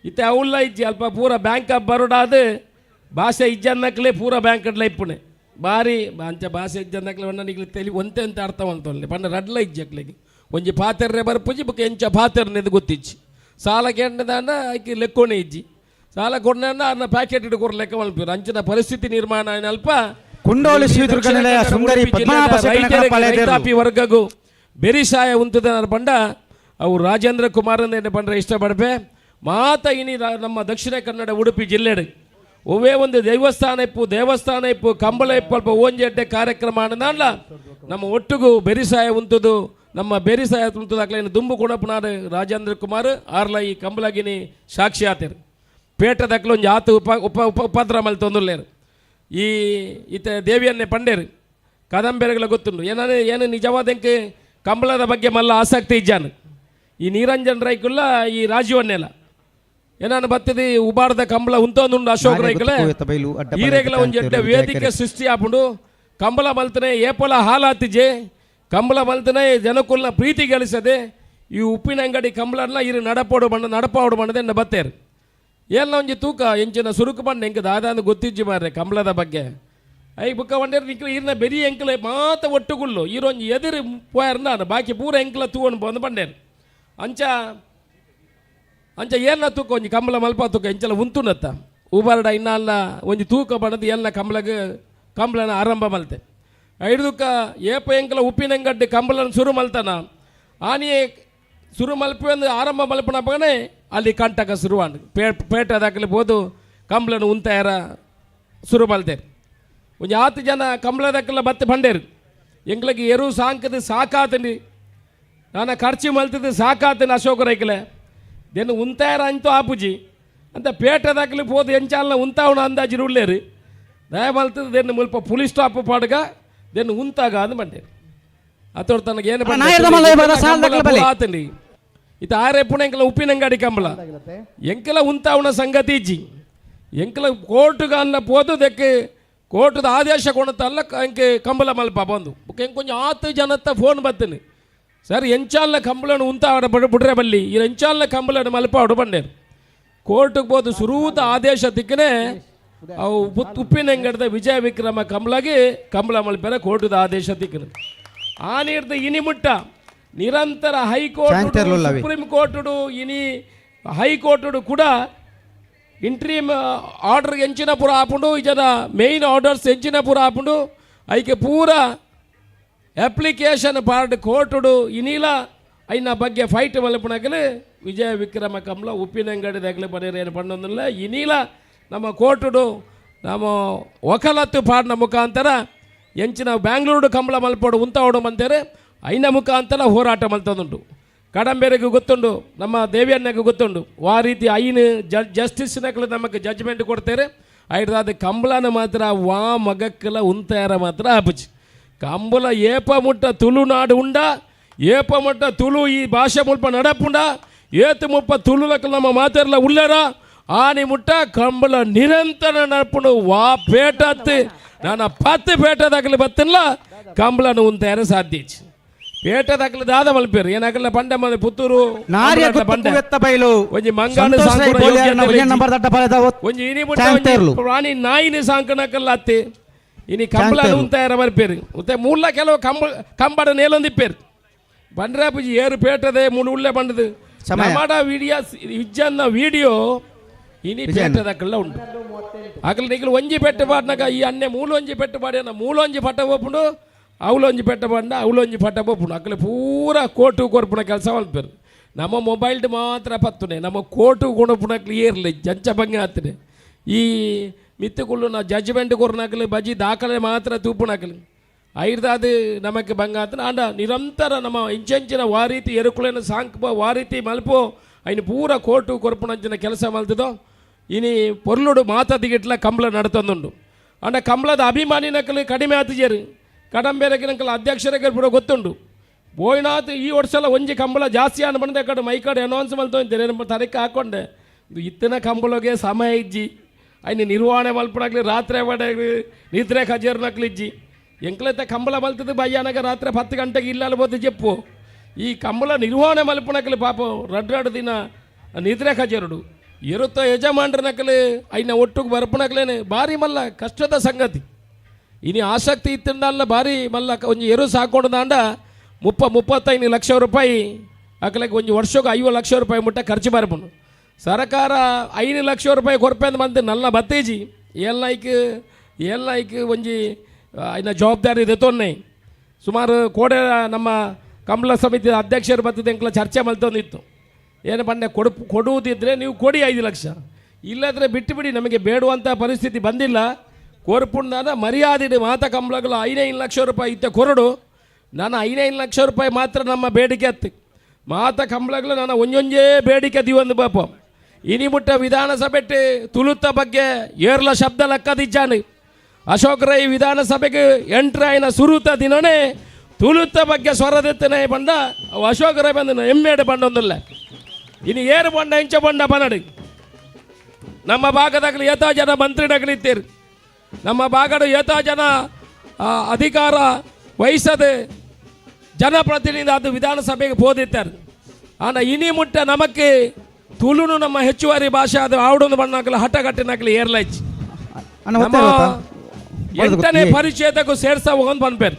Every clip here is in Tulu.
ಇತ್ತೆ ಅವುಲ್ಲ ಇಜ್ಜಿ ಅಲ್ಪ ಪೂರ ಬ್ಯಾಂಕ್ ಆಫ್ ಬರೋಡಾದ ಭಾಷೆ ಇಜ್ಜನ್ನಕ್ಲೆ ಪೂರ ಬ್ಯಾಂಕ್ ಅಡ್ಲ ಇಪ್ಪುನೆ ಬಾರಿ ಅಂಚ ಭಾಷೆ ಇಜ್ಜನ್ನಕ್ಲೆ ಒಣ್ಣ ನಿಗ್ಲು ತೆಲಿ ಒಂತೆ ಅಂತ ಅರ್ಥ ಮಲ್ತೊಲ್ಲೆ ಪಂಡ ರಡ್ಲ ಇಜ್ಜಿ ಅಕ್ಲೆಗ್ ಒಂಜಿ ಪಾತೆರ್ರೆ ಬರ್ಪುಜಿ ಬೊಕ ಎಂಚ ಪಾತೆರ್ನೆದು ಗೊತ್ತಿಜ್ಜಿ. ಸಾಲ ಕೇಂಡದಾಂಡ ಐಕ್ ಲೆಕ್ಕೋನೆ ಇಜ್ಜಿ. ಸಾಲ ಕೊಡ್ನ ಅರ್ನ ಪ್ಯಾಕೆಟ್ ಇಟ್ಟು ಕೊರ್ ಲೆಕ್ಕ ಮಲ್ಪುರು. ಅಂಚಿನ ಪರಿಸ್ಥಿತಿ ನಿರ್ಮಾಣ ಆಯಿನ ಅಲ್ಪ ಕುಂಡೋಳಿ ಶ್ರೀ ದುರ್ಗ ದಕ್ಷಿಣ ನಿಲಯ ಕನ್ನಡ ಸುಂದರಿ ಉಡುಪಿ ಪದ್ಮನಾಭ ಜಿಲ್ಲೆದ ಶೆಟ್ಟನಕರ ರೈತರಿಗೆ ಪಾಳೆದೇರು. ರೈತಾಪಿ ವರ್ಗಗೂ ಬೆರಿಸಾಯ ಉಂತದ ಪಂಡ ಅವು ರಾಜೇಂದ್ರ ಕುಮಾರ್ ಅಂದ ಪಂಡ್ರೆ ಇಷ್ಟಪಡ್ಪೆ. ಮಾತ ಇನಿ ನಮ್ಮ ದಕ್ಷಿಣ ಕನ್ನಡ ಉಡುಪಿ ಜಿಲ್ಲೆಡ್ ಒವ್ವೇ ಒಂದು ದೇವಸ್ಥಾನ ಇಪ್ಪು, ದೇವಸ್ಥಾನ ಇಪ್ಪು, ಕಂಬಳ ಇಪ್ಪು, ಅಲ್ಪ ಓಂಜೆಡ್ಡೆ ಕಾರ್ಯಕ್ರಮ ಅನ್ನಲ್ಲ ನಮ್ಮ ಒಟ್ಟುಗು ಬೆರಿಸಾಯ ಉಂತುದು. ನಮ್ಮ ಬೆರಿಸಾಯ ಉಂತುದು ಅಕ್ಲೇನು ದುಂಬು ಕೊಡಪನಾದ ರಾಜೇಂದ್ರ ಕುಮಾರ್ ಆರ್ಲ ಈ ಕಂಬಳಗಿನಿ ಸಾಕ್ಷಿ ಆತೇರು. ಪೇಟದಕ್ಲು ಒಂಜಿ ಆತು ಉಪ ಉಪ ಉಪ ಉಪದ್ರ ಮಲ್ತೊಂದುಲ್ಲೇರು. ಈ ಇತ್ತೆ ದೇವಿಯನ್ನೇ ಪಂಡೇರು ಕಾದಂಬರಿಗಳ ಗೊತ್ತುಂಡು. ಏನಾದ್ರೆ ಏನು ನಿಜವಾದಂಗೆ ಕಂಬಳದ ಬಗ್ಗೆ ಮಲ್ಲ ಆಸಕ್ತಿ ಇಜ್ಜಾನು. ಈ ನಿರಂಜನ್ ರೈಕುಲ್ಲ, ಈ ರಾಜೀವನ್ನೆಲ್ಲ ಏನಾನು ಬರ್ತದೆ ಉಬಾರದ ಕಂಬಳ ಉಂತೊಂದುಂಡು ಅಶೋಕ್ ನಾನೇ ರೈಕುಲೆ ಗೊತ್ತು ಬೈಲು ಅಡ್ಡ ಈರೆಗಳ ಒಂಜಿ ಎಡ್ಡೆ ವೇದಿಕೆ ಸೃಷ್ಟಿ ಆಪುಂಡು. ಕಂಬಳ ಮಲ್ತನೆ ಏಪಲ ಹಾಲಾತಿಜೆ. ಕಂಬಳ ಮಲ್ತನೆ ಜನಕುಲ್ನ ಪ್ರೀತಿ ಗಳಿಸದೆ ಈ ಉಪ್ಪಿನ ಅಂಗಡಿ ಕಂಬಳನ್ನ ಇರು ನಡಪೋಡು ಬಣ್ಣ ನಡಪಾಡು ಬಣ್ಣದ ಎನ್ನ ಬತ್ತೇರು. ಎಲ್ಲ ಒಂಜಿ ತೂಕ ಎಂಚಿನ ಸುರುಕು ಬಣ್ಣ ಎಂಕ್ ದಾದಾಂದು ಗೊತ್ತಿಜ್ಜಿ ಮಾರ್ರೆ ಕಂಬಳದ ಬಗ್ಗೆ. I ಬುಕ್ಕ ವಂಡೇರ್ ನಿಕ್ಲು ಈರ್ನ ಬೆರಿ ಎಂಕ್ಲೆ ಮಾತ ಒಟ್ಟುಗುಲ್ಲು ಈರೊಂಜಿ ಎದುರು ಪೋಯರ್ನ ಬಾಕಿ ಪೂರ ಎಂಕ್ಲ ತೂವೊಂಡು ಬಂದು ಬಂಡೇರು. ಅಂಚ ಅಂಚ ಏನ ತೂಕ ಒಂಜಿ ಕಂಬಳ ಮಲ್ಪ ತೂಕ ಎಂಚಲ ಉಂತುನತ್ತ ಊಬರ್ಡ ಇನ್ನಲ್ಲ ಒಂಜಿ ತೂಕ ಬಣ್ಣದ ಎಲ್ಲ ಕಂಬಳಗ್ ಕಂಬಳನ ಆರಂಭ ಮಲ್ತೆ. ಐದುಕ ಏಪ ಎಂಕಲ ಉಪ್ಪಿನಂಗಡ್ಡೆ ಕಂಬಳನ ಶುರು ಮಲ್ತನ ಆನಿಯೇ ಶುರು ಮಲ್ಪಿ ಒಂದು ಆರಂಭ ಮಲ್ಪನಪ್ಪಗನೆ ಅಲ್ಲಿ ಕಂಟಕ ಶುರುವಾಂಡ್. ಪೇಟೆ ದಾಖಲೆ ಬೋದು ಕಂಬಳನ ಉಂತಾಯರ ಶುರು ಮಲ್ತೇರು. ಒಂಜಿ ಆತು ಜನ ಕಂಬಳದಕ್ಕೆಲ್ಲ ಬತ್ತೆ ಬಂಡೇರು, ಎಂಕ್ಲಗೆ ಎರು ಸಾಂಕದ ಸಾಕಾತನಿ, ನಾನು ಖರ್ಚು ಮಲ್ತದ್ದು ಸಾಕಾತನಿ ಅಶೋಕ ರೈಕಲೆ ದೆನ್ ಉಂತಾಯರ ಅಂತೂ ಆಪುಜಿ ಅಂತ. ಪೇಟೆ ದಾಖಲೆ ಪೋದು ಎಂಚಾಲ್ನ ಉಂತಾವಣ ಅಂದಾಜು ಉಳ್ಳೇರು. ದಯ ಮಲ್ತದ ದೆನ್ ಮುಲ್ಪ ಪುಲಿಸ್ ಸ್ಟಾಪ್ ಪಾಡ್ಗ ದೆನ್ ಉಂತಾಗ ಅಂದ್ ಬಂಡೇರು. ಅತೋಡ್ ತನಗೆ ಏನು ಅಣ್ಣ, ನಾಯರ್ದ ಮಲ್ಲ ಇವಾಗ ಸಾಲ್ ದಾಖಲೆ ಬಲೆ. ಆತಂಡಿ ಇತ್ತ ಆರೆ ಪುಣ ಎಂಕಲ ಉಪ್ಪಿನಂಗಡಿ ಕಂಬಳ ಎಂಕಲ ಉಂತಾವಣ ಸಂಗತಿ ಇಜ್ಜಿ. ಎಂಕಲ ಕೋರ್ಟ್ಗೆ ಅನ್ನ ಪೋದು ದೆಕ್ಕೆ ಕೋರ್ಟದ ಆದೇಶ ಕೊಣತಲ್ಲ ಎಂಕೆ ಕಂಬಳ ಮಲ್ಪ ಬಂದು ಬೊಕ ಎಂಕ್ ಕೊಂಚ ಆತು ಜನತ್ತ ಫೋನ್ ಬತ್ತೀನಿ, ಸರ್ ಎಂಚಾಲ್ನ ಕಂಬಳನ ಉಂತಾವಡ ಬುಡ್ರೆ ಬಲ್ಲಿ ಈ ಎಂಚಾಲ್ನ ಕಂಬಳನ ಮಲ್ಪ ಬಂಡೇರು. ಕೋರ್ಟ್ಗೆ ಹೋದು ಸುರೂತ ಆದೇಶ ತಿಕ್ಕನೆ ಅವು ಉಪ್ಪಿನಂಗಡದ ವಿಜಯ ವಿಕ್ರಮ ಕಂಬಳಗೆ ಕಂಬಳ ಮಲ್ಪೆರ ಕೋರ್ಟದ ಆದೇಶ ತಿಕ್ಕನೆ. ಆ ನೀರ್ದ ಇನಿ ಮುಟ್ಟ ನಿರಂತರ ಹೈಕೋರ್ಟ್ ಚಾಂತೇರ್ಲುಲ್ಲವಿ. ಸುಪ್ರೀಂ ಕೋರ್ಟುಡು ಇನಿ ಹೈಕೋರ್ಟುಡು ಕೂಡ ಇಂಟ್ರೀಮ್ ಆರ್ಡರ್ ಎಂಚಿನ ಪೂರ ಆಪುಂಡು, ಜನ ಮೇಯ್ನ್ ಆರ್ಡರ್ಸ್ ಎಂಚಿನ ಪೂರ ಆಪುಂಡು, ಐಕೆ ಪೂರ ಅಪ್ಲಿಕೇಶನ್ ಪಾರ್ಟ್ ಕೋರ್ಟುಡು ಇನಿಲ ಐನ ಬಗ್ಗೆ ಫೈಟ್ ಮಲ್ಪುನಕಲು ವಿಜಯ ವಿಕ್ರಮ ಕಮಲ ಉಪ್ಪಿನಂಗಡಿ ದಗಲು ಬರೀರ್ ಏನು ಪಣ್ಣೊಂದಿಲ್ಲ. ಇನಿಲ ನಮ್ಮ ಕೋರ್ಟುಡು ನಮ್ಮ ವಕಾಲತ್ತು ಪಾಡ್ನ ಮುಖಾಂತರ ಎಂಚಿನ ಬ್ಯಾಂಗ್ಳೂರು ಕಂಬಳ ಮಲ್ಪೋಡು ಉಂತಾವಡು ಮಂತೇರೆ ಐನ ಮುಖಾಂತರ ಹೋರಾಟ ಮಲ್ತದುಂಟು. ಕಡಂಬೇರಿಗೆ ಗೊತ್ತುಂಡು, ನಮ್ಮ ದೇವಿಯನ್ನಗೆ ಗೊತ್ತುಂಡು. ಆ ರೀತಿ ಐನು ಜಸ್ಟಿಸ್ನಕಲು ನಮಗೆ ಜಡ್ಜ್ಮೆಂಟ್ ಕೊಡ್ತಾರೆ. ಐಡ್ದಾದ ಕಂಬಳನ ಮಾತ್ರ ವಾ ಮಗಕ್ಕಲ ಉಂತಾರ ಮಾತ್ರ ಆಪುಜಿ. ಕಂಬಳ ಏಪ ಮುಟ್ಟ ತುಳುನಾಡು ಉಂಡ, ಏಪ ಮುಟ್ಟ ತುಳು ಈ ಭಾಷೆ ಮುಲ್ಪ ನಡಪುಂಡ, ಏತು ಮುಲ್ಪ ತುಳುಲಕ ನಮ್ಮ ಮಾತಾಡಲ ಉಳ್ಳರ ಆನಿ ಮುಟ್ಟ ಕಂಬಳ ನಿರಂತರ ನಡಪುಂಡು. ವಾ ಪೇಟತ್ತು ನಾನು 10 ಪೇಟೆ ದಾಖಲೆ ಬತ್ತಿಲ್ಲ ಕಂಬಳನ ಉಂತಾರ ಸಾಧ್ಯ ಇಜ್ಜಿ. ಪೇಟೆ ದಾಖಲೆ ದಾದ ಮಲ್ಪೇರು ಏನಾಗಲ್ಲ ಬಂಡೆ ಮನೆ ಪುತ್ತೂರು ನಾರ್ಯ ಕಂಬಳದ ಬಂಡೆ. ಗುತ್ತು ಬೈಲು ಒಂಜಿ ಮಂಗಾನು ಸಂತೋಷ್ ರೈ ಸಾಂಕುನ ಬೋಲ್ಯಾರ್ನ ಯೋಗ್ಯತೆ ವಿಜಯ ಇಜ್ಜಿ. ನಂಬರ್ ದಟ್ಟ ಪಾಳೆದ ಒಂಜಿ ಇನಿ ಮುಟ್ಟ ಒಂಜಿ ಚಾಂತೇರ್ಲು. ಪ್ರಾಣಿ ನಾಯಿನ ಸಾಂಕಣಕಲ್ಲ ಅತ್ತೆ ಇನಿ ಕಂಬಳ ಚಾಂತೇರ್ಲು. ಉಂತಾಯರ ಮಲ್ಪೇರು. ಮತ್ತೆ ಮೂಲ ಕೆಲವು ಕಂಬ ಕಂಬಡ ನೇಲೊಂದಿಪ್ಪೇರು ಬಂಡ್ರೆ ಪೂಜಿ ಏರು ಪೇಟದೆ ಮೂಲು ಉಳ್ಳೆ ಬಂಡದು. ಸಮಯ. ನಮಾಡ ವಿಡಿಯೋ ವಿಜ್ಜನ್ನ ವಿಡಿಯೋ ಇನಿ ವಿಜಯಣ್ಣ. ಪೇಟದಕ್ಕಲ್ಲ ಉಂಟು. ಅಕಲ್ ನಿಕಲ್ ಒಂಜಿ ಪೆಟ್ಟು ಪಾಡ್ನಾಗ ಈ ಅನ್ನೆ ಮೂಲೊಂಜಿ ಪೆಟ್ಟು ಪಾಡಿನ ಮೂಲೊಂಜಿ ಪಟ್ಟ ಪೋಪುಂಡು, ಅವಲೊಂಜಿ ಪೆಟ್ಟ ಪಾಡ್ನ ಅವಲೊಂಜಿ ಪಟ್ಟ ಪೋಪುಂಡು. ಅಕಲೆ ಪೂರ ಕೋಟು ಕೊರ್ಪುನ ಕೆಲಸ ಮಲ್ಪೇರು. ನಮ್ಮ ಮೊಬೈಲ್ಡ್ ಮಾತ್ರ ಪತ್ತುನೆ ನಮ್ಮ ಕೋಟು ಗುಣಪುಣ ಕ್ಲಿಯರ್ಲಿ ಜಂಚ ಭಂಗ ಆತನೆ. ಈ ಮಿತ್ತುಕುಳ್ಳು ಜಡ್ಜ್ಮೆಂಟ್ ಕೊರ್ನಾಕಲಿ ಬಜಿ ದಾಖಲೆ ಮಾತ್ರ ತೂಪುಣಾಕಲಿ ಐರ್ದಾದು ನಮಕ್ ಭಂಗ ಆತನ. ಆಂಡ ನಿರಂತರ ನಮ್ಮ ಇಂಚೆಂಚಿನ ವಾರೀತಿ ಎರುಕುಲೆನ ಸಾಂಕ್ಪ ವಾರೀತಿ ಮಲ್ಪೋ ಐನ ಪೂರ ಕೋರ್ಟು ಕೊರ್ಪುಣಂಚಿನ ಕೆಲಸ ಮಲ್ತದೋ. ಇನಿ ಪೊರ್ಲುಡು ಮಾತದಿಗಿಟ್ಲ ಕಂಬಳ ನಡತೊಂದುಂಡು. ಅಂಡ ಕಂಬಳದ ಅಭಿಮಾನಿನಕಲು ಕಡಿಮೆ ಆತಿಜೇರು. ಕಡಂಬೇರಕ್ಕೆ ನಂಕಲ ಅಧ್ಯಕ್ಷರಿಗೆ ಪೂರ ಗೊತ್ತುಂಡು. ಬೋಯ್ನಾಥ್ ಈ ವರ್ಷಲ ಒಂಜಿ ಕಂಬಳ ಜಾಸ್ತಿ ಆನ್ ಬಂದೆ ಕಡೆ ಮೈಕಡೆ ಅನೌನ್ಸ್ ಮಲ್ತೊಂದು ತರಕ್ಕೆ ಹಾಕೊಂಡೆ. ಇದು ಇತ್ತಿನ ಕಂಬಳಗೆ ಸಮಯ ಇಜ್ಜಿ. ಐನ ನಿರ್ವಹಣೆ ಮಲ್ಪಡಾಗ್ಲಿ ರಾತ್ರಿ ಪಡಾಗ್ಲಿ ನಿದ್ರೆ ಖಜೇರ್ನಕ್ಲು ಇಜ್ಜಿ. ಎಂಕ್ಲೈತೆ ಕಂಬಳ ಮಲ್ತದ್ದು ಬಯ್ಯಾನಗ ರಾತ್ರಿ 10 ಗಂಟೆಗೆ ಇಲ್ಲ ಬೋದು చెప్పು. ಈ ಕಂಬಳ ನಿರ್ವಹಣೆ ಮಲ್ಪನಕ್ಲಿ ಪಾಪ ರಡ್ ರಡ್ ದಿನ ನಿದ್ರೆ ಖಜೇರುಡು. ಇರುತ್ತ ಯಜಮಾನ್ರನಕಲೆ ಐನ ಒಟ್ಟುಗೆ ಬರ್ಪಣಕ್ಲೇನೆ ಭಾರಿ ಮಲ್ಲ ಕಷ್ಟದ ಸಂಗತಿ. ಇನಿ ಆಸಕ್ತಿ ಇತ್ತಿಂದಲ್ಲ ಭಾರಿ ಮಲ್ಲ ಒಂಜಿ ಎರು ಸಾಕೊಂಡು ದಾಂಡ 30-35 ಲಕ್ಷ ರೂಪಾಯಿ ಅಕಲಕ್ಕೆ ಒಂಜಿ ವರ್ಷಕ್ಕೆ 50 ಲಕ್ಷ ರೂಪಾಯಿ ಮುಟ್ಟ ಖರ್ಚು ಬರ್ಪುಂಡು. ಸರ್ಕಾರ 5 ಲಕ್ಷ ರೂಪಾಯಿ ಕೊರ್ಪೆಂದು ಬಂದು ನಲ್ಲ ಬತ್ತೇಜಿ ಏಲ್ನಾಯ್ಕ್ ಏಲ್ನಾಯ್ಕ್ ಒಂಜಿ ಐನ ಜವಾಬ್ದಾರಿ ದೆತೊನ್ನೆ. ಸುಮಾರು ಕೋಡೆ ನಮ್ಮ ಕಂಬಳ ಸಮಿತಿಯ ಅಧ್ಯಕ್ಷರು ಬತ್ತಿದ ಎಂಕ್ಲ ಚರ್ಚೆ ಮಲ್ತೊಂದಿತ್ತು. ಏನು ಬಂಡೆ ಕೊಡುವುದಿದ್ರೆ ನೀವು ಕೊಡಿ 5 ಲಕ್ಷ, ಇಲ್ಲದ್ರೆ ಬಿಟ್ಟು ಬಿಡಿ, ನಮಗೆ ಬೇಡುವಂಥ ಪರಿಸ್ಥಿತಿ ಬಂದಿಲ್ಲ. ಕೋರ್ಪುಂಡಾದ ಮರ್ಯಾದೆ ಮಾತ ಕಂಬಳಗಳು 5 ಲಕ್ಷ ರೂಪಾಯಿ ಇತ್ತ ಕೊರಡು. ನಾನು 5 ಲಕ್ಷ ರೂಪಾಯಿ ಮಾತ್ರ ನಮ್ಮ ಬೇಡಿಕೆ ಅತ್ತು. ಮಾತ ಕಂಬಳಗಳು ನಾನು ಒಂಜೊಂಜೇ ಬೇಡಿಕೆ ದಿವೊಂದು ಪಾಪ. ಇನಿ ಮುಟ್ಟ ವಿಧಾನಸಭೆ ತುಳುತ್ತ ಬಗ್ಗೆ ಏರ್ಲ ಶಬ್ದ ಲಕ್ಕದಿಜ್ಜಾನು. ಅಶೋಕ್ ರೈ ವಿಧಾನಸಭೆಗೆ ಎಂಟ್ರಿ ಆಯ್ನ ಸುರುತ ದಿನನೇ ತುಳುತ್ತ ಬಗ್ಗೆ ಸ್ವರದೆತ್ತನೆ ಬಂಡ ಅವು ಅಶೋಕ್ ರೈ ಬಂದ ಹೆಮ್ಮೆಡೆ ಬಂಡೊಂದಿಲ್ಲ. ಇನ್ನು ಏರು ಬಂಡ ಇಂಚ ಬಂಡ ಬನ್ನಡಿ. ನಮ್ಮ ಭಾಗದಾಗಲಿ ಏತಾ ಜನ ಮಂತ್ರಿನಗಲಿತ್ತೀರಿ, ನಮ್ಮ ಭಾಗದ ಏತಾ ಜನ ಅಧಿಕಾರ ವಹಿಸದೆ ಜನಪ್ರತಿನಿಧಿ ಅದು ವಿಧಾನಸಭೆಗೆ ಪೋದಿತ್ತಾರೆ. ಆನ ಇನಿ ಮುಟ್ಟ ನಮಕ್ಕೆ ತುಳುನು ನಮ್ಮ ಹೆಚ್ಚುವರಿ ಭಾಷೆ ಅದು ಆವಡೊಂದು ಬಣ್ಣಾಕಲ ಹಠಗಟ್ಟಿನಾಕಲಿ ಏರ್ಲೈಚ್. ಅಣ್ಣ ನಮ್ಮ ಒತ್ತೇರು. 8ನೇ ಪರಿಚ್ಛೇದಕ್ಕೂ ಸೇರ್ಸಾವ ಒಂದು ಪನ್ಪೇರು.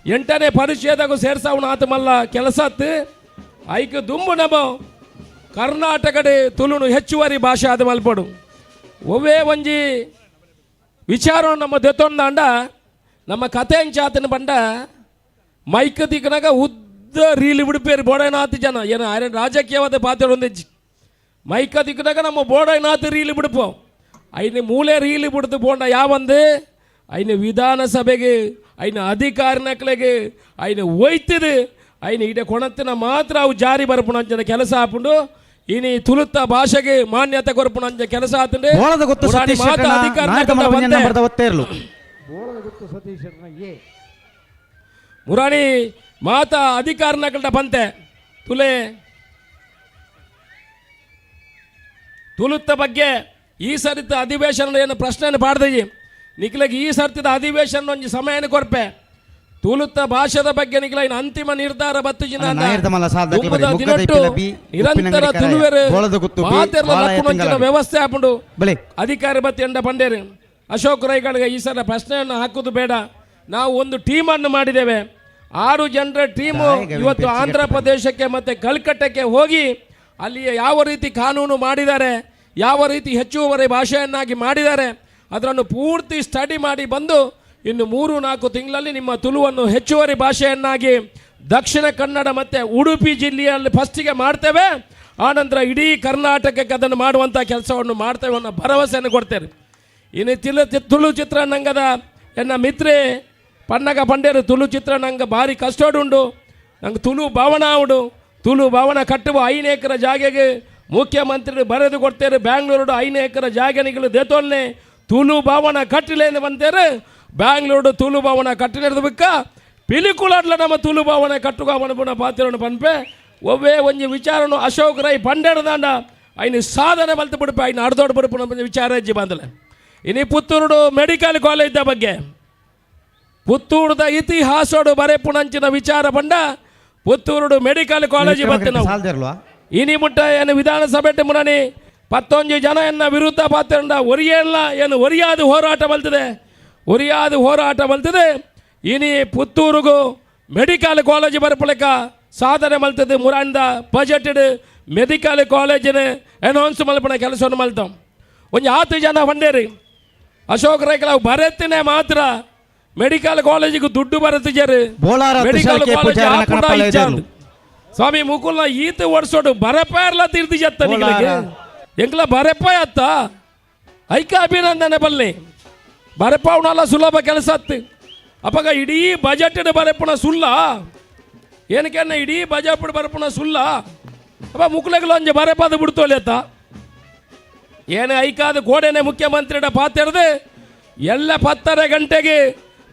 8ನೇ ಪರಿಚ್ಛೇದಕ್ಕೂ ಸೇರ್ಸಾವಣ ಆತ ಮಲ್ಲ ಕೆಲಸ ಅತ್ತು. ಐಕ್ ದುಂಬು ನಮ್ಮ ಕರ್ನಾಟಕಡೆ ತುಳುನು ಹೆಚ್ಚುವರಿ ಭಾಷೆ ಅದು ಮಲ್ಪಡು. ಒವ್ವೇ ಒಂಜಿ ವಿಚಾರ ನಮ್ಮ ದೆತ್ತೊಂದಾಂಡ ನಮ್ಮ ಕತೆ ಅಂಚಾತನ ಬಂಡ ಮೈಕ್ ದಿಕ್ಕನಾಗ ಉದ್ದ ರೀಲಿ ಬಿಡ್ಪೇರು ಬೋಡೈನಾಥ್ ಜನ ಏನು ಆರ್ಯನ್ ರಾಜಕೀಯವಾದ ಪಾತ್ರ ಒಂದಿಜ್ಜಿ. ಮೈಕ ದಿಕ್ಕನಾಗ ನಮ್ಮ ಬೋಡೈನಾಥ್ ರೀಲಿ ಬಿಡ್ಪೋ. ಐನ ಮೂಲೆ ರೀಲಿ ಬಿಡ್ದು ಬೋಂಡ ಯಾವಂದು ಐನ ವಿಧಾನಸಭೆಗೆ ಐನ ಅಧಿಕಾರಿನಕ್ಲೆಗೆ ಐನ ಒಯ್ತದೆ ಐನ ಇಡ ಕೊಣತ್ತಿನ ಮಾತ್ರ ಅವು ಜಾರಿ ಬರ್ಪುಣಂಚಿನ ಕೆಲಸ ಆಪುಂಡು. ಇನಿ ತುಳುತ್ತ ಭಾಷೆಗೆ ಮಾನ್ಯತೆ ಕೊರ್ಪುಣಂಚ ಕೆಲಸ ಆತಂಡೆ. ಬೋಳದ ಗೊತ್ತು ಪುರಾಣಿ ಸತೀಶ್ ಮಾತ ಶೆಟ್ಟಣ ಅಧಿಕಾರ ನಾಯಕ ಮನರಂಜನೆ ಬಂತೆ. ನಂಬರ್ದ ಒತ್ತೇರ್ಲು. ಮುರಾಣಿ ಮಾತ ಅಧಿಕಾರನಕಲ್ಟ ಬಂತೆ ತುಲೆ ತುಳುತ್ತ ಬಗ್ಗೆ ಈ ಸರಿತ ಅಧಿವೇಶನ ಏನು ಪ್ರಶ್ನೆಯನ್ನು ಪಾಡ್ದೀ ನಿಖಿಲಗೆ. ಈ ಸರ್ತಿದ ಅಧಿವೇಶನ ಒಂಜಿ ಸಮಯನ ಕೊರ್ಪೆ. ತುಳುತ್ತ ಭಾಷೆದ ಬಗ್ಗೆ ನಿಖಿಲ ಇನ್ನು ಅಂತಿಮ ನಿರ್ಧಾರ ಬತ್ತು ಜಿನ ಅಣ್ಣ, ನಾಯರ್ದ ಮಲ್ಲ ಸಾಲ್ ದಾಖಲೆ ಬರಿ. ದುಂಬುದ ಮುಗ್ಗದ ದಿನಟ್ಟು ಇಪ್ಪಿಲ ಬಿ, ನಿರಂತರ ಉಪ್ಪಿನಂಗಡಿ ಕರಾಯ. ತುಳುವೆರು ಬೋಳದ ಗುತ್ತು ಬಿ, ಮಾತೆರ್ಲ ಬಾಳ ಲಕ್ಕುನಂಚಿನ ಎತ್ತಿಂಗಲಾಡಿ. ವ್ಯವಸ್ಥೆ ಆಪುಂಡು. ಬಲೆ. ಅಧಿಕಾರಿ ಬತ್ತಿ ಎಂಡ ಪಂಡೇರು ಅಶೋಕ್ ರೈಗಳಿಗೆ ಈ ಸಲ ಪ್ರಶ್ನೆಯನ್ನು ಹಾಕುವುದು ಬೇಡ. ನಾವು ಒಂದು ಟೀಮನ್ನು ಮಾಡಿದ್ದೇವೆ, 6 ಜನರ ಟೀಮು. ದಾಯಗವಿನ ಇವತ್ತು ಪೆಚ್ಚಿಗೆ ಆಂಧ್ರ ಪ್ರದೇಶಕ್ಕೆ ಮತ್ತು ಕಲ್ಕಟ್ಟಕ್ಕೆ ಹೋಗಿ ಅಲ್ಲಿ ಯಾವ ರೀತಿ ಕಾನೂನು ಮಾಡಿದ್ದಾರೆ, ಯಾವ ರೀತಿ ಹೆಚ್ಚುವರಿ ಭಾಷೆಯನ್ನಾಗಿ ಮಾಡಿದ್ದಾರೆ, ಅದನ್ನು ಪೂರ್ತಿ ಸ್ಟಡಿ ಮಾಡಿ ಬಂದು ಇನ್ನು 3-4 ತಿಂಗಳಲ್ಲಿ ನಿಮ್ಮ ತುಳುವನ್ನು ಹೆಚ್ಚುವರಿ ಭಾಷೆಯನ್ನಾಗಿ ದಕ್ಷಿಣ ಕನ್ನಡ ಮತ್ತು ಉಡುಪಿ ಜಿಲ್ಲೆಯಲ್ಲಿ ಫಸ್ಟಿಗೆ ಮಾಡ್ತೇವೆ. ಆನಂತರ ಇಡೀ ಕರ್ನಾಟಕಕ್ಕೆ ಅದನ್ನು ಮಾಡುವಂಥ ಕೆಲಸವನ್ನು ಮಾಡ್ತೇವೆ ಅನ್ನೋ ಭರವಸೆಯನ್ನು ಕೊಡ್ತೇನೆ. ಇನ್ನು ತುಳು ಚಿತ್ರರಂಗದ ಎನ್ನ ಮಿತ್ರೆ ಪನ್ನಗ ಪಂಡೇರು ತುಳು ಚಿತ್ರರಂಗ ಭಾರಿ ಕಷ್ಟಡುಂಡು. ನಂಗೆ ತುಳು ಭವನ ಉಂಡು. ತುಳು ಭವನ ಕಟ್ಟುವ 5 ಎಕರೆ ಜಾಗೆಗೆ ಮುಖ್ಯಮಂತ್ರಿ ಬರೆದು ಕೊಡ್ತೇವೆ. ಬ್ಯಾಂಗ್ಳೂರು 5 ಎಕರೆ ಜಾಗನಿಗಳು ದೇತೊಲ್ನೆ ತುಳು ಭವನ ಕಟ್ಟಲೇನು ಬಂತೇರು. ಬ್ಯಾಂಗ್ಳೂರು ತುಳು ಭವನ ಕಟ್ಟಲೇದು ಬಿಕ್ಕ ಪಿಲಿಕುಲಡ್ಲ ನಮ್ಮ ತುಳು ಭವನ ಕಟ್ಟುಗ ಪಣಪುಣ ಪಾತ್ರವನ್ನು ಪನ್ಪೆ. ಒವ್ವೇ ಒಂಜಿ ವಿಚಾರನು ಅಶೋಕ್ ರೈ ಪಂಡೆರದಾಂಡ ಐನು ಸಾಧನೆ ಮಲ್ತು ಬಿಡುಪೆ ಐನು ಅರ್ಧೋಡ್ ಬಿಡುಪು ವಿಚಾರ ಹೆಜ್ಜೆ ಬಂದಲೆ. ಇನಿ ಪುತ್ತೂರುಡು ಮೆಡಿಕಲ್ ಕಾಲೇಜ್ ಬಗ್ಗೆ ಪುತ್ತೂರುದ ಇತಿಹಾಸೋಡು ಬರೆಪುಣಂಚಿನ ವಿಚಾರ ಪಂಡ ಪುತ್ತೂರುಡು ಮೆಡಿಕಲ್ ಕಾಲೇಜ್ ಬತ್ತೆ ನಾವು ಸಾಲ್ದೇರ್ಲ್ವಾ. ಇನಿ ಮುಟ್ಟ ಏನು ವಿಧಾನಸಭೆ ಮುನನಿ 19 ಜನ ಎನ್ನ ವಿರುದ್ಧ ಪಾತ್ರ ಒರಿಯಲ್ಲ ಏನು ಒರಿಯಾದ ಹೋರಾಟ ಬಲ್ತದೆ, ಒರಿಯಾದ ಹೋರಾಟ ಬಲ್ತದೆ. ಇನಿ ಪುತ್ತೂರುಗು ಮೆಡಿಕಲ್ ಕಾಲೇಜ್ ಬರ್ಪಳಕ ಸಾಧನೆ ಮಲ್ತದೆ. ಮುರಾಂದ ಬಜೆಟೆಡ್ ಮೆಡಿಕಲ್ ಕಾಲೇಜಿನ ಅನೌನ್ಸ್ ಮಲ್ಪಣ ಕೆಲಸವನ್ನು ಮಲ್ತಾం. ಒಂಜಿ 10 ಜನ ಬಂಡೇರಿ ಅಶೋಕ್ ರೈಕಲ ಬರತ್ತಿನೇ ಮಾತ್ರ ಮೆಡಿಕಲ್ ಕಾಲೇಜಿಗೆ ದುಡ್ಡು ಬರತ್ತಿಜಾರು. Bolara medical Tushar K college ಪೂಜಾರಿನ ಆಪುಂಡ ಕಣಪಾಲ ಇಚ್ಛಾ ಎದುರು. ಸ್ವಾಮಿ ಮುಕುಲ್ನ ಈತ ವರ್ಷೋಡು ಬರಪಾರ್ಲ ತೀರ್ತಿ ಜತ್ತ ನಿಗಳಿಗೆ ಬೋಳಾರ. ಎಂಕ್ಲ ಬರಪಾಯ ಅತ್ತ ಐಕ ಅಭಿನಂದನೆ ಬಲ್ಲೆ. ಬರಪಾವನಲ್ಲ ಸುಲಭ ಕೆಲಸ ಅತ್ತು. ಅಪ್ಪಗ ಇಡೀ ಬಜೆಟ್ ಬರಪುಣ ಸುಲ್ಲ ಏನಕ್ಕೆ ಇಡೀ ಬಜೆಟ್ ಬರಪುಣ ಸುಲ್ಲ. ಅಪ್ಪ ಮುಕುಲಗಳು ಒಂಜಿ ಬರಪಾದ ಬಿಡ್ತೋಲೆ ಅತ್ತ. ಏನೇ ಐಕಾದ ಕೋಡೆನೆ ಮುಖ್ಯಮಂತ್ರಿಡ ಪಾತೆರ್ದು ಎಲ್ಲ 10:30 ಗಂಟೆಗೆ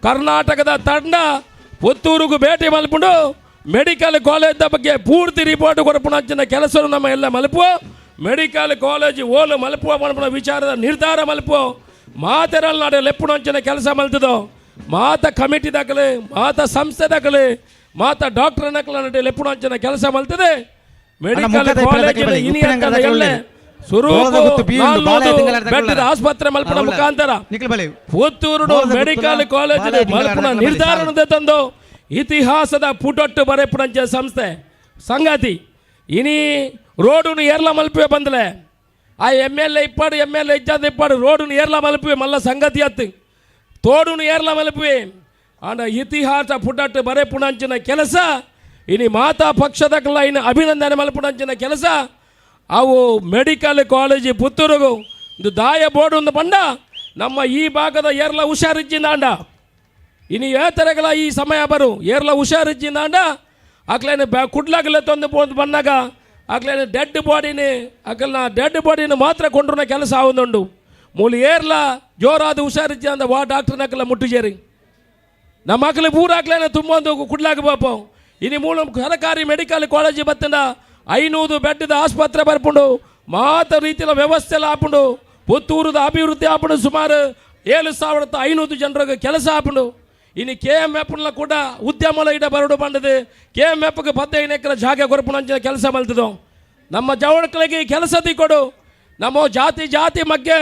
ಕರ್ನಾಟಕದ ತಂಡ ಪುತ್ತೂರುಗು ಭೇಟಿ ಮಲ್ಪುಂಡು ಮೆಡಿಕಲ್ ಕಾಲೇಜ್ ಬಗ್ಗೆ ಪೂರ್ತಿ ರಿಪೋರ್ಟ್ ಕೊರಪುಣಂಚಿನ ಕೆಲಸ ನಮ್ಮ ಎಲ್ಲ ಮಲ್ಪು. ಮೆಡಿಕಲ್ ಕಾಲೇಜ್ ಓಲು ಮಲ್ಪುವ ಮಲ್ಪುನ ವಿಚಾರದ ನಿರ್ಧಾರ ಮಲ್ಪು. ಮಾತೆರಲ್ ನಾಡೆ ಲೆಪ್ಪುಣಂಚಿನ ಕೆಲಸ ಮಲ್ತದೋ. ಮಾತ ಕಮಿಟಿ ದಾಖಲೆ, ಮಾತ ಸಂಸ್ಥೆ ದಾಖಲೆ, ಮಾತ ಡಾಕ್ಟರ್ ನಕಲ ನಡೆ ಲೆಪ್ಪುಣಂಚಿನ ಕೆಲಸ ಮಲ್ತದೆ. ಮೆಡಿಕಲ್ ಮುಖದ ಕಾಲೇಜ್ ಇಪ್ಪಳ ಇನಿ ಉಪ್ಪಿನಂಗಡಿ ಎಲ್ಲ ದಾಖಲೆ. ಸುರೂಕು ಬಿ ಉಂಡು, ಬಾಳೆ 400 ತಿಂಗಳಾರ್ದ ಬೆಡ್ದ ಕುಳ್ಳಾರ. ಆಸ್ಪತ್ರೆ ಮಲ್ಪುನ ಉಳ್ಳಾರ. ಮುಖಾಂತರ ನಿಕ್ಲು ಬಲೆ ಪುತ್ತೂರು ಬೋಳದ ಗುತ್ತುಲ, ಮೆಡಿಕಲ್ ಕಾಲೇಜ್ ಬಾಳೆ ತಿಂಗಳಾರ್ದ ಮಲ್ಪುನ ಕುಳ್ಳಾರ. ನಿರ್ಧಾರ ತಂದು ಇತಿಹಾಸದ ಪುಟೊಟ್ಟು ಬರೆಪುನಂಚ ಸಂಸ್ಥೆ ಸಂಗತಿ. ಇನಿ ರೋಡುನು ಏರ್ಲ ಮಲ್ಪುವೆ ಬಂದಲೆ ಆ M L A ಇಪ್ಪಾಡು, M L A ಇಜ್ಜಾದ ಇಪ್ಪಾಡು, ರೋಡುನು ಏರ್ಲ ಮಲ್ಪುವೆ ಮಲ್ಲ ಸಂಗತಿ ಅತ್ತು. ತೋಡುನು ಏರ್ಲ ಮಲ್ಪುವೆ. ಆಂಡ ಇತಿಹಾಸ ಪುಟಟ್ಟು ಬರೆಪುನಂಚಿನ ಕೆಲಸ ಇನಿ ಮಾತಾ ಪಕ್ಷದಕ್ಲ ಇನ್ನು ಅಭಿನಂದನೆ ಮಲ್ಪುನಂಚಿನ ಕೆಲಸ. ಅವು ಮೆಡಿಕಲ್ ಕಾಲೇಜ್ ಪುತ್ತೂರುಗು ಒಂದು ದಾಯ ಬೋರ್ಡ್ ಒಂದು ಬಂಡ ನಮ್ಮ ಈ ಭಾಗದ ಏರ್ಲ ಹುಷಾರಿಜ್ಜಿಂದಾಂಡ ಇನ್ನು ಏತರಗಳ ಈ ಸಮಯ ಬರು ಏರ್ಲ ಹುಷಾರಿಜ್ಜಿಂದಾಂಡ ಅಕ್ಲೇನು ಬ್ಯಾ ಕುಡ್ಲಾಗಲ್ಲ ತಂದು ಪೋದು ಬಂದಾಗ ಅಕ್ಲೇನು ಡೆಡ್ ಬಾಡಿని ಅಕಲ್ನ ಡೆಡ್ ಬಾಡಿನ ಮಾತ್ರ ಕೊಂಡ್ರುನ ಕೆಲಸ ಆವೊಂದುಂಡು. ಮೂಲು ಏರ್ಲ ಜೋರಾದ ಹುಷಾರಿಜ್ಜಿ ಅಂದ ವಾ ಡಾಕ್ಟರ್ ನಕಲ ಮುಟ್ಟುಜೇರಿ. ನಮ್ಮ ಮಕ್ಕಳು ಪೂರಾಕ್ಲೇನೆ ತುಂಬೊಂದು ಕುಡ್ಲಾಗ ಪಾಪ. ಇನಿ ಮೂಲ ಸರಕಾರಿ ಮೆಡಿಕಲ್ ಕಾಲೇಜ್ ಬತ್ತಂಡ 500 ಬೆಡ್ದ ಆಸ್ಪತ್ರೆ ಬರ್ಪುಂಡು, ಮಾತ ರೀತಿಯ ವ್ಯವಸ್ಥೆ ಎಲ್ಲ ಆಪುಂಡು. ಪುತ್ತೂರುದ ಅಭಿವೃದ್ಧಿ ಆಪುಂಡು. ಸುಮಾರು 7500 ಜನರಿಗೆ ಕೆಲಸ ಆಪುಂಡು. ಇನ್ನು ಕೆ ಎಮ್ ಎಫ್ನ ಕೂಡ ಉದ್ಯಮಲ ಇಡ ಬರಡು ಬಂದது. ಕೆ ಎಮ್ ಎಫ್ಗೆ 15 ಎಕರೆ ಜಾಗ ಕೊರಪುನಂಚಿನ ಕೆಲಸ ಮಲ್ತದು. ನಮ್ಮ ಜವಳಕಳಿಗೆ ಕೆಲಸ ಕೊಡು. ನಮ್ಮ ಜಾತಿ ಜಾತಿ ಮಗ್ಗೆ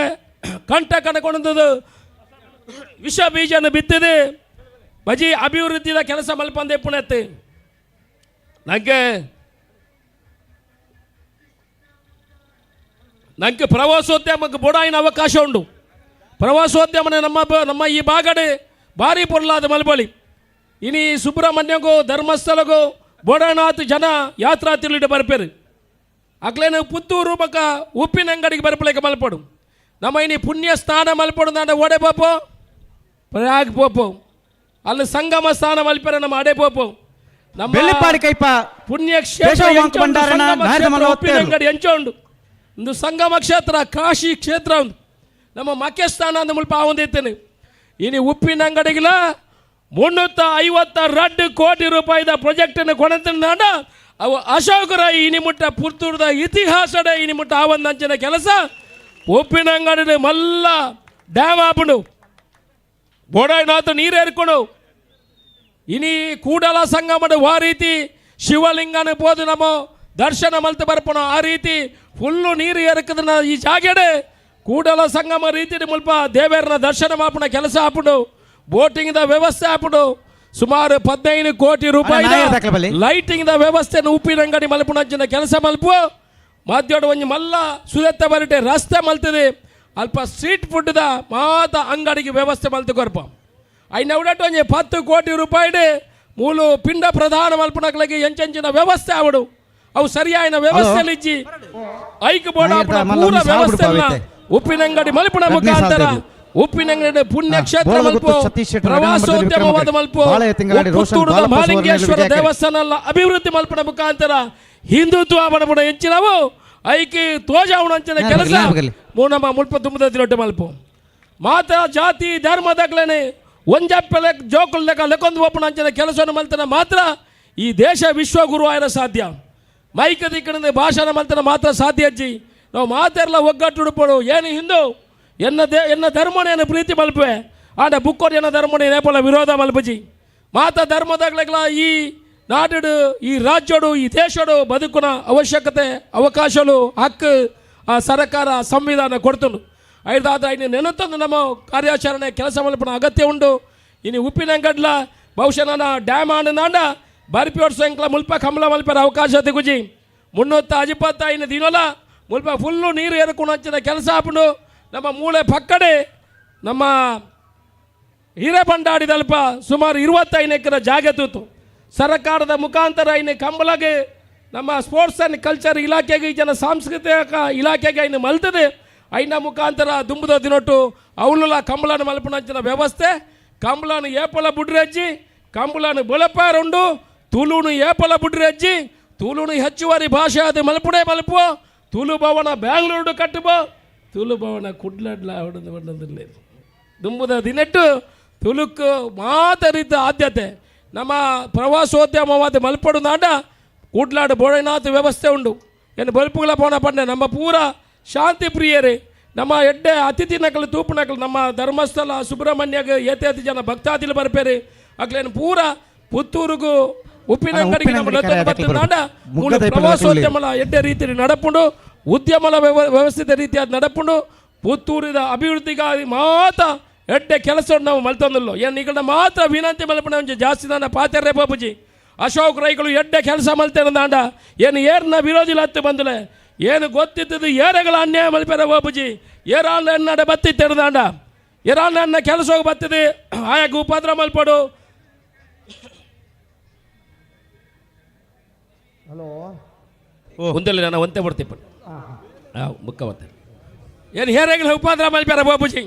ಕಂಠ ಕಣಕೊಂಡದ್ದು ವಿಷ ಬೀಜನ ಬಿತ್ತಿದೆ. ಬಜಿ ಅಭಿವೃದ್ಧಿದ ಕೆಲಸ ಮಲ್ಪಂದೆ ಪುಣೆತ್ತೆ. ನನಗೆ ನನಗೆ ಪ್ರವಾಸೋದ್ಯಮಕ್ಕೆ ಬೊಡಾಯಿನ ಅವಕಾಶ ಉಂಟು. ಪ್ರವಾಸೋದ್ಯಮನ ನಮ್ಮ ನಮ್ಮ ಈ ಭಾಗಡೆ ಭಾರಿ ಪೊರ್ಲಾದ ಮಲ್ಬಳಿ. ಇನಿ ಸುಬ್ರಹ್ಮಣ್ಯಗೂ ಧರ್ಮಸ್ಥಳಗೂ ಬೋಡನಾಥ್ ಜನ ಯಾತ್ರಾ ತಿರುಳಿಟ್ಟು ಬರ್ಪೇರು. ಅಕ್ಲೇನು ಪುತ್ತೂರು ಬಕ ಉಪ್ಪಿನಂಗಡಿಗೆ ಬರ್ಪಲೇಕ ಮಲ್ಪಡು. ನಮ್ಮ ಇನಿ ಪುಣ್ಯ ಸ್ಥಾನ ಮಲ್ಪಡು. ನಾಡ ಓಡೆ ಪೋಪೋ, ಪ್ರಯಾಗ್ ಪೋಪೋ. ಅಲ್ಲಿ ಸಂಗಮ ಸ್ಥಾನ ಮಲ್ಪೆರ ನಮ್ಮ ಅಡೆ ಪೋಪೋ. ನಮ್ಮ ಬೆಳ್ಳಿಪ್ಪಾಡಿ ಕೈಪ ಪುಣ್ಯಕ್ಷೇತ್ರ ಕೇಶವ ಎಂಚ ವಾಂಕ್ ಉಂಡು, ಭಂಡಾರನ ಸಂಗಮ ನಾಯದ ಕ್ಷೇತ್ರ ಮಲ್ಲ ಉಪ್ಪಿನಂಗಡಿ ಎಂಚ ಉಂಡು. ಒಂದು ಸಂಗಮ ಕ್ಷೇತ್ರ, ಕಾಶಿ ಕ್ಷೇತ್ರ ಉಂಡು. ನಮ್ಮ ಮಕ್ಕೆ ಸ್ಥಾನ ಅಂದ ಮುಲ್ಪ ಆವೊಂದಿತ್ತೇನೆ. ಇನಿ ಉಪ್ಪಿನಂಗಡಿಗಿಲ 352 ಕೋಟಿ ರೂಪಾಯಿದ ಪ್ರಾಜೆಕ್ಟನ್ನು ಕೊಣತಿಂದಾಂಡ ಅವು ಅಶೋಕ ರೈ ಇನಿ ಮುಟ್ಟ ಪುತ್ತೂರದ ಇತಿಹಾಸದ ಇನಿ ಮುಟ್ಟ ಆವಂದಂಚಿನ ಕೆಲಸ. ಉಪ್ಪಿನಂಗಡಿ ಮಲ್ಲ ಡ್ಯಾಮ್ ಆಪುಂಡು, ಬೋಡಾಯ್ನಾಥ ನೀರು ಏರ್ಕೊಂಡು. ಇನಿ ಕೂಡಲ ಸಂಗಮದ ಆ ರೀತಿ ಶಿವಲಿಂಗನ ಪೋದು ನಮ್ಮ ದರ್ಶನ ಮಲ್ತು ಬರ್ಪಣ. ಆ ರೀತಿ ಫುಲ್ಲು ನೀರು ಎರಕದನ ಈ ಜಾಗೆಡೆ ಕೂಡಲ ಸಂಗಮ ರೀತಿ ಮುಲ್ಪ ದೇವೇರನ ದರ್ಶನ ಮಾಪುಣ ಕೆಲಸ ಆಪುಂಡು. ಬೋಟಿಂಗ್ the ವ್ಯವಸ್ಥೆ ಆಪುಂಡು. ಸುಮಾರು 15 ಕೋಟಿ ರೂಪಾಯಿ ನಾಯರ್ ದಾಖಲೆ ಬಲ್ಲಿ. ಲೈಟಿಂಗ್ the ವ್ಯವಸ್ಥೆಯನ್ನು ಉಪ್ಪಿನಂಗಡಿ ಮಲ್ಪುನಂಚಿನ ಕೆಲಸ ಮಲ್ಪು. ಮಾಧ್ಯೋಡು ಒಂಜಿ ಮಲ್ಲ ಸುದತ್ತ ಬರಿಟೆ ರಸ್ತೆ ಮಲ್ತದೆ. ಅಲ್ಪ ಸ್ಟ್ರೀಟ್ ಫುಡ್ದ ಮಾತ ಅಂಗಡಿಗೆ ವ್ಯವಸ್ಥೆ ಮಲ್ತು ಕೊರ್ಪ. ಐನ ಉಡಟ್ ಒಂಜಿ 10 ಕೋಟಿ ರೂಪಾಯಿ ಮೂಲು ಪಿಂಡ ಪ್ರಧಾನ ಮಲ್ಪುನಕ್ಲಗೆ ಎಂಚೆಂಚಿನ ವ್ಯವಸ್ಥೆ ಆವಡು. ಅವು ಸರಿಯಾಯಿನ ವ್ಯವಸ್ಥೆ ಇಜ್ಜಿ. ಐಕ್ ಬೋರ್ಡ್ ನಾಯರ್ದ ಮಲ್ಲ ಪೂರ ಒಂದು ಸಾವು ವ್ಯವಸ್ಥೆ ಬಿಡ್ಪಾವೈತೆ. ಉಪ್ಪಿನಂಗಡಿ ಮಲ್ಪುನ ಹದಿನೈದು ಮುಖಾಂತರ ಸಾವಿರದ. ಉಪ್ಪಿನಂಗಡಿ ಪುಣ್ಯಕ್ಷೇತ್ರ ಬೋಳದ ಮಲ್ಪು, ಗುತ್ತು ಸತೀಶ್ ಶೆಟ್ಟರ್ ಪ್ರವಾಸೋದ್ಯಮವಾದ ಮಲ್ಪು, ಬಾಳೆಯ ತಿಂಗಳಾಡಿ ರೋಷನ್ ಪುತ್ತೂರುದ ಬಾಲಪ್ಪ ಸುವರ್ಣ ಮಹಾಲಿಂಗೇಶ್ವರ ವಿಜಯಕರ್. ದೇವಸ್ಥಾನ ಅಭಿವೃದ್ಧಿ ಮಲ್ಪುನ ಮುಖಾಂತರ ಹಿಂದುತ್ವ ಬಡಬಡ ಹೆಚ್ಚಿನವು ಐಕಿ ತೋಜಾವಣಂಚಿನ ಜ್ಞಾನ ಕೆಲಸ ಜ್ಞಾನ ಮೂನಮ್ಮ ಮುಲ್ಪ ತುಂಬದ ದಿನೊಟ್ಟೆ ಮಲ್ಪು. ಮಾತ ಜಾತಿ ಧರ್ಮದಗ್ಲೇನೆ ಒಂಜಪ್ಪೆಲೆ ಜೋಕುಲ್ ಲೆಕ್ಕ ಲೆಕ್ಕೊಂದು ಒಪ್ಪಣ ಅಂಚಿನ ಕೆಲಸವನ್ನು ಮಲ್ತನ ಮಾತ್ರ ಈ ದೇಶ ವಿಶ್ವಗುರು ಆಯರ ಸಾಧ್ಯ. ಮೈಕ ದಿಕ್ಕಣಿಂದ ಭಾಷಣ ಮಲ್ತನ ಮಾತ್ರ ಸಾಧ್ಯ ಅಜ್ಜಿ. ನಾವು ಮಾತೆಲ್ಲ ಒಗ್ಗಟ್ಟು ಏನು ಹಿಂದೂ ಎನ್ನ they ಎನ್ನ ಧರ್ಮನೇನು ಪ್ರೀತಿ ಮಲ್ಪೆ. ಆಂಡ ಬುಕ್ಕೋರ್ ಎನ್ನ ಧರ್ಮನೇ ನೇಪಲ ವಿರೋಧ ಮಲ್ಪಜಿ. ಮಾತ ಧರ್ಮದಾಗ್ಲೆಗ್ಲ ಈ ನಾಡುಡು, ಈ ರಾಜ್ಯಡು, ಈ ದೇಶಡು ಬದುಕುನ ಅವಶ್ಯಕತೆ, ಅವಕಾಶಗಳು, ಹಕ್ಕು ಆ ಸರಕಾರ ಸಂವಿಧಾನ ಕೊಡ್ತುಂಡು. ಐದಾದ್ರೆ ಐನು ನೆನತಂದು ನಮ್ಮ ಕಾರ್ಯಾಚರಣೆ ಕೆಲಸ ಮಲ್ಪನ ಅಗತ್ಯ ಉಂಡು. ಇನ್ನು ಉಪ್ಪಿನಂಗಡ್ಲ ಬಹುಶಃ ನಾನು ಡ್ಯಾಮ್ ಆಂಡ ಬರ್ಪಿ ಸಂಕ್ಲ ಮುಲ್ಪ ಕಮಲ ಮಲ್ಪರ ಅವಕಾಶ ತಿಗುಜಿ. 325 ದಿನಲ ಮುಲ್ಪ ಫುಲ್ಲು ನೀರು ಏರ್ಕೊಂಡು ಹಂಚಿನ ಕೆಲಸ ಆಪುಂಡು. ನಮ್ಮ ಮೂಳೆ ಪಕ್ಕಡೆ ನಮ್ಮ ಹಿರೇಬಂಡಾಡಿದಲ್ಪ ಸುಮಾರು 25 ಎಕರೆ ಜಾಗ ತೂತು ಸರ್ಕಾರದ ಮುಖಾಂತರ ಇನ್ನು ಕಂಬಳಗೆ ನಮ್ಮ sports and culture ಇಲಾಖೆಗೆ, ಈ ಜನ ಸಾಂಸ್ಕೃತಿಕ ಇಲಾಖೆಗೆ ಇನ್ನು ಮಲ್ತದೆ. ಐನ ಮುಖಾಂತರ ದುಂಬುದ ದಿನೊಟ್ಟು ಅವಳುಲ ಕಂಬಳನ ಮಲ್ಪನಂಚಿನ ವ್ಯವಸ್ಥೆ. ಕಂಬಳನ ಏಪಲ ಬುಡ್ರಜ್ಜಿ, ಕಂಬಳನ ಬೊಲಪಾರುಂಡು. ತುಳುನು ಏಪಲ ಬುಡ್ರಜ್ಜಿ, ತುಳುನು ಹೆಚ್ಚುವರಿ ಭಾಷೆ ಅದು ಮಲ್ಪುಡೆ ಮಲ್ಪು. ತುಳು ಭವನ ಬ್ಯಾಂಗ್ಳೂರು ಕಟ್ಟುಬೋ, ತುಳು ಭವನ ಕುಡ್ಲಡ್ಲ ಹೊಡೆದು ಬಂದಿರಲಿಲ್ಲ. ದುಂಬುದ ದಿನಟ್ಟು ತುಳುಕು ಮಾತ ರೀತಿ ಆದ್ಯತೆ. ನಮ್ಮ ಪ್ರವಾಸೋದ್ಯಮವಾದ ಮಲ್ಪಡು ನಾಡ ಕೂಡ್ಲಾಡು ಬೋಳನಾಥ ವ್ಯವಸ್ಥೆ ಉಂಡು. ಏನು ಬಲ್ಪುಗಳ ಪೋಣ ಪಂಡೆ ನಮ್ಮ ಪೂರ ಶಾಂತಿ ಪ್ರಿಯರೇ. ನಮ್ಮ ಎಡ್ಡೆ ಅತಿಥಿ ನಕಲು ತೂಪು ನಕಲು. ನಮ್ಮ ಧರ್ಮಸ್ಥಳ ಸುಬ್ರಹ್ಮಣ್ಯಗೆ ಏತೇತಿ ಜನ ಭಕ್ತಾದಿಲು ಬರ್ಪೇರಿ. ಅಕ್ಲೇನು ಪೂರ ಪುತ್ತೂರುಗು ಉಪ್ಪಿನಂಗಡಿಗೆ ನಮ್ಮ ಉಪ್ಪಿನಂಗಡಿ ಲತ್ತೊಂದು ಕರೆ ಬತ್ತಿನಾಡ ಮುಗ್ಗದ ಮೂಲು ಇಪ್ಪತ್ತು ಪ್ರವಾಸೋದ್ಯಮಲ ಎಡ್ಡೆ ರೀತಿಯಲ್ಲಿ ನಡಪುಂಡು. ಉದ್ಯಮಲ ವ್ಯವಸ್ಥಿತ ರೀತಿಯಾದ ನಡಪುಂಡು. ಪುತ್ತೂರಿದ ಅಭಿವೃದ್ಧಿಗಾಗಿ ಮಾತ ಎಡ್ಡೆ ಕೆಲಸ ನಾವು ಮಲ್ತೊಂದಿಲ್ಲ. ಏನು ಈಗ ಮಾತ್ರ ವಿನಂತಿ ಮಲ್ಪಣ ಒಂಜಿ ಜಾಸ್ತಿ ದಾನ ಪಾತೆರ್ರೆ ಬಾಬುಜಿ. ಅಶೋಕ್ ರೈಗಳು ಎಡ್ಡೆ ಕೆಲಸ ಮಲ್ತೇನೆ ದಾಂಡ ಏನು ಏರ್ನ ವಿರೋಧಿ ಹತ್ತು ಬಂದಲೆ ಏನು ಗೊತ್ತಿದ್ದದು ಏರೆಗಳ ಅನ್ಯಾಯ ಮಲ್ಪೆರ ಬಾಬುಜಿ. ಏರಾಳ ಎನ್ನಡೆ ಬತ್ತಿತ್ತೇನು ದಾಂಡ ಏರಾಳ ಎನ್ನ ಕೆಲಸ ಹೋಗಿ ಬತ್ತಿದೆ ಆಯಾಗ ಉಪದ್ರ ಮಲ್ಪಡು. ಒಂದಲ್ಲಿ ನಾನು ಒಂತೆ ಬರ್ತಿಪ್ಪ ಮುಕ್ಕ ಬರ್ತೇನೆ. ಏನು ಹೇರೆಗಳ ಉಪದ್ರ ಮಲ್ಪ್ಯಾರ ಬಾಬುಜಿ.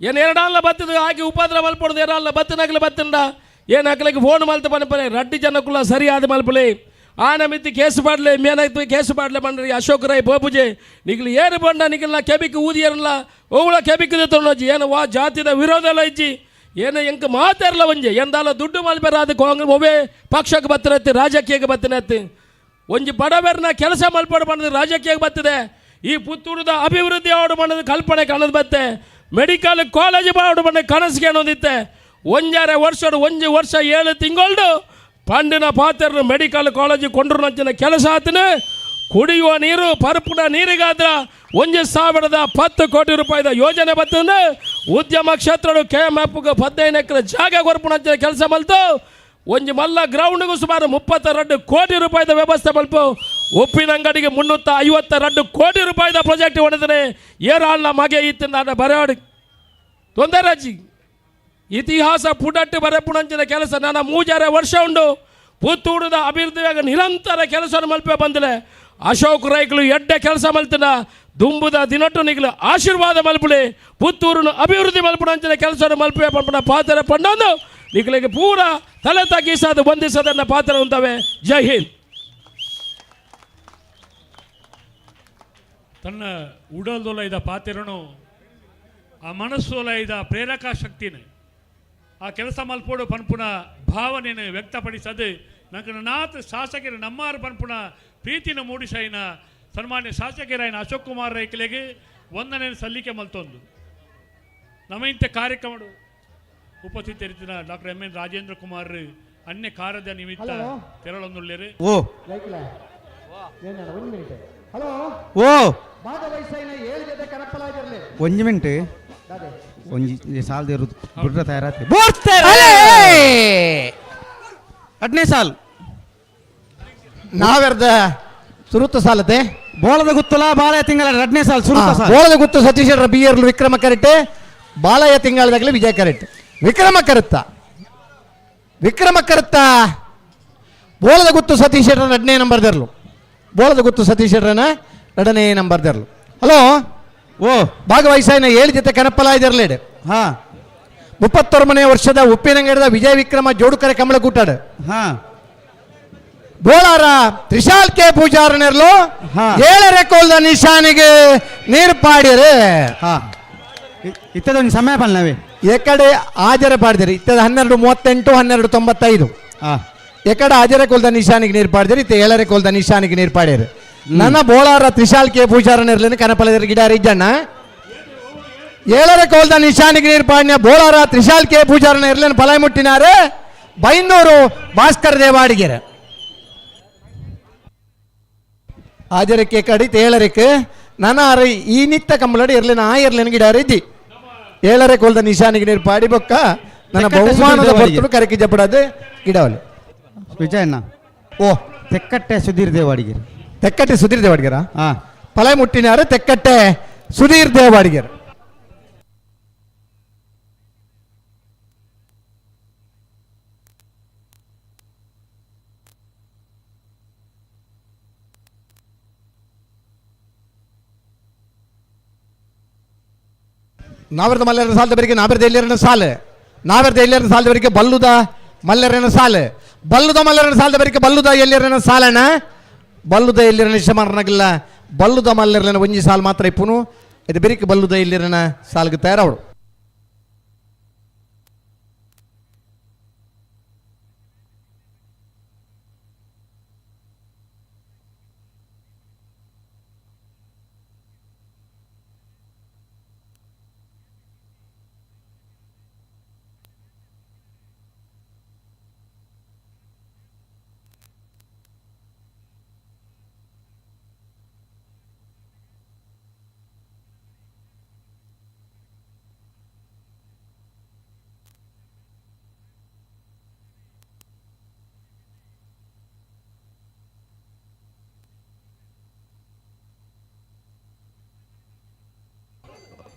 ಏನು ಎರಡಲ್ಲ ಬತ್ತದು ಹಾಕಿ ಉಪದ್ರ ಮಲ್ಪಡುದು, ಎರಡಲ್ಲ ಬತ್ತನಾಗಲಿ ಬತ್ತಂಡ ಏನು ಹಾಕ್ಲಿಕ್ಕೆ ಫೋನ್ ಮಲ್ತ ಪನಪನೆ ರಡ್ಡಿ ಜನಕ್ಕುಲ ಸರಿಯಾದ ಮಲ್ಪಲೆ ಆನ ಮಿತ್ತಿ ಕೇಸು ಪಾಡ್ಲೆ ಮೇನಾಯ್ತು ಕೇಸು ಪಾಡ್ಲೆ ಬಂಡ್ರಿ ಅಶೋಕ್ ರೈ ಬೋಪುಜೆ. ನಿಗ್ಲು ಏರು ಬಂಡ ನಿಗಲ್ನ ಕೆಬಿಕ್ ಊದಿಯರಲ್ಲ ಓವಳ ಕೆಬಿಕ್ ತೊಗೊಂಡೋಜಿ. ಏನು ವಾ ಜಾತಿದ ವಿರೋಧ ಎಲ್ಲ ಇಜ್ಜಿ. ಏನು ಎಂಕ್ ಮಾತಾರಲ್ಲ ಒಂಜೆ ಎಂದಾಲ ದುಡ್ಡು ಮಲ್ಪೆರ ಅದು ಕಾಂಗ್ರೆಸ್ ಒವೇ ಪಕ್ಷಕ್ಕೆ ಬತ್ತನತ್ತಿ ರಾಜಕೀಯಕ್ಕೆ ಬತ್ತನತ್ತಿ ಒಂಜಿ ಬಡವರ್ನ ಕೆಲಸ ಮಲ್ಪಡು ಬಂದದ್ದು ರಾಜಕೀಯಕ್ಕೆ ಬರ್ತದೆ. ಈ ಪುತ್ತೂರದ ಅಭಿವೃದ್ಧಿ ಆಡು ಮಾಡದು ಕಲ್ಪನೆ ಕಾಣದು ಬತ್ತೆ. ಮೆಡಿಕಲ್ ಕಾಲೇಜ್ ಆಡು ಬಂದ ಕನಸಿಗೆ ಅನ್ನೋದಿತ್ತೆ. ಒಂಜಾರೆ ವರ್ಷಡು ಒಂಜಿ ವರ್ಷ 7 ತಿಂಗಳು ಪಂಡಿನ ಪಾತ್ರ ಮೆಡಿಕಲ್ ಕಾಲೇಜ್ ಕೊಂಡ್ರು ನಂಚಿನ ಕೆಲಸ ಆತನ. ಕುಡಿಯುವ ನೀರು ಪರಪುನ ನೀರಿಗಾದ್ರ 1010 ಕೋಟಿ ರೂಪಾಯಿದ ಯೋಜನೆ ಬರ್ತದೆ. ಉದ್ಯಮ ಕ್ಷೇತ್ರ ಕೆ ಎಮ್ ಎಫ್ 15 ಎಕರೆ ಜಾಗ ಕೊರ್ಪುನಂಚಿನ ಕೆಲಸ ಮಲ್ತು. ಒಂಜಿ ಮಲ್ಲ ಗ್ರೌಂಡ್ಗೂ ಸುಮಾರು 32 ಕೋಟಿ ರೂಪಾಯಿದ ವ್ಯವಸ್ಥೆ ಮಲ್ಪ. ಉಪ್ಪಿನಂಗಡಿಗೆ 352 ಕೋಟಿ ರೂಪಾಯಿದ ಪ್ರಾಜೆಕ್ಟ್ ಹೊಡೆದರೆ ಏರಾಳ್ನ ಮಗೆ ಇತ್ತು ನಾನು ಬರೆಯಾಡಿ ತೊಂದರಾಜಿ. ಇತಿಹಾಸ ಪುಡಟ್ಟು ಬರೆಪುಣಂಚಿನ ಕೆಲಸ ನನ್ನ ಮೂಜಾರೆ ವರ್ಷ ಉಂಡು. ಪುತ್ತೂರುದ ಅಭಿವೃದ್ಧಿಯಾಗ ನಿರಂತರ ಕೆಲಸ ಮಲ್ಪೆ ಬಂದಲೆ ಅಶೋಕ್ ರೈಗಳು ಎಡ್ಡೆ ಕೆಲಸ ಮಲ್ತನ. ದುಂಬುದ ದಿನಟ್ಟು ನಿಗಲು ಆಶೀರ್ವಾದ ಮಲ್ಪುಲೆ. ಪುತ್ತೂರನ್ನು ಅಭಿವೃದ್ಧಿ ಮಲ್ಪುಣಂಚಿನ ಕೆಲಸ ಮಲ್ಪೆ ಪಂಪನ ಪಾತ್ರ ಪಂಡೊಂದು ನಿಗಲಿಗೆ ಪೂರ ತಲೆ ತಗ್ಗಿಸೋದು ಬಂಧಿಸೋದನ್ನ ಪಾತ್ರ ಉಂಟವೆ. ಜೈ ಹಿಂದ್. ತನ್ನ ಉಡಲ್ದೊಲ ಇದ್ದ ಪಾತಿರನು ಆ ಮನಸ್ಸೋಲ ಇದ್ದ ಪ್ರೇರಕ ಶಕ್ತಿನೇ ಆ ಕೆಲಸ ಮಲ್ಪೋಡು ಪನ್ಪುನ ಭಾವನೆಯನ್ನು ವ್ಯಕ್ತಪಡಿಸದೆ ನಂಗೆ ನಾತ್ ಶಾಸಕರು ನಮ್ಮಾರು ಪನ್ಪುನ ಪ್ರೀತಿನ ಮೂಡಿಸೈನ ಸನ್ಮಾನ್ಯ ಶಾಸಕರಾಯನ ಅಶೋಕ್ ಕುಮಾರ್ ರೈಕಲೆಗೆ ವಂದನೆ ಸಲ್ಲಿಕೆ ಮಲ್ತೊಂದು ನಮ್ಮ ಇಂಥ ಕಾರ್ಯಕ್ರಮ ಉಪಸ್ಥಿತರಿದ್ದ ಡಾಕ್ಟರ್ ಎಂ ಎನ್ ರಾಜೇಂದ್ರ ಕುಮಾರ್ ಅನ್ಯ ಕಾರ್ಯದ ನಿಮಿತ್ತ ತೆರಳೊಂದುಳ್ಳೇರು. ಓ ಹಲೋ ಓ ಭಾಗವಹಿಸೈನ ಏಳು ಜೊತೆ ಕನಪಲಾಗಿರ್ಲಿ. ಒಂಜಿ ಮಿನಿಟ್, ಒಂಜಿ ಸಾಲ್ ದೇರು ಬುಡ್ರ ತಯಾರಾತಿ. ಅಟ್ನೇ ಸಾಲ್. ನಾವೆರ್ದ ಸುರುತ್ತ ಸಾಲತೆ. ಬೋಳದ ಗುತ್ತಲ ಬಾಳೆ ತಿಂಗಳ ಎರಡನೇ ಸಾಲ್ ಸುರುತ್ತ ಸಾಲ್. ಬೋಳದ ಗುತ್ತು ಸತೀಶ್ ಬಿಯರ್ಲು ವಿಕ್ರಮ ಕರೆಕ್ಟ್, ಬಾಲಯ್ಯ ತಿಂಗಳದಾಗಲೇ ವಿಜಯ ಕರೆಕ್ಟ್. ವಿಕ್ರಮ ಕರುತ್ತ, ವಿಕ್ರಮ ಕರುತ್ತ. ಬೋಳದ ಗುತ್ತು ಸತೀಶ್ ಎರಡನೇ ನಂಬರ್ ದರ್ಲು. ಬೋಳದ ಗುತ್ತು ಸತೀಶ್ ಎರಡನೇ ನಂಬರ್ ದರ್ಲು. ಹಲೋ ಓ ಭಾಗವಹಿಸಾಯನ ಏಳು ಜೊತೆ ಕನಪಲಾಯ್ದಿರ್ಲೇಡು. ಹಾ 31ನೇ ವರ್ಷದ ಉಪ್ಪಿನಂಗಡದ ವಿಜಯ ವಿಕ್ರಮ ಜೋಡುಕರೆ ಕಮಲ ಕೂಟಾಡು. ಹಾ ಬೋಳಾರ ತ್ರಿಶಾಲ್ ಕೆ ಪೂಜಾರನೆರ್ಲು. ಹಾ. ಏಳರೆ ಕೋಲ್ದ ನಿಶಾನಿಗೆ ನೀರು ಪಾಡಿರಿ. ಹಾ ಇತ್ತದೊಂದು ಸಮಯ ಪಲ್ನವೇ. ಎಕಡೆ ಹಾಜರ ಪಾಡಿದಿರಿ ಇತ್ತದ 12:38, 12:95. ಹಾ ಎಕಡೆ ಹಾಜರ ಕೋಲ್ದ ನಿಶಾನಿಗೆ ನೀರು ಪಾಡಿದಿರಿ ಇತ್ತ ಏಳರೆ ಕೋಲ್ದ ನಿಶಾನಿಗೆ ನೀರು ಪಾಡಿರಿ. ನನ್ನ ಬೋಳಾರ ತ್ರಿಶಾಲ್ ಕೆ ಪೂಜಾರನೆರ್ಲೇನು ಕನಪಲದಿರ ಗಿಡಾರ ಇಜ್ಜಣ್ಣ. ಏಳರೆ ಕೋಲ್ದ ನಿಶಾನಿಗೆ ನೀರು ಪಾಡಿನ ಬೋಳಾರ ತ್ರಿಶಾಲ್ ಕೆ ಪೂಜಾರನ ಇರ್ಲೇನು ಪಲಾಯ್ ಮುಟ್ಟಿನಾರೆ ಬೈಂದೂರು ಭಾಸ್ಕರ ದೇವಾಡಿಗೆರೆ. ಆಜರಕ್ಕೆ ಕಡಿತ ಏಳರಕ್ಕೆ ನನ್ನ ಅರ ಈ ನಿತ್ತ ಕಂಬಳಡಿ ಇರ್ಲೇನ ಆ ಇರ್ಲೇನ ಗಿಡಾರ ಇದ್ದಿ. ಏಳರೆ ಕೋಲ್ದ ನಿಶಾನಿಗೆ ನೀರು ಪಾಡಿ ಬೊಕ್ಕ ನನ್ನ ತೆಕ್ಕಟ್ಟೆ ಬಹುಮಾನದ ಸುಧೀರ್ ದೇವಾಡಿಗೆ. ಬರ್ತಡು ಕರಕಿ ಜಪಡದು ಗಿಡವಲ್ಲಿ. ವಿಜಯಣ್ಣ. ಓ ತೆಕ್ಕಟ್ಟೆ ಸುಧೀರ್ ದೇವಾಡಿಗೆ. ತೆಕ್ಕಟ್ಟೆ ಸುಧೀರ್ ದೇವಾಡಿಗೆರ. ಹಾ ಪಲಾಯ್ ಮುಟ್ಟಿನಾರು ತೆಕ್ಕಟ್ಟೆ ಸುಧೀರ್ ದೇವಾಡಿಗೆರ್. ನಾವರದ ಮಲ್ಲರನ ಸಾಲದವರಿಗೆ ನಾವರದ ಎಲ್ಲಿರನ ಸಾಲು, ನಾವರದ ಎಲ್ಲಿರನ ಸಾಲದವರಿಗೆ ಬಲ್ಲುದ ಮಲ್ಲರನ ಸಾಲು, ಬಲ್ಲುದ ಮಲ್ಲರನ ಸಾಲದವರಿಗೆ ಬಲ್ಲುದ ಎಲ್ಲಿರನ ಸಾಲಣ ಬಲ್ಲುದ ಎಲ್ಲಿರನ ಇಷ್ಟಮಾರನಾಗಿಲ್ಲ. ಬಲ್ಲುದ ಮಲ್ಲರನ ಒಂಜಿ ಸಾಲು ಮಾತ್ರ ಇಪ್ಪುನು. ಇದು ಬೆರಿಕೆ ಬಲ್ಲುದ ಎಲ್ಲಿರನ ಸಾಲ್ಗೆ ತಯಾರವಳು.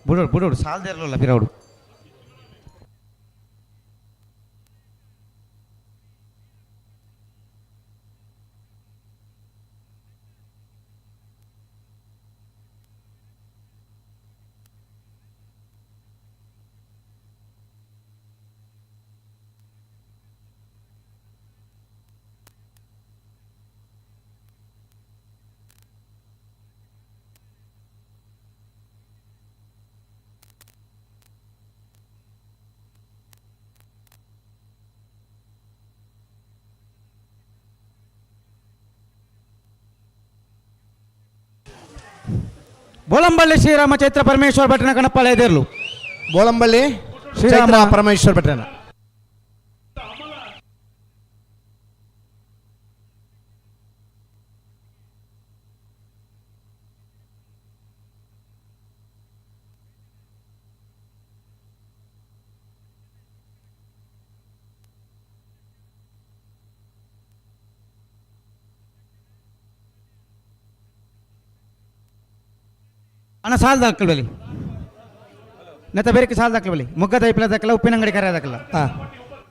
ಬುಡೋಡು ಬುಡೋಡು ಸಾಲ್ದೇರ್ಲಲ್ಲ ಪಿರವಡು. ಬೋಳಂಬಳ್ಳಿ ಶ್ರೀರಾಮ ಚೈತ್ರ ಪರಮೇಶ್ವರ ಭಟ್ನ ಕಣಪ್ಪಾಳ ಎದಿರ್ಲು. ಬೋಳಂಬಳ್ಳಿ ಶ್ರೀರಾಮ ಚೈತ್ರ ಪರಮೇಶ್ವರ ಭಟ್ರನ. ಅಣ್ಣ ಸಾಲ ದಾಖಲು ಬಲಿ ನೆತ್ತ ಬೇರೆ ಸಾಲ ದಾಖಲು ಬಲಿ ಮೊಗ್ಗದ ಐಪ್ಲ ದಾಖಲ ಉಪ್ಪಿನಂಗಡಿ ಕರೆ ದಾಖಲ. ಹಾ.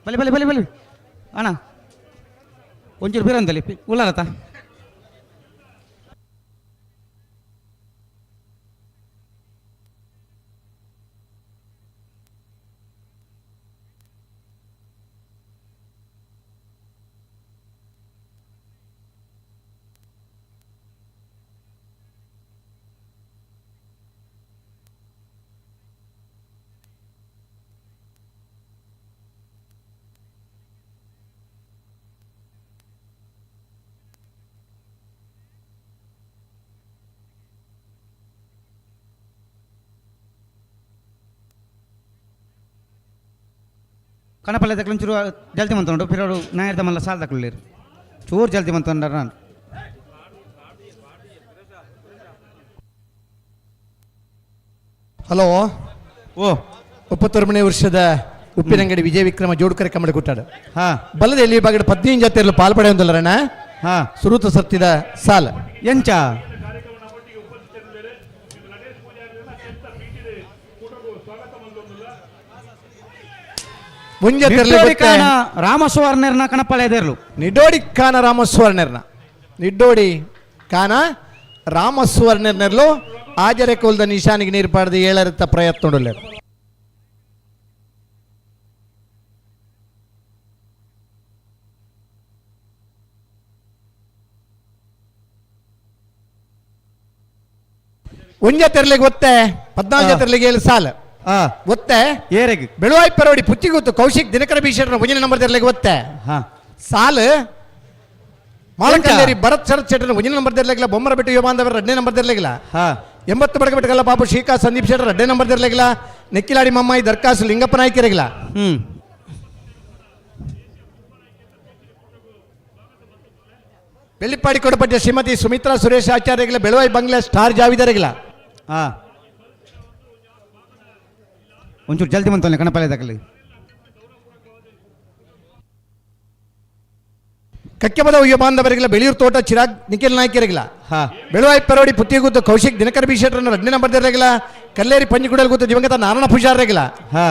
ಬಲಿ ಬಲಿ ಬಲಿ ಬಲಿ ಅಣ್ಣ ಒಂಚೂರು ಬೀರಂದಲ್ಲಿ ಉಳ್ಳಾರತ. ಕಣಪಲ್ಲೆ ದಕ್ಕಲು ಒಂಚೂರು ಜಲ್ದಿ ಮಂತುಂಡು ಪಿರೋಡು ನಾಯರ್ದ ಮಲ್ಲ ಸಾಲ ದಕ್ಕಲು ಚೂರು ಜಲ್ದಿ ಮಂತುಂಡ ನಾನು. ಹಲೋ. ಓ. 39ನೇ ವರ್ಷದ ಉಪ್ಪಿನಂಗಡಿ ವಿಜಯ ವಿಕ್ರಮ ಜೋಡ್ಕರೆ ಕಮ್ಮಡಿ ಕೊಟ್ಟಾಡು. ಹಾ. ಬಲ್ಲದ ಎಲ್ಲಿ ಬಾಗಡ 15 ಜಾತಿಯಲ್ಲೂ ಪಾಲ್ಪಡೆ ಹೊಂದಲ್ಲರಣ್ಣ. ಹಾ. ಸುರುತ ಸತ್ತಿದ ಸಾಲ. ಎಂಚ ಮುಂಜೆ ತೆರಲಿ ನಿಡ್ಡೋಡಿ ರಾಮಸುವರ್ಣರ್ನ ಕಣಪ್ಪಾಳ ಎದಿರ್ಲು. ನಿಡ್ಡೋಡಿ ಕಾನ ರಾಮಸುವರ್ಣರ್ನ ನಿಡ್ಡೋಡಿ ಕಾನ ರಾಮಸುವರ್ಣರ್ನೆರ್ಲು ಆಜರೆ ಕೋಲ್ದ ನಿಶಾನಿಗೆ ನೀರು ಪಾಡ್ದು ಏಳರತ್ತ ಪ್ರಯತ್ನ ಉಡಲೇರು. ಒಂಜ ತೆರಲಿಗೆ ಒತ್ತೆ 14 ತೆರಲಿಗೆ ಏಳು ಸಾಲ. ಹಾ. ಒತ್ತೆ ಏರೆಗ್ ಬೆಳುವಾಯಿ ಪರೋಡಿ ಪುತ್ತಿಗುತ್ತು ಕೌಶಿಕ್ ದಿನಕರ ಭೀಷಣರ ಒಂಜನೇ ನಂಬರ್ ತೆರಲಿಗೆ ಒತ್ತೆ. ಹಾ. ಸಾಲು ಮಾಳಕಲ್ಲೇರಿ ಭರತ್ ಶರತ್ ಶೆಟ್ಟರ್ ಒಂಜನೇ ನಂಬರ್ ತೆರಲಿಲ್ಲ. ಬೊಮ್ಮರ ಬಿಟ್ಟು ಯೋಬಾಂಧವರ ಎರಡನೇ ನಂಬರ್ ತೆರಲಿಲ್ಲ. ಹಾ. 80 ಬಡಗ ಬಿಟ್ಟಗಲ್ಲ ಪಾಪು ಶ್ರೀಕಾ ಸಂದೀಪ್ ಶೆಟ್ಟರ್ ಎರಡನೇ ನಂಬರ್ ತೆರಲಿಲ್ಲ. ನೆಕ್ಕಿಲಾಡಿ ಮಮ್ಮಾಯಿ ದರ್ಕಾಸು ಲಿಂಗಪ್ಪ ನಾಯ್ಕರಿಗಿಲ್ಲ. ಹ್ಮ್. ಬೆಳ್ಳಿಪ್ಪಾಡಿ ಕೊಡಪಟ್ಟೆ ಶ್ರೀಮತಿ ಸುಮಿತ್ರಾ ಸುರೇಶ್ ಆಚಾರ್ಯಗಿಲ್ಲ. ಬೆಳುವಾಯಿ ಬಂಗ್ಲೆ ಸ್ಟಾರ್ ಜಾವಿದರಿಗಿಲ್ಲ. ಹಾ. ಒಂಚೂರು ಜಲ್ದಿ ಮಂತವನೆ ಕಣಪಾಲೆ ದಾಖಲೆ. ಕಕ್ಕೆಬದ ಉಯ್ಯ ಬಾಂಧವರಿಗಿಲ್ಲ. ಬೆಳಿಯೂರು ತೋಟ ಚಿರಾಗ್ ನಿಖಿಲ್ ನಾಯ್ಕರಿಗಿಲ್ಲ. ಹಾ. ಬೆಳುವಾಯಿ ಪರೋಡಿ ಪುತ್ತಿಗುತ್ತು ಕೌಶಿಕ್ ದಿನಕರ ಬಿ ಶೆಟ್ಟರ್ನ ಎರಡನೇ ನಂಬರ್ ತೆರಲಿಲ್ಲ. ಕಲ್ಲೇರಿ ಪಂಜಿಗುಡಲ್ ಗುತ್ತು ದಿವಂಗತ ನಾರಾಯಣ ಪೂಜಾರರಿಗಿಲ್ಲ. ಹಾ.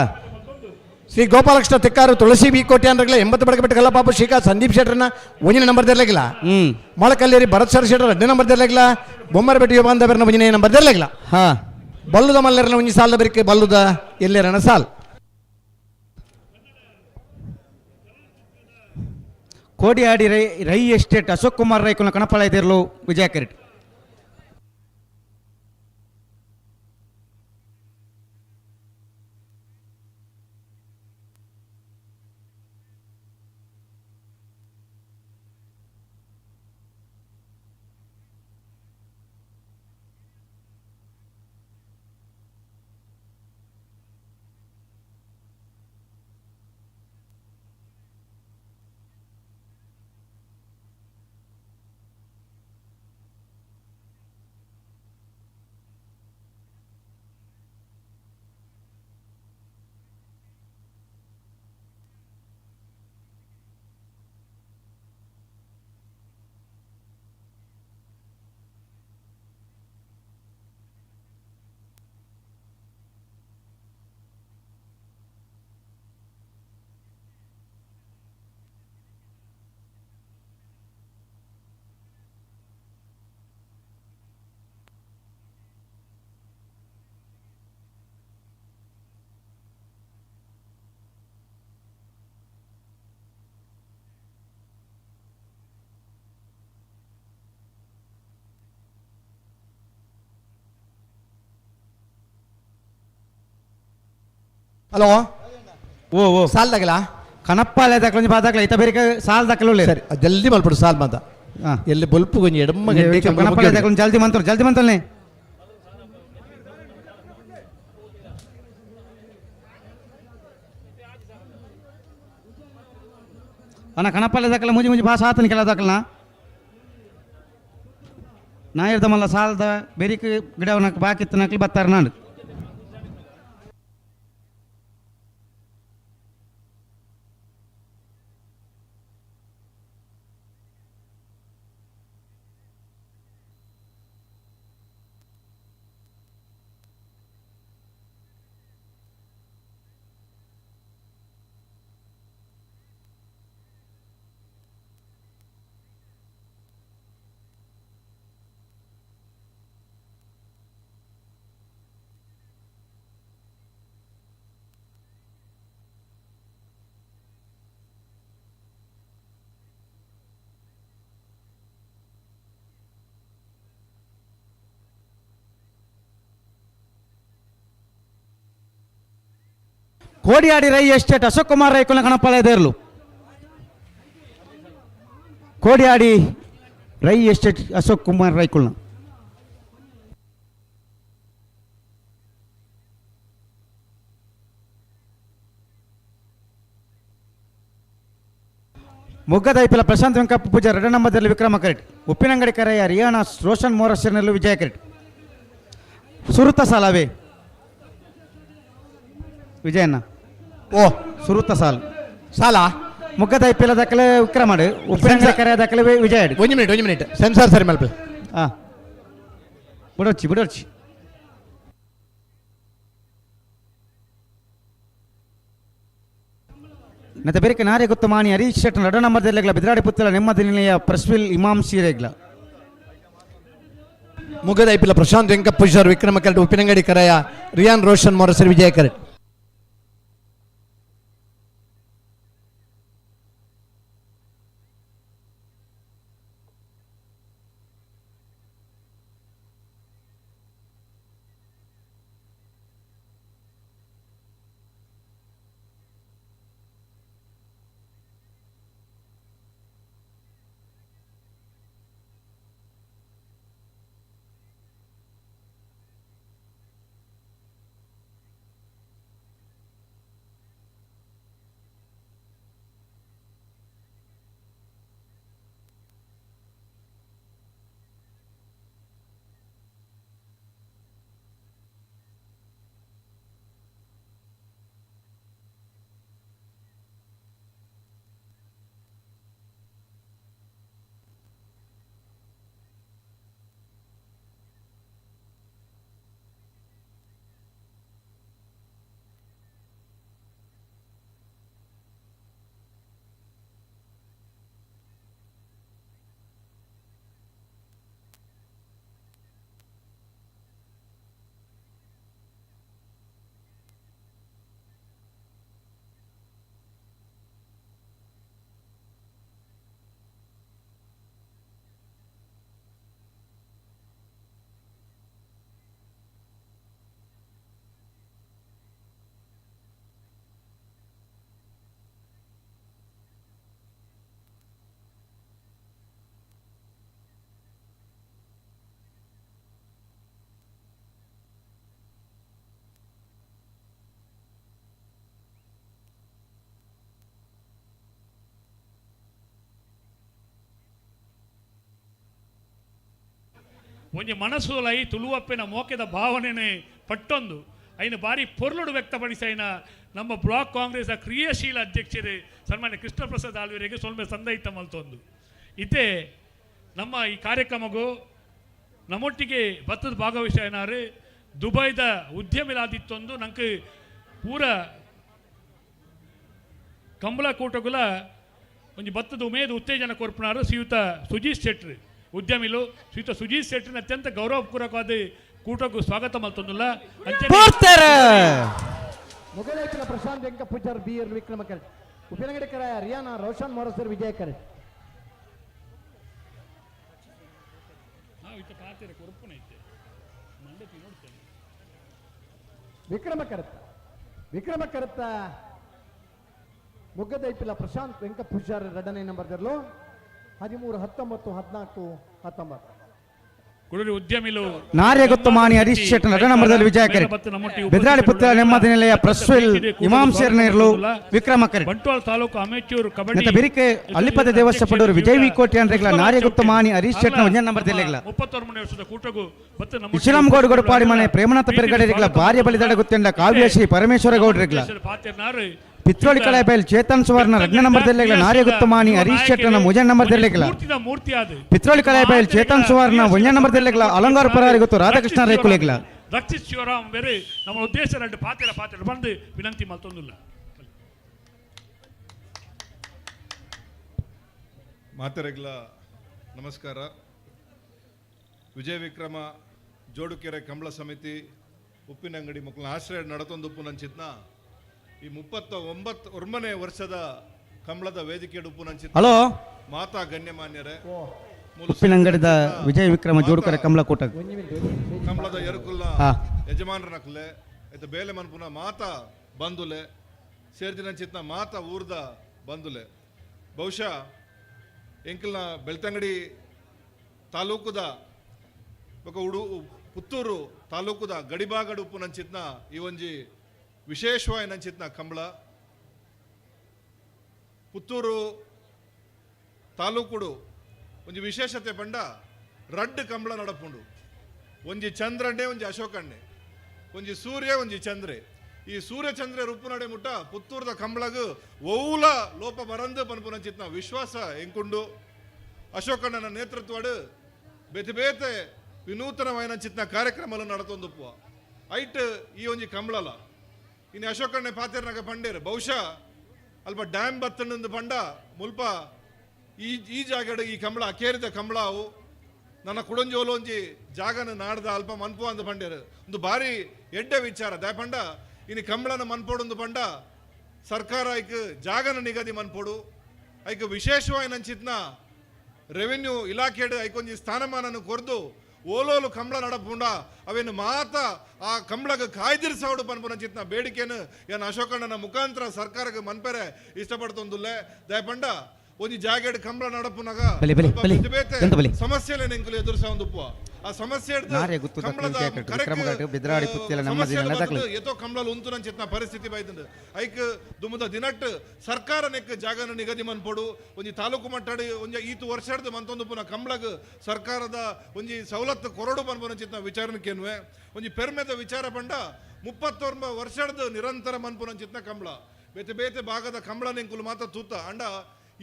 ಶ್ರೀ ಗೋಪಾಲಕೃಷ್ಣ ತೆಕ್ಕಾರು ತುಳಸಿ ಬಿ ಕೋಟೆ ಅಂದ್ರಗಿಲ್ಲ. 80 ಬಡಗ ಬಿಟ್ಟಗಲ್ಲ ಪಾಪು ಶ್ರೀಕಾ ಸಂದೀಪ್ ಶೆಟ್ಟರ್ನ ಒಂದನೇ ನಂಬರ್ ತೆರಲಿಲ್ಲ. ಹ್ಮ್. ಮೊಳಕಲ್ಲೇರಿ ಭರತ್ ಸರ್ ಶೆಟ್ಟರ್ ಎರಡನೇ ನಂಬರ್ ತೆರಲಿಲ್ಲ. ಬೊಮ್ಮರ ಬೆಟ್ಟ ಬಾಂಧವರನ್ನ ಒಂದನೇ ನಂಬರ್ ತೆರಲಿಲ್ಲ. ಹಾ. ಬಲ್ಲುದ ಮಲ್ಲರನ ಒಂಜಿ ಸಾಲದ ಬರಿಕೆ ಬಲ್ಲುದ ಎಲ್ಲೆರನ ಸಾಲ್. ಕೋಡಿಯಾಡಿ ರೈ ರೈ ಎಸ್ಟೇಟ್ ಅಶೋಕ್ ಕುಮಾರ್ ರೈಕುನ ಕಣಪಾಳ ಇದಿರಲು ವಿಜಯ ಕರೆಟ್. Hello. ಓ ಓ. ಸಾಲ್ ದಾಗಲ. ಕನಪ್ಪಾಲೆ ದಾಖಲೆ ಒಂಜಿ ಬಾದಾಕ್ಲ ಇತ್ತ ಬೇರೆ ಸಾಲ್ ದಾಖಲೆ ಒಳ್ಳೆ. ಸರಿ, ಜಲ್ದಿ ಮಲ್ಪಡು ಸಾಲ್ ಮಾತ. ಹಾ. ಎಲ್ಲಿ ಬೊಲ್ಪು ಗೊಂಜಿ ಎಡಮ್ಮ ಗಂಟೆ. ಕನಪ್ಪಾಲೆ ದಾಖಲೆ ಜಲ್ದಿ ಮಂತೋಳು, ಜಲ್ದಿ ಮಂತೋಲ್ನೆ. ಅಣ್ಣ, ಕಣಪಾಲೆ ದಾಖಲೆ ಮುಂಜಿ ಮುಂಜಿ ಭಾಷ ಆತನ ಕೆಲ ದಾಖಲನ ನಾ ಇರ್ದಮಲ್ಲ ಸಾಲದ ಬೆರಿಕ್ ಗಿಡವನ ಬಾಕಿತ್ತು ನಕ್ಲಿ ಬತ್ತಾರ ನಾಡು. ಕೋಡಿಯಾಡಿ ರೈ ಎಸ್ಟೇಟ್ ಅಶೋಕ್ ಕುಮಾರ್ ರೈ ಕುಲ ಕಣಪಾಲೆ ದೇರ್ಲು. ಕೋಡಿಯಾಡಿ ರೈ ಎಸ್ಟೇಟ್ ಅಶೋಕ್ ಕುಮಾರ್ ರೈಕುಲ್ನ. ಮೊಗ್ಗದ ಐಪಿಲ ಪ್ರಶಾಂತ್ ವೆಂಕಪ್ಪ ಪೂಜಾ ಎರಡ ನಂಬರ್ದಲ್ಲಿ ವಿಕ್ರಮ ಕರೆಟ್. ಉಪ್ಪಿನಂಗಡಿ ಕರೆಯ ರಿಯಾನ ರೋಷನ್ ಮೋರಸರ್ನಲ್ಲೂ ವಿಜಯ ಕರೆಟ್. ಸುರುತ ಸಾಲವೇ ವಿಜಯಣ್ಣ? ಓ. ಸುರುತ ಸಾಲು. ಸಾಲ. ಮೊಗ್ಗದ ಐಪಿಎಲ್ ದಾಖಲೆ ವಿಕ್ರಮ ಮಾಡು, ಉಪ್ಪಿನಂಗಡಿ ಕರೆಯ ದಾಖಲೆ ವಿಜಯ ಆಡು. ಒಂಜಿ ಮಿನಿಟ್, ಒಂಜಿ ಮಿನಿಟ್, ಸೆನ್ಸಾರ್ ಸರಿ ಮಲ್ಪು. ಹಾ, ಬಿಡೋಚಿ ಬಿಡೋಚಿ. ಮತ್ತೆ ಬೇರೆ ನಾರೇ ಗೊತ್ತು ಮಾಣಿ ಹರೀಶ್ ಶೆಟ್ ನಡ ನಂಬರ್ ಬಿದ್ರಾಡಿ ಪುತ್ತಲ ನೆಮ್ಮದಿ ನಿಲಯ ಪ್ರಸ್ವಿಲ್ ಇಮಾಮ್ ಸೀರೆಗ್ಲ. ಮುಗದ ಐಪಿಲ ಪ್ರಶಾಂತ್ ವೆಂಕಪ್ಪ ಪೂಜಾರ್ ವಿಕ್ರಮ ಕರೆಟ್. ಉಪ್ಪಿನಂಗಡಿ ಕರೆಯ ರಿಯಾನ್ ರೋಷನ್ ಮೊರಸರ್ ವಿಜಯ ಕರೆಟ್. ಒಂಜಿ ಮನಸ್ಸು ಲೈ ತುಳುವಪ್ಪಿನ ಮೋಕೆದ ಭಾವನೆನೆ ಪಟ್ಟೊಂದು ಐನ ಬಾರಿ ಪೊರ್ಲುಡು ವ್ಯಕ್ತಪಡಿಸೈನ ನಮ್ಮ ಬ್ಲಾಕ್ ಕಾಂಗ್ರೆಸ್ ಕ್ರಿಯಾಶೀಲ ಅಧ್ಯಕ್ಷರೇ ಸನ್ಮಾನ್ಯ ಕೃಷ್ಣ ಪ್ರಸಾದ್ ಆಳ್ವರಿಗೆ ಸೊಲ್ಮೆ ಸಂದೈತ ಮಲ್ತೊಂದು. ಇತ್ತೆ ನಮ್ಮ ಈ ಕಾರ್ಯಕ್ರಮಗೂ ನಮ್ಮೊಟ್ಟಿಗೆ ಭತ್ತದ ಭಾಗವಹಿಸಿನಾರು ದುಬೈದ ಉದ್ಯಮಿಲಾದಿತ್ತೊಂದು ನಂಗೆ ಪೂರ ಕಂಬಳ ಕೂಟಗುಲ ಒಂಜಿ ಭತ್ತದ ಉಮೇದು ಉತ್ತೇಜನ ಕೊರ್ಪುನಾರು ಶ್ರೀಯುತ ಸುಜೀತ್ ಶೆಟ್ರು, ಉದ್ಯಮಿಲು ಶ್ರೀಯುತ ಸುಜೀತ್ ಶೆಟ್ರಿನ ಅತ್ಯಂತ ಗೌರವಪೂರ್ವಕವಾದ ಕೂಟಕ್ಕೂ ಸ್ವಾಗತ ಮಲ್ತೊಂದುಲ್ಲ. ಅಂಚನೆ ಪೂರ್ತರ. ಮೊಗಲೈಪಿನ ಪ್ರಶಾಂತ್ ವೆಂಕಪ್ಪ ಪೂಜಾರ್ ಬಿ ಎರ್ ವಿಕ್ರಮ ಕರೆಟ್. ಉಪ್ಪಿನಂಗಡಿ ಕರೆಯ ರಿಯಾನ ರೋಷನ್ ಮೊರಸರ್ ವಿಜಯ ಕರೆಟ್. ನಾವು ಇತ್ತ ಪಾತಿರ ಕೊರ್ಪುನ ಇತ್ತೆ ಮಂಡತಿ ನೋಡ್ತೇನೆ. ವಿಕ್ರಮ ಕರೆಟ್. ವಿಕ್ರಮ ಕರೆತ ಮೊಗ್ಗದೈಪಿಲ ಪ್ರಶಾಂತ್ ವೆಂಕ ಪೂಜಾರಿ ಎರಡನೇ ನಂಬರ್ ದರ್ಲು 13-19 14-19. ಕುಡರಿ ಉದ್ಯಮಿಲು ನಾರ್ಯಗುತ್ತು ಮಾಣಿ ಹರೀಶ್ ಶೆಟ್ಟಿ ಎರಡನೇ ನಂಬರ್ದಲ್ಲಿ ವಿಜಯ ಕರೆಟ್. ಬೆದ್ರಾಳಿ ಪುತ್ರ ನೆಮ್ಮದಿ ನಿಲಯ ಪ್ರಸ್ವಿಲ್ ಇಮಾಮ್ ಸೇರ್ನೇರ್ಲು ವಿಕ್ರಮ ಕರೆಟ್. ಬಂಟ್ವಾಳ ತಾಲೂಕು ಅಮೆಚೂರ್ ಕಬಡ್ಡಿ ನೆತ್ತ ಬಿರಿಕೆ ಅಲ್ಲಿಪದ ದೇವಸ್ಥಾನ ಪಡೂರು ವಿಜಯ್ ವಿ ಕೋಟಿ ಅಂದ್ರೆಗ್ಲ ನಾರ್ಯಗುತ್ತು ಮಾಣಿ ಹರೀಶ್ ಶೆಟ್ನ ಒಂಜನೇ ನಂಬರ್ ದಿಲ್ಲೆಗ್ಲ. 39 ವರ್ಷದ ಕೂಟಗೂ ಮತ್ತು ನಮ್ಮ ಇಶುರಾಮ್ ಗೌಡ ಗೌಡಪಾಡಿ ಮನೆ ಪ್ರೇಮನಾಥ ಪೆರ್ಗಡೆರಿಗ್ಲ ಭಾರ್ಯ ಬಲಿದಡ ಗೊತ್ತಿಂಡ ಕಾವ್ಯಶ್ರೀ ಪರಮೇಶ್ವರ ಗೌಡ್ರಿಗ್ಲ. ಪಾತ್ರನಾರು ಪಿತ್ರೋಳಿ ಕಳೆಬೈಲ್ ಚೇತನ್ ಸುವರ್ಣ ಎರಡನೇ ನಂಬರ್ ದಿಲ್ಲೆಗ್ಲ ನಾರ್ಯಗುತ್ತು ಮಾಣಿ ಹರೀಶ್ ಶೆಟ್ಟನ ಮೂಜನೇ ನಂಬರ್ ದಿಲ್ಲೆಗ್ಲ. ಮೂರ್ತಿದ ಮೂರ್ತಿಯಾದ ಪಿತ್ರೋಳಿ ಕಳೆಬೈಲ್ ಚೇತನ್ ಸುವರ್ಣ ಒಂಜನೇ ನಂಬರ್ ದಿಲ್ಲೆಗ್ಲ ಅಲಂಗಾರ ಪರಾರಿ ಗೊತ್ತು ರಾಧಾಕೃಷ್ಣ ರೇಕುಲೆಗ್ಲ. ರಕ್ಷಿತ್ ಶಿವರಾಮ್ ಬೇರೆ ನಮ್ಮ ಉದ್ದೇಶ ಎರಡು ಪಾತ್ರ ಪಾತ್ರ ಬಂದು ವಿನಂತಿ ಮಲ್ತೊಂದಿಲ್ಲ. ಮಾತರೆಗ್ಲ ನಮಸ್ಕಾರ. ವಿಜಯ ವಿಕ್ರಮ ಜೋಡುಕೆರೆ ಕಂಬಳ ಸಮಿತಿ ಉಪ್ಪಿನಂಗಡಿ ಮಕ್ಕಳ ಆಶ್ರಯ ನಡತೊಂದು ಉಪ್ಪು ನಂಚಿತ್ನ ಈ 39 ವರ್ಷದ ಕಂಬಳದ ವೇದಿಕೆ ಉಪ್ಪು ನಂಚಿತ್ನ ಹಲೋ. ಮಾತಾ ಗಣ್ಯಮಾನ್ಯರೇ, ಮೂಲ ಉಪ್ಪಿನಂಗಡಿದ ವಿಜಯ ವಿಕ್ರಮ ಜೋಡುಕರೆ ಕಮಲಕೂಟ ಕಂಬಳದ ಎರುಕುಲ್ಲ ಹಾ. ಯಜಮಾನರ ನಕಲೆ ಆಯ್ತು ಬೇಲೆ ಮನ್ಪುನ ಮಾತಾ ಬಂಧುಲೆ ಸೇರ್ದಿನಂಚಿತ್ನ ಮಾತಾ ಊರ್ದ ಬಂಧುಲೆ. ಬಹುಶಃ ಎಂಕಲ್ನ ಬೆಳ್ತಂಗಡಿ ತಾಲೂಕುದ ಬೊಕ ಉಡು ಪುತ್ತೂರು ತಾಲೂಕುದ ಗಡಿಭಾಗಡು ಉಪ್ಪು ನಂಚಿತ್ನ ಈ ಒಂಜಿ ವಿಶೇಷವಾಗಿ ನಂಚಿತ್ನ ಕಂಬಳ. ಪುತ್ತೂರು ತಾಲೂಕುಡು ಒಂಜಿ ವಿಶೇಷತೆ ಪಂಡ ರಡ್ಡ್ ಕಂಬಳ ನಡಪುಂಡು. ಒಂಜಿ ಚಂದ್ರಣ್ಣೆ, ಒಂಜಿ ಅಶೋಕಣ್ಣೆ, ಒಂಜಿ ಸೂರ್ಯ, ಒಂಜಿ ಚಂದ್ರೆ. ಈ ಸೂರ್ಯ ಚಂದ್ರೆ ರುಪ್ಪು ನಡೆ ಮುಟ್ಟ ಪುತ್ತೂರ್ದ ಕಂಬಳಗು ಒವ್ಲ ಲೋಪ ಬರಂದು ಪನ್ಪುನಂಚಿತ್ನ ವಿಶ್ವಾಸ ಎಂಕುಂಡು. ಅಶೋಕಣ್ಣನ ನೇತೃತ್ವಡು ಬೇತೆ ಬೇತೆ ವಿನೂತನವಾಯಿನ ಚಿತ್ನ ಕಾರ್ಯಕ್ರಮలు ನಡತೊಂದುಪ್ಪುವ ಐಟ್ ಈ ಒಂಜಿ ಕಂಬಳಲ. ಇನ್ನು ಅಶೋಕಣ್ಣೆ ಪಾತೆರ್ನಾಗ ಪಂಡೇರು ಬಹುಶಃ ಅಲ್ಪ ಡ್ಯಾಮ್ ಬತ್ತಣ್ಣಂದು ಪಂಡ ಮುಲ್ಪ ಈ ಈ ಜಾಗಡ್ ಈ ಕಂಬಳ ಅಕೇರಿದ ಕಂಬಳ ಅವು ನನ್ನ ಕುಡಂಜೋಲು ಒಂಜಿ ಜಾಗನ ನಾಡ್ದ ಅಲ್ಪ ಮನ್ಪು ಅಂದ ಪಂಡೇರು. ಒಂದು ಬಾರಿ ಎಡ್ಡೆ ವಿಚಾರ ದಾಯ ಪಂಡ ಇನ್ನು ಕಂಬಳನ ಮನ್ಪೋಡೊಂದು ಪಂಡ ಸರ್ಕಾರ ಐಕ್ ಜಾಗನ ನಿಗದಿ ಮನ್ಪೋಡು, ಐಕ್ ವಿಶೇಷವಾಗಿ ನಂಚಿತ್ನ ರೆವೆನ್ಯೂ ಇಲಾಖೆಡ್ ಐಕೊಂಜಿ ಸ್ಥಾನಮಾನನ ಕೊರ್ದು ಓಲೋಲು ಕಂಬಳ ನಡಪುಂಡ ಅವೇನು ಮಾತ ಆ ಕಂಬಳಗ ಕಾಯ್ದಿರಿಸೋಡು ಪನ್ಪುನ ಚಿತ್ನ ಬೇಡಿಕೆನು ಏನ್ ಅಶೋಕಣ್ಣನ ಮುಖಾಂತರ ಸರ್ಕಾರಕ್ಕೆ ಮನ್ಪೆರೆ ಇಷ್ಟಪಡ್ತೊಂದುಲ್ಲೆ. ದಯಪಂಡ ಒಂಜಿ ಜಾಗೆಡ್ ಕಂಬಳ ನಡಪುನಗ ಬಲಿ, ಬಲಿ, ಸ್ವಲ್ಪ ಬಲಿ. ಬೇತೆ ಬೇತೆ ಎಂತ ಬಲಿ? ಸಮಸ್ಯೆಲೆ ಎಂಕುಲು ಎದುರಿಸ ಒಂದು ಉಪ್ಪುವ ಆ ಸಮಸ್ಯೆ ಹಿಡ್ದು ನಾರೆ ಗುತ್ತು ದಕ್ಕಲು ಕಂಬಳದ ವಿಜಯ ಕಟ್ಟು, ಕರೆಕ್, ವಿಕ್ರಮ ಘಾಟ್, ಬಿದ್ರಾಡಿ ಪುತ್ತಿಲ ನಮ್ಮ ಸಮಸ್ಯೆಲು ಜಿಲ್ಲೆನ ಬತ್ತದು ದಾಖಲೆ. ಏತೋ ಕಂಬಳಲು ಉಂತು ನಂಚಿತ್ನ ಪರಿಸ್ಥಿತಿ ಬೈದಂಡು ಐಕ್ ದುಮುದ ದಿನಟ್ ಸರ್ಕಾರ ನೆಕ್ ಜಾಗನ ನಿಗದಿ ಮನ್ಪೊಡು. ಒಂಜಿ ತಾಲೂಕು ಮಟ್ಟಡ್ ಒಂಜಿ ಈತು ವರ್ಷಡ್ದು ಮಂತೊಂದು ಪುನ ಕಂಬಳಗ್ ಸರ್ಕಾರದ ಒಂಜಿ ಸವಲತ್ತು ಕೊರಡು ಪನ್ಪುನ ಚಿತ್ನ ವಿಚಾರಣೆಕೇನ್ವೆ. ಒಂಜಿ ಪೆರ್ಮೆದ ವಿಚಾರ ಪಂಡ 39 ವರ್ಷಡ್ದು ನಿರಂತರ ಮನ್ಪುನ ಚಿತ್ನ ಕಂಬಳ ಬೇತೆ ಬೇತೆ ಭಾಗದ ಕಂಬಳ ನೆಂಕುಲು ಮಾತ್ರ ತೂತ ಅಂಡ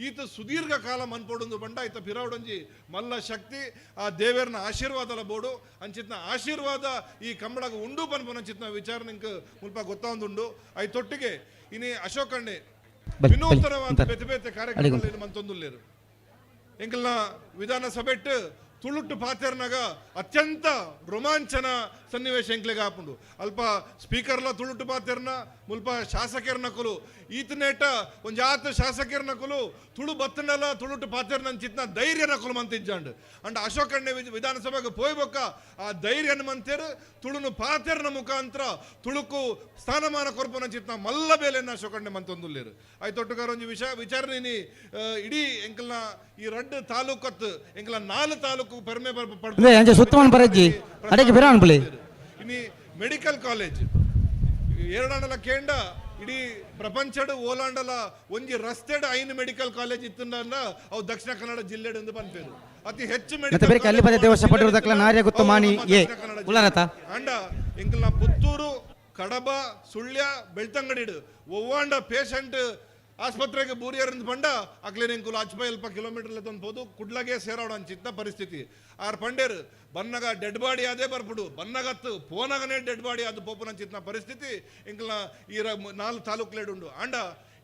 ಈತ ಸುದೀರ್ಘ ಕಾಲ ಮನ್ಪೊಡೊಂದು ಬಂಡ ಈತ ಪಿರಾವಡೊಂಜಿ ಮಲ್ಲ ಶಕ್ತಿ ಆ ದೇವೇರ್ನ ಆಶೀರ್ವಾದಲ ಬೋಡು ಅಂಚಿತ್ನ ಆಶೀರ್ವಾದ ಈ ಕಂಬಳಗ ಉಂಡು ಪನ್ಪುನ ಚಿತ್ನ ವಿಚಾರ ನಿಂಕ್ ಮುಲ್ಪ ಗೊತ್ತಾಂದುಂಡು. I ತೊಟ್ಟಿಗೆ ಇನಿ ಅಶೋಕಣ್ಣೆ ಬಲಿ, ಬಲಿ, ವಿನೂತನವಾದ ಅಂತಾರೆ. ಬೇತೆ ಬೇತೆ ಅಡಿಗುಂಟ. ಕಾರ್ಯಕ್ರಮ ಮಂತೊಂದುಲ್ಲೇರು. ಎಂಕಲ್ನ ವಿಧಾನಸಭೆಟ್ ತುಳುಟ್ಟು ಪಾತೆರ್ನಾಗ ಅತ್ಯಂತ ರೋಮಾಂಚನ ಸನ್ನಿವೇಶ ಎಂಕ್ಲೆಗ್ ಆಪುಂಡು. ಅಲ್ಪ ಸ್ಪೀಕರ್ಲ ತುಳುಟ್ಟು ಪಾತೆರ್ನ ಮುಲ್ಪ ಶಾಸಕೆರ್ನಕುಲು ಈತನೇಟ ಒಂಜಾತ ಶಾಸಕೆರ್ನಕುಲು ತುಳು ಬತ್ತನಲ ತುಳುಟ್ಟು ಪಾತೆರ್ನ ಚಿತ್ನ ಧೈರ್ಯ ನಕುಲು ಮಂತಿಜ್ಜಾಂಡ್. ಅಂಡ್ ಅಶೋಕಣ್ಣೆ ವಿಧಾನಸಭೆಗೆ ಪೋಯ್ಬೊಕ್ಕ ಆ ಧೈರ್ಯನ ಮಂತೇರು ತುಳುನು ಪಾತೆರ್ನ ಮುಖಾಂತರ ತುಳುಕು ಸ್ಥಾನಮಾನ ಕೊರ್ಪುನ ಚಿತ್ನ ಮಲ್ಲ ಬೇಲೆನ ಅಶೋಕಣ್ಣೆ ಮಂತೊಂದುಲ್ಲೇರು. ಆಯ್ತೊಟ್ಟುಗಾರ ಒಂಜಿ ವಿಷಯ ವಿಚಾರಣೆ ಇಡೀ ಎಂಕಲ್ನ ಈ ರಡ್ಡ್ ತಾಲೂಕತ್ ಎಂಕಲ್ನ 4 ತಾಲೂಕು ಪೆರ್ಮೆ ಅಂದ್ರೆ ಅಂಚೆ ಸುತ್ತಮನ್ ಪರಜ್ಜಿ, ಅಡೆಗೆ ಬಿರಾನ್ ಪುಲಿ. ಇನಿ ಮೆಡಿಕಲ್ ಕಾಲೇಜ್ ಎರಡಾಂಡಲ ಕೇಂಡ ಇಡೀ ಪ್ರಪಂಚಡ್ ಓಲಾಂಡಲ ಒಂಜಿ ರಸ್ತೆಡ್ 5 ಮೆಡಿಕಲ್ ಕಾಲೇಜ್ ಇತ್ತಂಡ ಅವು ದಕ್ಷಿಣ ಕನ್ನಡ ಜಿಲ್ಲೆಡ್ ಎಂದು ಪನ್ಪೇರು. ಅತಿ ಹೆಚ್ಚು ಮತ್ತೆ ಬೇರೆ ಅಲ್ಲಿ ಪದೇ ದೇವಸ್ಥಾನ ಪಟ್ಟಿರುವುದಕ್ಕಲ್ಲ ನಾರ್ಯ ಗುತ್ತು ಮಾಣಿ ಎ ಉಲ್ಲರತ. ಅಂಡ ಎಂಕಲ್ನ ಪುತ್ತೂರು ಕಡಬ ಸುಳ್ಯ ಬೆಳ್ತಂಗಡಿಡು ಒವ್ವಾಂಡ ಪೇಷಂಟ್ ಆಸ್ಪತ್ರೆಗೆ ಬೂರಿಯರಿಂದ ಪಂಡ ಅಕ್ಲೇನ್ ಎಂಕುಲು ಅಚ್ಪ ಅಲ್ಪ ಕಿಲೋಮೀಟರ್ ತಂದ್ಬೋದು ಕುಡ್ಲಗೆ ಸೇರೋಡ ಅಂಚಿತ್ತ ಪರಿಸ್ಥಿತಿ. ಆರ್ ಪಂಡೇರು ಬನ್ನಗ ಡೆಡ್ ಬಾಡಿ ಅದೇ ಬರ್ಪುಡು ಬನ್ನಗತ್ತು ಪೋನಗನೇ ಡೆಡ್ ಬಾಡಿ ಅದು ಪೋಪುನ ಅಂಚಿತ್ನ ಪರಿಸ್ಥಿತಿ ಎಂಕಲ್ನ ಈ 4 ತಾಲೂಕ್ಲೇಡು ಉಂಡು. ಅಂಡ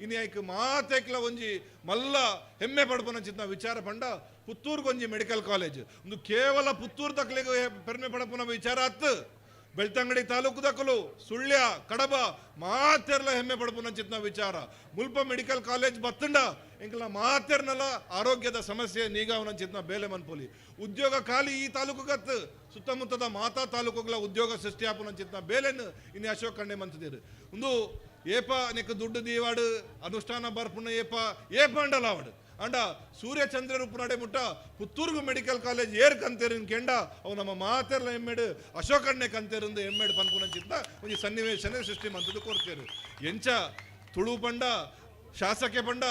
ಇನಿ ಐಕ್ ಮಾತೇಕ್ಲ ಒಂಜಿ ಮಲ್ಲ ಹೆಮ್ಮೆ ಪಡ್ಪುನ ಅಂಚಿತ್ನ ವಿಚಾರ ಪಂಡ ಪುತ್ತೂರ್ಗೊಂಜಿ ಮೆಡಿಕಲ್ ಕಾಲೇಜ್ ಒಂದು ಕೇವಲ ಪುತ್ತೂರು ತಕ್ಲೆಗ್ ಪೆರ್ಮೆ ಪಡಪುನ ವಿಚಾರ ಅತ್ತು. Belthangady ತಾಲೂಕುದಕಲು ಸುಳ್ಯ ಕಡಬ ಮಾತೆರ್ಲ ಹೆಮ್ಮೆ ಪಡ್ಪುನಂಚಿತ್ನ ವಿಚಾರ. ಮುಲ್ಪ ಮೆಡಿಕಲ್ ಕಾಲೇಜ್ ಬತ್ತಂಡ ಎಂಕಲ್ನ ಮಾತೆರ್ನಲ ಆರೋಗ್ಯದ ಸಮಸ್ಯೆ ನೀಗಾವನಂಚಿತ್ನ ಬೇಲೆ ಮನ್ಪೊಲಿ. ಉದ್ಯೋಗ ಖಾಲಿ ಈ ತಾಲೂಕುಗತ್ ಸುತ್ತಮುತ್ತದ ಮಾತಾ ತಾಲೂಕುಗಳ ಉದ್ಯೋಗ ಸೃಷ್ಟಿಯಾಪುನಂಚಿತ್ನ ಬೇಲೆನ್ ಇನ್ನು ಅಶೋಕ್ ಕಣ್ಣೆ ಮಂತಿದ್ದೀರು. ಒಂದು ಏಪ ನೆಕ್ ದುಡ್ಡು ದೀವಾಡು ಅನುಷ್ಠಾನ ಬರ್ಪುನ ಏಪ ಏಪ ಅಂಡಲಾವಡು ಅಂಡ ಸೂರ್ಯ ಚಂದ್ರರು ಪುನಾಡೆ ಮುಟ್ಟ ಪುತ್ತೂರ್ಗು ಮೆಡಿಕಲ್ ಕಾಲೇಜ್ ಏರ್ ಕಂತೇರಿನ ಕೆಂಡ ಅವು ನಮ್ಮ ಮಾತೆರ್ಲ ಎಮ್ಮೆಡು ಅಶೋಕಣ್ಣೆ ಕಂತೇರಿಂದ ಎಮ್ಮೆಡು ಪನ್ಪುನಂಚಿತ್ತ ಒಂಜಿ ಸನ್ನಿವೇಶನೇ ಸೃಷ್ಟಿ ಮಂತದ್ದು ಕೊಡ್ತೇರು. ಎಂಚ ತುಳು ಪಂಡ ಶಾಸಕೆ ಪಂಡ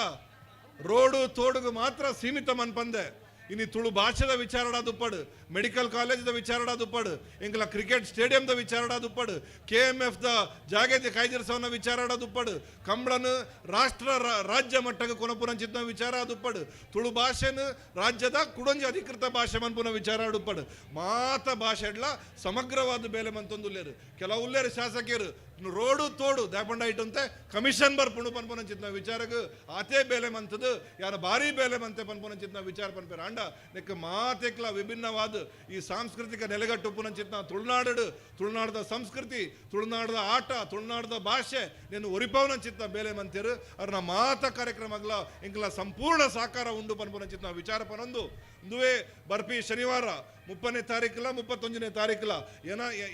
ರೋಡು ತೋಡುಗು ಮಾತ್ರ ಸೀಮಿತ ಮನ್ಪಂದೆ ಇನಿ ತುಳು ಭಾಷೆದ ವಿಚಾರಡ ದುಪ್ಪಡು, ಮೆಡಿಕಲ್ ಕಾಲೇಜ್ದ ವಿಚಾರಡ ದುಪ್ಪಡು, ಎಂಕಲ ಕ್ರಿಕೆಟ್ ಸ್ಟೇಡಿಯಂದ ವಿಚಾರಡ ದುಪ್ಪಡು, KMF the ಜಾಗೆದ ಕಾಯ್ದಿರಿಸವನ ವಿಚಾರಡ ದುಪ್ಪಡು, ಕಂಬಳನು ರಾಷ್ಟ್ರ ರಾಜ್ಯ ಮಟ್ಟಕ್ಕೆ ಕೊನಪುನಂಚಿತ್ನ ವಿಚಾರ ದುಪ್ಪಡು, ತುಳು ಭಾಷೆನು ರಾಜ್ಯದ ಕುಡೊಂಜಿ ಅಧಿಕೃತ ಭಾಷೆ ಮನ್ಪುನ ವಿಚಾರ ದುಪ್ಪಡು, ಮಾತ ಭಾಷೆಡ್ಲ ಸಮಗ್ರವಾದ ಬೇಲೆ ಮಂತೊಂದುಲ್ಲೇರು. ಕೆಲವು ಉಲ್ಲೇರು ಶಾಸಕರು ರೋಡು ತೋಡು ದಾಪಂಡ ಇಟ್ಟಂತೆ ಕಮಿಷನ್ ಬರ್ಪುಂಡು ಪನ್ಪುನಂಚಿತ್ನ ವಿಚಾರಕ್ಕೆ ಆತೇ ಬೇಲೆ ಮಂತದು ಯಾರ ಭಾರಿ ಬೇಲೆ ಮಂತೆ ಪನ್ಪುನಂಚಿತ್ನ ವಿಚಾರ ಪನ್ಪೇರ. ಅಂಡ ನೆಕ್ ಮಾತೆಕ್ಲ ವಿಭಿನ್ನವಾದ ಈ ಸಾಂಸ್ಕೃತಿಕ ನೆಲೆಗಟ್ಟು ಪುನಂಚಿತ್ನ ತುಳುನಾಡು, ತುಳುನಾಡದ ಸಂಸ್ಕೃತಿ, ತುಳುನಾಡದ ಆಟ, ತುಳುನಾಡದ ಭಾಷೆ ನೆನ್ನು ಒರಿಪವನಂಚಿತ್ನ ಬೇಲೆ ಮಂತಿರು. ಅವ್ರನ್ನ ಮಾತ ಕಾರ್ಯಕ್ರಮಗಳ ಇಂಕ್ಲ ಸಂಪೂರ್ಣ ಸಾಕಾರ ಉಂಡು ಪನ್ಪುನಂಚಿತ್ನ ವಿಚಾರ ಪನೊಂದು ಇಂದುವೇ ಬರ್ಪಿ ಶನಿವಾರ 30ನೇ ತಾರೀಕಲ 31ನೇ ತಾರೀಕಲ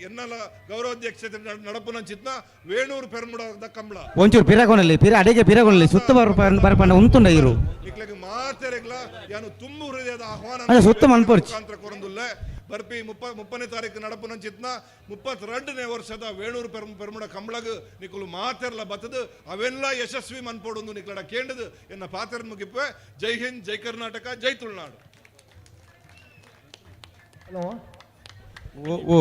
ಎನ್ನಲ ಗೌರವಾಧ್ಯಕ್ಷತೆ ನಡಪುನಂಚಿತ್ನ ವೇಣೂರು ಪೆರ್ಮುಡದ ಕಂಬಳ ಒಂಚೂರು ಪಿರಗೊನಲ್ಲಿ ಪಿರ ಅಡಿಗೆ ಪಿರಗೊನಲ್ಲಿ ಸುತ್ತ ಬರಪಂಡ ಉಂತುಂಡ ಇರು ಇಕ್ಲೆಗ್ ಮಾತೆರೆಗ್ಲ ಯಾನು ತುಂಬು ಹೃದಯದ ಆಹ್ವಾನ ಅದೇ ಸುತ್ತ ಮನ್ಪೊರ್ಚಿ. ಮುಖಾಂತರ ಕೊರಂದುಲ್ಲೆ ಬರ್ಪಿ 30ನೇ ತಾರೀಕು ನಡಪುನಂಚಿತ್ನ 32ನೇ ವರ್ಷದ ವೇಣೂರು ಪೆರ್ಮುಡ ಕಂಬಳಗ್ ನಿಕುಲು ಮಾತೆರ್ಲ ಬತ್ತದು ಅವೆಲ್ಲ ಯಶಸ್ವಿ ಮನ್ಪೋಡೊಂದು ನಿಕ್ಲಡ ಕೇಂಡದು ಎನ್ನ ಪಾತೆರ್ ಮುಗಿಪ್ಪೆ. ಜೈ ಹಿಂದ್, ಜೈ ಕರ್ನಾಟಕ, ಜೈ ತುಳುನಾಡು. ಓ ಓ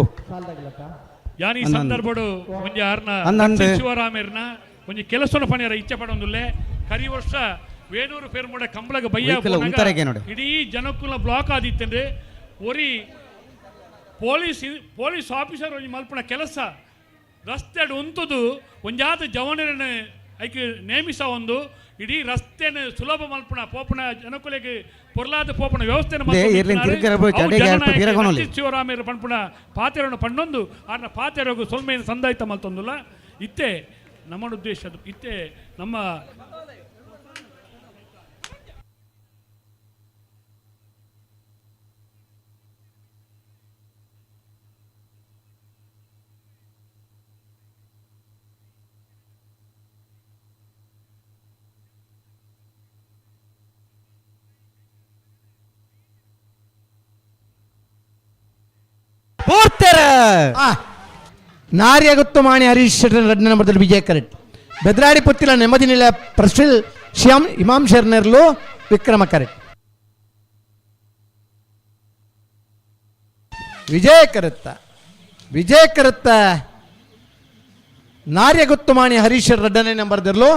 ಯಾನ್ ಈ ಅಂದ್ ಅಂದ್. ಸಂದರ್ಭಡು ಒಂಜಿ ಆರ್ನ ಅಂದ್ ಅಂದ್. ಶಿವರಾಮೆರ್ನ ಒಂಜಿ ಕೆಲಸನ ಪಣಿಯರ ಇಚ್ಛೆ ಪಡೊಂದುಲ್ಲೆ. ಕರಿ ವರ್ಷ ವೇಣೂರು ಪೆರ್ಮುಡ ಕಂಬಳಗ ಬಯ್ಯ ವೈಕಲ್ ಪೋನಗ ಉಂತರೆಗೆ ನೋಡು. ಇಡೀ ಜನಕ್ಕುಲ ಬ್ಲಾಕ್ ಆದಿತ್ತಂದ್ರೆ ಒರಿ police police officer ಒಂಜಿ ಮಲ್ಪುನ ಕೆಲಸ ರಸ್ತೆಡ್ ಉಂತುದು ಒಂಜಾತ ಜವನರನ್ನ ಐಕ್ ನೇಮಿಸ ಒಂದು ಇಡೀ ರಸ್ತೆನ ಸುಲಭ ಮಲ್ಪುನ ಪೋಪುನ ಜನಕುಲೆಗ್ ಪೊರ್ಲಾದ ಪೋಪುನ ವ್ಯವಸ್ಥೆನ they, ಇರ್ಲಿನ್ ತಿರ್ಗರ ಬೋಚ್, ಅಡೆಗೆ ಅಲ್ಪ ಪಿರಗೊನೊಲಿ. ಶಿವರಾಮಯ್ಯರ ಪನ್ಪುನ ಪಾತೆರನ್ನು ಪಣ್ಣೊಂದು ಆರ್ನ ಪಾತೆರಗು ಸೊಲ್ಮೆಯನ್ನು ಸಂದಾಯ್ತ ಮಲ್ತೊಂದುಲ್ಲ. ಇತ್ತೆ ನಮ್ಮ ಉದ್ದೇಶ ಅದು. ಇತ್ತೆ ನಮ್ಮ ಪೂರ್ತರ ನಾರ್ಯಗುತ್ತು ಮಾಣಿ ಹರೀಶ್ ಶೆಟ್ಟರ್ ಎರಡನೇ ನಂಬರ್ದಲ್ಲಿ ವಿಜಯ ಕರೆಕ್ಟ್. ಬೆದ್ರಾಡಿ ಪುತ್ತಿಲ ನೆಮ್ಮದಿ ನಿಲಯ ಪ್ರಶ್ರಿಲ್ ಶ್ಯಾಮ್ ಇಮಾಮ್ ಶೆರ್ನೆರ್ಲು ವಿಕ್ರಮ ಕರೆಕ್ಟ್. ವಿಜಯ ಕರುತ್ತ ವಿಜಯ ಕರುತ್ತ ನಾರ್ಯಗುತ್ತುಮಾಣಿ ಹರೀಶ್ ಎರಡನೇ ನಂಬರ್ದಿರಲು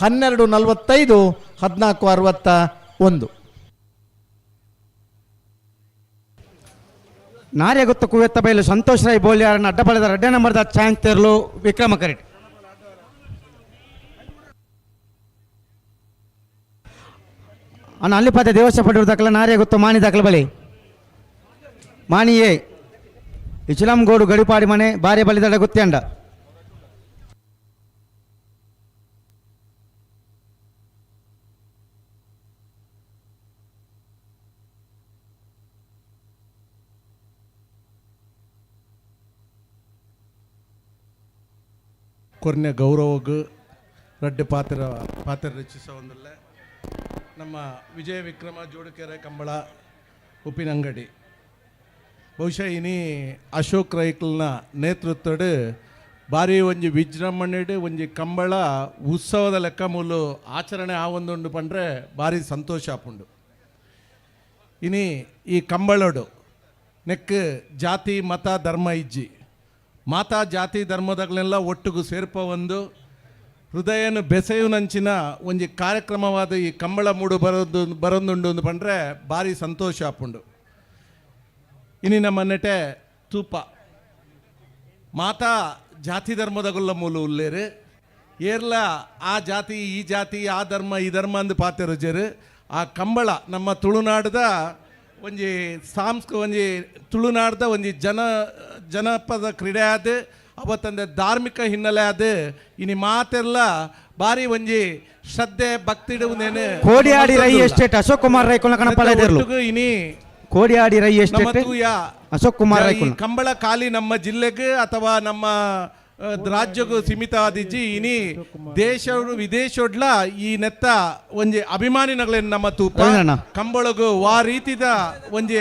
12:45 14:61. ನಾರ್ಯಗುತ್ತ ಕುವೆತ್ತ ಬೈಲು ಸಂತೋಷ್ ರಾಯ್ ಬೋಲಿಯಾರನ್ನ ಅಡ್ಡ ಪಡೆದ ರಡ್ಡೆ ನಂಬರ್ದ ಚಾಯನ್ ತೇರ್ಲು ವಿಕ್ರಮ ಕರೆಕ್ಟ್. ಅಣ್ಣ ಅಲ್ಲಿ ಪಾತೆ ದೇವಸ್ಥಾನ ಪಟ್ಟಿರು ದಾಖಲೆ ನಾರ್ಯಗುತ್ತ ಮಾಣಿ ದಾಖಲೆ ಬಳಿ ಮಾಣಿಯೇ ಇಚಿಲಂಗೋಡು ಗಡಿಪಾಡಿ ಮನೆ ಬಾರಿ ಬಲಿದಡ ಗುತ್ತಂಡ. ಕೊರ್ನೆ ಗೌರವಗ್ ರಡ್ಡೆ ಪಾತ್ರ ಪಾತ್ರ ರಚಿಸ ಒಂದಲ್ಲ ನಮ್ಮ ವಿಜಯ ವಿಕ್ರಮ ಜೋಡುಕೆರೆ ಕಂಬಳ ಉಪ್ಪಿನಂಗಡಿ. ಬಹುಶಃ ಇನಿ ಅಶೋಕ್ ರೈಕ್ಲ್ನ ನೇತೃತ್ವಡ್ ಬಾರಿ ಒಂಜಿ ವಿಜೃಂಭಣೆಡ್ ಒಂಜಿ ಕಂಬಳ ಉತ್ಸವದ ಲೆಕ್ಕ ಮೂಲು ಆಚರಣೆ ಆ ಒಂದುಂಡು ಪಂಡ್ರೆ ಭಾರಿ ಸಂತೋಷ ಆಪುಂಡು. ಇನಿ ಈ ಕಂಬಳೋಡು ನೆಕ್ ಜಾತಿ ಮತ ಧರ್ಮ ಇಜ್ಜಿ, ಮಾತಾ ಜಾತಿ ಧರ್ಮದಗಳೆಲ್ಲ ಒಟ್ಟುಗು ಸೇರ್ಪ ಒಂದು ಹೃದಯನ ಬೆಸೆಯುನಂಚಿನ ಒಂಜಿ ಕಾರ್ಯಕ್ರಮವಾದ ಈ ಕಂಬಳ ಮೂಡು ಬರೋದು ಬರೋದುಂಡು ಅಂದ್ ಪಂಡ್ರೆ ಭಾರಿ ಸಂತೋಷ ಆಪುಂಡು. ಇನಿ ನಮ್ಮ ನೆಟೆ ತೂಪ ಮಾತಾ ಜಾತಿ ಧರ್ಮದಗುಲ್ಲ ಮೂಲು ಉಲ್ಲೇರು ಏರ್ಲ ಆ ಜಾತಿ ಈ ಜಾತಿ ಆ ಧರ್ಮ ಈ ಧರ್ಮ ಅಂದು ಪಾತೆರುಜರು. ಆ ಕಂಬಳ ನಮ್ಮ ತುಳುನಾಡದ ಒಂಜಿ ಒಂಜಿ ತುಳುನಾಡ್ದ ಒಂಜಿ ಜನಪದ ಕ್ರೀಡೆ ಆದ ಅವತ್ತಂದೆ ಧಾರ್ಮಿಕ ಹಿನ್ನೆಲೆ ಆದ ಇನಿ ಮಾತೆಲ್ಲ ಬಾರಿ ಒಂಜಿ ಶ್ರದ್ಧೆ ಭಕ್ತಿಡು ನೇನು ಕೋಡಿಯಾಡಿ ರೈ ಎಸ್ಟೇಟ್ ಅಶೋಕ್ ಕುಮಾರ್ ರೈ ಕುಲ ಕಣಪಾಲ ಇನಿ ಕೋಡಿಯಾಡಿ ರೈ ಎಸ್ಟೇಟ್ ಅಶೋಕ್ ಕುಮಾರ್ ರೈ ಕಂಬಳ ಖಾಲಿ ನಮ್ಮ ಜಿಲ್ಲೆಗೆ ಅಥವಾ ನಮ್ಮ ರಾಜ್ಯಕ್ಕೂ ಸೀಮಿತ ಆದಿಜ್ಜಿ ಇನಿ ದೇಶ ವಿದೇಶೊಡ್ಲ ಈ ನೆತ್ತ ಒಂಜಿ ಅಭಿಮಾನಿನಗಳೇನು ನಮ್ಮ ತೂಪ ಕಂಬಳಗು ವಾ ರೀತಿದ ಒಂಜಿ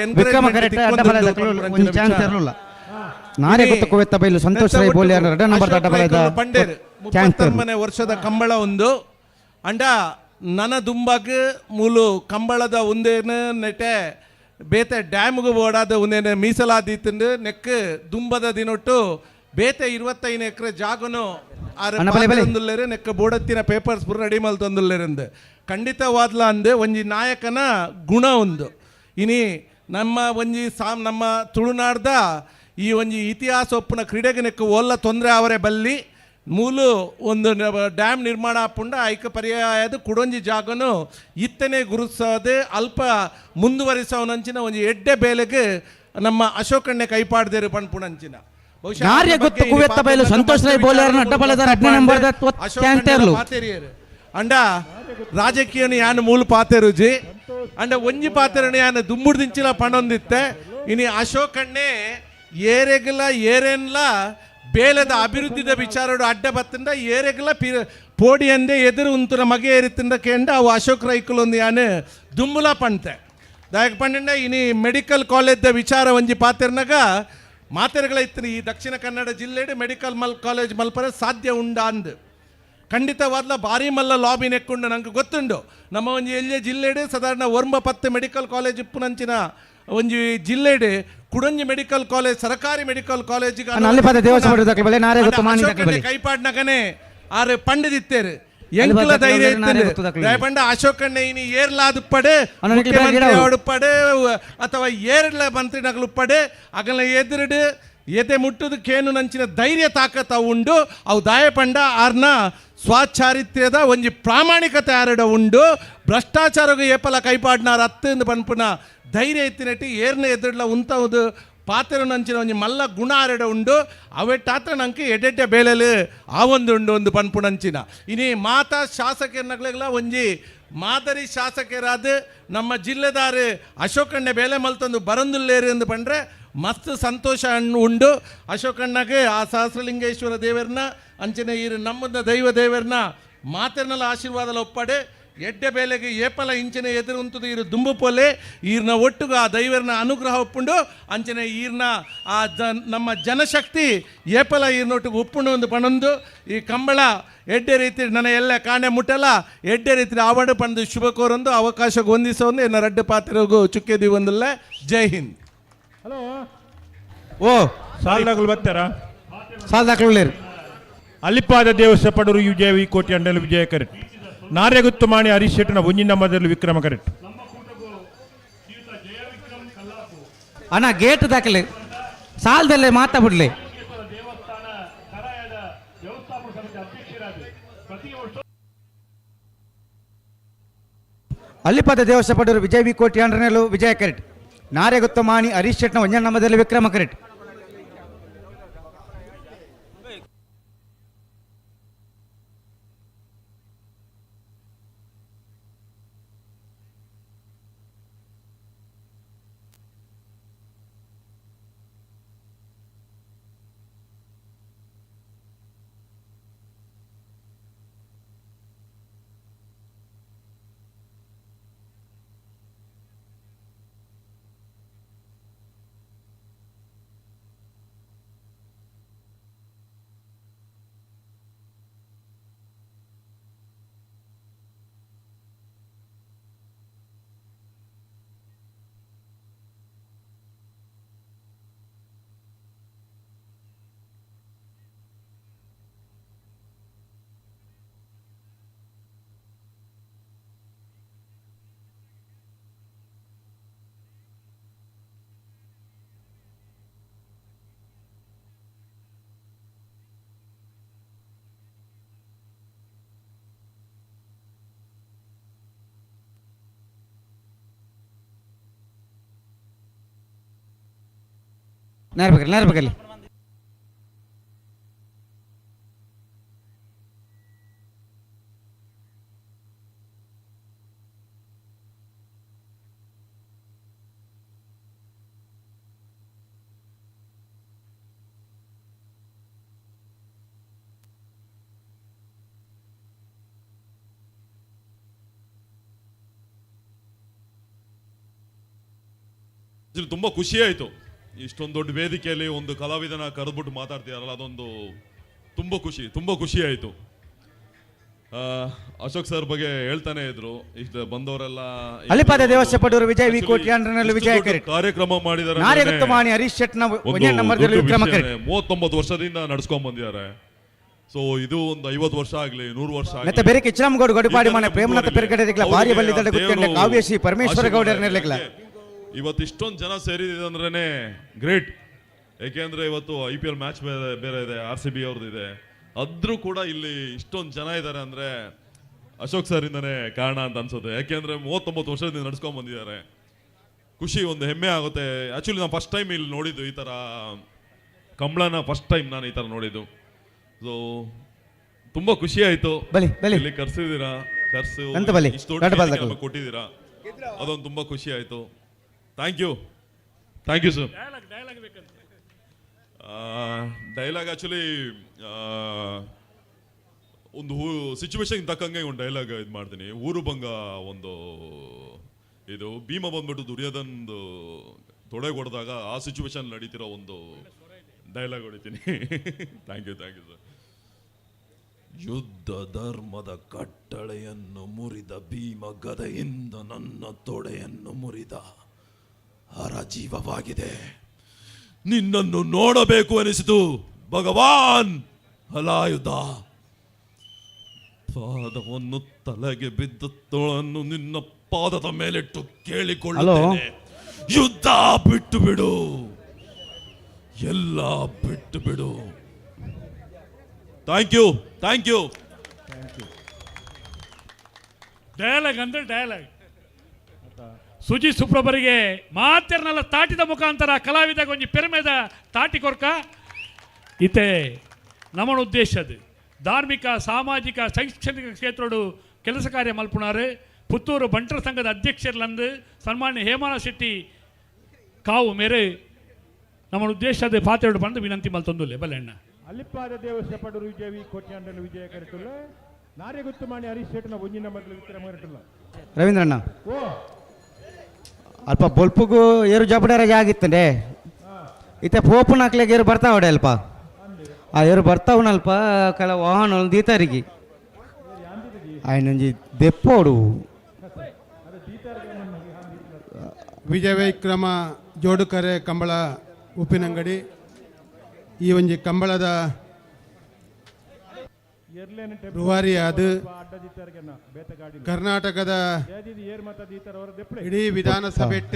ನಾನೇ ಗೊತ್ತ ಕುವೆತ್ತ ಬೈಲು ಸಂತೋಷ್ ರೈ ಬೋಲಿ ಎರಡ ನಂಬರ್ ದಡ್ಡ ಬಲದ ಪಂಡೇರ್ 39 ವರ್ಷದ ಕಂಬಳ ಒಂದು ಅಂಡ ನನ ದುಂಬಾಗ್ ಮೂಲು ಕಂಬಳದ ಒಂದೇನು ನೆಟೆ ಬೇತೆ ಡ್ಯಾಮ್ಗೆ ಓಡಾದ ಒಂದೇನು ಮೀಸಲಾದೀತಂದು ನೆಕ್ ದುಂಬದ ದಿನೊಟ್ಟು ಬೇತೆ 25 ಎಕರೆ ಜಾಗನು ಆರು ನೆಕ್ಕ ಬೋಡತ್ತಿನ ಪೇಪರ್ಸ್ ಪೂರ ರೆಡಿ ಮಲ್ತೊಂದುಲ್ಲೇರಂದು ಖಂಡಿತವಾದ್ಲ ಅಂದು ಒಂಜಿ ನಾಯಕನ ಗುಣ ಒಂದು ಇನಿ ನಮ್ಮ ಒಂಜಿ ನಮ್ಮ ತುಳುನಾಡ್ದ ಈ ಒಂಜಿ ಇತಿಹಾಸ ಒಪ್ಪುನ ಕ್ರೀಡೆಗೆ ನೆಕ್ಕ ಓಲ್ಲ ತೊಂದರೆ ಅವರೇ ಬಲ್ಲಿ ಮೂಲು ಒಂದು ಡ್ಯಾಮ್ ನಿರ್ಮಾಣ ಆಪುಂಡ ಐಕ ಪರ್ಯಾಯದ ಕುಡೊಂಜಿ ಜಾಗನು ಇತ್ತನೆ ಗುರುತಿಸದೆ ಅಲ್ಪ ಮುಂದುವರಿಸವನಂಚಿನ ಒಂಜಿ ಎಡ್ಡೆ ಬೇಲೆಗೆ ನಮ್ಮ ಅಶೋಕಣ್ಣೆ ಕೈಪಾಡ್ದೇರು ಪನ್ಪುಣಂಚಿನ ಸಂತೋಷ್ ರೈ ಬೋಲಿಯರ್ನ ಅಡ್ಡಬಲದ ನಂಬರ್ ಅಂಡ ರಾಜಕೀಯನ ಯಾನ್ ಮೂಲ ಪಾತೆರುಜಿ ಅಂಡ ಒಂಜಿ ಪಾತೆರಣ ಯಾನ್ ದುಂಬುಡ್ದಿಂಚಿಲ ಪಣೊಂದಿತ್ತೆ ಇನಿ ಅಶೋಕಣ್ಣೆ ಏರೆಗಲ ಏರೆನ್ಲ ಬೇಲದ ಅಭಿವೃದ್ಧಿದ ವಿಚಾರಡು ಅಡ್ಡ ಬತ್ತಂಡ ಏರೆಗಲ ಪೋಡಿ ಅಂದೆ ಎದುರು ಉಂತುನ ಮಗೆ ಏರಿತ್ತಿಂದ ಕೇಂಡ ಅವು ಅಶೋಕ್ ರೈಕುಲೊಂದು ಯಾನ್ ದುಂಬುಲ ಪಂತೆ ದಾಯಕ ಪಂಡ ಇನಿ ಮೆಡಿಕಲ್ ಕಾಲೇಜ್ದ ವಿಚಾರ ಒಂಜಿ ಪಾತೆರ್ನಗ ಮಾತೆರ್ಗಳ ಇತ್ತು ಈ ದಕ್ಷಿಣ ಕನ್ನಡ ಜಿಲ್ಲೆಡು ಮೆಡಿಕಲ್ ಕಾಲೇಜ್ ಮಲ್ಪರೆ ಸಾಧ್ಯ ಉಂಡ ಅಂದ್ ಖಂಡಿತವಾದ್ಲ ಭಾರಿ ಮಲ್ಲ ಲಾಬಿ ನೆಕ್ಕೊಂಡು ನಂಗೆ ಗೊತ್ತುಂಡು ನಮ್ಮ ಒಂಜಿ ಎಲ್ಯ ಜಿಲ್ಲೆಡು ಸಾಧಾರಣ ಒರ್ಂಬ ಪತ್ತು ಮೆಡಿಕಲ್ ಕಾಲೇಜ್ ಇಪ್ಪುನಂಚಿನ ಒಂಜಿ ಜಿಲ್ಲೆಡು ಕುಡಂಜಿ ಮೆಡಿಕಲ್ ಕಾಲೇಜ್ ಸರಕಾರಿ ಮೆಡಿಕಲ್ ಕಾಲೇಜ್ ಕೈಪಾಡ್ನಗನೆ ಆರು ಪಂಡದಿತ್ತೇರು ಎಂಕುಲ ಧೈರ್ಯ ಇತ್ತು ಪಂಡ ಅಶೋಕಣ್ಣ ಇನಿ ಏರ್ಲಾದುಪ್ಪಡೆ ಮುಖ್ಯಮಂತ್ರಿ ಅಥವಾ ಏರ್ಲ ಮಂತ್ರಿನಗಲುಪ್ಪಡೆ ಅಗಲ ಎದುರುಡು ಎದೆ ಮುಟ್ಟುದು ಕೇನು ನಂಚಿನ ಧೈರ್ಯ ತಾಕತ್ತ ಉಂಡು ಅವು ದಾಯಪಂಡ ಆರ್ನ ಸ್ವಾಚಾರಿತ್ರ್ಯದ ಒಂಜಿ ಪ್ರಾಮಾಣಿಕತೆ ಆರಡ ಉಂಡು ಭ್ರಷ್ಟಾಚಾರಗೂ ಏಪಲ ಕೈಪಾಡ್ನಾರ ಅತ್ತಂದು ಪನ್ಪುನ ಧೈರ್ಯ ಇತ್ತಿನಟ್ಟಿ ಏರ್ನ ಎದುರ್ಲ ಉಂತವುದು ಪಾತ್ರ ನಂಚಿನ ಒಂಜಿ ಮಲ್ಲ ಗುಣ ಆರಡ ಉಂಡು ಅವೆಟ್ಟಾತ್ರ ನಂಗೆ ಎಡೆಡ್ಡೆ ಬೇಲೆಲು ಆ ಒಂದು ಉಂಡು ಒಂದು ಪನ್ಪುನಂಚಿನ ಇನಿ ಮಾತಾ ಶಾಸಕರನ್ನಗ್ಲೆಗ್ಲ ಒಂಜಿ ಮಾದರಿ ಶಾಸಕರಾದ ನಮ್ಮ ಜಿಲ್ಲೆದಾರು ಅಶೋಕಣ್ಣೆ ಬೇಲೆ ಮಲ್ತೊಂದು ಬರಂದುಲ್ಲೇರು ಎಂದು ಪಂಡ್ರೆ ಮಸ್ತ್ ಸಂತೋಷ ಉಂಡು ಅಶೋಕಣ್ಣಗೆ ಆ ಸಹಸ್ರಲಿಂಗೇಶ್ವರ ದೇವರನ್ನ ಅಂಚಿನ ಈ ನಮ್ಮದ ದೈವ ದೇವರನ್ನ ಮಾತೆರ್ನಲ್ಲ ಆಶೀರ್ವಾದಲ ಒಪ್ಪಡೆ ಎಡ್ಡೆ ಬೇಲೆಗೆ ಏಪಲ ಇಂಚಿನ ಎದುರು ಉಂತುದು ಇರು ದುಂಬು ಪೋಲೆ ಈರ್ನ ಒಟ್ಟುಗ ಆ ದೈವರ್ನ ಅನುಗ್ರಹ ಒಪ್ಪುಂಡು ಅಂಚನೆ ಈರ್ನ ಆ ನಮ್ಮ ಜನಶಕ್ತಿ ಏಪಲ ಈರ್ನೊಟ್ಟಿಗೆ ಉಪ್ಪುಂಡು ಒಂದು ಪಣೊಂದು ಈ ಕಂಬಳ ಎಡ್ಡೆ ರೀತಿ ನನ್ನ ಎಲ್ಲ ಕಾಣೆ ಮುಟ್ಟಲ್ಲ ಎಡ್ಡೆ ರೀತಿ ಆವಡು ಪಂದು ಶುಭ ಕೋರೊಂದು ಅವಕಾಶಕ್ಕೆ ಹೊಂದಿಸೊಂದು ಎನ್ನ ರಡ್ಡು ಪಾತ್ರಗೂ ಚುಕ್ಕೆದಿ ಒಂದಲ್ಲ. ಜೈ ಹಿಂದ್. ಹಲೋ ಓ ಸಾಲ್ದಾಗಲು ಬರ್ತಾರಾ ಸಾಲ್ದಾಕಲು ಅಲ್ಲಿಪಾದ ದೇವಸ್ಥ ಪಡರು ವಿಜಯ ವಿ ಕೋಟಿ ಅಂಡಲು ವಿಜಯ ಕರೆಕ್ಟ್ ನಾರ್ಯಗುತ್ತು ಮಾಣಿ ಹರೀಶ್ ಶೆಟ್ಟನ ಒಂಜಿನ ಮೊದಲು ವಿಕ್ರಮ ಕರೆಕ್ಟ್. ಅಣ್ಣ ಗೇಟ್ ದಾಖಲೆ ಸಾಲದಲ್ಲೇ ಮಾತಾಡ್ಬಿಡ್ಲಿ. ಅಲ್ಲಿಪದ ದೇವಸ್ಥ ಪಡರು ವಿಜಯ್ ವಿ ಕೋಟಿ ಅಂಡ್ರನೆಲು ವಿಜಯ ಕರೆಕ್ಟ್ ನಾರ್ಯಗುತ್ತು ಮಾಣಿ ಹರೀಶ್ ಶೆಟ್ಟನ ಒಂಜನ ಮೊದಲು ವಿಕ್ರಮ ಕರೆಕ್ಟ್. ನೇರ ನೇರ. ತುಂಬ ಖುಷಿ ಆಯಿತು. ಇಷ್ಟೊಂದು ದೊಡ್ಡ ವೇದಿಕೆಯಲ್ಲಿ ಒಂದು ಕಲಾವಿದನ ಕರೆದ್ಬಿಟ್ಟು ಮಾತಾಡ್ತಿದಾರಲ್ಲ, ಅದೊಂದು ತುಂಬ ಖುಷಿ, ತುಂಬ ಖುಷಿ ಆಯಿತು. ಅಶೋಕ್ ಸರ್ ಬಗ್ಗೆ ಹೇಳ್ತಾನೆ ಇದ್ರು ಇಷ್ಟು ಬಂದವರೆಲ್ಲ. ಅಲಿಪಾದ ದೇವಸ್ಯ ಪಡೂರು ವಿಜಯ್ ವಿ ಕೋಟ್ಯಾನ್ರಲ್ಲಿ ವಿಜಯ ಕರೆಕ್ಟ್. ಕಾರ್ಯಕ್ರಮ ಮಾಡಿದ್ದಾರೆ. ನಾರ್ಯಗುತ್ತಮಾಣಿ ಹರೀಶ್ ಶೆಟ್ನ ಒಂದೇ ನಂಬರ್ದಲ್ಲಿ ವಿಕ್ರಮ ಕರೆಕ್ಟ್. 39 ವರ್ಷದಿಂದ ನಡ್ಸ್ಕೊಂಡ್ ಬಂದಿದ್ದಾರೆ. ಸೊ ಇದು ಒಂದು 50 ವರ್ಷ ಆಗ್ಲಿ, 100 ವರ್ಷ ಆಗ್ಲಿ. ಮತ್ತೆ ಬೇರೆ ಕಿಚ್ಚನಗೌಡ ಗಡಿಪಾಡಿ ಮನೆ ಪ್ರೇಮನಾಥ ಪೆರ್ಗಡೆದಿಕ್ಲ ಭಾರಿ ಬಲ್ಲಿದಡ ಗುತ್ತಂಡೆ ದೇವ್ರು ಕಾವ್ಯಶ್ರೀ ಪರಮೇಶ್ವರ ಗೌಡರ ನೆಲೆಗ್ಲ. ಇವತ್ತು ಇಷ್ಟೊಂದು ಜನ ಸೇರಿದೆ ಅಂದ್ರೇನೆ ಗ್ರೇಟ್. ಏಕೆಂದ್ರೆ ಇವತ್ತು ಐಪಿಎಲ್ ಮ್ಯಾಚ್ ಬೇರೆ ಬೇರೆ ಇದೆ, ಆರ್ಸಿಬಿ ಅವ್ರದ್ದು ಇದೆ, ಅದ್ರೂ ಕೂಡ ಇಲ್ಲಿ ಇಷ್ಟೊಂದು ಜನ ಇದ್ದಾರೆ ಅಂದ್ರೆ ಅಶೋಕ್ ಸರ್ ಇಂದಾನೆ ಕಾರಣ ಅಂತ ಅನ್ಸುತ್ತೆ. ಯಾಕೆಂದ್ರೆ 39 ವರ್ಷದಿಂದ ನಡ್ಸ್ಕೊಂಡ್ ಬಂದಿದ್ದಾರೆ. ಖುಷಿ, ಒಂದು ಹೆಮ್ಮೆ ಆಗುತ್ತೆ. ಆಕ್ಚುಲಿ ನಾನು ಫಸ್ಟ್ ಟೈಮ್ ಇಲ್ಲಿ ನೋಡಿದ್ದು ಈ ಥರ ಕಂಬಳನ, ಫಸ್ಟ್ ಟೈಮ್ ನಾನು ಈ ಥರ ನೋಡಿದ್ದು. ಸೊ ತುಂಬಾ ಖುಷಿ ಆಯ್ತು. ಬಲಿ, ಬಲಿ. ಇಲ್ಲಿ ಕರ್ಸಿದ್ದೀರಾ, ಕರ್ಸು ಎಂತ ಬಲಿ? ಇಷ್ಟು ದೊಡ್ಡ ದೊಡ್ಡ ವೇದಿಕೆ ಬಾಲ್ದಕ್ಕಲು. ನಮಗೆ ಕೊಟ್ಟಿದ್ದೀರಾ, ಅದೊಂದು ತುಂಬಾ ಖುಷಿ ಆಯ್ತು. Thank you, thank you sir. Dialogue dialogue ಬೇಕಂತ. ಡೈಲಾಗ್ ಆಕ್ಚುಲಿ ಒಂದು ಸಿಚುವೇಶನ್ ತಕ್ಕಂಗೆ ಒಂದು ಡೈಲಾಗ್ ಇದು ಮಾಡ್ತೀನಿ. ಊರು ಭಂಗ ಒಂದು ಇದು, ಭೀಮ ಬಂದ್ಬಿಟ್ಟು ದುರ್ಯೋಧನ್ದು ತೊಡೆ ಹೊಡೆದಾಗ ಆ ಸಿಚುವೇಶನ್ ನಡೀತಿರೋ ಒಂದು ಡೈಲಾಗ್ ಹೊಡಿತೀನಿ. Thank you, thank you sir. ಯುದ್ಧ ಧರ್ಮದ ಕಟ್ಟಳೆಯನ್ನು ಮುರಿದ ಭೀಮ ಗದೆಯಿಂದ ನನ್ನ ತೊಡೆಯನ್ನು ಮುರಿದ ಹರ ಜೀವವಾಗಿದೆ. ನಿನ್ನನ್ನು ನೋಡಬೇಕು ಅನಿಸಿತು ಭಗವಾನ್ ಹಲಾಯುಧ. ಪಾದವನ್ನು ತಲೆಗೆ ಬಿದ್ದ ತೋಳನ್ನು ನಿನ್ನ ಪಾದದ ಮೇಲಿಟ್ಟು ಕೇಳಿಕೊಳ್ಳುತ್ತೇನೆ, ಯುದ್ಧ ಬಿಟ್ಟು ಬಿಡು, ಎಲ್ಲ ಬಿಟ್ಟು ಬಿಡು. Thank you, thank you. Dialogue ಅಂದ್ರೆ ಡೈಲಾಗ್. ಸುಜಿ ಸುಪ್ರಭರಿಗೆ ಮಾತೆರ್ನೆಲ್ಲ ತಾಟಿದ ಮುಖಾಂತರ ಕಲಾವಿದ ಕೊಂಚ ಪೆರ್ಮೆದ ತಾಟಿ ಕೊರ್ಕ. ಇತ್ತೆ ನಮ್ಮನ ಉದ್ದೇಶ ಅದು ಧಾರ್ಮಿಕ, ಸಾಮಾಜಿಕ, ಶೈಕ್ಷಣಿಕ ಕ್ಷೇತ್ರಡು ಕೆಲಸ ಕಾರ್ಯ ಮಲ್ಪುಣಾರು ಪುತ್ತೂರು ಬಂಟರ ಸಂಘದ ಅಧ್ಯಕ್ಷರ್ಲಂದು ಸನ್ಮಾನ್ಯ ಹೇಮಾನ ಶೆಟ್ಟಿ ಕಾವು ಮೇರೆ ನಮ್ಮ ಉದ್ದೇಶ ಅದು ಪಾತ್ರೆಡು ಬಂದು ವಿನಂತಿ ಮಲ್ತೊಂದುಲ್ಲೆ ಬಲ್ಲೆಣ್ಣ. ಅಲ್ಲಿಪ್ಪಾದ ದೇವಸ್ಯ ಪಡೂರು ವಿಜಯ ವಿ ಕೋಟ್ಯಾಂಡನ ವಿಜಯ ಕರೆಟುಲ್ಲ. ನಾರ್ಯಗುತ್ತಮಾಣಿ ಹರೀಶ್ ಶೆಟ್ಟನ ಒಂಜಿನ ಮೊದಲು ವಿಕ್ರಮ ಕರೆಟುಲ್ಲ. ರವೀಂದ್ರಣ್ಣ, ಓ, ಅಲ್ಪ ಬೊಲ್ಪುಗು ಏರು ಜಬಡ ರಜೆ ಆಗಿತ್ತಂಡೆ. ಇತ್ತೆ ಪೋಪುನ ಹಾಕ್ಲಿಕ್ಕೆ ಏರು ಬರ್ತಾವಡೆ ಅಲ್ಪ, ಆ ಏರು ಬರ್ತಾವನಲ್ಪ ಕೆಲ ವಾಹನ ದೀತಾರಿಗೆ ಆಯ್ನೊಂಜಿ ದೆಪ್ಪೋಡು. ವಿಜಯ ವಿಕ್ರಮ ಜೋಡುಕರೆ ಕಂಬಳ ಉಪ್ಪಿನಂಗಡಿ ಈ ಒಂಜಿ ಕಂಬಳದ ರೂವಾರಿಯಾದ ಕರ್ನಾಟಕದ ಇಡೀ ವಿಧಾನಸಭೆಟ್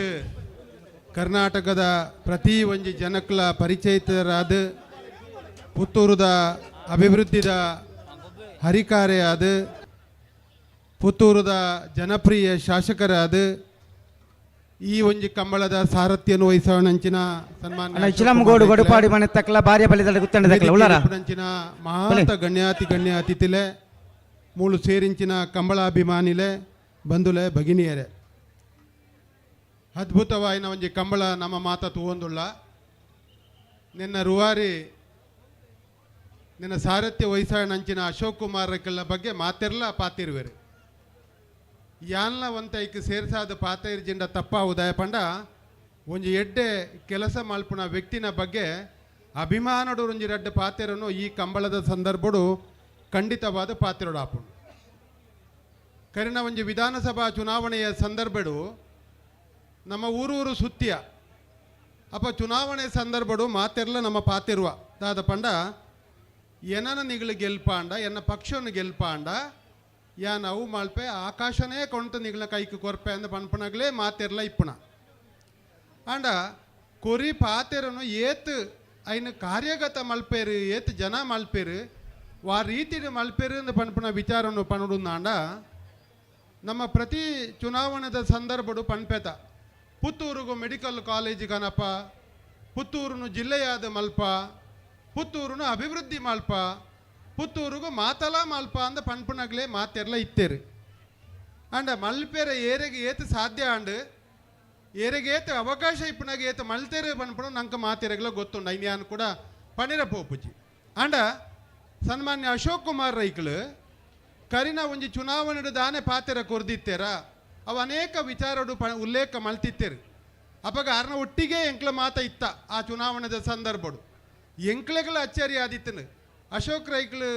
ಕರ್ನಾಟಕದ ಪ್ರತಿ ಒಂಜಿ ಜನಕ್ಲ ಪರಿಚಯಿತರಾದ ಪುತ್ತೂರುದ ಅಭಿವೃದ್ಧಿದ ಹರಿಕಾರೆಯಾದ ಪುತ್ತೂರುದ ಜನಪ್ರಿಯ ಶಾಸಕರಾದ ಈ ಒಂಜಿ ಕಂಬಳದ ಸಾರಥ್ಯನು ವಹಿಸೋಣಂಚಿನ ಸನ್ಮಾನ್ಯ ಇಚ್ಲಮ್ಗೋಡು ಗಡುಪಾಡಿ ಮನೆ ತಕ್ಕಲ ಭಾರ್ಯ ಬಲಿದಡ ಗುತ್ತಂಡ ತಕ್ಕಲ ಉಳ್ಳಾರ. ನಂಚಿನ ಮಹಾತ ಗಣ್ಯಾತಿ ಗಣ್ಯ ಅತಿಥಿಲೆ, ಮೂಳು ಸೇರಿಂಚಿನ ಕಂಬಳಾಭಿಮಾನಿಲೆ, ಬಂಧುಲೆ, ಭಗಿನಿಯರೆ, ಅದ್ಭುತವಾಯಿನ ಒಂಜಿ ಕಂಬಳ ನಮ್ಮ ಮಾತ ತೂವೊಂದುಳ್ಳ. ನಿನ್ನ ರುವಾರಿ ನಿನ್ನ ಸಾರಥ್ಯ ವಹಿಸೋಣಂಚಿನ ಅಶೋಕ್ ಕುಮಾರ್ ಬಗ್ಗೆ ಮಾತೆರ್ಲ ಪಾತಿರುವೆರು. ಯಾನ್ಲ ಒಂತ ಐಕ್ ಸೇರ್ಸಾದ ಪಾತೈರ್ ತಪ್ಪ ಉದಯ ಪಂಡ ಒಂಜಿ ಎಡ್ಡೆ ಕೆಲಸ ಮಲ್ಪುನ ವ್ಯಕ್ತಿನ ಬಗ್ಗೆ ಅಭಿಮಾನಡು ಒಂಜಿ ರಡ್ಡ ಪಾತೆರನು ಈ ಕಂಬಳದ ಸಂದರ್ಭಡು ಖಂಡಿತವಾದ ಪಾತೆರಡು ಆಪುಂಡು. ಕರಿನ ಒಂಜಿ ವಿಧಾನಸಭಾ ಚುನಾವಣೆಯ ಸಂದರ್ಭಡು ನಮ್ಮ ಊರೂರು ಸುತ್ತಿಯ ಅಪ್ಪ ಚುನಾವಣೆ ಸಂದರ್ಭಡು ಮಾತೆರ್ಲ ನಮ್ಮ ಪಾತಿರುವ ದಾದ ಪಂಡ ಏನನ ನಿಗಳು ಗೆಲ್ಪಾಂಡ, ಎನ್ನ ಪಕ್ಷವನ್ನು ಗೆಲ್ಪಾಂಡ, ಯಾ ನಾವು ಮಾಳ್ಪೆ ಆಕಾಶನೇ ಕೊಂಟ ನಿಗಳ ಕೈಕ್ ಕೊರ್ಪೆ ಅಂದ ಪನ್ಪನಗ್ಲೇ ಮಾತೆರ್ಲ ಇಪ್ಪುಣ. ಆಂಡ ಕೊರಿ ಪಾತೆರನು ಏತ್ ಐನು ಕಾರ್ಯಗತ ಮಲ್ಪೇರು, ಏತ್ ಜನ ಮಲ್ಪೇರು, ವಾ ರೀತಿಡ್ ಮಲ್ಪೇರು ಅಂದ್ ಪನ್ಪುನ ವಿಚಾರನು ಪನುಡುಂದಾಂಡ ನಮ್ಮ ಪ್ರತಿ ಚುನಾವಣೆದ ಸಂದರ್ಭಡು ಪನ್ಪೆತ ಪುತ್ತೂರುಗು ಮೆಡಿಕಲ್ ಕಾಲೇಜ್ ಕನಪ, ಪುತ್ತೂರುನು ಜಿಲ್ಲೆಯಾದ ಮಲ್ಪ, ಪುತ್ತೂರುನು ಅಭಿವೃದ್ಧಿ ಮಲ್ಪ, ಪುತ್ತೂರುಗು ಮಾತಲ ಮಲ್ಪ ಅಂದ ಪನ್ಪುನಗ್ಲೇ ಮಾತೆರ್ಲ ಇತ್ತೇರು. ಅಂಡ ಮಲ್ಪೆರೆ ಏರೆಗೆ ಏತು ಸಾಧ್ಯ ಆಂಡ್, ಏರೆಗೆ ಏತು ಅವಕಾಶ ಇಪ್ಪುನಾಗ ಏತು ಮಲ್ತೇರು ಪನ್ಪುನ ನಂಗೆ ಮಾತೆರೆಗ್ಲ ಗೊತ್ತುಂಡು. ಐನ್ಯಾನ್ ಕೂಡ ಪನಿರ ಪೋಪುಜಿ. ಅಂಡ ಸನ್ಮಾನ್ಯ ಅಶೋಕ್ ಕುಮಾರ್ ರೈಕ್ಳು ಕರಿನ ಒಂಜಿ ಚುನಾವಣೆ ದಾನೆ ಪಾತೆರ ಕೊರ್ದಿತ್ತೇರ, ಅವು ಅನೇಕ ವಿಚಾರಡು ಉಲ್ಲೇಖ ಮಲ್ತಿತ್ತೇರು. ಅಪಗ ಅರ್ನ ಒಟ್ಟಿಗೆ ಎಂಕ್ಲ ಮಾತ ಇತ್ತ ಆ ಚುನಾವಣೆದ ಸಂದರ್ಭಡು. ಎಂಕ್ಲೆಗಳ ಅಚ್ಚರಿ ಆದಿತ್ತನು ಅಶೋಕ್ ರೈಕ್ಳು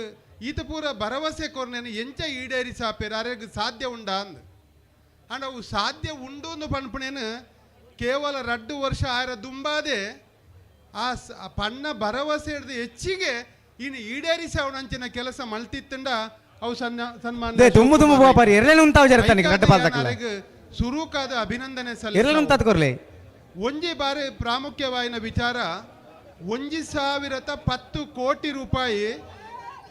ಈತ ಪೂರ ಭರವಸೆ ಕೊರ್ನೇನು ಎಂಚ ಈಡೇರಿಸಾಪೇರು, ಅರೆಗ್ ಸಾಧ್ಯ ಉಂಡಾ ಅಂದ್. ಅಂಡ್ ಅವು ಸಾಧ್ಯ ಉಂಡು ಅಂದು ಪನ್ಪುನೇನು ಕೇವಲ 2 ವರ್ಷ ಆರ ದುಂಬಾದೆ ಆ ಪಣ್ಣ ಭರವಸೆ ಹಿಡ್ದು ಹೆಚ್ಚಿಗೆ ಇನ್ನು ಈಡೇರಿಸವನಂಚಿನ ಕೆಲಸ ಮಲ್ತಿತ್ತಂಡ ಅವು ಸನ್ಮಾನ್ಯ ದುಮ್ಮು ದುಮ್ಮು ಬೋಪಾರಿ ಎರಲೇನು ಉಂತಾವ್ ಜರತಾನೆ ಗಡ್ಡ ಪಾಲ್ದಕ್ಕಲ್ಲ. ಸುರೂಕಾದ ಅಭಿನಂದನೆ ಎರಲೇನು ಉಂತಾದ್ ಕೊರ್ಲೆ. ಒಂಜಿ ಬಾರಿ ಪ್ರಾಮುಖ್ಯವಾಯಿನ ವಿಚಾರ, 1010 ಕೋಟಿ ರೂಪಾಯಿ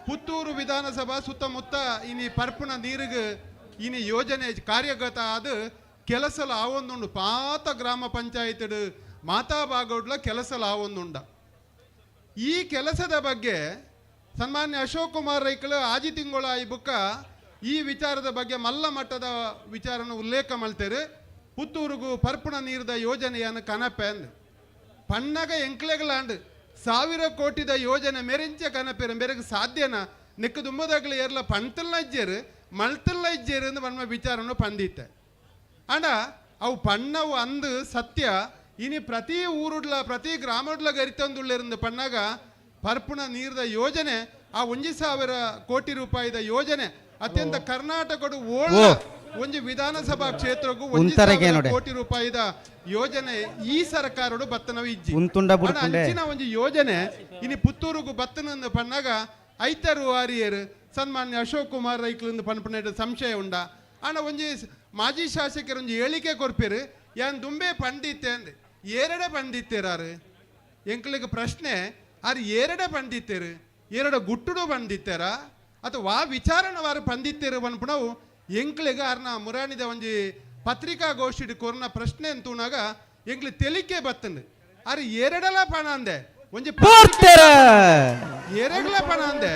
ಪುತ್ತೂರು ವಿಧಾನಸಭಾ ಸುತ್ತಮುತ್ತ ಇನಿ ಪರ್ಪುನ ನೀರಿಗೆ ಇನಿ ಯೋಜನೆ ಕಾರ್ಯಗತ ಆದ ಕೆಲಸಲ ಆವೊಂದುಂಡು. ಪಾತ ಗ್ರಾಮ ಪಂಚಾಯತ್ ಮಾತಾ ಭಾಗಡ್ಲ ಕೆಲಸಲ ಆವೊಂದುಂಡ. ಈ ಕೆಲಸದ ಬಗ್ಗೆ ಸನ್ಮಾನ್ಯ ಅಶೋಕ್ ಕುಮಾರ್ ರೈಕ್ಳು ಆಜಿ ತಿಂಗಳ ಈ ಬುಕ್ಕ ಈ ವಿಚಾರದ ಬಗ್ಗೆ ಮಲ್ಲ ಮಟ್ಟದ ವಿಚಾರನ ಉಲ್ಲೇಖ ಮಲ್ತೇರು. ಪುತ್ತೂರುಗು ಪರ್ಪುಣ ನೀರದ ಯೋಜನೆಯನ್ನು ಕನಪೆ ಅಂದ್ ಪಣ್ಣಗ ಎಂಕ್ಲೆಗಳಾಂಡ್ 1000 ಕೋಟಿದ ಯೋಜನೆ ಮೆರೆಂಚ ಕನಪೆರು ಮೆರೆಗ್ ಸಾಧ್ಯನ ನೆಕ್ಕು ದುಂಬದಾಗಲಿ ಏರ್ಲ ಪಣ್ತಲ್ಲ ಇಜ್ಜೇರು ಮಲ್ತಲ್ಲ ಇಜ್ಜೇರು ಅಂದ್ ಪಣ್ಮ ವಿಚಾರನು ಪಂದಿತ್ತೆ. ಅಂಡ ಅವು ಪಣ್ಣವು ಅಂದು ಸತ್ಯ. ಇನಿ ಪ್ರತಿ ಊರುಡ್ಲ ಪ್ರತಿ ಗ್ರಾಮಡ್ಲ ಗರಿತಂದುಳ್ಳಿರಂದು ಪಣ್ಣಾಗ ಪರ್ಪುಣ ನೀರದ ಯೋಜನೆ ಆ 1000 ಕೋಟಿ ರೂಪಾಯಿದ ಯೋಜನೆ ಅತ್ಯಂತ ಕರ್ನಾಟಕಡು ಓಳ ಒಂಜಿ ವಿಧಾನಸಭಾ ಕ್ಷೇತ್ರಕ್ಕೂ 1000 ಕೋಟಿ ರೂಪಾಯಿದ ಯೋಜನೆ ಈ ಸರ್ಕಾರಡು ಬತ್ತನವ ಇಜ್ಜಿ. ಅಂಚಿನ ಒಂಜಿ ಯೋಜನೆ ಇನಿ ಪುತ್ತೂರುಗು ಬತ್ತನ ಪಣ್ಣಾಗ ಐತರು ವಾರಿಯರು ಸನ್ಮಾನ್ಯ ಅಶೋಕ್ ಕುಮಾರ್ ರೈಕ್ಲಿಂದ ಪನ್ಪುನೇಟ ಸಂಶಯ ಉಂಡ. ಆನ ಒಂಜಿ ಮಾಜಿ ಶಾಸಕರು ಒಂಜಿ ಹೇಳಿಕೆ ಕೊರ್ಪೇರು, ಯಾನ್ ದುಂಬೆ ಪಂಡಿತ್ತೆ ಅಂದ್ ಏರಡೆ ಪಂಡಿತ್ತೇರಾರು. ಎಂಕ್ಲಿಗೆ ಪ್ರಶ್ನೆ, ಆರು ಏರಡೆ ಪಂಡಿತ್ತೇರು, ಏರಡ ಗುಟ್ಟುಡು ಪಂಡಿತ್ತೇರ ಅಥವಾ ವಾ ವಿಚಾರಣವಾರು ಪಂಡಿತ್ತೇರು ಪನ್ಪುನವು ಎಂಕ್ಲಿಗೆ ಆರ್ನ ಮುರಾಣಿದ ಒಂಜಿ ಪತ್ರಿಕಾಗೋಷ್ಠಿ ಕೊರ್ನ ಪ್ರಶ್ನೆ ಅಂತೂನಾಗ ಎಂಕ್ಲಿ ತೆಲಿಕೆ ಬತ್ತಂದು. ಆರು ಏರಡಲ ಪಣ ಅಂದೆ ಒಂಜಿ ಏರಗಲ ಪಣ ಅಂದೆ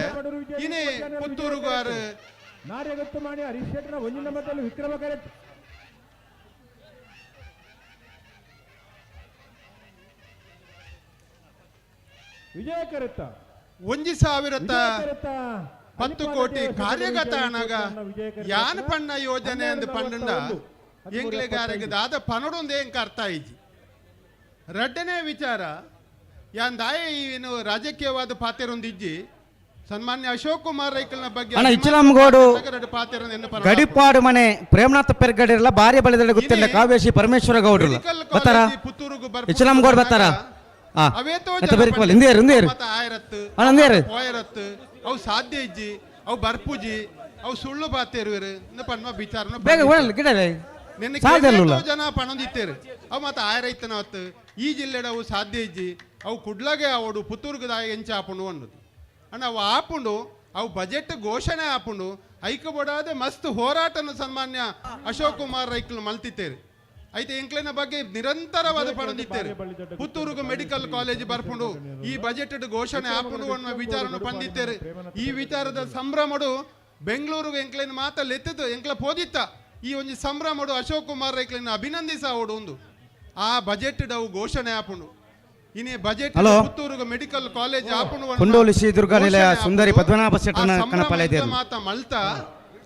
ಇನಿ ಪುತ್ತೂರುಗು ಆರು ನಾರ್ಯಗತ್ತು ಮಾಡಿ ಹರೀಶ್ ಶೆಟ್ಟರ ಒಂಜಿನ ಮಧ್ಯದಲ್ಲಿ ವಿಕ್ರಮ ಕರೆಕ್ಟ್. ವಿಜಯ ಕರೆತ್ತ 1010 ಕೋಟಿ ಕಾರ್ಯಗತ ಅಣಗ ಯಾನ್ ಪಣ್ಣ ಯೋಜನೆ ಅಂದ್ ಪಂಡಂಡ ಎಂಕ್ಲೆಗಾರಿಗೆ ದಾದ ಪನಡೊಂದೇ ಎಂಕ ಅರ್ಥ ಆಯ್ಜಿ. ರಡ್ಡನೇ ವಿಚಾರ, ಯಾನ್ ದಾಯ ಏನು ರಾಜಕೀಯವಾದ ಪಾತೆರೊಂದಿಜ್ಜಿ. ಸನ್ಮಾನ್ಯ ಅಶೋಕ್ ಕುಮಾರ್ ರೈಕಲ್ನ ಬಗ್ಗೆ ಇಚ್ಚಲಂಗೋಡು ಗಡಿಪಾಡು ಮನೆ ಪ್ರೇಮನಾಥ ಪೆರ್ಗಡಿರಲ್ಲ ಭಾರಿ ಬಳಿದಲ್ಲಿ ಗೊತ್ತಿಲ್ಲ ಕಾವ್ಯಶ್ರೀ ಪರಮೇಶ್ವರ ಗೌಡ್ರು ಬರ್ತಾರ, ಇಚ್ಚಲಂಗೋಡು ಬರ್ತಾರ. ಅವು ಸಾಧ್ಯ ಇಜ್ಜಿ, ಅವು ಬರ್ಪುಜಿ, ಅವು ಸುಳ್ಳು ಬಾತೇರುವೆರು ಪಣ್ಮ ವಿಚಾರನ ಜನ ಪಣೊಂದಿತ್ತೇರು. ಅವು ಮತ್ತೆ ಆಯರೈತನ ಹೊತ್ತು ಈ ಜಿಲ್ಲೆಡ ಅವು ಸಾಧ್ಯ ಇಜ್ಜಿ, ಅವು ಕುಡ್ಲಗೆ ಅವಡು ಪುತ್ತೂರುಗದಾಯ ಎಂಚ ಆಪುಂಡು ಅನ್ನೋದು. ಅಣ್ಣ ಅವು ಆಪುಂಡು, ಅವು ಬಜೆಟ್ ಘೋಷಣೆ ಆಪುಂಡು. ಐಕಬೋಡಾದ ಮಸ್ತ್ ಹೋರಾಟನ ಸನ್ಮಾನ್ಯ ಅಶೋಕ್ ಕುಮಾರ್ ರೈಕ್ಲು ಮಲ್ತಿತ್ತೇರು. ಐತೆ ಎಂಕ್ಲೆನ ಬಗ್ಗೆ ನಿರಂತರವಾದ ಪಣದಿತ್ತೇರು. ಪುತ್ತೂರುಗು ಮೆಡಿಕಲ್ ಕಾಲೇಜ್ ಬರ್ಪುಂಡು, ಈ ಬಜೆಟ್ ಘೋಷಣೆ ಆಪುಂಡು ಅನ್ನೋ ವಿಚಾರನು ಪಂದಿತ್ತೇರು. ಈ ವಿಚಾರದ ಸಂಭ್ರಮಡು ಬೆಂಗಳೂರುಗು ಎಂಕ್ಲೆನ ಮಾತ ಲೆತ್ತದು ಎಂಕ್ಲ ಪೋದಿತ್ತ ಈ ಒಂಜಿ ಸಂಭ್ರಮಡು ಅಶೋಕ್ ಕುಮಾರ್ ರೈಕ್ಲೆನ ಅಭಿನಂದಿಸಾವಡು ಒಂದು ಆ ಬಜೆಟ್ ಅವು ಘೋಷಣೆ ಆಪುಂಡು. ಇನಿ ಬಜೆಟ್ ಪುತ್ತೂರುಗು ಮೆಡಿಕಲ್ ಕಾಲೇಜ್ ಆಪುಂಡು. ಕೊಂಡೋಲು ಶ್ರೀ ದುರ್ಗಾ ನಿಲಯ ಸುಂದರಿ ಪದ್ಮನಾಭ ಶೆಟ್ಟನ ಕಣಪಾಲೆ ಮಾತ ಮಲ್ತ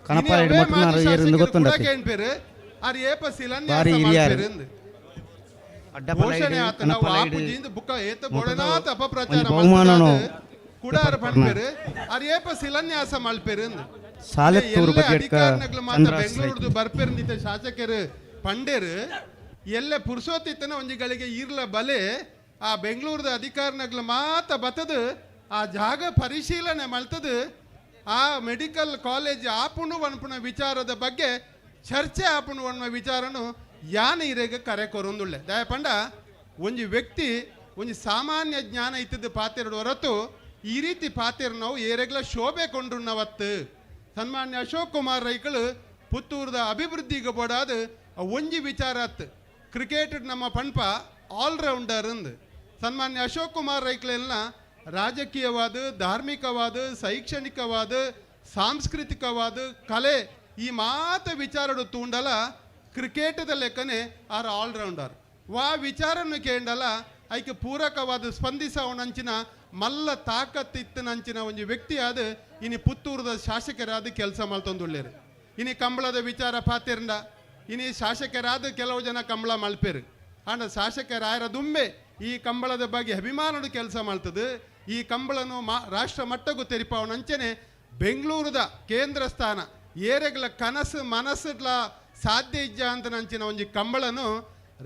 ಕಣಪಾಲೆ ಮಟ್ಟುನಾರು ಏರು ಗೊತ್ತುಂಡತ್ತೆ. ಬಾರಿ ಹಿರಿಯರು ಬಹುಮಾನನು ಸಾಲೆತ್ತೂರು ಬೆಂಗಳೂರು ಬರ್ಪೇರು ಶಾಸಕರು ಪಂಡೇರು ಎಲ್ಲ ಪುರ್ಸೋತಿತ್ತನ ಒಂಜಿ ಗಳಿಗೆ ಈರ್ಲ ಬಲೆ ಆ ಬೆಂಗಳೂರದ ಅಧಿಕಾರಿನಗ್ಲ ಮಾತ ಬತ್ತದು ಆ ಜಾಗ ಪರಿಶೀಲನೆ ಮಲ್ತದು ಆ ಮೆಡಿಕಲ್ ಕಾಲೇಜ್ ಆಪುಣು ವನ್ಪುಣ ವಿಚಾರದ ಬಗ್ಗೆ ಚರ್ಚೆ ಆಪುಣು ಅನ್ನೋ ವಿಚಾರನು ಯಾನ ಇರೆಗೆ ಕರೆ ಕೊರೊಂದುಳ್ಳೆ. ದಯಪಂಡ ಒಂಜಿ ವ್ಯಕ್ತಿ ಒಂಜಿ ಸಾಮಾನ್ಯ ಜ್ಞಾನ ಇತ್ತದ ಪಾತೆರಡು ಹೊರತು ಈ ರೀತಿ ಪಾತೆರು ನಾವು ಏರೆಗ್ಲ ಶೋಭೆ ಕೊಂಡ್ರುನ್ನವತ್ತು. ಸನ್ಮಾನ್ಯ ಅಶೋಕ್ ಕುಮಾರ್ ರೈಗಳು ಪುತ್ತೂರದ ಅಭಿವೃದ್ಧಿಗೆ ಬೋಡಾದ ಒಂಜಿ ವಿಚಾರ ಅತ್ತು. ಕ್ರಿಕೆಟ್ ನಮ್ಮ ಪಣ್ಪ ಆಲ್ರೌಂಡರ್ ಅಂದ್ ಸನ್ಮಾನ್ಯ ಅಶೋಕ್ ಕುಮಾರ್ ರೈಕ್ಲೆಲ್ನ ರಾಜಕೀಯವಾದ, ಧಾರ್ಮಿಕವಾದ, ಶೈಕ್ಷಣಿಕವಾದ, ಸಾಂಸ್ಕೃತಿಕವಾದ, ಕಲೆ ಈ ಮಾತ ವಿಚಾರಡು ತೂಂಡಲ ಕ್ರಿಕೆಟದ ಲೆಕ್ಕನೆ ಆರ್ ಆಲ್ರೌಂಡರ್. ವಾ ವಿಚಾರನ್ನು ಕೇಂಡಲ ಐಕೆ ಪೂರಕವಾದ ಸ್ಪಂದಿಸವನಂಚಿನ ಮಲ್ಲ ತಾಕತ್ತಿತ್ತನಂಚಿನ ಒಂಜಿ ವ್ಯಕ್ತಿಯಾದ ಇನಿ ಪುತ್ತೂರದ ಶಾಸಕರಾದ ಕೆಲಸ ಮಲ್ತೊಂದುಳ್ಳೇರು. ಇನಿ ಕಂಬಳದ ವಿಚಾರ ಪಾತಿರಂಡ ಇನಿ ಶಾಸಕರಾದ ಕೆಲವು ಜನ ಕಂಬಳ ಮಲ್ಪೇರು. ಆಂಡ ಶಾಸಕರಾಯರ ದುಂಬೆ ಈ ಕಂಬಳದ ಬಗ್ಗೆ ಅಭಿಮಾನದ ಕೆಲಸ ಮಾಡ್ತದೆ. ಈ ಕಂಬಳನು ರಾಷ್ಟ್ರ ಮಟ್ಟಕ್ಕೂ ತೆರಿಪಾವನಂಚನೆ ಬೆಂಗಳೂರದ ಕೇಂದ್ರ ಸ್ಥಾನ ಏರೆಗಳ ಕನಸು ಮನಸ್ಸುಡ್ಲ ಸಾಧ್ಯ ಇಜ್ಜ ಅಂತ ನಂಚಿನ ಒಂಜಿ ಕಂಬಳನು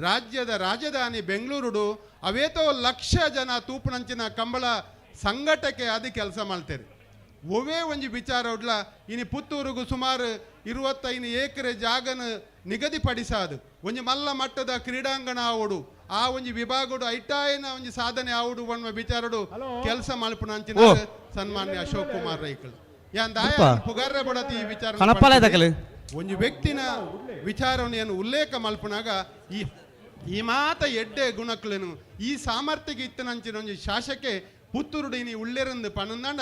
ರಾಜ್ಯದ ರಾಜಧಾನಿ ಬೆಂಗಳೂರುಡು ಅವೇತೋ ಲಕ್ಷ ಜನ ತೂಪುನಂಚಿನ ಕಂಬಳ ಸಂಘಟಕ್ಕೆ ಅದು ಕೆಲಸ ಮಾಡ್ತೇವೆ. ಒವೇ ಒಂಜಿ ವಿಚಾರ ಉಡ್ಲ ಇನಿ ಪುತ್ತೂರುಗು ಸುಮಾರು 25 ಎಕರೆ ಜಾಗನ ನಿಗದಿಪಡಿಸಾದು ಒಂಜಿ ಮಲ್ಲ ಮಟ್ಟದ ಕ್ರೀಡಾಂಗಣ ಆವಡು ಆ ಒಂಜಿ ವಿಭಾಗಡು ಐಟಾಯನ ಒಂಜಿ ಸಾಧನೆ ಆವಡು ಒಣ್ಮ ವಿಚಾರಡು ಕೆಲಸ ಮಲ್ಪುನಂಚಿನ ಸನ್ಮಾನ್ಯ ಅಶೋಕ್ ಕುಮಾರ್ ರೈಕಲ್ ಯಾನ್ ದಾಯ ಪುಗಾರ್ರೆ ಬಡತಿ ಈ ವಿಚಾರ ಒಂಜಿ ವ್ಯಕ್ತಿನ ವಿಚಾರವನ್ನು ಏನು ಉಲ್ಲೇಖ ಮಲ್ಪುನಾಗ ಈ ಈ ಮಾತ ಎಡ್ಡೆ ಗುಣಕ್ಲೇನು ಈ ಸಾಮರ್ಥ್ಯಕ್ಕೆ ಇತ್ತನಂಚಿನ ಒಂಜಿ ಶಾಸಕೆ ಪುತ್ತೂರುಡು ಇನಿ ಉಳ್ಳೇರಂದು ಪನ್ನಂದಾಂಡ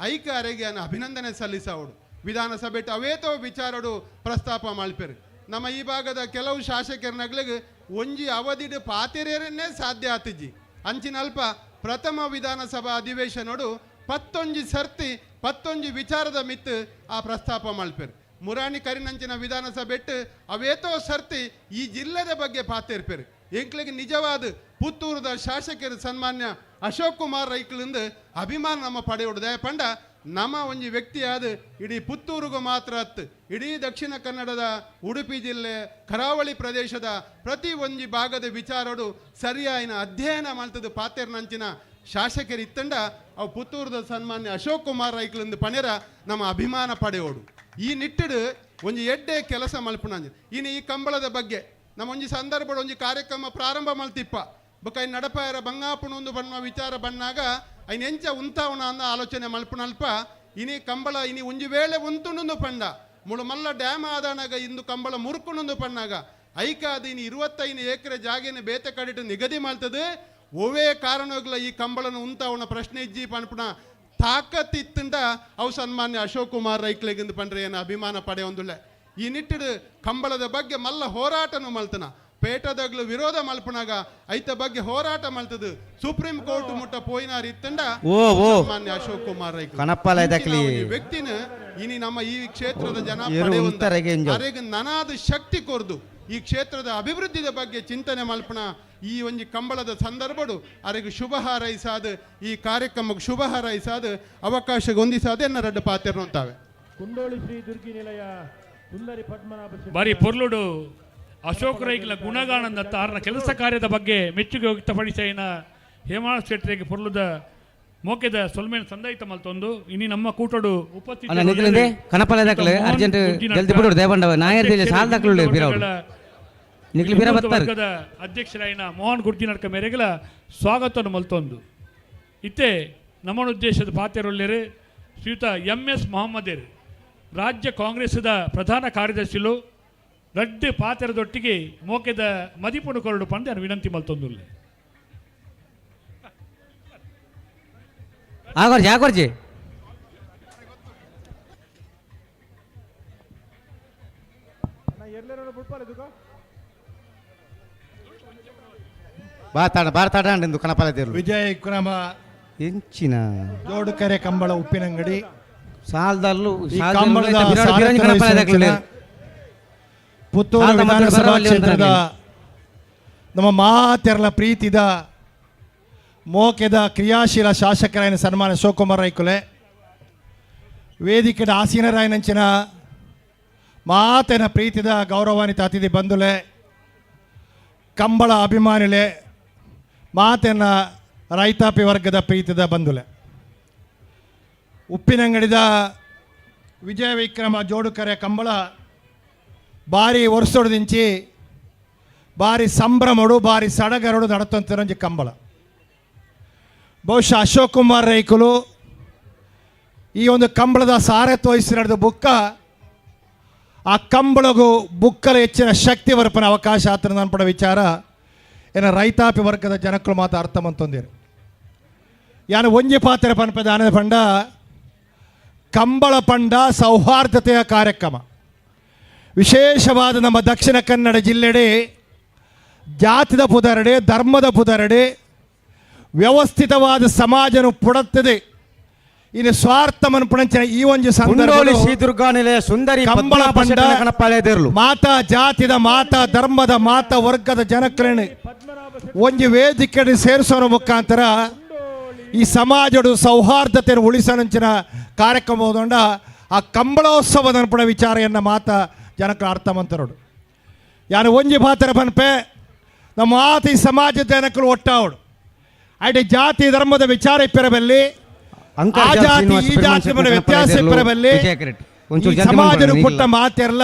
ಐಕ ಅರೆಗೆ ಅಭಿನಂದನೆ ಸಲ್ಲಿಸವಡು. ವಿಧಾನಸಭೆ ಅವೇತೋ ವಿಚಾರಡು ಪ್ರಸ್ತಾಪ ಮಲ್ಪೆರು. ನಮ್ಮ ಈ ಭಾಗದ ಕೆಲವು ಶಾಸಕರನಗ್ಲಿಗೆ ಒಂಜಿ ಅವಧಿಡು ಪಾತಿರೇರನ್ನೇ ಸಾಧ್ಯ ಆತಿಜಿ. ಅಂಚಿನಲ್ಪ ಪ್ರಥಮ ವಿಧಾನಸಭಾ ಅಧಿವೇಶನೋಡು 11 ಸರ್ತಿ 11 ವಿಚಾರದ ಮಿತ್ತು ಆ ಪ್ರಸ್ತಾಪ ಮಲ್ಪೆರು. ಮುರಾಣಿ ಕರಿನಂಚಿನ ವಿಧಾನಸಭೆಟ್ಟು ಅವೇತೋ ಸರ್ತಿ ಈ ಜಿಲ್ಲೆದ ಬಗ್ಗೆ ಪಾತಿರ್ಪೆರು. ಎಂಕ್ಲಿಗೆ ನಿಜವಾದ ಪುತ್ತೂರದ ಶಾಸಕರು ಸನ್ಮಾನ್ಯ ಅಶೋಕ್ ಕುಮಾರ್ ರೈಕ್ಲಿಂದ ಅಭಿಮಾನ ನಮ್ಮ ಪಡೆಯೋಡು. ದಯಪಂಡ ನಮ್ಮ ಒಂಜಿ ವ್ಯಕ್ತಿಯಾದ ಇಡೀ ಪುತ್ತೂರಿಗೂ ಮಾತ್ರ ಅತ್ತು ಇಡೀ ದಕ್ಷಿಣ ಕನ್ನಡದ ಉಡುಪಿ ಜಿಲ್ಲೆ ಕರಾವಳಿ ಪ್ರದೇಶದ ಪ್ರತಿ ಒಂಜಿ ಭಾಗದ ವಿಚಾರಡು ಸರಿಯಾಯಿನ ಅಧ್ಯಯನ ಮಾಡ್ತದ ಪಾತೆರ್ನಂಚಿನ ಶಾಸಕರು ಇತ್ತಂಡ ಅವು ಪುತ್ತೂರದ ಸನ್ಮಾನ್ಯ ಅಶೋಕ್ ಕುಮಾರ್ ರೈಕ್ಲಿಂದ ಪಣೆರ ನಮ್ಮ ಅಭಿಮಾನ ಪಡೆಯೋಡು. ಈ ನಿಟ್ಟಿಡು ಒಂಜಿ ಎಡ್ಡೆ ಕೆಲಸ ಮಲ್ಪುನಂಜಿ. ಇನ್ನು ಈ ಕಂಬಳದ ಬಗ್ಗೆ ನಮ್ಮ ಒಂಜಿ ಸಂದರ್ಭದ ಒಂಜಿ ಕಾರ್ಯಕ್ರಮ ಪ್ರಾರಂಭ ಮಲ್ತಿಪ್ಪ ಬೊಕ ಐನ್ ನಡಪಾಯರ ಬಂಗಾಪುಣ ಬಣ್ಣ ವಿಚಾರ ಬಣ್ಣಾಗ ಐನ್ ಎಂಚ ಉಂತಾವನ ಅಂದ ಆಲೋಚನೆ ಮಲ್ಪುನಲ್ಪ ಇನಿ ಕಂಬಳ ಇನಿ ಒಂಜಿ ವೇಳೆ ಉಂತುಂಡು ಪಂಡ ಮುಳು ಮಲ್ಲ ಡ್ಯಾಮ್ ಆದಾನಾಗ ಇಂದು ಕಂಬಳ ಮುರುಕುಂಡು ಪಣ್ಣಾಗ ಐಕಾದ ಇನಿ 25 ಎಕರೆ ಜಾಗೆನ ಬೇತೆ ಕಡಿಟು ನಿಗದಿ ಮಾಡ್ತದೆ. ಒವೇ ಕಾರಣಗಳ ಈ ಕಂಬಳನ ಉಂತಾವನ ಪ್ರಶ್ನೆ ಇಜ್ಜಿ ಪನ್ಪುನ ತಾಕತ್ ಇತ್ತಂಡ ಅವು ಸನ್ಮಾನ್ಯ ಅಶೋಕ್ ಕುಮಾರ್ ರೈಕ್ಲೆಗಿಂದು ಪಂಡ್ರೆ ಏನು ಅಭಿಮಾನ ಪಡೆಯೊಂದುಳ್ಳೆ. ಈ ನಿಟ್ಟಿಡು ಕಂಬಳದ ಬಗ್ಗೆ ಮಲ್ಲ ಹೋರಾಟನು ಮಲ್ತನ ಪೇಟದಾಗ್ಲು ವಿರೋಧ ಮಲ್ಪನಾಗ ಐತ ಬಗ್ಗೆ ಹೋರಾಟ ಮಲ್ತದು ಸುಪ್ರೀಂ ಕೋರ್ಟ್ ಮುಟ್ಟ ಪೋಯಿನಾರ್ ಇತ್ತಂಡ ಸನ್ಮಾನ್ಯ ಅಶೋಕ್ ಕುಮಾರ್ ರೈಕ್ ವ್ಯಕ್ತಿನ ಇನಿ ನಮ್ಮ ಈ ಕ್ಷೇತ್ರದ ಜನ ಅರೆಗ್ ನನಾದ ಶಕ್ತಿ ಕೊರ್ದು ಈ ಕ್ಷೇತ್ರದ ಅಭಿವೃದ್ಧಿಯ ಬಗ್ಗೆ ಚಿಂತನೆ ಮಲ್ಪನ ಈ ಒಂಜಿ ಕಂಬಳದ ಸಂದರ್ಭಡು ಅರೆಗ್ ಶುಭ ಹಾರೈಸಾದ ಈ ಕಾರ್ಯಕ್ರಮಕ್ಕೆ ಶುಭ ಹಾರೈಸಾದ ಅವಕಾಶ ಹೊಂದಿಸಾದ ಎನ್ನ ರಡ್ಡು ಪಾತಿರ್ನಂತಾವೆ. ಕುಂಡೋಳಿ ಶ್ರೀ ದುರ್ಗಿ ನಿಲಯ ಸುಂದರಿ ಪದ್ಮನಾಭ ಬಾರಿ ಪೊರ್ಲುಡು ಅಶೋಕ್ ರೈಕ್ಲ ಗುಣಗಾನಂದ ತಾರನ ಕೆಲಸ ಕಾರ್ಯದ ಬಗ್ಗೆ ಮೆಚ್ಚುಗೆ ವ್ಯಕ್ತಪಡಿಸೈನ ಹೇಮಾಳ ಶೆಟ್ಟರಿಗೆ ಪೊರ್ಲುದ ಮೋಕೆದ ಸೊಲ್ಮೇನ ಸಂದಾಯಿತ ಮಲ್ತೊಂದು ಇನಿ ನಮ್ಮ ಕೂಟಡು ಉಪಸ್ಥಿತ ಅಧ್ಯಕ್ಷರಾಯಿನ ಮೋಹನ್ ಗುರ್ಜಿನಡ್ಕ ಮೇರೆಗಳ ಸ್ವಾಗತವನ್ನು ಮಲ್ತೊಂದು ಇತ್ತೆ ನಮ್ಮನುದ್ದೇಶದ ಪಾತೆರೊಲ್ಲೇರು ಶ್ರೀಯುತ ಎಂ ಎಸ್ ಮೊಹಮ್ಮದೇರು ರಾಜ್ಯ ಕಾಂಗ್ರೆಸ್ದ ಪ್ರಧಾನ ಕಾರ್ಯದರ್ಶಿಲು ರಡ್ಡು ಪಾತೆರದೊಟ್ಟಿಗೆ ಮೋಕೆದ ಮದಿಪುಣು ಕೊರಡು ಪಂದೆ ವಿನಂತಿ ಮಲ್ತೊಂದುಲ್ಲೆ. ಆಗೋರ್ಜಿ ಆಗೋರ್ಜಿ ಭಾರತಾಡ ಕಣಪಾಲ ವಿಜಯ ವಿಕ್ರಮ ಎಂಚಿನ ಜೋಡುಕೆರೆ ಕಂಬಳ ಉಪ್ಪಿನಂಗಡಿ ಸಾಲದಲ್ಲೂ ಪುತ್ತೂರು ವಿಧಾನಸಭಾ ಕ್ಷೇತ್ರದ ನಮ್ಮ ಮಾತೆರಲ ಪ್ರೀತಿದ ಮೋಕೆದ ಕ್ರಿಯಾಶೀಲ ಶಾಸಕರಾಯನ ಸನ್ಮಾನ ಅಶೋಕ್ ಕುಮಾರ್ ರೈಕುಲೆ ವೇದಿಕೆದ ಆಸೀನರಾಯನಂಚಿನ ಮಾತೆನ ಪ್ರೀತಿದ ಗೌರವಾನ್ವಿತ ಅತಿಥಿ ಬಂಧುಲೆ ಕಂಬಳ ಅಭಿಮಾನಿಲೆ ಮಾತೆನ ರೈತಾಪಿ ವರ್ಗದ ಪ್ರೀತಿದ ಬಂಧುಲೆ ಉಪ್ಪಿನಂಗಡಿದ ವಿಜಯ ವಿಕ್ರಮ ಜೋಡುಕರೆ ಕಂಬಳ ಬಾರಿ ವರ್ಷೊಡ್ದಿಂಚಿ ಬಾರಿ ಸಂಭ್ರಮಡು ಬಾರಿ ಸಡಗರಡು ನಡತಂತಿರಂಜಿ ಕಂಬಳ. ಬಹುಶಃ ಅಶೋಕ್ ಕುಮಾರ್ ರೈಕುಲು ಈ ಒಂದು ಕಂಬಳದ ಸಾರತ್ವ ವಹಿಸಿ ನಡೆದ ಬುಕ್ಕ ಆ ಕಂಬಳಗೂ ಬುಕ್ಕಲ ಹೆಚ್ಚಿನ ಶಕ್ತಿ ಬರ್ಪನ ಅವಕಾಶ ಆತನ ಅನ್ಪಡ ವಿಚಾರ ಏನ ರೈತಾಪಿ ವರ್ಗದ ಜನಕ್ಕಳು ಮಾತ ಅರ್ಥ ಮಂತೊಂದಿರು. ಯಾನು ಒಂಜಿ ಪಾತ್ರೆ ಪನ್ಪೆ ದಾನದ ಪಂಡ ಕಂಬಳ ಪಂಡ ಸೌಹಾರ್ದತೆಯ ಕಾರ್ಯಕ್ರಮ. ವಿಶೇಷವಾದ ನಮ್ಮ ದಕ್ಷಿಣ ಕನ್ನಡ ಜಿಲ್ಲೆಡೆ ಜಾತಿದ ಪುದರಡೆ, ಧರ್ಮದ ಪುದರಡೆ ವ್ಯವಸ್ಥಿತವಾದ ಸಮಾಜನು ಪುಡತ್ತದೆ. ಇನ್ನು ಸ್ವಾರ್ಥ ಮನ್ಪುಣಂಚಿನ ಈ ಒಂಜಿ ಕುಂಡೋಳಿ ಸಂದರ್ಭ ಶ್ರೀ ದುರ್ಗಾ ನಿಲಯ ಸುಂದರಿ ಕಂಬಳ ಪದ್ಮನಾಭ ಪಂಡ ಶೆಟ್ಟನ ಕಣಪಾಲೆ. ಮಾತಾ ಜಾತಿದ, ಮಾತಾ ಧರ್ಮದ, ಮಾತಾ ವರ್ಗದ ಜನಕ್ಲೇನು ಒಂಜಿ ವೇದಿಕೆ ಸೇರಿಸೋರ ಮುಖಾಂತರ ಈ ಸಮಾಜಡು ಸೌಹಾರ್ದತೆಯನ್ನು ಉಳಿಸೋಣಂಚಿನ ಕಾರ್ಯಕ್ರಮ ಹೋದೊಂಡ ಆ ಕಂಬಳೋತ್ಸವದ ಅನ್ಪುಣ ವಿಚಾರೆಯನ್ನು ಮಾತಾ ಜನಕ್ಕೆ ಅರ್ಥ ಮಂತರೋಡು. ಯಾರು ಒಂಜಿ ಪಾತ್ರ ಪನ್ಪೆ, ನಮ್ಮ ಮಾತು ಈ ಸಮಾಜದ ಜನಕ್ಕಳು ಒಟ್ಟಾವಡು. ಐಟೆ ಜಾತಿ ಧರ್ಮದ ವಿಚಾರ ಇಪ್ಪಿರಬಲ್ಲಿ, ಆ ಅಂಕರ್ಜಾಲ್ ಜಾತಿ ಶ್ರೀನಿವಾಸ ಈ ಪೆರ್ಮನ್ ಜಾತಿ ಶೆಟ್ಟನ ವ್ಯತ್ಯಾಸ ಕಣಪಾಲೆ ಇಪ್ಪಿರಬಲ್ಲಿ, ವಿಜಯ ಕರೆಟ್. ಒಂಚೂರು ಈ ಜಲ್ದಿ ಸಮಾಜದ ಮಾಡ್ಕೊಳ್ಳಿ, ಪುಟ್ಟ ಮಾತೆಲ್ಲ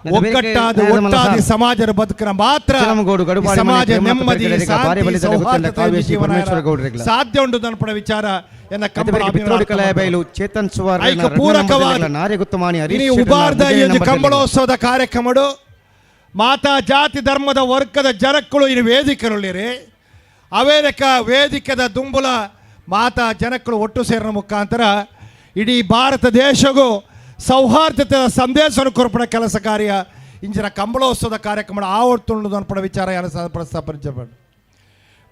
ಮತ್ತೆ ಬೇರೆ ಒಗ್ಗಟ್ಟಾದ ನ್ಯಾಯದ ಒಟ್ಟಾದಿ ಮನಸ್ಸಾ? ಸಮಾಜದ ಬದುಕನ ಮಾತ್ರ ಚಿಲಮಗೋಡು, ಈ ಗಡುಪಾಡಿ ಮನೆ, ಸಮಾಜ ಪ್ರೇಮಲತಾ ನೆಮ್ಮದಿ ಪೆರ್ಗಡೆಗ, ಭಾರಿ ಶಾಂತಿ ಬಲಿದಾನ ಗೊತ್ತಿಲ್ಲ, ಸೌಹಾರ್ದತೆಯ ಕಾವ್ಯಶ್ರೀ ಜೀವನ ಪರಮೇಶ್ವರ ಗೌಡ್ರಿಗ್ಲ. ಸಾಧ್ಯ ಉಂಟು ಅನ್ಪಡ ವಿಚಾರ ಎನ್ನ ಮತ್ತೆ ಕಂಬಳ ಬೇರೆ ಪಿತ್ರೋಡಿ ಕಲಾಬೈಲು ಚೇತನ್ ಸುವರ್ಣ ಐಕ ಪೂರಕವಾದ ನಾರಿಗುತ್ತಮಾನಿ ಹರೀಶ್ ಇನಿ ಶೆಟ್ಟನ ಉಬಾರ್ದ ಈ ವಿಜಯ ಒಂದು ನಂಬರ್. ಕಂಬಳೋತ್ಸವದ ಕಾರ್ಯಕ್ರಮಡು ಮಾತಾ ಜಾತಿ ಧರ್ಮದ ವರ್ಗದ ಜನಕ್ಕಳು ಇನ್ನು ವೇದಿಕೆರುಳ್ಳಿರಿ. ಅವೇರಕ ವೇದಿಕೆದ ದುಂಬುಲ ಮಾತಾ ಜನಕ್ಕಳು ಒಟ್ಟು ಸೇರಿನ ಮುಖಾಂತರ ಇಡೀ ಭಾರತ ದೇಶಗೂ ಸೌಹಾರ್ದತೆಯ ಸಂದೇಶವನ್ನು ಕೊರಪಡ ಕೆಲಸ ಕಾರ್ಯ ಇಂಚಿನ ಕಂಬಳೋತ್ಸವದ ಕಾರ್ಯಕ್ರಮ ಆವರ್ತುಂಡು ಅನ್ಪಡ ವಿಚಾರ ಯಾರು ಪ್ರಸ್ತಾಪಿಸಬೇಡ.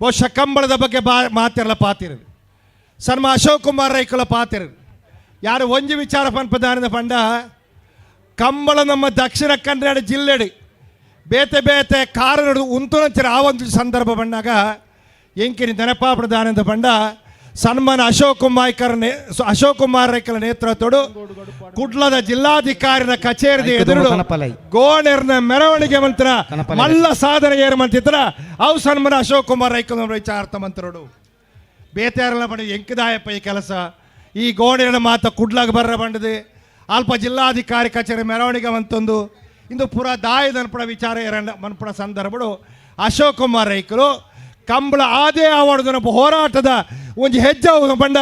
ಬಹುಶಃ ಕಂಬಳದ ಬಗ್ಗೆ ಬಾ ಮಾತಿರಲ್ಲ ಪಾತಿರದು ಸನ್ಮ ಅಶೋಕ್ ಕುಮಾರ್ ರೈಕುಲ ಪಾತಿರದು. ಯಾರು ಒಂಜಿ ವಿಚಾರ ಪನ್ಪದಾನಿದ ಪಂಡ, ಕಂಬಳ ನಮ್ಮ ದಕ್ಷಿಣ ಕನ್ನಡ ಜಿಲ್ಲೆಡಿ ಬೇತೆ ಬೇತೆ ಕಾರಣ ಉಂತುನಂಚಿನ ಆ ಒಂದು ಸಂದರ್ಭ ಬಂದಾಗ ಎಂಕಿನಿ ನೆನಪಾಪಡದಾನಂದ ಪಂಡ, ಸನ್ಮಾನ ಅಶೋಕ್ ಕುಮಾರ್ ಅಶೋಕ್ ಕುಮಾರ್ ರೈಕಲ ನೇತೃತ್ವಡು ಕುಡ್ಲದ ಜಿಲ್ಲಾಧಿಕಾರಿನ ಕಚೇರಿದ ಐಕು ಎದುರು ಕನಪಲೈ. ಗೋಣೆರ್ನ ಮೆರವಣಿಗೆ ಮಂತ್ರ ಕನಪಲೈ. ಮಲ್ಲ ಸಾಧನೆ ಏರು ಮಂತಿದ್ರ ಅವು ಸನ್ಮಾನ ಅಶೋಕ್ ಕುಮಾರ್ ರೈಕಲ ವಿಚಾರ ಮಂತ್ರಡು. ಬೇತಾರಲ್ಲ ಬಂಡ ಎಂಕದಾಯಪ್ಪ ಈ ಕೆಲಸ, ಈ ಗೋಣಿನ ಮಾತ ಕುಡ್ಲಾಗ ಬರ್ರ ಬಂಡದೆ ಅಲ್ಪ ಜಿಲ್ಲಾಧಿಕಾರಿ ಕಚೇರಿ ಮೆರವಣಿಗೆ ಮಂತೊಂದು ಇಂದು ಪೂರ ದಾಯದ ಅನ್ಪಡ ವಿಚಾರ ಎರಡ ಮನ್ಪುಣ ಸಂದರ್ಭಡು ಅಶೋಕ್ ಕುಮಾರ್ ರೈಕರು ಕಂಬಳ ಆದೇ ಆವಡದ ಹೋರಾಟದ ಒಂಜಿ ಹೆಜ್ಜೆ ಬಂಡ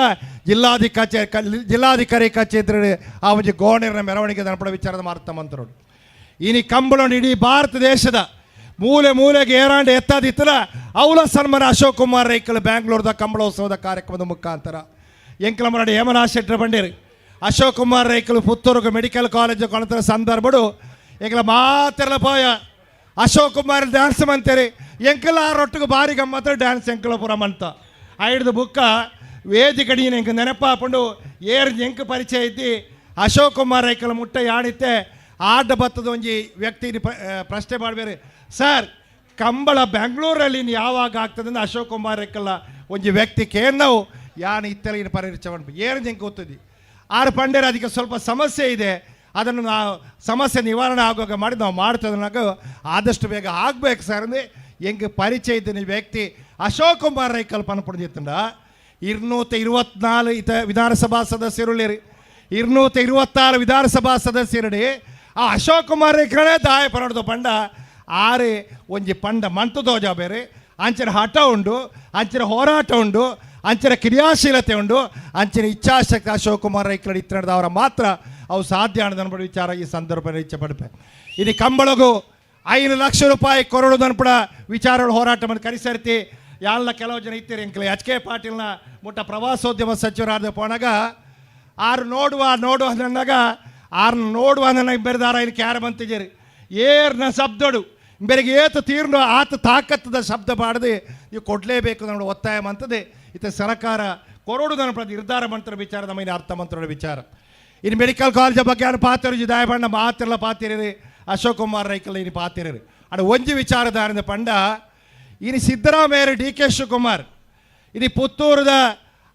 ಜಿಲ್ಲಾಧಿಕಾರಿ ಕಚೇರಿ ಆ ಒಂಜಿ ಗೋಣಿನ ಮೆರವಣಿಗೆ ಅನ್ಪಡ ವಿಚಾರದ ಮಾರ್ತ ಮಂತ್ರಡು. ಇನಿ ಕಂಬಳ ಇಡೀ ಭಾರತ ದೇಶದ ಮೂಲೆ ಮೂಲೆಗೆ ಏರಾಂಡ ಎತ್ತಾದಿತ್ತಲ ಅವಲ ಸನ್ಮಾನ ಅಶೋಕ್ ಕುಮಾರ್ ರೈಕಲ್ ಬ್ಯಾಂಗ್ಳೂರ್ದ ಕಂಬಳೋತ್ಸವದ ಕಾರ್ಯಕ್ರಮದ ಮುಖಾಂತರ. ಎಂಕಲಮರಡಿ ಹೇಮನಾಥ್ ಶೆಟ್ಟರ್ ಬಂಡೇರಿ ಅಶೋಕ್ ಕುಮಾರ್ ರೈಕಲ್ ಪುತ್ತೂರುಗೆ ಮೆಡಿಕಲ್ ಕಾಲೇಜ್ ಕೊಣತರ ಸಂದರ್ಭಡು ಎಂಕಲ ಮಾತೆಲ್ಲ ಪೋಯ ಅಶೋಕ್ ಕುಮಾರ್ ಡ್ಯಾನ್ಸ್ ಮಂತೇರಿ. ಎಂಕಲ ಆ ರೊಟ್ಟಿಗೆ ಬಾರಿ ಗಮ್ಮತ್ತ ಡ್ಯಾನ್ಸ್ ಎಂಕಲ ಪುರ ಮಂತ ಐಡ್ದು ಬುಕ್ಕ ವೇದಿಕೆ ನೀನು ಎಂಕ ನೆನಪಾಪಂಡು ಏರ್ ಎಂಕ ಪರಿಚಯ ಇದ್ದಿ ಅಶೋಕ್ ಕುಮಾರ್ ರೈಕಲ್ ಮುಟ್ಟ ಯಾಣಿತ್ತೆ ಆಡ್ಡ ಬತ್ತದ ಒಂಜಿ ವ್ಯಕ್ತಿ ಪ್ರಶ್ನೆ ಮಾಡಬೇರೆ, ಸರ್ ಕಂಬಳ ಬೆಂಗಳೂರಲ್ಲಿ ಇನ್ನು ಯಾವಾಗ ಆಗ್ತದೆ ಅಂದ್ರೆ ಅಶೋಕ್ ಕುಮಾರ್ ರೈಕಲ್ಲ ಒಂಜಿ ವ್ಯಕ್ತಿ ಕೇನ್ನವು ಯಾನ್ ಇತ್ತೆಲ್ಲ ಇನ್ನು ಪರಿಚಯ ಏನು ಎಂಕ ಗೊತ್ತಿದ್ದಿ ಆರು ಪಂಡ್ಯರು ಅದಕ್ಕೆ ಸ್ವಲ್ಪ ಸಮಸ್ಯೆ ಇದೆ, ಅದನ್ನು ನಾವು ಸಮಸ್ಯೆ ನಿವಾರಣೆ ಆಗುವಾಗ ಮಾಡಿ ನಾವು ಮಾಡ್ತದನ್ನಾಗ ಆದಷ್ಟು ಬೇಗ ಆಗಬೇಕು ಸರ್ ಅಂದ್ರೆ ಎಂಗೆ ಪರಿಚಯ ಇದ್ದ ವ್ಯಕ್ತಿ ಅಶೋಕ್ ಕುಮಾರ್ ರೈಕಲ್ ಪನ್ಪುಂಡ. 224 ಇತ ವಿಧಾನಸಭಾ ಸದಸ್ಯರುಳ್ಳೇರಿ, 226 ವಿಧಾನಸಭಾ ಸದಸ್ಯರುಡಿ ಆ ಅಶೋಕ್ ಕುಮಾರ್ ರೈಕಲೇ ದಾಯ ಪರಡ್ದು ಪಂಡ ಆರೆ ಒಂಜಿ ಪಂಡ ಮಂತು ದೋಜ ಬೇರೆ ಅಂಚಿನ ಹಠ ಉಂಡು, ಅಂಚಿನ ಹೋರಾಟ ಉಂಡು, ಅಂಚಿನ ಕ್ರಿಯಾಶೀಲತೆ ಉಂಡು, ಅಂಚಿನ ಇಚ್ಛಾಶಕ್ತಿ ಅಶೋಕ್ ಕುಮಾರ್ ರೈಕಲ್ ಇತ್ತಿನದ ಅವರ ಮಾತ್ರ ಅವು ಸಾಧ್ಯ ಅನ್ನೋದು ವಿಚಾರ ಈ ಸಂದರ್ಭ ಇಚ್ಛೆ ಪಡ್ಪೆ. ಇನ್ನು ಕಂಬಳಗು 5 ಲಕ್ಷ ರೂಪಾಯಿ ಕೊರಡು ಅನ್ಪಡ ವಿಚಾರಗಳು ಹೋರಾಟ ಮಾಡಿ ಕರಿಸರ್ತಿ ಯಾಲ್ಲ ಕೆಲವು ಜನ ಇತ್ತೀರಿ. ಎಂಕಲ ಎಚ್ ಕೆ ಪಾಟೀಲ್ನ ಮುಟ್ಟ ಪ್ರವಾಸೋದ್ಯಮ ಸಚಿವರಾದ ಪೋನಾಗ ಆರು ನೋಡುವ ನೋಡುವ ನನ್ನಾಗ ಆರು ನೋಡುವ ನನಗೆ ಬೆರೆದಾರ ಇಲ್ಲಿ ಕ್ಯಾರ ಬಂತಿದ್ದೀರಿ ಏರ್ನ ಶಬ್ದಡು ಬೆರಗೆ ಏತು ತೀರ್ನು ಆತ ತಾಕತ್ತದ ಶಬ್ದ ಬಾಡದೆ ನೀವು ಕೊಡಲೇಬೇಕು ನಮ್ಮ ಒತ್ತಾಯ ಮಂತದೆ. ಇತ ಸರ್ಕಾರ ಕೊರೋಡು ನನ್ನ ಪ್ರತಿ ನಿರ್ಧಾರ ಮಂತ್ರ ವಿಚಾರ ನಮ್ಮ ಇನ್ನು ಅರ್ಥ ಮಂತ್ರದ ವಿಚಾರ. ಇನ್ನು ಮೆಡಿಕಲ್ ಕಾಲೇಜ್ ಬಗ್ಗೆ ಯಾರು ಪಾತಿರು ದಾಯಬಣ್ಣ ಮಾತಿರಲ್ಲ ಪಾತಿರಿ ಅಶೋಕ್ ಕುಮಾರ್ ರೈಕಲ್ ಇನ್ನು ಪಾತಿರಿ ಅಡ ಒಂಜಿ ವಿಚಾರಧಾರಿಂದ ಪಂಡ ಇನ್ನು ಸಿದ್ದರಾಮಯ್ಯ ಡಿ ಕೆ ಶಿವಕುಮಾರ್ ಇನ್ನು ಪುತ್ತೂರದ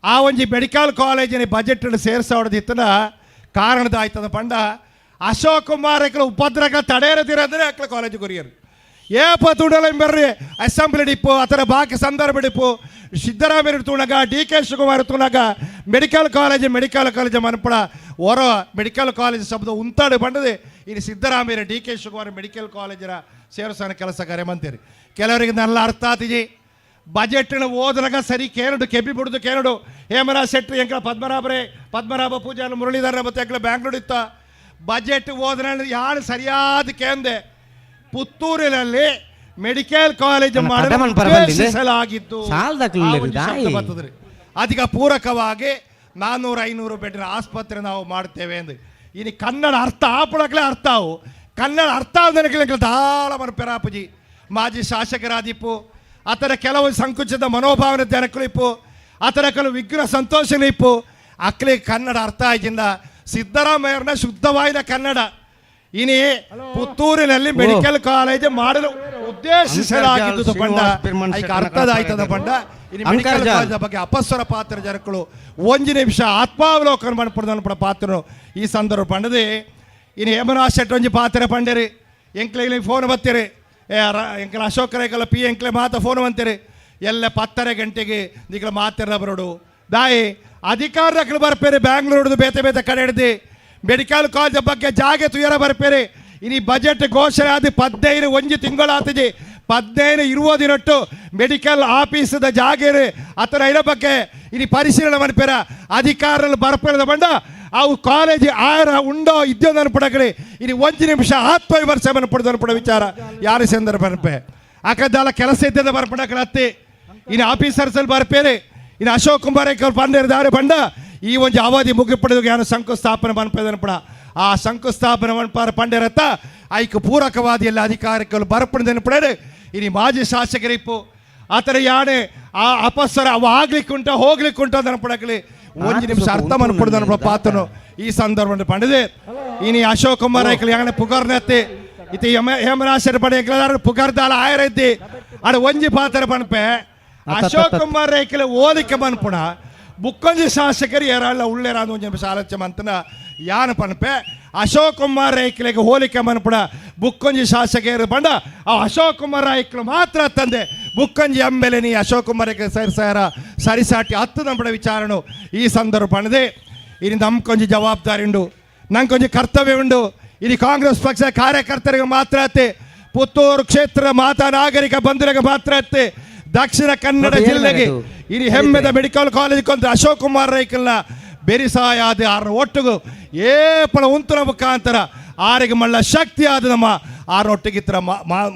ಆ ಒಂಜಿ ಮೆಡಿಕಲ್ ಕಾಲೇಜಿನ ಬಜೆಟ್ ಸೇರ್ಸೋಡದಿತ್ತನ ಕಾರಣದ ಆಯ್ತದ ಪಂಡ ಅಶೋಕ್ ಕುಮಾರ್ ರೈಕಲ್ ಉಪದ್ರಗಳ ತಡೆಯರದಿರಂದ್ರೆ ಅಕ್ಲ ಕಾಲೇಜ್ ಕೊರಿಯರು ಏಪ ತೂಡಲ ಬರ್ರಿ ಅಸೆಂಬ್ಲಿ ಡಿಪ್ಪು ಆ ಬಾಕಿ ಸಂದರ್ಭ ಡಿಪ್ಪು ಸಿದ್ದರಾಮಯ್ಯ ತೂಣಗ ಡಿ ಕೆ ಶಿವಕುಮಾರ್ ತೂಣಗ medical college medical college ಮನಪಡ ಹೊರ ಮೆಡಿಕಲ್ ಕಾಲೇಜ್ ಶಬ್ದ ಉಂತಾಡು ಬಂಡದೆ ಇನ್ನು Siddaramaiah D K Shivakumar medical ಕಾಲೇಜರ ಸೇರ್ಸಾನ ಕೆಲಸ ಕಾರ್ಯ ಮಂತೀರಿ. ಕೆಲವರಿಗೆ ನಲ್ಲ ಅರ್ಥ ಆತಿಜಿ ಬಜೆಟ್ನ ಓದಲಾಗ ಸರಿ ಕೇರಡು ಕೆಬ್ಬಿ ಬಿಡುದು ಕೇರಡು ಹೇಮರಾಜ್ ಶೆಟ್ಟಿ ಎಂಕಲ ಪದ್ಮನಾಭರೇ ಪದ್ಮನಾಭ ಪೂಜಾರಿ ಮುರಳೀಧರ ಮತ್ತು ಎಂಕಲ ಬ್ಯಾಂಗ್ಳೂರ್ ಇತ್ತ ಬಜೆಟ್ ಓದನ ಯಾರು ಸರಿಯಾದ ಕೇಂದೆ ಪುತ್ತೂರಿನಲ್ಲಿ Medical college ಮಾಡಲು ಉದ್ದೇಶಿಸಲಾಗಿದ್ದು ಬರ್ತದ್ರಿ. ಅದಕ್ಕೆ ಪೂರಕವಾಗಿ 400-500 ಬೆಡ್ನ ಆಸ್ಪತ್ರೆ ನಾವು ಮಾಡ್ತೇವೆ ಎಂದು. ಇನ್ನು ಕನ್ನಡ ಅರ್ಥ ಆಪಣಕ್ಲೆ ಅರ್ಥ ಅವು ಕನ್ನಡ ಅರ್ಥ ಆದನಕ್ಕೆ ದಾಳ ಮನ ಪೆರಾಪುಜಿ ಮಾಜಿ ಶಾಸಕರಾದಿಪ್ಪು ಆತರ ಕೆಲವು ಸಂಕುಚಿತ ಮನೋಭಾವನೆ ಜನಕ್ಕಳಿಪ್ಪು ಆತರ ಕೆಲವು ವಿಗ್ರಹ ಸಂತೋಷಗಳಿಪ್ಪು ಅಕ್ಲಿ ಕನ್ನಡ ಅರ್ಥ ಆಯ್ತಿಂದ ಸಿದ್ದರಾಮಯ್ಯನ ಶುದ್ಧವಾದ ಕನ್ನಡ. ಇನಿ ಪುತ್ತೂರಿನಲ್ಲಿ ಮೆಡಿಕಲ್ ಕಾಲೇಜ್ ಮಾಡಲು ಉದ್ದೇಶಿಸಲಾಗಿದ್ದು ಪಂಡ ಅರ್ಥದ ಆಯ್ತದ ಪಂಡ. ಇನ್ನು ಮೆಡಿಕಲ್ ಕಾಲೇಜ್ ಬಗ್ಗೆ ಅಪಸ್ವರ ಪಾತ್ರ ಜನಕ್ಕಳು ಒಂಜಿ ನಿಮಿಷ ಆತ್ಮಾವಲೋಕನ ಮನ್ಪುಡ ಪಾತ್ರನು ಈ ಸಂದರ್ಭ ಪಂಡದೆ. ಇನ್ನು ಹೇಮನಾಥ್ ಶೆಟ್ಟಿ ಒಂಜಿ ಪಾತ್ರ ಪಂಡರಿ ಎಂಕ್ಲೆ ಫೋನ್ ಬತ್ತೀರಿ ಎಂಕಲ ಅಶೋಕ್ ರೇಕಲ ಪಿ ಎಂಕ್ಲೆ ಮಾತ ಫೋನ್ ಬಂತೀರಿ ಎಲ್ಲ 10:30 ಗಂಟೆಗೆ ನಿಕ್ಲ ಮಾತಿರ ಬರೋಡು ದಾಯಿ ಅಧಿಕಾರಕ್ಕೆ ಬರ್ಪೇರಿ ಬ್ಯಾಂಗ್ಳೂರ್ದು ಬೇತೆ ಬೇತೆ ಕಡೆ ಹಿಡ್ದು ಮೆಡಿಕಲ್ ಕಾಲೇಜ್ ಬಗ್ಗೆ ಜಾಗೆ ತುಯರ ಬರ್ಪೇರಿ. ಇನಿ ಬಜೆಟ್ ಘೋಷಣೆ ಆದ 15 ಒಂಜಿ ತಿಂಗಳಾತಜಿ 15 ಇರುವ ದಿನಟ್ಟು ಮೆಡಿಕಲ್ ಆಫೀಸದ ಜಾಗೇರಿ ಆತರ ಇರೋ ಬಗ್ಗೆ ಇನಿ ಪರಿಶೀಲನೆ ಮನ್ಪೇರ ಅಧಿಕಾರದಲ್ಲಿ ಬರ್ಪೇರದ ಬಂಡ ಅವು ಕಾಲೇಜ್ ಆರ ಉಂಡೋ ಇದ್ಯೋ ಅನ್ಪಡಗಡಿ ಇನಿ ಒಂಜಿ ನಿಮಿಷ ಆತ್ಮವಿಮರ್ಶೆ ಮನ್ಪಡ್ದು ಅನ್ಪಡ ವಿಚಾರ ಯಾರು ಸಂದರ್ಭ ಅನ್ಪೆ ಆಕದ್ದಾಲ ಕೆಲಸ ಇದ್ದದ ಬರ್ಪಡಕಲತ್ತಿ ಇನ್ನು ಆಫೀಸರ್ಸ್ ಅಲ್ಲಿ ಬರ್ಪೇರಿ. ಇನ್ನು ಅಶೋಕ್ ಕುಮಾರ್ ಪಂಡೇರ್ ಬಂಡ ಈ ಒಂಜಿ ಅವಧಿ ಮುಗಿಪಡೆದು ಯಾರು ಶಂಕುಸ್ಥಾಪನೆ ಮನ್ಪದ ಆ ಶಂಕುಸ್ಥಾಪನೆ ಮನ್ಪಾರ ಪಂಡೇರತ್ತ ಐಕ್ ಪೂರಕವಾದ ಎಲ್ಲ ಅಧಿಕಾರಿಗಳು ಬರ್ಪಣೆ ಇನಿ ಮಾಜಿ ಶಾಸಕರಿಪ್ಪು ಆತರ ಯಾಣೆ ಆ ಅಪಸ್ವರ ಅವ ಆಗ್ಲಿಕ್ಕುಂಟ ಹೋಗ್ಲಿಕ್ಕುಂಟ ಅನ್ಪಡಕಲಿ ಒಂಜಿ ನಿಮಿಷ ಅರ್ಥ ಮನ್ಪಡ್ದು ಅನ್ಪಡ ಪಾತನು ಈ ಸಂದರ್ಭ ಪಂಡದೆ. ಇನಿ ಅಶೋಕ್ ಕುಮಾರ್ ಐಕ್ಲು ಯಾಣೆ ಪುಗರ್ನತ್ತಿ ಇತಿ ಹೇಮರಾಶರ ಪಡೆ ಪುಗರ್ದಾಲ ಆಯರೈತಿ ಅಡ ಒಂಜಿ ಪಾತ್ರ ಪಣಪೆ ಅಶೋಕ್ ಕುಮಾರ್ ರೈಕಲೆ ಓದಿಕೆ ಮನ್ಪುಣ ಬುಕ್ಕೊಂಜಿ ಶಾಸಕರು ಏರಾಳ ಉಳ್ಳೇರ ಒಂಜಿ ನಿಮಿಷ ಆಲೋಚನೆ ಮಂತನ ಯಾನ ಪಣಪೆ ಅಶೋಕ್ ಕುಮಾರ್ ರೈಕ್ಲೆಗೆ ಹೋಲಿಕೆ ಮನ್ಪುಣ ಬುಕ್ಕೊಂಜಿ ಶಾಸಕರು ಪಂಡ ಆ ಅಶೋಕ್ ಕುಮಾರ್ ರೈಕ್ಲು ಮಾತ್ರ ತಂದೆ ಬುಕ್ಕೊಂಜಿ ಎಮ್ ಎಲ್ ನೀ ಅಶೋಕ್ ಕುಮಾರ್ ಸರಿ ಸರ ಸರಿಸಾಟಿ ಹತ್ತು ನಂಬಡ ವಿಚಾರಣು ಈ ಸಂದರ್ಭ ಪಣದೆ. ಇನ್ನು ನಮ್ಕೊಂಜಿ ಜವಾಬ್ದಾರಿ ಉಂಡು ನಂಗೊಂಜಿ ಕರ್ತವ್ಯ ಉಂಡು. ಇಲ್ಲಿ ಕಾಂಗ್ರೆಸ್ ಪಕ್ಷ ಕಾರ್ಯಕರ್ತರಿಗೆ ಮಾತ್ರ ಅತ್ತೆ ಪುತ್ತೂರು ಕ್ಷೇತ್ರ ಮಾತಾ ನಾಗರಿಕ ಬಂಧುರಿಗೆ ಮಾತ್ರ ಅತ್ತೆ ದಕ್ಷಿಣ ಕನ್ನಡ ಜಿಲ್ಲೆಗೆ ಇನಿ ಹೆಮ್ಮೆದ ಮೆಡಿಕಲ್ ಕಾಲೇಜ್ ಕೊಂತ ಅಶೋಕ್ ಕುಮಾರ್ ರೈಕಲ್ನ ಬೆರಿಸಾಯಾದ ಆರ ಒಟ್ಟಿಗೂ ಏಪಳ ಉಂತುನ ಮುಖಾಂತರ ಆರಿಗೆ ಮಳ್ಳ ಶಕ್ತಿ ಆದ ನಮ್ಮ ಆರೊಟ್ಟಿಗೆ ಇತರ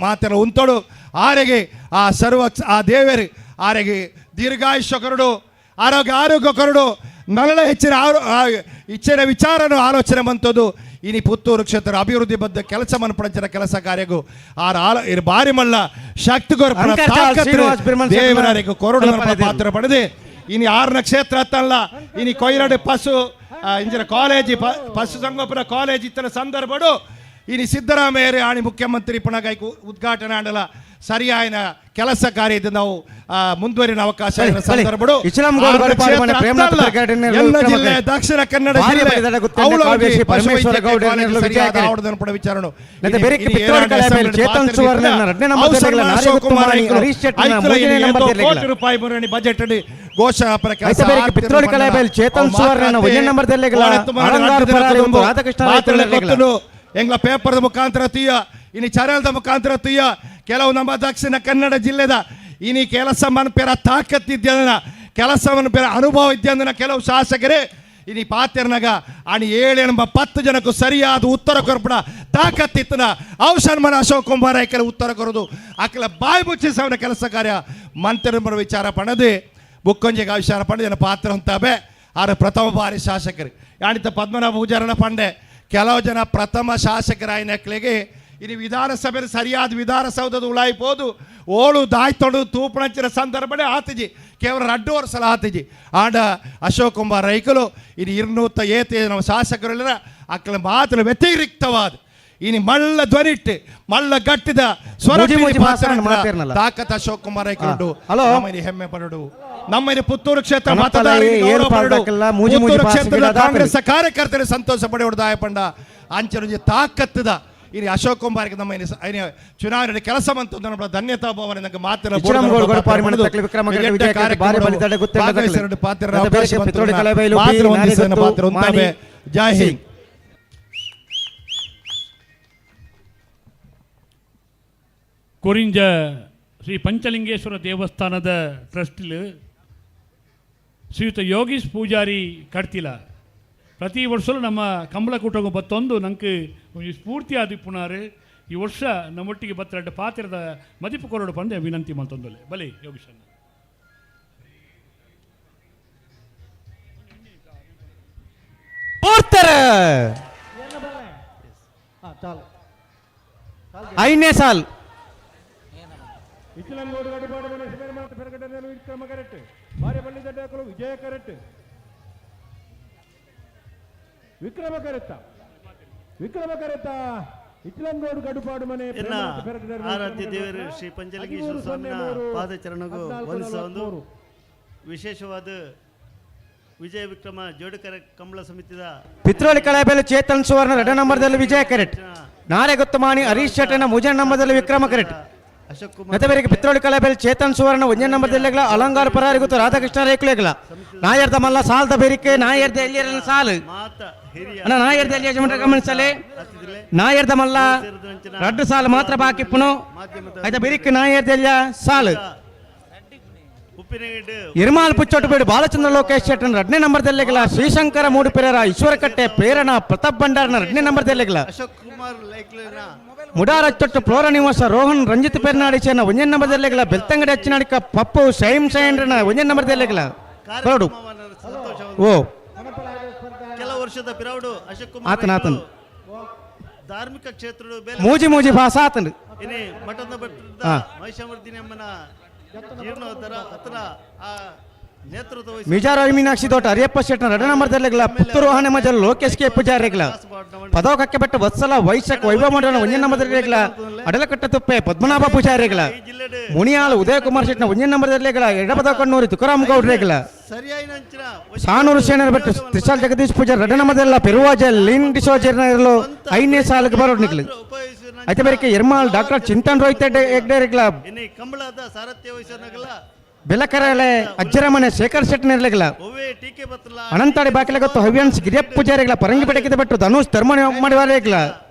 ಮಾತೆಲ್ಲ ಉಂತೋಡು ಆರಿಗೆ ಆ ಸರ್ವ ಆ ದೇವರು ಆರಿಗೆ ದೀರ್ಘಾಯುಷ್ಯ ಕರುಡು ಆರೋಗ್ಯ ಆರೋಗ್ಯ ಕರುಡು ನರಳ ಹೆಚ್ಚಿನ ಇಚ್ಛೆನ ವಿಚಾರನು ಆಲೋಚನೆ ಬಂತದ್ದು. ಇನಿ ಪುತ್ತೂರು ಕ್ಷೇತ್ರ ಅಭಿವೃದ್ಧಿ ಬದ್ಧ ಕೆಲಸ ಮನ್ಪಡಂಚಿನ ಕೆಲಸ ಕಾರ್ಯಗೂ ಆರ ಆಲ ಬಾರಿ ಮಲ್ಲ ಶಕ್ತಿ ದೇವರಿಗೆ ಕೊರಡು ಪಾತ್ರ ಪಡೆದು ಇನಿ ಆರನ ಕ್ಷೇತ್ರ ಅತ್ತಲ್ಲ ಇನಿ ಕೊಯ್ರಡು ಪಶು ಇಂಜಿನ ಕಾಲೇಜಿ ಪಶು ಸಂಗೋಪನ ಕಾಲೇಜ್ ಇತ್ತಿನ ಸಂದರ್ಭಡು ಇನಿ ಸಿದ್ದರಾಮಯ್ಯರೇ ಆಣಿ ಮುಖ್ಯಮಂತ್ರಿ ಪುನಃ ಉದ್ಘಾಟನೆ ಆಡಲ ಸರಿಯಾದ ಕೆಲಸ ಕಾರ್ಯ ನಾವು ಮುಂದುವರಿನ ಅವಕಾಶ ಸಂದರ್ಭಡು ಎಲ್ಲ ಜಿಲ್ಲೆ ದಕ್ಷಿಣ ಕನ್ನಡ ಜಿಲ್ಲೆ ವಿಚಾರಣೆ ಕೋಟಿ ರೂಪಾಯಿ ಬಜೆಟ್ ಘೋಷಣೆ ಎಂಗ್ಲ ಪೇಪರ್ದ ಮುಖಾಂತರ ತೀಯ ಇನಿ ಚರಲ್ದ ಮುಖಾಂತರ ತೀಯ ಕೆಲವು ನಮ್ಮ ದಕ್ಷಿಣ ಕನ್ನಡ ಜಿಲ್ಲೆದ ಇನಿ ಕೆಲಸ ಮನ್ಪೇರ ತಾಕತ್ತಿದ್ಯಂದನ ಕೆಲಸ ಮನ್ಪೇರ ಅನುಭವ ಇದ್ಯಂದನ ಕೆಲವು ಶಾಸಕರೇ ಇನಿ ಪಾತೆರ್ನಗ ಅಣಿ 7 ಎಂಬ 10 ಜನಕ್ಕೂ ಸರಿಯಾದ ಉತ್ತರ ಕೊರ್ಪಡ ತಾಕತ್ತಿತ್ತನ ಔಷನ್ ಮನ ಅಶೋಕ್ ಕುಮಾರ್ ಕೆಲವು ಉತ್ತರ ಕೊರೋದು ಆಕೆಲ ಬಾಯಿ ಮುಚ್ಚಿಸವನ ಕೆಲಸ ಕಾರ್ಯ ಮಂತ್ರಿ ವಿಚಾರ ಪಣದೆ ಬುಕ್ಕೊಂಜಿಗೆ ವಿಚಾರ ಪಂಡೆ ಜನ ಪಾತ್ರ ಅಂತಾವೆ ಆರೆ ಪ್ರಥಮ ಬಾರಿ ಶಾಸಕರು ಯಾಣಿತ ಪದ್ಮನಾಭ ಪೂಜಾರನ ಪಂಡೆ ಕೆಲವು ಜನ ಪ್ರಥಮ ಶಾಸಕರಾಯಿನಕ್ಲಿಗೆ ಇನ್ನು ವಿಧಾನಸಭೆ ಸರಿಯಾದ ವಿಧಾನಸೌಧದ ಉಳಾಯಿಪೋದು ಓಳು ದಾಯ್ತೊಡು ತೂಪಣಂಚಿನ ಸಂದರ್ಭನೇ ಆತಿಜಿ ಕೇವಲ 2 ವರ್ಷ ಆತಿಜಿ ಆಂಡ ಅಶೋಕ್ ಕುಮಾರ್ ರೈಕಲು ಇನ್ನು 207 ನಮ್ಮ ಶಾಸಕರೆಲ್ಲ ಅಕ್ಕಲ ಮಾತ್ರ ವ್ಯತಿರಿಕ್ತವಾದ ಇನಿ ಮಳ್ಳ ಧ್ವನಿಟ್ಟು ಮಳ್ಳ ಗಟ್ಟಿದ ಸ್ವರ ತಾಕತ್ ಅಶೋಕ್ ಕುಮಾರ್ ರೈಕಲು ನಮ್ಮ ಹೆಮ್ಮೆ ಪಡಡು ನಮ್ಮ ಪುತ್ತೂರು ಕ್ಷೇತ್ರ ಪುತ್ತೂರು ಕ್ಷೇತ್ರದ ಕಾಂಗ್ರೆಸ್ ಕಾರ್ಯಕರ್ತರು ಸಂತೋಷ ಪಡೆಯುವುದು ಪಂಡ ಅಂಚನ ತಾಕತ್ತದ ಇನಿ ಅಶೋಕ್ ಕುಮಾರ್ಗೆ ನಮ್ಮ ಚುನಾವಣೆ ಕೆಲಸ ಬಂತು ನಮ್ಮ ಧನ್ಯತಾ ಭಾವನೆ ನಂಗೆ ಮಾತಿನ ಪಾತ್ರ ಜೈ ಹಿಂದ್. ಕೊರಿಂಜ ಶ್ರೀ ಪಂಚಲಿಂಗೇಶ್ವರ ದೇವಸ್ಥಾನದ ಟ್ರಸ್ಟಿಲ್ ಶ್ರೀಯುತ ಯೋಗೀಶ್ ಪೂಜಾರಿ ಕಡ್ತಿಲ ಪ್ರತಿ ವರ್ಷಲೂ ನಮ್ಮ ಕಂಬಳಕೂಟಗೂ ಬತ್ತೊಂದು ನಂಗೆ ಒಂಜಿ ಸ್ಫೂರ್ತಿ ಆದಿಪ್ಪುನಾರು. ಈ ವರ್ಷ ನಮ್ಮೊಟ್ಟಿಗೆ ಬತ್ತರಡ್ಡ ಪಾತ್ರದ ಮದಿಪು ಕೊರಡು ಪಂದೆ ವಿನಂತಿ ಮಂತೊಂದೊಲೆ ಬಲಿ ಯೋಗೀಶಣ್ಣ. ಪೋರ್ತರ ಐದನೇ ಸಾಲ್. ವಿಕ್ರಮ ಕರೆಕ್ಟ್ ಬಾರಿ ಬಳ್ಳಿ ದಡ್ಡಕಲು ವಿಜಯ ಕರೆಕ್ಟ್ ವಿಕ್ರಮ ಕರೆತ್ತ ವಿಕ್ರಮ ಕರೆತ್ತ ಇಚ್ಲಂಗೋಡು ಗಡುಪಾಡು ಮನೆ ಎನ್ನ ಆರಾಧ್ಯ ದೇವರು ಶ್ರೀ ಪಂಚಲಿಂಗೇಶ್ವರ ಸ್ವಾಮಿನ ಪಾದಚರಣಗೂ ವಂದಿಸುವ ಒಂದು ವಿಶೇಷವಾದ ವಿಜಯ ವಿಕ್ರಮ ಜೋಡುಕರ ಕಂಬಳ ಸಮಿತಿದ ಪಿತ್ರೋಳಿ ಕಲಾಬೆಲೆ ಚೇತನ್ ಸುವರ್ಣ ಎರಡನೇ ನಂಬರ್ದಲ್ಲಿ ವಿಜಯ ಕರೆಕ್ಟ್. ನಾಳೆ ಗೊತ್ತಮಾಣಿ ಹರೀಶ್ ಶೆಟ್ಟನ ಮೂಜನ ನಂಬರ್ದಲ್ಲಿ ವಿಕ್ರಮ ಕರೆಕ್ಟ್. ಅಶೋಕ್ ಕುಮಾರ್ ಮತ್ತೆ ಪಿತ್ರೋಳಿ ಕಲಾಬೆಲೆ ಚೇತನ್ ಸುವರ್ಣ ಒಂಜನ ನಂಬರ್ದಲ್ಲಿ ಅಲಂಗಾರ ಪರಾರಿ ಗೊತ್ತು ರಾಧಾಕೃಷ್ಣ ರೇಕುಲೇಗಲ ನಾಯರ್ದ ಮಲ್ಲ ಸಾಲ್ದ ಬೆರಿಕೆ ನಾಯರ್ದ ಎಲ್ಲಿಯರ ಸಾಲು ಮಾತ ಹಿರಿಯ ಅಣ್ಣ ನಾಯರ್ದ ಎಲ್ಲಿ ಯಜಮಾನ್ರ ಗಮನಿಸಲೆ ಅತಿಥಿಗಳೇ, ನಾಯರ್ದ ಮಲ್ಲ ಸೇರಿದಂಚಿನ ರಡ್ಡು ಸಾಲು ಮಾತ್ರ ಬಾಕಿ ಪುನು ಮಾಧ್ಯಮದ ಆಯ್ತಾ ಬೆರಿಕೆ ನಾಯರ್ದ ಎಲ್ಲಿಯ ಸಾಲು ಉಪ್ಪಿನಗಿಡ್ಡು ಇರ್ಮಾಲ್ ಪುಚ್ಚೊಟ್ಟು ಬಾಲಚಂದ್ರ ಲೋಕೇಶ್ ಶೆಟ್ಟನ್ ಎರಡನೇ ನಂಬರ್ದಲ್ಲಿಗಲ ಶ್ರೀಶಂಕರ ಮೂಡುಪೆರರ ಈಶ್ವರಕಟ್ಟೆ ಪ್ರೇರಣಾ ಪ್ರತಾಪ್ ಭಂಡಾರನ ಎರಡನೇ ನಂಬರ್ದಲ್ಲಿಗಲ ಅಶೋಕ್ ಕುಮಾರ್ ಲೈಕ್ಲಿನ ಮುಡಾರಚ್ಚೊಟ್ಟು ಫ್ಲೋರ ನಿವಾಸ ರೋಹನ್ ರಂಜಿತ್ ಪೆರ್ನಾಡಿಚೇನ ಒಂಜನ್ ನಂಬರ್ದಲ್ಲಿಗಲ ಬೆಳ್ತಂಗಡಿ ಅಚ್ಚಿನಾಡಿಕ ಪಪ್ಪು ಶೈಮ್ ಶೈನ್ರನ ಒಂಜನ್ ನಂಬರ್ದಲ್ಲಿಗಲ ಬರಡು ಕಾರ್ಯಕ್ರಮವನ್ನು ಸಂತೋಷ ಓ ಕೆಲ ವರ್ಷದ ಪಿರೌಡು ಅಶೋಕ್ ಕುಮಾರ್ ಆತನ, ಆತನ. ಲೈಕ್ಲು ಧಾರ್ಮಿಕ ಕ್ಷೇತ್ರದ ಬೇಲೆ ಮೂಜಿ ಮೂಜಿ ಭಾಷಾ ಆತನು ಇನಿ ಮಠದ ಭಟ್ಟದ ಹಾ. ಮಹಿಷಾಮರ್ದಿನಿ ಅಮ್ಮನ ಜೀರ್ಣೋದ್ಧಾರ ಹತ್ರ ಆ ನೇತೃತ್ವ ವಹಿಸಿ ಮಿಜಾರ ಮೀನಾಕ್ಷಿ ತೋಟ ಹರಿಯಪ್ಪ ಶೆಟ್ಟನ ಎರಡನೇ ನಂಬರ್ದಲ್ಲಿಗಲ ಪುತ್ತೂರು ವಾಹನ ಮಜಲ್ ಲೋಕೇಶ್ ಕೆ ಪೂಜಾರಿಗಳ ಪದವಕಕ್ಕೆ ಬೆಟ್ಟ ವತ್ಸಲ ವೈಶಕ್ ವೈಭವ ಮಂಡಲ ಒಂಜನ್ ನಂಬರ್ದಲ್ಲಿಗಲ ಅಡಲಕಟ್ಟ ತುಪ್ಪೆ ಪದ್ಮನಾಭ ಪೂಜಾರಿಗಳ ಈ ಜಿಲ್ಲೆಡ್ ಮುನಿಯಾಳು ಉದಯಕುಮಾರ್ ಶೆಟ್ಟನ ಒಂಜನ್ ನಂಬರ್ದಲ್ಲಿಗಲ ಎಡಪದ ಕಣ್ಣೂರಿ ತುಕಾರಾಮ್ ಗೌಡ್ರಿಗಳ ಸರಿಯಾದ ಅಂಚಿನ ಸಾನೂರು ಸೇನರ ಬೆಟ್ಟು ತ್ರಿಶಾಲ್ ಜಗದೀಶ್ ಪೂಜಾರ್ ಎರಡನೇ ನಂಬರ್ದಲ್ಲ ಪೆರುವಾಜ ಲಿನ್ ಡಿಸೋಜರ್ನ ಇರಲು ಐದನೇ ಸಾಲಿಗೆ ಬರೋಡು ನಿಕ್ಲು అయితే ಮరికి ಎರ್ಮಾಲ್ ಡಾಕ್ಟರ್ ಚಿಂತನ್ ರೋಹಿತ್ ಹೆಗ್ಡೆರಿಗ್ಲ ಇನಿ ಕಂಬಳದ ಸಾರಥ್ಯ ವಹಿಸೋನಗಲ ಬೆಲಕರಲೆ ಅಜ್ಜರಮನೆ ಶೇಖರ್ ಶೆಟ್ಟನಿರ್ಲಿಗ್ಲ ಒವ್ವೇ ಟೀಕೆ ಬತ್ತಲ ಅನಂತಾಡಿ ಬಾಕಿಲಗೊತ್ತು ಹವ್ಯನ್ಸ್ ಗಿರಿಯಪ್ಪ ಪೂಜಾರಿಗಳ ಪರಂಗಿ ಪಡಕಿದ ಬಿಟ್ಟು ಧನುಷ್ ಧರ್ಮ ಮಾಡಿವಾರಿಗಳ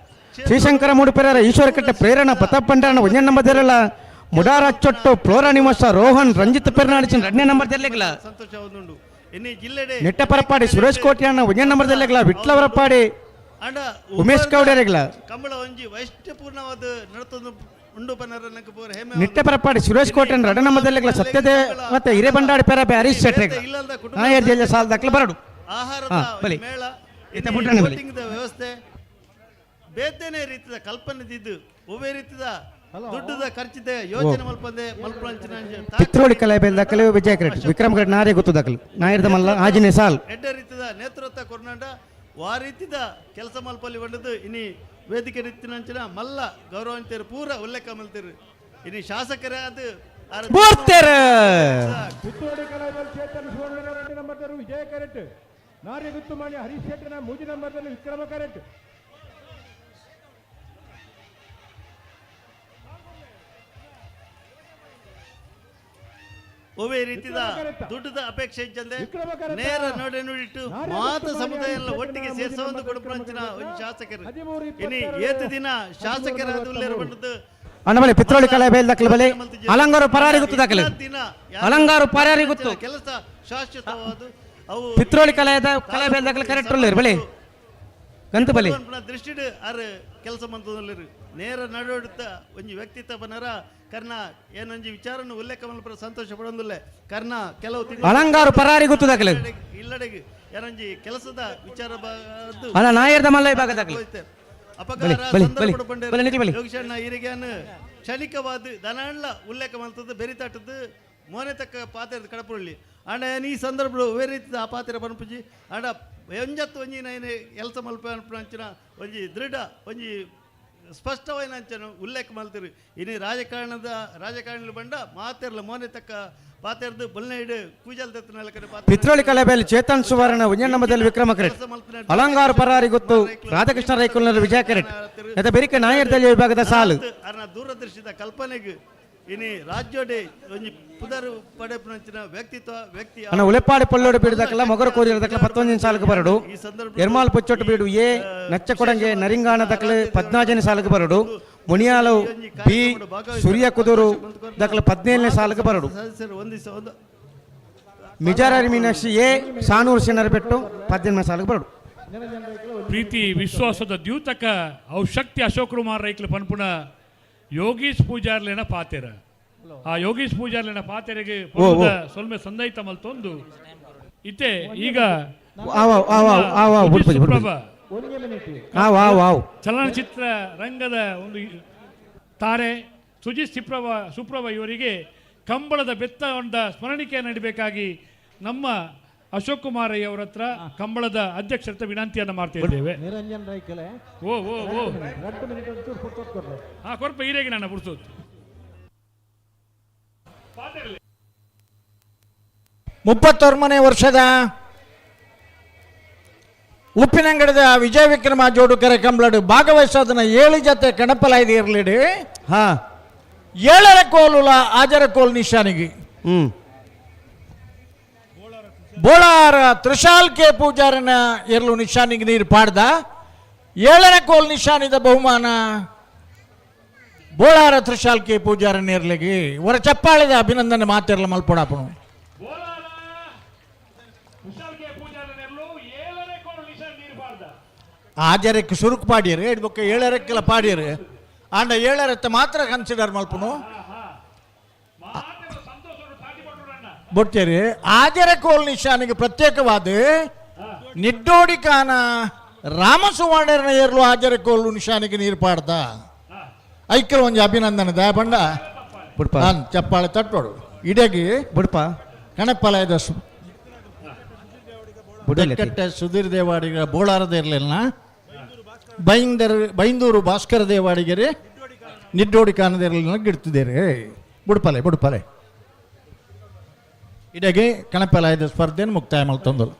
ಶ್ರೀಶಂಕರ ಮೂಡುಪೆರರ ಈಶ್ವರಕಟ್ಟೆ ಪ್ರೇರಣ ಪ್ರತಾಪ್ ಭಂಡಾರನ ಒಂಜನ್ ನಂಬರ್ ದೇರಲ್ಲ ಮುಡಾರ ಚೊಟ್ಟು ಫ್ಲೋರಾ ನಿವಾಸ ರೋಹನ್ ರಂಜಿತ್ ಪೆರ್ನಾಡಿಚಿನ ಎರಡನೇ ನಂಬರ್ ದೇರ್ಲಿಗ್ಲ ಸಂತೋಷ ಒಂದುಂಡು ಇನಿ ಜಿಲ್ಲೆಡೆ ನೆಟ್ಟಪರಪಾಡಿ ಸುರೇಶ್ ಕೋಟ್ಯಾನ ಒಂಜನ್ ನಂಬರ್ ದೇರ್ಲಿಗ್ಲ ವಿಟ್ಲವರಪಾಡಿ ಅಂಡ ಉಮೇಶ್ ಗೌಡರಿಗ್ಲ ಕಂಬಳ ಒಂಜಿ ವೈಷ್ಟ್ಯಪೂರ್ಣವಾದ ನಡತೊಂದು ಉಂಡು ಪನರ ನಂಗೆ ಪೂರ ಹೆಮ್ಮೆ ನಿಟ್ಟಪರಪಾಡಿ ಸುರೇಶ್ ಕೋಟ್ಯಾನ ಎರಡನೇ ನಂಬರ್ ದೇರ್ಲಿಗ್ಲ ಸತ್ಯದೇವ ಮತ್ತೆ ಹಿರೇಬಂಡಾಡಿ ಪೆರಬೆ ಹರೀಶ್ ಶೆಟ್ಟರಿಗ್ಲ ನಾಯರ್ ಜೆಲ್ಲ ಸಾಲ ದಾಖಲೆ ಬರಡು ಆಹಾರದ ಹಾ, ಬಲಿ. ಮೇಳ ಈತ ಪುಟ್ಟಣ್ಣ ಬಲಿ. ಬೋಟಿಂಗ್ದ ವ್ಯವಸ್ಥೆ ಬೇತೇನೆ ರೀತಿಯ ಕಲ್ಪನೆ ದಿದ್ದು ಒವ್ವೇ ರೀತಿಯ ದುಡ್ಡುದ ಖರ್ಚಿದೆ ಯೋಜನೆ ಮಲ್ಪಂದೆ ಮಲ್ಪಂಚಿನ ಪಿತ್ರೋಳಿ ಕಲೆ ಬೇಲ್ ದಾಖಲೆ ವಿಜಯ ಕ್ರೆಡ್ ವಿಕ್ರಮ್ ಕ್ರೆಡ್ ನಾರೇ ಗೊತ್ತು ದಾಖಲು ನಾಯರ್ದ ಮಲ್ಲ ಆಜಿನೇ ಸಾಲ್ ಎಡ್ಡ ರೀತಿಯ ನೇತೃತ್ವ ಕೊರ್ನಾಂಡ ವಾ ರೀತಿದ ಕೆಲಸ ಮಲ್ಪಲ್ಲಿ ಬಂದದ್ದು ಇನಿ ವೇದಿಕೆ ರೀತಿನಂಚಿನ ಮಲ್ಲ ಗೌರವಾನ್ವಿತರು ಪೂರ ಉಲ್ಲೇಖ ಮಲ್ತಿರು ಇನಿ ಶಾಸಕರೇ ಅದು ಆರ ಬೋರ್ತೆರ್ ಪುತ್ತೋಡಿ ಕಲಾಬಲ್ ಚೇತನ್ ಸುವರ್ಣ ಎರಡು ನಂಬರ್ದರು ವಿಜಯ ಕರೆಕ್ಟ್ ನಾರ್ಯ ಗುತ್ತುಮಾಣಿ ಹರೀಶ್ ಶೆಟ್ಟನ ಮೂಜಿ ನಂಬರ್ದಲ್ಲಿ ವಿಕ್ರಮ ಕರೆಕ್ಟ್. ಒವ್ವೇ ರೀತಿಯ ದುಡ್ಡದ ಅಪೇಕ್ಷೆ ಇಜ್ಜಂದೆ ವಿಕ್ರಮ ಕರೆತ. ನೇರ ನೋಡೆ ನುಡಿಟ್ಟು ನಾರ್ಯ ಮಾತ ಗುತ್ತುಮಾಣಿ ಸಮುದಾಯ ಹರೀಶ್ ಶೆಟ್ಟನ ಒಟ್ಟಿಗೆ ಮೂಜಿ ಸೇರಿಸುವ ಒಂದು ನಂಬರ್ ಕೊಡುಪಂಚಿನ ವಿಕ್ರಮ ಒಂದು ಶಾಸಕರು ಹದಿಮೂರು ಇನಿ ಇಪ್ಪತ್ತೆರಡು, ಏತು ದಿನ ಶಾಸಕರ ಹದಿಮೂರು ಬಂದದ್ದು ಅಣ್ಣಬಲೆ ಪಿತ್ರೋಳಿ ಕಲೆ ಬೇಲ್ ದಾಖಲೆ ಬಲೆ ಅಲಂಗಾರು ಪರಾರಿ ಗೊತ್ತು ದಾಖಲೆ ದಿನ ಅಲಂಗಾರು ಪರಾರಿ ಗೊತ್ತು ಕೆಲಸ ಶಾಶ್ವತವಾದ ಅವು ಪಿತ್ರೋಳಿ ಕಲೆಯದ ಕಲೆ ಬೇಲ್ ದಾಖಲೆ ಕರೆಕ್ಟ್ ಉಳ್ಳೇರು ಬಲೆ ಗಂತು ಬಲೆ ದೃಷ್ಟಿಡ್ ಆರ್ ಕೆಲಸ ಮಂತದಲ್ಲಿರು ನೇರ ನಡುವಡಿತ ಒಂಜಿ ವ್ಯಕ್ತಿತ್ವ ಬನರ ಕರ್ಣ ಏನೊಂಜಿ ವಿಚಾರನ್ನು ಉಲ್ಲೇಖ ಮಲ್ಪರ ಸಂತೋಷ ಪಡೊಂದುಲ್ಲೆ ಕರ್ಣ ಕೆಲವು ತಿಂಗಳು ಅಲಂಗಾರು ಪರಾರಿ ಗೊತ್ತು ದಾಖಲೆ ಇಲ್ಲಡೆಗೆ ಏನೊಂಜಿ ಕೆಲಸದ ವಿಚಾರ ಬಾರ್ದು ಅಲ್ಲ ನಾಯರ್ದ ಮಲ್ಲ ವಿಭಾಗ ದಾಖಲೆ ಅಪಕಾರ ಬಲಿ, ಬಲಿ, ಸಂದರ್ಭ ಬಲಿ. ಪಂಡೇರು ಬಲಿ, ನಿಲ್ಲಿ ಬಲಿ. ಯೋಗೀಶಣ್ಣ ಈರಿಗ್ಯಾನ್ ಕ್ಷಣಿಕವಾದ ದನಾಂಡ್ಲ ಉಲ್ಲೇಖ ಮಲ್ತದ್ದು ಬೆರಿತಾಟದ್ದು ಮೋನೆ ತಕ್ಕ ಪಾತ್ರದ ಕಡಪುಳ್ಳಿ ಅಂಡ ಈ ಸಂದರ್ಭ ಬೇರೆ ರೀತಿದ ಆ ಪಾತ್ರೆ ಪನ್ಪುಜಿ ಅಂಡ ಎಂಜತ್ತು ಒಂಜಿ ನೈನ್ ಕೆಲಸ ಮಲ್ಪ ಅಂಚಿನ ಒಂಜಿ ದೃಢ ಒಂಜಿ ಸ್ಪಷ್ಟವಾಯಿನ ಅಂಚನ ಉಲ್ಲೇಖ ಮಲ್ತಿರು ಇನಿ ರಾಜಕಾರಣದ ರಾಜಕಾರಣಿ ಬಂಡ ಮಾತೆರ್ಲ ಮೋನೆ ತಕ್ಕ ಪಾತೆರ್ದು ಬಲ್ನೈಡು ಕೂಜಲ್ ದತ್ತನ ಕಡೆ ಪಾತ್ರ ಪಿತ್ರೋಳಿ ಕಲೆ ಬೇಲ್ ಚೇತನ್ ಸುವರ್ಣ ಒಂಜನ್ ನಂಬರ್ದಲ್ಲಿ ವಿಕ್ರಮ ಕರೆಕ್ಟ್ ಅಲಂಗಾರು ಪರಾರಿ ಗೊತ್ತು ರಾಧಾಕೃಷ್ಣ ರೈಕುಲ್ನರ್ ವಿಜಯ ಕರೆಕ್ಟ್ ಮತ್ತೆ ಬೆರಿಕೆ ನಾಯರ್ ದಲಿಯ ವಿಭಾಗದ ಸಾಲು ಅರ್ನ ದೂರದರ್ಶಿದ ಕಲ್ಪನೆಗೆ ಇನಿ ರಾಜ್ಯೋಡೆ ಒಂಜಿ ಪುದರ್ ಪಡೆಪುನಂಚಿನ ವ್ಯಕ್ತಿತ್ವ ವ್ಯಕ್ತಿ ಅಣ್ಣ ಉಲೆಪಾಡಿ ಪಳ್ಳೋಡು ಬೀಡು ಮೊಗರು ಕೋರಿ ದಾಖಲೆ ಪತ್ತೊಂದಿನ ಸಾಲಕ್ಕೆ ಬರಡು ಈ ಸಂದರ್ಭ ಎರ್ಮಾಲ್ ಪುಚ್ಚೊಟ್ಟು ಬೀಡು ಎ ನಚ್ಚಕೊಡಂಗೆ ನರಿಂಗಾಣ ದಾಖಲೆ ಪದ್ನಾಜನ ಸಾಲಕ್ಕೆ ಬರಡು ಮುನಿಯಾಲು ಬಿ ಸೂರ್ಯ ಕುದುರು ದಾಖಲೆ 17ನೇ ಸಾಲಕ್ಕೆ ಬರಡು ಸದಸ್ಯರು ಒಂದಿಸ ಒಂದು ಮಿಜಾರಾರಿ ಮೀನಾಕ್ಷಿ ಎ ಸಾನೂರು ಸೇನರ ಬೆಟ್ಟು 18ನೇ ಸಾಲಕ್ಕೆ ಬರಡು. ಪ್ರೀತಿ ವಿಶ್ವಾಸದ ದ್ಯೂತಕ ಅವು ಶಕ್ತಿ ಅಶೋಕ್ ಕುಮಾರ್ ರೈಕ್ಲು ಪನ್ಪುನ ಯೋಗೀಶ್ ಪೂಜಾರ್ಲೇನ ಪಾತೆರ. ಆ ಯೋಗೀಶ್ ಪೂಜಾರ್ಲೇನ ಪಾತೆರೆಗೆ ಸೊಲ್ಮೆ ಸಂದೈತ ಮಲ್ತೊಂದು ಇತ್ತೆ ಈಗ ಚಲನಚಿತ್ರ ರಂಗದ ಒಂದು ತಾರೆ ಸುಜಿತ್ ಸುಪ್ರಭ ಇವರಿಗೆ ಕಂಬಳದ ಬೆತ್ತ ಒಂದ ಸ್ಮರಣಿಕೆ ನೀಡಬೇಕಾಗಿ ನಮ್ಮ ಅಶೋಕ್ ಕುಮಾರ್ ಅವರ ಹತ್ರ ಕಂಬಳದ ಅಧ್ಯಕ್ಷರ ಹತ್ರ ವಿನಂತಿಯನ್ನು ಮಾಡ್ತಾ ಇದ್ದೇವೆ. ಓ ಓ ಓ ಹಾ ಕೊರ್ಪ ಹೀರೇಗೆ ನನ್ನ ಪುರ್ಸೋದು. 31ನೇ ವರ್ಷದ ಉಪ್ಪಿನಂಗಡದ ವಿಜಯ ವಿಕ್ರಮ ಜೋಡುಕರೆ ಕಂಬಳಡು ಭಾಗವಹಿಸೋದನ್ನ 7 ಜೊತೆ ಕಣಪಲಾಯ್ದು ಇರಲಿಡಿ. ಹಾ 7 ಕೋಲುಲ ಆಜರ ಕೋಲ್ ನಿಶಾನಿಗೆ ಬೋಳಾರ ತ್ರಿಶಾಲ್ ಕೆ ಪೂಜಾರನ ಎರಲು ನಿಶಾನಿಗೆ ನೀರು ಪಾಡ್ದ 7 ಕೋಲ್ ನಿಶಾನಿದ ಬಹುಮಾನ ಬೋಳಾರ ತ್ರಿಶಾಲ್ ಕೆ ಪೂಜಾರನ ಇರ್ಲಿಗೆ ಹೊರ ಚಪ್ಪಾಳಿದ ಅಭಿನಂದನೆ ಮಾತಿರಲ ಮಲ್ಪೊಡಾಪನು. ಆಜರಕ್ಕೆ ಸುರುಕು ಪಾಡಿಯರು ಎಡ್ಬೊಕ್ಕ 7ಕ್ಕೆಲ್ಲ ಪಾಡಿಯರು ಆಂಡ 7 ಮಾತ್ರ ಕನ್ಸಿಡರ್ ಮಲ್ಪುನು ಬೊಟ್ಟೇರಿ. ಆಜರ ಕೋಲ್ ನಿಶಾನಿಗೆ ಪ್ರತ್ಯೇಕವಾದ ನಿಡ್ಡೋಡಿ ಕಾನ ರಾಮಸುವರ್ಣನ ಏರ್ಲು ಆಜರ ಕೋಲು ನಿಶಾನಿಗೆ ನೀರು ಪಾಡ್ದ ಐಕ್ಯರ ಒಂಜಿ ಅಭಿನಂದನೆ ದಯಪಂಡ ಬುಡ್ಪ ಚಪ್ಪಾಳೆ ತಟ್ಟೋಡು ಇಡಗಿ ಬುಡ್ಪ ಕಣಪ್ಪಲಯದ ಕಟ್ಟೆ ಸುಧೀರ್ ದೇವಾಡಿಗ ಬೋಳಾರದ ಇರಲಿಲ್ಲ ಬೈಂದೂರು ಭಾಸ್ಕರ ದೇವಾಡಿಗರೆ ನಿಡ್ಡೋಡಿ ಕಾನದ ಇರಲಿಲ್ಲ ಗಿಡ್ತಿದ್ದೇರೆ ಬುಡ್ಪಲೆ ಬುಡ್ಪಲೆ ಇಡಗೆ ಕಣಪಲಾಯದ ಸ್ಪರ್ಧೆಯನ್ನು ಮುಕ್ತಾಯ ಮಲ್ತೊಂದಳು.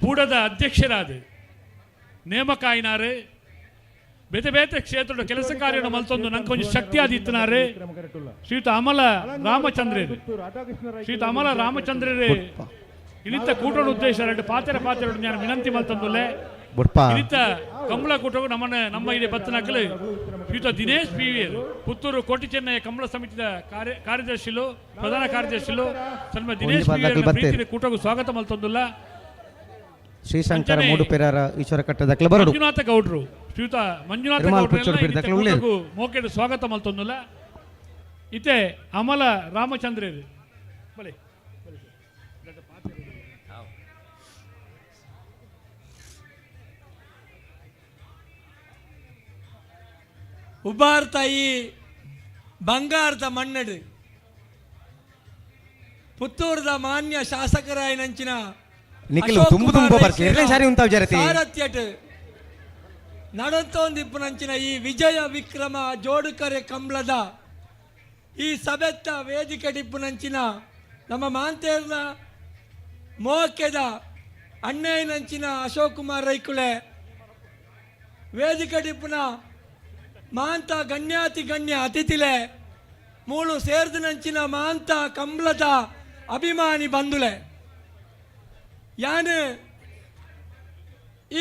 ಪೂಡದ ಅಧ್ಯಕ್ಷರಾದ ನೇಮಕ ಆಯ್ನಾರು ಬೇತೆ ಬೇತೆ ಕ್ಷೇತ್ರದ ಕೆಲಸ ಕಾರ್ಯ ಮಲ್ತೊಂದು ನಂಗೆ ಕೊಂಚ ಶಕ್ತಿ ಆದಿತ್ತನಾರು ಶ್ರೀಯುತ ಅಮಲ ರಾಮಚಂದ್ರರು ಶ್ರೀಯುತ ಅಮಲ ರಾಮಚಂದ್ರರೇ ಇಳಿತ ಕೂಟೋಡ ಉದ್ದೇಶ ಎರಡು ಪಾತೆರ ಪಾತೆರ ನಾನು ವಿನಂತಿ ಮಲ್ತೊಂದುಲ್ಲೆ. ಇಳಿತ ಕಂಬಳ ಕೂಟವು ನಮ್ಮನ್ನ ನಮ್ಮ ಇದೆ ಬತ್ತನಕಲು ಶ್ರೀಯುತ ದಿನೇಶ್ ಪಿ ವಿ ಪುತ್ತೂರು ಕೋಟಿ ಚೆನ್ನಯ್ಯ ಕಂಬಳ ಸಮಿತಿಯ ಕಾರ್ಯದರ್ಶಿಲು ಪ್ರಧಾನ ಕಾರ್ಯದರ್ಶಿಲು ಸನ್ಮ ದಿನೇಶ್ ಪಿ ವಿ ಪ್ರೀತಿಯ ಕೂಟಗೂ ಸ್ವಾಗತ ಮಲ್ತೊಂದುಲ್ಲ. ಶ್ರೀಶಂಕರ ಮೂಡುಪೆರಾರ ಈಶ್ವರ ಕಟ್ಟದಕ್ಲೆ ಬರಡು ಮಂಜುನಾಥ ಗೌಡ್ರು ಶ್ರೀಯುತ ಮಂಜುನಾಥ ಗೌಡ್ರು ಮೋಕೆಡು ಸ್ವಾಗತ ಮಲ್ತೊಂದುಲ್ಲ. ಇತ್ತೆ ಅಮಲ ರಾಮಚಂದ್ರರು ಬಲೆ ಉಬಾರ್ ತಾಯಿ ಬಂಗಾರದ ಮಣ್ಣಡು ಪುತ್ತೂರದ ಮಾನ್ಯ ಶಾಸಕರಾಯನಂಚಿನ ನಿಖಿಲ್ ತುಂಬು ತುಂಬ ಬರ್ತಿ ಎರಡನೇ ಸಾರಿ ಉಂತಾವ್ ಜರತಿ ಸಾರಥ್ಯಟ್ ನಡತೊಂದಿಪ್ಪುನಂಚಿನ ಈ ವಿಜಯ ವಿಕ್ರಮ ಜೋಡುಕರೆ ಕಂಬ್ಳದ ಈ ಸಭೆತ್ತ ವೇದಿಕೆ ಟಿಪ್ಪುನಂಚಿನ ನಮ್ಮ ಮಾಂತೇರ್ನ ಮೋಕೆದ ಅಣ್ಣಯ್ಯನಂಚಿನ ಅಶೋಕ್ ಕುಮಾರ್ ರೈಕುಳೆ ವೇದಿಕೆ ಟಿಪ್ಪುನ ಮಾಂತ ಗಣ್ಯಾತಿ ಗಣ್ಯ ಅತಿಥಿಲೆ ಮೂಳು ಸೇರ್ದನಂಚಿನ ಮಾಂತ ಕಂಬ್ಳದ ಅಭಿಮಾನಿ ಬಂಧುಲೆ ಯಾನು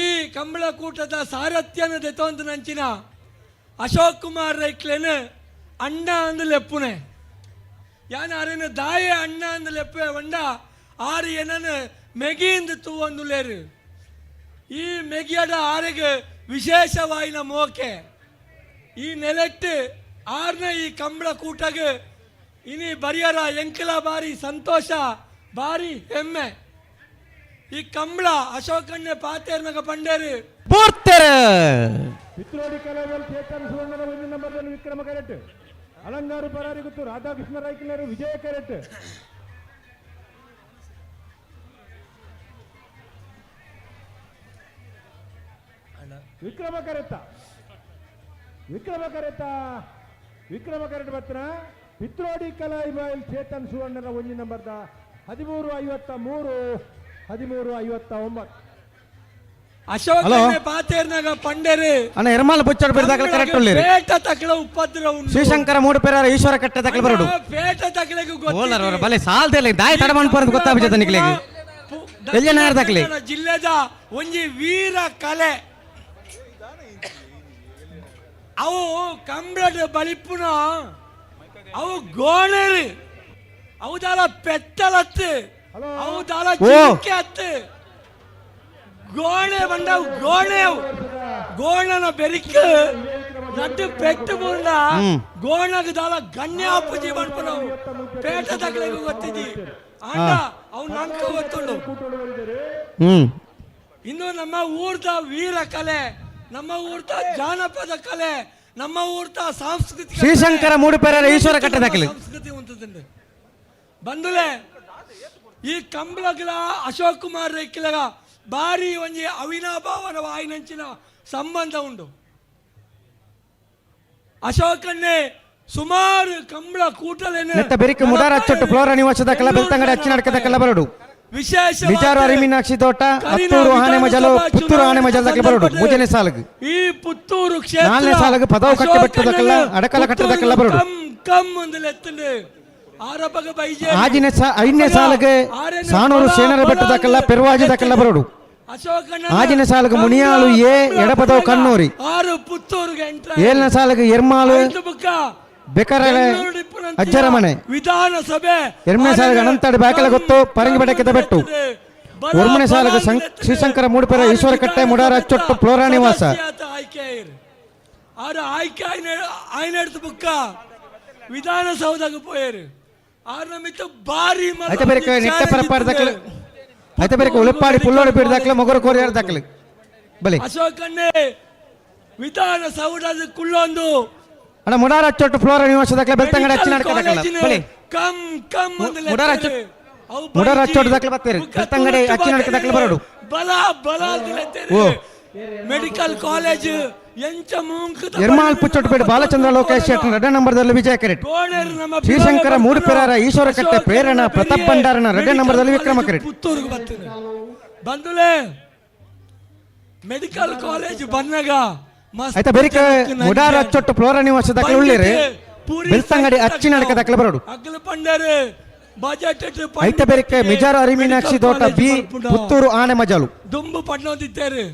ಈ ಕಂಬಳಕೂಟದ ಸಾರಥ್ಯನ ದೆತೊಂದು ನಂಚಿನ ಅಶೋಕ್ ಕುಮಾರ್ ರೈಕ್ಲೆನ್ ಅಣ್ಣ ಅಂದು ಲೆಪ್ಪುನೆ ಯಾನ್ ಅರೆನ ದಾಯೆ ಅಣ್ಣ ಅಂದು ಲೆಪ್ಪೆ వంಡ ಆರು ಏನನು ಮೆಗಿಂದು ತೂವೊಂದುಲ್ಲೇರು. ಈ ಮೆಗಿಯಡ ಆರೆಗ್ ವಿಶೇಷವಾಯಿನ ಮೋಕೆ ಈ ನೆಲೆಟ್ಟು ಆರ್ನ ಈ ಕಂಬಳ ಕೂಟಗ್ ಇನಿ ಬರಿಯರ ಎಂಕಲ ಬಾರಿ ಸಂತೋಷ ಬಾರಿ ಹೆಮ್ಮೆ. ಈ ಕಂಬಳ ಅಶೋಕಣ್ಣೆ ಪಾತೇರ್ನಗ ಪಂಡೇರು ಪೂರ್ತೆರ್ ಪಿತ್ರೋಡಿ ಕಲಾವಲ್ ಚೇತನ್ ಸುವರ್ಣನ ಒಂದು ನಂಬರ್ದಲ್ಲಿ ವಿಕ್ರಮ ಕರೆಟ್ ಅಲಂಗಾರು ಪರಾರಿಗುತ್ತು ರಾಧಾಕೃಷ್ಣ ರೈಕಿಲರು ವಿಜಯ ಕರೆಟ್ ವಿಕ್ರಮ ಕರೆತ ವಿಕ್ರಮ ಕರೆತ ವಿಕ್ರಮ ಕರೆಟ್ ಬತ್ರ ಪಿತ್ರೋಡಿ ಕಲಾಯಿಬಾಯಿಲ್ ಚೇತನ್ ಸುವರ್ಣನ ಒಂದು ನಂಬರ್ದ 13:53 13:59. ಅಶೋಕ್ ಪಾತೇರ್ನಗ ಪಂಡೇರು ಅಣ್ಣ ಎರ್ಮಾಲ್ ಬುಚ್ಚಡ್ ಬಿರ್ದಾಕಲ ಕರೆಕ್ಟ್ ಉಳ್ಳೇರು ಪೇಟ ತಕಲ ಉಪದ್ರ ಉಂಡು ಶ್ರೀಶಂಕರ ಮೂಡುಪೆರಾರ ಈಶ್ವರ ಕಟ್ಟೆ ತಕಲ ಬರಡು ಪೇಟ ತಕಲೆಗು ಓಲರ್ ಅವರ ಬಲೆ ಸಾಲ್ದೆಲ್ಲ ದಾಯ ತಡಮನ್ ಪರಂದು ಗೊತ್ತಾಬಿಜದ ನಿಕ್ಲೆಗೆ ಎಲ್ಲಿ ನಾರ್ ದಾಖಲೆ ಜಿಲ್ಲೆದ ಒಂಜಿ ವೀರ ಕಲೆ ಅವು ಕಂಬ್ಳದ ಬಲಿಪುನ ಅವು ಗೋಣರು. ಅವುದಾಲ ಪೆತ್ತಲತ್ತು, ಅವುದಾಲ ಓ. ಜಿಂಕೆ ಅತ್ತು. ಗೋಣೆ ಬಂಡವು ಗೋಣೆ ಅವು. ಗೋಣನ ಬೆರಿಕ್ ನಟ್ಟು ಪೆಟ್ಟು ಬೂರ್ಣ ಗೋಣಗ ದಾಲ ಗಣ್ಯ ಪೂಜೆ ಮನ್ಪುನವು ಪೇಟ ತಗಲಿಗೆ ಗೊತ್ತಿದ್ದಿ ಆಂಡ ಅವು ನಂಕ ಗೊತ್ತುಂಡು. ಇನ್ನು ನಮ್ಮ ಊರ್ದ ವೀರ ಕಲೆ, ನಮ್ಮ ಊರ್ದ ಜಾನಪದ ಕಲೆ, ನಮ್ಮ ಊರ್ದ ಸಾಂಸ್ಕೃತಿಕ ಕಲೆ, ಶ್ರೀಶಂಕರ ಮೂಡುಪೆರರ ಈಶ್ವರ ಕಟ್ಟೆ ದಾಖಲೆ. ಸಂಸ್ಕೃತಿ ಉಂಟುದುಂಡು. ಬಂದುಲೆ ಈ ಕಂಬ್ಳಗ್ಲ ಅಶೋಕ್ ಕುಮಾರ್ ರೆಕ್ಕಿಲಗ ಬಾರಿ ಒಂಜಿ ಅವಿನಾಭಾವನ ವಾಯಿನಂಚಿನ ಸಂಬಂಧ ಉಂಡು. ಅಶೋಕನ್ನೇ ಸುಮಾರು ಕಂಬಳ ಕೂಟಲೇನೆ ನೆತ್ತ ಬೆರಿಕ್ ಮುಡಾರ ಅಚ್ಚೊಟ್ಟು ಫ್ಲೋರಾ ನಿವಾಸದ ಕಲ್ಲ ಬೆಳ್ತಂಗಡಿ ಅಚ್ಚಿನಡ್ಕದ ಕಲ್ಲ ಬರಡು. ವಿಶೇಷ ಬಿಜಾರು ಅರಿಮೀನಾಕ್ಷಿ ತೋಟ, ಹತ್ತೂರು ಆನೆ ಮಜಲು, ಪುತ್ತೂರು ಆನೆ ಮಜಲ್ ದಾಖಲೆ ಬರಡು ಮೂರನೇ ಸಾಲಗ್. ಈ ಪುತ್ತೂರು ಕ್ಷೇತ್ರ ನಾಲ್ನೇ ಸಾಲಗ್ ಪದವು ಕಟ್ಟೆ ಬೆಟ್ಟದ ಕಲ್ಲ, ಅಡಕಲ ಕಟ್ಟದ ಕಲ್ಲ ಬರಡು. ಕಮ್ ಕಮ್ ಒಂದು ಆರಪಗ ಬೈಜೆ. ಆಜಿನ ಐದನೇ ಸಾಲಗ್ ಸಾಣೂರು ಸೇನರ ಬೆಟ್ಟದ ಕಲ್ಲ, ಪೆರುವಾಜದ ಕಲ್ಲ ಬರಡು. ಅಶೋಕಣ್ಣ ಆಜಿನ ಸಾಲಗ್ ಮುನಿಯಾಳು ಎ, ಎಡಪದವು ಕಣ್ಣೂರಿ. ಆರು ಪುತ್ತೂರುಗೆ ಎಂಟ್ರ್. ಏಳನೇ ಸಾಲಗ್ ಎರ್ಮಾಳು ಐದು ಬುಕ್ಕ ಬೆಕರಳೆ ಬೆಂಗಳೂರು ಇಪ್ಪುನಂಚಿನ ಅಜ್ಜರ ಮನೆ. ವಿಧಾನಸಭೆ ಎರಡನೇ ಸಾಲಿಗೆ ಅನಂತಾಡಿ ಬಾಕಲ ಗೊತ್ತು, ಪರಂಗಿ ಬೆಡಕಿದ ಬೆಟ್ಟು. ಬಲ ಒರ್ಮನೆ ಸಾಲಿಗೆ ಬಲ ಅಂದ್ಲೆತ್ತುಂಡು. ಶ್ರೀಶಂಕರ ಮೂಡುಪೆರ ಆರು ಈಶ್ವರ ಕಟ್ಟೆ ಮುಡಾರ ಅಚ್ಚೊಟ್ಟು ಫ್ಲೋರಾ ನಿವಾಸ. ಸದಸ್ಯಾತ ಆಯ್ಕೆ ಆಯಿರು. ಆರು ಆಯ್ಕೆ ಆಯ್ನೆಡ್ದು ಬುಕ್ಕ ವಿಧಾನಸೌಧಕ್ಕೆ ಪೋಯರು. ಆರು ನಮಿತ್ತು ಬಾರಿ ಮಲ್ಲ ಐತೆ ಬೇರೆ ನೆಟ್ಟ ಪರಪಾಡ ದಾಖಲೆ. ಇತ್ತುಂಡು. ಐತೆ ಬೇರೆ ಉಳಿಪಾಡಿ ಪುಲ್ಲೋಡಿ ಬೀಡ್ ದಾಖಲೆ, ಮೊಗರು ಕೋರಿಯಾರ ದಾಖಲೆ ಬಲಿ. ಅಶೋಕನ್ನೇ ವಿಧಾನಸೌಧದ ಕುಳ್ಳೊಂದು ಅಣ್ಣ ಮುಡಾರ ಅಚ್ಚೊಟ್ಟು ಫ್ಲೋರಾ ನಿವಾಸ ದಾಖಲೆ, ಬೆಳ್ತಂಗಡಿ ಅಚ್ಚಿನ ಅಡಕ ದಾಖಲೆ ಬಲಿ. ಕಮ್ ಕಮ್ ಅಂದ್ ಮುಡಾರ ಲೆತ್ತರು. ಅವು ಮುಡಾರ ಬೈಜಿ, ಅಚ್ಚೊಟ್ಟು ದಾಖಲೆ ಬರ್ತೀರಿ. ಬುಕ್ಕ ಬೆಳ್ತಂಗಡಿ ತುಳುಟ್ಟು ಅಚ್ಚಿನ ಅಡಕ ದಾಖಲೆ ಬರೋಡು. ಬಲ ಬಲ ಅಂದ್ ಲೆತ್ತರು. ಓ. ಮೆಡಿಕಲ್ ಕಾಲೇಜ್ ಎಂಚ ಮೂಂಕದ ಎರ್ಮಾಲ್ ಪುಚ್ಚೊಟ್ಟುಪೇಟೆ ಬಾಲಚಂದ್ರ ಲೋಕೇಶ್ ಶೆಟ್ಟಿ ಎರಡನೇ ನಂಬರ್ದಲ್ಲಿ ವಿಜಯ ಕೆರೆಟ್. ಗೋಣೆರು ನಮ್ಮ ಶ್ರೀಶಂಕರ ಮೂಡುಪೆರಾರ ಈಶ್ವರ ಕಟ್ಟೆ ಅಶೋಕನ ಪ್ರೇರಣಾ ಪ್ರತಾಪ್ ಪೆರಿಯೆ ಭಂಡಾರನ ಎರಡನೇ ಮೆಡಿಕಲ್ ನಂಬರ್ದಲ್ಲಿ ವಿಕ್ರಮ ಕಾಲೇಜ್ ಕೆರೆಟ್. ಪುತ್ತೂರಿಗೆ ಬರ್ತೀನಿ ಬಂದುಲೆ ಮೆಡಿಕಲ್ ಕಾಲೇಜ್ ಬಂದಾಗ ಮಸ್ತ್ ಆಯ್ತಾ ಬೇರೆ ಜನಕ್ಕೆ ನಂಜೆ. ಮುಡಾರ ಅಚ್ಚೊಟ್ಟು ಫ್ಲೋರಾ ನಿವಾಸ ದಾಖಲೆ ಉಳ್ಳೇರಿ. ಪೂರಿ ಬೆಳ್ತಂಗಡಿ ಅಚ್ಚಿನ ಅಡಕ ದಾಖಲೆ ಬರೋಡು. ಅಗಲ ಪಂಡರು ಬಜೆಟ್ ಐತೆ ಬೇರೆ ಮಿಜಾರು ಅರಿಮೀನಾಕ್ಷಿ ತೋಟ ಬಿ, ಪುತ್ತೂರು ಆನೆ ಮಜಾಲು. ದುಂಬು ಪಡ್ನೊಂದಿತ್ತೇರು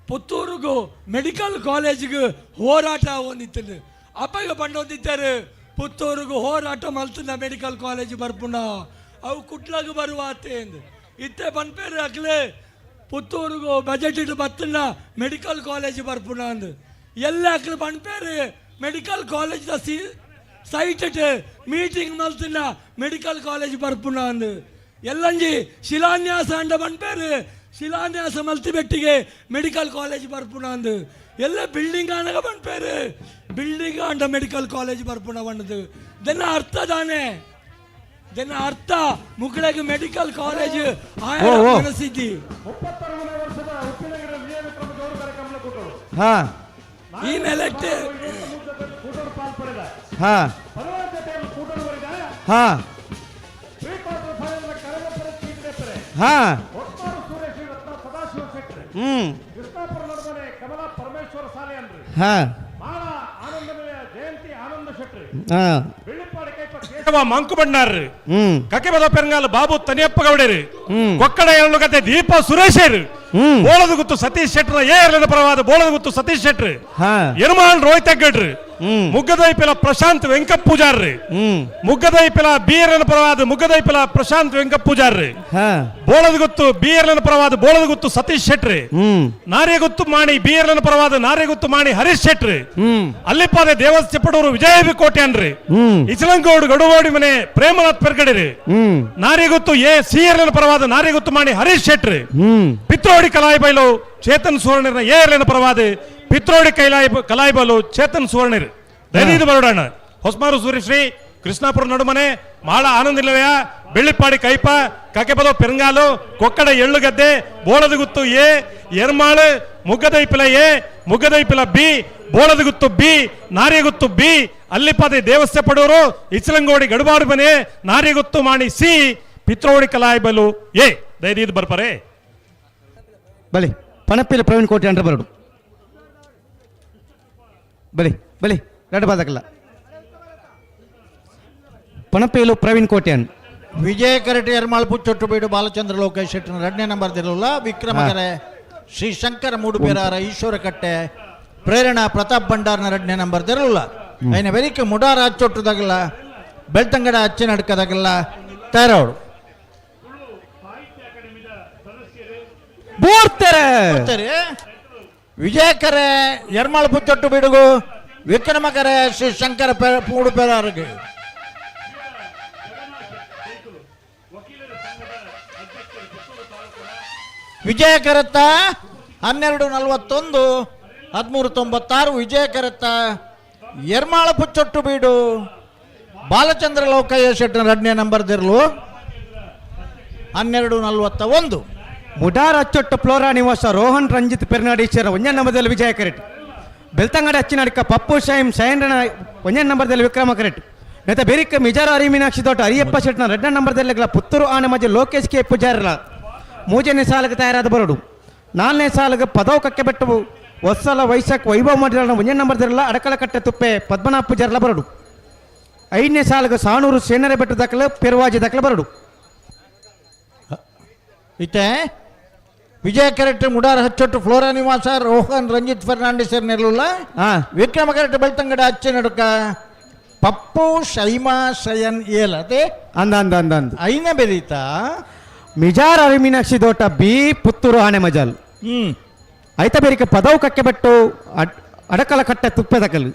ಪುತ್ತೂರುಗು ಮೆಡಿಕಲ್ ಕಾಲೇಜ್ಗೆ ಹೋರಾಟ ಹೊಂದಿತ್ತು. ಅಪ್ಪಗೆ ಪಂಡೊಂದಿತ್ತಾರೆ ಪುತ್ತೂರುಗು ಹೋರಾಟ ಮಲ್ತನ ಮೆಡಿಕಲ್ ಕಾಲೇಜ್ ಬರ್ಪುಂಡ ಅವು ಕುಟ್ಲಾಗ ಬರುವ ಅತ್ತೆ ಎಂದು. ಇತ್ತೆ ಪನ್ಪೇರು ಅಕ್ಲೆ ಪುತ್ತೂರುಗು ಬಜೆಟ್ ಇಟ್ಟು ಬತ್ತನ ಮೆಡಿಕಲ್ ಕಾಲೇಜ್ ಬರ್ಪುಂಡ ಅಂದು. ಎಲ್ಲ ಅಕ್ಲು ಪನ್ಪೇರು medical college C site ಇಟ್ಟು ಮೀಟಿಂಗ್ ಮಲ್ತನ ಮೆಡಿಕಲ್ ಕಾಲೇಜ್ ಬರ್ಪುಂಡ ಅಂದು. ಎಲ್ಲಂಜಿ ಶಿಲಾನ್ಯಾಸ ಅಂಡ ಪನ್ಪೇರು ಶಿಲಾನ್ಯಾಸ ಮಲ್ತಿ ಬೆಟ್ಟಿಗೆ ಮೆಡಿಕಲ್ ಕಾಲೇಜ್ ಬರ್ಪುಣ ಅಂದು. ಎಲ್ಲ ಬಿಲ್ಡಿಂಗ್ ಆನಗ ಪನ್ಪೇರು ಬಿಲ್ಡಿಂಗ್ ಅಂಡ ಮೆಡಿಕಲ್ ಕಾಲೇಜ್ ಬರ್ಪುಣ ಬಣ್ಣದು. ದೆನ್ನ ಅರ್ಥ ತಾನೆ, ದೆನ್ನ ಅರ್ಥ ಮುಕ್ಕಳಿಗೆ ಮೆಡಿಕಲ್ ಕಾಲೇಜ್ ಓ, ಓ. ಮನಸ್ಸಿದ್ದಿ. 36ನೇ ವರ್ಷದ ಉಪ್ಪಿನಂಗಡಿ ವಿಜಯ ವಿಕ್ರಮ ಜೋಡುಕರೆ ಕಂಬಳ ಕೂಟರು. ಈ ನೆಲೆಟ್ ಕೂಟರು ಪಾಲ್ಪಡೆದ 16 ಜೊತೆಯಲ್ಲಿ ಕೂಟರು ಬರಿದ pre quarter final ಕಳೆದ ಚೀಟಿದೆಪ್ಪರೆ. ಒಟ್ಟಾರು ಸೂರ್ಯ ಶ್ರೀರತ್ನ ಸದಾಶಿವ ಶೆಟ್ಟಿ. ಕೃಷ್ಣಾಪುರ ನಡುವನೆ ಕಮಲಾ ಪರಮೇಶ್ವರ ಸಾಲಿಯನ್ರಿ. ಮಾಳ ಆನಂದಮಯ ಜಯಂತಿ ಆನಂದ ಶೆಟ್ಟಿ. ಬೆಳ್ಳಿಪ್ಪಾಡಿ ಕೈಪ ಕೇಶವ ಮಂಕು ಭಂಡಾರ್ರು, ಕಕೆಬದ ಪೆರಂಗಾಲ ಬಾಬು ತನಿಯಪ್ಪ ಗೌಡರು, ಕೊಕ್ಕಡ ಎರಳುಗತೆ ದೀಪ ಸುರೇಶರು, ಬೋಳದಗುತ್ತು ಸತೀಶ್ ಶೆಟ್ಟರ್ ಎ ಎರಲಿನ ಪರವಾದ ಬೋಳದಗುತ್ತು ಸತೀಶ್ ಶೆಟ್ರು, ಯರುಮಾಳ್ ರೋಹಿತ್ ಹೆಗ್ಗಡ್ರು, ಮುಗ್ಗದೈಪಿಲ ಪ್ರಶಾಂತ್ ವೆಂಕಪ್ಪ ಪೂಜಾರ್ರು, ಮುಗ್ಗದೈಪಿಲ ಬಿ ಎರಲಿನ ಪರವಾದ ಮುಗ್ಗದೈಪಿಲ ಪ್ರಶಾಂತ್ ವೆಂಕಪ್ಪ ಪೂಜಾರ್ರು, ಬೋಳದಗುತ್ತು ಬಿ ಎರಲಿನ ಪರವಾದ ಬೋಳದಗುತ್ತು ಸತೀಶ್ ಶೆಟ್ರು, ನಾರ್ಯಗುತ್ತು ಮಾಣಿ ಬಿ ಎರಲಿನ ಪರವಾದ ನಾರ್ಯಗುತ್ತು ಮಾಣಿ ಹರೀಶ್ ಶೆಟ್ರು, ಅಲ್ಲಿಪಾದೆ ದೇವಸ್ ಚೆಪ್ಪಡೂರು ವಿಜಯ ಬಿ ಕೋಟ್ಯಾನ್ರಿ, ಇಚಲಂಗೋಡು ಗಡುವಾಡಿ ಮನೆ ಪ್ರೇಮನಾಥ್ ಪೆರ್ಗಡಿರಿ, ನಾರ್ಯಗುತ್ತು ಎ ಸಿ ಎರಲಿನ ಪರವಾದ ನಾರ್ಯಗುತ್ತು ಮಾಣಿ ಹರೀಶ್ ಶೆಟ್ರು, ಪಿತ್ರೋಡಿ ಕಲಾಯಿ ಬೈಲು ಚೇತನ್ ಸುವರ್ಣರ ಎ ಎರಲಿನ ಪರವಾದ ಪಿತ್ರೋಡಿ ಕೈಲಾಯಿ ಕಲಾಯಿ ಬೈಲು ಚೇತನ್ ಸುವರ್ಣರ್. ದಯವಿಟ್ಟು ಬರೋಣ. ಹೊಸಮಾರು ಸೂರ್ಯಶ್ರೀ ಕೃಷ್ಣಾಪುರ ನಡುಮನೆ ಮಾಳ ಆನಂದ ನಿಲಯ Bellippady ಕೈಪ ಕಕೆಪದ ಪೆರಂಗಾಲು Kokkada ಎಳ್ಳುಗದ್ದೆ Boladaguttu A Ermal Muggadaipila A Muggadaipila B Boladaguttu B Naryaguttu B Allipade ದೇವಸ್ಥೆ Padur ಇಚಲಂಗೋಡಿ ಗಡುಬಾಡು ಮನೆ ನಾರ್ಯಗುತ್ತು ಮಾಣಿ ಸಿ ಪಿತ್ರೋಡಿ ಕಲಾಯಿಬಲು ಎ. ದಯದೀದ್ ಬರ್ಪರೆ. ಬಲಿ ಪಣಪ್ಪಿಲ ಪ್ರವೀಣ್ ಕೋಟಿ ಅಂಡ್ರ ಬರಡು. ಬಲಿ ಬಲಿ ಎರಡು ಬಾದಕಲ್ಲ ಪಣಪೇಲು ಪ್ರವೀಣ್ ಕೋಟ್ಯಾನ್. ವಿಜಯ ಕರಟೆ ಎರ್ಮಾಳ್ ಪುಚ್ಚೊಟ್ಟು ಬೀಡು ಬಾಲಚಂದ್ರ ಲೋಕೇಶ್ ಶೆಟ್ಟರ್ ಎರಡನೇ ನಂಬರ್ ದಿರಲ್ಲ. ವಿಕ್ರಮಕರೆ ಶ್ರೀ ಶಂಕರ ಮೂಡುಪೆರಾರ ಈಶ್ವರ ಕಟ್ಟೆ ಪ್ರೇರಣಾ ಪ್ರತಾಪ್ ಭಂಡಾರ್ನ ಎರಡನೇ ನಂಬರ್ ದಿರಲ್ಲ. ಐನ ಬೆರಿಕೆ ಮುಡಾರ ಅಚ್ಚೊಟ್ಟುದಾಗಲ್ಲ ಬೆಳ್ತಂಗಡ ಅಚ್ಚಿನಡ್ಕದಾಗಲ್ಲ ತಯಾರವಳು. ಬೂರ್ತಾರೆ. ವಿಜಯಕರೆ ಎರ್ಮಾಳ್ ಪುತ್ತೊಟ್ಟು ಬಿಡುಗು, ವಿಕ್ರಮಕರೆ ಶ್ರೀ ಶಂಕರ ಪೂಡುಪೆರಾರಿಗೆ. ವಿಜಯಕರತ್ತ 12:41, 13:96. ವಿಜಯಕರತ್ತ ಎರ್ಮಾಳ ಪುಚ್ಚೊಟ್ಟು ಬೀಡು ಬಾಲಚಂದ್ರ ಲೋಕಯ್ಯ ಶೆಟ್ಟನ ಎರಡನೇ ನಂಬರ್ ದಿರ್ಲು 12:41. ಮುಡಾರ್ ಅಚ್ಚೊಟ್ಟು ಫ್ಲೋರಾ ನಿವಾಸ ರೋಹನ್ ರಂಜಿತ್ ಪೆರ್ನಾಡೀಶ್ವರ ಒಂಜನೇ ನಂಬರ್ದಲ್ಲಿ ವಿಜಯ ಕರೆಟ್. ಬೆಳ್ತಂಗಡಿ ಅಚ್ಚಿನಡ್ಕ ಪಪ್ಪು ಶೈಮ್ ಶೈನ್ರನ ಒಂಜನೇ ನಂಬರ್ದಲ್ಲಿ ವಿಕ್ರಮ ಕರೆಟ್. ನೆತ ಬೆರಿಕ್ ಮಿಜಾರ ಹರಿ ಮೀನಾಕ್ಷಿ ತೋಟ ಹರಿಯಪ್ಪ ಶೆಟ್ನ ಎರಡನೇ ನಂಬರ್ದಲ್ಲಿ ಪುತ್ತೂರು ಆನೆ ಮಜೆ ಲೋಕೇಶ್ ಕೆ ಪೂಜಾರಲ ಮೂರನೇ ಸಾಲಿಗೆ ತಯಾರಾದ ಬರಡು. ನಾಲ್ಕನೇ ಸಾಲಿಗೆ ಪದವು ಕಕ್ಕೆಬೆಟ್ಟು ಹೊಸಲ ವೈಶಾಖ್ ವೈಭವ ಮಾಡಿರಲ ಒಂಜನೇ ನಂಬರ್ದಿರಲ್ಲ ಅಡಕಲಕಟ್ಟೆ ತುಪ್ಪೆ ಪದ್ಮನಾಭ ಪೂಜಾರಲ ಬರಡು. ಐದನೇ ಸಾಲಿಗೆ ಸಾಣೂರು ಸೇನರೆ ಬೆಟ್ಟು ದಾಖಲೆ ಪೆರುವಾಜಿ ದಾಖಲೆ ಬರಡು. ಇತ್ತೆ ವಿಜಯ ಕರೆಕ್ಟ್ ಮುಡಾರ್ ಹಚ್ಚೊಟ್ಟು ಫ್ಲೋರಾ ನಿವಾಸ ರೋಹನ್ ರಂಜಿತ್ ಫರ್ನಾಂಡಿಸ್ ನೆರಳುಲ್ಲ. ವಿಕ್ರಮ ಕರೆಕ್ಟ್ ಬೆಳ್ತಂಗಡ ಅಚ್ಚೆ ನಡುಕ ಪಪ್ಪು ಶೈಮಾ ಶಯನ್ ಏಲ್ ಅದೇ ಅಂದ ಅಂದ ಅಂದ ಅಂದ ಐನ ಬೆರೀತ ಮಿಜಾರ್ ಹರಿ ಮೀನಾಕ್ಷಿ ದೋಟ ಬಿ ಪುತ್ತೂರು ಆನೆ ಮಜಾಲ್. ಐತ ಬೇರಿಕೆ ಪದವು ಕಕ್ಕೆಬೆಟ್ಟು ಅಡಕಲ ಕಟ್ಟೆ ತುಪ್ಪೆ ದಕಲು.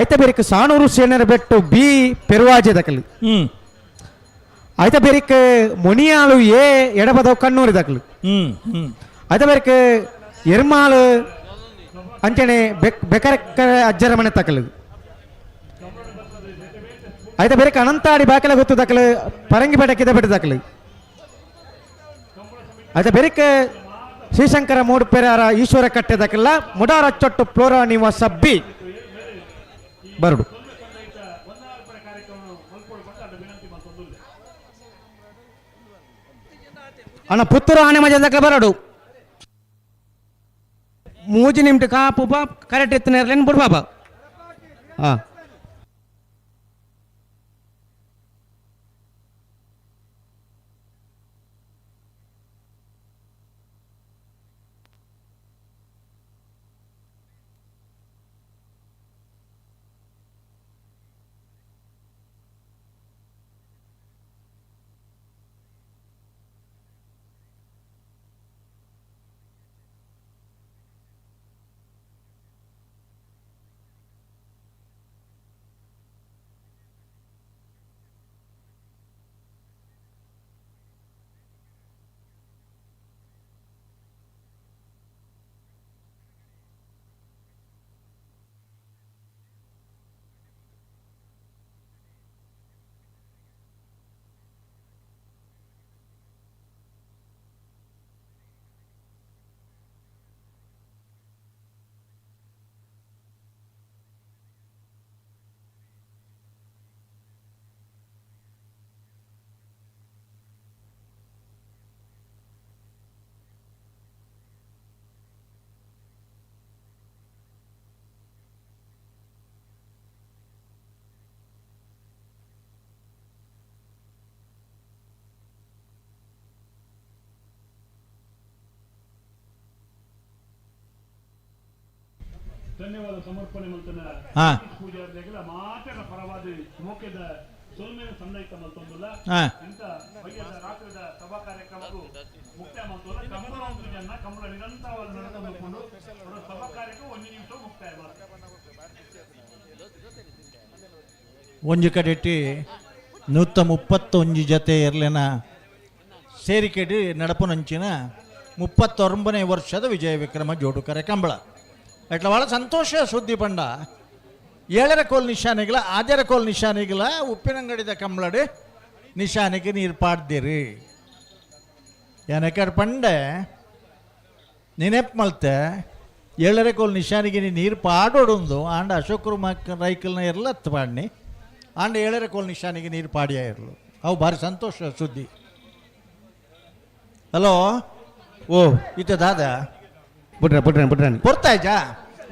ಐತ ಬೇರಿಕೆ ಸಾಣೂರು ಸೇನರ ಬೆಟ್ಟು ಬಿ ಪೆರುವಾಜೆ ದಕಲು. ಐತ ಬೇರಿಕೆ ಮೊನಿಯಾಳು ಎ ಎಡಬದವು ಕಣ್ಣೂರು ದಕಲು. ಐತ ಬೇರಿಕೆ ಎರ್ಮಾಳು ಅಂಚನೆ ಬೆಕರೆಕ್ಕ ಅಜ್ಜರ ಮನೆ ತಕಲು. ಐತ ಬೇರಿಕೆ ಅನಂತಾಡಿ ಬಾಕಲ ಗೊತ್ತು ದಕಲು ಪರಂಗಿಪೇಟೆ ಕಿದಬೆಟ್ಟು ದಕಲು. ಐತ ಬೇರಿಕೆ ಶ್ರೀಶಂಕರ ಮೂಡುಪೆರಾರ ಈಶ್ವರ ಕಟ್ಟೆ ದಕಲ್ಲ ಮುಡಾರ ಚೊಟ್ಟು ಫ್ಲೋರಾ ನಿವಾಸ ಬಿ ಬರಡು. ಅಣ್ಣ ಪುತ್ತೂರು ಆನೆ ಮಜ ದಕಲ ಬರಡು. ಮೂಜಿ ನಿಮ್ಟು ಕಾಪು ಬಾ ಕರೆಕ್ಟ್ ಎತ್ತಿನ ಬಿಡು ಬಾಬಾ. ಹಾಂ ಧನ್ಯವಾದ ಸಮರ್ಪಣೆ ಮಲ್ತನ ಪೂಜಾರಿಗಳ ಮಾತೆರ ಪರವಾದ ಮೋಕೆದ ಸೊಲ್ಮೆನ ಸಂದೈತ ಮಲ್ತೊಂದುಲ್ಲ. ಇಂತ ಬಯ್ಯದ ರಾತ್ರಿದ ಸಭಾ ಕಾರ್ಯಕ್ರಮಕ್ಕೂ ಮುಕ್ತಾಯ ಮಲ್ತೊಲ್ಲ. ಕಂಬಳ ಒಂದು ಜನ ಕಂಬಳ ನಿರಂತರವಾಗಿ ನಡೆದುಕೊಂಡು ಸಭಾ ಕಾರ್ಯಕ್ಕೂ ಒಂದು ನಿಮಿಷ ಮುಕ್ತಾಯ ಮಾಡ್ತಾರೆ. ಒಂಜಿ ಕಡೆಟ್ಟಿ 131 ಜತೆ ಇರ್ಲಿನ ಸೇರಿಕೆಡಿ ನಡಪುನಂಚಿನ 39ನೇ ವರ್ಷದ ವಿಜಯ ವಿಕ್ರಮ ಜೋಡುಕರೆ ಕಂಬಳ. ಎಟ್ಲ ಭಾಳ ಸಂತೋಷ ಸುದ್ದಿ ಪಂಡ 7 ಕೋಲ್ ನಿಶಾನೆಗಳ 6 ಕೋಲ್ ನಿಶಾನೆಗಳ ಉಪ್ಪಿನಂಗಡಿದ ಕಂಬಳಡು ನಿಶಾನೆಗೆ ನೀರು ಪಾಡ್ದಿರಿ. ಏನಕ್ಕೆ ಪಂಡೆ ನೆನಪು ಮಲ್ತೆ 7 ಕೋಲ್ ನಿಶಾನಿಗೆ ನೀರು ಪಾಡೋಡೊಂದು ಆಂಡ ಅಶೋಕರು ಮಕ್ಕ ರೈಕಲ್ನ ಇರಲತ್ತು ಪಾಡ್ನಿ ಆಂಡ 7 ಕೋಲ್ ನಿಶಾನಿಗೆ ನೀರು ಪಾಡಿಯ ಇರಲು ಅವು ಭಾರಿ ಸಂತೋಷ ಸುದ್ದಿ. ಹಲೋ ಓ ಇತ್ತ ದಾದಾ ಬಿಡ್ರ ಬಿಡ್ರ ಬಿಡ್ರಾಣಿ ಪೊರ್ತಾಯ್ಜಾ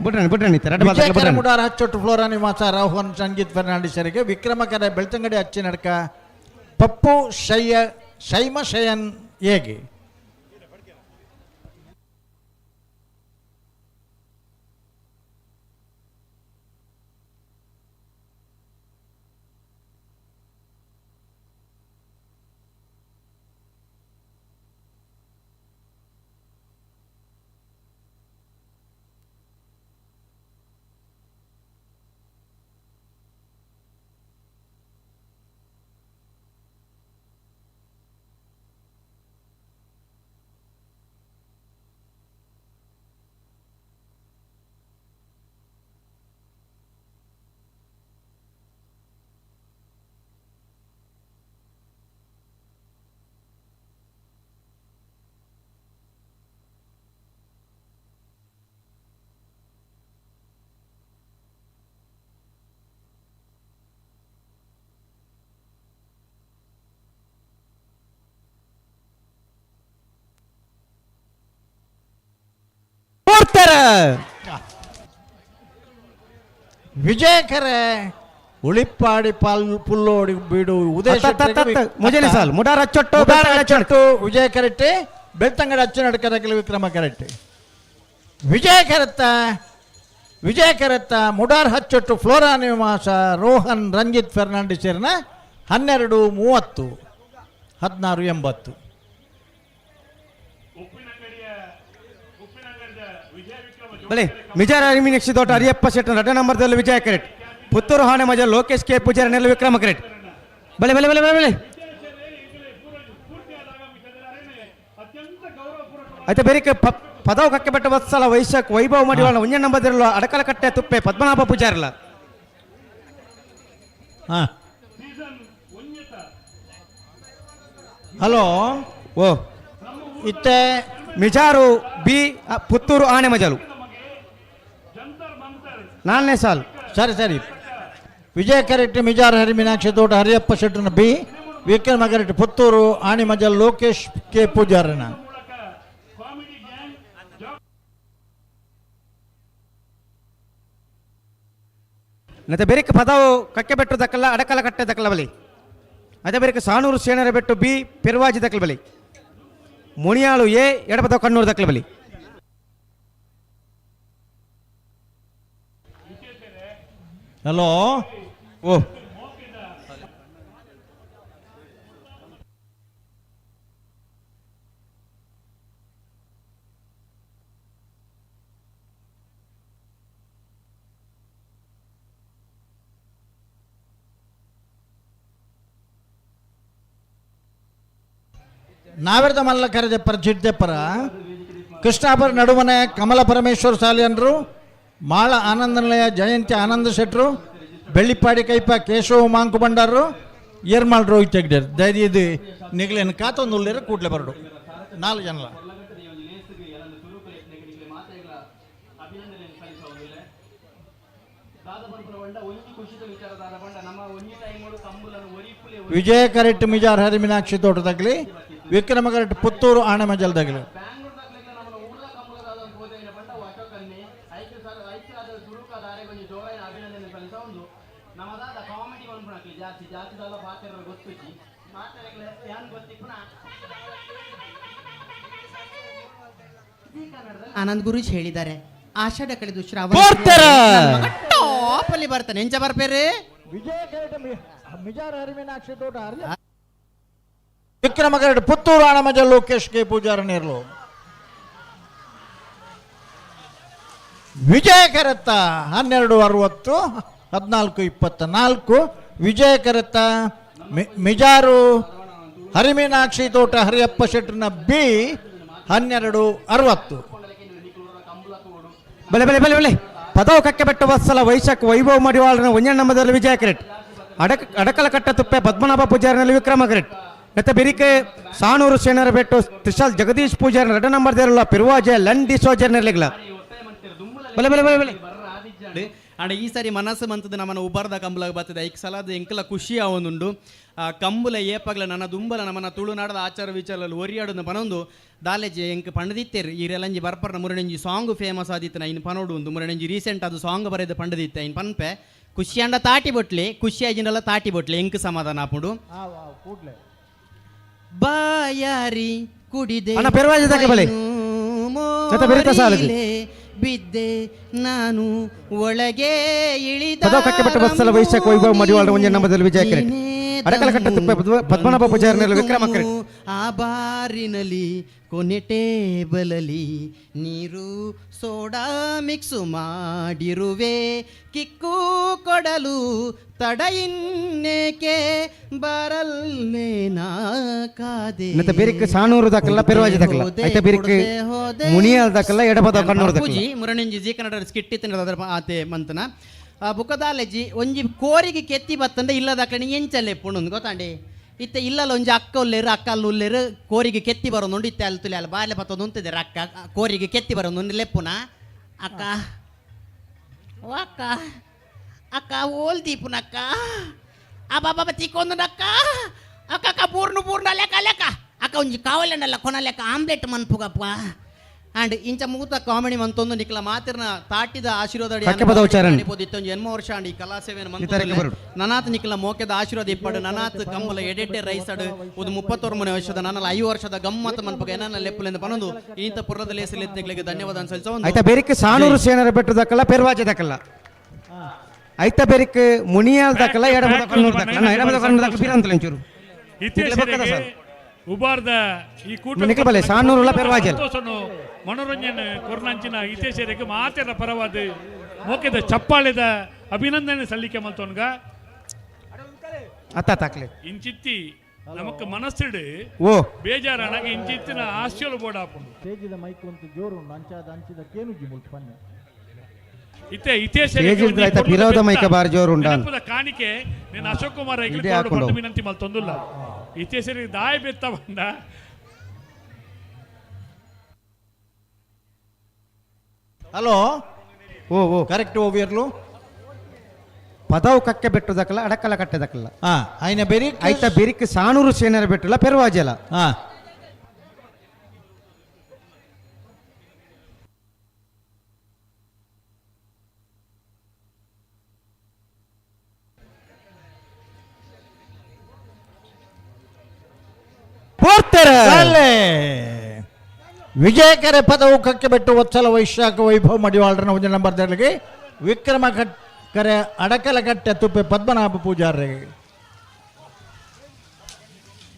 ಬಿಡ್ರಾಣಿ ಬಿಡ್ರಾಣಿ ವಿಜಯಕರ ಮುಡಾರ ಹಚ್ಚೊಟ್ಟು ಫ್ಲೋರಾ ನಿವಾಸ ರೋಹನ್ ಸಂಗೀತ್ ಫರ್ನಾಂಡಿಸರಿಗೆ ವಿಕ್ರಮಕರ ಬೆಳ್ತಂಗಡಿ ಅಚ್ಚಿನಡ್ಕ ಪಪ್ಪು ಶಯ್ಯ ಶೈಮ ಶಯನ್ ಹೇಗೆ Vijayakere Ulippadi Pal Pullodi ಬೀಡು ಉದಯ ಮುಜನೆ ಸಾಲ್ ಮುಡಾರ ಅಚ್ಚೊಟ್ಟು ಮುಡಾರ ಅಚ್ಚೊಟ್ಟು ವಿಜಯ ಕರೆಟ್ಟೆ ಬೆಳ್ತಂಗಡಿ ಅಚ್ಚನಡ್ಕರಕಲಿ ವಿಕ್ರಮ ಕರೆಟ್ಟೆ ವಿಜಯ ಕರೆತ್ತ ವಿಜಯ ಕರೆತ್ತ ಮುಡಾರ್ ಹಚ್ಚೊಟ್ಟು ಫ್ಲೋರಾ ನಿವಾಸ ರೋಹನ್ ರಂಜಿತ್ ಫೆರ್ನಾಂಡಿಸ್ 12:30 16:80. ಬಲೆ ಮಿಜಾರ ಅರಿಮಿನಕ್ಷಿ ದೋಟ ಹರಿಯಪ್ಪ ಶೆಟ್ಟರ್ ರಡ್ಡ ನಂಬರ್ದಲ್ಲಿ ವಿಜಯ ಕರೆಟ್ ಪುತ್ತೂರು ಹಾಣೆ ಮಜ ಲೋಕೇಶ್ ಕೆ ಪೂಜಾರಿ ನೆಲ್ಲ ವಿಕ್ರಮ ಕರೆಟ್ ಬಲೆ ಬಲೆ ಬಲೆ ಬಲೆ ಬಲೆ ಆಯ್ತಾ ಬೇರೆ ಪದವು ಕಕ್ಕೆಬೆಟ್ಟ ವತ್ಸಲ ವೈಶಾಖ್ ವೈಭವ ಮಡಿವಾಳ ಒಂಜೆ ನಂಬದಿರಲ್ಲ ಅಡಕಲಕಟ್ಟೆ ತುಪ್ಪೆ ಪದ್ಮನಾಭ ಪೂಜಾರಿಲ್ಲ. ಹಾಂ ಹಲೋ ಓ ಇತ್ತೆ ಮಿಜಾರು ಬಿ ಪುತ್ತೂರು ಆಣೆ ಮಜಲು ನಾಲ್ನೇ ಸಾಲು. ಸರಿ ಸರಿ ವಿಜಯ ಕರೆಕ್ಟ್ ಮಿಜಾರ್ ಹರಿ ಮೀನಾಕ್ಷಿ ತೋಟ ಹರಿಯಪ್ಪ ಶೆಟ್ಟನ ಬಿ ವಿಕ್ರಮ ಕರೆಕ್ಟ್ ಪುತ್ತೂರು ಆಣಿ ಮಜಲ್ ಲೋಕೇಶ್ ಕೆ ಪೂಜಾರನ. ಮತ್ತೆ ಬೇರೆ ಪದವು ಕಕ್ಕೆ ಬೆಟ್ಟು ದಕ್ಕಲ್ಲ ಅಡಕಲ ಕಟ್ಟೆ ದಕ್ಕಲ ಬಲಿ ಅದೇ ಬೇರೆ ಸಾನೂರು ಸೇನರ ಬೆಟ್ಟು ಬಿ ಪೆರುವಾಜಿ ದಕ್ಕಲ ಬಲಿ ಮುಣಿಯಾಳು ಎ ಎಡಪದವು ಕಣ್ಣೂರು ದಕ್ಕಲ ಬಲಿ. ಹಲೋ ಓ ನಾವೆರ್ದ ಮಲ್ಲ ಕರೆದೆಪ್ಪರ ಜಿಡ್ದೆಪ್ಪರ ಕೃಷ್ಣಾಪುರ ನಡುಮನೆ ಕಮಲ ಪರಮೇಶ್ವರ ಸಾಲಿಯನ್ರು ಮಾಳ ಆನಂದನಿಲಯ ಜಯಂತಿ ಆನಂದ ಶೆಟ್ರು ಬೆಳ್ಳಿಪ್ಪಾಡಿ ಕೈಪ ಕೇಶವ ಮಾಂಕು ಭಂಡಾರರು ಏರ್ಮಾಳ್ ರೋಹಿತ್ ಹೆಗ್ಡೆರ್ ಧೈರ್ಯ ಇದು ನಿಗ್ಲೇನು ಕಾತೊಂದು ಉಳ್ಳೇರು ಕೂಡ್ಲೆ ಬರಡು 4 ಜನಲ. ವಿಜಯ ಕರೆಕ್ಟ್ ಮಿಜಾರ್ ಹರಿ ಮೀನಾಕ್ಷಿ ತೋಟದಾಗಲಿ ವಿಕ್ರಮ ಕರೆಕ್ಟ್ ಪುತ್ತೂರು ಆಣೆಮಜಲ್ದಾಗಲಿ. ಆನಂದ್ ಗುರುಜ್ ಹೇಳಿದ್ದಾರೆ ಆಷಾಢ ಕಳೆದು ಶ್ರಾವಣ ಟಾಪ್ ಅಲ್ಲಿ ಬರ್ತಾನೆ ಎಂಚ ಬರ್ಪೇರೆ ವಿಜಯ ಕರೆಕ್ಟ್ ಮಿಜಾರ್ ಹರಿ ಮೀನಾಕ್ಷಿ ತೋಟ ಹರಿ ವಿಕ್ರಮ ಕರೆಕ್ಟ್ ಪುತ್ತೂರು ಆಣಮಜಲ್ ಲೋಕೇಶ್ ಕೆ ಪೂಜಾರ ನೇರ್ಲು. ವಿಜಯ ಕರೆತ್ತ 12:60 14:24. ವಿಜಯ ಕರೆತ್ತ ಮಿಜಾರು ಹರಿಮೀನಾಕ್ಷಿ ತೋಟ ಹರಿಯಪ್ಪ ಶೆಟ್ಟರ್ನ ಬಿ 12:60. ಬಲೆ ಬಲೆ ಬಲೆ ಬಲೆ ಪದವು ಕಕ್ಕೆ ಬೆಟ್ಟ ವತ್ಸಲ ವೈಶಾಖ್ ವೈಭವ ಮಡಿವಾಳನ ಒಂಜೆ ನಂಬದಲ್ಲಿ ವಿಜಯ ಕರೆಕ್ಟ್ ಅಡಕಲ ಕಟ್ಟ ತುಪ್ಪೆ ಪದ್ಮನಾಭ ಪೂಜಾರಿನಲ್ಲಿ ವಿಕ್ರಮ ಕರೆಕ್ಟ್ ಮತ್ತೆ ಬೆರಿಕೆ ಸಾನೂರು ಸೇನರ ಬೆಟ್ಟು ತ್ರಿಶಾಲ್ ಜಗದೀಶ್ ಪೂಜಾರಿ ರಡ್ಡ ನಂಬರ್ ದೇರಲ್ಲ ಪಿರುವಾಜೆ ಲನ್ ಡಿಸೋಜರ್ ನೆರಲಿಗ್ಲ. ಬಲೆ ಬಲೆ ಬಲೆ ಬಲೆ ಅಂಡ ಈ ಸಾರಿ ಮನಸ್ಸು ಮಂತದ ನಮ್ಮನ ಉಬರ್ದ ಕಂಬುಲಾಗ ಬರ್ತದೆ ಐಕ್ ಸಲದ ಎಂಕಲ ಖುಷಿ ಆವೊಂದುಂಡು ಆ ಕಂಬುಲ ಏಪಗ್ಲ ನನ್ನ ದುಂಬಲ ನಮ್ಮನ ತುಳುನಾಡದ ಆಚಾರ ವಿಚಾರಲ್ಲಿ ಒರಿಯಾಡುನ ಪನೊಂದು ದಾಲೇಜಿ ಎಂಕ್ ಪಂಡದಿತ್ತೇರು ಈ ರೆಲಂಜಿ ಬರ್ಪರ್ನ ಮುರಣಂಜಿ ಸಾಂಗ್ ಫೇಮಸ್ ಆದಿತ್ತನ ಇನ್ ಪನೋಡು ಒಂದು ಮುರಣಂಜಿ ರೀಸೆಂಟ್ ಅದು ಸಾಂಗ್ ಬರೆದ ಪಂಡದಿತ್ತೆ ಇನ್ ಪನ್ಪೆ ಖುಷಿ ಅಂಡ ತಾಟಿ ಬೊಟ್ಲಿ ಖುಷಿ ಆಜಿನಲ್ಲ ತಾಟಿ ಬೊಟ್ಲಿ ಎಂಕ್ ಸಮಾಧಾನ ಆಪುಂಡು ಬಾಯಾರಿ ಕುಡಿದೆ ಬಿದ್ದೆ ನಾನು ಒಳಗೆ ಇಳಿದ ವತ್ಸಲ ವೈಶಾಖ ವೈಭವ ಮಡಿವಾಳ ಒಂಜೆ ನಂಬದಲ್ಲಿ ವಿಜಯ ಕರೆಕ್ಟ್ ಅಡಕಲಕಟ್ಟ ತುಪ್ಪೆ ಪದ್ಮನಾಭ ಪೂಜಾರಿನಲ್ಲಿ ವಿಕ್ರಮ ಕರೆಕ್ಟ್ ಆ ಬಾರಿನಲ್ಲಿ ಕೊನೆ ಟೇಬಲಲ್ಲಿ ನೀರು ಸೋಡಾ ಮಿಕ್ಸು ಮಾಡಿರುವೆ ಕಿಕ್ಕು ಕೊಡಲು ತಡ ಇನ್ನೇಕೆ ಬರಲ್ಲೇನಾಕಾದೆ. ಮತ್ತೆ ಬೇರಿಕ್ ಸಾನೂರು ದಾಕಲ್ಲ ಪೆರುವಾಜಿ ದಾಕಲ್ಲ ಐತೆ ಬೇರಿಕ್ ಮುನಿಯಾಲ್ ದಾಕಲ್ಲ ಎಡಬದ ಕಣ್ಣೂರು ದಾಕಲ್ಲ ಮುರಣಂಜಿ ಜಿ ಕನ್ನಡ ಸ್ಕಿಟ್ ಇತ್ತಿನ ಅದರ ಆತೆ ಮಂತನ ಬುಕ್ಕದಾಲೆಜಿ ಒಂಜಿ ಕೋರಿಗೆ ಕೆತ್ತಿ ಬತ್ತಂದ ಇಲ್ಲದಾಕಣಿ ಎಂಚಲ್ಲೆ ಪುಣ್ಣೊಂದು ಗೊತ್ತಾಂಡಿ ಇತ್ತೆ ಇಲ್ಲಲ್ಲ ಒಂಜಿ ಅಕ್ಕ ಉಲ್ಲೇರು ಅಕ್ಕ ಅಲ್ಲಿ ಉಲ್ಲೇರು ಕೋರಿಗೆ ಕೆತ್ತಿ ಬರೋದು ಇತ್ತೆ ಅಲ್ಲಿ ತುಲೆ ಅಲ್ಲಿ ಬಾಲೆ ಬತ್ತೊಂದು ಉಂತಿದ್ದಾರೆ ಅಕ್ಕ ಕೋರಿಗೆ ಕೆತ್ತಿ ಬರೋದು ಲೆಪ್ಪುನ ಅಕ್ಕ ಓ ಅಕ್ಕ ಅಕ್ಕ ಓಲ್ ದೀಪುನಕ್ಕ ಅಬ್ಬಬ್ಬ ತಿಕ್ಕೊಂದು ಅಕ್ಕ ಅಕ್ಕ ಅಕ್ಕ ಪೂರ್ಣ ಪೂರ್ಣ ಲೆಕ್ಕ ಲೆಕ್ಕ ಅಕ್ಕ ಒಂಜಿ ಕಾವಲಂಡಲ್ಲ ಕೊನ ಲೆಕ್ಕ ಆಮ್ಲೆಟ್ ಮನ್ಪುಗಪ್ಪ And ಇಂಚ ಮೂತ ಕಾಮಿಡಿ ಮಂತೊಂದು ನಿಕ್ಲ ಮಾತಿರ್ನ ತಾಟಿದ ಆಶೀರ್ವಾದ ಇತ್ತೊಂದು ಎನ್ಮ ವರ್ಷ ಅಂಡ್ ಈ ಕಲಾ ಸೇವೆಯನ್ನು ನನಾತ್ ನಿಕ್ಲ ಮೋಕೆದ ಆಶೀರ್ವಾದ ಇಪ್ಪಡು ನನಾತ್ ಕಂಬಲ ಎಡೆಡ್ಡೆ ರೈಸಡು ಒಂದು 39 ವರ್ಷದ ನನ್ನಲ್ಲ 5 ವರ್ಷದ ಗಮ್ಮತ್ ಮನ್ಪಗ ಏನನ್ನ ಲೆಪ್ಪುಲೆಂದು ಪನೊಂದು ಇಂತ ಪುರದ ಲೇಸಲಿ ನಿಕ್ಲಿಗೆ ಧನ್ಯವಾದ ಸಲ್ಲಿಸ ಆಯ್ತಾ ಬೇರಿಕ್ ಸಾನೂರು ಸೇನರ ಬೆಟ್ಟು ದಕ್ಕಲ್ಲ ಪೆರ್ವಾಜೆ ದಕ್ಕಲ್ಲ ಐತ ಬೇರಿಕ್ ಮುನಿಯಾಲ್ ದಕ್ಕಲ್ಲ ಎಡಬದ ಕಣ್ಣೂರು ದಕ್ಕಲ್ಲ ಎಡಬದ ಕಣ್ಣೂರು ದಕ್ಕಲ್ಲ ಬೀರಂತಲ ಒಂಚೂರು ಉಬಾರ್ದ ಈ ಕೂಟ ಮನೋರಂಜನೆ ಕೊರ್ನಂಚಿನ ಇತಿಹಾಸಕ್ಕೆ ಮಾತೆರ ಪರವಾದ ಮೋಕೆದ ಚಪ್ಪಾಳೆದ ಅಭಿನಂದನೆ ಸಲ್ಲಿಕೆ ಮಲ್ತೋನ್ಗ ಅತ್ತ ತಾಕ್ಲೆ ಇಂಚಿತ್ತಿ ನಮಕ್ ಮನಸ್ಸಿಡು ಓ ಬೇಜಾರನಾಗ ಇಂಚಿತ್ತಿನ ಹಾಸ್ಯಲು ಬೋರ್ಡ್ ಹಾಕೊಂಡು ಸ್ಟೇಜಿದ ಮೈಕ್ ಒಂದು ಜೋರು ಅಂಚಾದ ಅಂಚಿದ ಕೇನುಜಿ ಮುಲ್ಪ ಪನ್ನೆ ಇತ್ತೆ ಇತಿಹಾಸ ವಿರೋಧ ಮೈಕ ಬಾರಿ ಜೋರು ಉಂಡ ಕಾಣಿಕೆ ನೀನು ಅಶೋಕ್ ಕುಮಾರ್ ವಿನಂತಿ ಮಲ್ತೊಂದುಲ್ಲ ಇತಿಹಾಸ ದಾಯ ಬೆತ್ತ ಬಂದ ಹಲೋ ಓ ಓ ಕರೆಕ್ಟ್ ಓವಿಯರ್ಲು ಪದವು ಕಕ್ಕೆ ಬೆಟ್ಟದಕ್ಕಲ್ಲ ಅಡಕಲ ಕಟ್ಟೆದಕ್ಕಲ್ಲ ಆಯ್ನ ಬೆರಿಕ್ ಐತ ಬೆರಿಕ್ ಸಾನೂರು ಸೇನರ ಬೆಟ್ಟಲ್ಲ ಪೆರುವಾಜಲ ವಿಜಯಕರೆ ಪದವು ಕಕ್ಕೆ ಬೆಟ್ಟು ವತ್ಸಲ ವೈಶಾಖ ವೈಭವ ಮಡಿವಾಳರನ ಒಂದು ನಂಬರ್ ದರ್ಲಿಗೆ ವಿಕ್ರಮ ಕರೆ ಅಡಕಲಕಟ್ಟೆ ತುಪ್ಪೆ ಪದ್ಮನಾಭ ಪೂಜಾರಿ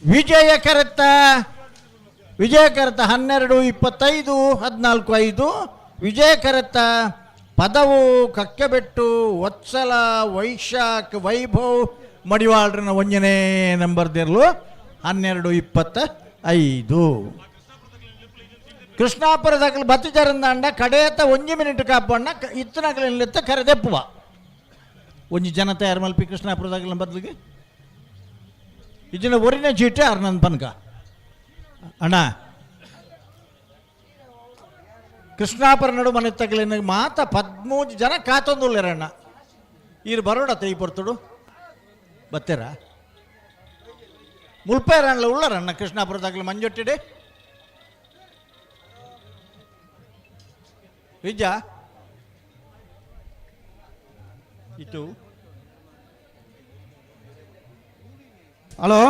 ವಿಜಯ ಕರೆತ 12, 25, 14, 5 ವಿಜಯ ಕರೆತ ಪದವು ಕಕ್ಕೆಬೆಟ್ಟು ವತ್ಸಲ ವೈಶಾಖ ವೈಭವ್ ಮಡಿವಾಳರನ ಒಂದನೇ ನಂಬರ್ ದೇರ್ಲು 12, 25 ಕೃಷ್ಣಾಪುರದಾಗಲು ಬತ್ತಿಜರಂದಾಂಡ ಕಡೆಯತ್ತ ಒಂಜಿ ಮಿನಿಟ್ ಕಾಪಣ್ಣ ಇತ್ತನಗಲೆತ್ತ ಕರೆದೆಪ್ಪುವ ಒಂಜಿ ಜನ ತಯಾರು ಮಲ್ಪಿ ಕೃಷ್ಣಾಪುರದಾಗಲ ಬದಲಿಗೆ ಇದನ್ನ ಒರಿನ ಚೀಟೆ ಅರ್ನಂದ್ ಪನ್ಕ ಅಣ್ಣ ಕೃಷ್ಣಾಪುರ ನಡು ಮನೆ ತಗಲಿನ ಮಾತ 13 ಜನ ಕಾತೊಂದುಲ್ಲೇರಣ್ಣ ಈರು ಬರೋಡ ತೈ ಪೊರ್ತುಡು ಬತ್ತೀರ ಮುಲ್ಪೇರಣ್ಣ ಉಳ್ಳರಣ್ಣ ಕೃಷ್ಣಾಪುರದಾಗಲು ಮಂಜೊಟ್ಟಿಡೆ ವಿದ್ಯಾ ಇತ್ತು ಹಲೋ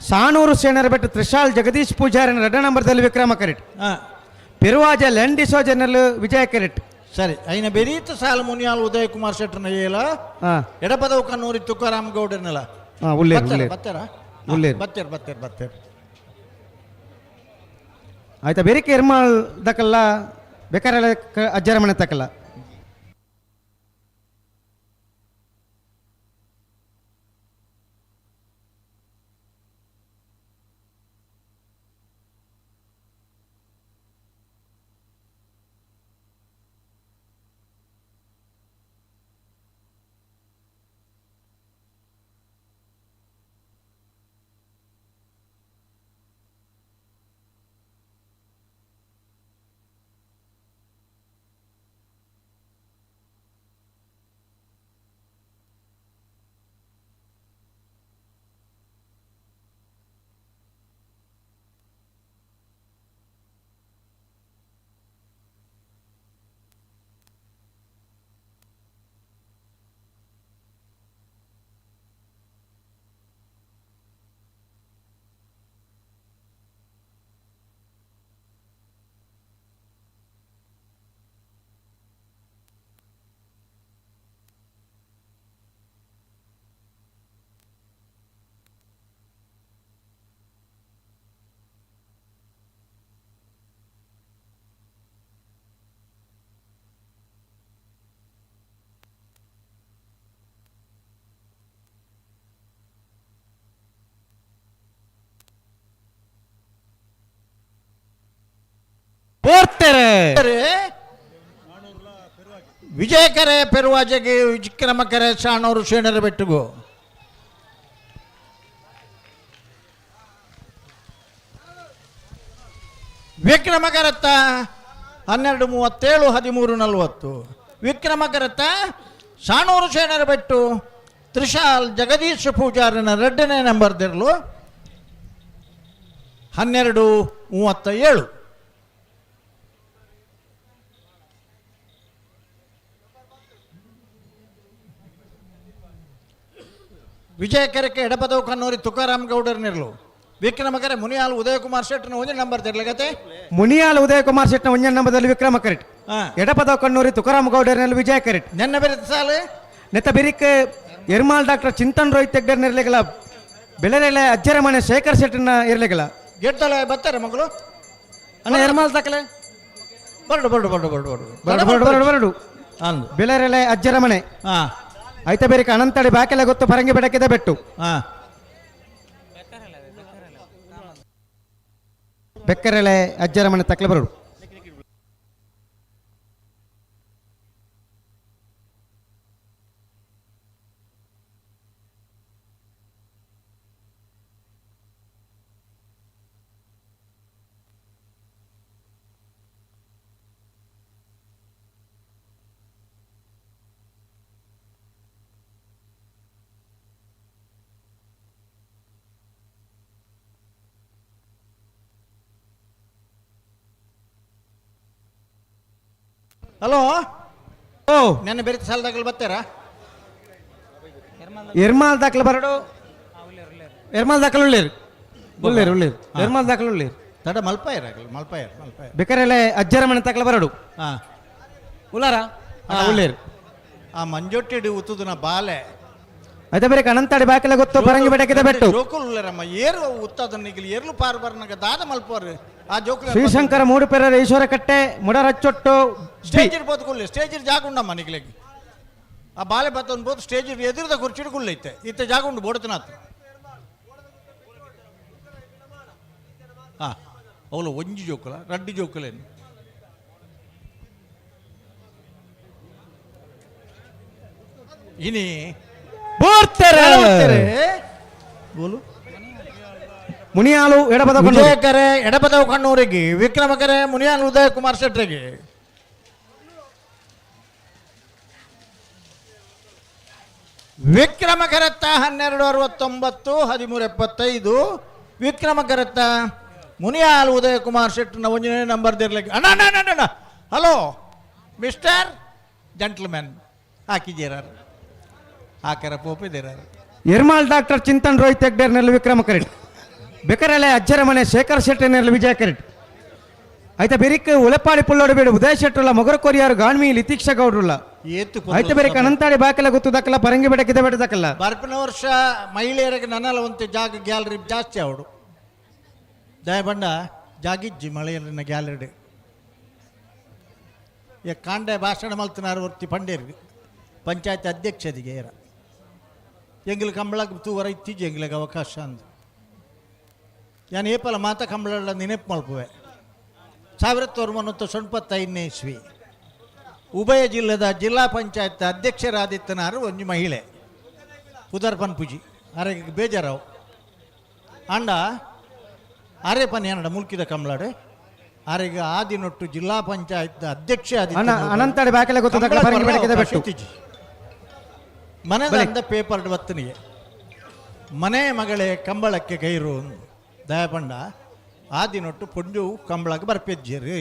ಸಾನೂರು ಸೇನರ ಬೆಟ್ಟು ತ್ರಿಶಾಲ್ ಜಗದೀಶ್ ಪೂಜಾರಿ ಎರಡನೇ ನಂಬರ್ದಲ್ಲಿ ವಿಕ್ರಮ ಕರೆಟ್ ಪೆರುವಾಜ ಲ್ಯಾಂಡಿಸೋ ಜನರಲ್ ವಿಜಯ ಕರೆಟ್ ಸರಿ ಐನ ಬೆರೀತ ಸಾಲ ಮುನಿಯಾಲ್ ಉದಯ ಕುಮಾರ್ ಶೆಟ್ಟರ್ನ ಏಲ ಎಡಪದವು ಕನ್ನೂರಿ ತುಕಾರಾಮ್ ಗೌಡರ್ನೆಲ್ಲ ಬತ್ತಾರ ಬತ್ತೇರ್ ಬತ್ತೇರ್ ಬತ್ತೇರ್ ಆಯ್ತಾ ಬೇರೆ ಎರ್ಮಾಳ್ ದಕ್ಕಲ್ಲ ಬೇಕಾರೆ ಅಜ್ಜರ ಮನೆ ತಕ್ಕಲ್ಲ ವಿಜಯಕರೆ ಪೆರುವಾಜೆಗೆ ವಿಕ್ರಮಕರೆ ಶಾಣೂರು ಶೇಣರ ಬೆಟ್ಟುಗು ವಿಕ್ರಮಕರತ್ತ 12:37 13:40 ವಿಕ್ರಮಕರತ್ತ ಶಾಣೂರು ಶೇಣರ ಬೆಟ್ಟು ತ್ರಿಶಾಲ್ ಜಗದೀಶ್ ಪೂಜಾರನ ಎರಡನೇ ನಂಬರ್ ದಿರಲು 12:37. ವಿಜಯಕೆರೆಕ್ಕೆ ಎಡಪದವು ಕನ್ನೂರಿ ತುಕಾರಾಮ್ ಗೌಡರ್ ನಿರ್ಲು ವಿಕ್ರಮಕರೆ ಮುನಿಯಾಲ್ ಉದಯಕುಮಾರ್ ಶೆಟ್ಟನ ಒಂಜಿ ನಂಬರ್ ತಿರ್ಲಗತೆ ಮುನಿಯಾಲ್ ಉದಯಕುಮಾರ್ ಶೆಟ್ಟನ ಒಂಜಿ ನಂಬರ್ದಲ್ಲಿ ವಿಕ್ರಮ ಕರೆಟ್ ಎಡಪದವು ಕಣ್ಣೂರಿ ತುಕಾರಾಮ್ ಗೌಡರ್ನಲ್ಲಿ ವಿಜಯ ಕರೆಟ್ ನೆನ್ನ ಬೇರೆ ಸಾಲು ನೆತ್ತ ಬೆರಿಕ್ ಎರ್ಮಾಲ್ ಡಾಕ್ಟರ್ ಚಿಂತನ್ ರೋಹಿತ್ ಹೆಗ್ಡೆರ್ ಇರ್ಲಿಕ್ಕಲ್ಲ ಬೆಳೆರೆಲೆ ಅಜ್ಜರ ಮನೆ ಶೇಖರ್ ಶೆಟ್ಟನ ಇರ್ಲಿಕ್ಕಲ್ಲ ಗೆಡ್ದಲ ಬರ್ತಾರೆ ಮಗಳು ಅಣ್ಣ ಎರ್ಮಾಲ್ ದಾಖಲೆ ಬರಡು ಬರಡು ಬರಡು ಬರಡು ಬರಡು ಬರಡು ಬರಡು ಬರಡು ಬರಡು ಅಂದು ಬೆಳೆರೆಲೆ ಅಜ್ಜರ ಮನೆ ಹಾ ಐತ ಬೇರಿಕ ಅನಂತಡಿ ಬಾಕೆಲ್ಲ ಗೊತ್ತು ಪರಂಗಿ ಬೆಡಕಿದ ಬೆಟ್ಟು ಹಾ ಬೆಕ್ಕರೆಲೆ ಅಜ್ಜರ ಮನೆ ತಕ್ಲೆ ಬರಡು ಹಲೋ ಓ ನೆನ್ನೆ ಬೇರೆ ಸಾಲದಾಗಲಿ ಬರ್ತಾರಾ ಎರ್ಮಾಲ್ ದಾಖಲೆ ಬರಡು ಎರ್ಮಾಲ್ ದಾಖಲೆ ಉಳ್ಳೇರು ಉಳ್ಳೇರು ಉಳ್ಳೇರು ಎರ್ಮಾಲ್ ದಾಖಲೆ ಉಳ್ಳೇರು ತಡ ಮಲ್ಪಾಯರ್ ಆಗಲಿ ಮಲ್ಪಾಯರ್ ಮಲ್ಪಾಯರ್ ಬೆಕ್ಕರೆಲೆ ಅಜ್ಜರ ಮನೆ ತಕ್ಲೆ ಬರಡು ಹಾ ಉಲ್ಲಾರ ಉಳ್ಳೇರು ಆ ಮಂಜೊಟ್ಟಿಡಿ ಉತ್ತುದನ ಬಾಲೆ ಐತ ಬೇರೆ ಅನಂತಾಡಿ ಬಾಕೆಲ್ಲ ಗೊತ್ತು ಪರಂಗಿ ಬೆಡಕಿದ ಬೆಟ್ಟು ಜೋಕುಲು ಉಳ್ಳೇರಮ್ಮ ಏರು ಉತ್ತದನ್ನ ಈಗ ಏರ್ಲು ಪಾರು ಬರ್ನಾಗ ದಾದ ಮಲ್ಪೋರು ಆ ಜೋಕುಲು ಶ್ರೀಶಂಕರ ಮೂಡುಪೆರರ ಈಶ್ವರ ಕಟ್ಟೆ ಮುಡರಚ್ಚೊಟ್ಟು ಸ್ಟೇಜ್ ಇರ್ಬೋದು ಕುಳ್ಳಿ ಸ್ಟೇಜ್ ಜಾಗ ಉಂಡಮ್ಮ ನಿಗ್ಲಿಗೆ ಆ ಬಾಲೆ ಬತ್ತೊಂದು ಬೋದು ಸ್ಟೇಜ್ ಎದುರದ ಕುರ್ಚಿಡ್ ಕುಳ್ಳಿ ಇತ್ತೆ ಇತ್ತೆ ಜಾಗ ಉಂಡು ಬೋಡತನಾತ್ ಹಾ ಅವಳು ಒಂಜಿ ಜೋಕುಲ ರಡ್ಡು ಜೋಕುಲೇನು ಇನಿ ಬೋರ್ತೆರೆ. ಬೋಲು ಮುನಿಯಾಲು ಎಡಪದ ವಿಜಯಕರೆ ಎಡಪದವು ಕಣ್ಣೂರಿಗೆ ವಿಕ್ರಮಕರೆ ಮುನಿಯಾಲ್ ಉದಯ ಕುಮಾರ್ ಶೆಟ್ಟರಿಗೆ ವಿಕ್ರಮ ಕರತ್ತ 12:69 13:75 ವಿಕ್ರಮ ಕರತ್ತ ಮುನಿಯಾಲ್ ಉದಯ ಕುಮಾರ್ ಶೆಟ್ಟರ್ನ ಒಂದನೇ ನಂಬರ್ ದಿರ್ಲಿಕ್ಕೆ ಅಣ್ಣ ಅಣ್ಣ ಅಣ್ಣ ಅಣ್ಣ ಹಲೋ ಮಿಸ್ಟರ್ ಜೆಂಟ್ಲ್ಮ್ಯಾನ್ ಹಾಕಿದ್ದೀರಾರು ಹಾಕರ ಪೋಪಿದ್ದೀರಾರು ಎರ್ಮಾಲ್ ಡಾಕ್ಟರ್ ಚಿಂತನ್ ರೋಹಿತ್ ಹೆಗ್ಡೇರ್ನಲ್ಲಿ ವಿಕ್ರಮ ಕರೆಟ್ ಬೆಕರೆಲೆ ಅಜ್ಜರ ಮನೆ ಶೇಖರ್ ಶೆಟ್ಟರ್ನಲ್ಲಿ ವಿಜಯ ಕರೆಟ್ ಆಯ್ತಾ ಬೆರಿಕ್ ಉಳೆಪಾಡಿ ಪುಳ್ಳೋಡು ಬೇಡು ಉದಯ ಶೆಟ್ಟರುಲ್ಲ ಮೊಗರ ಕೊರಿಯಾರು ಗಾಣ್ಮಿ ಲಿತೀಕ್ಷ ಗೌಡ್ರುಲ್ಲ ಏತು ಆಯ್ತು ಬೇರೆ ಅನಂತಾಡಿ ಬಾಕೆಲ್ಲ ಗೊತ್ತು ದಕ್ಕಲ್ಲ ಪರಂಗಿ ಬೆಡಕಿದ ಬೆಟ್ಟ ದಕ್ಕಲ್ಲ ಬರ್ಪಿನ ವರ್ಷ ಮಹಿಳೆಯರಿಗೆ ನನ್ನಲ್ಲ ಒಂದು ಜಾಗ ಗ್ಯಾಲರಿ ಜಾಸ್ತಿ ಅವಡು ದಯಬಂಡ ಜಾಗಿಜ್ಜಿ ಮಳೆಯಲ್ಲಿನ ಗ್ಯಾಲರಿ ಈ ಕಾಂಡೆ ಭಾಷಣ ಮಲ್ತನಾರು ವರ್ತಿ ಪಂಡೇರಿಗೆ ಪಂಚಾಯತ್ ಅಧ್ಯಕ್ಷದಿಗೆ ಏರ ಎಂಗ್ಲ ಕಂಬಳಕ್ಕೆ ತೂವರ ಇತ್ತೀಚೆ ಎಂಗ್ಲಿಗೆ ಅವಕಾಶ ಅಂದು ಯಾನ್ ಏಪಲ ಮಾತ ಕಂಬಳ ನೆನಪು ಮಲ್ಪುವೆ 1995ನೇ ಇಸ್ವಿ ಉಭಯ ಜಿಲ್ಲೆದ ಜಿಲ್ಲಾ ಪಂಚಾಯತ್ ಅಧ್ಯಕ್ಷರಾದಿತ್ತನಾರು ಒಂಜಿ ಮಹಿಳೆ ಪುದರ್ಪನ್ ಪೂಜಿ ಅರೆಗೆ ಬೇಜಾರಾವ್ ಅಂಡ ಅರೆ ಪನ್ ಏನಡ ಮುಲ್ಕಿದ ಕಮಲಾಡು ಆರೆಗೆ ಆದಿನೊಟ್ಟು ಜಿಲ್ಲಾ ಪಂಚಾಯತ್ ಅಧ್ಯಕ್ಷ ಅನಂತಾಡಿ ಬಾಕೆಲ್ಲ ಗೊತ್ತು ದಕ್ಕಲ್ಲ ಪರಂಗಿ ಬೆಡಕಿದ ಬೆಟ್ಟು ಮನೆದಂದ ಪೇಪರ್ ಬತ್ತನಿಗೆ ಮನೆ ಮಗಳೇ ಕಂಬಳಕ್ಕೆ ಗೈರು ದಯಪಂಡ ಆದಿನೊಟ್ಟು ಪೊಂಜು ಕಂಬಳಕ್ಕೆ ಬರ್ಪೆಜ್ಜೇರಿ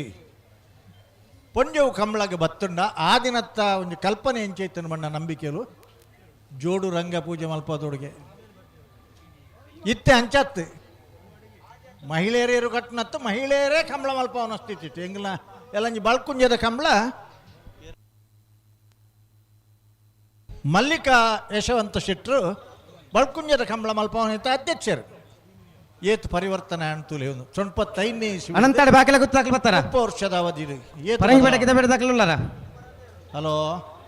ಪೊಂಜವು ಕಂಬಳಗೆ ಬತ್ತುಂಡ ಆ ದಿನತ್ತ ಒಂದು ಕಲ್ಪನೆ ಎಂಚೈತನ ಬಣ್ಣ ನಂಬಿಕೆಲು ಜೋಡು ರಂಗ ಪೂಜೆ ಮಲ್ಪದೊಡುಗೆ ಇತ್ತೆ ಅಂಚತ್ತು ಮಹಿಳೆಯರೇರು ಕಟ್ಟನತ್ತು ಮಹಿಳೆಯರೇ ಕಂಬಳ ಮಲ್ಪವನ ಸ್ಥಿತಿ ಇತ್ತು ಎಂಗ್ಲ ಎಲ್ಲಂಜಿ ಬಳ್ಕುಂಜದ ಕಂಬಳ ಮಲ್ಲಿಕಾ ಯಶವಂತ ಶೆಟ್ಟರು ಬಳ್ಕುಂಜದ ಕಂಬಳ ಮಲ್ಪವನ ಅಧ್ಯಕ್ಷರು ಏತ್ ಪರಿವರ್ತನೆ ಅಂತಲೇ ಒಂದು 95ನೇ ಇಸ್ವಿ ಅನಂತಾಡಿ ಬಾಕೆಲ್ಲ ಗೊತ್ತು ದಾಖಲೆ ಬರ್ತಾರ ಮುಪ್ಪ ವರ್ಷದ ಅವಧಿ ಇದು. ಏತ್ ಪರಂಗಿ ಬೆಡಕಿದ ಬೆಟ್ಟ ದಾಖಲೆ ಉಳ್ಳಾರ ಹಲೋ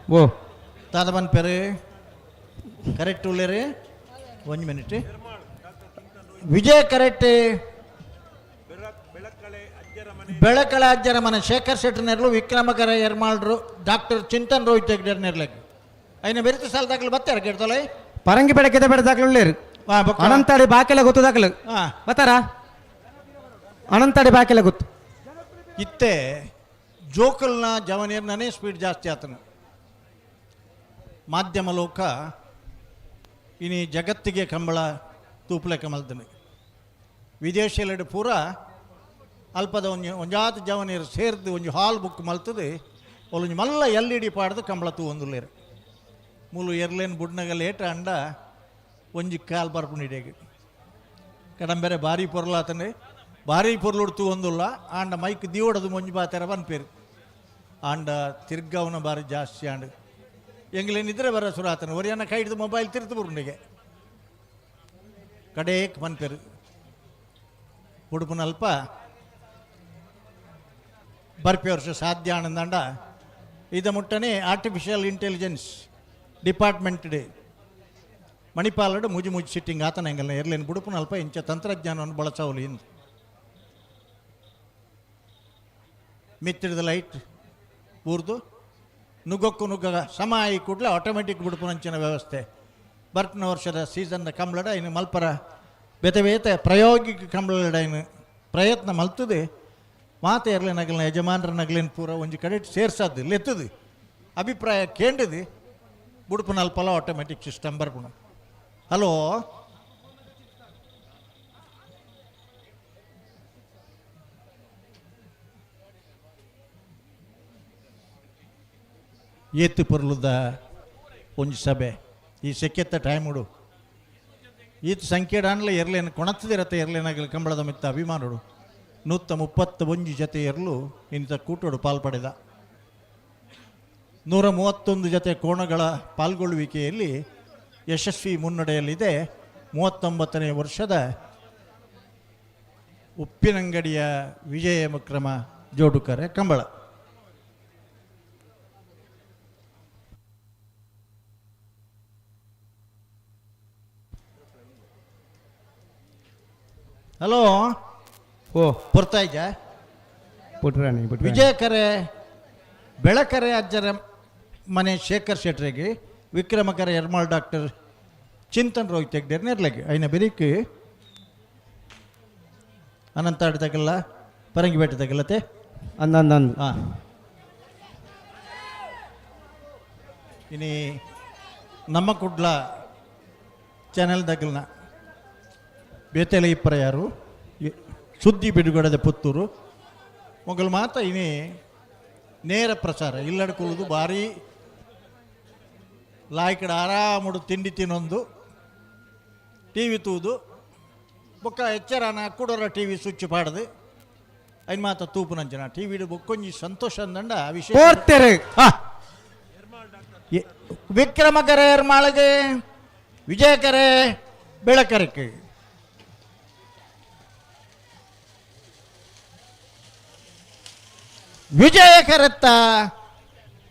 ಓ ತಾದ ಪೆರು ಕರೆಕ್ಟ್ ಉಳ್ಳೇರಿ ಒಂದು ಮಿನಿಟ್ ವಿಜಯ ಕರೆಕ್ಟ್ ಬೆಳಕಳ ಅಜ್ಜರ ಮನೆ ಶೇಖರ್ ಶೆಟ್ಟರ್ ನೆರ್ಲು ವಿಕ್ರಮಕರ ಎರ್ಮಾಳ್ರು ಡಾಕ್ಟರ್ ಚಿಂತನ್ ರೋಹಿತ್ ಹೆಗ್ಡೆರ್ ನೆರ್ಲಕ್ಕೆ ಐನ ಬೆರಿತ ಸಾಲ ದಾಖಲೆ ಬರ್ತಾರ ಕೇಳ್ತಲ್ಲ ಪರಂಗಿ ಬೆಡಕಿದ ಬೆಟ್ಟ ದಾಖಲೆ ಉಳ್ಳೇರು ಅನಂತಾಡಿ ಬಾಕೆಲ್ಲ ಗೊತ್ತು ದಾಖಲೆ ಬರ್ತಾರ ಅನಂತಾಡಿ ಬಾಕೆಲ್ಲ ಗೊತ್ತು ಇತ್ತೆ ಜೋಕಲ್ನ ಜವನೀರ್ನೇ ಸ್ಪೀಡ್ ಜಾಸ್ತಿ ಆತನು ಮಾಧ್ಯಮ ಲೋಕ ಇನಿ ಜಗತ್ತಿಗೆ ಕಂಬಳ ತೂಪಲೆ ಕಮಲ್ದನೆ ವಿದೇಶಿಯಲ್ಲೆಡೆ ಪೂರ ಅಲ್ಪದ ಒಂಜಿ ಒಂಜಾತ ಜವನೀರು ಸೇರ್ದು ಒಂಜಿ ಹಾಲ್ ಬುಕ್ ಮಲ್ತದೆ ಒಂಜಿ ಮಲ್ಲ ಎಲ್ ಇ ಡಿ ಪಾಡ್ದು ಕಂಬಳ ತೂ ಒಂದುಲ್ಲೇರು ಮೂಲು ಎರ್ಲೇನ್ ಬುಡ್ನಗ ಲೇಟ್ ಅಂಡ ಒಂಜಿ ಕಾಲ್ ಬರ್ಪುಂಡು ಕಡಂಬೆರೆ ಭಾರಿ ಪೊರ್ಲಾತನೆ ಭಾರಿ ಪೊರ್ಲುಡ್ತು ಒಂದುಲ್ಲ ಆಂಡ ಮೈಕ್ ದಿವಡದು ಒಂಜಿ ಬಾತೆರ ಪನ್ಪೇರು ಆಂಡ ತಿರ್ಗವನ ಭಾರಿ ಜಾಸ್ತಿ ಆಂಡ್ ಎಂಗ್ಲೇನು ನಿದ್ರೆ ಬರ ಸುರಾತನ ಒರಿಯನ್ನ ಕೈ ಹಿಡಿದು ಮೊಬೈಲ್ ತಿರ್ತು ಬರುಂಡಿಗೆ ಕಡೇಕ್ ಪನ್ಪೇರು ಉಡುಪುನಲ್ಪ ಬರ್ಪೆ ವರ್ಷ ಸಾಧ್ಯ ಆನಂದಂಡ ಇದ ಮುಟ್ಟನೆ ಆರ್ಟಿಫಿಷಿಯಲ್ ಇಂಟೆಲಿಜೆನ್ಸ್ ಡಿಪಾರ್ಟ್ಮೆಂಟ್ ಮಣಿಪಾಲಡು ಮುಜಿ ಮುಜಿ ಸಿಟ್ಟಿಂಗ್ ಆತನ ಎಂಗಲ್ನ ಎರ್ಲೇನು ಬುಡುಪುನಲ್ಪ ಇಂಚ ತಂತ್ರಜ್ಞಾನವನ್ನು ಬಳಸವಲು ಇಂದು ಮಿತ್ತಿಡ್ದ ಲೈಟ್ ಊರ್ದು ನುಗ್ಗಕ್ಕೂ ನುಗ್ಗ ಸಮ ಆಯಿ ಕೂಡಲೇ ಆಟೋಮೆಟಿಕ್ ಬುಡುಪುನಂಚಿನ ವ್ಯವಸ್ಥೆ. ಬರ್ಪುನ ವರ್ಷದ ಸೀಸನ್ನ ಕಂಬಳಡ ಇನ್ನು ಮಲ್ಪರ ಬೇತೆ ಬೇತೆ ಪ್ರಾಯೋಗಿಕ ಕಂಬಳಡ ಇನ್ನು ಪ್ರಯತ್ನ ಮಲ್ತದೆ ಮಾತೆ ಎರ್ಲೆ ನಗಲಿನ ಯಜಮಾನರ ನಗಲಿನ ಪೂರ ಒಂಜಿ ಕಡೆ ಸೇರ್ಸದ್ದು ಲೆತ್ತದು ಅಭಿಪ್ರಾಯ ಕೇಂಡದು ಬುಡುಪುನ ಅಲ್ಪಲ ಆಟೋಮೆಟಿಕ್ ಸಿಸ್ಟಮ್ ಬರ್ಪುಣ. ಹಲೋ ಏತು ಪೊರ್ಲುದ ಒಂಜಿ ಸಭೆ ಈ ಸೆಕೆತ್ತ ಟೈಮುಡು ಈತ ಸಂಖ್ಯೆಡಾನ್ಲ ಎರ್ಲೇನು ಕೊಣತ್ತದಿರತ್ತ ಎರ್ಲೇನಾಗಲಿ ಕಂಬಳದ ಮಿತ್ತ ಅಭಿಮಾನುಡು 131 ಜತೆ ಎರ್ಲು ಇಂಥ ಕೂಟೋಡು ಪಾಲ್ಪಡೆದ 131 ಜತೆ ಕೋಣಗಳ ಪಾಲ್ಗೊಳ್ಳುವಿಕೆಯಲ್ಲಿ ಯಶಸ್ವಿ ಮುನ್ನಡೆಯಲ್ಲಿದೆ 39ನೇ ವರ್ಷದ ಉಪ್ಪಿನಂಗಡಿಯ ವಿಜಯ ವಿಕ್ರಮ ಜೋಡುಕರೆ ಕಂಬಳ. ಹಲೋ ಓ ಪೊರ್ತಾಯ್ಜ ಪುಟ್ರಾಣಿ ವಿಜಯಕರೆ ಬೆಳಕರೆ ಅಜ್ಜರ ಮನೆ ಶೇಖರ್ ಶೆಟ್ರಿಗೆ ವಿಕ್ರಮಕರೆ ಎರ್ಮಾಳ್ ಡಾಕ್ಟರ್ ಚಿಂತನ್ ರೋಹಿತ್ ತೆಗ್ಡೇರ್ ನೇರ್ಲಗೆ ಐನ ಬೆರಿಕ್ ಅನಂತಾಡಿ ತಗಲ್ಲ ಪರಂಗಿಪೇಟೆ ತಗಲ್ಲತೆ ಅಂದ ಹಾಂ. ಇನಿ ನಮ್ಮ ಕುಡ್ಲ ಚಾನೆಲ್ ದಗಲ್ನ ಬೇತೆಲೆ ಇಪ್ಪರ ಯಾರು ಸುದ್ದಿ ಬಿಡುಗಡೆದ ಪುತ್ತೂರು ಮೊಗಲ್ ಮಾತ ಇನಿ ನೇರ ಪ್ರಸಾರ ಇಲ್ಲಡ್ಕೊಳ್ಳೋದು ಭಾರಿ ಲಾಯ್ಕಡ ಆರಾಮುಡು ತಿಂಡಿ ತಿನ್ನೊಂದು ಟಿ ವಿ ತೂದು ಬೊಕ್ಕ ಎಚ್ಚರನ ಕೂಡೋರ ಟಿ ವಿ ಸ್ವಿಚ್ ಪಾಡದು ಐನ್ ಮಾತ ತೂಪುನಂಚನ ಟಿ ವಿ ಬೊಕ್ಕೊಂಜಿ ಸಂತೋಷ ಅಂದಂಡ ವಿಶೇಷ ವಿಕ್ರಮಕರೆ ಎರ್ಮಾಳಿಗೆ ವಿಜಯಕರೆ ಬೆಳಕರಕ್ಕೆ ವಿಜಯಕರತ್ತ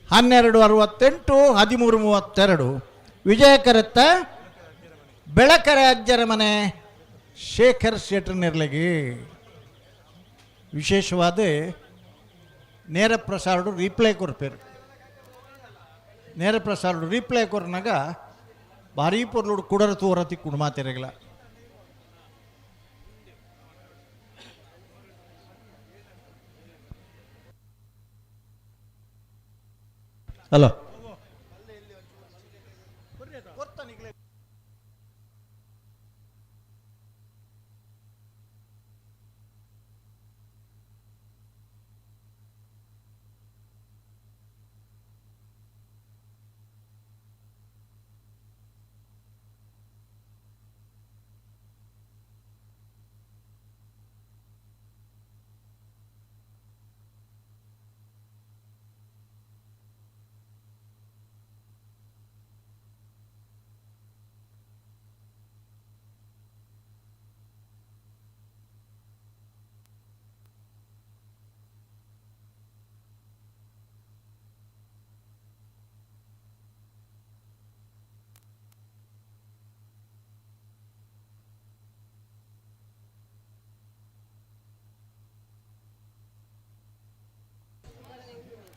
12:68 13:32 ವಿಜಯಕರತ್ತ ಬೆಳಕರೆ ಅಜ್ಜರ ಮನೆ ಶೇಖರ್ ಶೆಟ್ರ್ ನೆರ್ಲಗಿ ವಿಶೇಷವಾದ ನೇರ ಪ್ರಸಾರಡು ರೀಪ್ಲೇ ಕೊರ್ಪೇರು. ನೇರ ಪ್ರಸಾರಡು ರೀಪ್ಲೇ ಕೊರ್ನಾಗ ಭಾರೀ ಪೊರ್ಲುಡು ಕುಡರ ತೂರ ತಿಕ್ಕೊಂಡು ಮಾತಿರಗಿಲ್ಲ. ಹಲೋ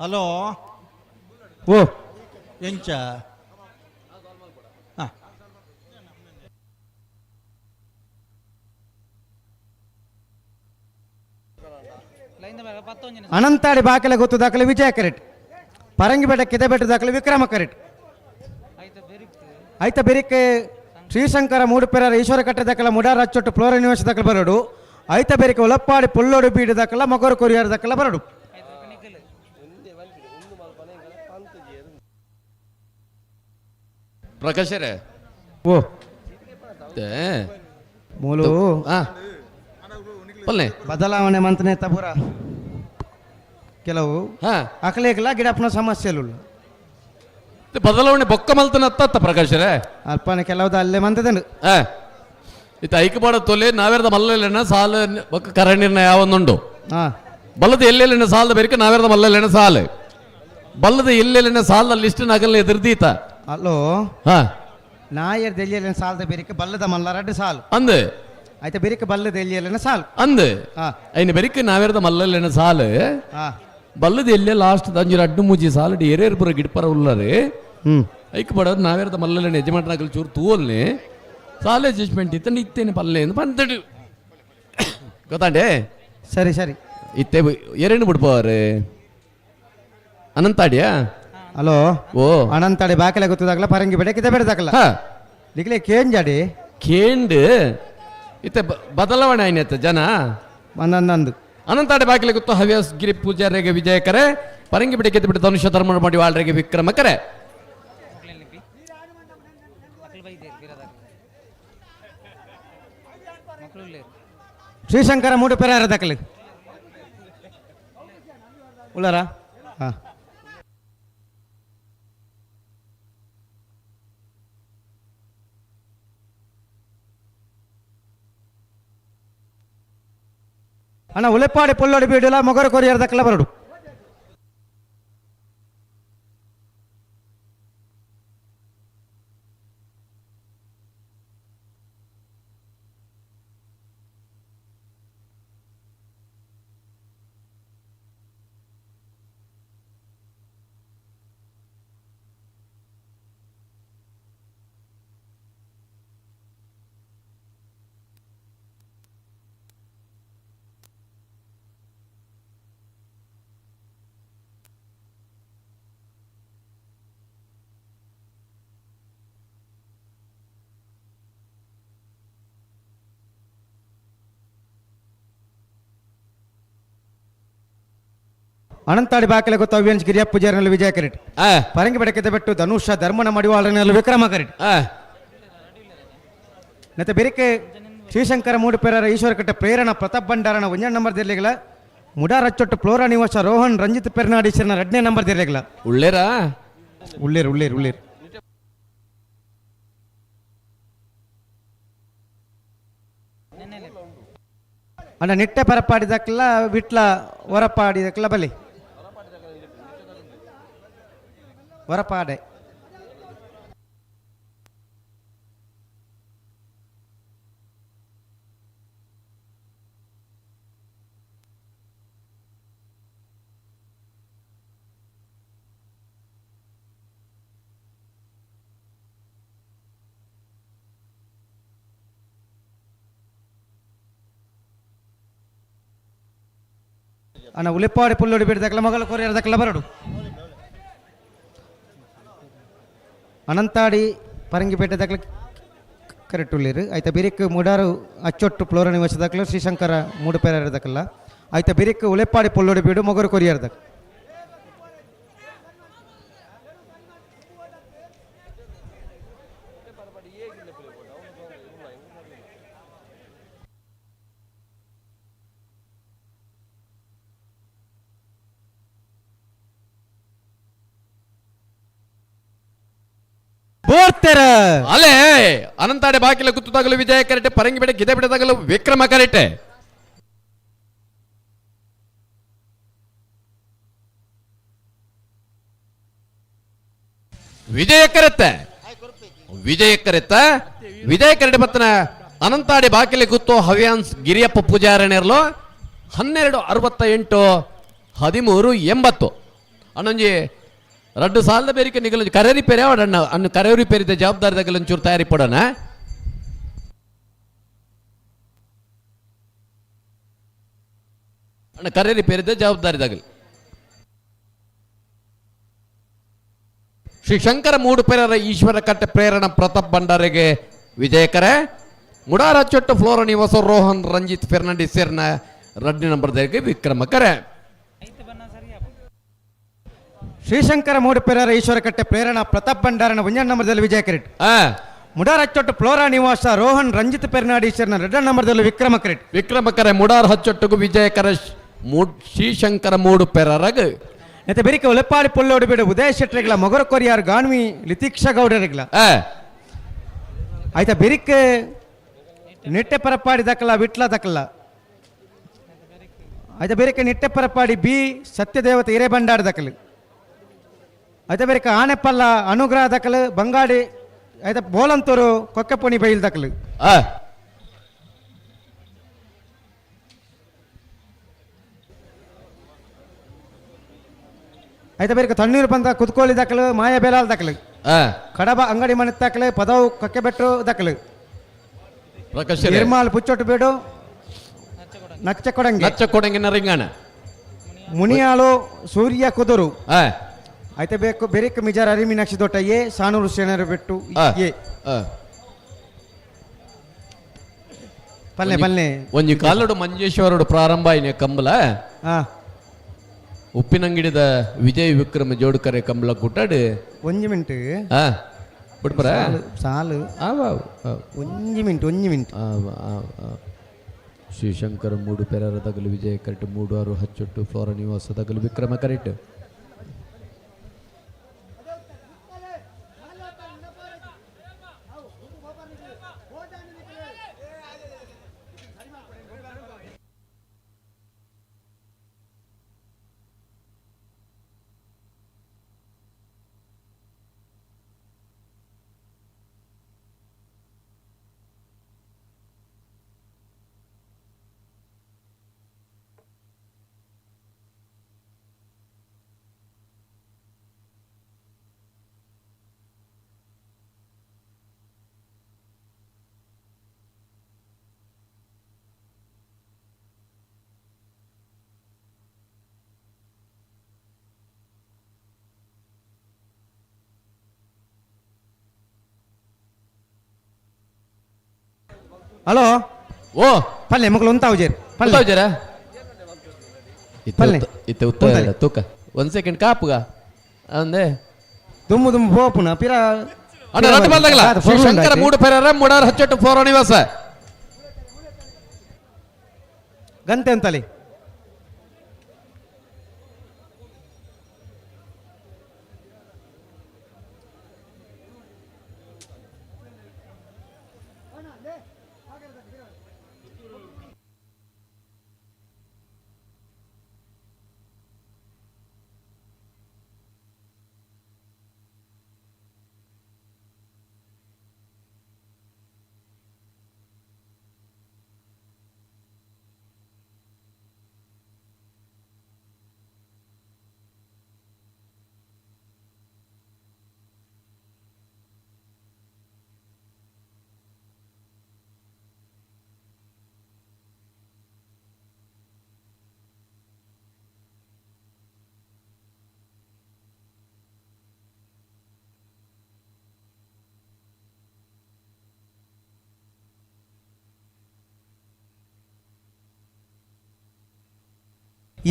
ಹಲೋ ಓ ಎಂಚ ಹಾಂ ಅನಂತಾಡಿ ಬಾಕಲೆ ಗೊತ್ತು ದಾಖಲೆ ವಿಜಯ ಕರೆಟ್ ಪರಂಗಿಪೇಟೆ ಕಿದೆಬೆಟ್ಟ ದಾಖಲೆ ವಿಕ್ರಮ ಕರೆಟ್ ಐತ ಬೆರಿಕೆ ಶ್ರೀಶಂಕರ ಮೂಡುಪೆರರ ಈಶ್ವರ ಕಟ್ಟೆ ದಾಖಲ ಮುಡಾರ ಅಚ್ಚೊಟ್ಟು ಫ್ಲೋರ ನಿವಾಸ ದಾಖಲೆ ಬರಡು ಐತ ಬೆರಿಕೆ ಒಲಪ್ಪಾಡಿ ಪುಲ್ಲೋಡು ಬೀಡು ದಾಖಲ ಮಗರು ಕೊರಿಯರ್ ದಾಖಲ ಬರಡು. ಪ್ರಕಾಶರೇ ಓ ಇತ್ತೆ ಮೂಲು ಪಲ್ಲೆ ಬದಲಾವಣೆ ಮಂತನೆ ತಬುರ ಕೆಲವು ಅಕಲೇಕಲ ಗಿಡಪ್ಪನ ಸಮಸ್ಯೆ ಬದಲಾವಣೆ ಬೊಕ್ಕ ಮಲ್ತನ ಅತ್ತ ಪ್ರಕಾಶರೇ ಅಲ್ಪನ ಕೆಲವ್ದು ಅಲ್ಲೇ ಮಂತದನು ಇತ್ತ ಐಕಪಾಡ ತೊಲೆ ನಾವೇರ್ದ ಮಲ್ಲಲೆಣ್ಣ ಸಾಲ ಬೊಕ್ಕ ಕರ ನಿರ್ಣಯ ಯಾವೊಂದುಂಡು ಬಲ್ಲದ ಎಲ್ಲೆಲ್ಲಿನ ಸಾಲದ ಬೇರಿಕೆ ನಾವೇರ್ದ ಮಲ್ಲಲೆಣ್ಣ ಸಾಲ ಬಲ್ಲದ ಎಲ್ಲೆಲ್ಲಿನ ಸಾಲದ ಲಿಸ್ಟ್ ನಗಲ್ ಎದುರ್ದೀತ ಅಲ್ಲೋ ಹಾ ನಾಯರ್ ದೆಲ್ಲಿಯಲ್ಲಿನ ಸಾಲದ ಬೇರಿಕೆ ಬಲ್ಲದ ಮಲ್ಲರಡ್ಡು ಸಾಲು ಅಂದು ಆಯ್ತಾ ಬೇರಿಕೆ ಬಲ್ಲದ ಎಲ್ಲಿಯಲ್ಲಿನ ಸಾಲು ಅಂದು ಐನ ಬೆರಿಕೆ ನಾವೇರ್ದ ಮಲ್ಲಲೆಣ್ಣ ಸಾಲು ಬಲ್ಲದ ಎಲ್ಲೆ ಲಾಸ್ಟ್ ಅಂಜು ಅಡ್ಡು ಮೂಜಿ ಸಾಲಡ್ ಏರೇರು ಪುರ ಗಿಡ್ಪರ ಉಲ್ಲರೆ ಐಕ್ ಬಡೋದು ನಾವೇರ್ದ ಮಲ್ಲಲೆಣ್ಣ ಯಜಮಾನರಾಗಲ್ ಚೂರು ತೂವಲ್ನಿ ಸಾಲ ಅಡ್ಜಸ್ಟ್ಮೆಂಟ್ ಇತ್ತಂಡು ಇತ್ತೇನೆ ಪಲ್ಲೆ ಎಂದು ಬಂದಡು ಗೊತ್ತಾಂಡೆ ಸರಿ ಸರಿ ಇತ್ತೆ ಏರೇನು ಬಿಡ್ಪವ್ರೆ ಅನಂತಾಡಿಯಾ ಹಲೋ ಓ ಅನಂತಾಡಿ ಬಾಕಲೆ ಗೊತ್ತದಾಗಲ ಪರಂಗಿ ಬೆಡಕಿದ ಬೆಡದಾಗಲ ದಿಗ್ಲೆ ಕೇಂಜಾಡಿ ಕೇಂಡ್ ಇತ್ತೆ ಬದಲಾವಣೆ ಆಯ್ನತ್ತ ಜನ ಒಂದೊಂದೊಂದು ಅನಂತಾಡಿ ಬಾಕಿಲೆ ಗೊತ್ತು ಹವ್ಯಾಸ್ ಗಿರಿ ಪೂಜಾರಿಗೆ ವಿಜಯಕರೆ ಪರಂಗಿ ಬಿಡಕ್ಕೆ ಬಿಟ್ಟು ಧನುಷ್ಯ ಧರ್ಮ ಮಾಡಿ ವಾಳ್ರಿಗೆ ವಿಕ್ರಮಕರೆ ಶ್ರೀಶಂಕರ ಮೂಡು ಪೆರಾರ ದಾಖಲೆ ಉಳ್ಳಾರ ಹಾ ಅಣ್ಣ ಉಲೆಪ್ಪಾಡಿ ಪೊಲ್ಲೋಡಿ ಬೀಡಿಲ್ಲ ಮೊಗರು ಕೊರಿಯರ್ ದಕ್ಕಲ ಬರಡು ಅನಂತಾಡಿ ಬಾಕಲೆ ಗೊತ್ತ ಅವ್ಯಂಶ್ ಗಿರಿಯಪ್ಪ ಪೂಜಾರಿನಲ್ಲಿ ವಿಜಯ ಕರೆಟ್ ಪರಂಗಿ ಬೆಡಕಿದ ಬೆಟ್ಟು ಧನುಷ ಧರ್ಮನ ಮಡಿವಾಳನಲ್ಲಿ ವಿಕ್ರಮ ಕರೆಟ್ ಮತ್ತೆ ಬೆರಿಕೆ ಶ್ರೀಶಂಕರ ಮೂಡುಪೆರರ ಈಶ್ವರಕಟ್ಟೆ ಪ್ರೇರಣ ಪ್ರತಾಪ್ ಭಂಡಾರನ ಒಂಜನೇ ನಂಬರ್ ದಿರ್ಲಿಗಳ ಮುಡಾರಚ್ಚೊಟ್ಟು ಫ್ಲೋರಾ ನಿವಾಸ ರೋಹನ್ ರಂಜಿತ್ ಪೆರ್ನಾಡೀಶನ ಎರಡನೇ ನಂಬರ್ ದಿರ್ಲಿಗಳ ಉಳ್ಳೇರಾ ಉಳ್ಳೇರು ಉಳ್ಳೇರು ಉಳ್ಳೇರು ಅಣ್ಣ ನಿಟ್ಟೆ ಪರಪಾಡಿದಕ್ಲ ವಿಟ್ಲ ಹೊರಪಾಡಿದಕ್ಲ ಬಲಿ ಹೊರಪಾಡೆ ಅಣ್ಣ ಉಲಿಪಾಡಿ ಪುಲ್ಲೋಡಿ ಬಿಡ್ದಕ್ಲ ಮಗಳ ಕೊರಿಯರ್ದಕ್ಲ ಬರಡು ಅನಂತಾಡಿ ಪರಂಗಿಪೇಟೆ ದಾಖಲೆ ಕರೆಕ್ಟ್ ಉಳ್ಳೀರು ಆಯ್ತಾ ಬಿರಿಕ್ ಮುಡಾರು ಅಚ್ಚೊಟ್ಟು ಫ್ಲೋರ ನಿವಾಸ ದಾಖಲೆ ಶ್ರೀಶಂಕರ ಮೂಡುಪೇರ ದಾಖಲ ಆಯ್ತಾ ಬಿರಿಕ್ ಉಲೆಪ್ಪಾಡಿ ಪೊಲ್ಲೋಡಿ ಬೀಡು ಮೊಗರು ಕೊರಿಯರ್ ದಾಖಲೆ ಬೋರ್ತೆರ ಅಲೆ ಅನಂತಾಡೆ ಬಾಕಿಲ ಗುತ್ತು ತಗಲು ವಿಜಯ ಕರೆಟೆ ಪರಂಗಿ ಬೆಡೆ ಗಿದೆ ಬಿಡೆ ತಗಲು ವಿಕ್ರಮ ಕರೆಟೆ ವಿಜಯ ಕರೆತ್ತೆ ವಿಜಯ ಕರೆತ್ತ ವಿಜಯ ಕರೆಟೆ ಬತ್ತನ ಅನಂತಾಡಿ ಬಾಕಿಲೆ ಗುತ್ತು ಹವ್ಯಾನ್ಸ್ ಗಿರಿಯಪ್ಪ ಪೂಜಾರಣಿರ್ಲು 12:68 13:80 ಅಣ್ಣಂಜಿ ರಡ್ಡು ಸಾಲದ ಬೇರಿಕೆ ನಿಗಲ ಕರೆ ರಿಪೇರಿ ಅವಡಣ್ಣ ಅನ್ನು ಕರೆ ರಿಪೇರಿದ ಜವಾಬ್ದಾರಿ ತಗಲು ಒಂಚೂರು ತಯಾರಿ ಪಡೋಣ. ಅಣ್ಣ ಕರೆ ರಿಪೇರಿದ ಜವಾಬ್ದಾರಿ ತಗಲು ಶ್ರೀ ಶಂಕರ ಮೂಡುಪೆರರ ಈಶ್ವರ ಕಟ್ಟೆ ಪ್ರೇರಣ ಪ್ರತಾಪ್ ಭಂಡಾರಿಗೆ ವಿಜಯಕರೆ ಮುಡಾರ ಚೊಟ್ಟ ಫ್ಲೋರ ನಿವಾಸ ರೋಹನ್ ರಂಜಿತ್ ಫೆರ್ನಾಂಡಿಸ್ ಸೇರ್ನ ರಡ್ಡು ನಂಬರ್ ವಿಕ್ರಮ ಕರೆ. ಶ್ರೀಶಂಕರ ಮೂಡುಪೆರರ ಈಶ್ವರ ಕಟ್ಟೆ ಪ್ರೇರಣಾ ಪ್ರತಾಪ್ ಭಂಡಾರನ ಒಂಜನೇ ನಂಬರ್ದಲ್ಲಿ ವಿಜಯ ಕರೆಟ್. ಮುಡಾರ್ ಹಚ್ಚೊಟ್ಟು ಫ್ಲೋರಾ ನಿವಾಸ ರೋಹನ್ ರಂಜಿತ್ ಪೆರ್ನಾಡೀಶರ್ನ ರೆಡ್ ನಂಬರ್ದಲ್ಲಿ ವಿಕ್ರಮ ಕರೆಟ್. ವಿಕ್ರಮಕರೆ ಮುಡಾರ್ ಹಚ್ಚೊಟ್ಟುಗು ವಿಜಯಕರ ಶ್ರೀಶಂಕರ ಮೂಡು ಪೆರರಗ್. ನೆತ್ತ ಬೆರಿಕ ಉಲೆಪ್ಪಾಡಿ ಪೊಲ್ಲೋಡು ಬೇಡ ಉದಯ ಶೆಟ್ಟರೆಗಳ ಮೊಗರ ಕೊರಿಯಾರ್ ಗಾನ್ವಿ ಲಿತೀಕ್ಷಾ ಗೌಡರಿಗಳ. ಆಯ್ತಾ ಬೆರಿಕ್ ನಿಟ್ಟೆ ಪರಪಾಡಿ ದಕ್ಕಲ ವಿಟ್ಲ ದಕ್ಕಲ. ಆಯ್ತಾ ಬೆರಿಕ ನಿಟ್ಟೆ ಪರಪಾಡಿ ಬಿ ಸತ್ಯದೇವತೆ ಹಿರೇಬಂಡಾರ ದಕ್ಕಲು. ಆಯ್ತಾ ಬೆರಿಕ ಆನೆಪಲ್ಲ ಅನುಗ್ರಹ ದಕ್ಕಲು ಬಂಗಾಡಿ ಆಯ್ತಾ ಬೋಲಂತೂರು ಕೊಕ್ಕೆಪುಣಿ ಬೈಲ್ ದಕ್ಕಲು. ಆಯ್ತಾ ಬೇರೆ ತಣ್ಣೀರು ಬಂದ ಕುತ್ಕೋಳಿ ದಾಖಲು ಮಾಯ ಬೇಲಾಲ್ ದಾಖಲು. ಕಡಬ ಅಂಗಡಿ ಮನೆ ದಾಖಲೆ ಪದವು ಕಕ್ಕೆಬೆಟ್ಟು ದಾಖಲು. ಪ್ರಕಾಶ್ ನಿರ್ಮಾಲ್ ಪುಚ್ಚೊಟ್ಟು ಬೇಡು ನಚ್ಚ ಕೊಡಂಗಿ. ನಚ್ಚ ಕೊಡಂಗಿನ ರಿಂಗಣ. ಮುನಿಯಾಳು ಸೂರ್ಯ ಕುದುರು. ಆಯ್ತಾ ಬೇಕು ಬೆರಿಕ್ ಮಿಜಾರ್ ಅರಿಮೀನಾಕ್ಷಿ ದೊಟ್ಟ ಎ ಸಾನೂರು ಸೇನರು ಬೆಟ್ಟು ಎ. ಪಲ್ಲೆ ಪಲ್ಲೆ. ಒಂಜಿ ಕಾಲಡು ಮಂಜೇಶ್ವರಡು ಪ್ರಾರಂಭ ಆಯ್ನೆ ಕಂಬಲ. ಉಪ್ಪಿನಂಗಡಿದ ವಿಜಯ್ ವಿಕ್ರಮ ಜೋಡ್ಕರೆ ಕಂಬಳ ಕೂಟಾಡು. ಒಂಜಿ ಮಿಂಟ್. ಬಿಡ್ಪರ. ಸಾಲು. ಒಂಜಿ ಮಿಂಟ್ ಒಂಜಿ ಮಿಂಟ್. ಶ್ರೀಶಂಕರ ಮೂಡು ಪೆರರ ತಗಲು ವಿಜಯ ಕರೆಕ್ಟ್ 3-6 ಹಚ್ಚೊಟ್ಟು ಫ್ಲೋರ ನಿವಾಸ ತಗಲು ವಿಕ್ರಮ ಕರೆಕ್ಟ್. ಹಲೋ. ಓ. ಪಲ್ಲೆ ಮಕ್ಕಳು ಉಂತಾವುಜೇರ್. ಪಲ್ಲೆ. ಉಂತಾವುಜೇರಾ? ಪಲ್ಲೆ. ಇತ್ತೆ ಉತ್ತ ತೂಕ ಒಂದ್ ಸೆಕೆಂಡ್ ಕಾಪುಗ ಅಂದೆ. ದುಮ್ಮು ದುಮ್ಮು ಪೋಪುನ ಪಿರ. ಅಣ್ಣ ರಟ್ಟು ಬಂದಾಗಲ ಶಂಕರ ಮೂಡು ಪೆರರ ಮುಡಾರ್ ಹಚ್ಚೊಟ್ಟು ಫೋರ ನಿವಾಸ. ಗಂತೆ ಅಂತಲಿ.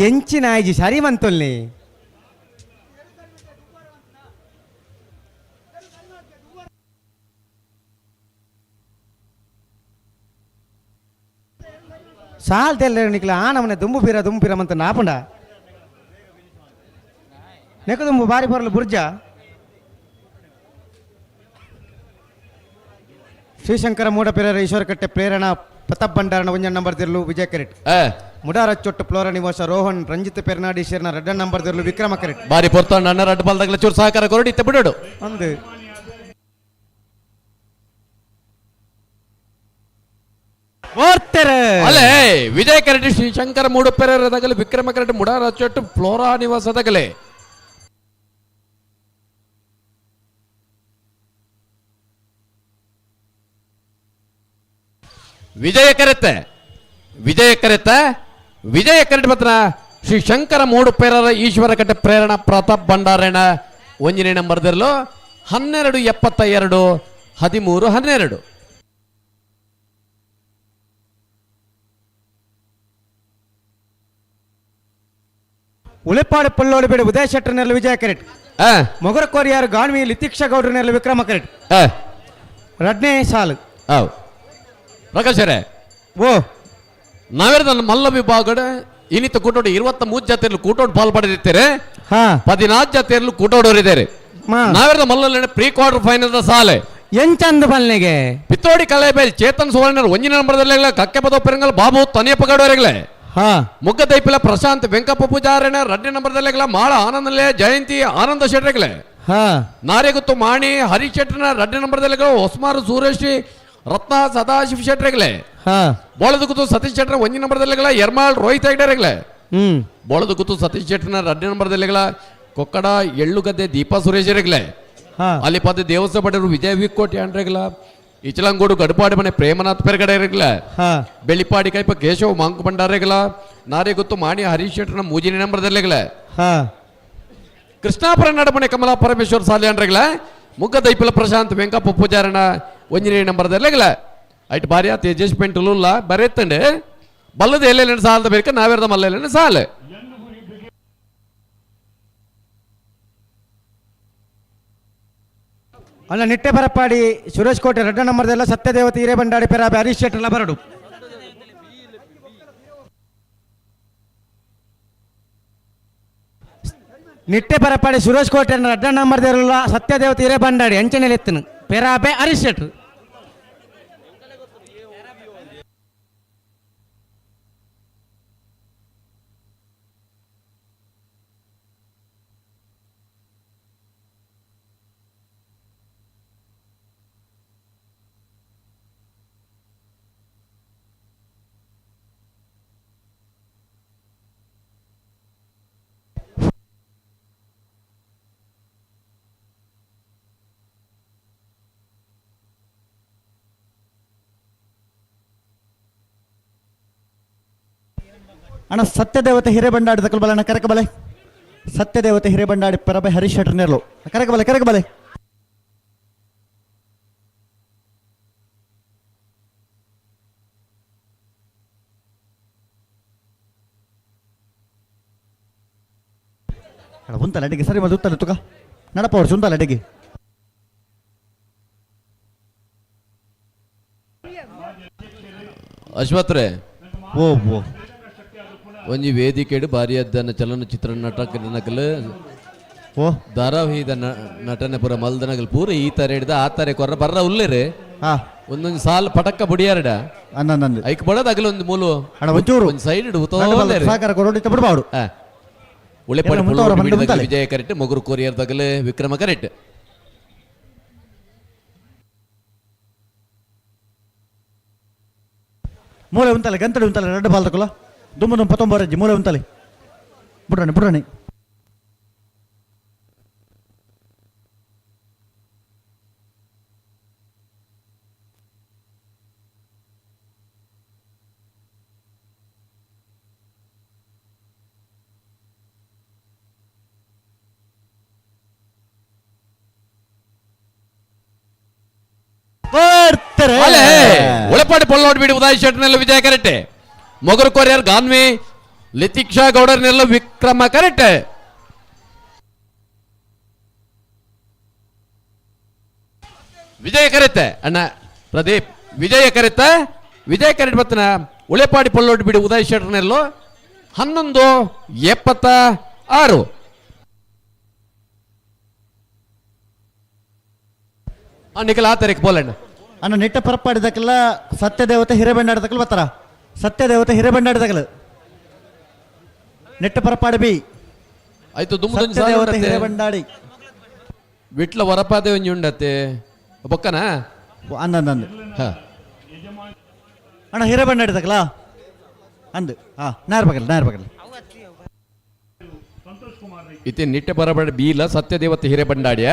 ಎಂಚಿನ ಆಯ್ಜಿ ಸರಿ ಮಂತೊಲ್ನಿ. ಸಾಲ್ ತೆಲ್ಲ ನಿಕ್ಲ ಆ ನಮನೆ ದುಂಬು ಬೀರ ದುಂಬು ಬೀರ ಮಂತ ನಾಪುಂಡ ನೆಕ ದುಂಬು ಬಾರಿ ಬರಲು ಬುರ್ಜ. ಶ್ರೀಶಂಕರ ಮೂಡಪಿರರ ಈಶ್ವರಕಟ್ಟೆ ಪ್ರೇರಣಾ ಪ್ರತಾಪ್ ಭಂಡಾರನ ಒಂಜ ನಂಬರ್ ದಿರ್ಲು ವಿಜಯ ಕರೆಟ್. ಮುಡಾರ ಚೊಟ್ಟು ಫ್ಲೋರ ನಿವಾಸ ರೋಹನ್ ರಂಜಿತ್ ಪೆರ್ನಾಡಿ ಶೇರ್ನ ರೆಡ್ಡ ನಂಬರ್ ದಿರ್ಲು ವಿಕ್ರಮ ಕರೆಟ್. ಬಾರಿ ಪೊರ್ತ ಅಣ್ಣ ರಡ್ಡ ಬಾಲ್ದಾಗಲ ಚೂರು ಸಹಕಾರ ಕೊರಡಿ ಇತ್ತೆ ಬಿಡೋಡು. ಒಂದು ಅಲ್ಲೇ ವಿಜಯ ಕರೆಟ್ ಶ್ರೀಶಂಕರ ಮೂಡುಪೆರರ ತಗಲು ವಿಕ್ರಮ ಕರೆಟ್ ಮುಡಾರ ಚೊಟ್ಟು ಫ್ಲೋರಾ ನಿವಾಸ ತಗಲೆ. ವಿಜಯ ಕರೆತೆ ವಿಜಯ ಕರೆತ ವಿಜಯ ಕರೆಟ್ ಪತ್ರ ಶ್ರೀ ಶಂಕರ ಮೂಡುಪೇರರ ಈಶ್ವರ ಕಟ್ಟೆ ಪ್ರೇರಣಾ ಪ್ರತಾಪ್ ಭಂಡಾರೇಣ ಒಂಜನೇ ನಂಬರ್ ದಿರ್ಲು 12 72 13 12. ಉಳೆಪಾಡು ಪಳ್ಳೋಡು ಬೇಡ ಉದಯ ಶೆಟ್ಟರ್ನೆಲ್ಲ ವಿಜಯ ಕರೆಟ್. ಮೊಗರ ಕೋರಿಯಾರ್ ಗಾಣ್ವಿ ಲಿತೀಕ್ಷಾ ಗೌಡ್ರನೆಲ್ಲ ವಿಕ್ರಮ ಕರೆಟ್. ರಡ್ನೇ ಸಾಲು ಅವ್ ಪ್ರಕಾಶರೇ ಓ ನಾವೇರ್ದ ಮಲ್ಲ ವಿಭಾಗಡ ಇನ್ನಿತ ಕೂಟೋಡು 23 ಜಾತಿಯಲ್ಲಿ ಕೂಟೋಡು ಪಾಲ್ ಪಡೆದಿದ್ದಾರೆ. 14 ಜಾತಿಯಲ್ಲಿ ಕೂಟೋಡೋರಿದ್ದಾರೆ. ನಾವೇರ್ದ ಮಲ್ಲಲ್ಲಿ pre quarter final ಸಾಲೆ ಎಂಚಂದ ಬಲ್ನೆಗೆ ಪಿತ್ತೋಡಿ ಕಲೆಬೇಲ್ ಚೇತನ್ ಸುವರ್ಣರ್ ಒಂಜಿನ ನಂಬರದಲ್ಲಿ ಕಕ್ಕೆ ಪದ ಪೆರಂಗಲ್ ಬಾಬು ತನಿಯಪ್ಪ ಗೌಡವರೆಗಲೆ ಮುಗ್ಗದೈಪಿಲ ಪ್ರಶಾಂತ್ ವೆಂಕಪ್ಪ ಪೂಜಾರಣ ರಡ್ಡಿ ನಂಬರದಲ್ಲಿ ಮಾಳ ಆನಂದಲೆ ಜಯಂತಿ ಆನಂದ ಶೆಟ್ರೆಗಲೆ ನಾರೇಗುತ್ತು ಮಾಣಿ ಹರಿ ಶೆಟ್ಟರ್ನ ರಡ್ಡಿ ನಂಬರದಲ್ಲಿ ಹೊಸ್ಮಾರು ಸೂರೇಶ್ ರತ್ನ ಸದಾಶಿವ ಶೆಟ್ರೆಗಲೆ ಬೋಳದಗುತ್ತು ಸತೀಶ್ ಶೆಟ್ಟರ್ ಒಂಜಿನ ನಂಬರದಲ್ಲಿ ಎರ್ಮಾಳ್ ರೋಹಿತ್ ಹೆಗ್ಡೆರೆಗಲೆ ಬೋಳದಗುತ್ತು ಸತೀಶ್ ಶೆಟ್ಟರ್ನ ರಡ್ಡಿ ನಂಬರದಲ್ಲಿ ಕೊಕ್ಕಡ ಎಳ್ಳುಗದ್ದೆ ದೀಪಾ ಸುರೇಶರೆಗಲೆ ಅಲ್ಲಿ ಪದ ದೇವಸ್ಥಾನ ಪಡೆಯರು ವಿಜಯ ವಿಕೋಟಿ ಅಂಡ್ರೆಗಲ ಇಚಲಂಗೋಡು ಗಡಪಾಡಿ ಮನೆ ಪ್ರೇಮನಾಥ್ ಪೆರಗಡೆ ಇರಗಲ ಬೆಳಿಪಾಡಿ ಕೈಪ ಕೇಶವ ಮಾಂಕು ಭಂಡಾರೆಗಲ ನಾರೇಗುತ್ತು ಮಾಣಿ ಹರೀಶ್ ಶೆಟ್ಟರ್ನ ಮೂಜಿನ ನಂಬರದಲ್ಲೆಗಲ ಕೃಷ್ಣಾಪುರ ನಡಮನೆ ಕಮಲಾ ಪರಮೇಶ್ವರ ಸಾಲಿ ಅಂಡ್ರೆಗಲ ಮುಗ್ಗದೈಪಿಲ ಪ್ರಶಾಂತ್ ವೆಂಕಪ್ಪ ಪೂಜಾರಣ ಒಂಜಿನೇ ನಂಬರದಲ್ಲೆಗಲ ಐಟ್ ಭಾರ್ಯ ತೇಜಸ್ ಪೆಂಟುಲುಲ್ಲ ಬರೆತ್ತಂಡೆ ಬಲ್ಲದ ಎಲ್ಲೆಲ್ಲ ಸಾಲದ ಬೇಕ ನಾವೇರ್ದ ಮಲ್ಲೆಲ್ಲ ಸಾಲೆ ಅಲ್ಲ ನಿಟ್ಟೆ ಬರಪಾಡಿ ಸುರೇಶ್ ಕೋಟೆ ರಡ್ಡ ನಂಬರ್ದೆಲ್ಲ ಸತ್ಯದೇವತೆ ಹಿರೇಬಂಡಾಡಿ ಪೆರಾಬೆ ಹರೀಶ್ ಶೆಟ್ಟರ್ಲ ಬರಡು ನಿಟ್ಟೆ ಪರಪಾಡಿ ಸುರೇಶ್ ಕೋಟೆ ರಡ್ಡ ನಂಬರ್ದೆಲ್ಲ ಸತ್ಯದೇವತೆ ಹಿರೇಬಂಡಾಡಿ ಅಂಚನೆ ಎತ್ತನು ಪೆರಾಬೆ ಹರೀಶ್ ಶೆಟ್ಟರ್. ಅಣ್ಣ ಸತ್ಯದೇವತೆ ಹಿರೇಬಂಡಾಡಿ ತಕಲ್ ಬಲ ಅಣ್ಣ ಕರಕಬಲೆ ಸತ್ಯದೇವತೆ ಹಿರೇಬಂಡಾಡಿ ಪರಬೆ ಹರೀಶ್ ಶೆಟ್ಟರ್ ನೇರ್ಲು ಕರಕಬಲೆ ಕರಕಬಲೆ ಅಣ್ಣ ಉಂತಲ್ಲ ಅಡಿಗೆ ಸರಿ ಮತ್ತೆ ಉತ್ತಲ್ಲ ತುಕ ನಡಪ ಅವ್ರು ಉಂತಲ್ಲ ಅಡಿಗೆ ಅಶ್ವತ್ರೆ ಓ ಓ ಒಂಜಿ ವೇದಿಕೆಡು ಭಾರಿ ಅದ್ದನ ಚಲನಚಿತ್ರ ನಟಕನಕಲ್ ಓ ಧಾರಾವಾಹಿದ ನಟನೆ ಪೂರ ಮಲ್ದನಗಲ್ ಪೂರ ಈ ತರ ಹಿಡ್ದ ಆ ತರ ಕೊರ್ರ ಬರ್ರ ಉಲ್ಲೇರೆ ಒಂದೊಂದು ಸಾಲ್ ಪಟಕ್ಕ ಬುಡಿಯಾರಡ ಐಕ್ ಬಡದ ಅಗಲ ಒಂದು ಮೂಲು ಒಂಚೂರು ಒಂದು ಸೈಡ್ ಸಹಕಾರ ಕೊರೋಡಿ ಬಿಡಬಾರ್ದು ಉಳೆಪಾಡಿ ವಿಜಯ ಕರೆಕ್ಟ್ ಮೊಗರು ಕೊರಿಯರ್ ತಗಲೆ ವಿಕ್ರಮ ಕರೆಕ್ಟ್ ಮೂಲೆ ಉಂತಲೆ ಗಂತಡಿ ಉಂತಲೆ ಎರಡು ಬಾಲ್ ತಕೊಲ್ಲ ದುಮ್ಮು ದುಮ್ ಪತ್ತೊಂಬರಜ್ಜಿ ಮೂಲೆ ಉಂತಲೆ ಬುಡ್ರಣಿ ಬುಡ್ರಣಿ ಉಳೆಪಾಡಿ ಪೊಳ್ಳೋಡ್ ಬಿಡಿ ಉದಯ್ ಶೆಟ್ಟರ್ನೆಲ್ಲ ವಿಜಯ ಕರೆಕ್ಟ್ ಮೊಗರು ಕೊರಿಯರ್ ಗಾನ್ವಿ ಲಿತಿಕ್ಷಾ ಗೌಡರ್ನೆಲ್ಲ ವಿಕ್ರಮ ಕರೆಕ್ಟ್ ವಿಜಯ ಕರೆಕ್ಟ್ ಅಣ್ಣ ಪ್ರದೀಪ್ ವಿಜಯ ಕರೆಕ್ಟ್ ವಿಜಯ ಕರೆಕ್ಟ್ ಬತ್ತನ ಉಳೆಪಾಡಿ ಪೊಳ್ಳೋಡ್ ಬಿಡಿ ಉದಯ್ ಶೆಟ್ಟರ್ನೆಲ್ಲೋ 11:76. ನಿಖಲ್ ಆ ತಾರೀಕು ಬೋಲಣ್ಣ ಅಣ್ಣ ನಿಟ್ಟ ಪರಪಾಡಿದಕ್ಕೆಲ್ಲ ಸತ್ಯದೇವತೆ ಹಿರೇಬಂಡಾಡದಕ್ಕಲ್ಲ ಬರ್ತಾರ ಸತ್ಯದೇವತೆ ಹಿರೇಬಂಡಾಡದಕ್ಕಲ್ಲ ನೆಟ್ಟ ಪರಪಾಡಿ ಬಿ ಆಯ್ತು ಸತ್ಯದೇವತೆ ಹಿರೇಬಂಡಾಡಿ ವಿಟ್ಲ ವರಪಾದೆ ಒಂಜಿ ಉಂಡತ್ತೆ ಬೊಕ್ಕನ ಅಂದ ಅಣ್ಣ ಹಿರೇಬಂಡಾಡಿದಕ್ಕಲ್ಲ ಅಂದು ಹಾ ನಾರ್ ಬಗಲ್ ನಾರ್ ಬಗಲ್ ಇತ್ತೆ ನಿಟ್ಟೆ ಬರಬೇಡ ಬೀಲ ಸತ್ಯದೇವತೆ ಹಿರೇಬಂಡಾಡಿಯ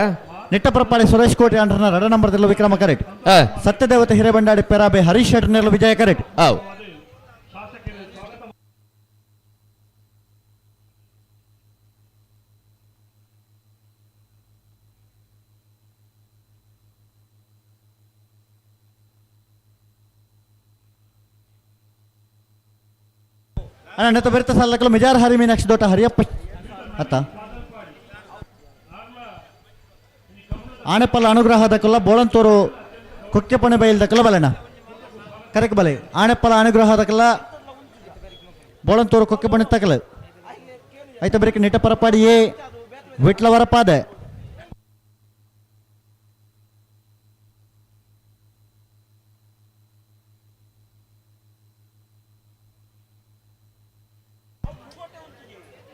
ನಿಟ್ಟ ಪರಪಾಡಿ ಸುರೇಶ್ ಕೋಟೆ ಅಂಡ್ರನ ರಡ ನಂಬರ್ದಲ್ಲೂ ವಿಕ್ರಮ ಕರೆಕ್ಟ್ ಸತ್ಯದೇವತೆ ಹಿರೇಬಂಡಾಡಿ ಪೆರಾಬೆ ಹರೀಶ್ ಶೆಟ್ಟರ್ನೆಲ್ಲ ವಿಜಯ ಕರೆಕ್ಟ್ ಅಣ್ಣ ನೆತ್ತ ಬೆರ್ತ ಸಾಲಕ್ಕಲು ಮಿಜಾರ್ ಹರಿ ಮೀನಾಕ್ಷಿ ದೋಟ ಹರಿಯಪ್ಪ ಅತ್ತ ಆನೆಪಲ್ಲ ಅನುಗ್ರಹದ ಕೊಲ್ಲ ಬೋಳಂತೂರು ಕೊಕ್ಕೆಪಣೆ ಬೈಲ್ ದಕಲ ಬಲಣ ಕರೆಕ್ ಬಲೆ ಆಣೆಪ್ಪಲ ಅನುಗ್ರಹ ದಕಲ ಬೋಳಂತೂರು ಕೊಕ್ಕೆಪಣೆ ತಕಲ ಐತ ಬರಿಕ್ ನಿಟ್ಟ ಪರಪಾಡಿ ಎ ವಿಟ್ಲ ವರಪಾದೆ.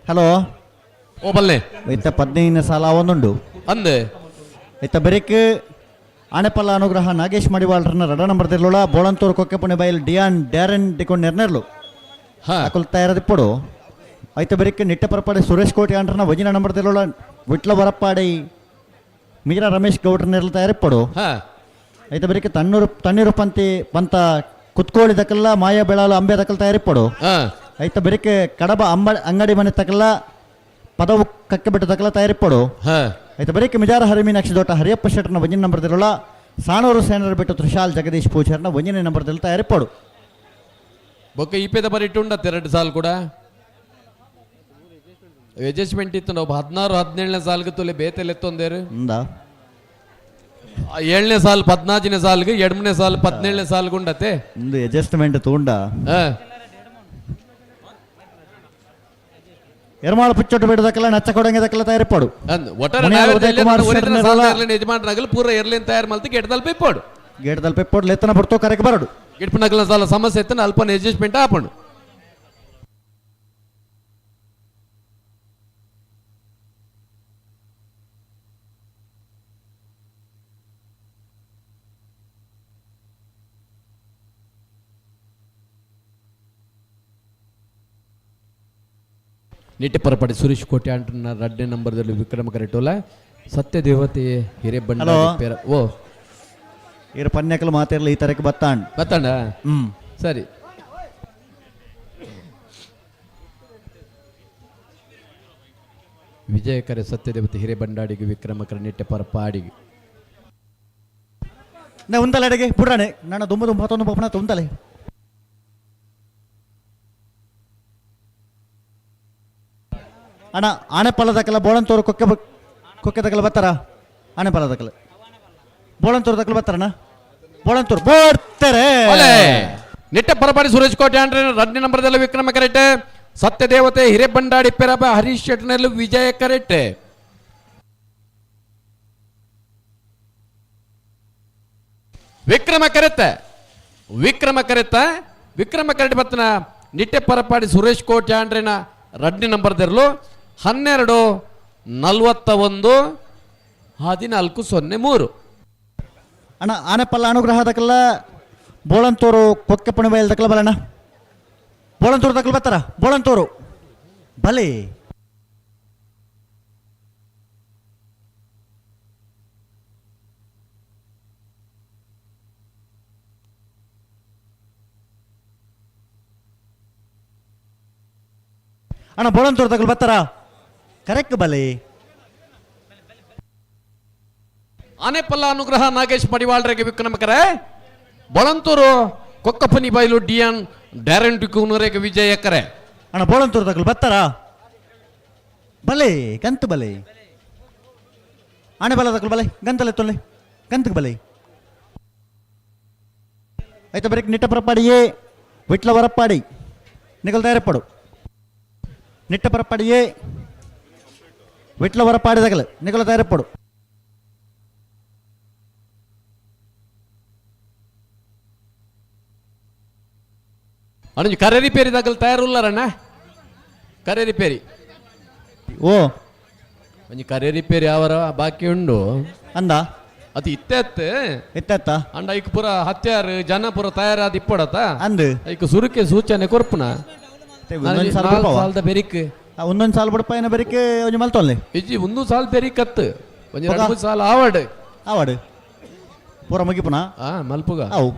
ಹಲೋ ಓ ಬಲ್ಲೆ ಇತ್ತ 15 ಸಾಲ ಒಂದುಂಡು ಅಂದೆ ಇತ್ತ ಬರಿಕ್ ಆಣೆಪಲ್ಲ ಅನುಗ್ರಹ ನಾಗೇಶ್ ಮಡಿವಾಳ್ರನ್ನ ರಡ ನಂಬರ್ ದಿರ್ಲುಳ ಬೋಳಂತೂರು ಕೊಕ್ಕೆಪುಣೆ ಬೈಲ್ ಡಿಯಾನ್ ಡ್ಯಾರನ್ ಡಿಕೊಂಡ್ ನೆರ್ನೆರ್ಲು ಅಕುಲ್ ತಯಾರದಿಪ್ಪಡು. ಐತ ಬರಿಕ್ ನಿಟ್ಟ ಪರಪಾಡಿ ಸುರೇಶ್ ಕೋಟಿ ಅಂಡ್ರನ ವಜಿನ ನಂಬರ್ ದಿರ್ಲುಳ ವಿಟ್ಲ ವರಪ್ಪಾಡಿ ಮೀರಾ ರಮೇಶ್ ಗೌಡ್ರ ನೆರ್ಲು ತಯಾರಿಪ್ಪಡು. ಐತ ಬರಿಕ್ ತಣ್ಣೀರು ಪಂತಿ ಪಂತ ಕುತ್ಕೋಳಿ ದಕಲ್ಲ ಮಾಯಾ ಬೆಳಾಲು ಅಂಬೆ ದಕಲ್ ತಯಾರಿಪ್ಪಡು. ಐತ ಬರಿಕ್ ಕಡಬ ಅಂಗಡಿ ಮನೆ ತಕಲ್ಲ ಪದವು ಕಕ್ಕೆ ಬಿಟ್ಟು ತಕಲ ತಯಾರಿಪ್ಪಡು. ಐತ ಬರೀಕ್ ಮಿಜಾರ ಹರಿಮೀನಾಕ್ಷಿ ದೋಟ ಹರಿಯಪ್ಪ ಶೆಟ್ಟರ್ನ ಒಂಜಿನ ನಂಬರ್ ದಿರಲ್ಲ ಸಾಣೂರು ಸೇನರ್ ಬಿಟ್ಟು ತ್ರಿಶಾಲ್ ಜಗದೀಶ್ ಪೂಜಾರ್ನ ಒಂಜಿನ ನಂಬರ್ ದಿಲ್ ತಯಾರಿಪ್ಪಡು. ಬೊಕ್ಕ ಈಪೇದ ಬರಿ ಇಟ್ಟುಂಡತ್ತೆ 2 ಸಾಲು ಕೂಡ ಅಡ್ಜಸ್ಟ್ಮೆಂಟ್ ಇತ್ತು. ನಾವು 16 17ನೇ ಸಾಲ್ಗೆ ತುಲೆ ಬೇತೆಲ್ಲ ಎತ್ತೊಂದೇರು. 7ನೇ ಸಾಲು 14ನೇ ಸಾಲ್ಗೆ 2ನೇ ಸಾಲು 17ನೇ ಸಾಲ್ಗೆ ಉಂಡತ್ತೆ ಒಂದು ಅಡ್ಜಸ್ಟ್ಮೆಂಟ್ ತೂಂಡ. ಎರ್ಮಾಳ ಪುಚ್ಚೊಟ್ಟು ಬಿಡದಕ್ಕೆಲ್ಲ ನಚ್ಚ ಕೊಡಂಗೆ ದಕ್ಕಲ್ಲ ತಯಾರಿಪಾಡು. ಯಜಮಾನರಾಗಲು ಪೂರ ಎರ್ಲಿನ್ ತಯಾರು ಮಲ್ತು ಗೇಟ್ ತಲುಪಿಪ್ಪೋಡು. ಗೇಟ್ ತಲುಪಿಪ್ಪೋಡು ಲೆತ್ತನ ಪಡ್ತೋ ಕರೆಕ್ ಬರಡು. ಗಿಟ್ಪನಗಲ ಸಾಲ ಸಮಸ್ಯೆ ಇತ್ತು ಅಲ್ಪ ಅಡ್ಜಸ್ಟ್ಮೆಂಟ್ ಆಪಂಡು. ನಿಟ್ಟೆಪರಪಾಡಿ ಸುರೇಶ್ ಕೋಟೆ ಅಂಟನ ರಡ್ಡೆ ನಂಬರ್ದಲ್ಲಿ ವಿಕ್ರಮ ಕರೆಟೋಲ ಸತ್ಯದೇವತೆ ಹಿರೇಬಂಡ ಪೇರ ಓ ಇರ ಪನ್ಯಕಲು ಮಾತಿರಲಿ ಈ ತರಕ್ಕೆ ಬತ್ತಾಂಡ್ ಬತ್ತಾಂಡ. ಸರಿ ವಿಜಯಕರೆ ಸತ್ಯದೇವತೆ ಹಿರೇಬಂಡಾಡಿಗೆ ವಿಕ್ರಮಕರ ನಿಟ್ಟೆಪರಪಾಡಿಗೆ ನಾ ಉಂತಲೆ ಅಡಿಗೆ ಬುಡ್ರಾಣೆ ನನ್ನ ದುಂಬ ದುಂಬ ಹತ್ತೊಂದು ಪಪ್ಪನ ಉಂತಲೆ. ಅಣ್ಣ ಆಣೆಪಲ್ಲ ದಕ್ಕಲ ಬೋಳಂತೂರು ಕೊಕ್ಕೆ ಕೊಕ್ಕೆ ದಕ್ಕಲ ಬರ್ತಾರ? ಆಣೆಪಲ್ಲ ದಕ್ಕಲ ಬೋಳಂತೂರು ದಕ್ಕಲ ಬರ್ತಾರಣ್ಣ? ಬೋಳಂತೂರು ಬರ್ತಾರೆ. ನಿಟ್ಟ ಪರಪಾಡಿ ಸುರೇಶ್ ಕೋಟೆ ಅಂದ್ರೆ ರಡ್ನೇ ನಂಬರ್ದಲ್ಲಿ ವಿಕ್ರಮ ಕರೆಕ್ಟ್ ಸತ್ಯದೇವತೆ ಹಿರೇಬಂಡಾಡಿ ಪೆರಬ ಹರೀಶ್ ಶೆಟ್ಟನಲ್ಲಿ ವಿಜಯ ಕರೆಕ್ಟ್. ವಿಕ್ರಮ ಕರೆತ್ತ ವಿಕ್ರಮ ಕರೆತ್ತ ವಿಕ್ರಮ ಕರೆಕ್ಟ್ ಬತ್ತನ ನಿಟ್ಟೆ ಪರಪಾಡಿ ಸುರೇಶ್ ಕೋಟೆ ಅಂಡ್ರೇನ ರಡ್ನೇ ನಂಬರ್ ದೆರ್ಲು 12 41 14 03. ಅಣ್ಣ ಆನೆಪಲ್ಲ ಅನುಗ್ರಹ ದಕ್ಕಲ್ಲ ಬೋಳಂತೂರು ಕೊಕ್ಕೆಪುಣೆ ಬಯಲ್ ದಕ್ಕಲ ಬಲಣ್ಣ ಬೋಳಂತೂರು ದಕ್ಕಲ ಬರ್ತಾರ? ಬೋಳಂತೂರು ಬಲಿ ಅಣ್ಣ ಬೋಳಂತೂರು ತಗಲ್ ಬರ್ತಾರ? ಕರೆಕ್ಟ್ ಬಲಿ. ಆನೆಪಲ್ಲ ಅನುಗ್ರಹ ನಾಗೇಶ್ ಮಡಿವಾಳ್ರಿಗೆ ವಿಕ್ರಮಕರೆ ಬೋಳಂತೂರು ಕೊಕ್ಕಪನಿ ಬೈಲು ಡಿಎನ್ ಡ್ಯಾರೆಂಟ್ ಕೂನೂರಿಗೆ ವಿಜಯ ಕರೆ. ಅಣ್ಣ ಬೋಳಂತೂರು ತಗಲ್ ಬರ್ತಾರ? ಬಲೆ ಗಂತು ಬಲೆ ಆನೆ ಬಲ ತಗಲ್ ಬಲೆ ಗಂತಲೆ ತೊಲೆ ಗಂತಕ್ಕೆ ಬಲೆ. ಆಯ್ತಾ ಬರೀಕ್ ನಿಟ್ಟ ಪರಪಾಡಿಯೇ ವಿಟ್ಲ ವರಪ್ಪಾಡಿ ನಿಗಲ್ ತಯಾರಪ್ಪಡು. ನಿಟ್ಟ ಪರಪಾಡಿಯೇ ವಿಟ್ಲ ವರಪಾಡಿ ತಗಲು ನಿಗಲ ತಯಾರಪ್ಪಡು. ಅಣ್ಣ ಕರೆ ರಿಪೇರಿ ತಗಲ್ ತಯಾರುಲ್ಲಾರಣ್ಣ? ಕರೆ ರಿಪೇರಿ ಓ ಒಂಜಿ ಕರೆ ರಿಪೇರಿ ಅವರ ಬಾಕಿ ಉಂಡು ಅಂದ ಅದು ಇತ್ತೆತ್ ಇತ್ತೆತ್ತ ಅಂಡ ಐಕ್ ಪೂರ ಹತ್ಯಾರು ಜನ ಪೂರ ತಯಾರಾದ ಇಪ್ಪಡತ ಅಂದು ಐಕ್ ಸುರುಕೆ ಸೂಚನೆ ಕೊರ್ಪುನ ಸಾಲದ ಬೆರಿಕ್ ಒಂದೊಂದು ಸಾಲ ಬಿಡಪ್ಪ ಏನ ಬೆರಿಕ್ ಒಂಜಿ ಮಲ್ತೊಲ್ಲೆ ಇಜ್ಜಿ ಒಂದು ಸಾಲ ಬೆರಿಕ್ ಅತ್ತು ಒಂಜಿ ಎರಡು ಸಾಲ ಆವಡ್ ಆವಡ್ ಪೂರ ಮುಗಿಪುನ ಆ ಮಲ್ಪುಗ ಅವು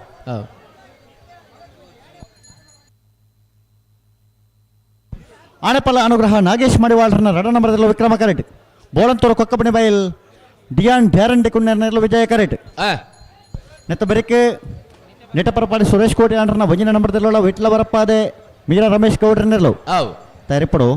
ಆನೆಪಲ್ಲ ಅನುಗ್ರಹ ನಾಗೇಶ್ ಮಡಿವಾಳ್ರನ್ನ ರಡ ನಂಬರದಲ್ಲಿ ವಿಕ್ರಮ ಕರೆಟ್ ಬೋಳಂತೂರು ಕೊಕ್ಕಪಣಿ ಬೈಲ್ ಡಿಯಾನ್ ಡ್ಯಾರನ್ ಡಿಕುಣ್ಣೆರ್ನೆರ್ಲು ವಿಜಯ ಕರೆಟ್ ನೆತ್ತ ಬೆರಿಕೆ ನೆಟಪರಪಾಡಿ ಸುರೇಶ್ ಕೋಟಿ ಆಂಡ್ರನ ಒಂಜಿನ ನಂಬರದಲ್ಲೊಳ ವಿಟ್ಲ ವರಪ್ಪಾದೆ ಮೀರಾ ರಮೇಶ್ ಗೌಡ್ರನ್ನೆರ್ಲು ತಯಾರಿಪಡು.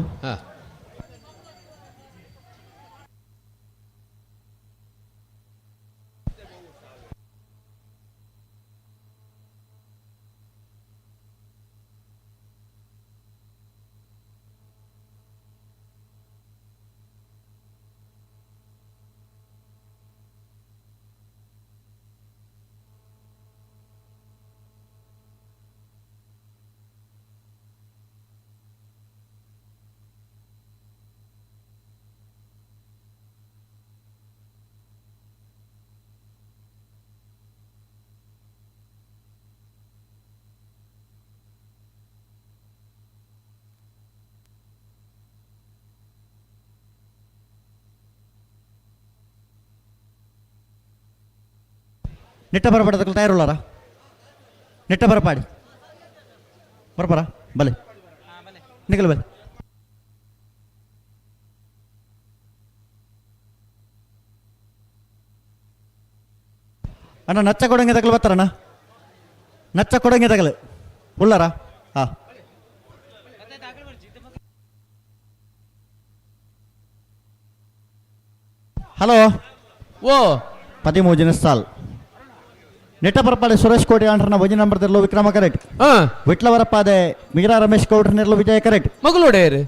ನಿಟ್ಟ ಬರಪಾಡದಕ್ಕಲು ತಯಾರುಳ್ಳಾರ ನಿಟ್ಟ ಬರಪಾಡಿ ಬರಪರ ಬಲೆ ನಿಗಲ್ ಬಲೆ ಅಣ್ಣ ನಚ್ಚ ಕೊಡಂಗೆ ತಗಲು ಬರ್ತಾರಣ್ಣ ನಚ್ಚ ಕೊಡಂಗೆ ತಗಲು ಉಳ್ಳಾರ ಹಾಂ ಹಲೋ ಓ 13 ಸಾಲ್ ನೆಟ್ಟಪರಪಾಡೆ ಸುರೇಶ್ ಕೋಟಿ ಆಂಡ್ರನ ಒಂಜಿ ನಂಬರ್ ತಿರ್ಲು ವಿಕ್ರಮ ಕರೆಕ್ಟ್ ವಿಟ್ಲವರಪ್ಪಾದೆ ಮೀರಾ ರಮೇಶ್ ಗೌಡ್ರ ನೆರ್ಲು ವಿಜಯ ಕರೆಕ್ಟ್ ಮಗಳೊಡೆಯರು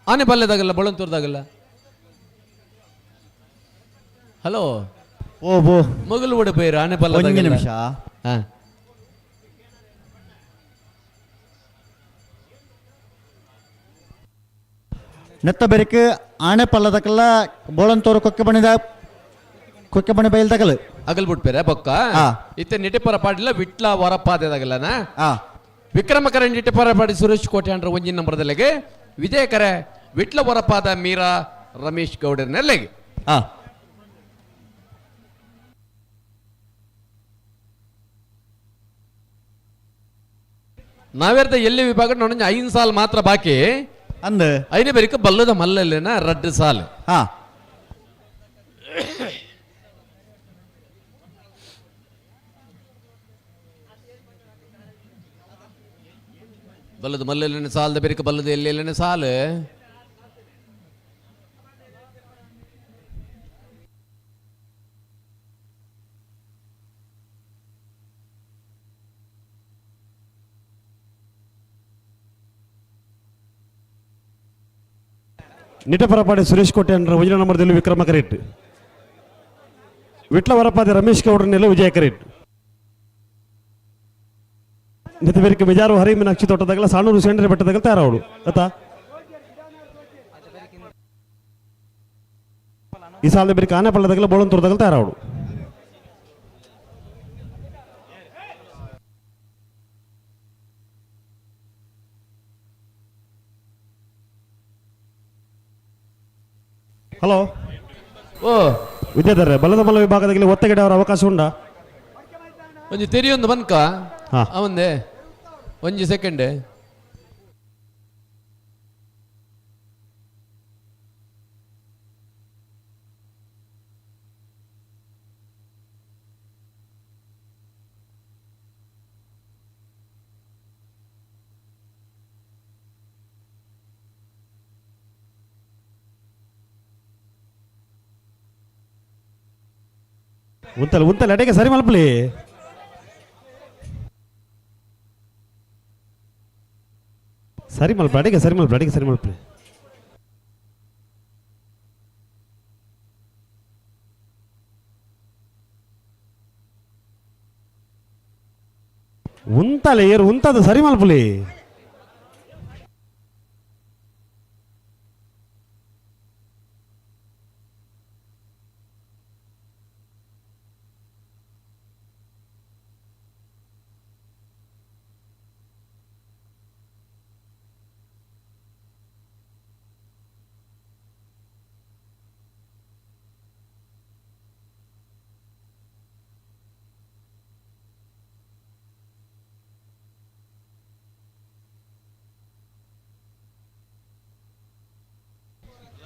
ಆನೆ ಪಲ್ಯದಾಗಲ್ಲ ಬೊಳಂತೂರ್ದಾಗಲ್ಲ ಹಲೋ ಓ ಬೋ ಮಗಳು ಒಡೆ ಪೈರು ಆನೆ ಪಲ್ಯ ಒಂಜಿ ನಿಮಿಷ. ನೆತ್ತ ಬೆರಕು ಆಣೆ ಪಲ್ಲದಕಲ್ಲ ಬೋಳಂತೂರು ಕೊಕ್ಕೆ ಬಣಿದ ಕೊಕ್ಕೆ ಬಣಿ ಬೈಲ್ದಕಲು ಅಗಲ್ ಬಿಟ್ಪೇರೆ ಬೊಕ್ಕ ಇತ್ತೆ ನಿಟಿಪರ ಪಾಡಿಲ್ಲ ವಿಟ್ಲ ವರಪಾದೆದಾಗಲ್ಲನ ವಿಕ್ರಮಕರ ನಿಟಿಪರ ಪಾಡಿ ಸುರೇಶ್ ಕೋಟೆ ಅಂಡ್ರ ಒಂಜಿನ ನಂಬರ್ದಲ್ಲಿಗೆ ವಿಜಯಕರ ವಿಟ್ಲ ವರಪಾದ ಮೀರಾ ರಮೇಶ್ ಗೌಡರ್ನೆಲ್ಲಿಗೆ ನಾವೇರ್ದ ಎಲ್ಲಿ ವಿಭಾಗ ನೋಡ 5 ಸಾಲ್ ಮಾತ್ರ ಬಾಕಿ ಅಂದ ಐನೇ ಬೇರಿಕ ಬಲ್ಲದ ಮಲ್ಲಲ್ಲೇನ ರಡ್ಡು ಸಾಲ್ ಬಲ್ಲದ ಮಲ್ಲಲ್ಲೇನ ಸಾಲದ ಬೇರಿಕ ಬಲ್ಲದ ಎಲ್ಲೆಲ್ಲೇನ ಸಾಲು ನಿಟಪರಪಾಡಿ ಸುರೇಶ್ ಕೋಟೆ ಅಂದ್ರೆ ಒಂಜಿನ ನಂಬರ್ದಲ್ಲಿ ವಿಕ್ರಮ ಕರೆಕ್ಟ್ ವಿಟ್ಲ ವರಪಾದೆ ರಮೇಶ್ ಗೌಡ್ರನ್ನೆಲ್ಲ ವಿಜಯ ಕರೆಕ್ಟ್ ನಿತ ಬೇಜಾರು ಹರಿ ಮೀನಾಕ್ಷಿ ತೋಟದಾಗಲ್ಲ ಸಾಣೂರು ಸೆಂಡ್ರೆ ಬೆಟ್ಟದಾಗಲ್ಲ ತಯಾರವಳು ಆತಾ ಈ ಸಾಲದ ಬೇರೆ ಆನೆ ಪಳ್ಳದಾಗಲ್ಲ ಬೋಳಂತೂರದಾಗಲ್ಲ ತಯಾರವಳು ಹಲೋ ಓ ವಿದ್ಯಾಧರ ಬಲದ ಬಲ ವಿಭಾಗದಲ್ಲಿ ಒತ್ತಗಡೆ ಅವರ ಅವಕಾಶ ಉಂಡಾ ಒಂಜಿ ತೆರಿಯೊಂದು ಬನ್ಕ ಅವಂದೆ ಒಂಜಿ ಸೆಕೆಂಡ್ ಉಂತಲ್ಲ ಉಂತಲ್ಲ ಅಡಿಗೆ ಸರಿ ಮಲ್ಪಲಿ ಸರಿ ಮಲ್ಪ ಅಡಿಗೆ ಸರಿ ಮಲ್ಪ ಅಡಿಗೆ ಸರಿ ಮಲ್ಪಲಿ ಉಂತಲ್ಲ ಏರು ಉಂತದ ಸರಿ ಮಲ್ಪಲಿ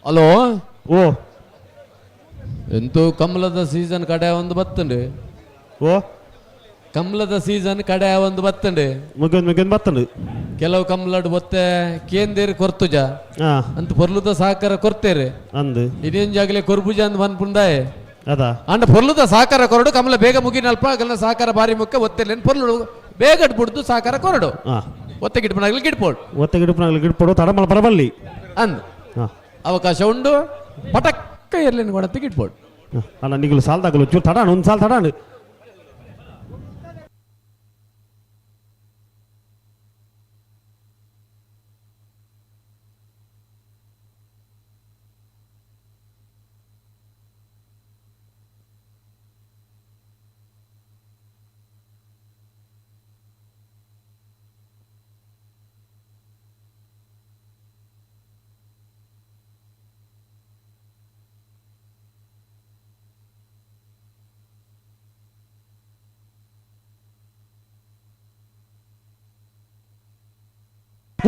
ಹಲೋ ಓ ಎಂತೂ ಕಮಲದ ಸೀಸನ್ ಕಡೆ ಒಂದು ಬತ್ತಂಡು ಓ ಕಮಲದ ಸೀಸನ್ ಕಡೆ ಒಂದು ಬತ್ತಂಡು ಮುಗಿದ್ ಮುಗಿದ್ ಬತ್ತಂಡು ಕೆಲವು ಕಮಲಡ್ ಬೊತ್ತೆ ಕೇಂದೇರು ಕೊರ್ತುಜ ಅಂತ ಪೊರ್ಲುದ ಸಹಕಾರ ಕೊರ್ತೇರು ಅಂದು ಇದೇನ್ ಜಾಗಲೆ ಕೊರ್ಬುಜ ಅಂದ್ ಪನ್ಪುಂಡಾಯೆ ಅದ ಅಂಡ ಪೊರ್ಲುದ ಸಹಕಾರ ಕೊರಡು ಕಮಲ ಬೇಗ ಮುಗಿನಲ್ಪ ಅಗಲ್ನ ಸಹಕಾರ ಬಾರಿ ಮುಖ್ಯ ಒತ್ತೆಲ್ಲೇನು ಪೊರ್ಲು ಬೇಗ ಬಿಡ್ದು ಸಹಕಾರ ಕೊರಡು ಒತ್ತೆ ಗಿಡ್ಪನಾಗ್ಲಿ ಗಿಡ್ಪೋಡು ಒತ್ತೆ ಗಿಡ್ಪನಾಗ್ಲಿ ಗಿಡ್ಪೋಡು ತಡಮಲ ಬರಬಲ್ಲಿ ಅಂದ್ ಅವಕಾಶ ಉಂಡು ಪಟಕ್ಕ ಎರ್ಲಿನ ಕೊಡತ್ತೆ ಗಿಡ್ಪೋಡು ಅಲ್ಲ ನಿಗಲು ಸಾಲ್ದಾಗಲು ಚೂರು ತಡಾಣ ಒಂದು ಸಾಲ ತಡಾಣ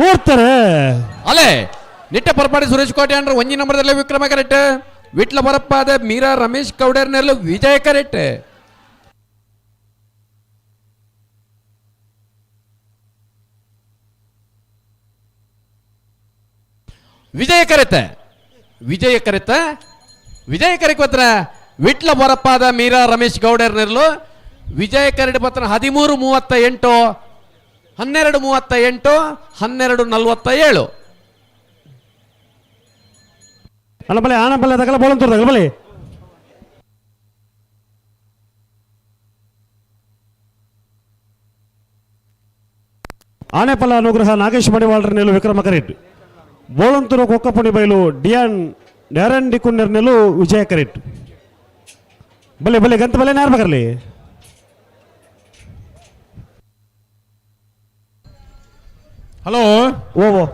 ಓಡ್ತಾರೆ. ಅಲೆ ನಿಟ್ಟ ಪರಪಾಡಿ ಸುರೇಶ್ ಕೋಟೆ ಅಂದ್ರೆ ಒಂಜಿ ನಂಬರ್ದಲ್ಲಿ ವಿಕ್ರಮ ಕರೆಕ್ಟ್. ವಿಟ್ಲ ಬರಪ್ಪಾದ ಮೀರಾ ರಮೇಶ್ ಗೌಡರ್ನೆಲ್ಲ ವಿಜಯ ಕರೆಕ್ಟ್. ವಿಜಯ ಕರೆತ, ವಿಜಯ ಕರೆತ, ವಿಜಯ ಕರೆಕ್ ಪತ್ರ ವಿಟ್ಲ ಬರಪ್ಪಾದ ಮೀರಾ ರಮೇಶ್ ಗೌಡರ್ನೆರ್ಲು ವಿಜಯ ಕರಡಿ ಪತ್ರ 13:38, 12:38, 12:47. ಅಲ್ಲ ಬಲೆ ಆನ ಬಲ್ಲೆ ತಗಲ ಬೋಳಂತೂರು ತಗಲ ಬಲೆ. ಆನೆಪಲ್ಲ ಅನುಗ್ರಹ ನಾಗೇಶ್ ಮಡಿವಾಳರ ನೆಲು ವಿಕ್ರಮ ಕರೆಟ್. ಬೋಳಂತೂರು ಕೊಕ್ಕಪುಣಿ ಬೈಲು ಡಿಯಾನ್ ಡ್ಯಾರನ್ ಡಿಕುನ್ನೆರ್ ನೆಲು ವಿಜಯ ಕರೆಟ್. ಬಲೆ ಬಲೆ ಗಂತ ಬಲೆ ನಾರ್ ಬಗರ್ಲಿ. ಹಲೋ. ಓ ಓ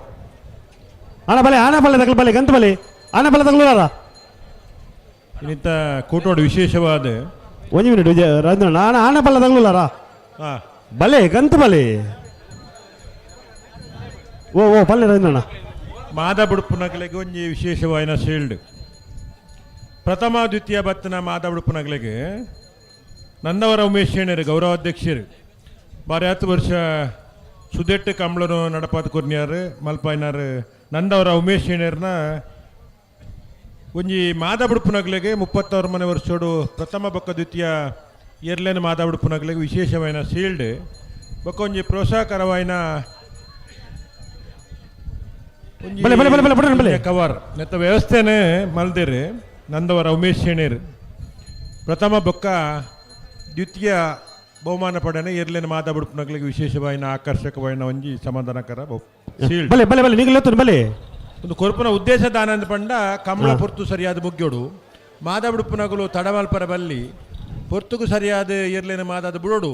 ಆನ ಬಲೆ ಆನ ಬಲ್ಲೆ ತಗಲ ಬಲೆ ಗಂತ ಬಲೆ ಆನೆ ಬಲ್ಲೆ ತಗಲುಲಾರ. ಇನ್ನಿತ್ತ ಕೂಟೋಡು ವಿಶೇಷವಾದ ಒಂಜಿ ಮಿನಿಟ್ ವಿಜಯ ರಾಜೇಂದ್ರ ಆನೆ ಆನೆ ಬಲ್ಲೆ ತಗಲುಲಾರ. ಬಲೆ ಗಂತ ಬಲೆ ಓ ಓ ಪಲ್ಲೆ ರಾಜೇಂದ್ರಣ್ಣ. ಮಾದ ಬುಡುಪುನಗಲೆಗೆ ಒಂಜಿ ವಿಶೇಷವಾಯಿನ ಶೀಲ್ಡ್. ಪ್ರಥಮ ದ್ವಿತೀಯ ಬತ್ತನ ಮಾದ ಬುಡುಪುನಗಲೆಗೆ ನಂದವರ ಉಮೇಶ್ ಶೇಣರು ಗೌರವಾಧ್ಯಕ್ಷರು ಬಾರಿ 10 ವರ್ಷ ಸುದೆಟ್ಟು ಕಂಬಳನು ನಡಪಾದ ಕೊರ್ನಿಯಾರು ಮಲ್ಪಾಯ್ನಾರು ನಂದವರ ಉಮೇಶ್ ಶೇಣರ್ನ ಒಂಜಿ ಮಾದ ಬುಡುಪುನಗಲೆಗೆ 36 ಮನೆ ವರ್ಷೋಡು ಪ್ರಥಮ ಬೊಕ್ಕ ದ್ವಿತೀಯ ಎರ್ಲೇನ ಮಾದ ಬುಡುಪುನಗಲೆಗೆ ವಿಶೇಷವಾಯಿನ ಶೀಲ್ಡ್ ಬೊಕ್ಕ ಒಂಜಿ ಪ್ರೋತ್ಸಾಹಕರವಾಯಿನ ಬಲೆ ಬಲೆ ಬಲೆ ಬಲೆ ಬಲೆ ಬಲೆ ಕವರ್ ನೆತ್ತ ವ್ಯವಸ್ಥೆನೆ ಮಲ್ದಿರು ನಂದವರ ಉಮೇಶ್ ಶೇಣೇರ್ ಪ್ರಥಮ ಬೊಕ್ಕ ದ್ವಿತೀಯ ಬಹುಮಾನ ಪಡೆನ ಎರ್ಲೇನ ಮಾದ ಬುಡುಪುನಗಲೆಗೆ ವಿಶೇಷವಾಯಿನ ಆಕರ್ಷಕವಾಯಿನ ಒಂಜಿ ಸಮಾಧಾನಕರ ಶೀಲ್ಡ್. ಬಲೆ ಬಲೆ ಬಲೆ ನೀಗಲ್ ಬಲೆ. ಒಂದು ಕೊರ್ಪುನ ಉದ್ದೇಶ ದಾನಂದ ಪಂಡ ಕಮಲ ಪೊರ್ತು ಸರಿಯಾದ ಮುಗ್ಯೋಡು ಮಾದ ಬುಡುಪುನಗಲು ತಡಮಲ್ಪರ ಬಲ್ಲಿ ಪೊರ್ತುಗು ಸರಿಯಾದ ಎರ್ಲೇನ ಮಾದಾದ ಬುಡೋಡು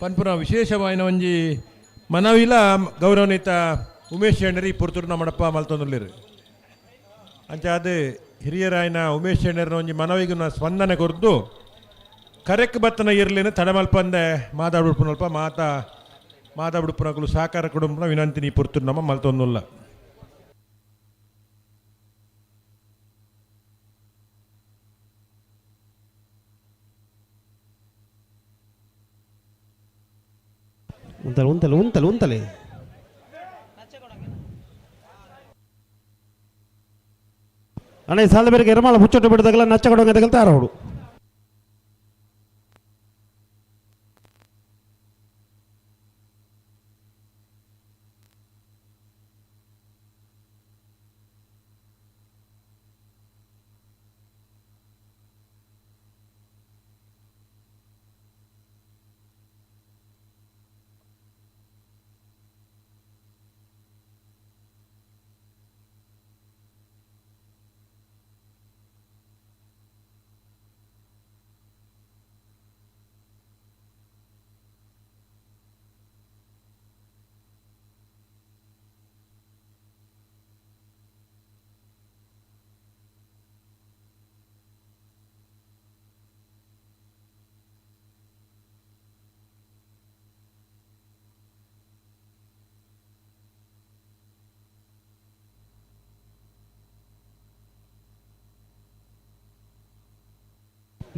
ಪನ್ಪುನ ವಿಶೇಷವಾಯಿನ ಒಂಜಿ ಮನವಿಲ ಗೌರವನೀತ ಉಮೇಶ್ ಶೇಣರಿ ಪೊರ್ತುಡು ನಮ್ಮಡಪ್ಪ ಮಲ್ತೊಂದುಲ್ಲೇರು. ಅಂಚಾದ ಹಿರಿಯರಾಯನ ಉಮೇಶ್ ಶೇಣರ್ನ ಒಂಜಿ ಮನವಿಗುನ ಸ್ಪಂದನೆ ಕೊರ್ದು ಕರೆಕ್ ಬತ್ತನ ಇರ್ಲೇನು ತಡಮಲ್ಪಂದೆ ಮಾದ ಬುಡುಪುನಲ್ಪ ಮಾತಾ ಮಾದ ಬುಡುಪುನಕಲು ಸಹಕಾರ ಕುಟುಂಬನ ವಿನಂತಿ ನೀ ಪೊರ್ತುಡು ನಮ್ಮ ಮಲ್ತೊಂದುಲ್ಲ. ಉಂತಲೆ ಉಂತಲೆ ಉಂತಲೆ ಉಂತಲೆ. ಅಣ್ಣ ಈ ಸಾಲ ಬೇರೆ ಎರಮಾಳ ಹುಚ್ಚೊಟ್ಟು ಬಿಡದಾಗಲ್ಲ ನಚ್ಚ ಕೊಡೋಂಗೆ ತಗಲ್ತಾರ ಅವಳು.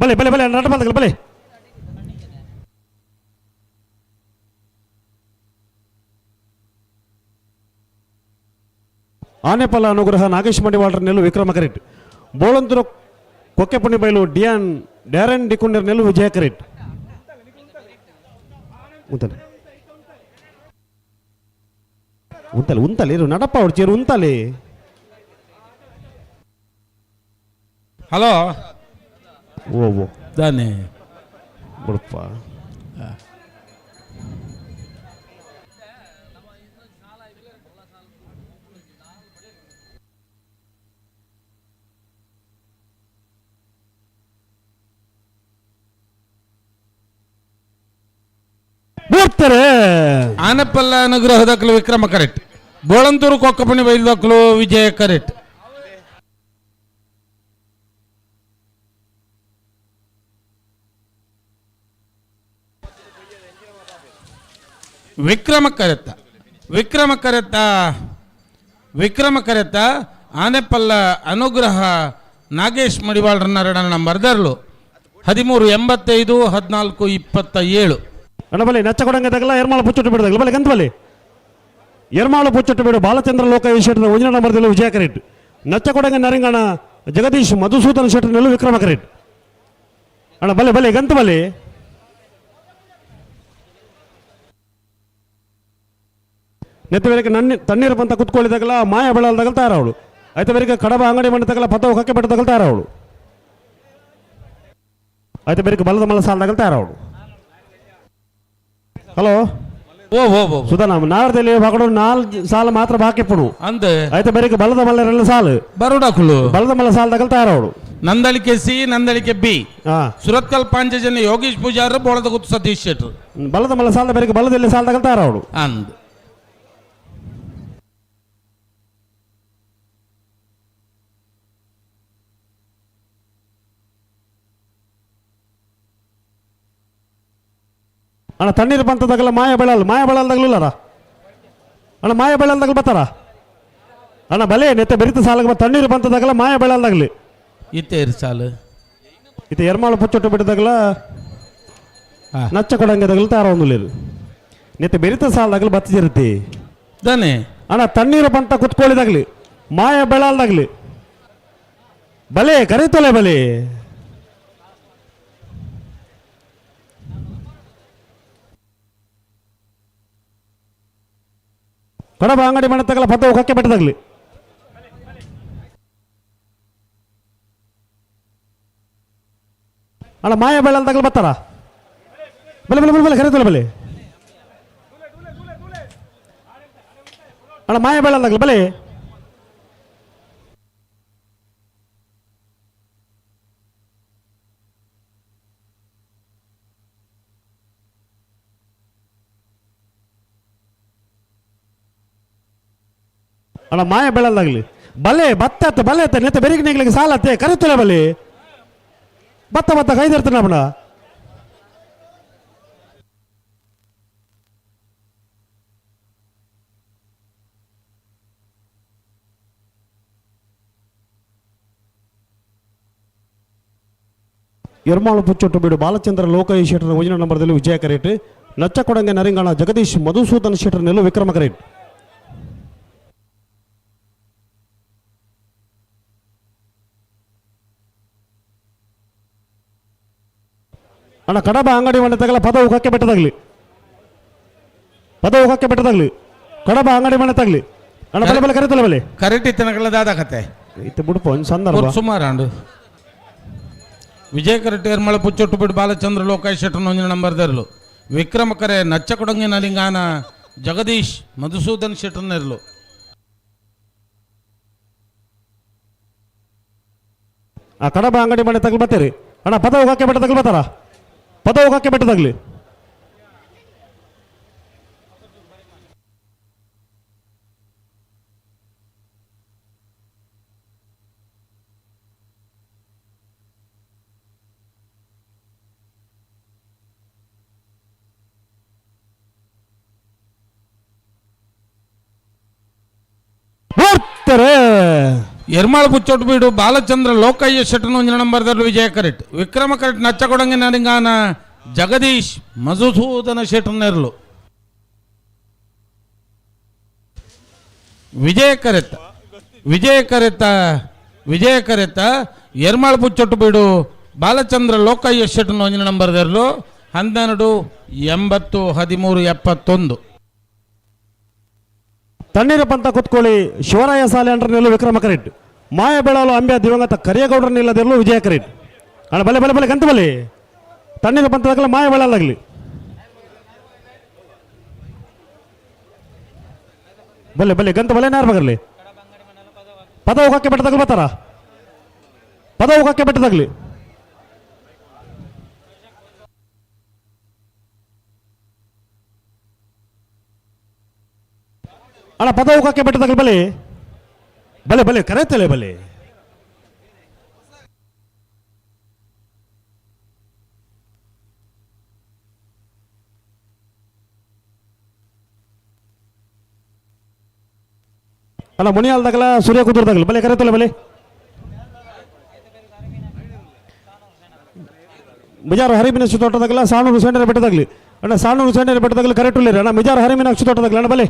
ಬಲೆ ಬಲೆ ಬಲೆ ನಟ ಬಂದಗಲ ಬಲೆ. ಆನೆಪಲ್ಲ ಅನುಗ್ರಹ ನಾಗೇಶ್ ಮಡಿವಾಳರ ನೆಲು ವಿಕ್ರಮ ಕರೆಟ್. ಬೋಳಂತೂರು ಕೊಕ್ಕೆಪುಣಿ ಬೈಲು ಡಿಯಾನ್ ಡ್ಯಾರನ್ ಡಿಕುಂಡರ್ ನೆಲು ವಿಜಯ ಕರೆಟ್. ಉಂತಲೆ ಉಂತಲೆ ಉಂತಲೆ ಇರು ನಡಪ್ಪ ಅವ್ರು ಚೇರು ಉಂತಲೆ. ಹಲೋ. ಓ ಓ ದಾನೆ ಬುಡಪ್ಪ. ಬರ್ತಾರೆ. ಆನಪಲ್ಲ ಅನುಗ್ರಹದಕ್ಕಲು ವಿಕ್ರಮ ಕರೆಕ್ಟ್. ಬೋಳಂತೂರು ಕೊಕ್ಕಪಣಿ ಬೈಲ್ದಕ್ಕಲು ವಿಜಯ ಕರೆಕ್ಟ್. ವಿಕ್ರಮ ಕರೆತ್ತ ವಿಕ್ರಮ ಕರೆತ ವಿಕ್ರಮ ಕರೆತ ಆನೆಪಲ್ಲ ಅನುಗ್ರಹ ನಾಗೇಶ್ ಮಡಿವಾಳರನ್ನ ಎರಡನೇ ನಂಬರ್ ದರ್ಲು 13.85 14.27. ಅಣ್ಣ ಬಲಿ ನಚ್ಚಕೊಡಂಗ ತಗಲ ಎರ್ಮಾಳ ಪುಚ್ಚೊಟ್ಟು ಬಿಡದಾಗಲ ಬಲಿ ಗಂತ ಬಲಿ ಎರ್ಮಾಳು ಪುಚ್ಚೊಟ್ಟು ಬಿಡು ಬಾಲಚಂದ್ರ ಲೋಕ ಶೆಟ್ಟರ್ ಒಂಜಿನ ನಂಬರ್ದಲ್ಲಿ ವಿಜಯ ಕರೆಟ್ ನಚ್ಚಕೊಡಂಗ ನರಿಂಗಣ ಜಗದೀಶ್ ಮಧುಸೂದನ್ ಶೆಟ್ಟರ್ನಲ್ಲೂ ವಿಕ್ರಮ ಕರೆಟ್. ಅಣ್ಣ ಬಲೆ ಬಲೆ ಗಂತ ಬಲಿ. ನೆತ್ತ ಬೇರೆ ನನ್ನ ತಣ್ಣೀರು ಬಂತ ಕುತ್ಕೊಳ್ಳಿದಾಗಲ ಮಾಯ ಬೆಳಲ್ದಾಗಲ ತಾರವಳು ಆಯ್ತು ಬೇರೆ ಕಡಬ ಅಂಗಡಿ ಮಂಡತಗಲ ಪತ್ತ ಕಕ್ಕೆ ಬೆಟ್ಟದಾಗಲ ತಾರವಳು ಆಯ್ತು ಬೇರೆ ಬಲದ ಮಲ್ಲ ಸಾಲದಾಗಲ ತಾರವಳು. ಹಲೋ ಓ ಓ ಓ ಸುಧಾ ನಮ್ಮ ನಾರದಲ್ಲಿ ಬಾಕಡು 4 ಸಾಲ ಮಾತ್ರ ಬಾಕಿ ಪುಣು ಅಂದ ಆಯ್ತು ಬೇರೆ ಬಲದ ಮಲ್ಲರೆಲ್ಲ ಸಾಲು ಬರೋಡಾಕುಲು ಬಲದ ಮಲ್ಲ ಸಾಲದಾಗಲ ತಾರವಳು. ನಂದಳಿಕೆ ಸಿ ನಂದಳಿಕೆ ಬಿ ಸುರತ್ಕಲ್ ಪಾಂಚಜನ್ಯ ಯೋಗೀಶ್ ಪೂಜಾರ್ ಬೋಳದ ಗುತ್ತು ಸತೀಶ್ ಶೆಟ್ಟರ್ ಬಲದ ಮಲ್ಲ ಸಾಲದ ಬೇರೆ ಬಲದಲ್ಲಿ ಸಾಲದಾಗಲ ತಾರವಳು ಅಂದ್. ಅಣ್ಣ ತಣ್ಣೀರು ಬಂತದಾಗಲ್ಲ ಮಾಯ ಬೆಳಲ್ಲ ಮಾಯ ಬೆಳಲ್ದಾಗಲಿಲ್ಲರ ಅಣ್ಣ ಮಾಯ ಬೆಳಲ್ದಾಗಲು ಬರ್ತಾರ ಅಣ್ಣ ಬಲೆ ನೆತ್ತ ಬೆರಿತ ಸಾಲಾಗ ತಣ್ಣೀರು ಬಂತದಾಗಲ್ಲ ಮಾಯ ಬೆಳಲ್ದಾಗಲಿ ಇತ್ತೇರು ಸಾಲು ಇತ್ತ ಎರ್ಮಾಳು ಪುಚ್ಚೊಟ್ಟು ಬಿಟ್ಟದಾಗಲ ನಚ್ಚ ಕೊಡಂಗದಾಗಲ ತಾರ ಒಂದು ನೆತ್ತ ಬೆರಿತ ಸಾಲದಾಗಲು ಬತ್ತಿಜಿರತಿ ದಾನೆ ಅಣ್ಣ ತಣ್ಣೀರು ಬಂತ ಕುತ್ಕೊಳ್ಳಿದಾಗಲಿ ಮಾಯ ಬೆಳಲ್ದಾಗಲಿ ಬಲೆ ಕರೀತೊಲೆ ಬಲೆ. ಕಡಬ ಅಂಗಡಿ ಮನೆ ತಗಲ ಪತ್ತ ಕಕ್ಕೆ ಬೆಟ್ಟದಾಗಲಿ ಅಣ್ಣ ಮಾಯ ಬೆಳಲ್ದಾಗಲು ಬರ್ತಾರ ಬಲೆ ಬಲೆ ಬಲೆ ಬಲೆ ಕರೀತಲ್ಲ ಬಲೆ ಅಣ್ಣ ಮಾಯ ಬೆಳಲ್ದಾಗಲು ಬಲೆ. ಅಣ್ಣ ಮಾಯ ಬೆಳಲ್ದಾಗಲಿ ಬಲೆ ಬತ್ತ ಅತ್ತ ಬಲೆ ಅತ್ತ ನೆತ್ತ ಬೆರಿಗೆ ನಿಗ್ಲಿಕ್ಕೆ ಸಾಲತ್ತೆ ಕರಿತಲ್ಲ ಬಲೆ ಬತ್ತ ಬತ್ತ ಕೈದಿರ್ತಾನೆ ಅಣ್ಣ. ಎರ್ಮಾಳು ಪುಚ್ಚೊಟ್ಟು ಬೀಡು ಬಾಲಚಂದ್ರ ಲೋಕಯ್ಯ ಶೆಟ್ಟರ್ ಒಂಜಿನ ನಂಬರ್ದಲ್ಲಿ ವಿಜಯ ಕರೇಟ್ ನಚ್ಚಕೊಡಂಗೆ ನರಿಂಗಣ ಜಗದೀಶ್ ಮಧುಸೂದನ್ ಶೆಟ್ಟರ್ ನೆಲ್ಲು ವಿಕ್ರಮ ಕರೇಟ್. ಅಣ್ಣ ಕಡಬ ಅಂಗಡಿ ಮನೆ ತಗಲ ಪದವು ಕಕ್ಕೆ ಬೆಟ್ಟದಾಗಲಿ ಪದವು ಕಕ್ಕೆ ಬೆಟ್ಟದಾಗಲಿ ಕಡಬ ಅಂಗಡಿ ಮನೆ ತಗಲಿ ಅಣ್ಣ ಬಲೆ ಬಲೆ ಕರೀತಲ್ಲ ಬಲೆ ಕರೆಕ್ಟ್ ಇತ್ತನಕಲ್ಲ ದಾದ ಕತೆ ಇತ್ತು ಬಿಡುಪ ಒಂದು ಸಂದರ್ಭ ಸುಮಾರು ಅಂಡು ವಿಜಯ ಕರೆಕ್ಟ್ ಎರ್ಮಳ ಪುಚ್ಚೊಟ್ಟು ಬಿಡು ಬಾಲಚಂದ್ರ ಲೋಕಾಯ್ ಶೆಟ್ಟರ್ ಒಂಜಿನ ನಂಬರ್ ದರ್ಲು ವಿಕ್ರಮ ಕರೆ ನಚ್ಚಕೊಡಂಗಿ ನಲಿಂಗಾನ ಜಗದೀಶ್ ಮಧುಸೂದನ್ ಶೆಟ್ಟರ್ನೆರ್ಲು. ಆ ಕಡಬ ಅಂಗಡಿ ಮನೆ ತಗಲು ಬರ್ತೀರಿ ಅಣ್ಣ ಪದವು ಕಕ್ಕೆ ಬೆಟ್ಟ ತಗಲು ಬರ್ತಾರ ಪದವು ಕಕ್ಕೆ ಬೆಟ್ಟ ತಗಲಿ ಬರ್ತಾರೆ. ಎರ್ಮಾಳು ಪುಚ್ಚೊಟ್ಟು ಬೀಡು ಬಾಲಚಂದ್ರ ಲೋಕಯ್ಯ ಶೆಟ್ಟನ ಒಂಜಿನ ನಂಬರ್ ವಿಜಯ ಕರೆಕ್ಟ್ ವಿಕ್ರಮ ಕರೆಕ್ಟ್ ನಚ್ಚಕೊಡಂಗಿ ನರಿಂಗಾನ ಜಗದೀಶ್ ಮಧುಸೂದನ ಶೆಟ್ಟರ್ನೆರ್ಲು ವಿಜಯ ಕರೆತ ವಿಜಯ ಕರೆತ ವಿಜಯ ಕರೆತ ಎರ್ಮಾಳು ಪುಚ್ಚೊಟ್ಟು ಬೀಡು ಬಾಲಚಂದ್ರ ಲೋಕಯ್ಯ ಶೆಟ್ಟನ ಒಂಜಿನ ನಂಬರ್ 12 80 13 71. ತಣ್ಣೀರು ಪಂತ ಕುತ್ಕೊಳ್ಳಿ ಶಿವರಾಯ ಸಾಲೆ ಅಂಡ್ರನೆಲ್ಲೂ ವಿಕ್ರಮ ಕರೆಕ್ಟ್ ಮಾಯ ಬೆಳಲು ಅಂಬ್ಯ ದಿವಂಗತ ಕರಿಯಗೌಡರ ನಿಲ್ಲದಿರಲು ವಿಜಯ ಕರೆಕ್ಟ್ ಅಣ್ಣ ಬಲೆ ಬಲೆ ಬಲೆ ಗಂತ ಬಲೆ ತಣ್ಣೀರು ಪಂತದಾಗಲ ಮಾಯ ಬೆಳಲಾಗಲಿ ಬಲೆ ಬಲೆ ಗಂತ ಬಲೆ ನಾರ್ ಬಗರ್ಲಿ ಪದ ಹೋಗಕ್ಕೆ ಬೆಟ್ಟದಾಗಲು ಬರ್ತಾರ ಪದ ಹೋಗಕ್ಕೆ ಬೆಟ್ಟದಾಗಲಿ ಅಣ್ಣ ಪದ ಹೋಗಕ್ಕೆ ಬೆಟ್ಟದಾಗಲಿ ಬಲೆ ಬಲೆ ಬಲೆ ಕರೆತಲೆ ಬಲೆ. ಅಲ್ಲ ಮುನಿಯಾಲ್ದಾಗಲ ಸೂರ್ಯ ಕುದುರ್ದಾಗಲ ಬಲೆ ಕರೆತಲ್ಲ ಬಲೆ ಮಿಜಾರು ಹರಿಮೀನಾಕ್ಷಿ ತೋಟದಾಗಲ ಸಾಣೂರು ಸೆಂಟರ್ ಬೆಟ್ಟದಾಗಲಿ ಅಣ್ಣ ಸಾಣೂರು ಸೆಂಟರ್ ಬೆಟ್ಟದಾಗಲಿ ಕರೆಕ್ಟ್ ಉಳ್ಳೇರಿ ಅಣ್ಣ ಮಿಜಾರು ಹರಿಮೀನಾಕ್ಷಿ ತೋಟದಾಗಲಿ ಅಣ್ಣ ಬಲೆ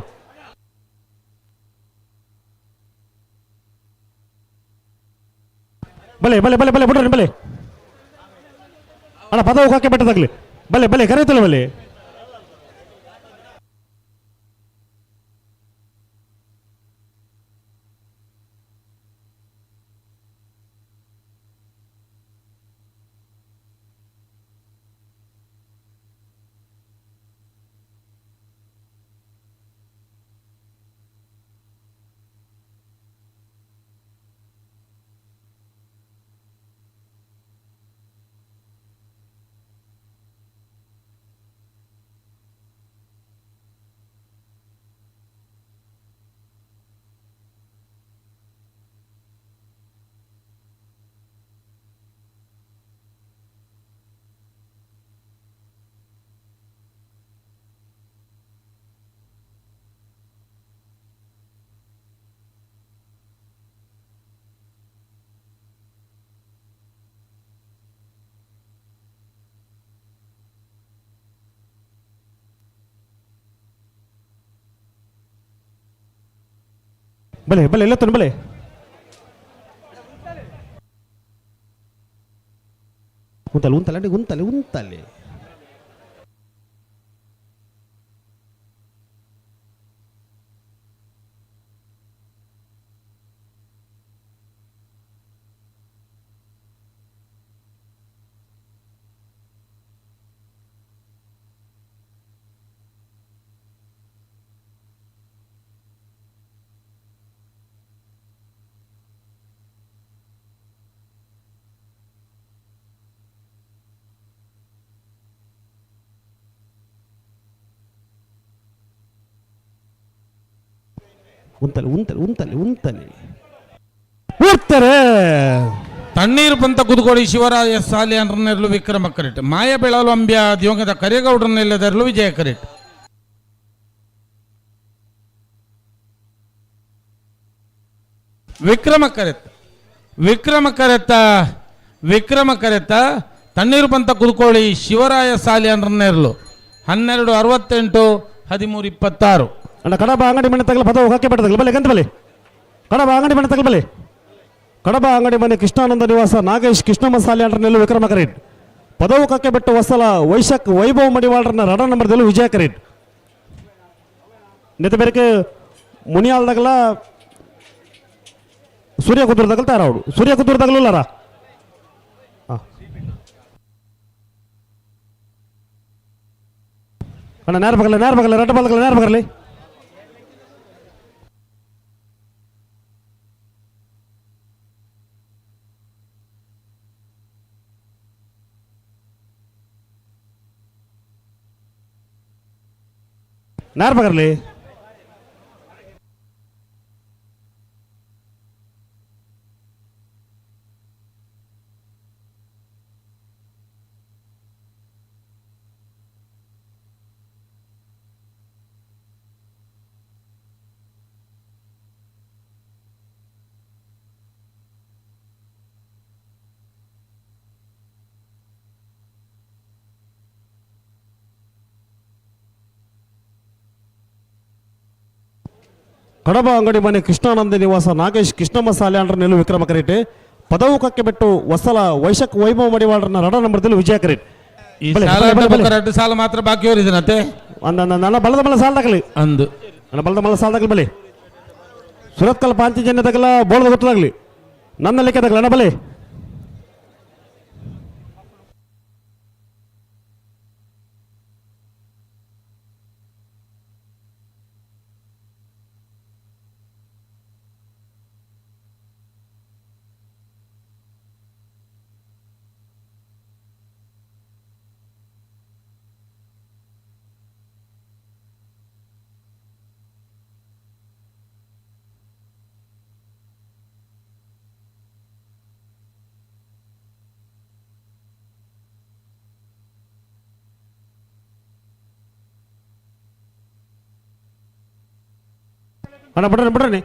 ಬಲೆ ಬಲೆ ಬಲೆ ಬಲೆ ಬಿಡ್ರಿ ಬಲೆ ಅಣ್ಣ ಪದವು ಹಾಕಿ ಬೆಟ್ಟದಾಗಲಿ ಬಲೆ ಬಲೆ ಕರೆಯುತ್ತಲ್ಲ ಬಲೆ ಬಲೆ ಬಲೆ ಎಲ್ಲ ಬಲೆ ಉಂತಲೆ ಉಂತಲೆ ಉಂತಲೆ ಉಂತಲೆ ಉಂತಲೆ ಉಂತಲೆ ಉಂತಲೆ ಉಂತಲೆ ಉರ್ತಾರೆ ತಣ್ಣೀರು ಪಂತ ಕುದುಕೋಡಿ ಶಿವರಾಯ ಸಾಲಿಯನ್ರನ್ನೆರಲು ವಿಕ್ರಮ ಕರೆಟ್ ಮಾಯ ಬೆಳಲು ಅಂಬ್ಯ ದಿವಂಗತ ಕರೇಗೌಡರನ್ನೆಲ್ಲದರಲು ವಿಜಯ ಕರೆಟ್ ವಿಕ್ರಮ ಕರೆತ ವಿಕ್ರಮ ಕರೆತ ವಿಕ್ರಮ ಕರೆತ ತಣ್ಣೀರು ಪಂತ ಕುದುಕೋಳಿ ಶಿವರಾಯ ಸಾಲಿಯನ್ರನ್ನೆರಲು 12 68 13 26. ಅಣ್ಣ ಕಡಬ ಅಂಗಡಿ ಮನೆ ತಗಲ ಪದ ಹಾಕಿ ಬಿಟ್ಟದಲ್ಲ ಬಲೆ ಗಂತ ಬಲೆ ಕಡಬ ಅಂಗಡಿ ಮನೆ ತಗಲ ಬಲೆ ಕಡಬ ಅಂಗಡಿ ಮನೆ ಕೃಷ್ಣಾನಂದ ನಿವಾಸ ನಾಗೇಶ್ ಕೃಷ್ಣ ಮಸಾಲೆ ಅಂಡ್ರನೆಲ್ಲ ವಿಕ್ರಮ ಕರೇಟ್ ಪದವು ಕಕ್ಕೆ ಬಿಟ್ಟು ವಸಲ ವೈಶಕ್ ವೈಭವ ಮಡಿವಾಳರನ್ನ ರಡ ನಂಬರ್ದಲ್ಲೂ ವಿಜಯ ಕರೇಟ್ ನೆತ್ತ ಬೇರೆ ಮುನಿಯಾಲ್ದಾಗಲ ಸೂರ್ಯ ಕುದುರ್ದಾಗಲ ತಾರ ಅವಳು ಸೂರ್ಯ ಕುದುರ್ದಾಗಲೂ ಅಣ್ಣ ನೇರ ಬಗಲ ನೇರ ಬಗಲ ರಡ್ಡ ಬಗಲ ನೇರ ಬಗಲಿ ನೇರ ಬಗರ್ಲಿ ಕಡಬ ಅಂಗಡಿ ಮನೆ ಕೃಷ್ಣಾನಂದ ನಿವಾಸ ನಾಗೇಶ್ ಕೃಷ್ಣ ಮಸಾಲೆ ಅಂಡ್ರನೆಲ್ಲ ವಿಕ್ರಮ ಕರೇಟೆ ಪದವು ಕಕ್ಕೆ ಬಿಟ್ಟು ವಸಲ ವೈಶಕ್ ವೈಭವ ಮಡಿವಾಳರನ್ನ ರಡ ನಂಬರ್ದಲ್ಲಿ ವಿಜಯ ಕರೇಟ್ ಎರಡು ಸಾಲ ಮಾತ್ರ ಬಾಕಿ ಅವರಿದನತೆ ನನ್ನ ಬಲದ ಮಲ ಸಾಲ ತಗಲಿ ಅಂದು ನನ್ನ ಬಲದ ಮಲ ಸಾಲ ತಗಲಿ ಬಲೆ ಸುರತ್ಕಲ್ ಪಾಂಚಜನ್ಯ ತಗಲ ಬೋಳದ ಗೊತ್ತದಾಗಲಿ ನನ್ನ ಲೆಕ್ಕ ತಗಲ ಅಣ್ಣ ಬಲೆ ಅಣ್ಣ ಬಿಡ್ರಿ ಬಿಡ್ರಿ.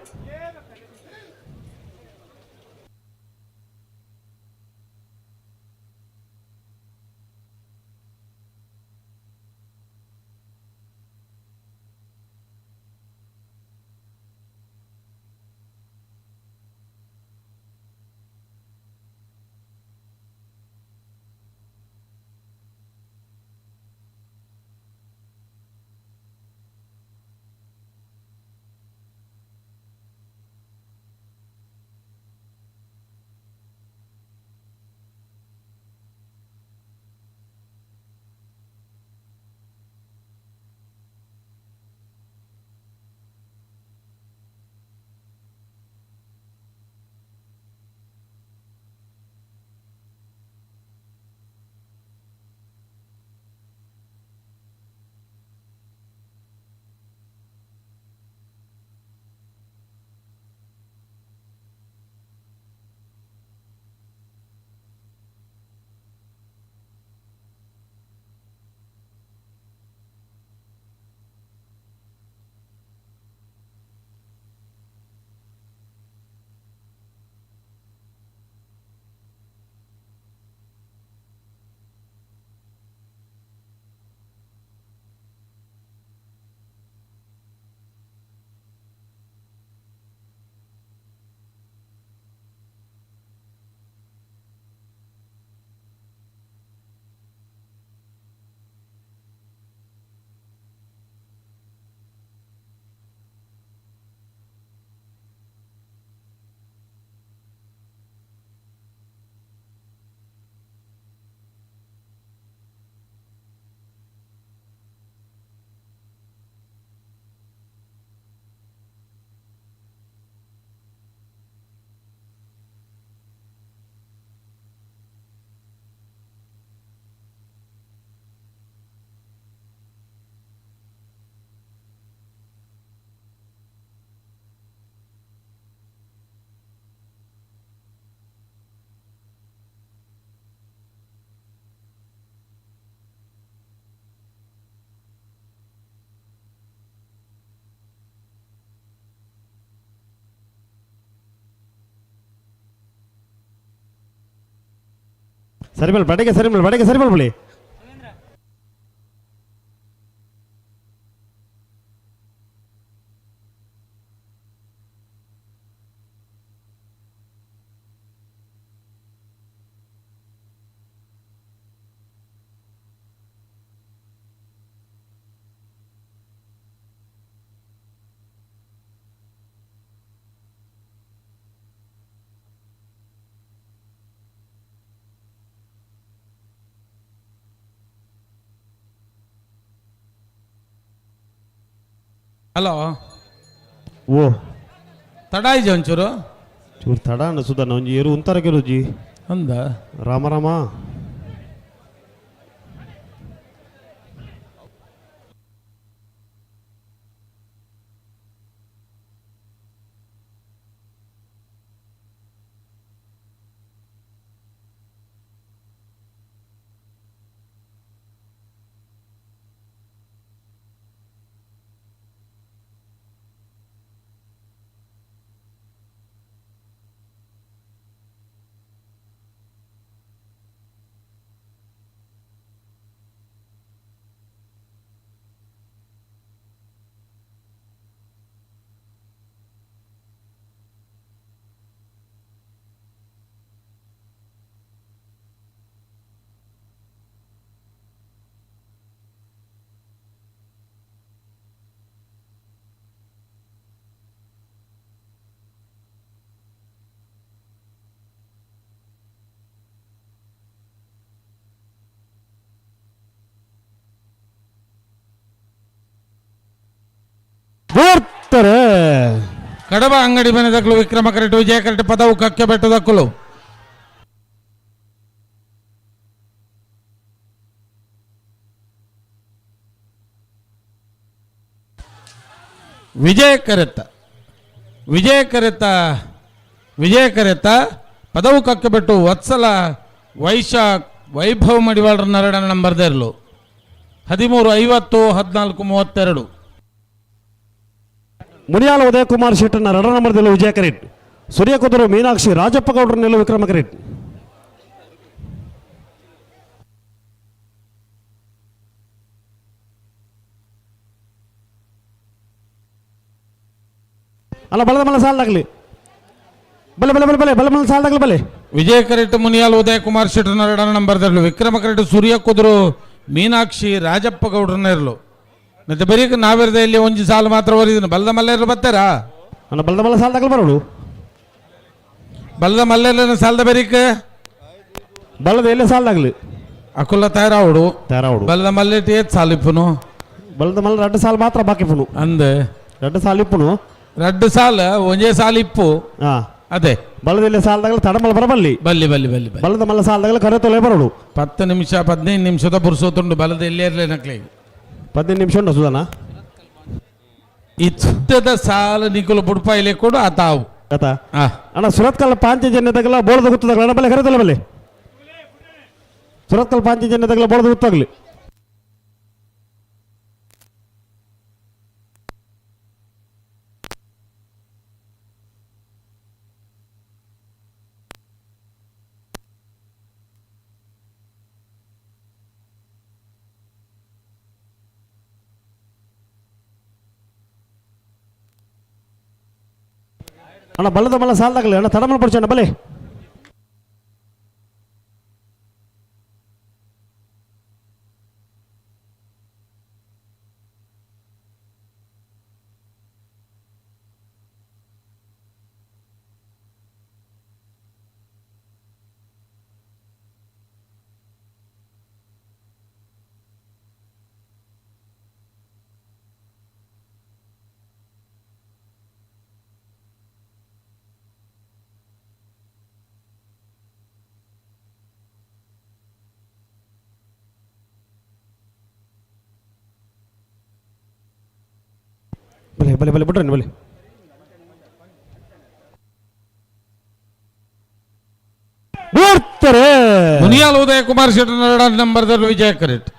ಸರಿ ಬಲ್ ಬಡಗೆ ಸರಿ ಬಲ್ ಬಡಗೆ ಸರಿ ಬಲ್. ಹಲೋ ಓ ತಡ ಇಜ ಒಂಚೂರು ಚೂರು ತಡ ಅಣ್ಣ ಸುಧಾ ಒಂಜಿ ಏರು ಉಂತಾರ ಕೆಲುಜಿ ಅಂದ ರಾಮ ರಾಮ. ಕಡಬ ಅಂಗಡಿ ಮನೆ ದಕ್ಕಲು ವಿಕ್ರಮ ಕರೆಟ್ ವಿಜಯ ಕರೆಟ್ ಪದವು ಕಕ್ಕೆ ಬೆಟ್ಟು ದಕ್ಕಲು. ವಿಜಯ ಕರೆತ ವಿಜಯ ಕರೆತ ವಿಜಯ ಕರೆತ ಪದವು ಕಕ್ಕೆ ಬೆಟ್ಟು ವತ್ಸಲ ವೈಶಾಖ್ ವೈಭವ್ ಮಡಿವಾಳರ ನರಡನ ನಂಬರ್ದಿರಲು 13:50 14:32. ಮುನಿಯಾಲ ಉದಯಕುಮಾರ್ ಶೆಟ್ಟನ ರಡ ನಂಬರ್ದಲ್ಲಿ ವಿಜಯ ಕರೆಟ್. ಸೂರ್ಯ ಕುದುರು ಮೀನಾಕ್ಷಿ ರಾಜಪ್ಪ ಗೌಡ್ರ ನೆಲ್ಲು ವಿಕ್ರಮ ಕರೆಟ್. ಅಲ್ಲ ಬಲದ ಮಲ್ಲ ಸಾಲದಾಗಲಿ ಬಲೆ ಬಲೆ ಬಲೆ ಬಲೆ ಬಲ ಮಲ್ಲ ಸಾಲದಾಗಲಿ ಬಲೆ. ವಿಜಯ ಕರೆಟ್ ಮುನಿಯಾಲ್ ಉದಯಕುಮಾರ್ ಶೆಟ್ಟನ ರಡ ನಂಬರ್ದಲ್ಲಿ ವಿಕ್ರಮ ಕರೆಟ್ ಸೂರ್ಯ ಕುದುರು ಮೀನಾಕ್ಷಿ ರಾಜಪ್ಪ ಗೌಡ್ರನ್ನ ಇರಲು. ಮತ್ತೆ ಬರೀಕ್ ನಾವಿರದ ಇಲ್ಲಿ ಒಂಜಿ ಸಾಲು ಮಾತ್ರ ಓರಿದನು. ಬಲದ ಮಲ್ಲೇರು ಬರ್ತಾರಾ? ಅಣ್ಣ ಬಲದ ಮಲ್ಲ ಸಾಲದಾಗಲಿ ಬರೋಡು. ಬಲದ ಮಲ್ಲೇರ್ನ ಸಾಲದ ಬರೀಕ್ ಬಲದ ಎಲ್ಲೇ ಸಾಲದಾಗಲಿ ಅಕುಲ ತಯಾರಾವಡು ತಯಾರಾವಡು. ಬಲದ ಮಲ್ಲೇಟ್ ಏತ್ ಸಾಲು ಇಪ್ಪುನು? ಬಲದ ಮಲ್ಲ ರಡ್ಡು ಸಾಲು ಮಾತ್ರ ಬಾಕಿ ಇಪ್ಪುನು. ಅಂದೆ ರಡ್ಡು ಸಾಲು ಇಪ್ಪುನು. ರಡ್ಡು ಸಾಲು ಒಂಜೇ ಸಾಲು ಇಪ್ಪು. ಹಾ ಅದೇ ಬಲದ ಎಲ್ಲೇ ಸಾಲದಾಗಲಿ ತಡಮಲ್ ಬರಬಲ್ಲಿ ಬಲ್ಲಿ ಬಲ್ಲಿ ಬಲ್ಲಿ ಬಲದ ಮಲ್ಲ ಸಾಲದಾಗಲಿ ಕರೆ ತೊಲೆ ಬರೋಡು. 10 ನಿಮಿಷ 15 ನಿಮಿಷದ ಪುರುಸೋತುಂಡು ಬಲದ ಎಲ್ಲೇ ಇರಲಿ ನಕ್ಲೆ. 15 ನಿಮಿಷ ಉಂಟು ಸುಧಾನ. ಇತ್ತದ ಸಾಲ ನಿಕುಲು ಬುಡ್ಪಾಯಿಲೆ ಕೂಡ ಆತಾವು ಆತಾ. ಅಣ್ಣ ಸುರತ್ಕಲ್ ಪಾಂಚಜನ್ಯದಾಗಲ ಬೋಳದ ಗುತ್ತದಾಗಲ ಅಣ್ಣ ಬಲೆ ಕರೆತಲ್ಲ ಬಲೆ. ಸುರತ್ಕಲ್ ಪಾಂಚಜನ್ಯದಾಗಲ ಬೋಳದ ಗುತ್ತಾಗಲಿ. ಅಣ್ಣ ಬಲ್ಲದ ಮಲ್ಲ ಸಾಲದಾಗಲಿ ಅಣ್ಣ ತಡಮಲ್ ಪಡಿಸೋಣ ಬಲೆ. ಬಲೆ ಬಲೆ ಬಲೆ ಬಿಡ್ರಿ ಬಲೆ. ಮುನಿಯಾಲ್ ಉದಯ ಕುಮಾರ್ ಶೆಟ್ಟರ್ ನಂಬರ್ದಲ್ಲಿ ವಿಜಯ ಕರೆಟ್.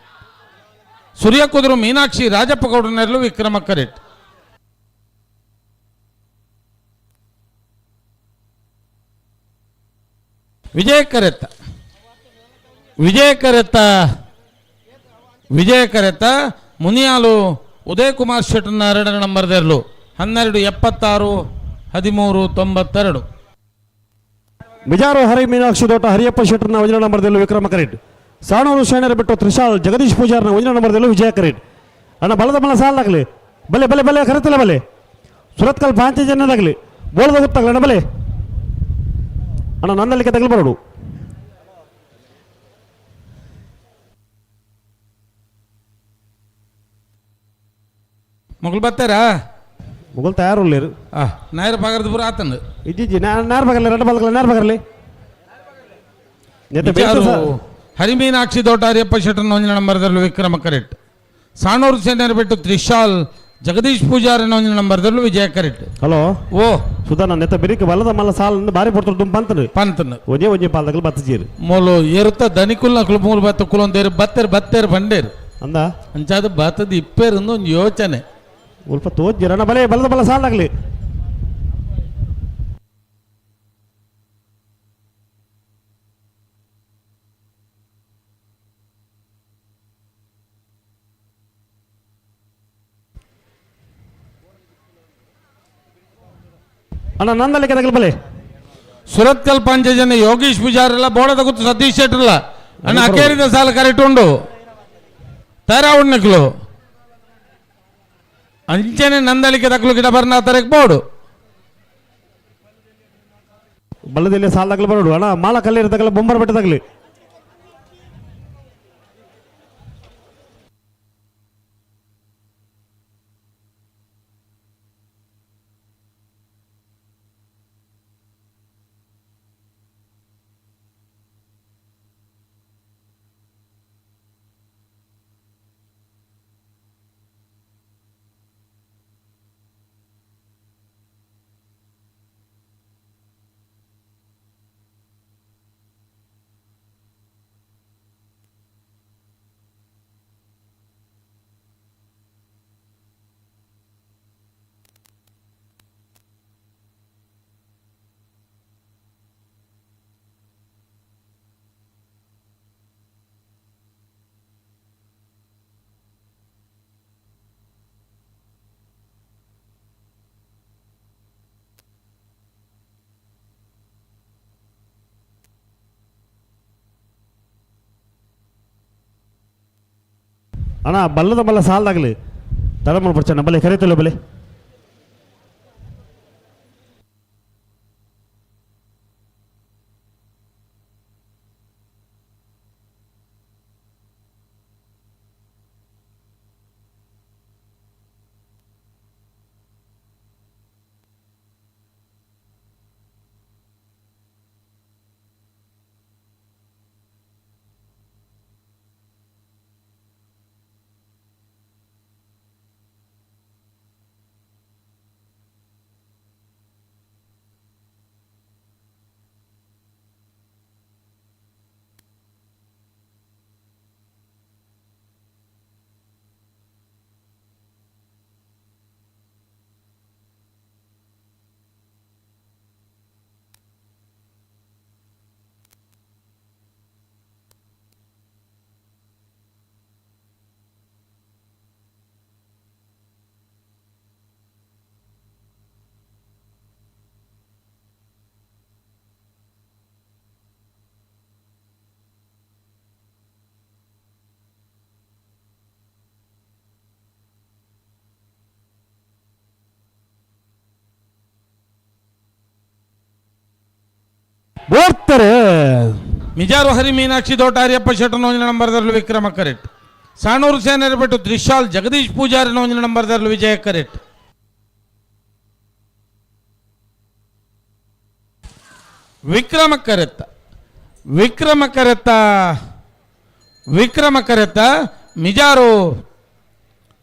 ಸೂರ್ಯ ಕುದುರು ಮೀನಾಕ್ಷಿ ರಾಜಪ್ಪ ಗೌಡನೆರಲು ವಿಕ್ರಮ ಕರೆಟ್. ವಿಜಯ ಕರೆತ್ತ ವಿಜಯಕರೆತ್ತ ವಿಜಯಕರೆತ್ತ ಮುನಿಯಾಲು ಉದಯ್ ಕುಮಾರ್ ಶೆಟ್ಟರ್ನ ಎರಡನೇ ನಂಬರ್ದೆರಲು 12 76 13 92. ಬಿಜಾರು ಹರಿ ಮೀನಾಕ್ಷಿ ದೋಟ ಹರಿಯಪ್ಪ ಶೆಟ್ಟರ್ನ ಒಂದನೇ ನಂಬರ್ದಲ್ಲೂ ವಿಕ್ರಮ ಕರೇಟ್. ಸಾಣೂರು ಶೇಣರ ಬಿಟ್ಟು ತ್ರಿಶಾಲ್ ಜಗದೀಶ್ ಪೂಜಾರ್ನ ಒಂದನೇ ನಂಬರ್ದಲ್ಲೂ ವಿಜಯ ಕರೇಟ್. ಅಣ್ಣ ಬಲದ ಬಲ ಸಾಲಾಗಲಿ ಬಲೆ ಬಲೆ ಬಲೆ ಕರೆತಿಲ್ಲ ಬಲೆ ಸುರತ್ಕಲ್ ಪಾಂಚ ಜನದಾಗಲಿ ಬೋಳದ ಗೊತ್ತಾಗಲಿ ಅಣ್ಣ ಬಲೆ ಅಣ್ಣ ನನ್ನಲ್ಲಿಗೆ ತಗಲು ಬರೋಡು. ಮೊಗಲ್ ಬರ್ತಾರಾ? ಮೊಗಲ್ ತಯಾರು ಉಳ್ಳೇರು. ನಾಯರ್ ಪಗರದ ಪೂರ ಆತಂದು. ಇಜ್ಜಿ ನಾರ್ ಬಗರ್ಲಿ ಎರಡು ಬಲಗಲ ನಾರ್ ಬಗರ್ಲಿ. ಹರಿಮೀನಾಕ್ಷಿ ದೋಟ ಹರಿಯಪ್ಪ ಶೆಟ್ಟರ್ನ ಒಂದನೇ ನಂಬರ್ದಲ್ಲೂ ವಿಕ್ರಮ ಕರೆಕ್ಟ್. ಸಾಣೂರು ಸೇನರ್ ಬಿಟ್ಟು ತ್ರಿಶಾಲ್ ಜಗದೀಶ್ ಪೂಜಾರಿನ ಒಂದನೇ ನಂಬರ್ದಲ್ಲೂ ವಿಜಯ ಕರೆಕ್ಟ್. ಹಲೋ ಓ ಸುಧಾ ನನ್ನ ನೆತ್ತ ಬಿರಿಕ ಬಲದ ಮಲ್ಲ ಸಾಲ ಬಾರಿ ಪಡ್ತಾರೆ ದುಂಬ ಪಂತನು ಪಂತನು ಒಂದೇ ಒಂಜಿ ಪಾಲ್ದಗಲು ಬತ್ತಜೀರು ಮೂಲು ಏರುತ್ತ ದನಿಕುಲ್ನ ಕುಲು ಮೂಲು ಬತ್ತ ಕುಲೊಂದೇರು ಬತ್ತೇರು ಬತ್ತೇರು ಬಂಡೇರು ಅಂದ ಅಂಚಾದ ಬತ್ತದ ಇಪ್ಪೇರು ಒಂದು ಯೋಚನೆ ಸ್ವಲ್ಪ ತೋಜ್ಜಿರಣ ಬಲೆ ಬಲದ ಬಲ ಸಾಲಾಗಲಿ. ಅಣ್ಣ ನಂದಲ್ಲಿಕ್ಕೆ ತಗಲ್ ಬಲೆ. ಸುರತ್ಕಲ್ ಪಂಚಜನ ಯೋಗೀಶ್ ಪೂಜಾರಿಲ್ಲ ಬೋಳದ ಗೊತ್ತು ಸತೀಶ್ ಶೆಟ್ಟರ್ಲ ಅಣ್ಣ ಅಕೇರಿದ ಸಾಲ ಕರೆಕ್ಟ್ ಉಂಡು ತಯಾರ ಉಣ್ಣಕ್ಲು ಅಂಚನೆ ನಂದಲಿಕೆ ತಕ್ಕಲು ಗಿಡ ಬರ್ನ ತರಕ್ ಬೋಡು ಬಲ್ಲದಲ್ಲಿ ಸಾಲ ತಗಲು ಬರೋಡು ಅಣ್ಣ ಮಾಲ ಕಲ್ಲೇರಿ ತಗಲ ಬೊಂಬರ್ ಬೆಟ್ಟ ತಗಲಿ. ಅಣ್ಣ ಬಲ್ಲದ ಬಲ್ಲ ಸಾಲದಾಗಲಿ ತಡ ಮಾಡ್ಬರ್ಚಣ್ಣ ಬಲೆ ಕರೀತಿಲ್ಲ ಬಲೆ. ಬೋರ್ತಾರೆ ಮಿಜಾರು ಹರಿ ಮೀನಾಕ್ಷಿ ದೋಟ ಹರಿಯಪ್ಪ ಶೆಟ್ಟರ್ ಒಂದನೇ ನಂಬರ್ದಲ್ಲಿ ವಿಕ್ರಮ ಕರೆಕ್ಟ್. ಸಾಣೂರು ಸೇನರ್ ಬಿಟ್ಟು ತ್ರಿಶಾಲ್ ಜಗದೀಶ್ ಪೂಜಾರಿ ಒಂದನೇ ನಂಬರ್ದಲ್ಲಿ ವಿಜಯ ಕರೆಕ್ಟ್. ವಿಕ್ರಮ ಕರೆತ್ತ ವಿಕ್ರಮ ಕರೆತ್ತ ವಿಕ್ರಮ ಕರೆತ್ತ ಮಿಜಾರು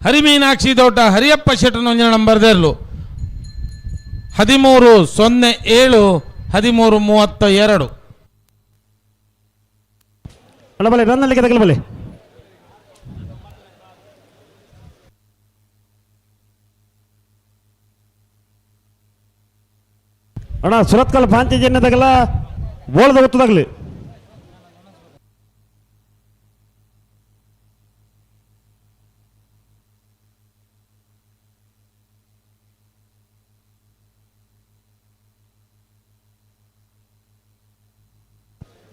ಹರಿಮೀನಾಕ್ಷಿ ದೋಟ ಹರಿಯಪ್ಪ ಶೆಟ್ಟರ್ ಒಂದನೇ ನಂಬರ್ದಲ್ಲೂ 13:07 13:32. ಅಣ್ಣ ಬಲೆ ನನ್ನಲ್ಲಿಗೆ ತಗಲು ಬಲೆ. ಅಣ್ಣ ಸುರತ್ಕಲ್ ಪಾಂಚಜನ್ಯ ತಗಲ ಬೋಳದ ಗೊತ್ತದಾಗಲಿ.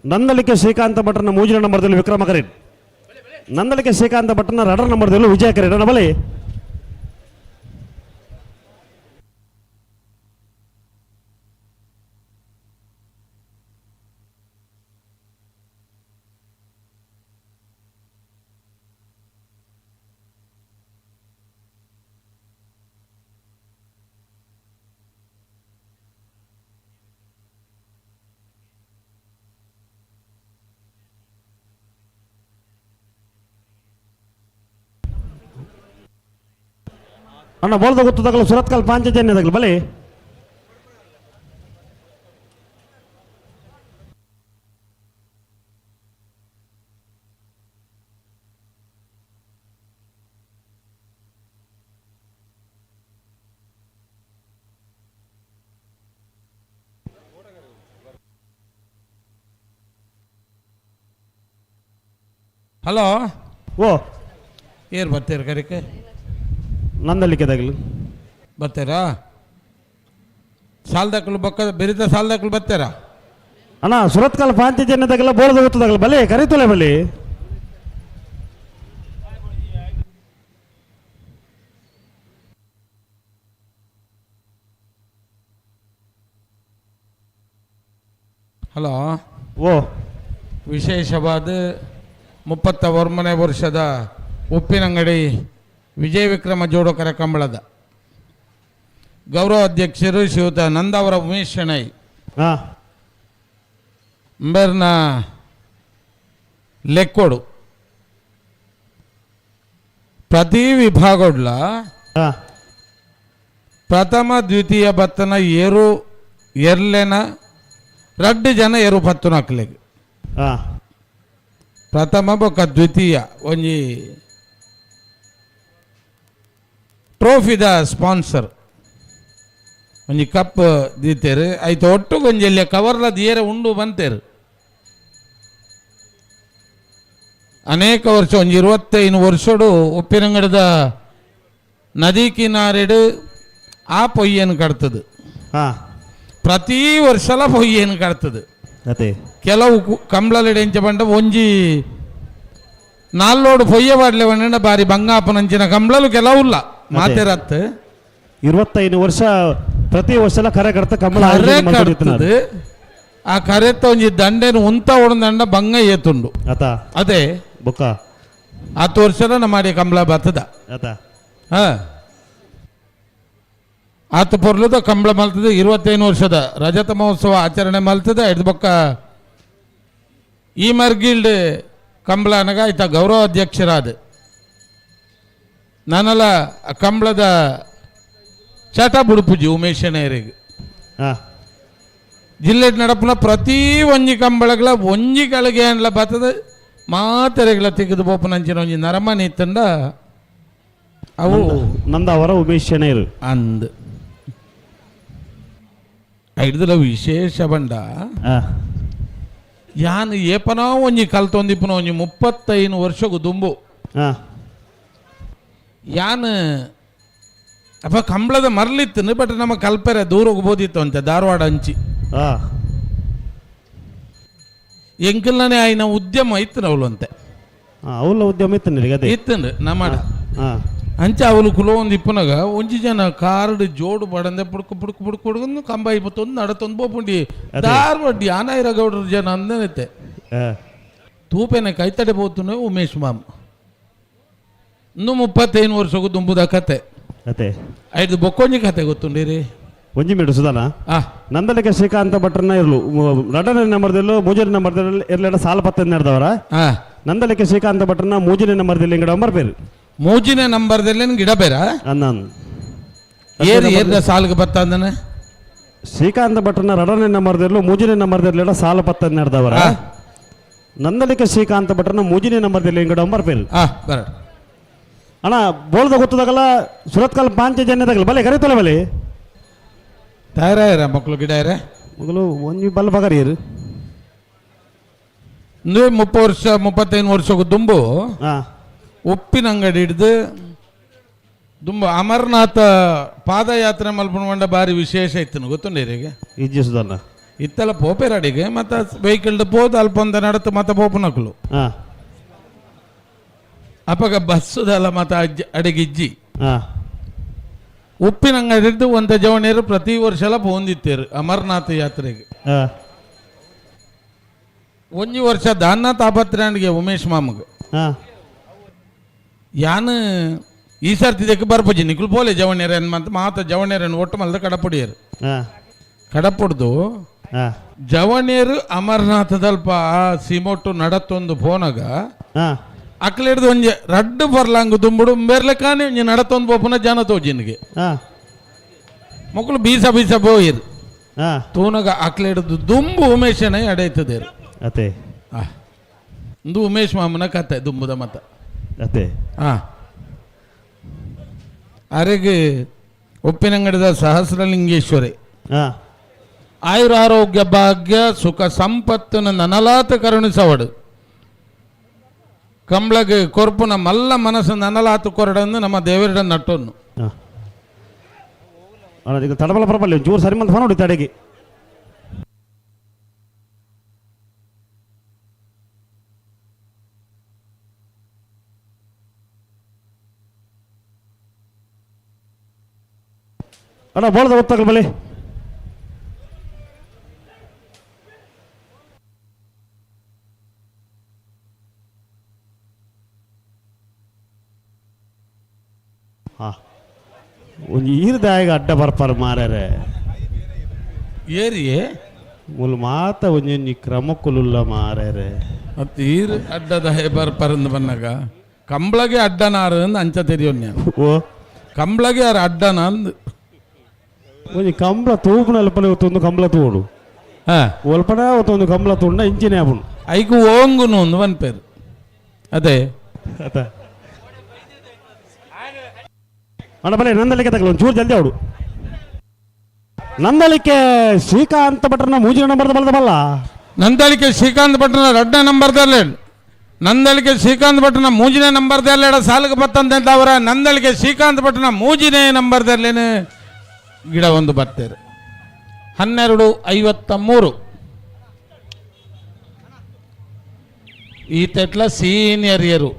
Nandalike Srikanth ಭಟ್ರನ ಮೂಜಿನ ನಂಬರ್ದಲ್ಲಿ Vikrama ಕರೇಟ್. ನಂದಲಿಕೆ ಶ್ರೀಕಾಂತ ಭಟ್ರನ ರಡರ್ ನಂಬರ್ದಲ್ಲಿ ವಿಜಯ ಕರೇಟ್. ಅಣ್ಣ ಬಲಿ. ಅಣ್ಣ ಬೋಲ್ದ ಗೊತ್ತದಾಗಲು ಸುರತ್ಕಲ್ ಪಾಂಚಜನ್ಯದಾಗಲು ಬಲಿ. ಹಲೋ. ಓ ಏರ್ ಬರ್ತೀರ ಕರಿಕೆ? ನಂದಲಿಕೆ ದಾಗಲು ಬರ್ತೀರಾ? ಸಾಲ್ದಾಕಲು ಬೊಕ್ಕ ಬೆರಿತ ಸಾಲ್ದಾಕಲು ಬರ್ತೀರಾ? ಅಣ್ಣ ಸುರತ್ಕಲ್ ಪಾಂಚಜನ್ಯದಾಗಲ ಬೋರ್ದ ಗೊತ್ತದಾಗಲ ಬಲಿ ಕರಿತುಲೆ ಬಲಿ. ಹಲೋ. ಓ ವಿಶೇಷವಾದ 31ನೇ ವರ್ಷದ ಉಪ್ಪಿನಂಗಡಿ ವಿಜಯ ವಿಕ್ರಮ ಜೋಡಕರ ಕಂಬಳದ ಗೌರವ ಅಧ್ಯಕ್ಷರು ಶ್ರೀಯುತ ನಂದಾವರ ಉಮೇಶ್ ಶೆಣೈ ಅಂಬೇರ್ನ ಲೆಕ್ಕೋಡು ಪ್ರತಿ ವಿಭಾಗಡ್ಲ ಪ್ರಥಮ ದ್ವಿತೀಯ ಬತ್ತನ ಏರು ಎರ್ಲೆನ ರಡ್ಡು ಜನ ಏರು ಪತ್ತು ನಾಲ್ಕಲೆಗ್ ಪ್ರಥಮ ಬೊಕ್ಕ ದ್ವಿತೀಯ ಒಂಜಿ ಟ್ರೋಫಿದ ಸ್ಪಾನ್ಸರ್ ಒಂಜಿ ಕಪ್ ದೀತೇರು ಐತ ಒಟ್ಟು ಒಂಜಿ ಎಲ್ಲಿಯ ಕವರ್ಲ ದಿಯರೆ ಉಂಡು ಬಂತೇರು. ಅನೇಕ ವರ್ಷ ಒಂಜಿ 25 ವರ್ಷಡು ಉಪ್ಪಿನಂಗಡದ ನದಿ ಕಿನಾರೆಡು ಆ ಪೊಯ್ಯನು ಕಡ್ತದೆ. ಪ್ರತಿ ವರ್ಷಲ ಪೊಯ್ಯನು ಕಡ್ತದೆ. ಕೆಲವು ಕಂಬ್ಳಲೆಡೆ ಎಂಚ ಪಂಡ ಒಂಜಿ ನಾಲ್ಲೋಡು ಪೊಯ್ಯ ಬಾಡ್ಲೆ ಬಂಡ ಬಾರಿ ಬಂಗಾಪನಂಚಿನ ಕಂಬ್ಳಲು ಕೆಲವುಲ್ಲ ಮಾತೆರತ್ತು. 25 ವರ್ಷ ಪ್ರತಿ ವರ್ಷ ಕರೆ ಕಡ್ತ ಕಂಬಳ ಕರೆ ಕಡ್ತದೆ. ಆ ಕರೆತ್ತ ಒಂಜಿ ದಂಡೆನು ಉಂತ ದಂಡ ಬಂಗ ಏತುಂಡು ಅದೇ ಬೊಕ್ಕ 10 ವರ್ಷದ ನಮ್ಮ ಕಂಬಳ ಬರ್ತದ. ಆತ ಪೊರ್ಲುದ ಕಂಬಳ ಮಲ್ತದೆ. 25 ವರ್ಷದ ರಜತ ಮಹೋತ್ಸವ ಆಚರಣೆ ಮಲ್ತದೆ. ಐದು ಬೊಕ್ಕ ಈ ಮರ್ಗಿಲ್ಡ್ ಕಂಬಳ ಅನಗ ಆಯ್ತ ಗೌರವ ಅಧ್ಯಕ್ಷರಾದ ನಾನಲ್ಲ ಕಂಬಳದ ಚಟ ಬುಡುಪುಜಿ ಉಮೇಶ್ ಶೆಣೈರಿಗೆ. ಜಿಲ್ಲೆ ನಡಪುನ ಪ್ರತಿ ಒಂಜಿ ಕಂಬಳಗಳ ಒಂಜಿ ಗಳಿಗೆ ಅನ್ಲ ಬರ್ತದೆ ಮಾತೆರೆಗಳ ತೆಗೆದು ಬೋಪನಂಚಿನ ಒಂಜಿ ನರಮನಿ ಇತ್ತಂಡ ಅವು ನಂದವರ ಉಮೇಶ್ ಶೆಣೈರು ಅಂದ್ ಐಡ್ದಲ ವಿಶೇಷ ಬಂಡ ಯಾನ್ ಏಪನೋ ಒಂಜಿ ಕಲ್ತೊಂದಿಪ್ಪನ ಒಂಜಿ 35 ವರ್ಷಗು ದುಂಬು ಯಾನ್ ಅಪ್ಪ ಕಂಬಳದ ಮರಲಿತ್ತು ಬಟ್ ನಮ್ಮ ಕಲ್ಪೆರೆ ದೂರ ಹೋಗ್ಬೋದಿತ್ತು ಅಂತೆ ಧಾರವಾಡ ಹಂಚಿ ಎಂಕಲ್ನೇ ಆಯ್ನ ಉದ್ಯಮ ಇತ್ತು ಅವಳು ಅಂತೆ. ಅವಳ ಉದ್ಯಮ ಇತ್ತು ಇತ್ತು ನಮ್ಮ ಅಂಚೆ ಅವಳು ಕುಲೊಂದು ಇಪ್ಪನಾಗ ಒಂಜಿ ಜನ ಕಾರ್ಡ್ ಜೋಡು ಬಡಂದೆ ಪುಡ್ಕು ಪುಡ್ಕು ಪುಡ್ಕು ಪುಡ್ಕೊಂಡು ಕಂಬ ಇಪ್ಪತ್ತೊಂದು ನಡತೊಂದು ಬೋಪುಂಡಿ ಧಾರವಾಡ ಆನಾಯಿರ ಗೌಡ್ರ ಜನ ಅಂದನೈತೆ ತೂಪೆನ ಕೈತಡೆ ಬೋತುನೆ ಉಮೇಶ್ ಮಾಮ್ ಇನ್ನು 35 ವರ್ಷಕ್ಕೂ ದುಂಬುದ ಕತೆ ಅದೇ ಐದು ಬೊಕ್ಕೊಂಜಿ ಕತೆ ಗೊತ್ತುಂಡಿರಿ ಒಂಜಿ ಮಿಡು ಸುಧಾನ ನಂದಲಿಕೆ ಶ್ರೀಕಾಂತ ಭಟ್ರನ್ನ ಇರ್ಲು ರಡನೇ ನಂಬರ್ದಲ್ಲೂ ಮೂಜನೇ ನಂಬರ್ದಲ್ಲಿ ಇರ್ಲೆಡ ಸಾಲ ಪತ್ತ ನಡೆದವರ ನಂದಲಿಕೆ ಶ್ರೀಕಾಂತ ಭಟ್ರನ್ನ ಮೂಜನೇ ನಂಬರ್ದಲ್ಲಿ ಗಿಡ ಬರ್ಬೇರು ಮೂಜಿನೇ ನಂಬರ್ದಲ್ಲಿ ಗಿಡ ಬೇರ ಏರು ಏರ್ದ ಸಾಲಿಗೆ ಬತ್ತ ಅಂದನೆ ಶ್ರೀಕಾಂತ ಭಟ್ರನ್ನ ರಡನೇ ನಂಬರ್ದಲ್ಲೂ ಮೂಜನೇ ನಂಬರ್ದಲ್ಲಿ ಸಾಲ ಪತ್ತ ನಡೆದವರ ನಂದಲಿಕೆ ಶ್ರೀಕಾಂತ ಭಟ್ರನ್ನ ಮೂಜಿನೇ ನಂಬರ್ದಲ್ಲಿ ಗಿಡ ಬರ್ಬೇರು ಬರ ಅಣ್ಣ ಬೋಳ್ದ ಗೊತ್ತದಾಗಲ್ಲ ಸುರತ್ಕಲ್ ಪಾಂಚಜನ್ಯದಾಗಲ್ಲ ಬಲೆ ಕರೀತಲ್ಲ ಬಲೆ ತಯಾರಾಯರ ಮಕ್ಕಳು ಗಿಡ ಮೊದಲು ಒಂಜಿ ಬಲ್ಲ ಬಗರಿಯರು ಅಂದ್ರೆ 30 ವರ್ಷ 35 ವರ್ಷಕ್ಕೂ ದುಂಬು ಉಪ್ಪಿನ ಅಂಗಡಿ ಹಿಡ್ದು ದುಂಬು ಅಮರನಾಥ ಪಾದಯಾತ್ರೆ ಮಲ್ಪುಣ ಬಾರಿ ವಿಶೇಷ ಇತ್ತು ಗೊತ್ತುಂಡೀರಿಗೆ ಇಜ್ಜಿಸುದನ್ನ ಇತ್ತಲ ಪೋಪೆರಡಿಗೆ ಮತ್ತೆ ವೆಹಿಕಲ್ ಪೋದು ಅಲ್ಪ ಒಂದ ನಡತು ಮತ್ತೆ ಪೋಪುನಕುಲು. ಅಪಗ ಬಸ್ಸುದಲ್ಲ ಮತ್ತೆ ಅಡಿಗೆ ಇಜ್ಜಿ. ಉಪ್ಪಿನಂಗಡಿದ್ದು ಒಂತ ಜವಣಿಯರು ಪ್ರತಿ ವರ್ಷಲ ಪೋಂದಿತ್ತೇರು ಅಮರನಾಥ ಯಾತ್ರೆಗೆ. ಒಂಜಿ ವರ್ಷ ದಾನ್ನ ತಾಪತ್ರಾಣಿಗೆ ಉಮೇಶ್ ಮಾಮಗ ಯಾನ್ ಈ ಸರ್ತಿ ಬರ್ಪುಜಿ ನಿಕುಲು ಪೋಲೆ ಜವಣ್ಯರನ್ ಮಂತ್ ಮಾತ ಜವಣ್ಯರನ್ ಒಟ್ಟು ಮಲ್ದ ಕಡಪುಡಿಯರು. ಕಡಪುಡ್ದು ಜವಣ್ಯರು ಅಮರನಾಥದಲ್ಪ ಸೀಮೊಟ್ಟು ನಡತ್ತೊಂದು ಫೋನಾಗ ಅಕ್ಲೆಡ್ದು ಒಂಜಿ ರಡ್ಡು ಬರ್ಲಾಂಗ್ ದುಂಬುಡು ಬೇರ್ಲೆಕ್ಕಾನೆ ಒಂಜಿ ನಡತ್ತೊಂದು ಪೋಪುನ ಜನ ತೋಜಿನಿಗೆ. ಮೊಕ್ಕಳು ಬೀಸ ಬೀಸ ಬೋಯಿರು ತೂನಗ ಅಕ್ಲೆಡ್ದು ದುಂಬು ಉಮೇಶನೇ ಅಡೈತದೇರು. ಅತೆ ಒಂದು ಉಮೇಶ್ ಮಾಮನ ಕತೆ ದುಂಬುದ ಮತ. ಅತೆ ಅರೆಗೆ ಉಪ್ಪಿನಂಗಡಿದ ಸಹಸ್ರಲಿಂಗೇಶ್ವರಿ ಆಯುರಾರೋಗ್ಯ ಭಾಗ್ಯ ಸುಖ ಸಂಪತ್ತನ್ನು ನನಲಾತ ಕರುಣಿಸವಡು ಕಂಬ್ಳಗೆ ಕೊರ್ಪುನ ಮಲ್ಲ ಮನಸ್ಸು ನನಲಾತ ಕೊರಡನ್ನು ನಮ್ಮ ದೇವರಿಡ ನಟ್ಟೊನ್ನು. ಈಗ ತಡಬಲ ಪರಪಲ್ಲಿ ಜೋರು ಸರಿ ಮಂತ್ ಫೋನ್ ಹೊಡಿತ ಅಡಿಗೆ. ಅಣ್ಣ ಬೋಳದ ಗೊತ್ತಾಗಲ್ಲ ಬಲಿ. ಹಾ ಒಂಜಿ ಈರ್ದಾಯಗ ಅಡ್ಡ ಬರ್ಪಾರ ಮಾರ್ಯಾರೆ. ಏರಿಯೇ ಮುಲ್ ಮಾತ ಒಂಜೊಂಜಿ ಕ್ರಮಕ್ಕುಲುಲ್ಲ ಮಾರ್ಯಾರೆ. ಮತ್ತು ಈರ್ ಅಡ್ಡದ ಬರ್ಪರಂದು ಬಂದಾಗ ಕಂಬ್ಳಗೆ ಅಡ್ಡನಾರು ಅಂದ್ ಅಂಚ ತೆರಿಯೋನ್ಯ. ಓ ಕಂಬ್ಳಗೆ ಯಾರು ಅಡ್ಡನ ಅಂದ್ ಒಂಜಿ ಕಂಬ್ಳ ತೂಪುನ ಅಲ್ಪನೆ ಒತ್ತೊಂದು ಕಂಬ್ಳ ತೂಡು. ಒಲ್ಪನ ಒತ್ತೊಂದು ಕಂಬ್ಳ ತೂಂಡ ಇಂಚಿನೇ ಆಪುಂಡು. ಐಕು ಓಂಗುನು ಒಂದು ಪನ್ಪೇರು ಅದೇ. ಅತ ಅಣ್ಣ ಬಲೆ ನಂದಲಿಕ್ಕೆ ತಗಲ ಒಂದು ಚೂರು ಜಲ್ದಿ ಅವಡು. ನಂದಲಿಕ್ಕೆ ಶ್ರೀಕಾಂತ ಭಟ್ರನ ಮೂಜಿನ ನಂಬರ್ದ ಬಲದ ಬಲ್ಲ. ನಂದಳಿಕೆ ಶ್ರೀಕಾಂತ್ ಭಟ್ರನ ಎರಡನೇ ನಂಬರ್ದಲ್ಲಿ ನಂದಳಿಕೆ ಶ್ರೀಕಾಂತ್ ಭಟ್ರನ ಮೂಜಿನೇ ನಂಬರ್ದಲ್ಲಿ ಸಾಲಿಗೆ ಬತ್ತಂತ ಅವರ ನಂದಳಿಕೆ ಶ್ರೀಕಾಂತ್ ಭಟ್ರನ ಮೂಜಿನೇ ನಂಬರ್ದಲ್ಲೇನೆ ಗಿಡ ಒಂದು ಬರ್ತಾರೆ. 12:53 ಈ ತೆಟ್ಲ ಸೀನಿಯರ್ ಇಯರು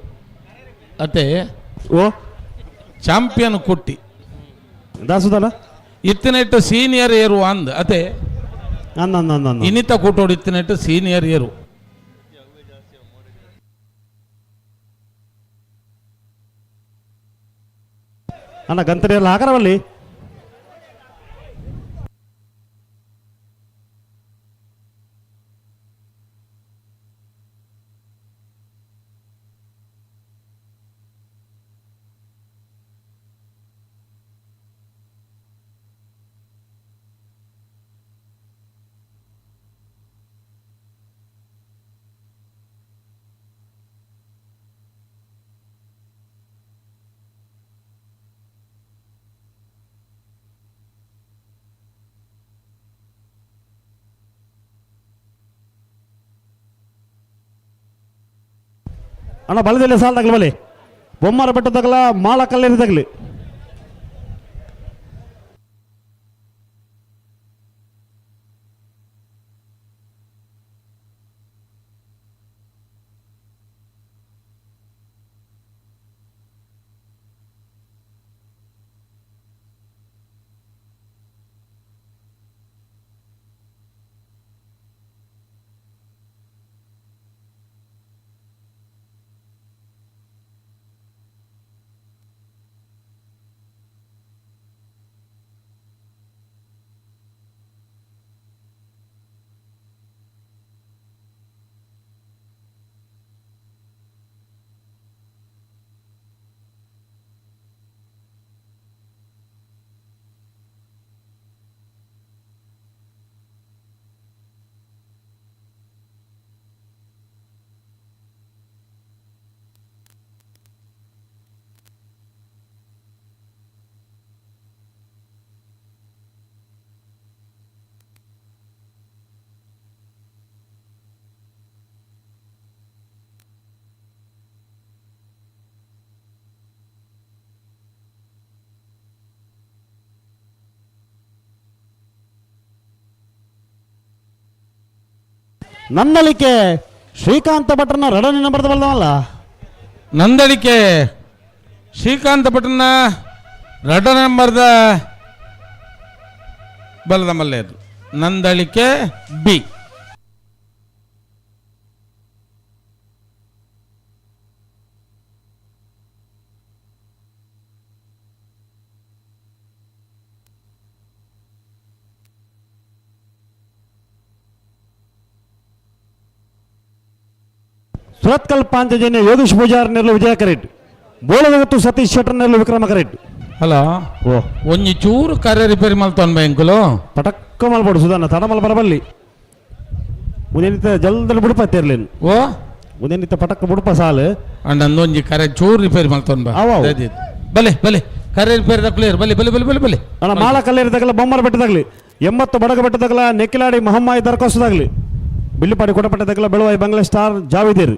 ಅತೆ ಓ ಚಾಂಪಿಯನ್ ಕುಟ್ಟಿ ದಾಸುದಲ್ಲ ಇತ್ತನೆಟ್ಟು ಸೀನಿಯರ್ ಏರು ಅಂದ್ ಅತೆ ಅಂದ ಇನ್ನಿತ ಕೂಟೋಡು ಇತ್ತನೆಟ್ಟು ಸೀನಿಯರ್ ಏರು. ಅಣ್ಣ ಗಂತರಿ ಎಲ್ಲ ಹಾಕರವಲ್ಲಿ. ಅಣ್ಣ ಬಲದಲ್ಲಿ ಸಾಲ ತಗಲಿ ಬಲಿ ಬೊಮ್ಮರ ಬೆಟ್ಟ ತಗಲ ಮಾಳ ಕಲ್ಲೇರಿ ತಗಲಿ. ನಂದಳಿಕೆ ಶ್ರೀಕಾಂತ ಭಟ್ರನ ರಡನೆ ನಂಬರ್ದ ಬಲ್ದವಲ್ಲ. ನಂದಳಿಕೆ ಶ್ರೀಕಾಂತ ಭಟ್ರನ ರಡ ನಂಬರ್ದ ಬಲದ ಮಲ್ಲೇರು ನಂದಳಿಕೆ ಬಿ. ಸುರತ್ಕಲ್ ಪಾಂಚಜನ್ಯ ಯೋಗೇಶ್ ಪೂಜಾರ್ ನೆರ್ಲು ವಿಜಯ ಕರೆಟ್, ಬೋಳದಗತ್ತು ಸತೀಶ್ ಶೆಟ್ಟರ್ ನೆರ್ಲು ವಿಕ್ರಮ ಕರೆಟ್. ಹಲೋ. ಓ. ಒಂಜಿ ಚೂರು ಕರೆ ರಿಪೇರಿ ಮಲ್ತೊನ್ ಬ್ಯಾಂಕುಲು. ಪಟಕ್ಕ ಮಲ್ಪಡು ಸುಧಾನ, ತಡ ಮಲ್ಪ ಬರಬಲ್ಲಿ. ಉದಯನಿತ ಜಲ್ದಲ್ಲಿ ಬುಡುಪ ತೇರ್ಲೇನು. ಓ. ಉದಯನಿತ ಪಟಕ್ಕ ಬುಡುಪ ಸಾಲು. ಅಂಡ್ ಅಂದೊಂಜಿ ಕರೆ ಚೂರು ರಿಪೇರಿ ಮಲ್ತೊನ್ ಬಾ. ಅವು ಅವು. ಬಲೆ ಬಲೆ ಕರೆ ರಿಪೇರಿ ತಕ್ಲೇರು, ಬಲೆ ಬಲೆ ಬಲೆ ಬಲೆ ಬಲೆ. ಅಣ್ಣ ಮಾಲ ಕಲ್ಲೇರಿ ತಗಲ ಬೊಮ್ಮರ ಬೆಟ್ಟದಾಗಲಿ, 80 ಬಡಗ ಬೆಟ್ಟದಾಗಲ ನೆಕ್ಕಿಲಾಡಿ ಮಹಮ್ಮಾಯಿ ದರ್ಕೋಸದಾಗಲಿ, ಬಿಲ್ಲಿಪಾಡಿ ಕೊಟಪಟ್ಟೆ ತಗಲ ಬೆಳುವಾಯಿ ಬಂಗ್ಲೆ ಸ್ಟಾರ್ ಜಾವಿದೇರು.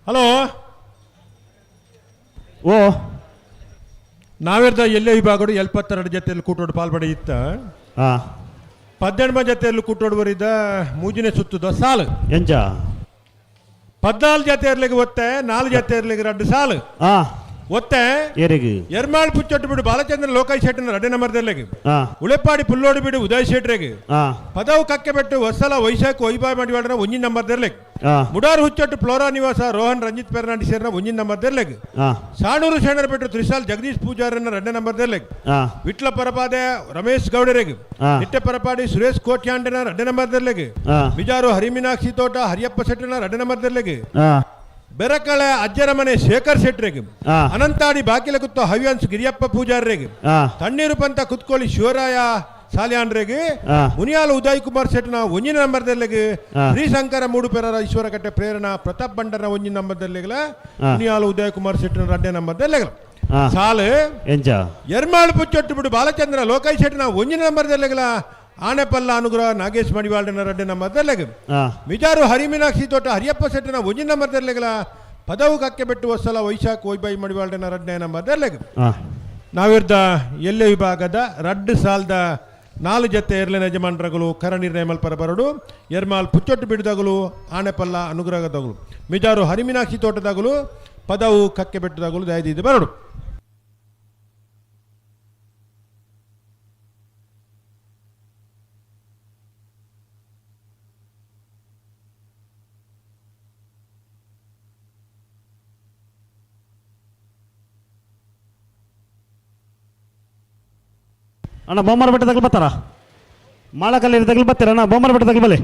ಹಲೋ. ಓ. ನಾವಿರ್ದ ಎಲ್ಲೇ ವಿಭಾಗಡು 72 ಜೊತೆಯಲ್ಲಿ ಕೂಟೋಡು ಪಾಲ್ಪಡೆ ಇತ್ತ. 18 ಜೊತೆಯಲ್ಲಿ ಕೂಟೋಡು ಬರಿದ ಮೂಜಿನೆ ಸುತ್ತದ ಸಾಲು. ಎಂಚ? 14 ಜೊತೆ ಇರ್ಲಿಕ್ಕೆ ಒತ್ತೆ, 4 ಜೊತೆ ಇರ್ಲಿಕ್ಕೆ 2 ಸಾಲು. ಒತ್ತೆ ಏರಿಗೆ? ಎರ್ಮಾಳ್ ಪುಚ್ಚೊಟ್ಟು ಬಿಡು ಬಾಲಚಂದ್ರ ಲೋಕಾಯ್ ಶೆಟ್ಟನ 2 ನಂಬರ್ದಲ್ಲಿಗೆ. ಉಳೆಪಾಡಿ ಪುಲ್ಲೋಡು ಬಿಡು ಉದಯ್ ಶೆಟ್ರಿಗೆ. ಪದವು ಕಕ್ಕೆ ಬೆಟ್ಟು ಹೊಸಲ ವೈಶಾಖ ವೈಭಾಯ್ ಮಾಡಿವಾಡ್ರ ಒಂಜಿನ ನಂಬರ್ದಲ್ಲಿಗೆ. ಮುಡಾರು ಹುಚ್ಚೊಟ್ಟು ಫ್ಲೋರಾ ನಿವಾಸ ರೋಹನ್ ರಂಜಿತ್ ಪೆರ್ನಾಂಡಿಸ್ ಸೇರ್ನ ಒಂಜಿನ ನಂಬರ್ದಲ್ಲಿಗೆ. ಸಾಣೂರು ಶರಣರ ಬೆಟ್ಟು ತ್ರಿಸಾಲ್ ಜಗದೀಶ್ ಪೂಜಾರನ್ನ 2 ನಂಬರ್ದಲ್ಲಿಗೆ. ವಿಟ್ಲ ಪರಪಾದೆ ರಮೇಶ್ ಗೌಡರಿಗೆ. ನಿಟ್ಟೆ ಪರಪಾಡಿ ಸುರೇಶ್ ಕೋಟ್ಯಾಂಡನ 2 ನಂಬರ್ದಲ್ಲಿಗೆ. ಬಿಜಾರು ಹರಿಮೀನಾಕ್ಷಿ ತೋಟ ಹರಿಯಪ್ಪ ಶೆಟ್ಟನ 2 ನಂಬರ್ದಲ್ಲಿಗೆ. ಬೆರಕಳೆ ಅಜ್ಜರ ಮನೆ ಶೇಖರ್ ಶೆಟ್ರಿಗೆ. ಅನಂತಾಡಿ ಬಾಕಿಲ ಕುತ್ತ ಹವ್ಯಾನ್ಸ್ ಗಿರಿಯಪ್ಪ ಪೂಜಾರ್ರಿಗೆ. ತಣ್ಣೀರು ಪಂತ ಕುತ್ಕೊಳ್ಳಿ ಶಿವರಾಯ ಸಾಲ್ಯಾನ್ರಿಗೆ. ಮುನಿಯಾಲ ಉದಯ್ ಕುಮಾರ್ ಶೆಟ್ನ ಒಂಜಿನ ನಂಬರ್ದಲ್ಲಿಗೆ. ಶ್ರೀಶಂಕರ ಮೂಡುಪೆರರ ಈಶ್ವರಕಟ್ಟೆ ಪ್ರೇರಣಾ ಪ್ರತಾಪ್ ಬಂಡರ ಒಂಜಿನ ನಂಬರ್ದಲ್ಲಿಗಲ. ಮುನಿಯಾಲ ಉದಯ್ ಕುಮಾರ್ ಶೆಟ್ನ 2 ನಂಬರ್ದಲ್ಲಿಗಲ. ಸಾಲು ಎಂಚ? ಎರ್ಮಾಳು ಪುಚ್ಚೊಟ್ಟು ಬಿಡು ಬಾಲಚಂದ್ರ ಲೋಕೈ ಶೆಟ್ನ ಒಂಜಿನ ನಂಬರ್ದಲ್ಲಿಗಲ. ಆನೆಪಲ್ಲ ಅನುಗ್ರಹ ನಾಗೇಶ್ ಮಡಿವಾಳನ 2 ನಂಬರ್ದಲ್ಲಿಗೆ. ಮಿಜಾರು ಹರಿಮೀನಾಕ್ಷಿ ತೋಟ ಹರಿಯಪ್ಪ ಶೆಟ್ಟನ ಒಂಜಿನ ನಂಬರ್ದಲ್ಲಿಗಲ. ಪದವು ಕಕ್ಕೆ ಬೆಟ್ಟು ಹೊಸಲ ವೈಶಾಖ್ ವೈಬೈ ಮಡಿವಾಳನ 2 ನಂಬರ್ದಲ್ಲಿಗೆ. ನಾವಿರ್ದ ಎಲ್ಲೆ ವಿಭಾಗದ 2 ಸಾಲದ 4 ಜೊತೆ ಎರ್ಲಿನ ಯಜಮಾನರಗಳು ಕರ ನಿರ್ಣಯ ಮಲ್ಪರ ಬರಡು. ಎರ್ಮಾಲ್ ಪುಚ್ಚೊಟ್ಟು ಬಿಡದಗಳು ಆನೆಪಲ್ಲ ಅನುಗ್ರಹದಗಳು ಮಿಜಾರು ಹರಿಮೀನಾಕ್ಷಿ ತೋಟದಾಗಲು ಪದವು ಕಕ್ಕೆ ಬೆಟ್ಟದಾಗಲು ದಯದಿದ್ದು ಬರಡು. ಅಣ್ಣ ಬೊಮ್ಮರ ಬೆಟ್ಟ ತಗಲ್ ಬರ್ತಾರ, ಮಾಳಕಲ್ಲಿ ತಗಲ್ ಬರ್ತೀರ ಅಣ್ಣ? ಬೊಮ್ಮರ ಬೆಟ್ಟ ತಗಲ್ ಬಲೆ.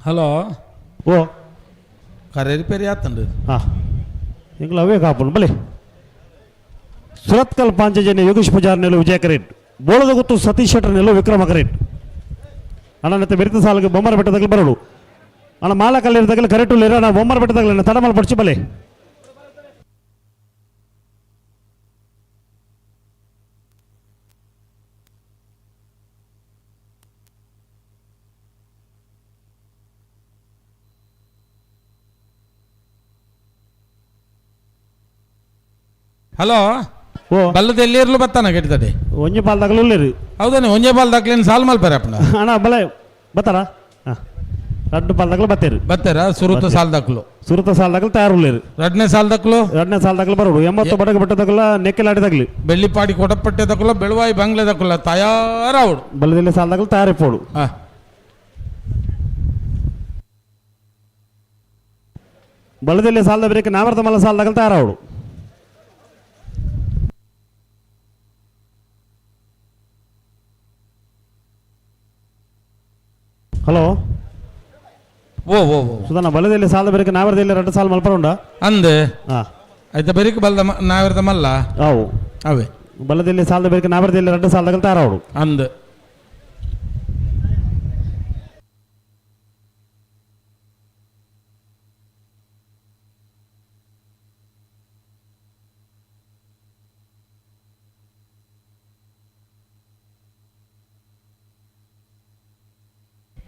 ಹಲೋ. ಓ. ಕರೆ ರಿಪೇರಿ ಆತಂಡು. ಹಾಂ ಎಂಗ್ಲ ಅವೇ ಕಾಪುಂಡು ಬಲೆ. ಸುರತ್ಕಲ್ ಪಾಂಚಜನ್ಯ ಯೋಗೇಶ್ ಪೂಜಾರ್ ನೆಲು ವಿಜಯ ಕರೇಟ್, ಬೋಳದ ಗುತ್ತು ಸತೀಶ್ ಶೆಟ್ಟರ್ ನೆಲು ವಿಕ್ರಮ ಕರೇಟ್. ಅಣ್ಣ ನತ್ತೆ ಬೆರಿತ ಸಾಲಿಗೆ ಬೊಮ್ಮರ ಬೆಟ್ಟದಾಗಲಿ ಬರೋಡು. ಅಣ್ಣ ಮಾಲ ಕಲ್ಲಿರದಾಗಲಿ ಕರೆಟು ಅಣ್ಣ ಬೊಮ್ಮರ ಬೆಟ್ಟದಾಗಲಿ ತಡಮಲ್ ಪಡಿಸಿ ಬಲೆ. ಹಲೋ ಓ ಬಲ್ಲದ ಎಲ್ಲಿರ್ಲು ಬತ್ತಾನ ಕೆಟ್ಟದಡೆ ಒಂಜಿ ಪಾಲ್ ದಾಗಲು ಉಲ್ಲೇರು ಹೌದಾನೆ ಒಂಜೆ ಬಾಲ್ ದಾಕ್ಲೇನು ಸಾಲ್ ಮಲ್ಪರೆ ಅಪ್ಪನ ಅಣ್ಣ ಬಲೆ ಬತ್ತಾರ ಹಾಂ ರಡ್ಡು ಪಾಲ್ ದಾಗಲು ಬತ್ತೇರು ಬತ್ತಾರ ಸುರುತ ಸಾಲ್ ದಾಕ್ಲು ಸುರುತ ಸಾಲ್ ದಾಗಲು ತಯಾರು ಉಲ್ಲೇರು ರಡ್ನೇ ಸಾಲ್ ದಾಕ್ಲು ಎರಡನೇ ಸಾಲ್ ದಾಗಲು ಬರೋಡು 80 ಬಡಗ ಬೆಟ್ಟ ದಾಗಲ ನೆಕ್ಕೆಲಾಡಿ ದಾಗಲಿ ಬೆಳ್ಳಿಪಾಡಿ ಕೊಡಪಟ್ಟೆ ದಕ್ಕಲ ಬೆಳುವಾಯಿ ಬಂಗ್ಲೆ ದಕ್ಕಲ ತಯಾರಾವಡು ಬಲದಲ್ಲಿ ಸಾಲ್ ದಾಗಲು ತಯಾರಿಪೋಡು ಬಲದಲ್ಲಿ ಸಾಲದ ಬೇರೆ ನಾಮರ್ದ ಮಲ್ಲ ಸಾಲ್ ದಾಗಲು ತಯಾರಾವಡು ಹಲೋ ಓ ಓ ಓ ಸುಧಾನ ಬಲದಲ್ಲಿ ಸಾಲದ ಬೇರೆ ನಾವರದಲ್ಲಿ ಎರಡು ಸಾಲ ಮಲ್ಪರ ಉಂಡ ಅಂದೆ ಹಾಂ ಆಯ್ತಾ ಬೆರಿಕ್ ಬಲ್ದ ನಾವಿರದ ಮಲ್ಲ ಅವು ಅವೇ ಬಲದಲ್ಲಿ ಸಾಲದ ಬೇರೆ ನಾವರದಲ್ಲಿ ಎರಡು ಸಾಲ ದಾಗಲು ತಯಾರಾವಡು ಅಂದ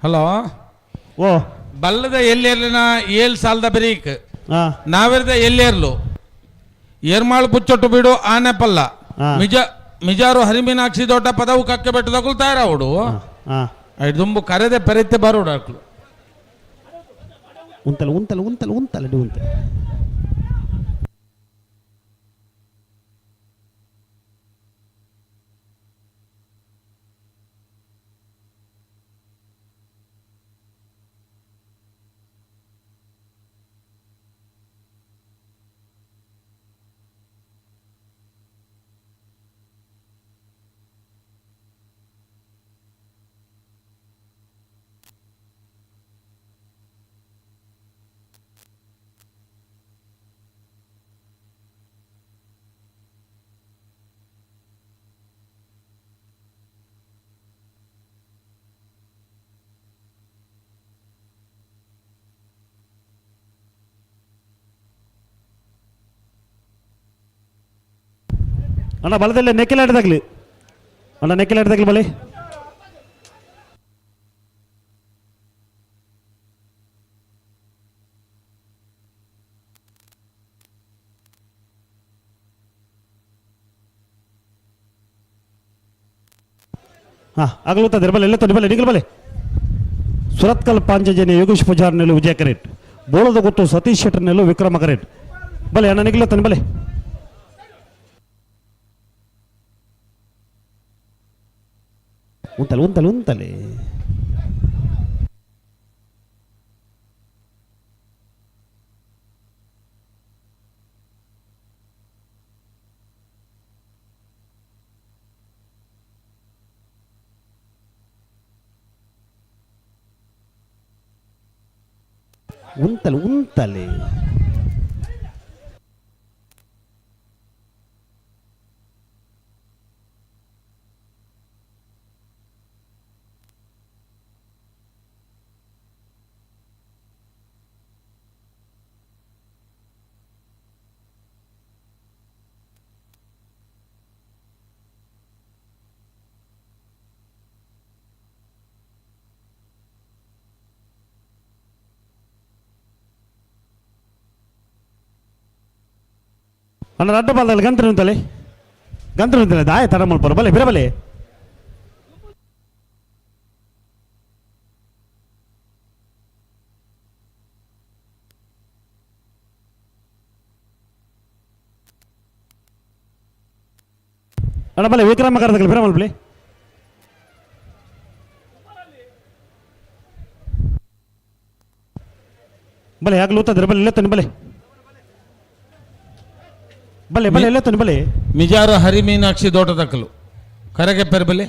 ಹಲೋ ಓ ಬಲ್ಲದ ಎಲ್ಲೇರ್ಲಿನ ಏಲ್ ಸಾಲದ ಬರೀಕ್ ಹಾಂ ನಾವಿರದ ಎಲ್ಲೇರ್ಲು ಏರ್ಮಾಳು ಪುಚ್ಚೊಟ್ಟು ಬಿಡು ಆನೆ ಪಲ್ಲ ಮಿಜ ಮಿಜಾರು ಹರಿಮೀನಾಕ್ಷಿ ದೊಡ್ಡ ಪದವು ಕಕ್ಕೆ ಬೆಟ್ಟದಕ್ಕಲು ತಯಾರಾವಡು ಹಾಂ ದುಂಬು ಕರೆದೆ ಪೆರೆತ್ತೆ ಬರೋಡು ಅಕ್ಲು ಉಂತಲ್ಲ ಉಂತಲ್ಲ ಉಂತಲ್ಲ ಉಂತಲ್ಲ ಡಿ ಉಂತ ಅಣ್ಣ ಬಲದಲ್ಲಿ ನೆಕ್ಕೆಲಾಡಿದಾಗ್ಲಿ ಅಣ್ಣ ನೆಕ್ಕೆಲಾಡಿದಾಗ್ಲಿ ಬಲಿ ಹಾಂ ಆಗಲುತ್ತದೆ ಬಲೆ ಎಲ್ಲ ಬಲೆ ನಿಗಲ್ ಬಲೆ ಸುರತ್ಕಲ್ ಪಾಂಚಜನ್ಯ ಯೋಗೇಶ್ ಪೂಜಾರ್ ನೆಲು ವಿಜಯ ಕರೇಟ್ ಬೋಳದ ಗೊತ್ತು ಸತೀಶ್ ಶೆಟ್ಟರ್ ನೆಲು ವಿಕ್ರಮ ಕರೇಟ್ ಬಲೆ ಅಣ್ಣ ನಿಗಲತ್ತಾನೆ ಬಲೆ ಉಂತಲೆ ಉಂತಲೆ ಉಂತಲೆ ಉಂತಲೆ ಉಂತಲೆ ಅಣ್ಣ ರಡ್ಡ ಪಾಲ್ದಲ್ಲಿ ಗಂತ್ರ ನಿಂತಲೆ ಗಂತ್ರ ನಿಂತಲೆ ದಾಯ ತರ ಮಲ್ಪರು ಬಲೆ ಬಿರ ಬಲೆ ಅಣ್ಣ ಬಲೆ ವಿಕ್ರಮ ಕರದಗಲಿ ಬಿರ ಮಲ್ಪಲಿ ಬಲೆ ಯಾಕೆ ಲೂತದ್ರೆ ಬಲೆ ಇಲ್ಲ ಬಲೆ ಬಲೆ ಬಲೆ ಎಲ್ಲ ತನ್ನ ಬಲೆ ಮಿಜಾರು ಹರಿಮೀನಾಕ್ಷಿ ದೋಟದಕ್ಕಲು ಕರಗೆ ಪೆರ್ಬಲೆ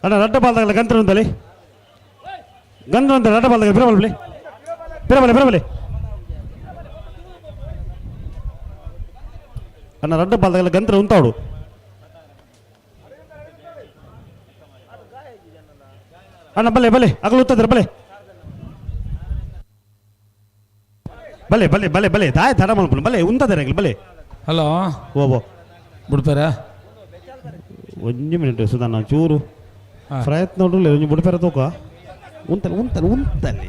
ಅಣ್ಣ ರಡ್ಡ ಬಾಲ್ದಾಗಲ್ಲ ಗಂತ್ರ ಉಂತಲಿ ಗಂತ್ರ ಅಂತ ರಡ್ಡ ಬಾಲ್ದಾಗ ಬಿರಬಲ್ ಬಿರಬಲೆ ಬಿರಬಲೆ ಅಣ್ಣ ರಡ್ಡ ಬಾಲ್ದಾಗಲ್ಲ ಗಂತ್ರ ಉಂತಾವಡು. ಅಣ್ಣ ಬಲೆ ಬಲೆ ಅಗಲು ಉತ್ತದ್ರ ಬಲೆ ಬಲೆ ಬಲೆ ಬಲೆ ಬಲೆ ದಾಯ ತಡ ಮಲ್ಪುನು ಬಲೆ ಉಂತದರೆ ಬಲೆ. ಹಲೋ ಓ ಬಿಡ್ತಾರ ಒಂಜಿ ಮಿನಿಟ್ ಸುಧಾನ ಚೂರು ಪ್ರಯತ್ನ ನೋಡ್ರಿ ಒಂಜಿ ಬುಡ್ಪೆರ ತೂಕ ಉಂತಲೆ ಉಂತಲೆ ಉಂತಲೆ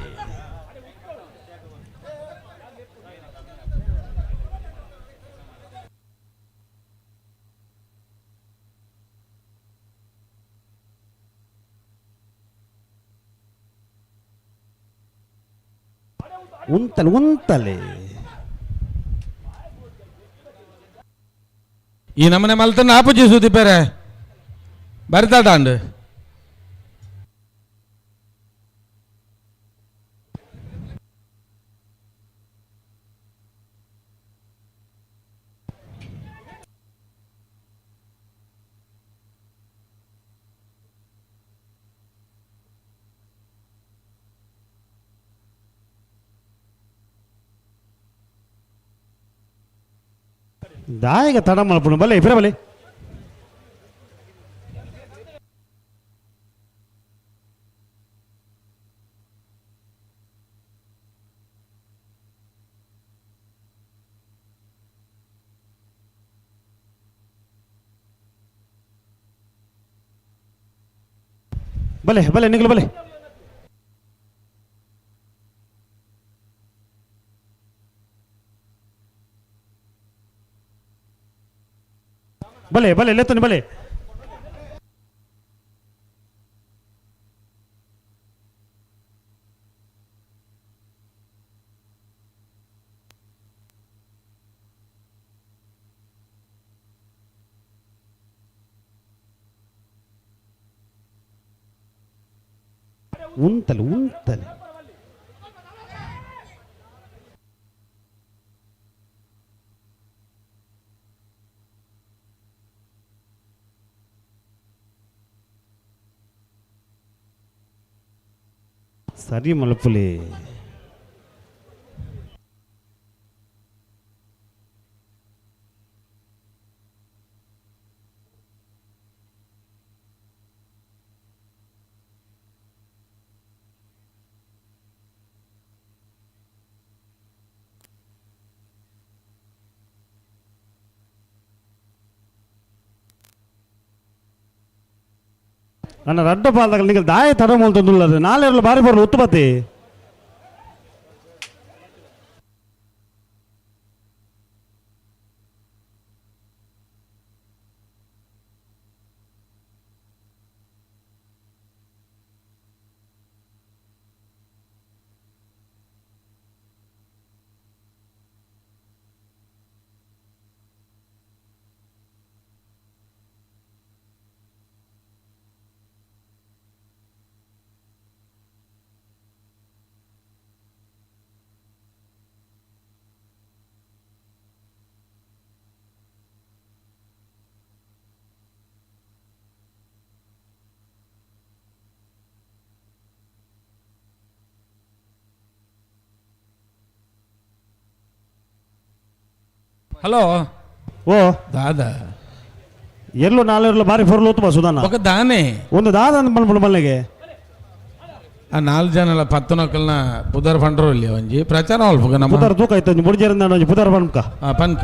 ಉಂತಲೆ ಉಂತಲೆ. ಈ ನಮ್ಮನೆ ಮಲ್ತನ ಆಪುಜಿ ಸುದೀಪೇರೆ ಬರಿತಾಟಾಂಡ್. ದಾಯಿಗ ತಡ ಮಲ್ಪುನು ಬಲೆ ಇಬ್ಬರ ಬಲೆ. ಬಲೆ ಬಲೆ ನಿಗಲು ಬಲೆ. ಬಲೆ ಬಲೆ ಲೆತ್ತನೆ ಬಲೆ. ಉಂತಲೆ ಉಂತಲೆ. ಸರಿ ಮಲಪುಲಿ. ನನ್ನ ರಡ್ಡ ಪಾಲ್ದಾಗ ನಿಂಗೆ ದಾಯ ತಡ ಮಲ್ತೊಂದುಲ್ಲದು ನಾಳೆರಲು ಬಾರಿ ಬರಲು ಉತ್ತುಪತಿ. ಹಲೋ ಓ ದಾದಾ ಎಲ್ಲೋ ನಾಳೆರ್ಲು ಬಾರಿ ಫೋರ್ಲು ಉತ್ತಮ ಸುಧಾನ ఒక ದಾನೆ ಒಂದು ದಾದ ಅಂತ ಮಲ್ಪುಂಡು ಮಲ್ಲಿಗೆ. ಆ ನಾಲ್ ಜನಲ ಪತ್ತನೊಕ್ಕಲ್ನ ಪುದರ್ ಪಂಡ್ರು ಇಲ್ಲಿ ಒಂಜಿ ಪ್ರಚಾರ ಅಲ್ಪ ನಮ್ಮ ಪುದರ್ ತೂಕ ಆಯ್ತು ಒಂಜಿ ಬುಡ್ಜೇರಿಂದ ಒಂಜಿ ಪುದರ್ ಪನ್ಕ ಪನ್ಕ.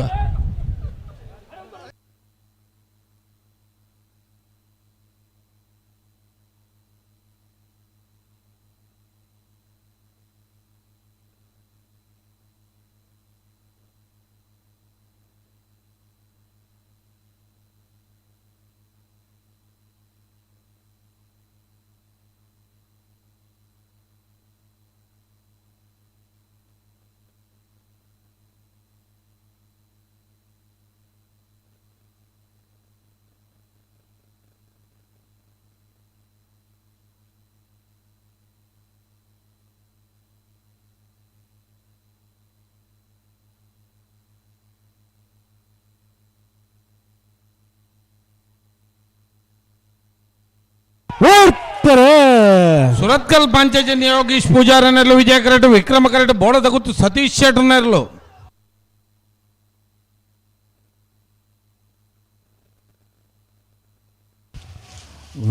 ಓಡ್ತಾರೆ. ಸುರತ್ಕಲ್ ಪಾಂಚಜನ್ಯ ಯೋಗೀಶ್ ಪೂಜಾರನೆರ್ಲು ವಿಜಯ ಕರೆಟ್ ವಿಕ್ರಮ ಕರೆಟ್ ಬೋಳದ ಗುತ್ತು ಸತೀಶ್ ಶೆಟ್ಟರ್ನೆರ್ಲು.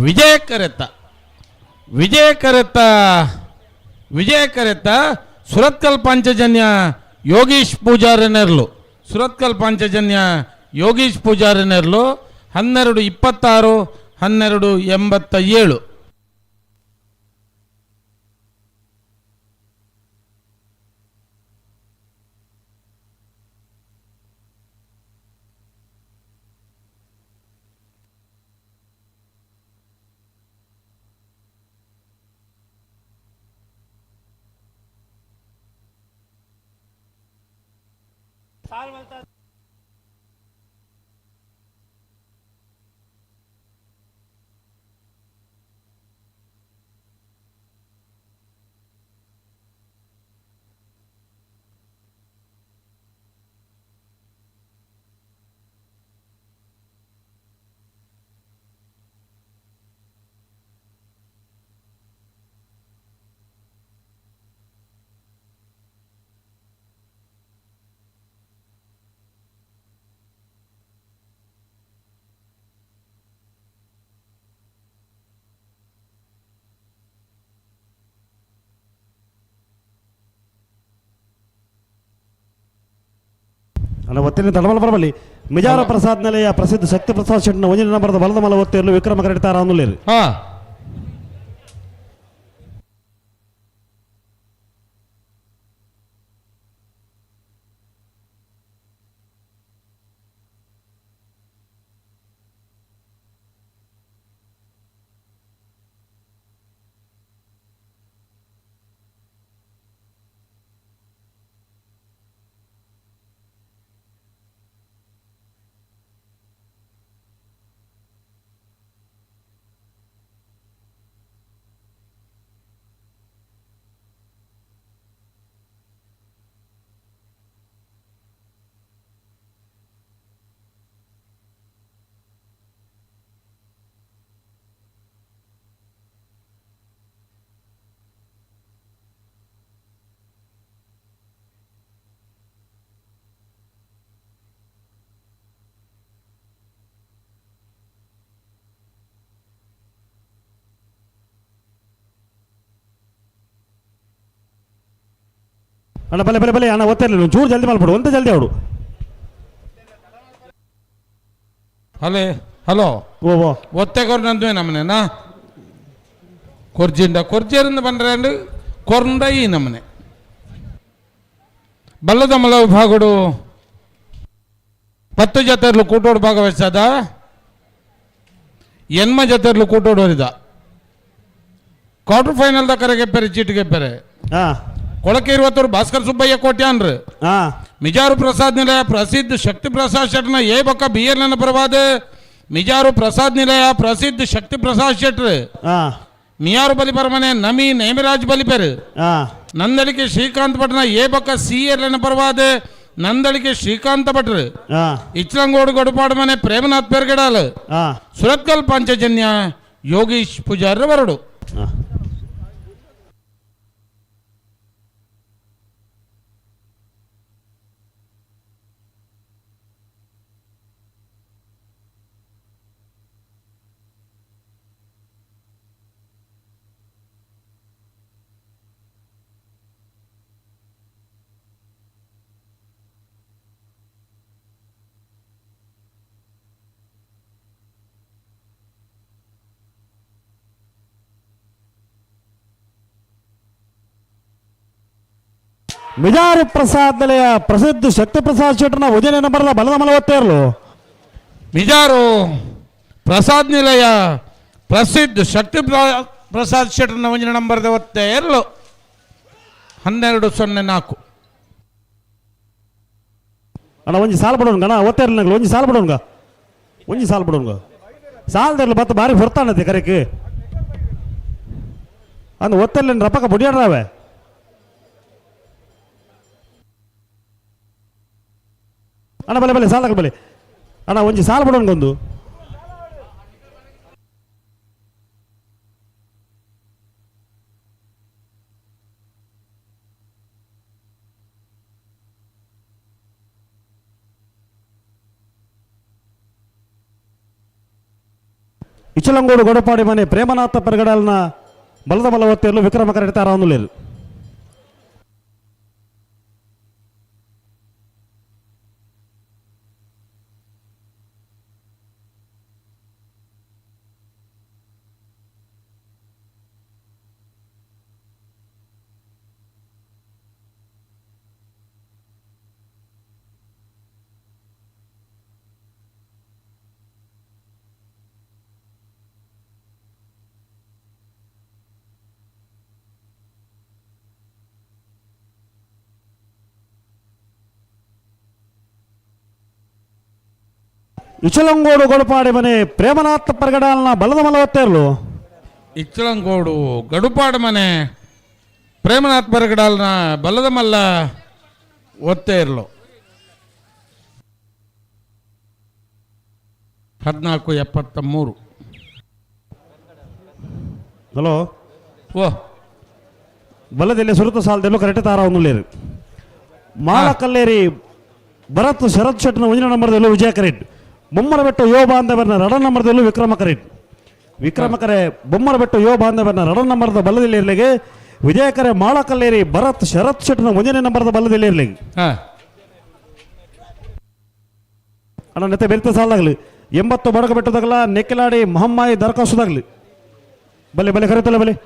ವಿಜಯ ಕರೆತ ವಿಜಯ ಕರೆತ ವಿಜಯ ಕರೆತ ಸುರತ್ಕಲ್ ಪಾಂಚಜನ್ಯ ಯೋಗೀಶ್ ಪೂಜಾರನೆರ್ಲು ಸುರತ್ಕಲ್ ಪಾಂಚಜನ್ಯ ಯೋಗೀಶ್ ಪೂಜಾರನೆರ್ಲು 12:26 12:87. ಅಲ್ಲ ಒತ್ತಿನ ತಡಮಲ ಬರಬಲ್ಲಿ ಮಿಜಾರ ಪ್ರಸಾದ್ ನೆಲೆಯ ಪ್ರಸಿದ್ಧ ಶಕ್ತಿ ಪ್ರಸಾದ್ ಶೆಟ್ಟಿನ ಒಂದಿನ ನಂಬರದ ಬಲದ ಮಲ ಒತ್ತಿರಲು ವಿಕ್ರಮ ಕರೆಡ್ತಾರ ಅನ್ನುಲೇರು. ಅಣ್ಣ ಬಲೆ ಬಲೆ ಬಲೆ ಅಣ್ಣ ಒತ್ತಿರಲಿಲ್ಲ ಚೂರು ಜಲ್ದಿ ಮಾಡ್ಬಿಡು ಒಂದೇ ಜಲ್ದಿ ಅವಡು. ಹಲೋ ಹಲೋ ಓ ಒತ್ತೆ ಕೊರ್ನಂದುವೆ ನಮ್ಮನೇನಾ ಕೊರ್ಜಿಂಡ ಕೊರ್ಜೇರಿಂದ ಬಂದ್ರೆ ಕೊರ್ಂಡ ಈ ನಮ್ಮನೆ ಬಲ್ಲದ ಮಲ ವಿಭಾಗಡು 10 ಜತೆರ್ಲು ಕೂಟೋಡು ಭಾಗವಹಿಸದ ಎನ್ಮ ಜತೆರ್ಲು ಕೂಟೋಡು ಹೊರಿದ ಕ್ವಾರ್ಟರ್ ಫೈನಲ್ the ಕರೆಗೆ ಪೆರೆ ಚೀಟಿಗೆ ಪೆರೆ ಕೊಳಕೆ ಇರುವತ್ತವರು ಭಾಸ್ಕರ್ ಸುಬ್ಬಯ್ಯ ಕೋಟ್ಯಾನ್ರು ಮಿಜಾರು ಪ್ರಸಾದ್ ನಿಲಯ ಪ್ರಸಿದ್ಧ ಶಕ್ತಿ ಪ್ರಸಾದ್ ಶೆಟ್ನ ಎ ಬೊಕ್ಕ ಬಿ ಎಲ್ ಎನ್ ಪರವಾದ ಮಿಜಾರು ಪ್ರಸಾದ್ ನಿಲಯ ಪ್ರಸಿದ್ಧ ಶಕ್ತಿ ಪ್ರಸಾದ್ ಶೆಟ್ರು ಮಿಯಾರು ಬಲಿಪರಮನೆ ನಮಿ ನೇಮಿರಾಜ್ ಬಲಿಪೆರು ನಂದಳಿಕೆ ಶ್ರೀಕಾಂತ್ ಭಟ್ನ ಎ ಬೊಕ್ಕ ಸಿ ಎಲ್ ಎನ್ ಪರವಾದ ನಂದಳಿಕೆ ಶ್ರೀಕಾಂತ ಭಟ್ರು ಇಚ್ಲಂಗೋಡು ಗೊಡಪಾಡು ಮನೆ ಪ್ರೇಮನಾಥ್ ಪೆರ್ಗಡಾಲ್ ಸುರತ್ಕಲ್ ಪಾಂಚಜನ್ಯ ಯೋಗೀಶ್ ಪೂಜಾರ ಬರಡು. ಮಿಜಾರು ಪ್ರಸಾದ್ ನೆಲೆಯ ಪ್ರಸಿದ್ಧ ಶಕ್ತಿ ಪ್ರಸಾದ್ ಶೆಟ್ಟರ್ನ ಒಂದನೇ ನಂಬರ್ದ ಬಲದ ಮಲ ಒತ್ತೇರ್ಲು. ಮಿಜಾರು ಪ್ರಸಾದ್ ನಿಲಯ ಪ್ರಸಿದ್ಧ ಶಕ್ತಿ ಪ್ರಸಾದ್ ಶೆಟ್ಟರ್ನ ಒಂದನೇ ನಂಬರ್ದ ಒತ್ತೇರ್ಲು 12:04. ಅಣ್ಣ ಒಂಜಿ ಸಾಲ ಬಿಡೋಣ ಅಣ್ಣ ಒತ್ತೇರ್ಲ ಒಂಜಿ ಸಾಲ ಬಿಡೋಣ ಒಂಜಿ ಸಾಲ ಬಿಡೋಣ ಸಾಲದಿರ್ಲು ಬತ್ತ ಬಾರಿ ಹೊರ್ತಾನತೆ ಕರೆಕ್ ಅಂದ್ ಒತ್ತೇರ್ಲೇನು ರಪಕ ಬುಡಿಯಾಡ್ರಾವೆ. ಅಣ್ಣ ಬಲೆ ಬಲೆ ಸಾಲ ಬಲೆ ಅಣ್ಣ ಒಂಜಿ ಸಾಲ ಬಿಡೋಣ ಒಂದು. ಇಚಲಂಗೋಡು ಗಡಪಾಡಿ ಮನೆ ಪ್ರೇಮನಾಥ ಪೆರಗಡಲ್ನ ಬಲದ ಬಲ ಒತ್ತೆಯಲ್ಲೂ ವಿಕ್ರಮ ಕರೆಟ್ ತಾರಾವೊಂದುಲ್ಲೇರು. ಇಚಲಂಗೋಡು ಗಡುಪಾಡಿ ಮನೆ ಪ್ರೇಮನಾಥ ಪರಗಡಾಲ್ನ ಬಲದ ಮಲವತ್ತೇರ್ಲು. ಇಚ್ಚಲಂಗೋಡು ಗಡುಪಾಡು ಮನೆ ಪ್ರೇಮನಾಥ್ ಪರಗಡಾಲ್ನ ಬಲದ ಮಲ್ಲ ಒತ್ತೇರ್ಲು. 14:73. ಹಲೋ ಓ ಬಲದಲ್ಲಿ ಸುರುತ ಸಾಲದಲ್ಲೂ ಕರೆಕ್ಟ್ ತಾರ ಒಂದುಲೇರು. ಮಾಳಕಲ್ಲೇರಿ ಭರತ್ ಶರತ್ ಶೆಟ್ನ ಒಂದಿನ ನಂಬರ್ದಲ್ಲೂ ವಿಜಯ ಕರೆಟ್. ಬೊಮ್ಮರಬೆಟ್ಟು ಯೋ ಬಾಂಧವರನ್ನ ರಡ ನಂಬರ್ದಲ್ಲೂ ವಿಕ್ರಮ ಕರೆಟ್. ವಿಕ್ರಮ ಕರೆ ಬೊಮ್ಮರಬೆಟ್ಟು ಯೋ ಬಾಂಧವರನ್ನ ರಡ ನಂಬರ್ದ ಬಲದಲ್ಲಿ ಇರಲಿಗೆ. ವಿಜಯಕರೆ ಮಾಳಕಲ್ಲೇರಿ ಭರತ್ ಶರತ್ ಶೆಟ್ನ ಒಂದನೇ ನಂಬರ್ದ ಬಲದಲ್ಲಿ ಇರಲಿ. ಅಣ್ಣ ನೆತ್ತೆ ಬೆರ್ತ ಸಾಲಾಗಲಿ 80 ಬಡಕ ಬೆಟ್ಟದಾಗಲ ನೆಕ್ಕಿಲಾಡಿ ಮಹಮ್ಮಾಯಿ ದರಖಾಸ್ತುದಾಗಲಿ. ಬಲೆ ಬಲೆ ಕರೆತಲ್ಲ ಬಲೆ.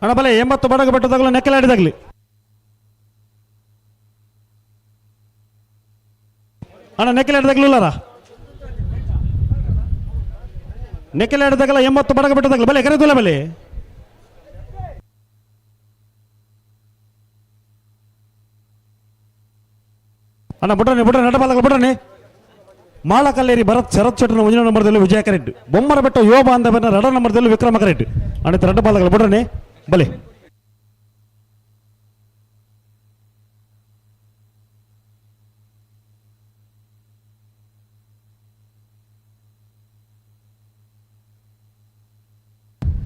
ಅಣ್ಣ ಬಲೆ 80 ಬಡಗ ಬೆಟ್ಟದಾಗಲೂ ನೆಕ್ಕಲಾಡಿದಾಗಲಿ. ಅಣ್ಣ ನೆಕ್ಕಲಾಡಿದಾಗಲೂ ನೆಕ್ಕಲಾಡಿದಾಗಲ 80 ಬಡಗ ಬೆಟ್ಟದಾಗಲಿ ಬಲೆ ಕರೆದುಲ್ಲ ಬಲೆ. ಅಣ್ಣ ಬುಡ್ರನಿ ಬುಡ್ರನಿ ನಡಬಾಲ ಬುಡ್ರನಿ. ಮಾಳಕಲ್ಲೇರಿ ಭರತ್ ಶರತ್ ಶೆಟ್ಟನ ಒಂದಿನ ನಂಬರ್ದಲ್ಲಿ ವಿಜಯ ಕರೆಟ್. ಬೊಮ್ಮರ ಬೆಟ್ಟ ಯೋ ಬಾಂಧವನ ರಡ ನಂಬರ್ದಲ್ಲಿ ವಿಕ್ರಮ ಕರೆಟ್. ಅಣ್ಣ ರಡ್ಡ ಬಾಲಗಳ ಬುಡ್ರನಿ ಬಲೆ.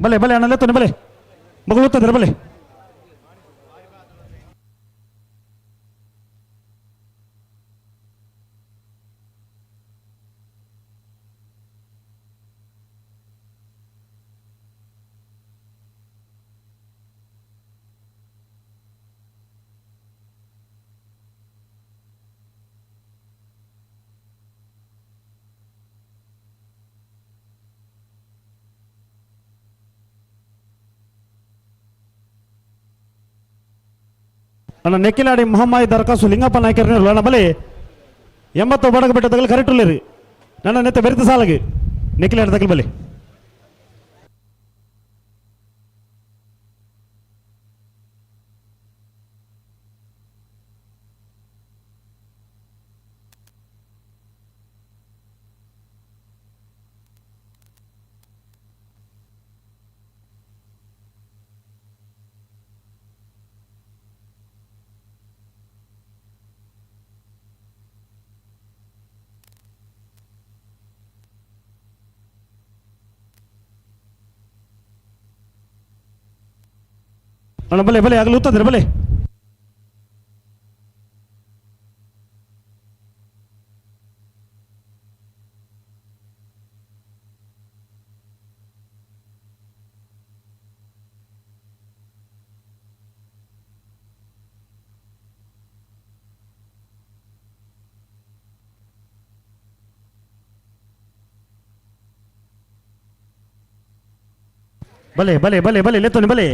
ಬಲೆ ಬಲೆ ಅಣ್ಣ ಲೆತ್ತನೆ ಬಲೆ ಮಗಳು ಓದ್ತದ್ರೆ ಬಲೆ. ಅಣ್ಣ ನೆಕ್ಕಿಲಾಡಿ ಮಹಮ್ಮಾಯಿ ದರಖಾಸ್ತು ಲಿಂಗಪ್ಪ ನಾಯ್ಕರ್ ಅಣ್ಣ ಬಲೆ 80 ಬಡಗ ಬೆಟ್ಟ ತಗಲಿ ಕರೆಕ್ಟ್ ರೀ. ನನ್ನ ನೆತ್ತ ಬೆರಿತ ಸಾಲಗಿ ನೆಕ್ಕಿಲಾಡಿ ತಗಲಿ ಬಲೆ. ಅಣ್ಣ ಬಲೆ ಬಲೆ ಆಗಲು ಉತ್ತದ್ರೆ ಬಲೆ. ಬಲೆ ಬಲೆ ಬಲೆ ಬಲೆ ಲೆತ್ತೋನಿ ಬಲೆ.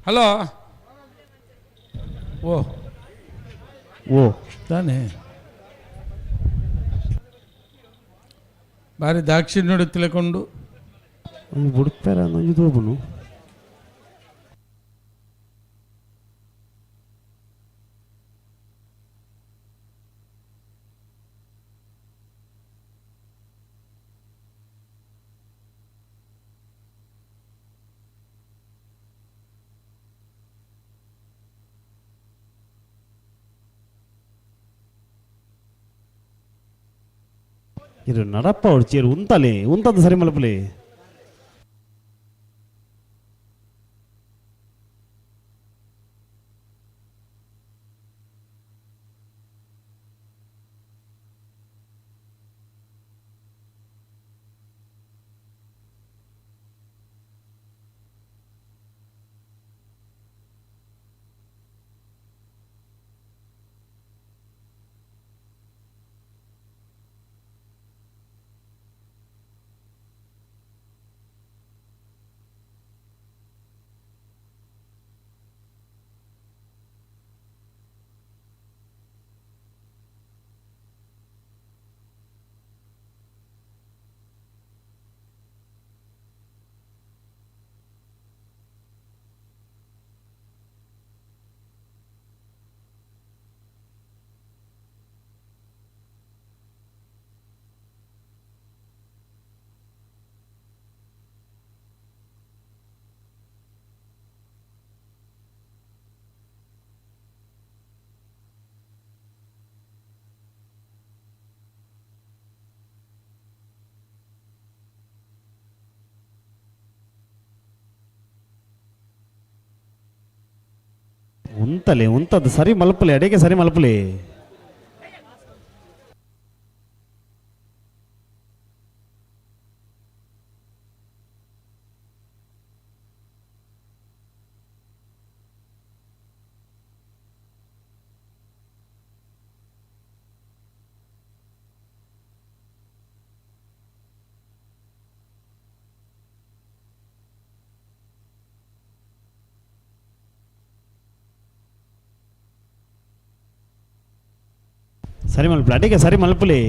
Hello ಓ ಓ ತಾನೇ ಬಾರಿ ದಾಕ್ಷಿಣ್ಯಡು ತಿಳ್ಕೊಂಡು ಒಂಜಿ ಬುಡ್ಪೆರ ಒಂಜಿ ತೂಪುನು ಇರು ನಡಪ್ಪ ಅವ್ರು ಉಂತಲೆ ಉಂತದ್ದು ಸರಿ ಮಲಪಲೆ. ಉಂತಲೆ ಉಂತದ್ದು ಸರಿ ಮಲ್ಪಲೆ ಅಡಿಗೆ ಸರಿ ಮಲ್ಪಲೆ. ಸರಿ ಮಲ್ಪಲೆ ಅಡಿಗೆ ಸರಿ ಮಲ್ಪಲೆ.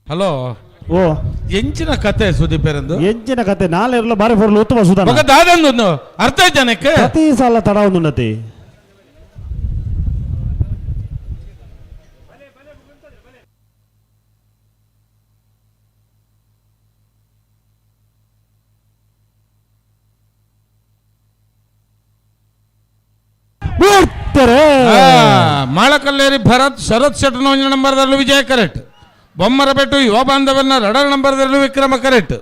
ಹಲೋ ಓ ಎಂಚಿನ ಕತೆ ಸುದೀಪೇರಂದು ಎಂಚಿನ ಕತೆ ನಾಳೆರ್ಲ ಬಾರಿ ಫೋರ್ಲು ಉತ್ತಮ ಸುಧಾನ ಮಗ ದಾದಂದು ಅರ್ಥ ಜನಕ್ಕೆ ಪ್ರತಿ ಸಲ ತಡ ಒಂದು ಉನ್ನತಿ. ಮಾಳಕಲ್ಲೇರಿ ಭರತ್ ಶರತ್ ಶೆಟ್ಟನ ಒಂದು ನಂಬರ್ದಲ್ಲಿ ವಿಜಯ ಕರೆಕ್ಟ್. ಬೊಮ್ಮರಬೆಟ್ಟು ಯುವ ಬಾಂಧವನ್ನ ರಡರ್ ನಂಬರ್ದಲ್ಲಿ ವಿಕ್ರಮ ಕರೆಕ್ಟ್.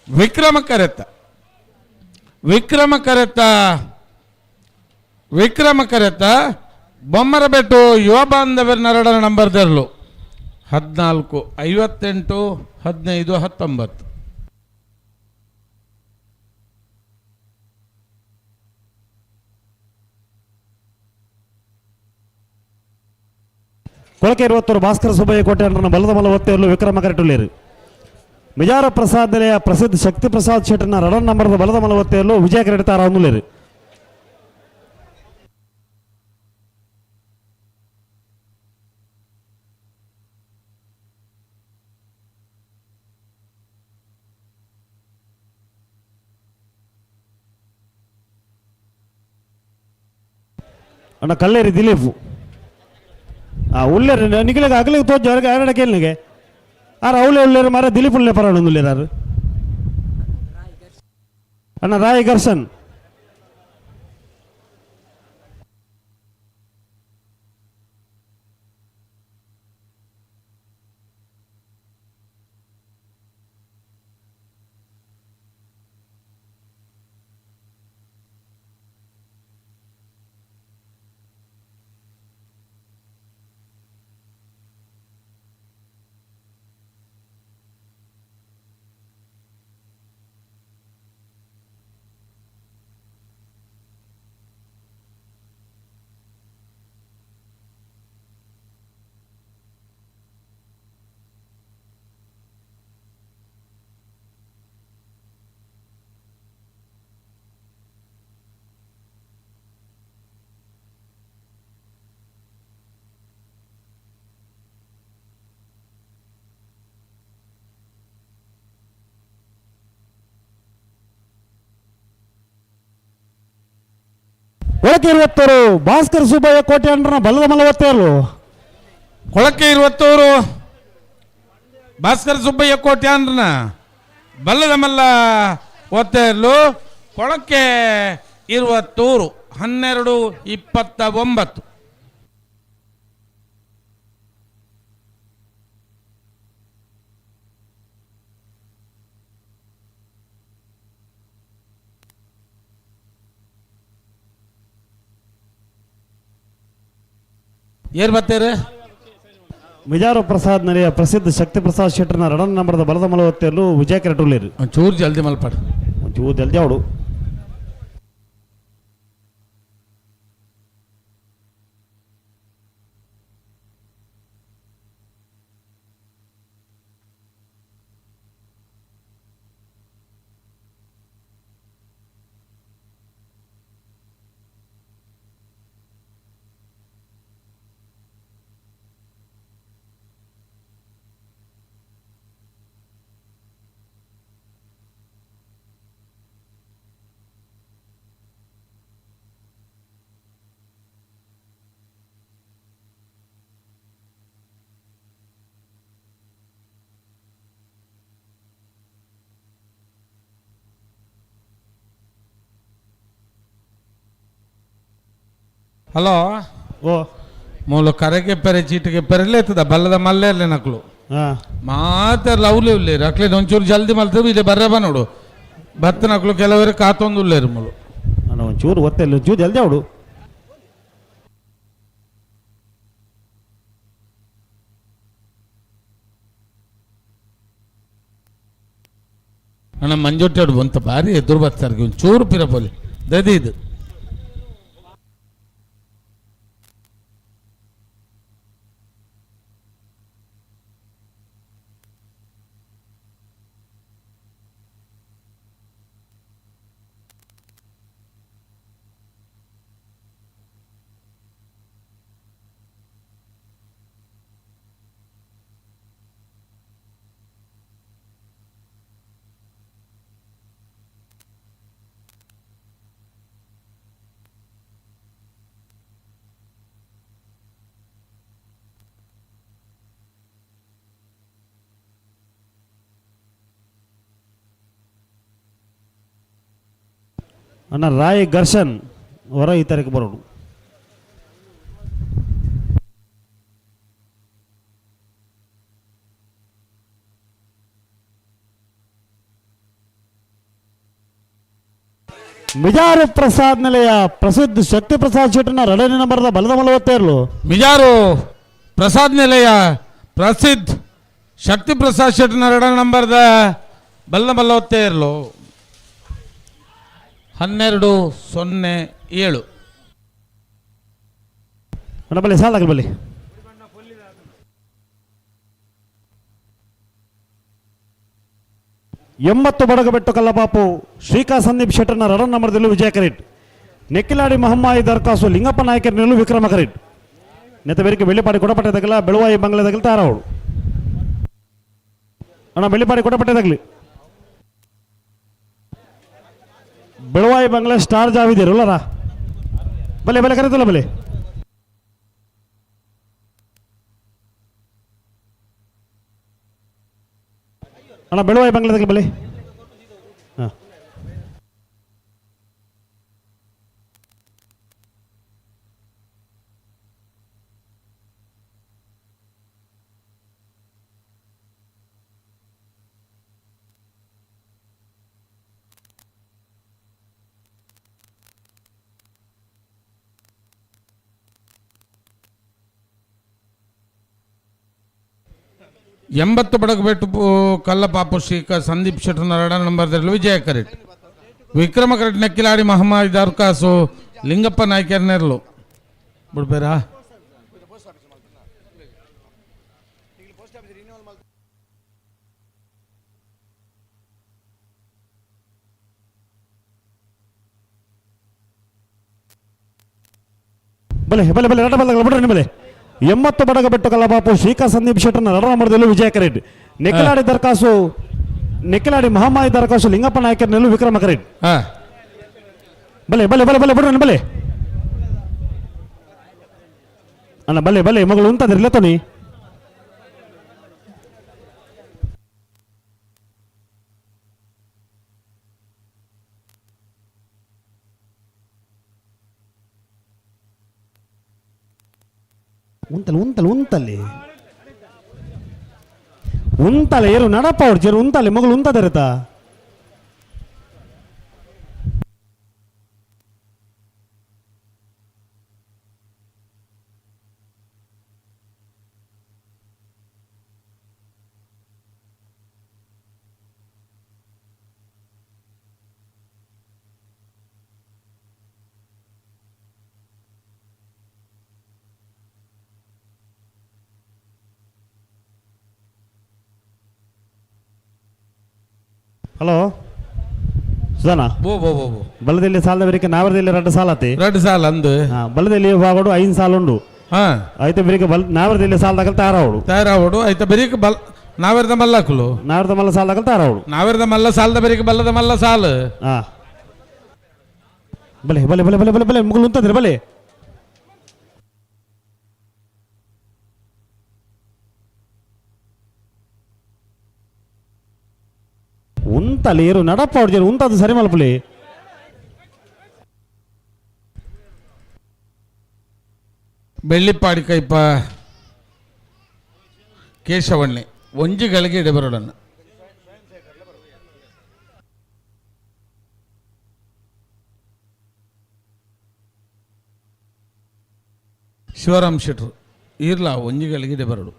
ವಿಕ್ರಮ ಕರೆತ್ತ ವಿಕ್ರಮ ಕರೆತ್ತ ವಿಕ್ರಮ ಕರೆತ್ತ ಬೊಮ್ಮರಬೆಟ್ಟು ಯುವ ಬಾಂಧವರ ರಡರ್ ನಂಬರ್ದಲ್ಲೂ 14 58 15 19. ಕೊಳಕೆ 21 ಭಾಸ್ಕರ ಸುಬ್ಬಯ್ಯ ಕೋಟೆ ಬಲದ ಮಲ ಒತ್ತೆಯಲ್ಲೂ ವಿಕ್ರಮ ಕರೆಟುಳ್ಳೇರು. ಮಿಜಾರ ಪ್ರಸಾದ್ ನಿಲಯ ಪ್ರಸಿದ್ಧ ಶಕ್ತಿ ಪ್ರಸಾದ್ ಶೆಟ್ಟರ್ನ ರಡನ್ ನಂಬರ್ದ ಬಲದ ಮಲವತ್ತೆಯಲ್ಲೂ ವಿಜಯ ಕರೆಡ್ತಾರ ನುಲೇರು. ಅಣ್ಣ ಕಲ್ಲೇರಿ ದಿಲೀಪ್ ಉಳ್ಳೇರು ನಿಗಲಿಗೆ ಅಗಲಿಗೆ ತೋಜ ಎರಡ ಕೇಳಿಗೆ ಆರ್ ಅವಲೇ ಉಳ್ಳೇರು ಮಾರ ದಿಲೀಪ್ ಉಳ್ಳೆ ಪರ ಉಳ್ಳೇರು ಅಣ್ಣ ರಾಯ್ ಗರ್ಸನ್. ಕೊಳಕೆ ಇರುವತ್ತರು ಭಾಸ್ಕರ್ ಸುಬ್ಬಯ್ಯ ಕೋಟೆ ಅಂಡ್ರನ ಬಲದ ಮಲವತ್ತೇರು. ಕೊಳಕೆ ಇರುವತ್ತವರು ಭಾಸ್ಕರ್ ಸುಬ್ಬಯ್ಯ ಕೋಟೆ ಅಂಡ್ರನ ಬಲ್ಲದ ಮಲ್ಲ ಒತ್ತೇರ್ಲು. ಕೊಳಕೆ ಇರುವತ್ತೂರು 12:29. ಏರ್ ಬರ್ತಾರೆ ಮಿಜಾರು ಪ್ರಸಾದ್ ನರಿಯ ಪ್ರಸಿದ್ಧ ಶಕ್ತಿ ಪ್ರಸಾದ್ ಶೆಟ್ಟರ್ನ ರಡನ್ ನಂಬರ್ದ ಬಲದ ಮಲವತ್ತೆಯಲ್ಲೂ ವಿಜಯ ಕೆರಟುಲೇರು. ಒಂಚೂರು ಜಲ್ದಿ ಮಲ್ಪಾಡು, ಒಂಚೂರು ಜಲ್ದಿ ಅವಡು. ಹಲೋ ಓ ಮೂಲು ಕರೆಗೆ ಪೆರೆ ಚೀಟಿಗೆ ಪೆರಲೇತದ ಬಲ್ಲದ ಮಲ್ಲೇರ್ಲೆ ನಕ್ಲು ಮಾತಾಡ್ಲ ಅವಲೇ ಉಲ್ಲೇರು ಅಕ್ಲೆ ಒಂಚೂರು ಜಲ್ದಿ ಮಲ್ತೇವೆ ಇಲ್ಲಿ ಬರ್ರೆ ಬಾ ನೋಡು ಭತ್ತ ನಕ್ಲು ಕೆಲವರು ಕಾತೊಂದು ಉಲ್ಲೇರು ಮೂಲು. ನಾನು ಒಂಚೂರು ಒತ್ತೆ ಒಂಚೂರು ಜಲ್ದಿ ಅವಡು. ಅಣ್ಣ ಮಂಜೊಟ್ಟಾಡು ಬಂತ ಭಾರಿ ಎದುರು ಬರ್ತಾರೆ ಒಂಚೂರು ಪಿರಪೋಲಿ ದದಿ ಇದು. ಅಣ್ಣ ರಾಯ್ ಘರ್ಷನ್ ಹೊರ ಈ ತಾರೀಕು ಬರೋಣ. ಮಿಜಾರು ಪ್ರಸಾದ್ ನಿಲಯ ಪ್ರಸಿದ್ಧ ಶಕ್ತಿ ಪ್ರಸಾದ್ ಶೆಟ್ಟರ್ನ ಎರಡನೇ ನಂಬರ್ದ ಬಲದ ಮಲವತ್ತೇರ್ಲು. ಮಿಜಾರು ಪ್ರಸಾದ್ ನಿಲಯ ಪ್ರಸಿದ್ಧ ಶಕ್ತಿ ಪ್ರಸಾದ್ ಶೆಟ್ಟರ್ನ ಎರಡನೇ ನಂಬರ್ದ ಬಲ್ಲ ಮಲವತ್ತೇರ್ಲು. 12:07. ಅಣ್ಣ ಬಲ್ಲಿ ಸಾಲ ಬಲ್ಲಿ. 80 Badagabettu Kallapapu Srika Sandeep ಶೆಟ್ಟರ್ನ run ನಂಬರ್ದಲ್ಲೂ ವಿಜಯ ಕರೇಟ್. ನೆಕ್ಕಿಲಾಡಿ ಮಹಮ್ಮಾಯಿ ದರ್ಖಾಸು ಲಿಂಗಪ್ಪ ನಾಯಕರಿನಲ್ಲೂ ವಿಕ್ರಮ ಕರೇಟ್. ನೆತ್ತ ಬೇರಿಕೆ ಬೆಳ್ಳಿಪಾಡಿ ಕೊಡಪಟ್ಟೆ ತಗಲ ಬೆಳುವಾಯಿ ಬಂಗ್ಲೆ ತಯಾರಾವಳು. ಅಣ್ಣ ಬೆಳ್ಳಿಪಾಡಿ ಕೊಡಪಟ್ಟೆ ತಗಲಿ ಬೆಳುವಾಯಿ ಬಂಗ್ಲೆ ಸ್ಟಾರ್ ಜಾವಿದ್ದೀರಲ್ಲರ ಬಲೆ ಬಲೆ ಕರೀತಲ್ಲ ಬಲೆ. ಅಣ್ಣ ಬೆಳುವಾಯಿ ಬಂಗ್ಲೆ ತಗಲಿ ಬಲೆ. ಹಾಂ 80 ಬಡಗಬೆಟ್ಟು ಕಲ್ಲಪಾಪು ಶ್ರೀಕ ಸಂದೀಪ್ ಶೆಟ್ಟರ್ ಎರಡ ನಂಬರ್ದಲ್ಲಿ ವಿಜಯ ಕರೆಟ್. ವಿಕ್ರಮ ಕರೆಟ್ ನೆಕ್ಕಿಲಾಡಿ ಮಹಮ್ಮಾಯಿ ದರ್ಕಾಸು ಲಿಂಗಪ್ಪ ನಾಯ್ಕರ್ ನೆರಳು ಬಿಡ್ಬೇರಾ. ಬಲೆ ಬಲೆ ಬಲೆ ರಡ ಬಲ್ಲ ಬಿಡ್ರಿ ಬಲೆ. 80 ಬಡಗಬೆಟ್ಟು ಕಲ್ಲಬಾಪು ಶ್ರೀಕಾ ಸಂದೀಪ್ ಶೆಟ್ಟರ್ನ ರಡ ನಂಬರ್ದಲ್ಲೂ ವಿಜಯ ಕರೆಡ್. ನೆಕ್ಕಿಲಾಡಿ ದರ್ಖಾಸು ನೆಕ್ಕಿಲಾಡಿ ಮಹಾಮಾಯಿ ದರ್ಖಾಸು ಲಿಂಗಪ್ಪ ನಾಯಕರ್ ನೆಲ್ಲು ವಿಕ್ರಮ ಕರೆಡ್. ಬಲೆ ಬಲೆ ಬಲೆ ಬಲೆ ಬಿಡ್ರಿ ಬಲೆ. ಅಣ್ಣ ಬಲೆ ಬಲೆ ಮಗಳು ಉಂಟದ್ರಿಲ್ಲ ತೊನಿ. ಉಂತಲೆ ಉಂತಲೆ ಉಂತಲ್ಲಿ ಉಂತಲೆ ಏರು ನಡಪ್ಪ ಅವ್ರು ಜೇರು ಉಂತಲೆ ಮಗಳು ಉಂತದಿರತ್ತ. ಹಲೋ ಸುಧಾನ ಬೋ ಬೋ ಬೋ ಬೋ ಬಲದಲ್ಲಿ ಸಾಲದ ಬೇರಿಕೆ ನಾವರದಲ್ಲಿ 2 ಸಾಲ ಆತಿ 2 ಸಾಲ ಅಂದು ಬಲದಲ್ಲಿ ಬಾಗೋಡು 5 ಸಾಲ ಉಂಡು. ಆಯ್ತು ಬೇರಿಕೆ ಬಲ್ ನಾವರದಲ್ಲಿ ಸಾಲದಾಗ ತಯಾರಾವಡು ತಯಾರಾವಡು. ಆಯ್ತು ಬೇರಿಕೆ ಬಲ್ ನಾವರದ ಮಲ್ಲಕುಲು ನಾವರದ ಮಲ್ಲ ಸಾಲದಾಗ ತಯಾರಾವಡು ನಾವರದ ಮಲ್ಲ ಸಾಲದ ಬೇರಿಕೆ ಬಲ್ಲದ ಮಲ್ಲ ಸಾಲ. ಬಲೆ ಬಲೆ ಬಲೆ ಬಲೆ ಬಲೆ ಬಲೆ ಮುಗುಲು ಉಂತದ್ರಿ ಬಲೆ. ಉಂತಲೆ ಏರು ನಡಪ್ಪ ಅವ್ರು ಉಂತದ್ದು ಸರಿ ಮಲ್ಪಲಿ. ಬೆಳ್ಳಿಪಾಡಿ ಕೈಪ ಕೇಶವಣ್ಣೆ ಒಂಜಿಗಳಿಗೆ ಇಡಬರೋಡನ್ನ. ಶಿವರಾಮ್ ಶೆಟ್ರು ಈರ್ಲಾ ಒಂಜಿಗಳಿಗೆ ಇಡಬರಡು.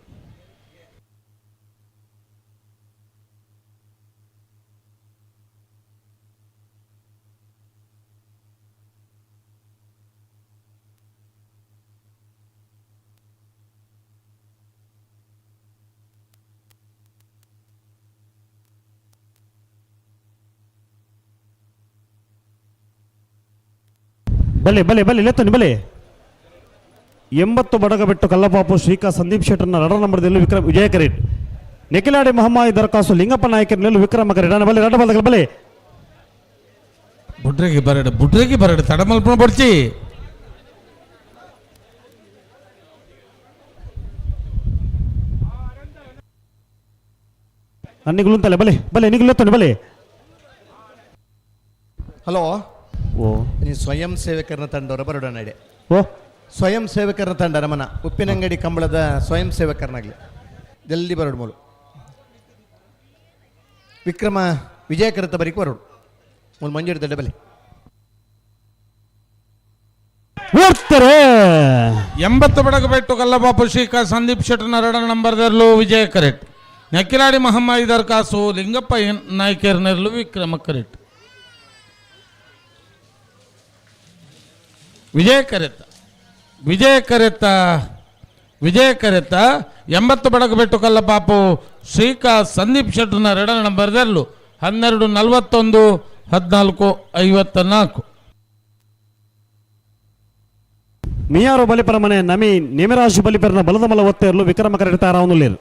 ಬಲೆ ಬಲೆ ಬಲೆ ಲೆತ್ತನಿ ಬಲೆ. 80 ಬಡಗಬೆಟ್ಟು ಕಲ್ಲಪಾಪು ಶ್ರೀಕಾ ಸಂದೀಪ್ ಶೆಟ್ಟರ್ನ ರಡ ನಂಬರ್ದಲ್ಲಿ ವಿಕ್ರಮ್ ವಿಜಯ ಕರೇಟ್. ನೆಕ್ಕಿಲಾಡಿ ಮಹಮ್ಮಾಯಿ ದರ್ಖಾಸು ಲಿಂಗಪ್ಪ ನಾಯಕರಿನಲ್ಲಿ ವಿಕ್ರಮ ಕರೇಟ್. ಬಲೆ ರಡ ಬಲ ಬಲೆ. ಬುಡ್ರೆಗೆ ಬರಡು ಬುಡ್ರೆಗೆ ಬರಡು ತಡಮಲ್ಪನ ಬಡ್ಚಿ. ನಿಗುಲುಂತಲೆ ಬಲೆ ಬಲೆ ನಿಗುಲೆತ್ತನಿ ಬಲೆ. ಹಲೋ ಓ ನೀ ಸ್ವಯಂ ಸೇವಕರನ್ನ ತಂಡವರ ಬರೋಡ ನಡೆ. ಓ ಸ್ವಯಂ ಸೇವಕರನ್ನ ತಂಡ ನಮನ ಉಪ್ಪಿನಂಗಡಿ ಕಂಬಳದ ಸ್ವಯಂ ಸೇವಕರನ್ನಾಗಲಿ ಜಲ್ದಿ ಬರೋಡು ಮೂಲು. ವಿಕ್ರಮ ವಿಜಯಕರತ ಬರಿಕ್ ಬರೋಡು ಮೂಲು ಮಂಜೂರು ದಡ್ಡ ಬಲೆ. 80 ಬಡಗಬೆಟ್ಟು ಕಲ್ಲಬಾಪು ಶ್ರೀಕಾ ಸಂದೀಪ್ ಶೆಟ್ಟರ್ನ ಎರಡ ನಂಬರ್ದಲ್ಲೂ ವಿಜಯ ಕರೆಕ್ಟ್. ನೆಕ್ಕಿಲಾಡಿ ಮಹಮ್ಮಾಯಿ ದರ್ಖಾಸು ಲಿಂಗಪ್ಪ ನಾಯ್ಕರ್ನೆರ್ಲು ವಿಕ್ರಮ ಕರೆಕ್ಟ್. ವಿಜಯ ಕರೆತ ವಿಜಯ ಕರೆತ ವಿಜಯ ಕರೆತ 80 ಬಡಗಬೆಟ್ಟು ಕಲ್ಲಪಾಪು ಶ್ರೀಕಾ ಸಂದೀಪ್ ಶೆಟ್ಟರ್ನ ಎರಡ ನಂಬರ್ದಲ್ಲೂ 12:41 14:54. ಮಿಯಾರು ಬಲಿಪರ ಮನೆ ನಮಿ ನೇಮಿರಾಜು ಬಲಿಪರನ ಬಲದ ಮಲ ಒತ್ತೆಯರ್ಲು ವಿಕ್ರಮ ಕರೆಡ್ ತಯಾರಾವೊಂದುಲ್ಲೆರ್.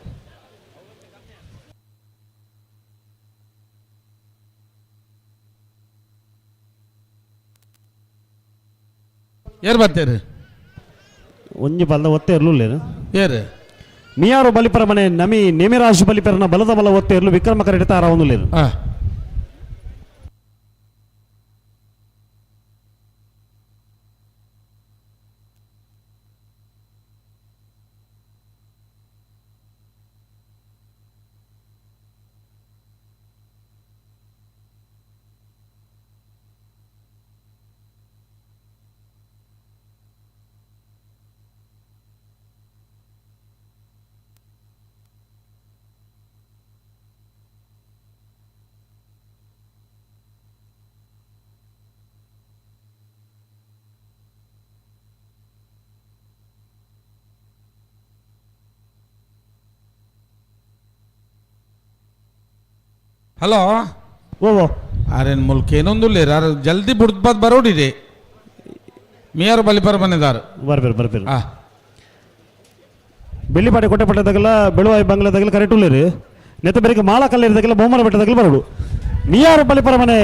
ಏರ್ ಬತ್ತೇರು? ಒಂಜಿ ಬಲದ ಒತ್ತೆಯರ್ಲು ಉಲ್ಲೆರ್. ಏರ್? ಮಿಯಾರು ಬಲಿಪರ ಮನೆ ನಮಿ ನೇಮಿರಾಜು ಬಲಿಪರನ ಬಲದ ಮಲ ಒತ್ತೆಯರ್ಲು ವಿಕ್ರಮ ಕರೆಡ್ ತಯಾರಾವೊಂದುಲ್ಲೆರ್. ಹಲೋ ಓ ಆರೇನು ಮುಲ್ಕ ಏನೊಂದುಲ್ಲೇರು ಆರು ಜಲ್ದಿ ಬುಡ್ದು ಬಾದ್ ಬರೋಡಿರಿ. ಮಿಯಾರು ಬಲಿಪರ ಮನೆದಾರು. ಬರ್ಬೇರು ಬರ್ಬೇರು. ಬೆಳ್ಳಿಪಾಡಿ ಕೊಟ್ಟೆ ಪಟ್ಟದಾಗಲ್ಲ ಬೆಳುವಾಯಿ ಬಂಗ್ಲಾದಾಗಲ್ಲ ಕರೆಕ್ಟ್ ಉಲ್ಲೇರು. ನೆತ್ತ ಬೆರಿಕೆ ಮಾಳ ಕಲ್ಲಿರದಾಗಲ್ಲ ಬೊಮ್ಮನ ಬೆಟ್ಟದಾಗಲ್ಲ ಬರೋಡು. ಮಿಯಾರು ಬಲಿಪರ ಮನೆ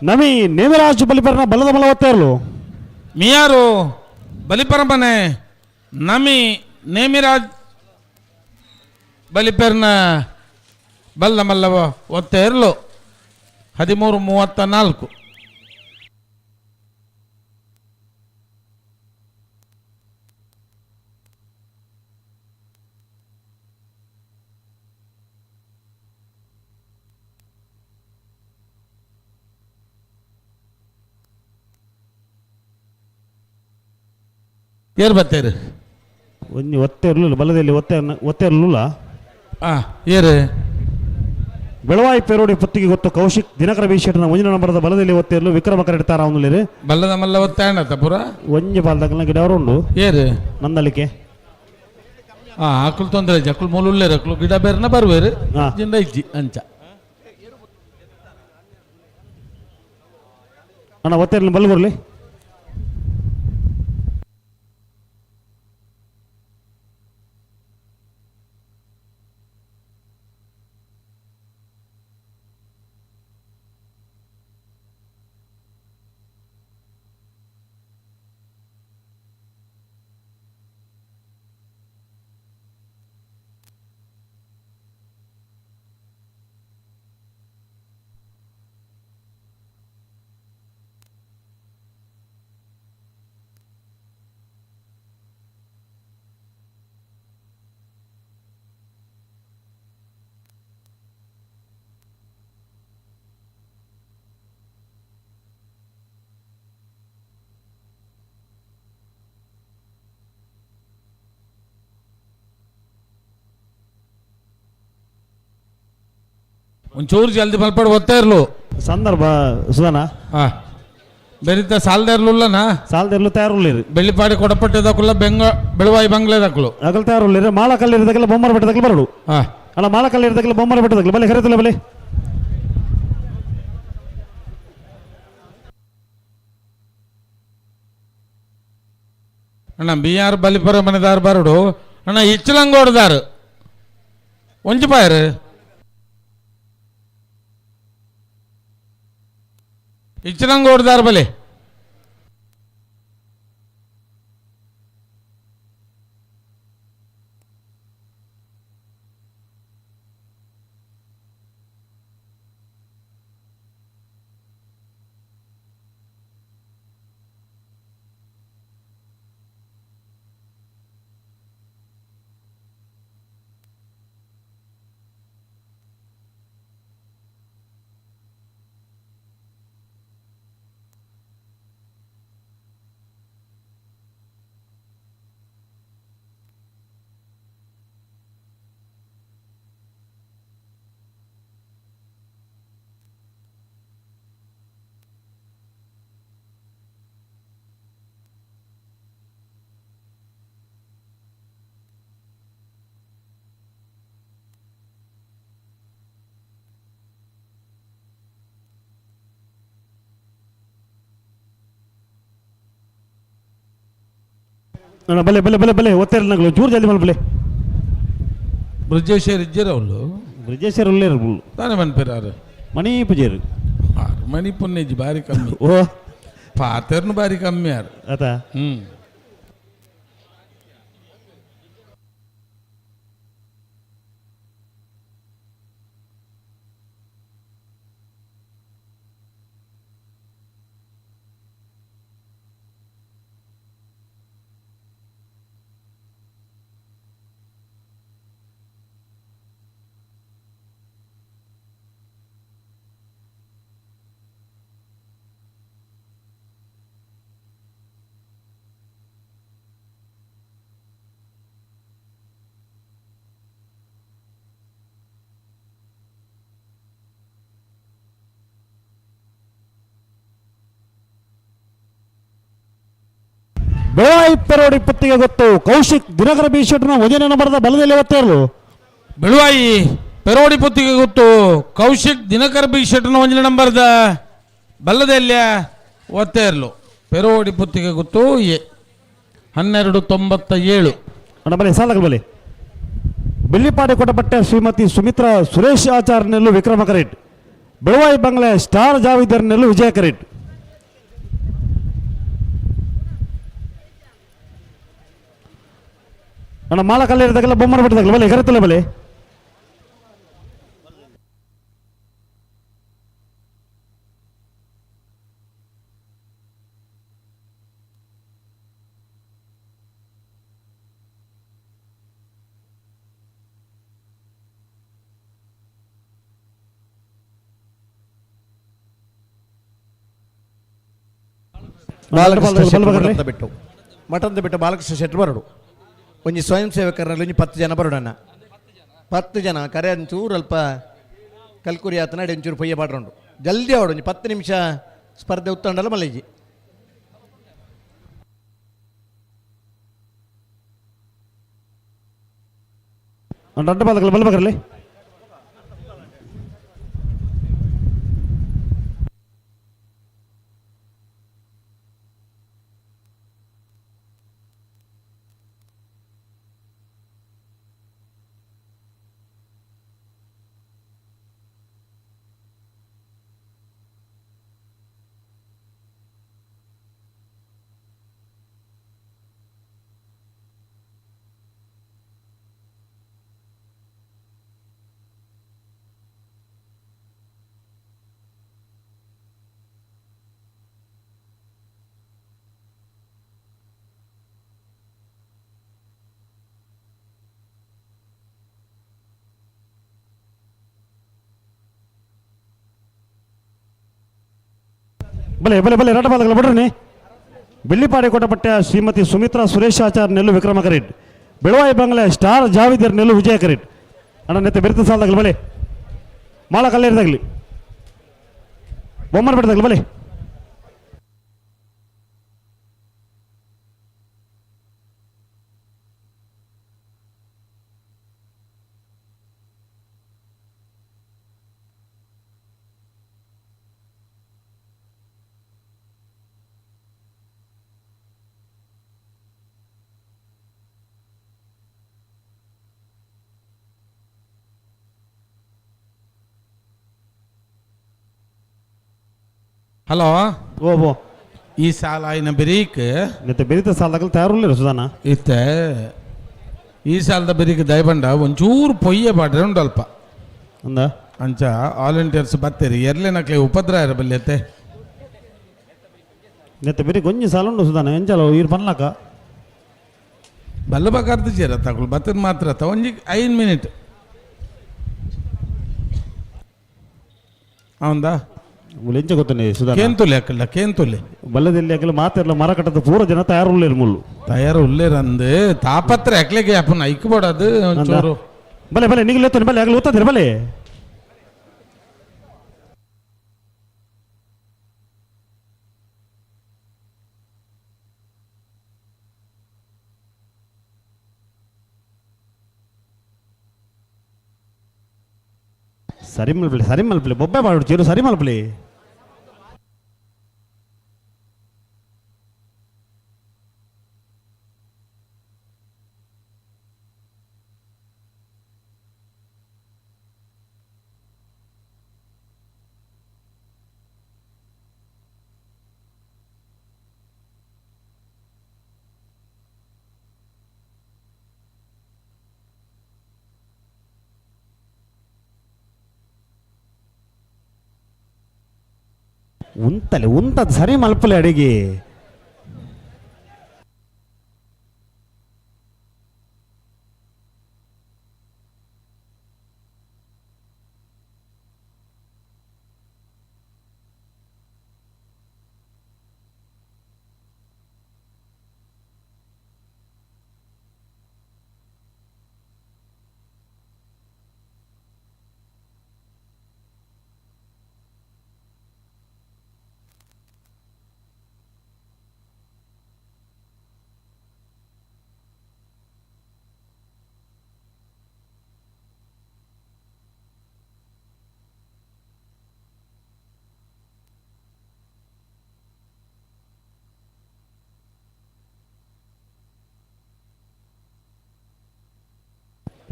ನಮಿ ನೇಮಿರಾಜು ಬಲಿಪರನ ಬಲದ ಮಲ ಒತ್ತೆರ್ಲು. ಮಿಯಾರು ಬಲಿಪರ ಮನೆ ನಮಿ ನೇಮಿರಾಜ್ ಬಲಿಪೆರ್ನ ಬಲ್ಲ ಮಲ್ಲವ ಒತ್ತೆರ್ಲು. 13:34. ಏರ್ ಬತ್ತೇರು? ಒಂಜಿ ಒತ್ತೆರ್ಲು ಬಲದಲ್ಲಿ ಒತ್ತೆ ಒತ್ತೆರ್ಲುಲ್ಲ. ಏರು? ಬೆಳವಾಯಿ ಪೇರೋಡಿ ಪುತ್ತಿಗೆ ಗೊತ್ತು ಕೌಶಿಕ್ ದಿನಕರ ಬಿ ಶೆಟ್ಟನ ಒಂಜಿನ ನಂಬರದ ಬಲದಲ್ಲಿ ಒತ್ತೆರ್ಲು ವಿಕ್ರಮ ಕರೆಡ್ ತಾರ ಬಲ್ಲದ ಮಲ್ಲ ಒತ್ತಾಯಣ ಪೂರ ಒಂಜಿ ಬಾಲ್ದಕಲ್ನ ಗಿಡ ಉಂಡು. ಏರು? ನಂದಲಿಕೆ. ಅಕುಲು ತೊಂದರೆ ಇಜ್ಜಿ, ಅಕುಲು ಮೂಲ ಉಲ್ಲೇರು, ಅಕುಲು ಗಿಡ ಬೇರೆನ ಬರುವೇರು ಜಿಂದ ಇಜ್ಜಿ ಅಂಚ. ಅಣ್ಣ ಒತ್ತೆರ್ಲು ಬಲ್ಗುರ್ಲಿ. ಒಂಚೂರು ಜಲ್ದಿ ಮಲ್ಪಡ್ ಒತ್ತಾ ಇರ್ಲು. ಸಂದರ್ಭ ಸುಧಾನ. ಬೆರಿತ ಸಾಲದೇರ್ಲುಲ್ಲನಾ? ಸಾಲದೇರ್ಲು ತಯಾರುಳ್ಳಿರು. ಬೆಳ್ಳಿಪಾಡಿ ಕೊಡಪಟ್ಟದಕ್ಕುಲ್ಲ ಬೆಂಗ ಬೆಳುವಾಯಿ ಬಂಗ್ಲೆದಕ್ಕಲು ಅಗಲ್ ತಯಾರುಳ್ಳಿರು. ಮಾಳ ಕಲ್ಲಿರದಕ್ಕೆಲ್ಲ ಬೊಮ್ಮರ ಬೆಟ್ಟದಕ್ಕಲು ಬರಡು. ಅಲ್ಲ ಮಾಳ ಕಲ್ಲಿರದಕ್ಕೆಲ್ಲ ಬೊಮ್ಮರ ಬೆಟ್ಟದಕ್ಕಲು ಬಲೆ ಕರೆತಲ್ಲ ಬಲೆ. ಅಣ್ಣ ಬಿ ಆರ್ ಬಲಿಪುರ ಮನೆದಾರ್ ಬರಡು. ಅಣ್ಣ ಇಚ್ಚಲಂಗೋಡ್ದಾರು ಒಂಜಿ ಪಾಯರು ಇಚ್ಚಲಂಗೋಡ್ದಾರ್ ಬಲೆ. ಬಲೆ ಬಲೆ ಬಲೆ ಬಲೆ ಒತ್ತೇರು ನಗಲು ಚೂರು ಜಲ್ದಿ ಮಲ್ಪಲೆ. ಬ್ರಿಜೇಶರ್ ಇಜ್ಜೇರು ಅವಳು. ಬ್ರಿಜೇಶರ್ ಉಲ್ಲೇರು ಮುಳ್ಳು. ತಾನೇ ಮನ್ಪಿರಾರು. ಮಣಿ ಪೂಜೇರು. ಮಣಿ ಪುಣ್ಯಜಿ ಬಾರಿ ಕಮ್ಮಿ. ಓ ಪಾತೆರ್ನು ಬಾರಿ ಕಮ್ಮಿ ಯಾರು. ಆತ. ಹ್ಮ್. ಬೆಳವಾಯಿ ಪೆರೋಡಿ ಪತ್ತಿಗೆ ಗೊತ್ತು ಕೌಶಿಕ್ ದಿನಕರ ಬಿ ಶೆಟ್ಟರ್ನ ಒಂದನೇ ನಂಬರದ ಬಲದಲ್ಲಿ ಒತ್ತೇರಲು. ಬೆಳುವಾಯಿ ಪೆರೋಡಿ ಪುತ್ತಿಗೆ ಗೊತ್ತು ಕೌಶಿಕ್ ದಿನಕರ್ ಬಿ ಶೆಟ್ಟರ್ನ ಒಂದನೇ ನಂಬರ್ದ ಬಲ್ಲದೆಲ್ಲ ಒತ್ತೇರ್ಲು. ಪೆರೋಡಿ ಪುತ್ತಿಗೆ ಗೊತ್ತು ಎ 12.97. ಅಣ್ಣ ಬಲೆ ಸಾಲಗಳು ಬಲೆ. ಬೆಳ್ಳಿಪಾಡಿ ಕೊಟಪಟ್ಟೆ ಶ್ರೀಮತಿ ಸುಮಿತ್ರಾ ಸುರೇಶ್ ಆಚಾರ್ಯನೆಲ್ಲು ವಿಕ್ರಮ ಕರೇಟ್. ಬೆಳವಾಯಿ ಬಂಗ್ಲೆ ಸ್ಟಾರ್ ಜಾವಿದರ್ನೆಲ್ಲು ವಿಜಯ ಕರೇಟ್. ಅಣ್ಣ ಮಾಲ ಕಲ್ಲೇರಿದಾಗಲ್ಲ ಬೊಮ್ಮನ ಬಿಟ್ಟದಾಗಲ್ಲ ಬಲೆ ಕರೆತಲ್ಲ ಬಲೆ. ಬಾಲಕೃಷ್ಣ ಶೆಟ್ಟರ್ ಮಠದ ಬಿಟ್ಟು ಮಠದ ಬಿಟ್ಟು ಬಾಲಕೃಷ್ಣ ಶೆಟ್ಟರ್ ಬರಡು. ಒಂಜಿ ಸ್ವಯಂ ಸೇವಕರಲ್ಲಿ ಒಂಜಿ 10 ಜನ ಬರೋಡಣ್ಣ. 10 ಜನ ಕರೆ ಒಂಚೂರು ಅಲ್ಪ ಕಲ್ಕುರಿ ಆತನ ಒಂಚೂರು ಪೊಯ್ಯ ಪಾಡ್ರಂಡು ಜಲ್ದಿ ಅವಡು ಒಂಜಿ 10 ನಿಮಿಷ ಸ್ಪರ್ಧೆ ಉತ್ತಂಡಲ್ಲ ಮಲ್ಲೇಜಿ. ರಡ್ಡ ಬಾಲಕಲ್ಲ ಬಲ್ಬಕರಲ್ಲಿ. ಬಲೆ ಬಲೆ ಬಲೆ ರಡ್ಡ ಬಾಲಕಲ್ಲ ಬಿಡ್ರಿ. ಬೆಳ್ಳಿಪಾಡಿ ಕೋಟಪಟ್ಟೆ ಶ್ರೀಮತಿ ಸುಮಿತ್ರಾ ಸುರೇಶ್ ಆಚಾರ್ ನೆಲ್ಲು ವಿಕ್ರಮ ಕರೇಟ್. ಬೆಳವಾಯಿ ಬಂಗ್ಲೆ ಸ್ಟಾರ್ ಜಾವಿದರ್ ನೆಲ್ಲು ವಿಜಯ ಕರೇಟ್. ಅಣ್ಣ ನೆತ್ತೆ ಬೆರೆತ ಸಾಲದಾಗಲಿ ಬಲೆ. ಮಾಲ ಕಲ್ಲೇರಿದಾಗಲಿ ಬೊಮ್ಮನ ಬಿಟ್ಟದಾಗಲಿ ಬಲೆ. ಹಲೋ. ಓ ಈ ಸಾಲ ಆಯ್ನ ಬೆರೀಕ್ ನೆತ್ತೆ ಬೆರಿತ ಸಾಲದಾಗಲಿ ತಯಾರುಲ್ಲ ಸುಧಾನ. ಇತ್ತೆ ಈ ಸಾಲದ ಬೆರೀಕ್ ದಯಬಂಡ ಒಂಚೂರು ಪೊಯ್ಯೆ ಪಾಡ್ರೆ ಉಂಡು ಅಲ್ಪ ಅಂದ ಅಂಚ ವಾಲಂಟಿಯರ್ಸ್ ಬತ್ತೀರಿ ಎರ್ಲೆ ನಕ್ಲೆ ಉಪದ್ರ ಇರಬಲ್ಯತ್ತೆ. ನೆತ್ತೆ ಬೆರಿ ಗೊಂಜಿ ಸಾಲ ಉಂಡು ಸುಧಾನ ಎಂಚಲ ಈರ್ ಪನ್ಲಾಕ ಬಲ್ಲ ಬಕಾರ್ದು ಜೇರ ತಗೊಳ್ ಬತ್ತದ ಮಾತ್ರ ಒಂಜಿ 5 ಮಿನಿಟ್ ಹೌದಾ. ಎಂಚ ಗೊತ್ತನೆ ಸುಧಾನ ಕೇಂತುಲೆ ಅಕ್ಕಲ್ಲ ಕೇಂತುಲೆ ಬಲ್ಲದಲ್ಲಿ ಅಕ್ಕಲ ಮಾತಿರಲ್ಲ ಮರ ಕಟ್ಟದ ಪೂರ ಜನ ತಯಾರು ಉಳ್ಳೇರು ಮುಳ್ಳು ತಯಾರು ಉಳ್ಳೇರಂದು ತಾಪತ್ರ ಅಕ್ಲೆಗೆ ಅಪ್ಪನ ಐಕ್ಬೋಡದು ಒಂಚೂರು. ಬಲೆ ಬಲೆ ನಿಗಲು ಎತ್ತನೆ ಬಲೆ ಆಗಲು ಒತ್ತದಿರ ಬಲೆ. ಸರಿ ಮಲ್ಪಲಿ ಸರಿ ಮಲ್ಪಲಿ ಬೊಬ್ಬೆ ಮಾಡು ಚೀರು ಸರಿ ಮಲ್ಪಲಿ. ಉಂತಲೆ ಉಂತದ್ ಸರಿ ಮಲ್ಪಲೆ ಅಡಿಗೆ.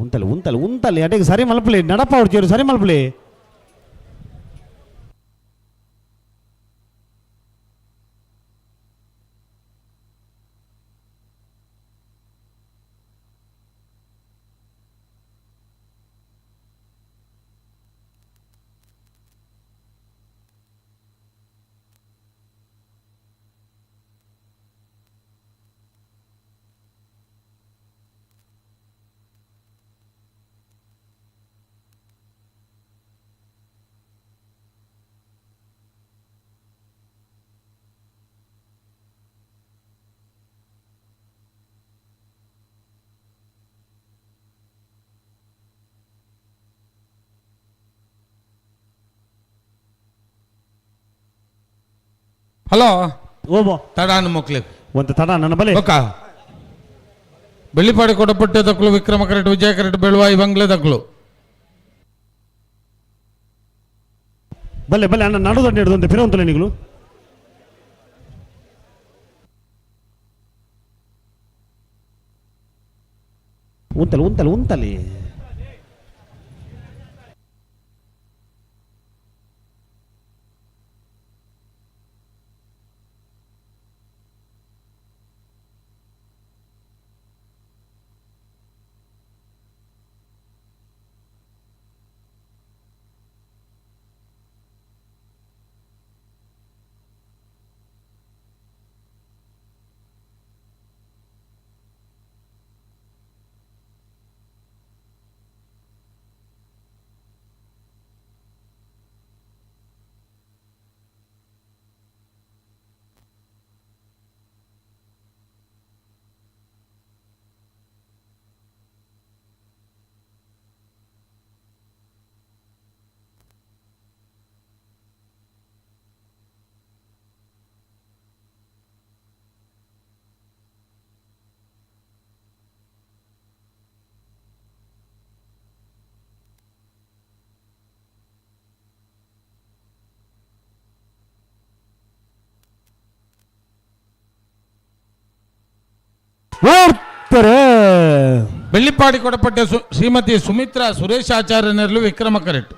ಉಂತಲೆ ಉಂತಲೆ ಉಂತಲೆ ಅಡಿಗೆ ಸರಿ ಮಲ್ಪಲಿ ನಡಪ ಹೊಡ್ತೀರಿ ಸರಿ ಮಲ್ಪಲಿ. ಹಲೋ ಓಬೋ ತಡಾನು ಮಕ್ಳು ಒಂದು ತಡ ನನ್ನ ಬಲೆ ಬೊಕ್ಕ ಬೆಳ್ಳಿಪಾಡಿ ಕೊಡಪಟ್ಟೆ ದಕ್ಲು ವಿಕ್ರಮ ಕರೆಟ್ ವಿಜಯ ಕರೆಟ್ ಬೆಳುವಾಯಿ ಬಂಗ್ಲೆ ದಕ್ಲು ಬಲ್ಲೆ ಬಲ್ಲೆ ಅಣ್ಣ ನಡುದಂಡ ಹಿಡಿದಂತೆ ಪಿರವಂತಲೆ ನೀವು ಉಂತಲೆ ಉಂತಲೆ ಉಂತಲೆ. ಬೆಳ್ಳಿಪಾಡಿ ಕೊಡಪಟ್ಟೆ ಶ್ರೀಮತಿ ಸುಮಿತ್ರಾ ಸುರೇಶ್ ಆಚಾರ್ಯನೆರ್ಲು ವಿಕ್ರಮ ಕರೆಟ್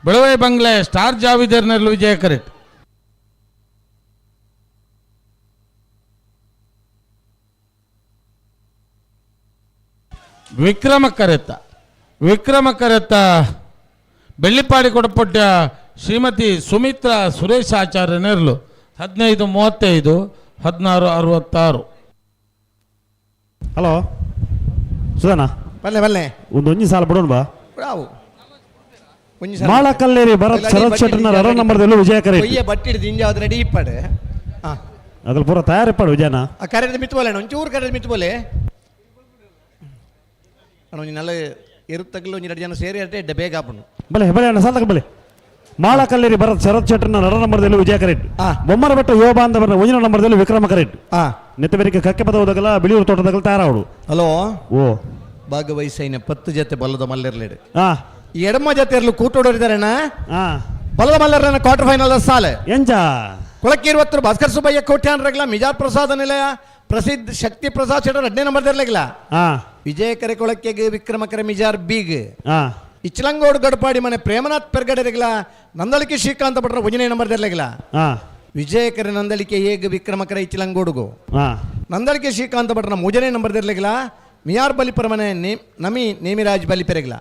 ಬೆಳವೈ ಬಂಗ್ಲೆ ಸ್ಟಾರ್ ಜಾವಿದರ್ನೆರ್ಲು ವಿಜಯ ಕರೆಟ್. ವಿಕ್ರಮ ಕರೆತ ವಿಕ್ರಮ ಕರೆತ ಬೆಳ್ಳಿಪಾಡಿ ಕೊಡಪಟ್ಟ ಶ್ರೀಮತಿ ಸುಮಿತ್ರಾ ಸುರೇಶ್ ಆಚಾರ್ಯನೆರ್ಲು 15 35 16 66. ಹಲೋ ಸುಧಾನ ಬಲ್ಲೆ ಬಲ್ಲೆ ಒಂದು ಒಂಜಿ ಸಾಲ ಬಿಡೋಣ ಬಾ. ಬ್ರಾವು ಮಾಳಕಲ್ಲೇರಿ ಭರತ್ ಶರತ್ ಶೆಟ್ಟರ್ನ ರರ ನಂಬರ್ದಲ್ಲೂ ವಿಜಯ ಕರೆ ಬಟ್ಟಿ ಹಿಡಿದು ಇಂಜಾವ್ದು ರೆಡಿ ಇಪ್ಪಡೆ. ಅದ್ರ ಪೂರ ತಯಾರಿಪ್ಪಾಡು ವಿಜಯನ. ಆ ಕರೆದ ಮಿತ್ತು ಬೋಲೆ ಒಂಚೂರು ಕರೆದ ಮಿತ್ತು ಬೋಲೆ ಅಣ್ಣ ಒಂಜಿ ನಲ್ಲ ಎರುತ್ತಗಲು ಒಂಜಿ ಎರಡು ಜನ ಸೇರಿ ಅಟ್ಟೆ ಎಡ್ಡೆ ಬೇಗ ಆಪುಂಡು. ಬಲೆ ಬಲೆ ಅಣ್ಣ ಸಾಲಕ ಬಲೆ. ಮಾಳಕಲ್ಲೇರಿ ಭರತ್ ಶರತ್ ಶೆಟ್ಟರ್ನ ರರ ನಂಬರ್ದಲ್ಲೂ ವಿಜಯ ಕರೆಟ್ ಬೊಮ್ಮರ ಬೆಟ್ಟ ಯುವ ಬಾಂಧವರ ಒಂಜಿನ ನಂಬರ್ದಲ್ಲೂ ವಿಕ್ರಮ ಕರೆಟ್ ನೆತ್ತಬೇರಿಕೆ ಕಕ್ಕೆ ಪದವದಗಲ ಬಿಳಿಯೂರು ತೋಟದಗಲ ತಯಾರಾವಡು. ಹಲೋ ಓ ಭಾಗವಹಿಸೈನ 10 ಜೊತೆ ಬಲ್ಲದ ಮಲ್ಲಿರ್ಲೇಡು ಎಡಮ ಜೊತೆ ಇರಲು ಕೂಟೋಡೋರಿದ್ದಾರಣ್ಣ ಬಲದ ಮಲ್ಲರ್ನ ಕ್ವಾರ್ಟರ್ ಫೈನಲ್ ಸಾಲೆ ಎಂಚ ಕೊಳಕೀರ್ವತ್ತರು ಭಾಸ್ಕರ್ ಸುಬ್ಬಯ್ಯ ಕೋಟ್ಯಾನ್ ರಗಲ ಮಿಜಾರ್ ಪ್ರಸಾದ ನಿಲಯ ಪ್ರಸಿದ್ಧ ಶಕ್ತಿ ಪ್ರಸಾದ್ ಶೆಟ್ಟರ್ 8ನೇ ನಂಬರ್ ಇರ್ಲಿಲ್ಲ ವಿಜಯ ಕರೆ ಕೊಳಕೆಗೆ ವಿಕ್ರಮ ಕರೆ ಮಿಜಾರ್ ಬೀಗ್ ಇಚ್ಚಲಂಗೋಡು ಗಡಪಾಡಿ ಮನೆ ಪ್ರೇಮನಾಥ್ ಪೆರ್ಗಡೆರಗಲ ನಂದಳಿಕೆ ಶ್ರೀಕಾಂತ ಭಟ್ರ 1ನೇ ನಂಬರ್ ಇರ್ಲಿಲ್ಲ ವಿಜಯ ಕರೆ ನಂದಳಿಕೆ ಏಗ್ ವಿಕ್ರಮ ಕರೆ ಇಚ್ಚಲಂಗೋಡುಗು ನಂದಳಿಕೆ ಶ್ರೀಕಾಂತ ಭಟ್ರನ 3ನೇ ನಂಬರ್ ಇರ್ಲಿಲ್ಲ ಮಿಯಾರ್ ಬಲಿಪರ ಮನೆ ನಮಿ ನೇಮಿರಾಜ್ ಬಲಿಪೆರಗಲ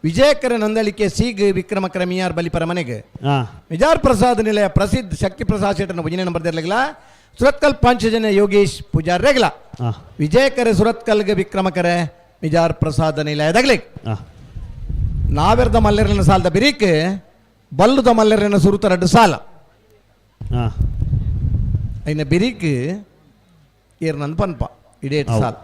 ವಿಜಯಕರ ನಂದಳಿಕೆ ಸೀಗ್ ವಿಕ್ರಮ ಕ್ರಮಿಯಾರ್ ಬಲಿಪರ ಮನೆಗೆ ಮಿಜಾರ್ ಪ್ರಸಾದ್ ನಿಲಯ ಪ್ರಸಿದ್ಧ ಶಕ್ತಿ ಪ್ರಸಾದ್ ಶೆಟ್ಟನ ಒಂಜನೇ ನಂಬರ್ ದೆರ್ಲೆಗ್ಲ ಸುರತ್ಕಲ್ ಪಾಂಚಜನ್ಯ ಯೋಗೇಶ್ ಪೂಜಾರ್ ರೆಗ್ಲ ವಿಜಯಕರೆ ಸುರತ್ಕಲ್ಗೆ ವಿಕ್ರಮಕರೆ ಮಿಜಾರ್ ಪ್ರಸಾದ ನಿಲಯದಾಗ್ಲಿ ನಾವೆರ್ದ ಮಲ್ಲೆರನ ಸಾಲದ ಬಿರಿಕ್ ಬಲ್ಲುದ ಮಲ್ಲೆರನ ಸುರುತ ರಡ್ಡು ಸಾಲ ಐನ ಬಿರಿಕ್ ಏರ್ ನನ್ ಪನ್ಪ ಇಡೇಟ್ ಸಾಲ.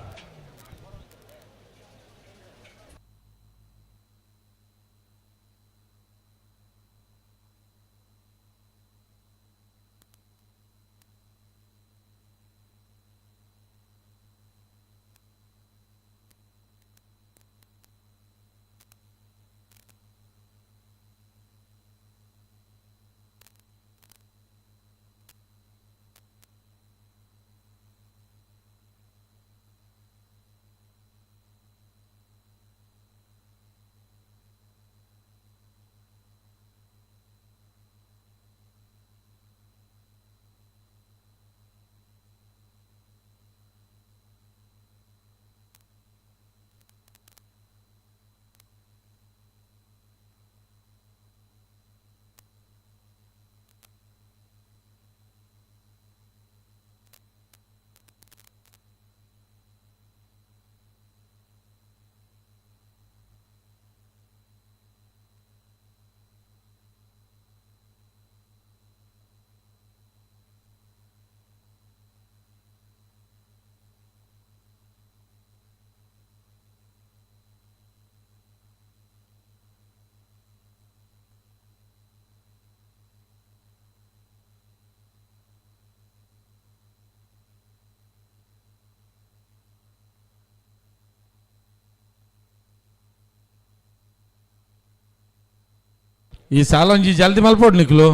ಈ ಸಾಲೊಂಜಿ ಜಲ್ದಿ ಮಲ್ಪೋಡು ನಿಕ್ಲು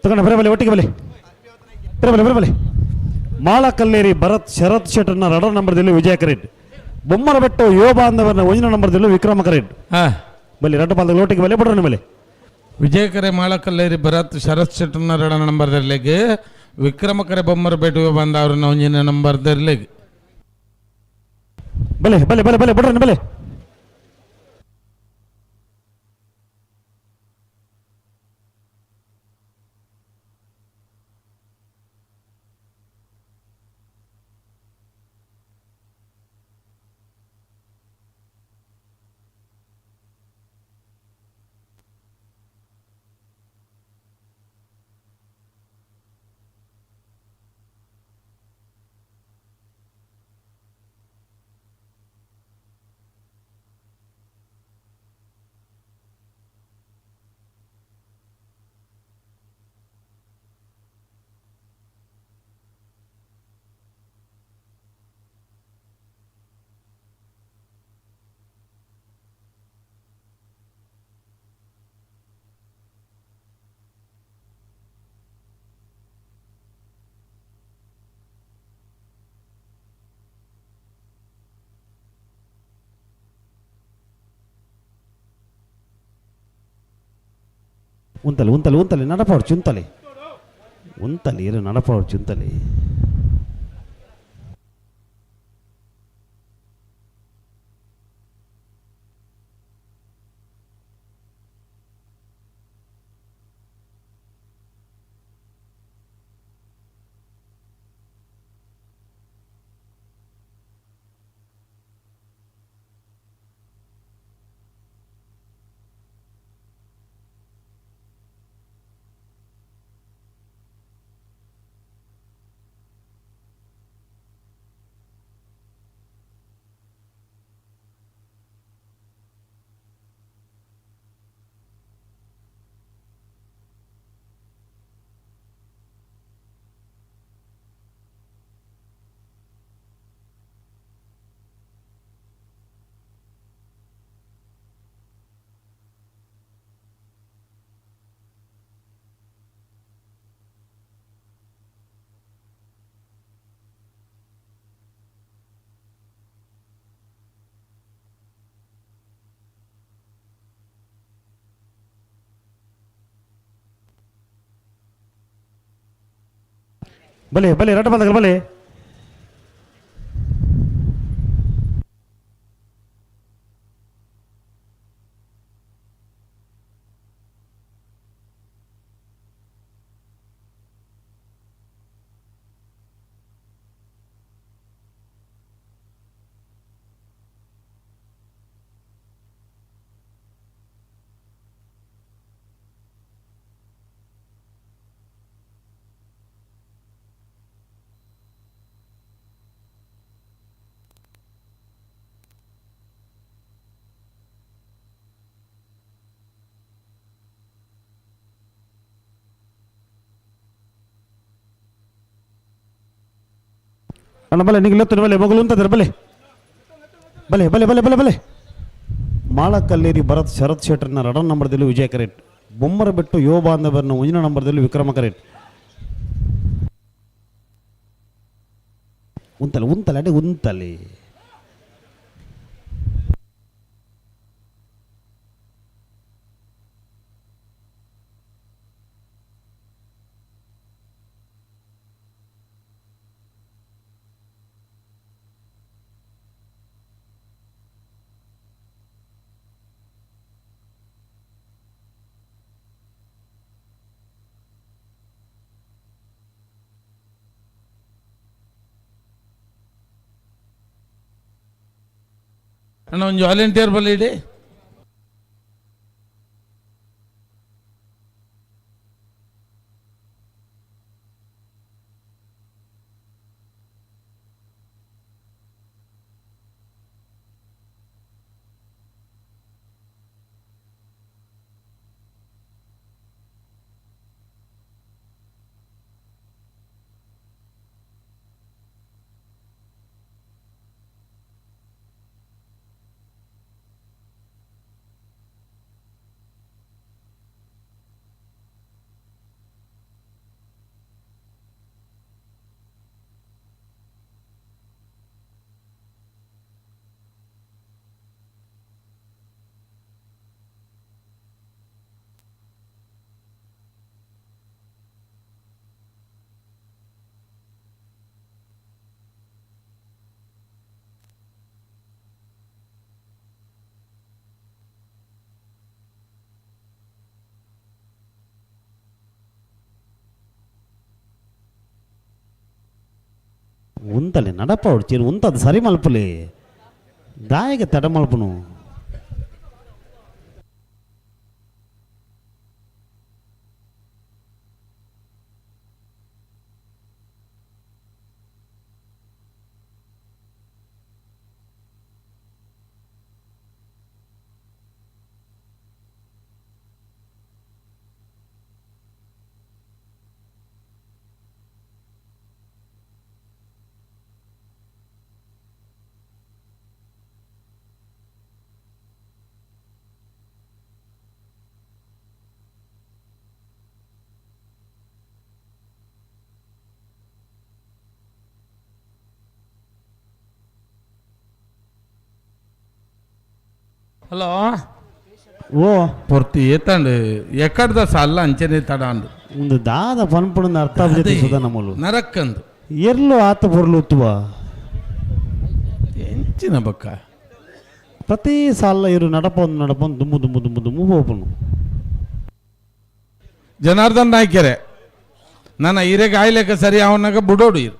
ತಗೊಂಡ ಬರಬಲೆ ಒಟ್ಟಿಗೆ ಬಲೆ ಬರಬಲೆ ಬರಬಲೆ. ಮಾಳಕಲ್ಲೇರಿ ಭರತ್ ಶರತ್ ಶೆಟ್ಟರ್ನ ರಡರ್ ನಂಬರ್ದಲ್ಲಿ ವಿಜಯ ಕರೆಡ್, ಬೊಮ್ಮರಬೆಟ್ಟು ಯುವ ಬಾಂಧವರನ್ನ ಒಂದಿನ ನಂಬರ್ದಲ್ಲಿ ವಿಕ್ರಮ ಕರೆಡ್. ಬಲಿ ರಡ್ಡ ಪಾಲ್ದ ಒಟ್ಟಿಗೆ ಬಲೆ ಬಿಡ್ರ ಮೇಲೆ. ವಿಜಯಕರೆ ಮಾಳಕಲ್ಲೇರಿ ಭರತ್ ಶರತ್ ಶೆಟ್ಟರ್ನ ರಡ ನಂಬರ್ದರ್ಲೆಗ್, ವಿಕ್ರಮಕರೆ ಬೊಮ್ಮರಬೆಟ್ಟು ಯುವ ಬಾಂಧವರನ್ನ ಒಂಜಿನ ನಂಬರ್ದರ್ಲೆಗ್. ಬಲೆ ಬಲೆ ಬಲೆ ಬಲೆ ಬಿಡ್ರ ಬಲೆ. ಉಂತಲೆ ಉಂತಲೆ ಉಂತಲೆ ನಡಪಾಡು ಚುಂತಲೆ ಉಂತಲೆ ಇರು ನಡಪಾಡು ಚುಂತಲೆ. ಬಲೆ ಬಲೆ ರಡ್ಡ ಬಂದಾಗ ಬಲೆ. ಅಣ್ಣ ಬಲೆ ನಿಂಗೆ ಲೆತ್ತನ ಬಲೆ ಮಗಳು ಅಂತಂದ್ರೆ ಬಲೆ ಬಲೆ ಬಲೆ ಬಲೆ ಬಲೆ ಬಲೆ. ಮಾಳಕಲ್ಲೇರಿ ಭರತ್ ಶರತ್ ಶೆಟ್ಟರ್ನ ರಡನ್ ನಂಬರ್ದಲ್ಲಿ ವಿಜಯ ಕರೆಟ್. ಬೊಮ್ಮರ ಬೆಟ್ಟು ಯುವ ಬಾಂಧವರನ್ನ ಒಂದಿನ ನಂಬರ್ದಲ್ಲಿ ವಿಕ್ರಮ ಕರೆಟ್. ಉಂತಲೆ ಉಂತಲೆ ಅಡೆ ಉಂತಲೆ. ಅಣ್ಣ ಒಂಜಿ ವಾಲಂಟಿಯರ್ ಬಲ್ಲಿ ಇಡಿ. ಉಂತಲೆ ನಡಪ ಹೊಡ್ಚೀರು ಉಂತದು ಸರಿ ಮಲ್ಪುಲಿ ದಾಯಿಗೆ ತಡ ಮಲ್ಪುನು. ಹಲೋ ಓ ಪೊರ್ತಿ ಏತಂಡು ಎಕ್ಕಡ್ದ ಸಾಲ ಅಂಚನೆ ತಡ ಅಂದು ಒಂದು ದಾದ ಪನ್ಪುಣದ ಅರ್ಥ ಆಗುತ್ತೆ ಸುಧಾ ನಮ್ಮಲು ನರಕ್ಕಂದು ಎರ್ಲು ಆತ ಪೊರ್ಲು ಉತ್ತುವ ಎಂಚಿನ ಬಕ್ಕ ಪ್ರತಿ ಸಾಲ ಇರು ನಡಪೊಂದು ನಡಪೊಂದು ದುಮ್ಮು ದುಮ್ಮು ದುಮ್ಮು ದುಮ್ಮು ಹೋಪುನು. ಜನಾರ್ದನ್ ನಾಯ್ಕೆರೆ ನನ್ನ ಹಿರೇಗೆ ಆಯ್ಲೆಕ್ಕ ಸರಿ ಅವನಾಗ ಬುಡೋಡು ಇರು.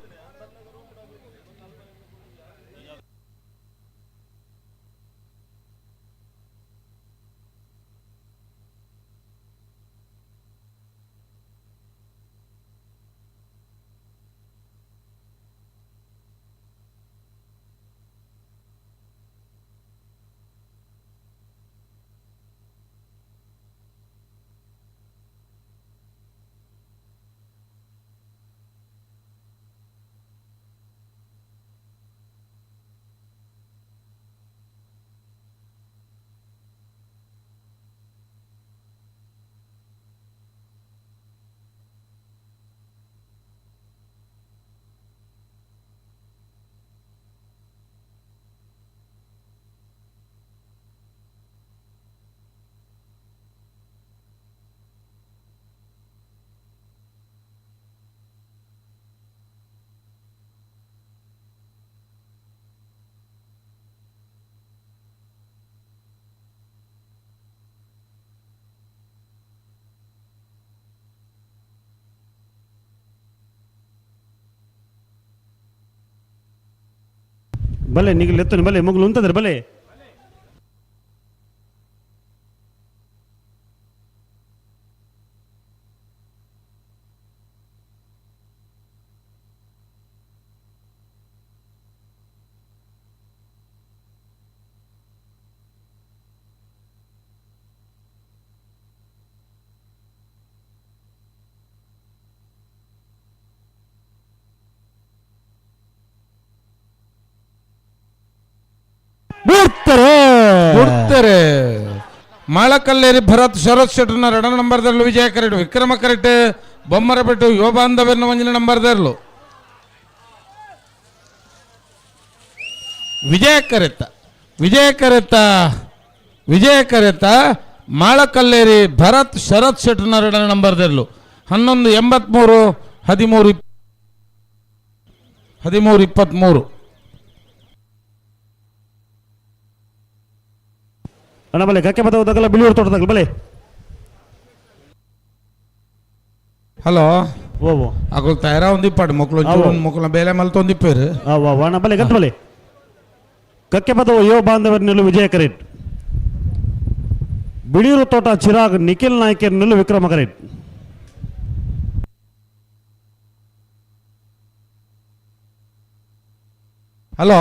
ಬಲೆ ನಿಗಲ್ ಎತ್ತನು ಬಲೆ ಮಗಳು ಉಂತದ್ರೆ ಬಲೆ. ಬುಡ್ತಾರೆ ಬುಡ್ತಾರೆ. ಮಾಳಕಲ್ಲೇರಿ ಭರತ್ ಶರತ್ ಶೆಟ್ಟರ್ನ ಎರಡನೇ ನಂಬರ್ದಲ್ಲಿ ವಿಜಯ ಕರೆಟ್ ವಿಕ್ರಮ ಕರೆಟ್ ಬೊಮ್ಮರಪೆಟ್ಟು ಯುವ ಬಾಂಧವ್ಯನ ಒಂದನೇ ನಂಬರ್ದರ್ಲು ವಿಜಯ ಕರೆತ ವಿಜಯ ಕರೆತ ವಿಜಯ ಕರೆತ ಮಾಳಕಲ್ಲೇರಿ ಭರತ್ ಶರತ್ ಶೆಟ್ಟರ್ನ ಎರಡನೇ ನಂಬರ್ದರ್ಲು 11 83 13 13 23. ಅಣ್ಣ ಬಲೆ ಕಕ್ಕೆ ಬತ್ತ ಬಿಳಿಯೂರು ತೋಟದಾಗಲ ಬಲೆ. ಹಲೋ ಓ ಓ ಅಕುಲು ತಯಾರ ಒಂದಿಪ್ಪಾಡು ಮೊಕ್ಕಳು ಆವೋ. ಮೊಕ್ಕಳ ಬೇಲೆ ಮಲ್ತೊಂದಿಪ್ಪೇರು. ಅವ ಅಣ್ಣ ಬಲೆ ಗತ್ ಬಲೆ ಕಕ್ಕೆ ಪದವು ಯುವ ಬಾಂಧವರ ನಿಲ್ಲು ವಿಜಯ ಕರೇಟ್ ಬಿಳಿಯೂರು ತೋಟ ಚಿರಾಗ್ ನಿಖಿಲ್ ನಾಯ್ಕರ್ ನಿಲ್ಲು ವಿಕ್ರಮ ಕರೇಟ್. ಹಲೋ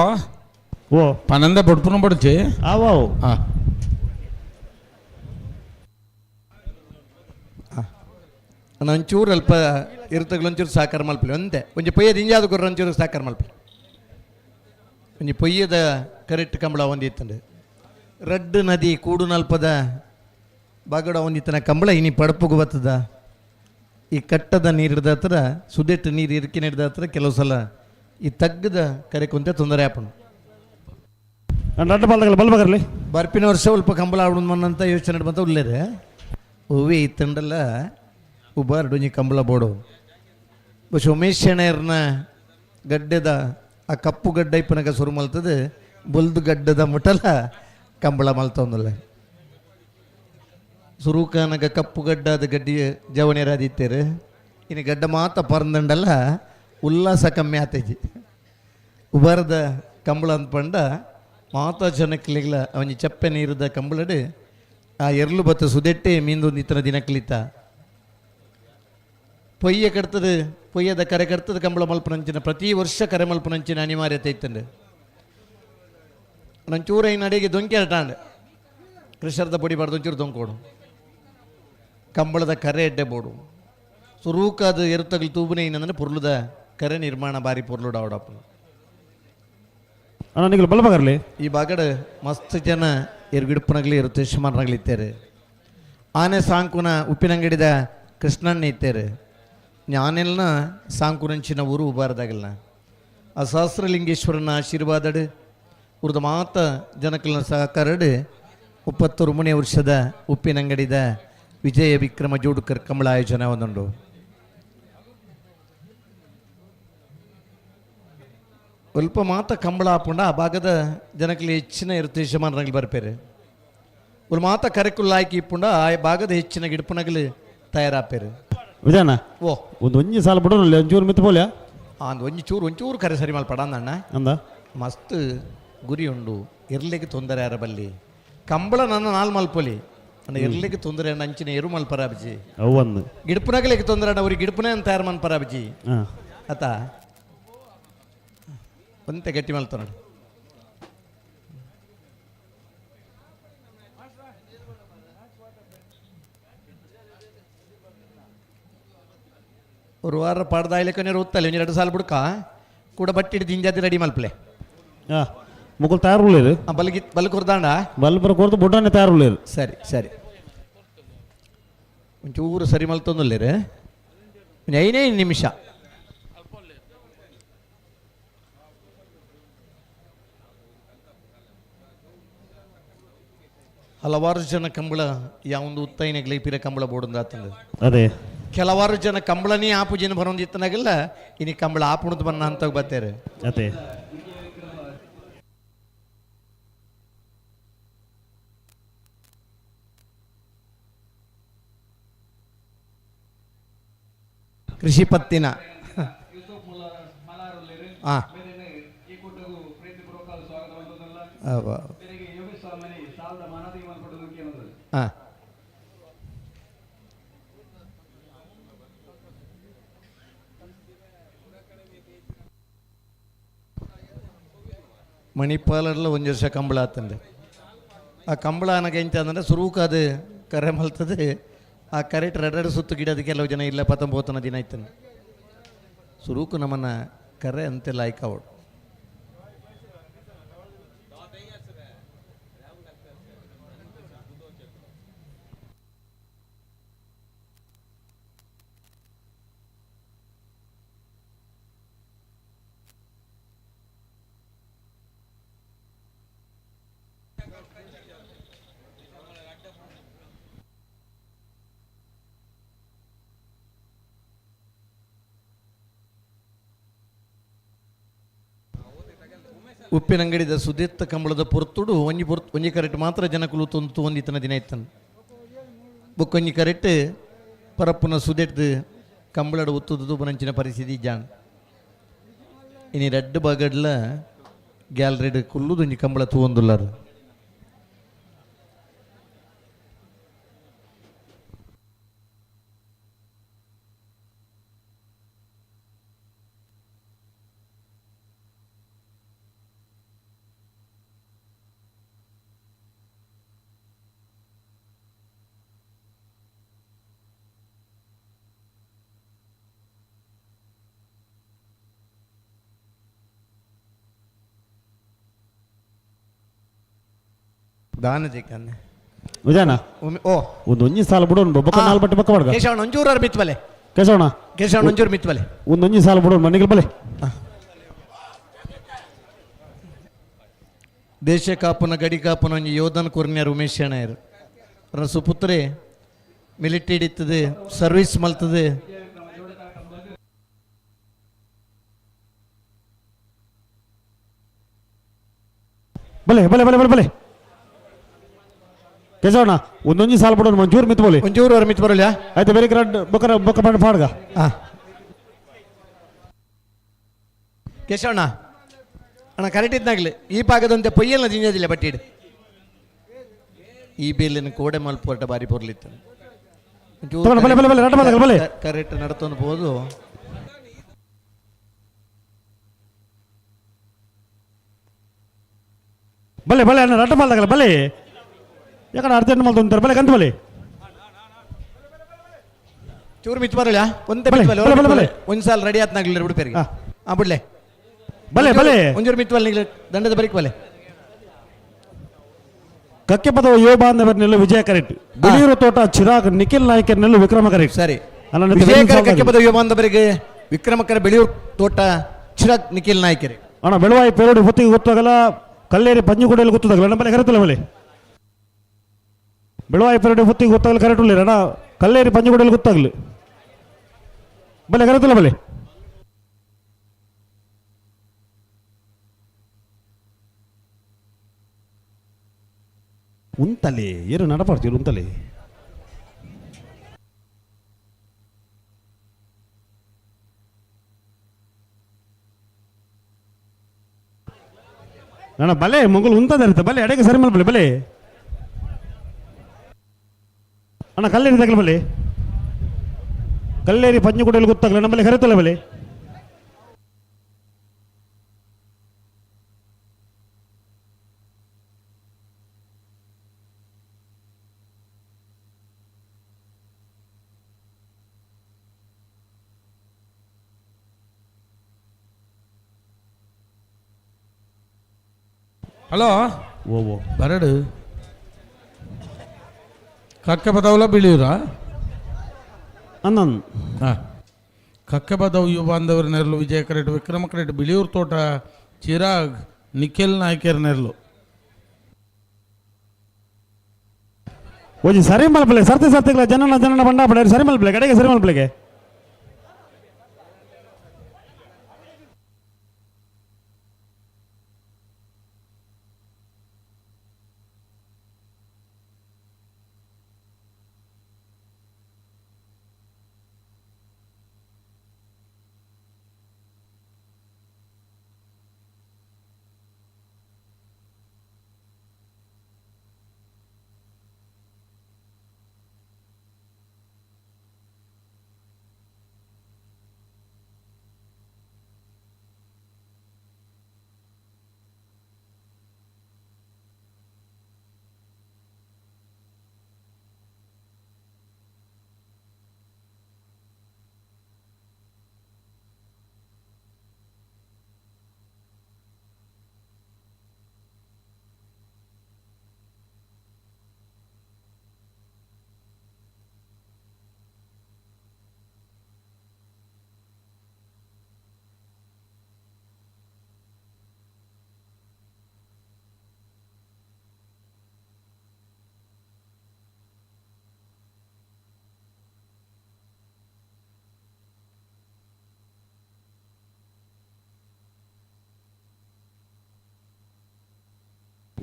ಓ ಪನಂದ ಬೊಡ್ಪುನ ಬಡ್ಚಿ. ಆವು. ಹಾಂ. ಒಂಚೂರು ಅಲ್ಪ ಇರ್ತಗಲ ಒಂಚೂರು ಸಾಕಾರ ಮಲ್ಪಲಿ ಒಂತೆ ಒಂಜಿ ಪೊಯ್ಯದ ಇಂಜಾದ ಗುರ್ರ ಒಂಚೂರು ಸಾಕಾರ ಮಲ್ಪಲಿ ಒಂಜಿ ಪೊಯ್ಯದ ಕರೆಕ್ಟ್ ಕಂಬಳ ಒಂದಿತ್ತಂಡು ರಡ್ಡು ನದಿ ಕೂಡು ನಲ್ಪದ ಬಾಗಡ ಒಂದಿತ್ತನ ಕಂಬಳ ಇನಿ ಪಡಪುಗು ಬತ್ತದ ಈ ಕಟ್ಟದ ನೀರು ಹಿಡ್ದ ಹತ್ರ ಸುದೆಟ್ಟು ನೀರು ಇರ್ಕಿನ ಹಿಡ್ದ ಹತ್ರ ಕೆಲವು ಸಲ ಈ ತಗ್ಗದ ಕರೆ ಕುಂತೆ ತೊಂದರೆ ಆಪಣ. ರಡ್ಡು ಬಾಲ್ದಾಗಲ ಬಲ್ ಬಗರ್ಲಿ. ಬರ್ಪಿನ ವರ್ಷ ಸ್ವಲ್ಪ ಕಂಬಳ ಆಡುದು ಮನ್ನಂತ ಯೋಚನೆ ಬಂತ ಉಲ್ಲೇರೆ ಹೂವೆ ಇತ್ತಂಡಲ್ಲ ಉಬಾರ್ ಒಂಜಿ ಕಂಬಳ ಬೋಡು ಬಸ್ ಉಮೇಶ್ ಶೆಣೆಯರ್ನ ಗಡ್ಡೆದ ಆ ಕಪ್ಪು ಗಡ್ಡ ಇಪ್ಪನಗ ಸುರು ಮಲ್ತದೆ ಬೊಲ್ದು ಗಡ್ಡದ ಮುಟ್ಟಲ ಕಂಬಳ ಮಲ್ತೊಂದಲ್ಲ ಸುರುಕಾನಗ ಕಪ್ಪು ಗಡ್ಡದ ಗಡ್ಡಿ ಜವಣಿಯರಾದಿತ್ತೇರು ಇನ್ನು ಗಡ್ಡ ಮಾತ ಪರಂದಂಡಲ್ಲ ಉಲ್ಲಾಸ ಕಮ್ಮಿ ಆತೈತಿ ಉಬಾರದ ಕಂಬಳ ಅಂದ್ಪಂಡ ಮಾತಾ ಜನಕ್ಲಿಗ್ಲ ಅವನಿ ಚಪ್ಪೆ ನೀರದ ಕಂಬಳಡು ಆ ಎರ್ಲು ಬತ್ತ ಸುದೆಟ್ಟೆ ಮೀಂದೊಂದು ಇತ್ತನ ದಿನಕ್ಲಿತ ಪೊಯ್ಯ ಕಟ್ತದೆ ಪೊಯ್ಯದ ಕರೆ ಕಟ್ತದೆ ಕಂಬಳ ಮಲ್ಪನಂಚಿನ ಪ್ರತಿ ವರ್ಷ ಕರೆ ಮಲ್ಪನಂಚಿನ ಅನಿವಾರ್ಯತೆ ಇತ್ತಂಡು ನಂಚೂರ ಇನ್ನು ಅಡಿಗೆ ದೊಂಕಿ ಅಟಾಂಡ್ ಕೃಷರ್ದ ಪೊಡಿ ಬಾರ್ದು ಒಂಚೂರು ದೊಂಕೋಡು ಕಂಬಳದ ಕರೆ ಎಡ್ಡೆ ಬೋಡು ಸುರೂಕಾದ ಎರುತಗಲು ತೂಬುನೆ ಏನಂದ್ರೆ ಪೊರ್ಲುದ ಕರೆ ನಿರ್ಮಾಣ ಬಾರಿ ಪೊರ್ಲುಡ ಅವಡಪ್ಪನ. ಅಣ್ಣ ನಿಗಲು ಬಲ್ ಬಗರ್ಲಿ. ಈ ಬಾಗಡ ಮಸ್ತ್ ಜನ ಎರ್ಗಿಡುಪ್ಪನಗಲಿ ಎರು ಇತ್ತಾರೆ ಆನೆ ಸಾಂಕುನ ಉಪ್ಪಿನಂಗಡಿದ ಕೃಷ್ಣಣ್ಣ ಇತ್ತಾರೆ ಆನೆಲ್ನ ಸಾಂಕುನಂಚಿನ ಊರು ಉಬಾರದಾಗಲ್ನ ಆ ಸಹಸ್ರಲಿಂಗೇಶ್ವರನ ಆಶೀರ್ವಾದಡು ಉರ್ದ ಮಾತ ಜನಕಲ್ನ ಸಹಕಾರಡು 33ನೇ ವರ್ಷದ ಉಪ್ಪಿನಂಗಡಿದ ವಿಜಯ ವಿಕ್ರಮ ಜೋಡುಕರ್ ಕಂಬಳ ಆಯೋಜನೆ ಒಂದುಂಡು. ಸ್ವಲ್ಪ ಮಾತ ಕಂಬಳ ಹಾಪುಂಡ ಆ ಭಾಗದ ಜನಕ್ಕೆ ಹೆಚ್ಚಿನ ಇರುತ್ತೆ ಯಜಮಾನರಲ್ಲಿ ಬರ್ಪೇರು ಒಂದು ಮಾತ ಕರೆಕುಲ್ಲ ಹಾಕಿ ಇಪ್ಪುಂಡ ಆ ಭಾಗದ ಹೆಚ್ಚಿನ ಗಿಡಪುನಗಲು ತಯಾರಾಪೇರು. ವಿಜಯಣ್ಣ ಓ ಒಂದು ಒಂಜಿ ಸಾಲ ಬಿಡು ಒಂಚೂರು ಮಿತ್ತು ಪೋಲ್ಯಾ. ಒಂದು ಒಂಜಿ ಚೂರು ಒಂಚೂರು ಕರೆ ಸರಿ ಮಲ್ಪಡ ಅಂದಣ್ಣ. ಅಂದ ಮಸ್ತ್ ಗುರಿ ಉಂಡು ಇರ್ಲಿಕ್ಕೆ ತೊಂದರೆ ಯಾರ ಬಲ್ಲಿ ಕಂಬಳ ನನ್ನ ನಾಲ್ ಮಲ್ಪೊಲಿ ಅಂಡ ಇರ್ಲಿಕ್ಕೆ ತೊಂದರೆ ಅಂಚಿನ ಎರು ಮಲ್ಪರ ಅಬ್ಜಿ ಅವು ಒಂದು ಗಿಡಪುನಗಲಿಕ್ಕೆ ತೊಂದರೆ ಅಣ್ಣ ಅವ್ರಿಗೆ ಗಿಡಪುನೇ ಅಂತ ತಯಾರು ಮನ್ಪರ ಅಬ್ಜಿ ಅತ ಒಂತೆ ಗಟ್ಟಿ ಮಲ್ತ ನೋಡಿ. ഒരു ವಾರ ಪಾಡ್ದಾಯ್ಲೆಕೊನೆ ಉತ್ತಲೆ ಒಂಜಿ ಎರಡು ಸಾಲ ಬುಡ್ಕ ಕೂಡ ಬಟ್ಟಿ ಹಿಡ್ದು ಹಿಂಜಾತಿ ರೆಡಿ ಮಲ್ಪಲೆ. ಮುಕುಲ್ ತಯಾರು ಉಳ್ಳೇರು. ಬಲ್ಗಿ ಬಲ್ ಕೊರ್ದಾಂಡ ಬಲ್ ಬರ ಕೊರ್ದು ಬುಡ್ಡಾನೆ ತಯಾರು ಉಳ್ಳೇರು. ಸರಿ ಸರಿ ಒಂಚೂರು ಸರಿ ಮಲ್ತೊಂದುಲ್ಲೇರು ಒಂಜಿ ಐನೇ ನಿಮಿಷ. ಹಲವಾರು ಜನ ಕಂಬಳ ಯಾವೊಂದು ಉತ್ತೈನಗ್ಲಿ ಪಿರ ಕಂಬಳ ಬೋಡಂದಾತಂದು. ಅದೇ ಕೆಲವಾರು ಜನ ಕಂಬಳನೇ ಆಪು ಜನ ಬರೋಂದಿತ್ತನಾಗಲ್ಲ ಇನಿ ಕಂಬಳ ಆಪುಣದ ಬನ್ನ ಅಂತ ಬರ್ತಾರೆ. ಅದೇ ಕೃಷಿ ಪತ್ತಿನ ಮಣಿಪಾಲರ್ಲ ಒಂಜಿ ವರ್ಷ ಕಂಬಳ ಆತಂದೆ. ಆ ಕಂಬಳ ಅನಗ ಎಂಚ ಅಂದ್ರೆ ಸುರೂಕ ಅದು ಕರೆ ಮಲ್ತದೆ ಆ ಕರೆಟ್ ರಡರಡು ಸುತ್ತು ಗಿಡದ ಕೆಲವು ಜನ ಇಲ್ಲ ಪತಂಬೋತನ ದಿನ ಇತ್ತಂದೆ ಸುರೂಕು ನಮ್ಮನ್ನ ಕರೆ ಅಂತೆಲ್ಲ ಆಯ್ಕಾವಡು. ಉಪ್ಪಿನಂಗಡಿದ ಸುದೀರ್ಥ ಕಂಬಳದ ಪೊರ್ತುಡು ಒಂಜಿ ಪೊರ್ತು ಒಂಜಿ ಕರೆಕ್ಟ್ ಮಾತ್ರ ಜನಕುಲು ತೊಂದು ಒಂದಿತ್ತನ ದಿನ ಇತ್ತನು. ಬೊಕ್ಕೊಂಜಿ ಕರೆಕ್ಟ್ ಪರಪ್ಪುನ ಸುದೆಟ್ದು ಕಂಬಳಡ ಒತ್ತುದು ಬನಂಚಿನ ಪರಿಸ್ಥಿತಿ ಜಾನ್. ಇನಿ ರಡ್ಡ್ ಬಗಡ್ಲ ಗ್ಯಾಲರಿಡ್ ಕುಲ್ಲುದು ಒಂಜಿ ಕಂಬಳ ತೂವೊಂದುಲ್ಲಾರು. ದಾನ ಜಿಕ್ಕಂದೆ ವಿಜಯಣ್ಣ ಓ ಒಂದು ಒಂಜಿ ಸಾಲ ಬಿಡೋಣ ಬೊಕ್ಕ ನಾಲ್ ಬಟ್ಟೆ ಬೊಕ್ಕ ಬಡ್ಗ ಕೇಶವಣ್ಣ ಒಂಚೂರು ಮಿತ್ ಬಲೆ. ಕೇಶವಣ್ಣ ಕೇಶವಣ್ಣ ಒಂಚೂರು ಮಿತ್ ಬಲೆ. ಒಂದು ಒಂಜಿ ಸಾಲ ಬಿಡೋಣ ಮನೆಗೆ ಬಲೆ. ದೇಶ ಕಾಪುನ ಗಡಿ ಕಾಪುನ ಒಂಜಿ ಯೋಧನ ಕೊರ್ನ್ಯಾರು ಉಮೇಶ್ ಶೆಣೈರ್ ಅವರ ಸುಪುತ್ರೆ ಮಿಲಿಟರಿ ಇತ್ತದೆ ಸರ್ವಿಸ್ ಮಲ್ತದೆ. ಬಲೆ ಬಲೆ ಬಲೆ ಬಲೆ ಬಲೆ ಕೇಶವಣ್ಣ ಒಂದೊಂಜಿ ಸಾಲ ಬಿಡೋಣ ಒಂಚೂರು ಮಿತ್ ಬೋಲಿ. ಒಂಚೂರು ಮಿತ್ ಬರೋಲ್ಲ. ಆಯ್ತು ಬೇರೆ ಕರೆಕ್ಟ್ ಬೊಕ್ಕ ಬೊಕ್ಕ ಬಣ್ಣ ಪಾಡ್ಗ. ಕೇಶವಣ್ಣ ಅಣ್ಣ ಕರೆಕ್ಟ್ ಇದ್ದಾಗಲಿ ಈ ಭಾಗದಂತೆ ಪೊಯ್ಯಲ್ನ ಜಿಂಜದಿಲ್ಲ ಬಟ್ಟಿಡ್ ಈ ಬೇಲಿನ ಕೋಡೆ ಮಲ್ಪೋಟ ಬಾರಿ ಪೊರ್ಲಿತ್ತು. ತಗೊಂಡು ಬಲೆ, ಬಲೆ, ಬಲೆ, ರಡ್ಡು ಬಲೆ, ಬಲೆ. ಕರೆಕ್ಟ್ ನಡ್ತೊಂದು ಬೋದು. ಬಲೆ ಬಲೆ ಅಣ್ಣ ರಡ್ಡು ಮಲ್ದಾಗಲ್ಲ ಬಲೆ ಯಾಕಂದ್ರೆ ಅರ್ಜೆಂಟ್ ಮಲ್ತೊಂತಾರೆ ಬಲೆ ಕಂತ ಬಲೆ. ಚೂರು ಮಿತ್ ಬರಲ್ಲ ಒಂದೇ ಬಲೆ, ಮಿತ್ ಬಲೆ, ಬಲೆ, ಬಲೆ, ಬಲೆ. ಒಂದ್ ಸಾಲ ರೆಡಿ ಆತ್ನಾಗ್ಲಿಲ್ಲ ಬಿಡ್ಪೇರಿಗೆ. ಹಾ ಬಿಡ್ಲೆ. ಬಲೆ, ಬಲೆ. ಒಂಚೂರು ಮಿತ್ ಬಲೆ ನಿಗ್ಲೆ ದಂಡದ ಬರಿಕ್ ಬಲೆ. ಕಕ್ಕೆ ಪದವ ಯುವ ಬಾಂಧವರ್ನೆಲ್ಲ ವಿಜಯ ಕರೆಕ್ಟ್. ಬಿಳಿಯೂರು ತೋಟ ಚಿರಾಗ್ ನಿಖಿಲ್ ನಾಯ್ಕರ್ನೆಲ್ಲ ವಿಕ್ರಮ ಕರೆಕ್ಟ್. ಸರಿ. ಅಲ್ಲ, ನನ್ನ ವಿಜಯಕರ ಬೆಳ್ಳಿನ ಕಕ್ಕೆ ಪದವ ಯುವ ಬಾಂಧವರಿಗೆ ವಿಕ್ರಮಕರ ಬೆಳೆಯೂರು ತೋಟ ಚಿರಾಗ್ ನಿಖಿಲ್ ನಾಯ್ಕರಿ. ಅಣ್ಣ ಬೆಳವಾಯಿ ಪೇರೋಡಿ ಹೊತ್ತಿಗೆ ಗೊತ್ತಾಗಲ್ಲ, ಕಲ್ಲೇರಿ ಪಂಜಿಗುಡಿಯಲ್ಲಿ ಗೊತ್ತಾಗಲ್ಲ ನಮ್ಮಲ್ಲಿ ಕರೆತಲ್ಲ ಬಲೆ. ಬೆಳವಾಯಿ ಪೇರೋಡಿ ಹೊತ್ತಿಗೆ ಗೊತ್ತಾಗಲ್ಲ ಕರೆಕ್ಟ್ ಉಳ್ಳಿರ ಅಣ್ಣ, ಕಲ್ಲೇರಿ ಪಂಜಿಗುಡಿಯಲ್ಲಿ ಗೊತ್ತಾಗಲಿ ಬಲೆ ಕರೆತಲ್ಲ ಬಲೆ. ಉಂತಲೆ ಏನು ನಡಪಾಡ್ತೀವಿ ಉಂತಲೆ. ನನ್ನ ಬಲೆ ಮೊಗಲು ಉಂತದ ಇರುತ್ತೆ ಬಲೆ ಎಡೆಗೆ ಸರಿ ಮಲ್ ಬಲೆ ಬಲೆ ಅಣ್ಣ ಕಲ್ಲೇರಿ ತಗಲ ಬಲೆ. ಕಲ್ಲೇರಿ ಪಂಜುಗುಡಿಯಲ್ಲಿ ಗೊತ್ತಾಗಲ್ಲ ನಮ್ಮಲ್ಲಿ ಕರೆತಲ್ಲ ಬಲೆ. ಹಲೋ ಓ ಓ ಬರಡು ಕಕ್ಕೆ ಬದವಲ ಬಿಳಿಯೂರಾ ಅನ್ನನ್. ಹಾಂ ಕಕ್ಕೆ ಬದವು ಯುವ ಬಾಂಧವರ ನೆರಳು ವಿಜಯ ಕರೆಟ್ ವಿಕ್ರಮ ಕರೆಟ್ ಬಿಳಿಯೂರು ತೋಟ ಚಿರಾಗ್ ನಿಖಿಲ್ ನಾಯ್ಕರ ನೆರಳು. ಒಂಜಿ ಸರಿ ಮಲ್ಪಲೆ ಸರ್ತಿ ಸರ್ತಿಗಳ ಜನನ ಜನನ ಬಂಡ ಪಡೆ ಸರಿ ಮಲ್ಪಲೆ ಕಡೆಗೆ ಸರಿ ಮಲ್ಪಲೆಗೆ.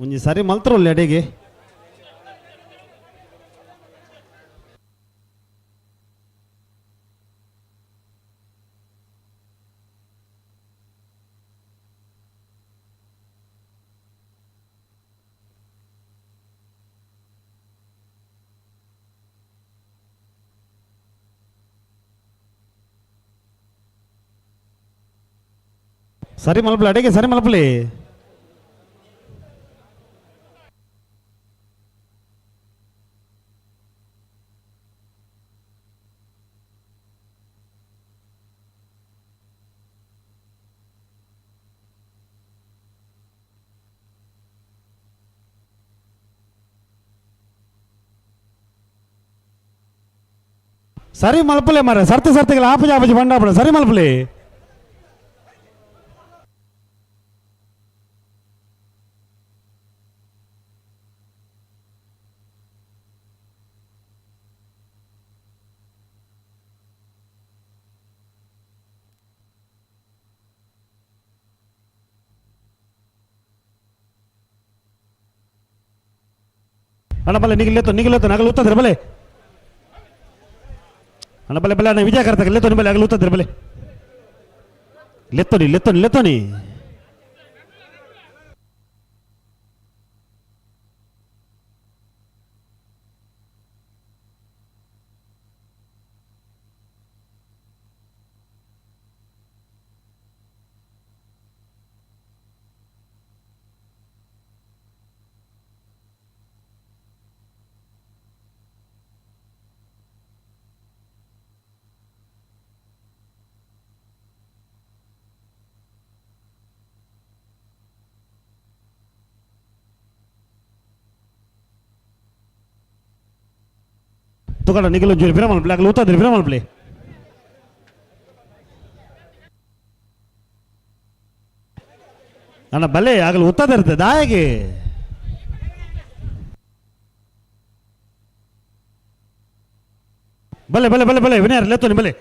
ಒಂಜಿ ಸರಿ ಮಲ್ತರೊಲ್ಲೆ ಅಡೆಗೆ. ಸರಿ ಮಲ್ಪಲೆ ಅಡೆಗೆ, ಸರಿ ಮಲ್ಪಲೆ. ಸರಿ ಮಲ್ಪಲೆ ಮಾರೆ, ಸರ್ತಿ ಸರ್ತಿಗಳ ಆಪಜಿ ಆಪಜಿ ಬಂಡಾಪಡ ಸರಿ ಮಲ್ಪಲೆ. ಅಣ್ಣ ಬಲೆ ನಿಗಿಲೆತ್ತು ನಿಗಿಲೆತ್ತು ನಗಲು ಉತ್ತದ್ರ ಬಲೆ. ಅಣ್ಣ ಬಲೆ ಬಲೆ ಅಣ್ಣ ವಿಜಯ ಕರ್ತಕ ಲೆತ್ತೋನಿ ಬಲೆ ಅಗಲು ಉತ್ತದ್ರ ಬಲೆ. ಲೆತ್ತೋನಿ ಲೆತ್ತೋನಿ ಲೆತ್ತೋನಿ. ತುಕಡ ನಿಗಿಲು ಜೂರಿ ಬಿರಮಲ್ ಪ್ಲೇ ಅಗಲು ಉತ್ತದ್ರ ಬಿರಮಲ್ ಪ್ಲೇ. ಅಣ್ಣ ಬಲೆ ಆಗಲು ಉತ್ತದ ಇರ್ತದೆ ದಾಯಗೆ. ಬಲೆ ಬಲೆ ಬಲೆ ಬಲೆ ವಿನಯ್ ಲೆತ್ತೋನಿ ಬಲೆ.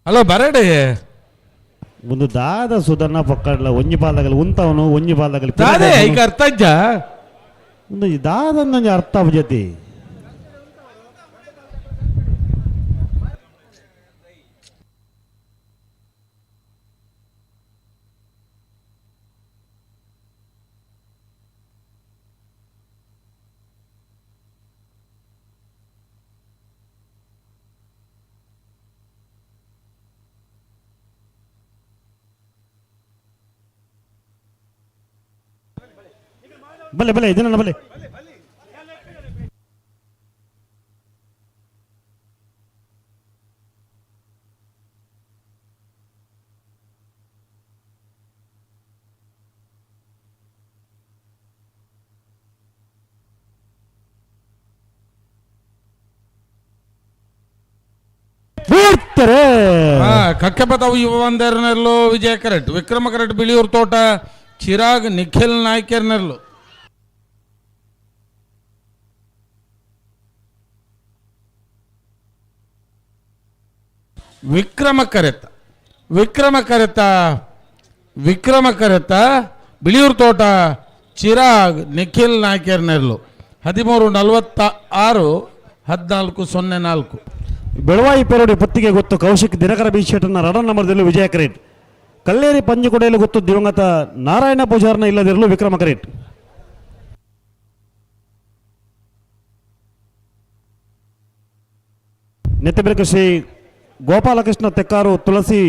ಹಲೋ ಬರಡೆ. ಒಂದು ದಾದ ಸುಧರ್ಣ ಪಕ್ಕಡ್ಲ ಒಂಜಿ ಪಾದಗಲಿ ಉಂತವನು ಒಂಜಿ ಪಾದಗಲಿ ದಾದೆ ಈಗ ಅರ್ಥ ಇಜ್ಜ? ಒಂದು ದಾದ ಅರ್ಥ ಜೊತೆ. ಬಲೆ ಬಲೆ ಇದನ್ನ ಬಲೆ. ಕಕ್ಕೆಪದವು ಯುವ ಒಂದೆರನೆರ್ಲು ವಿಜಯ ಕರೆಕ್ಟ್, ವಿಕ್ರಮ ಕರೆಕ್ಟ್ ಬಿಳಿಯೂರು ತೋಟ, ಚಿರಾಗ್ ನಿಖಿಲ್ ನಾಯ್ಕೆರ್ನೆರ್ಲು. ವಿಕ್ರಮ ಕರೆತ ವಿಕ್ರಮ ಕರೆತ ವಿಕ್ರಮ ಕರೆತ ಬಿಳಿಯೂರು ತೋಟ, ಚಿರಾಗ್ ನಿಖಿಲ್ ನಾಯ್ಕೆರ್ನೆರ್ಲು. 13:46 14:04. ಬೆಳವಾಯಿ ಪೆರೋಡಿ ಪತ್ತಿಗೆ ಗೊತ್ತು ಕೌಶಿಕ್ ದಿನಕರ ಬಿ ಶೆಟ್ಟರ್ನ ರಡನ್ ನಂಬರ್ದಲ್ಲಿ ವಿಜಯ ಕರೇಟ್. ಕಲ್ಲೇರಿ ಪಂಜುಕೊಡೆಯಲು ಗೊತ್ತು ದಿವಂಗತ ನಾರಾಯಣ ಪೂಜಾರ್ನ ಇಲ್ಲದಿರಲು ವಿಕ್ರಮ ಕರೇಟ್. ನೆತ್ತಬೆರಕು ಶ್ರೀ ಗೋಪಾಲಕೃಷ್ಣ ತೆಕ್ಕಾರು ತುಳಸಿ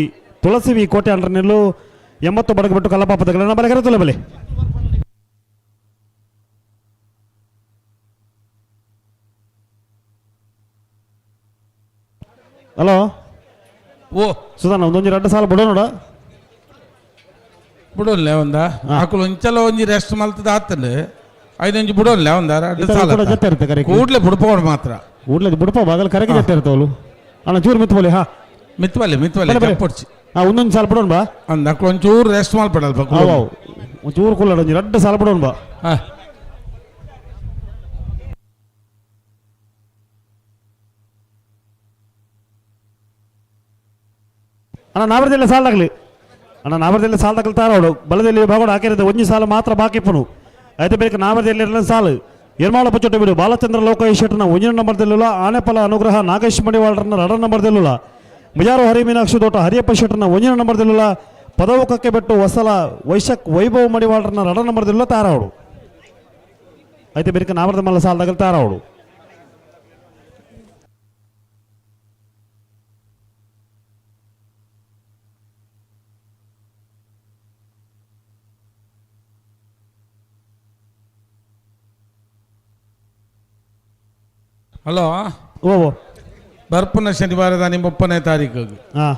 ತುಳಸಿ ವಿ ಕೋಟೆ ಅಂಡ್ರನೆಲ್ಲು 80 ಬಡಗಬಿಟ್ಟು ಕಲ್ಲಪಾಪದಗಳನ್ನು ಬಲೆಗರೆ ತುಲೆ ಬಲೆ. ಹಲೋ ಓ ಸುಧಾನ ಒಂದೊಂದು ಎರಡು ಸಾಲ ಬಿಡೋ ನೋಡ ಬಿಡೋಲ್ಲ ಒಂದ ಆಕಳು ಒಂಚಲ ಒಂಜಿ ರೆಸ್ಟ್ ಮಲ್ತದ ಆತಂಡು ಐದೊಂಜಿ ಬಿಡೋಲ್ಲ ಒಂದ ಎರಡು ಸಾಲ ಜೊತೆ ಇರುತ್ತೆ ಕರೆಕ್ಟ್. ಕೂಡ್ಲೆ ಬುಡ್ಪೋಡು ಮಾತ್ರ ಕೂಡ್ಲೆ ಬುಡ್ಪ ಬಾಗಲ್ ಕರೆಗೆ ಜೊತೆ ಇರ್ತವಳು ಅಣ್ಣ ಚೂರು ಮಿತ್ವಲಿ. ಹಾ ಮಿತ್ವಲಿ ಮಿತ್ವಲಿ ಜಂಪೊಡ್ಚಿ. ಹಾ ಒಂದೊಂದು ಸಾಲ ಬಿಡೋಣ ಬಾ ಅಂದ ಅಕ್ಳು ಒಂಚೂರು ರೆಸ್ಟ್ ಮಲ್ಪಡಲ್ಪ. ಒಂಚೂರು ಕುಲ್ಲಡ ಒಂಜಿ ಎರಡು ಸಾಲ ಬಿಡೋಣ ಬಾ. ಹಾ ಅಣ್ಣ ನಾವರದೆಲ್ಲ ಸಾಲಾಗಲಿ ಅಣ್ಣ ನಾವರದೆಲ್ಲ ಸಾಲ ತಗಲ್ ತಾರೋಡು ಬಲದಲ್ಲಿ ಭಾಗೋಡು ಹಾಕಿರೋದು ಒಂಜಿ ಸಾಲು ಮಾತ್ರ ಬಾಕಿ ಪುನು అయితే ಬೇಕ ನಾವರದಲ್ಲಿ ಸಾಲು ಎರ್ಮಾಳ ಬಚ್ಚೊಟ್ಟು ಬಿಡು ಬಾಲಚಂದ್ರ ಲೋಕೇಶ್ ಒಂಜಿನ ನಂಬರ್ದಲ್ಲಿಲ್ಲ ಆನೆಪಲ ಅನುಗ್ರಹ ನಾಗೇಶ್ ಮಡಿವಾಳರನ್ನ ರಡ ನಂಬರ್ದಲ್ಲಿಲ್ಲ ಮುಜಾರು ಹರಿ ಮೀನಾಕ್ಷಿ ದೋಟ ಹರಿಯಪ್ಪ ಶೆಟ್ಟರ್ನ ಒಂಜಿನ ನಂಬರ್ದಲ್ಲಿಲ್ಲ ಪದವು ಕಕ್ಕೆ ಬೆಟ್ಟು ವಸಲ ವೈಶಕ್ ವೈಭವ ಮಡಿವಾಳರನ್ನ ರಡ ನಂಬರ್ದಲ್ಲಿಲ್ಲ ತಾರಾವಡು అయితే ಬೇಕ ನಾವರದ ಮಲ್ಲ ಸಾಲ ತಗಲ್ ತಾರಾವಡು. ಹಲೋ ಓ ಬರ್ಪುನ ಶನಿವಾರ ದಾನಿ 30ನೇ ತಾರೀಕು ಹಾಂ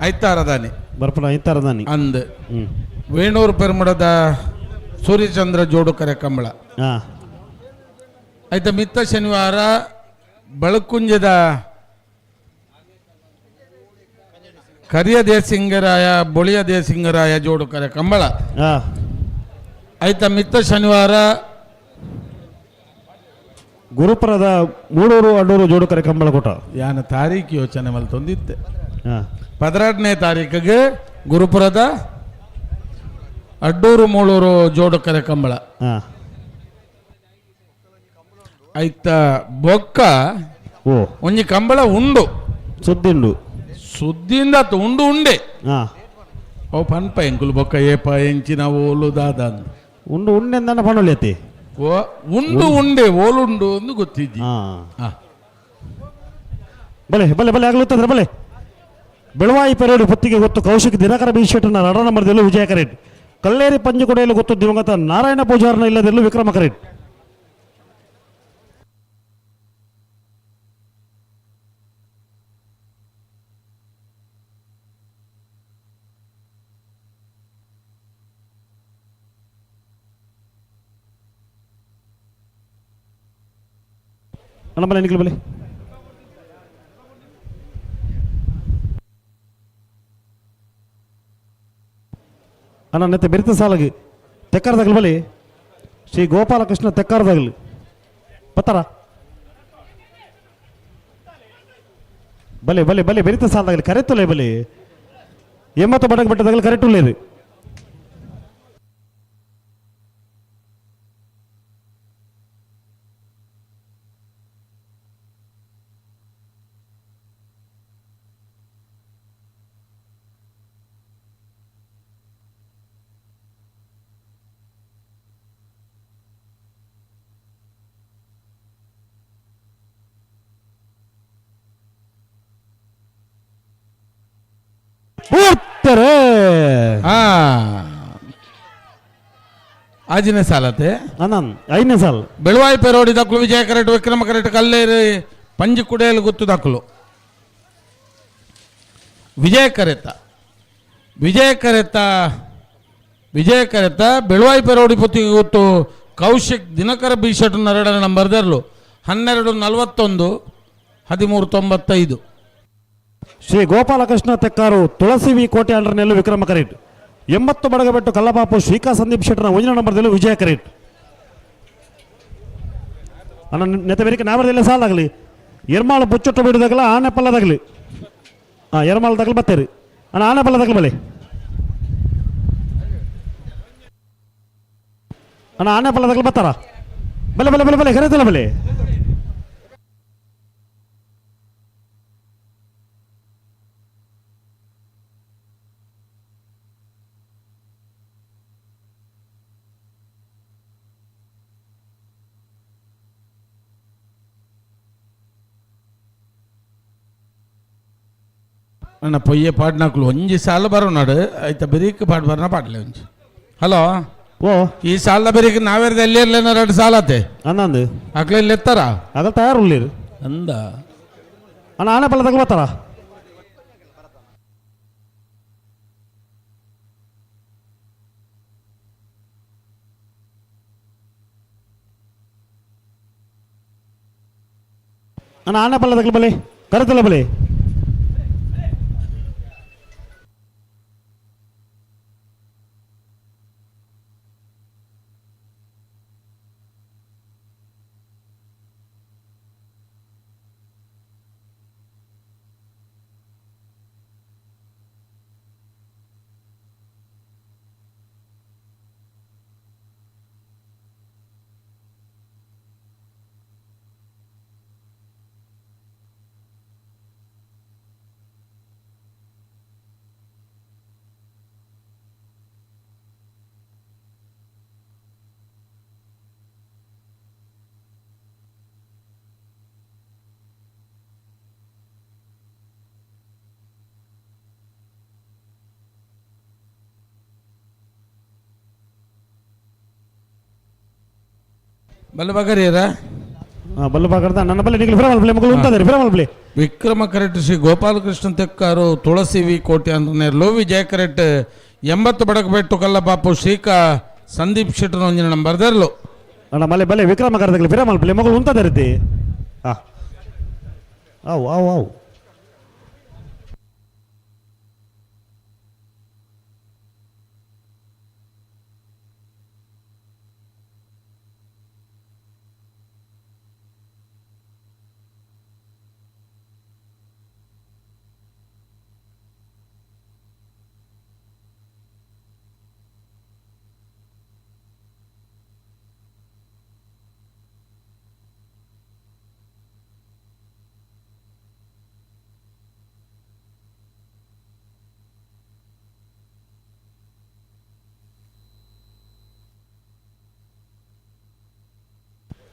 ಐತಾರ ದಾನಿ ಬರ್ಪುನ ಐತಾರ ದಾನಿ ಅಂದ್ ವೇಣೂರು ಪೆರ್ಮುಡದ ಸೂರ್ಯಚಂದ್ರ ಜೋಡುಕರೆ ಕಂಬಳ ಹಾಂ ಆಯ್ತ ಮಿತ್ತ ಶನಿವಾರ ಬಳಕುಂಜದ ಕರಿಯ ದೇಸಿಂಗರಾಯ ಬೊಳಿಯ ದೇಸಿಂಗರಾಯ ಜೋಡುಕರೆ ಕಂಬಳ ಹಾಂ ಆಯ್ತ ಮಿತ್ತ ಶನಿವಾರ ಗುರುಪುರದ ಮೂಡೂರು ಅಡ್ಡೂರು ಜೋಡುಕರೆ ಕಂಬಳಕೂಟ ಯಾನ ತಾರೀಕು ಯೋಚನೆ ಮಲ್ತೊಂದಿತ್ತೆ ಹಾಂ 12ನೇ ತಾರೀಕಿಗೆ ಗುರುಪುರದ ಅಡ್ಡೂರು ಮೂಳೂರು ಜೋಡುಕರೆ ಕಂಬಳ ಹಾಂ ಆಯ್ತ ಬೊಕ್ಕ ಓ ಒಂಜಿ ಕಂಬಳ ಉಂಡು ಸುದ್ದಿಂಡು ಸುದ್ದಿಯಿಂದ ಆತು ಉಂಡು ಉಂಡೆ ಹಾಂ ಓ ಪನ್ಪ ಎಂಕುಲು ಬೊಕ್ಕ ಏಪ ಎಂಚಿನ ಓಲು ದಾದ ಅಂದ್. ಉಂಡು ಉಂಡೆ ಪಣೊಲಿ ಓ ಉಂಡು ಉಂಡೆ ಓಲುಂಡು ಅಂದು ಗೊತ್ತಿದ್ದಿ ಹಾಂ ಬಲೆ ಬಲೆ ಬಲೆ ಆಗ್ಲುತ್ತಂದ್ರೆ ಬಲೆ ಬೆಳವಾಯಿ ಪೆರೇಡು ಪುತ್ತಿಗೆ ಗೊತ್ತು ಕೌಶಿಕ್ ದಿನಕರ ಬಿ ಶೆಟ್ಟರ್ನ ರಡ ನಂಬರ್ದಲ್ಲೂ ವಿಜಯ ಕರೇಟ್ ಕಲ್ಲೇರಿ ಪಂಜುಕೊಡೆಯಲ್ಲಿ ಗೊತ್ತು ದಿವಂಗತ ನಾರಾಯಣ ಪೂಜಾರನ ಇಲ್ಲದಲ್ಲೂ ವಿಕ್ರಮ ಕರೇಟ್. ಅಣ್ಣ ಬಲೆ ನಿಖಿಲ್ ಬಲೆ ಅಣ್ಣ ನೆತ್ತೆ ಬೆರಿತ ಸಾಲಗಿ ತೆಕ್ಕಾರದಾಗಲಿ ಬಲಿ ಶ್ರೀ ಗೋಪಾಲಕೃಷ್ಣ ತೆಕ್ಕಾರದಾಗಲಿ ಬತ್ತಾರ ಬಲೆ ಬಲೆ ಬಲೆ ಬೆರಿತ ಸಾಲದಾಗಲಿ ಕರೆತ್ತುಲೇ ಬಲಿ 80 ಬಡಗ ಬೆಟ್ಟದಾಗಲಿ ಕರೆಕ್ಟ್ ಉಳ್ಳೇರಿ. ಪೂರ್ತರೆ ಆಜಿನೇ ಸಾಲತೆ ಅಣ್ಣ ಐದನೇ ಸಾಲ ಬೆಳವಾಯಿ ಪೆರೋಡಿ ದಕ್ಕಲು ವಿಜಯ ಕರೆಟ್ ವಿಕ್ರಮ ಕರೆಟ್ ಕಲ್ಲೇರಿ ಪಂಜಿ ಕುಡೆಯಲು ಗೊತ್ತು ದಕ್ಕಲು ವಿಜಯ ಕರೆತ ವಿಜಯ ಕರೆತ ವಿಜಯ ಕರೆತ ಬೆಳವಾಯಿ ಪೆರೋಡಿ ಪೊತ್ತಿಗೆ ಗೊತ್ತು ಕೌಶಿಕ್ ದಿನಕರ ಬಿ ಶೆಟ್ ನರಡನ ನಂಬರ್ ದರ್ಲು 12:41 13:95. ಶ್ರೀ ಗೋಪಾಲಕೃಷ್ಣ ತೆಕ್ಕಾರು ತುಳಸಿ ವಿ ಕೋಟೆ ಅಂಡರ್ನೆಲ್ಲೂ ವಿಕ್ರಮ ಕರೇಟ್ 80 ಬಡಗಬೆಟ್ಟು ಕಲ್ಲಪಾಪು ಶ್ರೀಕಾ ಸಂದೀಪ್ ಶೆಟ್ಟರ್ನ ಒಂಜಿನ ನಂಬರ್ದಲ್ಲೂ ವಿಜಯ ಕರೇಟ್. ಅಣ್ಣ ನೆತ್ತ ಬೇರೆ ನಾವರದೆಲ್ಲ ಸಾಲಾಗಲಿ ಎರ್ಮಾಳು ಬುಚ್ಚೊಟ್ಟು ಬಿಡುದಾಗಲ ಆನೆ ಪಲ್ಲದಾಗಲಿ ಹಾಂ ಎರ್ಮಾಳು ತಗಲು ಬತ್ತೀರಿ ಅಣ್ಣ ಆನೆ ಪಲ್ಲದಾಗಲಿ ಬಲಿ ಅಣ್ಣ ಆನೆ ಪಲ್ಲದಾಗಲಿ ಬತ್ತಾರ ಬಲೆ ಬಲೆ ಬಲೆ ಬಲೆ ಕರೆತಿಲ್ಲ ಬಲೆ. ನನ್ನ ಪೊಯ್ಯೆ ಪಾಡ್ನಾಕ್ಲು ಒಂಜಿ ಸಾಲ ಬರೋನಾಡು ಆಯ್ತಾ ಬೆರೀಕ್ ಪಾಡ್ ಬರೋಣ ಪಾಡ್ಲೆ ಒಂಜಿ ಹಲೋ ಓ ಈ ಸಾಲದ ಬೆರೀಕ್ ನಾವೇರ್ದ ಎಲ್ಲಿ ಇರ್ಲೇನ ಎರಡು ಸಾಲತೆ ಅನ್ನಂದು ಅಕ್ಲೆ ಇಲ್ಲಿ ಎತ್ತಾರ ಅದ ತಯಾರು ಅಂದ ಅಣ್ಣ ಆನೆ ಪಲ್ಲ ತಗೋ ಬರ್ತಾರ ಅಣ್ಣ ಆನೆ ಪಲ್ಲ ತಗಲು ಬಲಿ ಕರೆತಲ್ಲ ಬಲಿ. ಬಲ್ಲ ಬಗರಿಯರ ಬಲ್ಲ ಬಗರ್ದ ನನ್ನ ಬಲ್ಲೆ ನಿಗಲು ಫಿರಮಲ್ ಪ್ಲೇ ಮಗಳು ಉಂಟದೆ ಫಿರಮಲ್ ಪ್ಲೇ. ವಿಕ್ರಮ ಕರೆಟ್ ಶ್ರೀ ಗೋಪಾಲಕೃಷ್ಣ ತೆಕ್ಕಾರು ತುಳಸಿ ವಿ ಕೋಟಿ ಅಂತನೇರ್ಲು. ವಿಜಯ ಕರೆಟ್ 80 ಬಡಕಬೆಟ್ಟು ಕಲ್ಲಪಾಪು ಶ್ರೀಕಾ ಸಂದೀಪ್ ಶೆಟ್ಟರ್ ಒಂಜಿನ ನಂಬರ್ ದೆರ್ಲು. ಅಣ್ಣ ಮಲೆ ಬಲೆ ವಿಕ್ರಮ ಕರೆದಗ್ಲಿ ಫಿರಮಲ್ ಪ್ಲೇ ಮಗಳು ಉಂಟದೆ ರೀತಿ. ಹಾಂ ಅವು ಅವು ಅವು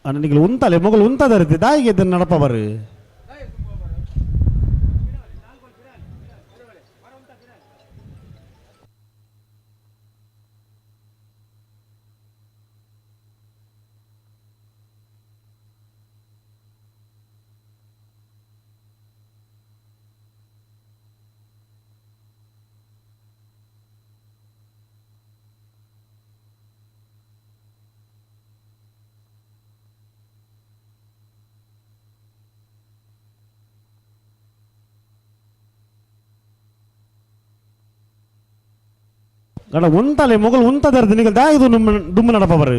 ಅಣ್ಣ ನಿಗಲು ಉಂತಲೆ ಮಗಳು ಉಂತದ ರೀತಿ ದಾಯಿಗೆ ಇದನ್ನು ನಡಪ ಬರು. ಗಡ ಉಂತಲೆ ಮೊಗಲು ಉಂತದ ನಿಗಲ್ ದಾಯಿದು ದುಮ್ಮ ದುಮ್ಮು ನಡಪ ಬರು.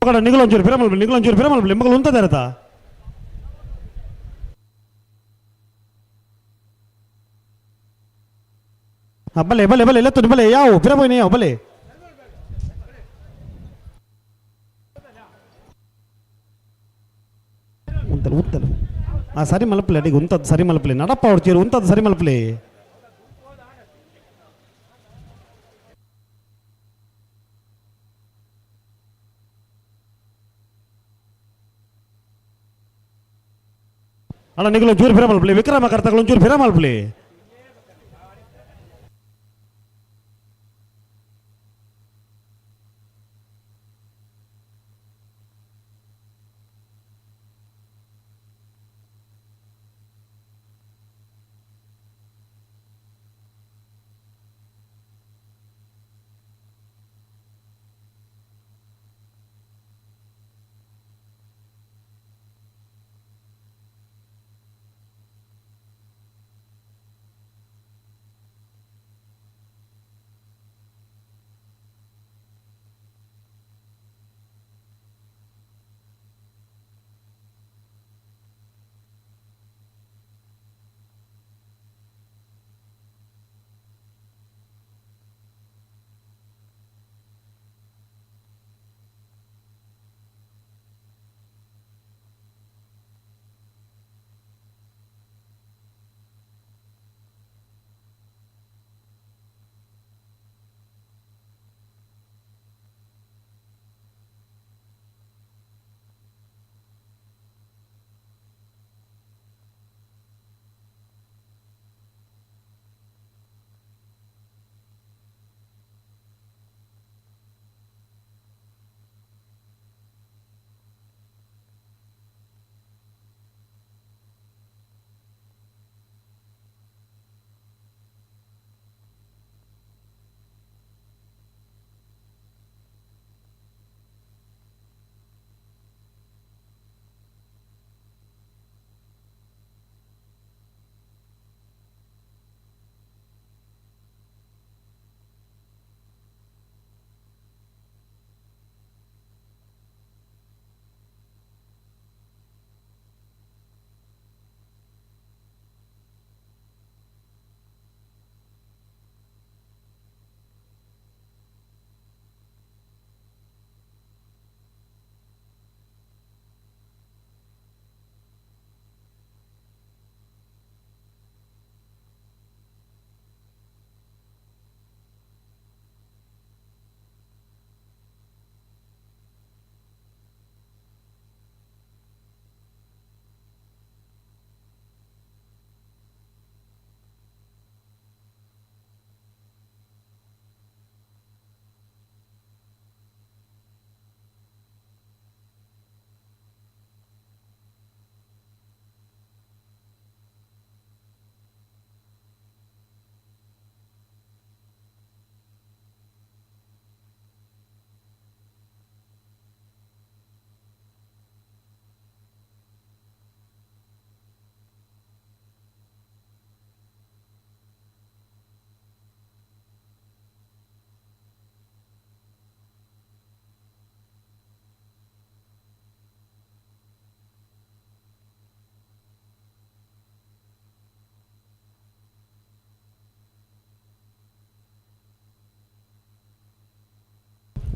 ಗಡ ನಿಗಲೊಂಚೂರು ಫಿರಮಲ್ ನಿಗಲೊಂಚೂರು ಫಿರಮಲ್ ಮಗಳು ಉಂತದ ಇರತ್ತಾ. ಬಲೆ ಬಲೆ ಬಲೆ ಲೆತ್ತು ಬಲೆ ಯಾವ ಫಿರಮೋಯ್ನ ಯಾವ ಬಲೆ. ಉಂತಲು ಉಂತಲು ಆ ಸರಿ ಮಲಪಲೆ ಅಡಿಗೆ ಉಂತದ್ದು ಸರಿ ಮಲಪಲೆ ನಡಪ್ಪ ಹೊಡ್ತೀರಿ ಉಂತದ್ದು ಸರಿ ಮಲಪಲೆ. ಅಣ್ಣ ನಿಗಲು ಒಂಚೂರು ಫಿರ ಮಲ್ಪಲಿ ವಿಕ್ರಮ ಕರ್ತಗಳು ಒಂಚೂರು ಫಿರ ಮಲ್ಪಲಿ.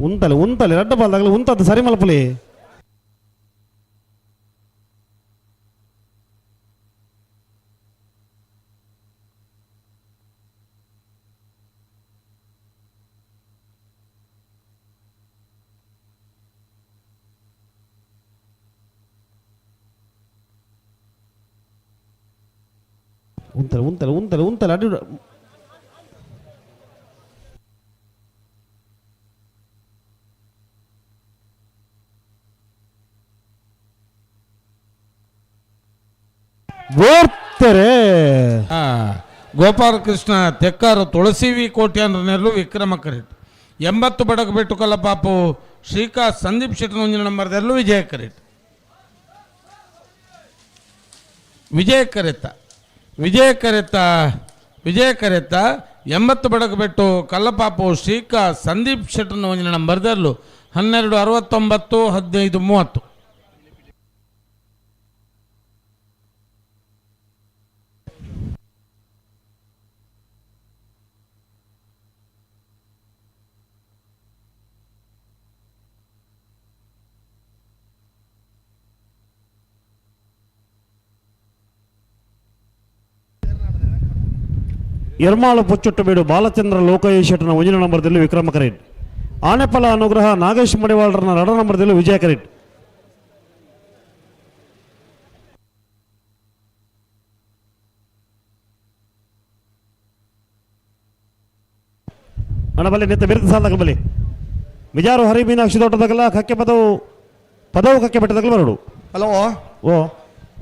ಉಂತಲೆ ಉಂತಲೆ ರಡ್ಡ ಬಾಲ್ದಾಗಲಿ ಉಂತದ್ದು ಸರಿ ಮಲ್ಪಲಿ. ಉಂತಲೆ ಉಂತಲೆ ಉಂತಲೆ ಉಂತಲೆ ಅಡಿ ಓಡ್ತಾರೆ. ಗೋಪಾಲಕೃಷ್ಣ ತೆಕ್ಕಾರು ತುಳಸಿ ವಿ ಕೋಟ್ಯಾನ್ರನೆಲ್ಲೂ ವಿಕ್ರಮ ಕರೆಟ್ 80 ಬಡಗ ಬೆಟ್ಟು ಕಲ್ಲಪಾಪು ಶ್ರೀಕಾಂತ್ ಸಂದೀಪ್ ಶೆಟ್ಟನ ಒಂಜಿನ ನಂಬರ್ದಲ್ಲೂ ವಿಜಯ ಕರೆಟ್. ವಿಜಯ ಕರೆತ ವಿಜಯ ಕರೆತ ವಿಜಯ ಕರೆತ 80 ಬಡಗ ಬೆಟ್ಟು ಕಲ್ಲಪಾಪು ಶ್ರೀಕಾಂತ್ ಸಂದೀಪ್ ಶೆಟ್ಟನ ಒಂಜಿನ ನಂಬರ್ದಲ್ಲೂ 12:69 15:30. ಎರ್ಮಾಳು ಪೊಚ್ಚೊಟ್ಟು ಬೀಡು ಬಾಲಚಂದ್ರ ಲೋಕಯ್ಯ ಶೆಟ್ಟನ ಒಂಜಿನ ನಂಬರ್ದಲ್ಲಿ ವಿಕ್ರಮ ಕರೇಟ್. ಆನೆಪಲ ಅನುಗ್ರಹ ನಾಗೇಶ್ ಮಡಿವಾಳರನ 2 ನಂಬರ್ದಲ್ಲಿ ವಿಜಯ ಕರೇಟ್. ಅಣ್ಣ ಬಲ್ಲಿ ನಿತ್ತ ಬಿರುದು ಸಾಲದಾಗ ಬಲ್ಲಿ ಮಿಜಾರು ಹರಿ ಮೀನಾಕ್ಷಿ ತೋಟದಾಗಲ್ಲ ಕಕ್ಕೆ ಪದವು ಪದವು ಕಕ್ಕೆ ಬೆಟ್ಟದಾಗಲ್ಲ ಬರೋಡು. ಹಲೋ ಓ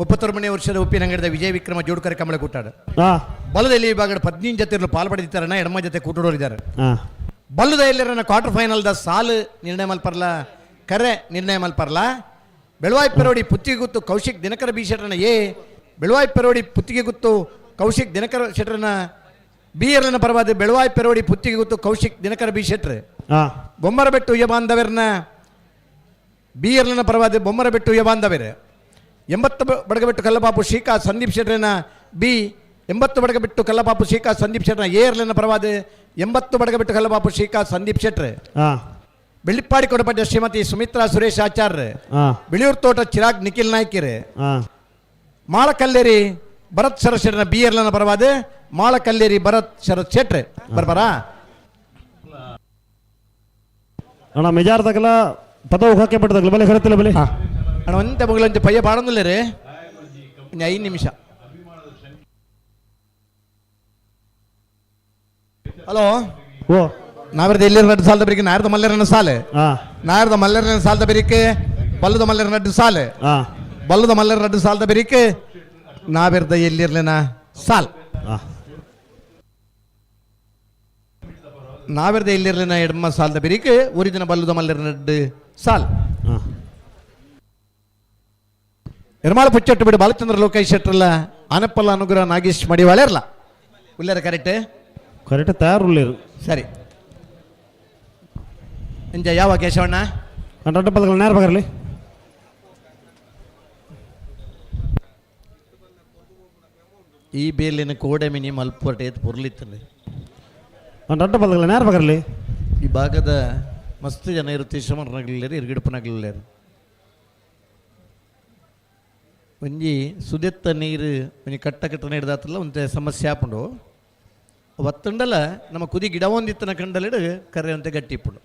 31ನೇ ವರ್ಷದ ಉಪ್ಪಿನಂಗಡಿದ ವಿಜಯ ವಿಕ್ರಮ ಜೋಡ್ಕರ್ ಕಮಲ ಕೂಟಾಡ ಬಲದಲ್ಲಿ ವಿಭಾಗದ 15 ಜೊತೆ ಪಾಲ್ ಪಡೆದಿದ್ದಾರಣ್ಣ, ಎಡಮ ಜೊತೆ ಕೂಟಡೋರಿದ್ದಾರೆ. ಬಲ್ಲದ ಎಲ್ಲರನ್ನ ಕ್ವಾರ್ಟರ್ ಫೈನಲ್ದ ಸಾಲು ನಿರ್ಣಯ ಮಲ್ಪರ್ಲ, ಕರೆ ನಿರ್ಣಯ ಮಲ್ಪರ್ಲ. ಬೆಳವಾಯಿ ಪೆರೋಡಿ ಪುತ್ತಿಗೆ ಗುತ್ತು ಕೌಶಿಕ್ ದಿನಕರ ಬಿ ಶೆಟ್ಟರನ ಎ, ಬೆಳವಾಯಿ ಪೆರೋಡಿ ಪುತ್ತಿಗೆ ಗುತ್ತು ಕೌಶಿಕ್ ದಿನಕರ ಶೆಟ್ಟರನ ಬಿ ಎರನ ಪರವಾದ ಬೆಳವಾಯಿ ಪೆರೋಡಿ ಪುತ್ತಿಗೆ ಗುತ್ತು ಕೌಶಿಕ್ ದಿನಕರ ಬಿ ಶೆಟ್ರ್. ಬೊಮ್ಮರಬೆಟ್ಟು ಉಯ್ಯ ಬಾಂಧವರನ್ನ ಬಿ ಎರನ ಪರವಾದ ಬೊಮ್ಮರಬೆಟ್ಟು ಉಯ್ಯ ಬಾಂಧವರು. 80 ಬಡಗಬೆಟ್ಟು ಕಲ್ಲಪಾಪು ಶ್ರೀಕಾ ಸಂದೀಪ್ ಶೆಟ್ಟರನ ಬಿ, 80 ಬಡಗಬೆಟ್ಟು ಕಲ್ಲಪಾಪು ಶ್ರೀಕಾ ಸಂದೀಪ್ ಶೆಟ್ಟರನ ಎ ಎರ್ಲನ ಪರವಾದ 80 ಬಡಗಬೆಟ್ಟು ಕಲ್ಲಪಾಪು ಶ್ರೀಕಾ ಸಂದೀಪ್ ಶೆಟ್ರ್. ಬೆಳ್ಳಿಪ್ಪಾಡಿ ಕೊಡಪಟ್ಟ ಶ್ರೀಮತಿ ಸುಮಿತ್ರಾ ಸುರೇಶ್ ಆಚಾರ್ಯ, ಬಿಳಿಯೂರು ತೋಟ ಚಿರಾಗ್ ನಿಖಿಲ್ ನಾಯ್ಕಿರ್, ಮಾಳಕಲ್ಲೇರಿ ಭರತ್ ಶರತ್ ಶೆಟ್ಟರನ ಬಿ ಎರ್ಲನ ಪರವಾದ ಮಾಳಕಲ್ಲೇರಿ ಭರತ್ ಶರತ್ ಶೆಟ್ರ್. ಬರ್ಬಾರಾ ಅಣ್ಣ ಮೆಜಾರ್ದಾಗಲ ಪದವು ಹಾಕಿ ಬಿಟ್ಟದಾಗಲ ಬಲೆ ಕರೆತಿಲ್ಲ ಬಲೆ ಅಣ್ಣ ಒಂತೆ ಮುಗಲಂತೆ ಪಯ್ಯ ಪಾಡೊಂದಿಲ್ಲ ರೀ 5 ನಿಮಿಷ. ಹಲೋ ಓ ನಾವಿರದ ಎಲ್ಲಿ ನಡ್ಡು ಸಾಲದ ಬರಿಕೆ ನಾರದ ಮಲ್ಲೇರನ ಸಾಲೆ, ನಾರದ ಮಲ್ಲೇರನ ಸಾಲದ ಬೆರಿಕೆ ಬಲ್ಲದ ಮಲ್ಲೇರ ನಡ್ಡು ಸಾಲೆ, ಬಲ್ಲದ ಮಲ್ಲೇರ ನಡ್ಡು ಸಾಲದ ಬೆರಿಕೆ ನಾವಿರ್ದ ಎಲ್ಲಿರ್ಲಿನ ಸಾಲ್, ನಾವಿರ್ದ ಎಲ್ಲಿರ್ಲಿನ ಎಡಮ ಸಾಲದ ಬೆರಿಕೆ ಊರಿದಿನ ಬಲ್ಲದ ಮಲ್ಲೇರ ನಡ್ಡು ಸಾಲ್. ನಿರ್ಮಾಳ ಪುಚ್ಚಟ್ಟು ಬಿಡು ಬಾಲಚಂದ್ರ ಲೋಕೇಶ್ ಶೆಟ್ಟರಲ್ಲ ಆನಪ್ಪಲ್ಲ ಅನುಗ್ರಹ ನಾಗೇಶ್ ಮಡಿವಾಳರ್ಲ ಉಳ್ಳಾರ ಕರೆಕ್ಟ್ ಕರೆಕ್ಟ್ ತಯಾರು ಉಳ್ಳೇರು. ಸರಿ ಇಂಜ ಯಾವ ಕೇಶವಣ್ಣ ರಡ್ಡ ಪದಗಳು ನೇರ ಬಗರ್ಲಿ. ಈ ಬೇಲಿನ ಕೋಡೆ ಮಿನಿ ಮಲ್ಪೋಟೆ ಪೊರ್ಲಿತ್ತಂದೆ ರಡ್ಡ ಪದಗಳ ನೇರ ಬಗರ್ಲಿ. ಈ ಭಾಗದ ಮಸ್ತ್ ಜನ ಇರುತ್ತೆ ಶ್ರಮನಗಲಿಲ್ಲೇರು ಇರ್ಗಿಡಪನಗಲಿಲ್ಲೇರು. ಒಂಜಿ ಸುದೆತ್ತ ನೀರು ಒಂಜಿ ಕಟ್ಟ ಕಟ್ಟ ನೀರು ದಾತಲ್ಲ ಒಂತೆ ಸಮಸ್ಯೆ ಆಪುಂಡು ಒತ್ತುಂಡಲ ನಮ್ಮ ಕುದಿ ಗಿಡ ಒಂದಿತ್ತನ ಕಂಡಲಿಡು ಕರೆ ಒಂತೆ ಗಟ್ಟಿ ಇಪ್ಪುಂಡು.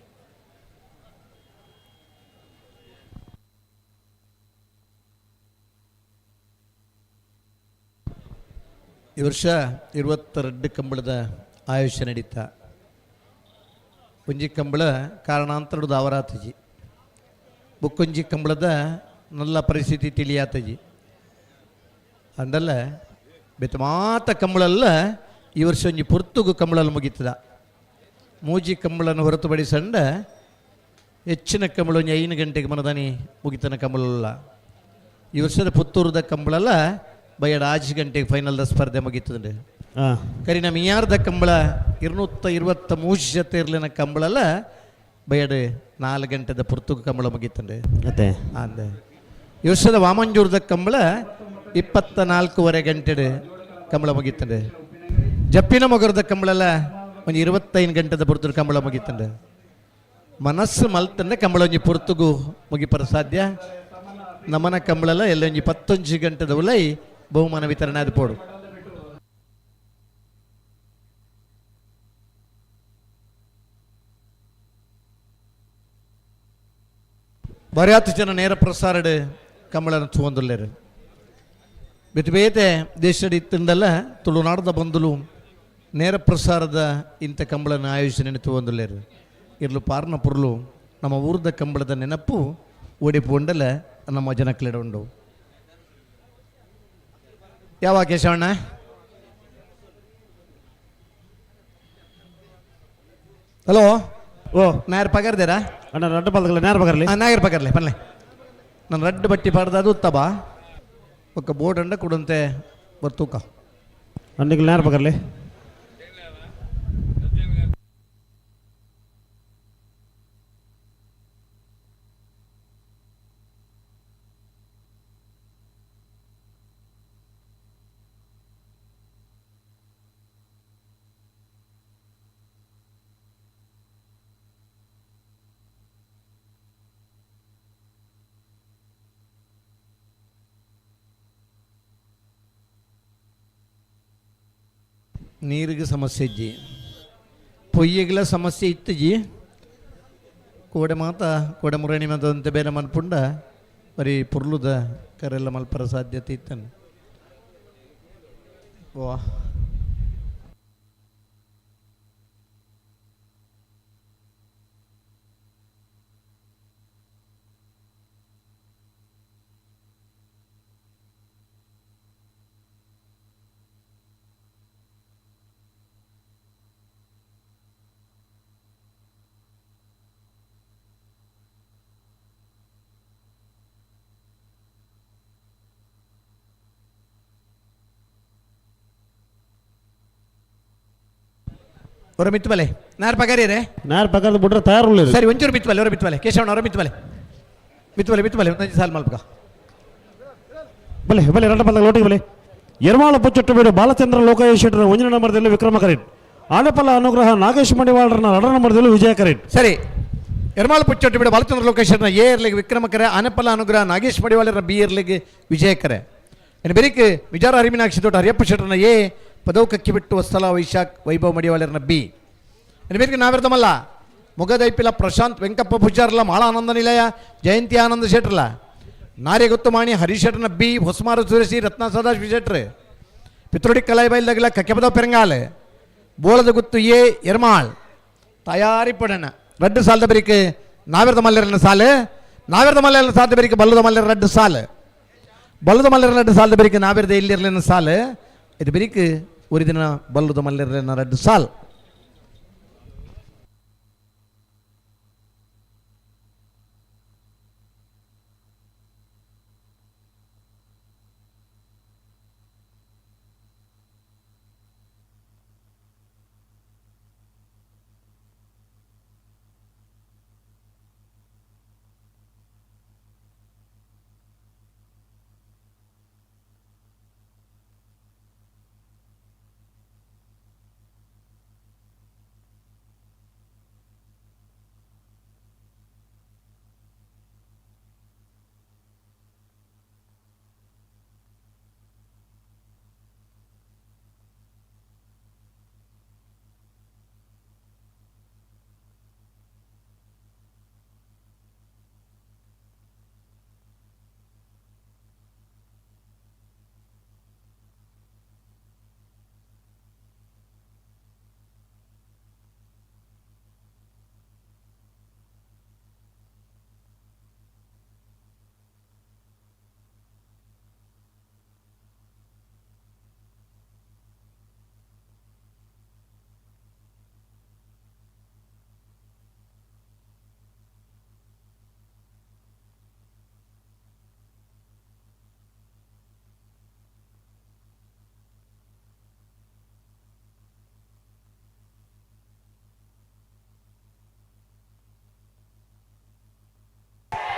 ಈ ವರ್ಷ 22 ಕಂಬಳದ ಆಯುಷ್ಯ ನಡೀತ. ಒಂಜಿ ಕಂಬಳ ಕಾರಣಾಂತರದ ಅವರಾತಜಿ, ಬುಕ್ಕೊಂಜಿ ಕಂಬಳದ ನಲ್ಲ ಪರಿಸ್ಥಿತಿ ತಿಳಿಯಾತಜಿ. ಅಂದಲ್ಲ ಬೆತ್ತ ಮಾತ ಕಂಬಳಲ್ಲ ಈ ವರ್ಷ ಒಂಜಿ ಪುರ್ತುಗು ಕಂಬಳಲ್ಲಿ ಮುಗೀತದ. ಮೂಜಿ ಕಂಬಳನ್ನು ಹೊರತುಪಡಿಸಂಡ ಹೆಚ್ಚಿನ ಕಂಬಳ ಒಂಜಿ 5 ಗಂಟೆಗೆ ಮನದಾನಿ ಮುಗಿತನ ಕಂಬಳಲ್ಲ. ಈ ವರ್ಷದ ಪುತ್ತೂರದ ಕಂಬಳಲ್ಲ ಬಯ್ಯಡ 5 ಗಂಟೆಗೆ ಫೈನಲ್ದ ಸ್ಪರ್ಧೆ ಮುಗೀತದೆ. ಕರಿ ನಮ್ಮ ಯಾರ್ದ ಕಂಬಳ 223 ಜೊತೆ ಇರ್ಲಿನ ಕಂಬಳಲ್ಲ ಬಯ್ಯಡು 4 ಗಂಟೆದ ಪುರ್ತುಗು ಕಂಬಳ ಮುಗೀತಂಡೆ. ಅದೇ ಅಂದೆ ಈ ವರ್ಷದ ವಾಮಂಜೂರದ ಕಂಬಳ 24.5 ಗಂಟೆ ಕಂಬಳ ಮುಗೀತಂಡೆ. ಜಪ್ಪಿನ ಮೊಗರದ ಕಂಬಳಲ್ಲ ಒಂದು 25 ಗಂಟೆದ ಪುರ್ತುರು ಕಂಬಳ ಮುಗೀತಂಡೆ. ಮನಸ್ಸು ಮಲ್ತಂದೆ ಕಂಬಳೊಂಜಿ ಪೊರ್ತುಗು ಮುಗಿಪರ ಸಾಧ್ಯ. ನಮನ ಕಂಬಳಲ ಎಲ್ಲೊಂಜಿ 11 ಗಂಟೆದ ಉಲೈ ಬಹುಮಾನ ವಿತರಣೆ ಅದು ಪೋಡು. ಬರ್ಯಾತು ಜನ ನೇರ ಪ್ರಸಾರಡ್ ಕಂಬಳನ ತೂವೊಂದುಲ್ಲೆರ್. ಬೇತೆ ಬೇತೆ ದೇಶಡ್ ಇತ್ತುಂಡಲ ತುಳುನಾಡದ ಬಂದುಲು ನೇರ ಪ್ರಸಾರದ ಇಂಥ ಕಂಬಳನ ಆಯೋಜನೆ ತೂವೊಂದುಲ್ಲೆರ್. ಇರ್ಲು ಪಾರ್ನ ಪುರ್ಲು ನಮ್ಮ ಊರ್ದ ಕಂಬಳದ ನೆನಪು ಒಡಿಪು ಉಂಡಲ ನಮ್ಮ ಜನಕ್ಲೆಡ ಉಂಡು. ಯಾವ ಕೇಶವಣ್ಣ? ಹಲೋ, ಓ ನಾಯರ್ ಪಗರ್ದೇರಾ? ಅಣ್ಣ ರಡ್ಡು ಪಲ್ದಗಲ ನೇರ ಪಗರ್ಲಿ. ನಾಯರ್ ಪಗರ್ಲೆ ಪನ್ಲೆ. ನಾನು ರಡ್ಡು ಬಟ್ಟಿ ಪಾಡ್ದ ಅದು ಉತ್ತಬ ಒಕ್ಕ ಬೋರ್ಡ್ ಅಂಡ ಕೊಡಂತೆ ಬರ್ತೂಕ. ಅಣ್ಣಿಗೆ ನೇರ ಪಗರ್ಲಿ. ನೀರಿಗೆ ಸಮಸ್ಯೆ ಇಜ್ಜಿ, ಪೊಯ್ಯೆಗ್ಲ ಸಮಸ್ಯೆ ಇತ್ತುಜಿ. ಕೋಡೆ ಮಾತ ಕೋಡೆ ಮುರಣಿ ಮಾತಂತೆ ಬೇರೆ ಮಲ್ಪುಂಡ ಬರೀ ಪುರ್ಲುದ ಕರೆಲ್ಲ ಮಲ್ಪರ ಸಾಧ್ಯತೆ ಇತ್ತನು. ವಾ ಹೊರ ಮಿತ್ತು ಬಲೆ ನಾರ್ ಪಗಾರಿರೇ? ನಾರ್ ಪಗಾರದ ಬಿಟ್ರೆ ತಯಾರು. ಸರಿ, ಒಂಚೂರು ಮಿತ್ತು ಬಲೆ, ಹೊರ ಮಿತ್ತು ಬಲೆ ಕೇಶವಣ್ಣ, ಹೊರ ಮಿತ್ತು ಬಲೆ, ಮಿತ್ತು ಬಲೆ, ಮಿತ್ತು ಬಲೆ, ಒಂದೊಂದು ಸಾಲು ಮಲ್ಪಕ. ಬಲೆ ಬಲೆ ರಡ್ಡ ಪಲ್ದ ಲೋಟಿಗೆ ಬಲೆ. ಯರ್ಮಾಳ ಪುಚ್ಚೊಟ್ಟು ಬೀಡು ಬಾಲಚಂದ್ರ ಲೋಕಯ್ಯ ಶೆಟ್ಟರ ಒಂಜನೇ ನಂಬರ್ದಲ್ಲಿ ವಿಕ್ರಮ ಕರೀಟ್. ಆನೆಪಲ್ಲ ಅನುಗ್ರಹ ನಾಗೇಶ್ ಮಡಿವಾಳರನ್ನ ಎರಡನೇ ನಂಬರ್ದಲ್ಲಿ ವಿಜಯ ಕರೀಟ್. ಸರಿ, ಯರ್ಮಾಳ ಪುಚ್ಚೊಟ್ಟು ಬೀಡು ಬಾಲಚಂದ್ರ ಲೋಕೇಶ್ವರನ ಎ ಇರ್ಲಿಗೆ ವಿಕ್ರಮ ಕರೆ, ಆನೆಪಲ್ಲ ಅನುಗ್ರಹ ನಾಗೇಶ್ ಮಡಿವಾಳರನ್ನ ಬಿ ಇರ್ಲಿಗೆ ವಿಜಯ ಕರೆ. ಇನ್ನು ಬೆರಿಕ್ ವಿಜಾರ ಹರಿಮೀನಾಕ್ಷಿ ತೋಟ ಹರಿಯಪ್ಪ ಶೆಟ್ಟರನ್ನ ಎ, ಪದವು ಕಕ್ಕಿ ಬಿಟ್ಟು ವತ್ಸಲ ವೈಶಾಖ್ ವೈಭವ್ ಮಡಿವಾಳರನ್ನ ಬಿ. ಇನ್ನು ಬೇರೆ ನಾವಿರ್ತಮಲ್ಲ ಮೊಗದೈಪಿಲ ಪ್ರಶಾಂತ್ ವೆಂಕಪ್ಪ ಪೂಜಾರ್ಲ ಮಾಳಾನಂದ ನಿಲಯ ಜಯಂತಿ ಆನಂದ ಶೆಟ್ರಲ ನಾರ್ಯಗೊತ್ತು ಮಾಣಿ ಹರೀಶ್ ಶೆಟ್ರನ ಬಿ, ಹೊಸಮಾರು ಸುರೇಶಿ ರತ್ನ ಸದಾಶಿವ ಶೆಟ್ರು ಪಿತ್ರೋಡಿ ಕಲಾಯಿಬೈಲ್ದಾಗಲ ಕಕ್ಕೆಪದ ಪೆರಂಗಾಲ್ ಬೋಳದ ಗುತ್ತು ಎ ಎರ್ಮಾಳ್ ತಯಾರಿ ಪಡಣ. ರಡ್ಡು ಸಾಲದ ಬರಿಕ್ ನಾವಿರದ ಮಲ್ಲರನ್ನ ಸಾಲು, ನಾವಿರದ ಮಲ್ಲರನ್ನ ಸಾಲದ ಬರಿಕ್ ಬಲ್ಲದ ಮಲ್ಲರ ರಡ್ಡು ಸಾಲು, ಬಲ್ಲದ ಮಲ್ಲರ ರಡ್ಡು ಸಾಲದ ಬರಿಕ್ ನಾವಿರದ ಇಲ್ಲಿರಲಿನ ಸಾಲು, ಇದು ಬರಿಕ್ ஒரு ದಿನ ಬಲ್ಲದ ಮಲ್ಲರನ್ನ ರಡ್ಡು ಸಾಲ್.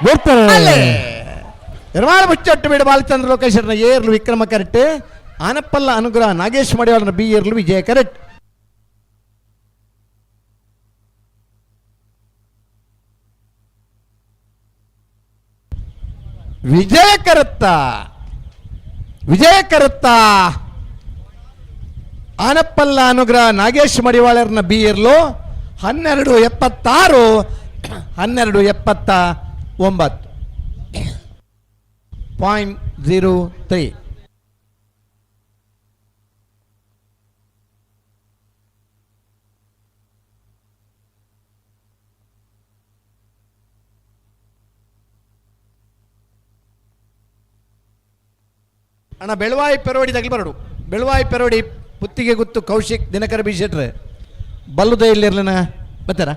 ಬರ್ತಾರೆ. ನಿರ್ಮಾಣ ಮುಚ್ಚೊಟ್ಟು ಬೀಡು ಬಾಲಚಂದ್ರ ಲೋಕೇಶ್ವರನ ಎ ಇರ್ಲು ವಿಕ್ರಮ ಕರೆಕ್ಟ್, ಆನಪ್ಪಲ್ಲ ಅನುಗ್ರಹ ನಾಗೇಶ್ ಮಡಿವಾಳನ ಬಿ ಇರ್ಲು ವಿಜಯ ಕರೆಕ್ಟ್. ವಿಜಯ ಕರತ್ತ ವಿಜಯ ಕರತ್ತ ಆನಪ್ಪಲ್ಲ ಅನುಗ್ರಹ ನಾಗೇಶ್ ಮಡಿವಾಳರ್ನ ಬಿ ಇರ್ಲು 12:76 12:79 0.03. ಅಣ್ಣ ಬೆಳವಾಯಿ ಪೆರೋಡಿ ತಗಲಿ ಬರಡು ಬೆಳವಾಯಿ ಪೆರೋಡಿ ಪುತ್ತಿಗೆ ಗುತ್ತು ಕೌಶಿಕ್ ದಿನಕರ ಬಿ ಶೆಟ್ರೆ ಬಲ್ಲುದ ಇಲ್ಲಿರ್ಲಿನ ಬರ್ತಾರ.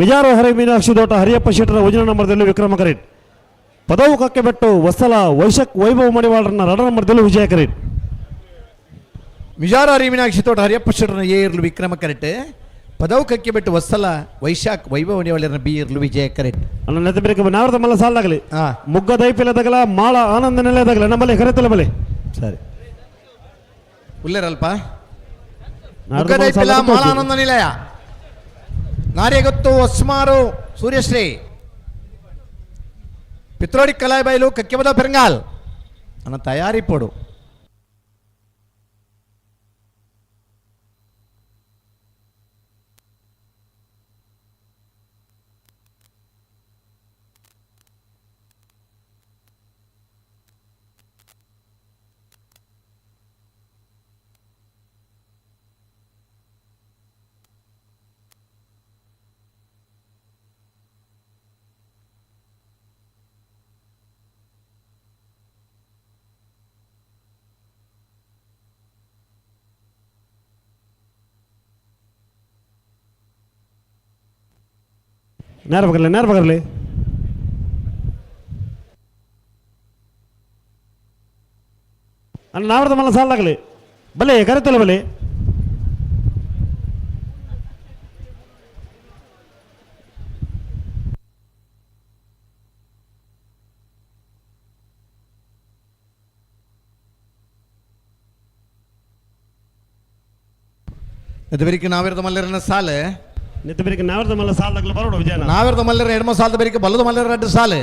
ಮಿಜಾರು ಹರಿ ಮೀನಾಕ್ಷಿ ದೋಟ ಹರಿಯಪ್ಪ ಶೆಟ್ಟರ ಒಂಜನೇ ನಂಬರ್ದಲ್ಲಿ ವಿಕ್ರಮ ಕರೇಟ್. ಪದವು ಕಕ್ಕೆ ಬೆಟ್ಟು ವತ್ಸಲ ವೈಶಕ್ ವೈಭವ ಮಡಿವಾಳರನ್ನ ರಡ ನಂಬರ್ದಲ್ಲಿ ವಿಜಯ ಕರೇಟ್. ಮಿಜಾರು ಹರಿ ಮೀನಾಕ್ಷಿ ತೋಟ ಹರಿಯಪ್ಪ ಶೆಟ್ಟರನ್ನ ಎ ಇರ್ಲು ವಿಕ್ರಮ ಕರೆಟ್. ಪದವು ಕಕ್ಕೆ ಬೆಟ್ಟು ವತ್ಸಲ ವೈಶಾಖ್ ವೈಭವ ಮಡಿವಾಳರನ್ನ ಬಿ ಇರ್ಲು ವಿಜಯ ಕರೆಟ್. ಅಣ್ಣ ನೆತ್ತ ಬೇರೆ ನಾವರದ ಮಲ್ಲ ಸಾಲಾಗಲಿ ಮುಗ್ಗ ದೈಪಿಲ ತಗಲ ಮಾಳ ಆನಂದ ನೆಲೆ ತಗಲ ನಮ್ಮಲ್ಲಿ ಕರೆತಲ ಬಲೆ. ಸರಿ ಉಲ್ಲೇರಲ್ಪ ಮುಗ್ಗದೈಪಿಲ ಮಾಳಾನಂದ ನಿಲಯ ನಾರ್ಯಗೊತ್ತು ಹೊಸ್ಮಾರು ಸೂರ್ಯಶ್ರೀ ಪಿತ್ರೋಡಿ ಕಲಾಯಿಬೈಲು ಕಕ್ಕೆಬದ ಪೆರಂಗಾಲ್ ಅನ್ನ ತಯಾರಿ ಪೋಡು. ನೇರ ಬಗರ್ಲಿ ನೇರ ಬಗರ್ಲಿ. ಅಣ್ಣ ನಾವರದ ಮಲ್ಲ ಸಾಲಾಗಲಿ ಬಲೆ ಕರೆತಲ್ಲ ಬಲೆ. ನೆತ್ತಬೆರಿಕೆ ನಾವಿರದ ಮಲ್ಲರನ್ನ ಸಾಲೆ ನೆತ್ತಬೆರಿಕೆ ನಾವಿರದ ಮಲ್ಲ ಸಾಲದಾಗಲ ಬರೋಡು ವಿಜಯನ ನಾವಿರದ ಮಲ್ಲರ ಎಡಮ ಸಾಲದ ಬೆರಿಕೆ ಬಲ್ಲದ ಮಲ್ಲರ ರಡ್ಡು ಸಾಲೆ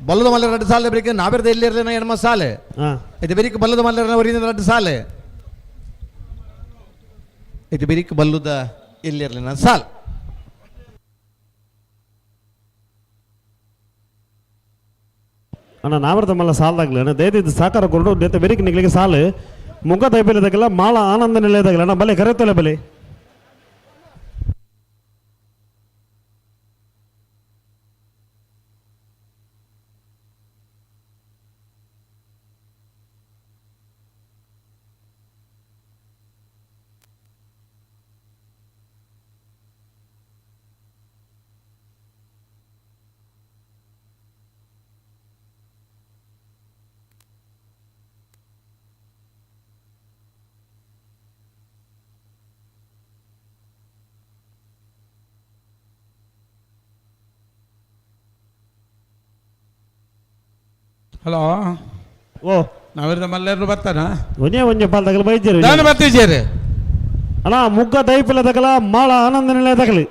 ಬಲ್ಲದ ಮಲ್ಲರ ರಡ್ಡು ಸಾಲ ಬೆರಿಕೆ ನಾವಿರದ ಎಲ್ಲಿರಲಿನ ಎಡಮ ಸಾಲೆ ಇದು ಬೆರಿಕೆ ಬಲ್ಲದ ಮಲ್ಲರನ ಒರಿನ ರಡ್ಡು ಸಾಲೆ ಇದು ಬೆರಿಕೆ ಬಲ್ಲದ ಎಲ್ಲಿರಲಿನ ಸಾಲ್. ಅಣ್ಣ ನಾವಿರದ ಮಲ್ಲ ಸಾಲದಾಗಲಿ ಅಣ್ಣ ದಯದಿದ್ದು ಸಾಕಾರ ಕೊರಡು ನೆತ್ತ ಬೆರಿಕೆ ನಿಗಳಿಗೆ ಸಾಲು ಮುಗ್ಗ ದೈಬೆಲೆದಾಗಲ್ಲ ಮಾಳ ಆನಂದ ನಿಲಯದಾಗಲ್ಲ ಅಣ್ಣ ಬಲೆ ಕರೆತಲ್ಲ ಬಲೆ. ಹಲೋ ಓ ನಾವಿರದ ಮಲ್ಲೆರಡು ಬರ್ತಾನ ಒಂದೇ ಒಂಜೆ ಪಾಲ್ ತಗಲ ಬೈಜೇರು ನಾನು ಬರ್ತಿದ್ದೇನೆ. ಅಣ್ಣ ಮುಗ್ಗ ದೈಪಿಲ ತಗಲ ಮಾಳ ಆನಂದ ನಿಲಯ ತಗಲಿ.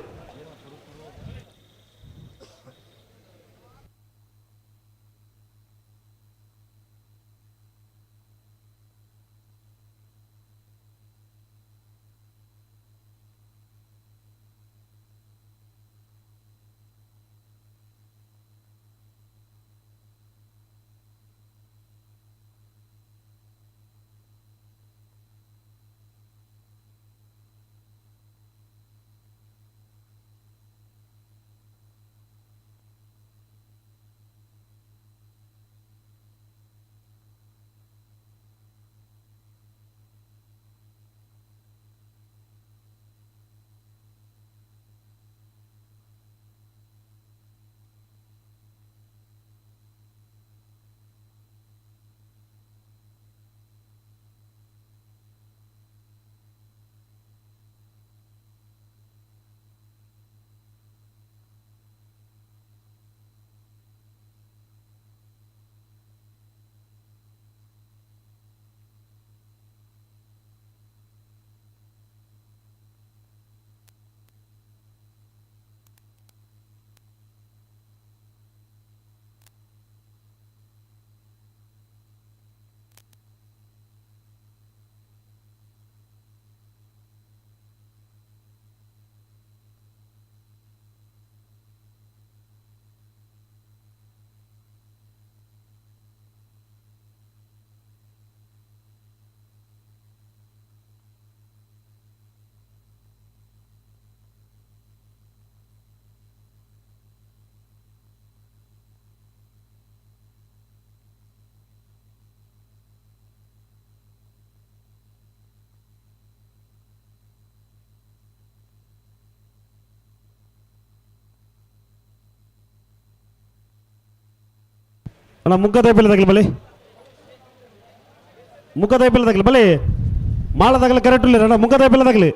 ಅಣ್ಣ ಮುಗ್ಗದ ಬೆಲೆ ಬಲಿ ಮುಗ್ಗದ ಬೆಲೆ ಬಲಿ ಮಾಳದಾಗಲಿ ಕರೆಕ್ಟ್ ಇಲ್ಲ ಅಣ್ಣ ಮುಗ್ಗದ ಬೆಲೆ.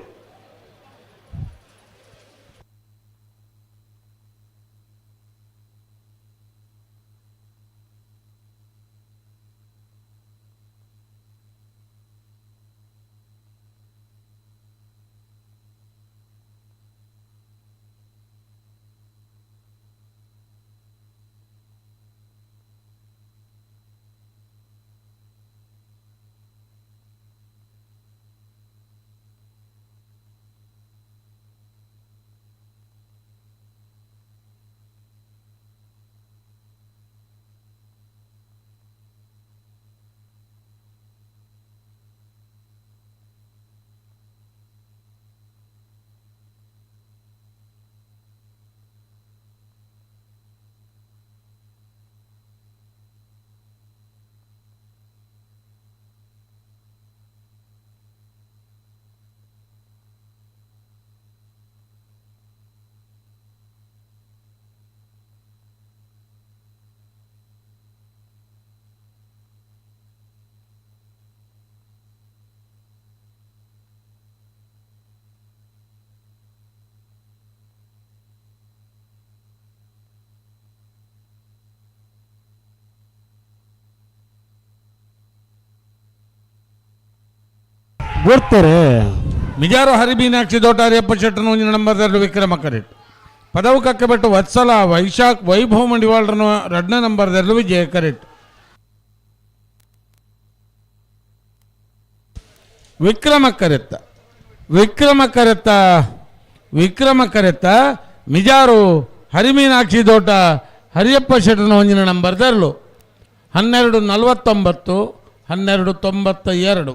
ಬರ್ತಾರೆ ಮಿಜಾರು ಹರಿಮೀನಾಕ್ಷಿ ದೋಟಾರಿಯಪ್ಪ ಶೆಟ್ಟನ ಒಂಜಿನ ನಂಬರ್ ವಿಕ್ರಮ ಕರೆಟ್ ಪದವು ಕಕ್ಕಬೆಟ್ಟು ವತ್ಸಲ ವೈಶಾಖ್ ವೈಭವ ಮಂಡಿವಾಳ್ರನು ಎರಡನೇ ನಂಬರ್ ವಿಜಯ ಕರೆಟ್. ವಿಕ್ರಮ ಕರೆತ್ತ ವಿಕ್ರಮ ಕರೆತ್ತ ವಿಕ್ರಮ ಕರೆತ್ತ ಮಿಜಾರು ಹರಿಮೀನಾಕ್ಷಿ ದೋಟ ಹರಿಯಪ್ಪ ಶೆಟ್ಟನ ಒಂಜಿನ ನಂಬರ್ ದರ್ಲು 12:49 12:92.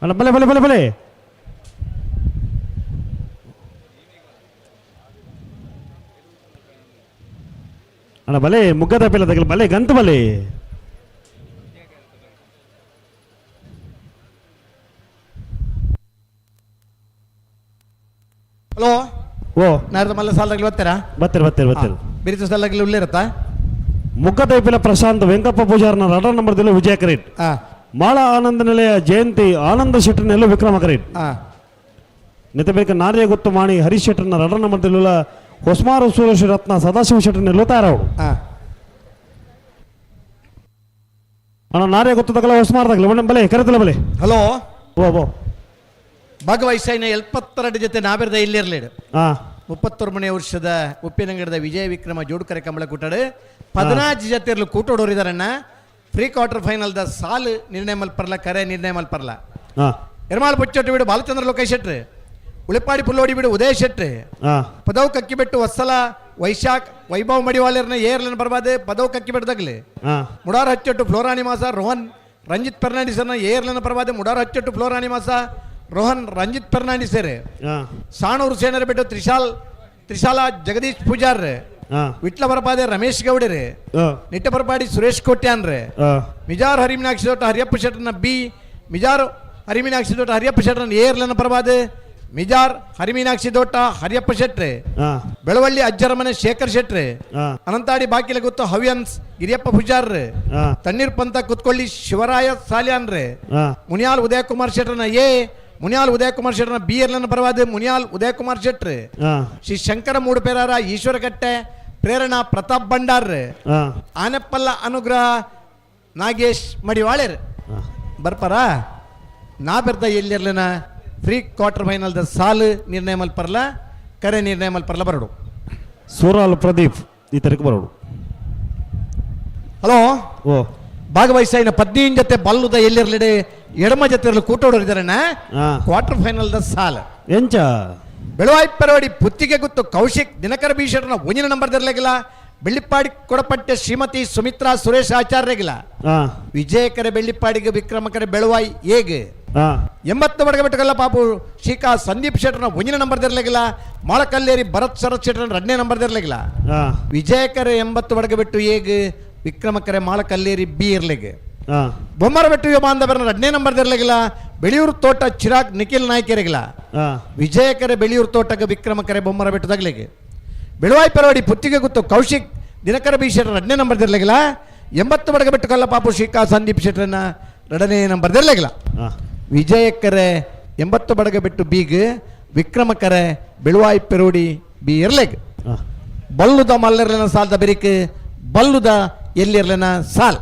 ಅಲ್ಲ ಬಲೆ ಬಲೆ ಬಲೆ ಬಲೆ ಅಣ್ಣ ಬಲೆ ಮುಗ್ಗದ ಪಿಲ್ಲ ತಗಲಿ ಬಲೆ ಗಂತು ಬಲೆ. ಹಲೋ ಓ ನಾಡ್ದು ಮಲ್ಲ ಸಾಲದಾಗಲಿ ಬರ್ತೀರಾ? ಬರ್ತೀರಿ ಬರ್ತೀರಿ ಬರ್ತೀರಿ. ಬಿರಿತು ಸಾಲದಾಗಲಿ ಉಳ್ಳಿರತ್ತಾ? ಮುಗ್ಗದ ಪಿಲ್ಲ ಪ್ರಶಾಂತ್ ವೆಂಕಪ್ಪ ಪೂಜಾರ್ನ ರಡ ನಂಬರ್ ದಿಲ್ಲ ವಿಜಯ ಕರೇಟ್. ಮಾಳ ಆನಂದ ನಿಲಯ ಜಯಂತಿ ಆನಂದ ಶೆಟ್ಟರ್ನೆಲ್ಲ ವಿಕ್ರಮ ಕರೇಟ್. ನಿತಬೇಕ ನಾರ್ಯ ಗೊತ್ತು ಮಾಣಿ ಹರೀಶ್ ಶೆಟ್ಟರ್ನ ರಡ ನಂಬರ್ ದಿಲ್ಲ ಹೊಸ್ಮಾರು ಸುರೇಶ್ ರತ್ನ ಸದಾಶಿವ ಶೆಟ್ಟರ್ನೆಲ್ಲ ತಯಾರವು. ಅಣ್ಣ ನಾರ್ಯ ಗೊತ್ತು ತಗಲ ಹೊಸ್ಮಾರ್ ತಗಲ ಒಳ್ಳೆ ಬಲೆ ಕರೆತಲ ಬಲೆ. ಹಲೋ ಓ ಓ ಭಾಗವಹಿಸೈನ 72 ಜೊತೆ ನಾಬಿರದ ಇಲ್ಲಿರ್ಲೇಡು 31ನೇ ವರ್ಷದ ಉಪ್ಪಿನಂಗಡದ ವಿಜಯ ವಿಕ್ರಮ ಜೋಡುಕರೆ ಕಂಬಳ ಕೂಟಾಡು 14 ಜೊತೆ ಇರಲು ಕೂಟೋಡೋರಿದಾರಣ್ಣ. Pre quarter final the ಸಾಲು ನಿರ್ಣಯ ಮಲ್ಪರ್ಲ ಕರೆ ನಿರ್ಣಯ ಮಲ್ಪರ್ಲ. ಎರ್ಮಾಲ್ ಪುಚ್ಚೊಟ್ಟು ಬಿಡು ಬಾಲಚಂದ್ರ ಲೋಕೇಶ್ ಶೆಟ್ರು, ಉಳಿಪಾಡಿ ಪುಲ್ಲೋಡಿ ಬಿಡು ಉದಯ ಶೆಟ್ರು, ಪದವು ಕಕ್ಕಿಬೆಟ್ಟು ವತ್ಸಲ ವೈಶಾಖ್ ವೈಭವ್ ಮಡಿವಾಲರ್ನ ಏರ್ಲನ್ ಬರ್ಬಾದೆ ಪದವು ಕಕ್ಕಿಬೆಟ್ಟದಾಗಲಿ. ಮುಡಾರ್ ಹಚ್ಚೊಟ್ಟು ಫ್ಲೋರಾ ನಿವಾಸ ರೋಹನ್ ರಂಜಿತ್ ಫರ್ನಾಂಡಿಸರ್ನ ಏರ್ಲನ್ ಬರ್ಬಾದೆ ಮುಡಾರ್ ಹಚ್ಚೊಟ್ಟು ಫ್ಲೋರಾ ನಿವಾಸ ರೋಹನ್ ರಂಜಿತ್ ಫರ್ನಾಂಡಿಸರ್. ಸಾಣೂರು ಸೇನರ ಬಿಟ್ಟು ತ್ರಿಶಾಲ ಜಗದೀಶ್ ಪೂಜಾರ್, ವಿಟ್ಲ ಬರಪಾದೆ ರಮೇಶ್ ಗೌಡರು, ನಿಟ್ಟ ಬರಪಾಡಿ ಸುರೇಶ್ ಕೋಟ್ಯಾನ್ರೆ, ಮಿಜಾರ್ ಹರಿಮೀನಾಕ್ಷಿ ದೊಡ್ಡ ಹರಿಯಪ್ಪ ಶೆಟ್ಟರ್ನ ಬಿ ಮಿಜಾರ್ ಹರಿಮೀನಾಕ್ಷಿ ದೊಡ್ಡ ಹರಿಯಪ್ಪ ಶೆಟ್ಟರ್ನ ಏರ್ಲನ ಪರವಾದ ಮಿಜಾರ್ ಹರಿಮೀನಾಕ್ಷಿ ದೊಟ್ಟ ಹರಿಯಪ್ಪ ಶೆಟ್ರೆ, ಬೆಳವಳ್ಳಿ ಅಜ್ಜರಮನೆ ಶೇಖರ್ ಶೆಟ್ರೆ, ಅನಂತಾಡಿ ಬಾಕಿಲ ಗುತ್ತು ಹವ್ಯನ್ಸ್ ಗಿರಿಯಪ್ಪ ಪೂಜಾರ್ರೆ, ತಣ್ಣೀರ್ ಪಂತ ಕುತ್ಕೊಳ್ಳಿ ಶಿವರಾಯ ಸಾಲ್ಯಾನ್ರೆ, ಮುನಿಯಾಲ್ ಉದಯಕುಮಾರ್ ಶೆಟ್ಟರ್ನ ಎ ಮುನಿಯಾಲ್ ಉದಯಕುಮಾರ್ ಶೆಟ್ಟರ್ನ ಬಿ ಎರ್ಲನ ಪರವಾದ ಮುನಿಯಾಲ್ ಉದಯಕುಮಾರ್ ಶೆಟ್ರೆ, ಶ್ರೀ ಶಂಕರ ಮೂಡುಪೇರಾರ ಈಶ್ವರಕಟ್ಟೆ ಪ್ರೇರಣಾ ಪ್ರತಾಪ್ ಭಂಡಾರ್, ಆನೆಪ್ಪಲ್ಲ ಅನುಗ್ರಹ ನಾಗೇಶ್ ಮಡಿವಾಳರ್ ಬರ್ಪಾರ. ನಾ ಬೆರ್ದ ಎಲ್ಲಿರ್ಲನ free quarter final the ಸಾಲು ನಿರ್ಣಯ ಮಲ್ಪರ್ಲ ಕರೆ ನಿರ್ಣಯ ಮಲ್ಪರ್ಲ ಬರಡು. ಸೂರಾಲ್ ಪ್ರದೀಪ್ ಈ ತರಕ್ಕೆ ಬರೋಡು. ಹಲೋ ಓ ಭಾಗವಹಿಸ ಪದ್ನಿನ ಜೊತೆ ಬಲ್ಲುದ ಎಲ್ಲಿರ್ಲಿಡೆ ಎಡಮ ಜೊತೆ ಇರಲು ಕೂಟೋಡೋರಿದಾರಣ್ಣ. Quarter final the ಸಾಲ್ ಎಂಚ ಬೆಳವಾಯಿ ಪರವಾಡಿ ಪುತ್ತಿಗೆ ಗುತ್ತು ಕೌಶಿಕ್ ದಿನಕರ ಬೀಶರ್ನ ಒಂದಿನ ನಂಬರ್ ದಿರ್ಲಾಗಿಲ್ಲ. ಬೆಳ್ಳಿಪ್ಪಾಡಿ ಕೊಡಪಟ್ಟೆ ಶ್ರೀಮತಿ ಸುಮಿತ್ರಾ ಸುರೇಶ್ ಆಚಾರ್ಯಗಿಲ್ಲ. ವಿಜಯಕರೆ ಬೆಳ್ಳಿಪ್ಪಾಡಿಗೆ ವಿಕ್ರಮಕರೆ ಬೆಳವಾಯಿ ಹೇಗೆ 80 ಬಡಗಬೆಟ್ಟಗಲ್ಲ ಪಾಪು ಶ್ರೀಕಾ ಸಂದೀಪ್ ಶೆಟ್ಟರ್ನ ಒಂದಿನ ನಂಬರ್ ದಿರ್ಲಾಗಿಲ್ಲ. ಮಾಳಕಲ್ಲೇರಿ ಭರತ್ ಶರತ್ ಶೆಟ್ಟರ್ನ ಎರಡನೇ ನಂಬರ್ ದಿರ್ಲಾಗಿಲ್ಲ. ವಿಜಯಕರೆ 80 ಬಡಗಬೆಟ್ಟು ಹೇಗೆ ವಿಕ್ರಮಕರೆ ಮಾಳಕಲ್ಲೇರಿ ಬಿ ಇರ್ಲಿಗೆ. ಬೊಮ್ಮರಬೆಟ್ಟು ಯುವ ರಡ್ನೇ ನಂಬರ್ ದೆರ್ಲೆಗಿಲ್ಲ ಬೆಳಿಯೂರು ತೋಟ ಚಿರಾಗ್ ನಿಖಿಲ್ ನಾಯ್ಕೆರೆಗಿಲ್ಲ ವಿಜಯಕರೆ ಬೆಳಿಯೂರು ತೋಟಗ ವಿಕ್ರಮಕರೆ ಬೊಮ್ಮರಬೆಟ್ಟು ತಗಲಿಗೆ ಬೆಳುವಾಯಿ ಪೆರವಾಡಿ ಪುತ್ತಿಗೆ ಗುತ್ತು ಕೌಶಿಕ್ ದಿನಕರ ಬಿ ಶೆಟ್ಟರ್ ಎರಡನೇ ನಂಬರ್ ದೆರ್ಲೆಗಿಲ್ಲ 80 ಬಡಗಬೆಟ್ಟು ಕಲ್ಲಪಾಪು ಶಿಕಾ ಸಂದೀಪ್ ಶೆಟ್ಟರನ್ನ ಎರಡನೇ ನಂಬರ್ ದೆರ್ಲೆಗಿಲ್ಲ ವಿಜಯಕರೆ 80 ಬಡಗಬೆಟ್ಟು ಬೀಗ್ ವಿಕ್ರಮಕರೆ ಬೆಳುವಾಯಿ ಪೆರೋಡಿ ಬಿ ಎರ್ಲೆಗ್ ಬಲ್ಲುದ ಮಲ್ಲೆರ್ಲೆನ ಸಾಲ್ದ ಬೆರಿಕ್ ಬಲ್ಲುದ ಎಲ್ಲಿರ್ಲೆನ ಸಾಲ್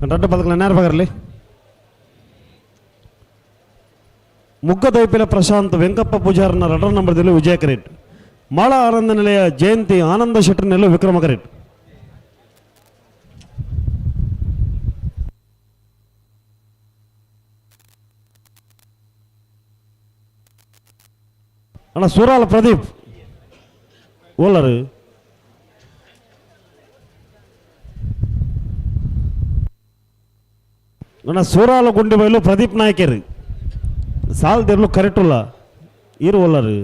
ರಡ್ಡ ಪದಕಲ ನೇರ ಬಗರ್ಲಿ ಮುಗ್ಗದೈಪಿಲ ಪ್ರಶಾಂತ್ ವೆಂಕಪ್ಪ ಪೂಜಾರನ ರಡ್ಡ ನಂಬರ್ದಲ್ಲಿ ವಿಜಯ ಕರೇಟ್ ಮಾಳ ಆನಂದ ನಿಲಯ ಜಯಂತಿ ಆನಂದ ಶೆಟ್ಟರ್ನೆಲ್ಲೂ ವಿಕ್ರಮ ಕರೇಟ್ ಅಣ್ಣ ಸೂರಾಲ ಪ್ರದೀಪ್ ಓಲರು ಅಣ್ಣ ಸೂರಾಲ ಗುಂಡಿ ಬೈಲು ಪ್ರದೀಪ್ ನಾಯಕರು ಸಾಲ್ ದೆರ್ಲು ಕರೆಕ್ಟ್ ಉಲ್ಲ ಈರು ಓಲರು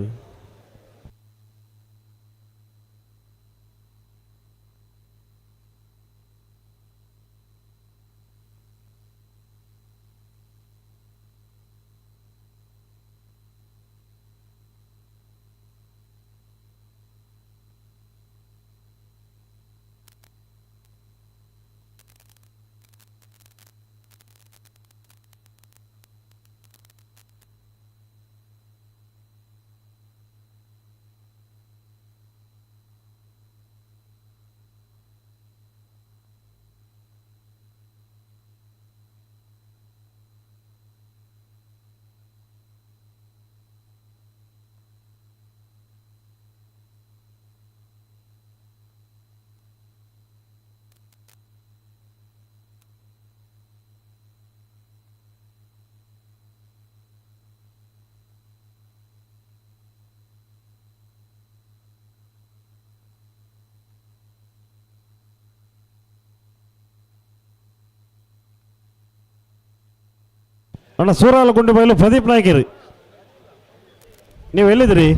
ಅಣ್ಣ ಸೂರಾಲ ಗುಂಡಿ ಬೈಲು ಪ್ರದೀಪ್ ನಾಯ್ಕರು ನೀವು ಎಲ್ಲಿದ್ದೀರಿ?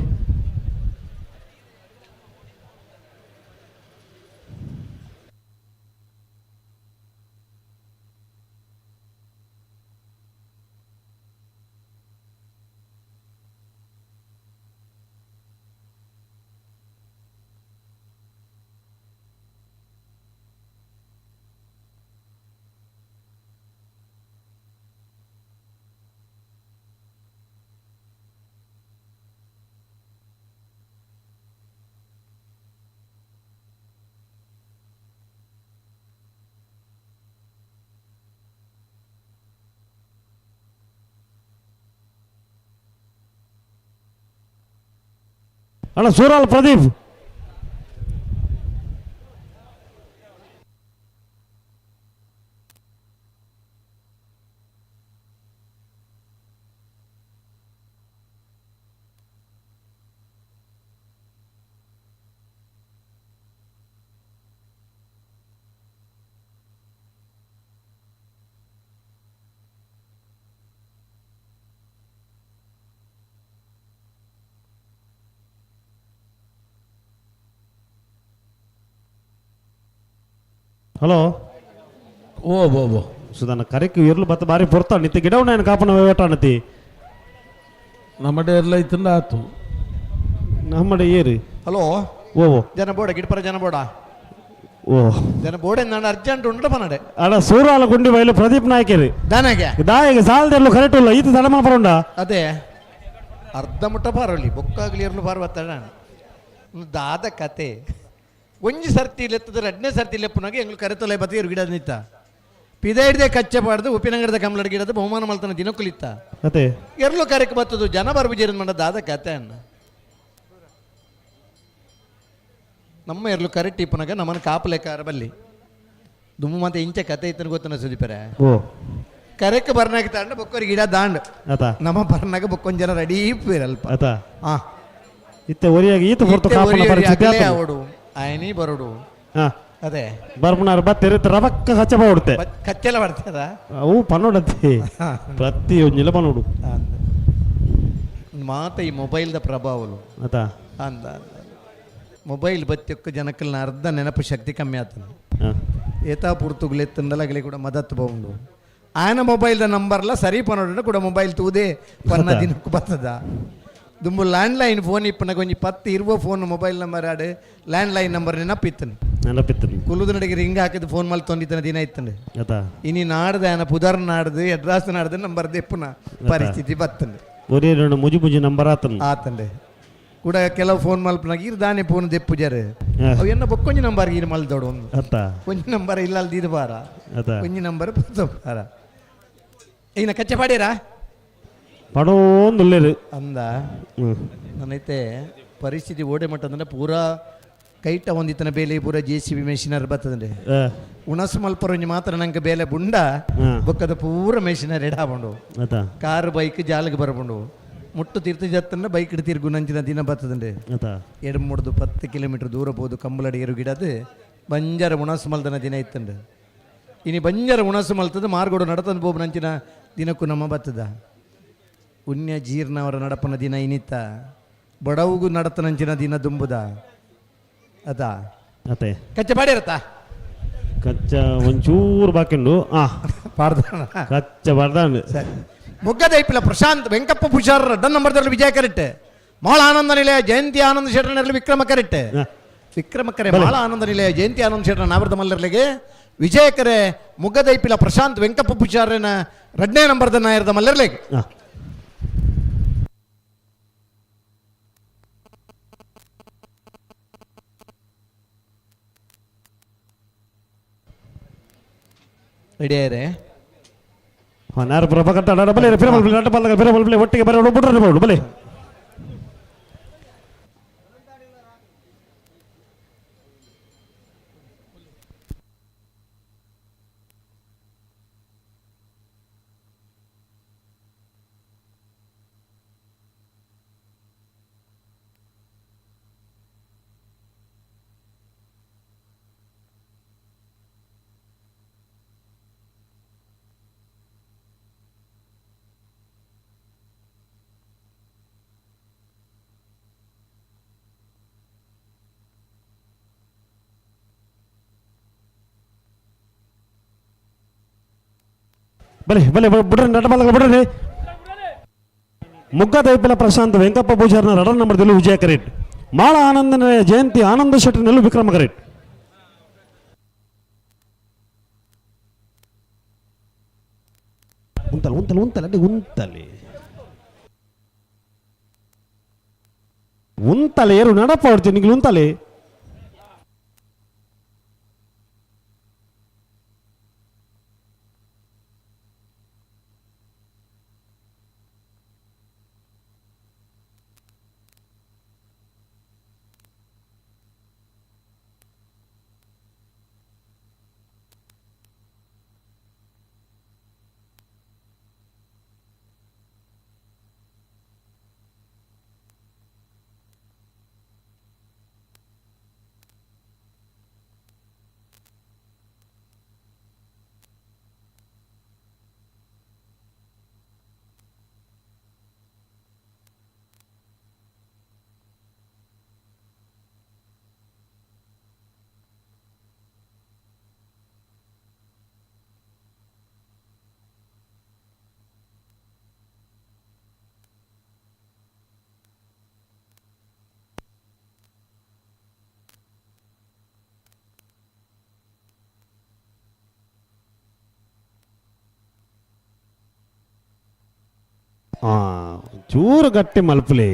ಅಣ್ಣ ಸೂರಾಲ್ ಪ್ರದೀಪ್ ಹಲೋ ಓ ಬೋ ಬೋ ಸುಧಾನ ಕರೆಕ್ ಇರ್ಲು ಬತ್ತ ಬಾರಿ ಪೊರ್ತಾಣ ನಿತ್ತಿ ಗಿಡವನ್ನ ಏನು ಕಾಪನ ವೇಟಾಣತಿ ನಮ್ಮಡೆ ಎಲ್ಲ ಇತ್ತಂದ ಆತು ನಮ್ಮಡೆ ಏರಿ ಹಲೋ ಓ ಓ ಜನ ಬೋಡ ಗಿಡಪರ ಜನ ಬೋಡ ಓ ಜನ ಬೋಡೆ ನಾನು ಅರ್ಜೆಂಟ್ ಉಂಡ ಪನಡೆ ಅಡ ಸೂರಾಲ ಗುಂಡಿ ಬೈಲು ಪ್ರದೀಪ್ ನಾಯ್ಕೇರಿ ದಾನಾಗೆ ದಾಯಿಗೆ ಸಾಲದೆರ್ಲು ಕರೆಕ್ಟ್ ಉಲ್ಲ ಈತ ತಡಮ ಪರಂಡ ಅದೇ ಅರ್ಧ ಮುಟ್ಟ ಪಾರೊಳ್ಳಿ ಬೊಕ್ಕಾಗ್ಲಿ ಇರ್ಲು ಪಾರ್ ಬತ್ತಡ ದಾದ ಕತೆ ಒಂಜಿ ಸರ್ತಿ ಲೆತ್ತದ ಎರಡನೇ ಸರ್ತಿ ಲೆಪ್ಪುನಾಗ ಎಂಗ್ಳು ಕರೆತೊಲೆ ಬತ್ತಿ ಗಿಡ ನಿತ್ತ ಪಿದ ಹಿಡ್ದೆ ಕಚ್ಚೆ ಪಾಡ್ದು ಉಪ್ಪಿನಂಗಡದ ಕಮಲಡ್ ಗಿಡದ ಬಹುಮಾನ ಮಲ್ತನ ದಿನಕ್ಕುಲಿತ್ತ ಅದೇ ಎರ್ಲು ಕರೆಕ್ ಬತ್ತದು ಜನ ಬರ್ಬುಜೇರಿನ ಮಂಡ ದಾದ ಕತೆ ಅನ್ನ ನಮ್ಮ ಎರ್ಲು ಕರೆಕ್ಟ್ ಇಪ್ಪನಾಗ ನಮ್ಮನ್ನು ಕಾಪಲೆಕ್ಕಾರ ಬಲ್ಲಿ ದುಮ್ಮು ಮತ್ತೆ ಇಂಚೆ ಕತೆ ಇತ್ತನ ಗೊತ್ತನ ಸುದೀಪರೆ ಓ ಕರೆಕ್ ಬರ್ನಾಗ ತಾಂಡ ಬೊಕ್ಕೋರಿ ಗಿಡ ದಾಂಡ್ ಆತ ನಮ್ಮ ಬರ್ನಾಗ ಬೊಕ್ಕೊಂದ್ ಜನ ರೆಡಿ ಇಪ್ಪಿರಲ್ಪ ಆತ ಆ ಇತ್ತೆ ಒರಿಯಾಗಿ ಈತ ಹೊರತು ಕಾಪನ ಪರಿಸ್ಥಿತಿ ಆತು. ಅವಡು ಆಯನಿ ಬರೋಡು ಹಾ ಅದೇ ಬರ್ಪುನಾರ್ ಬತ್ತೆರ್ ರಬಕ್ಕ ಕಚ್ಚ ಬಿಡುತ್ತೆ ಕಚ್ಚೆಲ್ಲ ಬರ್ತದ ಅವು ಪನ್ನೋಡತ್ತಿ ಪ್ರತಿ ಒಂಜಿಲ ಪನ್ನೋಡು ಮಾತ ಈ ಮೊಬೈಲ್ದ ಪ್ರಭಾವಲು ಆತ ಅಂದ ಮೊಬೈಲ್ ಬತ್ತಿಯೊಕ್ಕ ಜನಕ್ಕಲ್ನ ಅರ್ಧ ನೆನಪು ಶಕ್ತಿ ಕಮ್ಮಿ ಆತನ ಹಾ. ಏತಾ ಪುರ್ತುಗುಲೆತ್ತಂದಲ ಕೂಡ ಮದತ್ ಬೌಂಡು ಆಯನ ಮೊಬೈಲ್ದ ನಂಬರ್ಲ ಸರಿ ಪನೋಡ ಕೂಡ ಮೊಬೈಲ್ ತೂದೆ ಪನ್ನ ದಿನಕ್ಕೂ ಬರ್ತದ ದುಂಬು ಲ್ಯಾಂಡ್ಲೈನ್ ಫೋನ್ ಇಪ್ಪನಗ ಒಂಜಿ ಪತ್ತು ಇರುವ ಫೋನ್ ಮೊಬೈಲ್ ನಂಬರ್ ಆಡು ಲ್ಯಾಂಡ್ಲೈನ್ ನಂಬರ್ ನೆನಪಿತ್ತನು ನೆನಪಿತ್ತನು ಕುಲುದ ನಡಿಗೆ ರಿಂಗ್ ಹಾಕಿದ ಫೋನ್ ಮಲ್ ತೊಂದಿತ್ತನ ದಿನ ಇತ್ತನು ಅತಾ ಇನಿ ನಾಡ್ದ ಆಯನ ಪುದರ್ ನಾಡ್ದು ಅಡ್ರೆಸ್ ನಾಡ್ದು ನಂಬರ್ ದೆಪ್ಪುನ ಪರಿಸ್ಥಿತಿ ಬತ್ತಂಡು ಒರೇ ಎರಡು ಮುಜಿ ಮುಜಿ ನಂಬರ್ ಆತನು ಆತಂಡೆ ಕೂಡ ಕೆಲವು ಫೋನ್ ಮಲ್ಪನಾಗ ಇರ್ ದಾನೆ ಫೋನ್ ದೆಪ್ಪು ಜರ ಅವು ಎನ್ನ ಬೊಕ್ಕೊಂಜಿ ನಂಬರ್ ಇರ್ ಮಲ್ದೋಡು ಒಂದು ಅತ್ತ ಒಂಜಿ ನಂಬರ್ ಇಲ್ಲ ಅಲ್ದಿದ್ದು ಬಾರ ಅತ್ತ ಒಂಜಿ ನಂಬರ್ ಬಾರ ಈಗಿನ ಕಚ್ಚೆ ಪಾಡೀರಾ ಪಡೋಂದುಲ್ಲೇರು ಅಂದ ನನ್ನೈತೆ ಪರಿಸ್ಥಿತಿ ಓಡೆ ಮಟ್ಟಂದ್ರೆ ಪೂರಾ ಕೈಟ ಹೊಂದಿತ್ತನ ಬೇಲೆ ಪೂರಾ ಜೆ ಸಿ ಬಿ ಮೆಷಿನರ್ ಬರ್ತದಂಡೆ ಉಣಸು ಮಲ್ಪರೊಂಜಿ ಮಾತ್ರ ನಂಗೆ ಬೇಲೆ ಬುಂಡ ಬೊಕ್ಕದ ಪೂರ ಮೆಷಿನರ್ ಎಡಾಬಂಡು ಅತ್ತ ಕಾರು ಬೈಕ್ ಜಾಲಿಗೆ ಬರಬಂಡು ಮುಟ್ಟು ತೀರ್ಥ ಜತ್ತನ್ನ ಬೈಕ್ ತಿರ್ಗು ನಂಚಿನ ದಿನ ಬರ್ತದಂಡೆ ಅತ್ತ ಎಡು ಮೂಡ್ದು 10 ಕಿಲೋಮೀಟರ್ ದೂರ ಬೋದು ಕಂಬಲಡಿ ಎರು ಗಿಡದು ಬಂಜಾರ ಉಣಸು ಮಲ್ದನ ದಿನ ಇತ್ತಂಡೆ ಇನಿ ಬಂಜಾರ ಉಣಸು ಮಲ್ತದ ಮಾರ್ಗೋಡು ನಡತಂದು ಬೋಬು ನಂಚಿನ ದಿನಕ್ಕೂ ನಮ್ಮ ಬತ್ತದ ಉಣ್ಯ ಜೀರ್ಣವರ ನಡಪನ ದಿನ ಇನಿತ ಬಡವುಗು ನಡತನಂಚಿನ ದಿನ ದುಂಬುದ ಅದ ಅತ್ತೆ ಕಚ್ಚೆ ಪಾಡಿರತ್ತಾ ಕಚ್ಚ ಒಂಚೂರು ಬಾಕಿಂಡು ಆ ಪಾಡ್ದಾನ ಕಚ್ಚ ಬಾರ್ದಾಂಡು ಸರಿ ಮೊಗ್ಗದೈಪಿಲ ಪ್ರಶಾಂತ್ ವೆಂಕಪ್ಪ ಪೂಜಾರ್ ಡನ್ ನಂಬರ್ದಲ್ಲಿ ವಿಜಯ ಕರೆಕ್ಟ್ ಮಾಳ ಆನಂದ ನಿಲಯ ಜಯಂತಿ ಆನಂದ ಶೆಟ್ಟರ್ನಲ್ಲಿ ವಿಕ್ರಮ ಕರೆಕ್ಟ್ ವಿಕ್ರಮ ಕರೆ ಮಾಳ ಆನಂದ ನಿಲಯ ಜಯಂತಿ ಆನಂದ ಶೆಟ್ಟರ್ ನಾವರ್ದ ಮಲ್ಲರ್ಲಿಗೆ ವಿಜಯ ಕರೆ ಮುಗ್ಗದೈಪಿಲ ಪ್ರಶಾಂತ್ ವೆಂಕಪ್ಪ ಪೂಜಾರನ ರಡ್ನೇ ನಂಬರ್ದ ನಾಯರ್ದ ಮಲ್ಲರ್ಲಿಗೆ ರೆಡಿ ಆಯ್ರೆ ನಾರು ಪ್ರಭಾಕರ್ ಅಡ ಬಲೆ ಫಿರ ಬಲ್ಬಲೆ ನಟ ಬಲ್ದಾಗ ಫಿರ ಬಲ್ಬಲೆ ಒಟ್ಟಿಗೆ ಬರೋಡು ಬುಡ್ರೆ ಬರೋಡು ಬಲೆ ಬಲೆ ಬಲೆ ಬುಡ್ರಿ ನಟ ಬಲ್ದಾಗ ಬುಡ್ರಿ ಮುಗ್ಗದೈಪಿಲ ಪ್ರಶಾಂತ್ ವೆಂಕಪ್ಪ ಪೂಜಾರ್ನ ರಡನ್ ನಂಬರ್ದಲ್ಲಿ ವಿಜಯ ಕರೇಟ್ ಮಾಳ ಆನಂದನ ಜಯಂತಿ ಆನಂದ ಶೆಟ್ಟರ್ನಲ್ಲೂ ವಿಕ್ರಮ ಕರೇಟ್ ಉಂತಲ್ಲ ಉಂತಲ್ಲ ಉಂತಲ್ಲ ಅಡ್ಡಿ ಉಂತಲೆ ಉಂತಲೆ ಏರು ನಡಪ ಹೊಡ್ತೀನಿ ನಿಂಗೆ ಉಂತಲೆ ಚೂರು ಗಟ್ಟಿ ಮಲ್ಪುಲಿ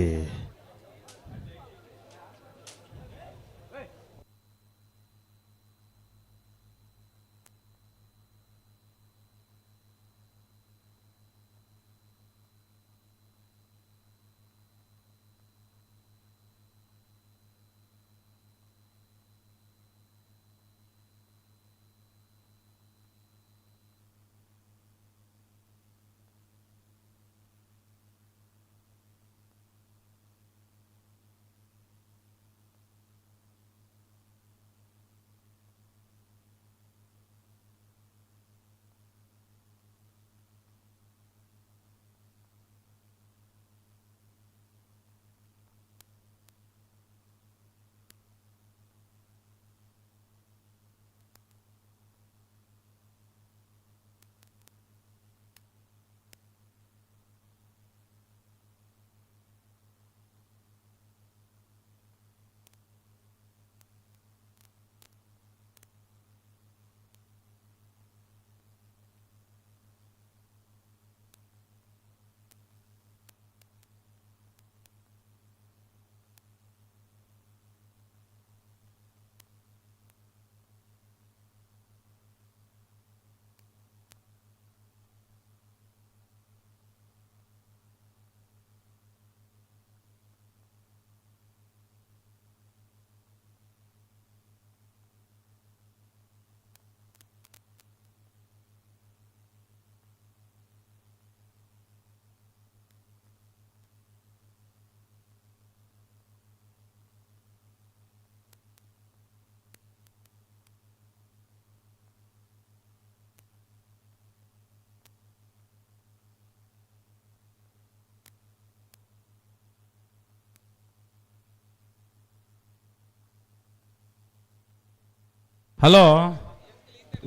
ಹಲೋ.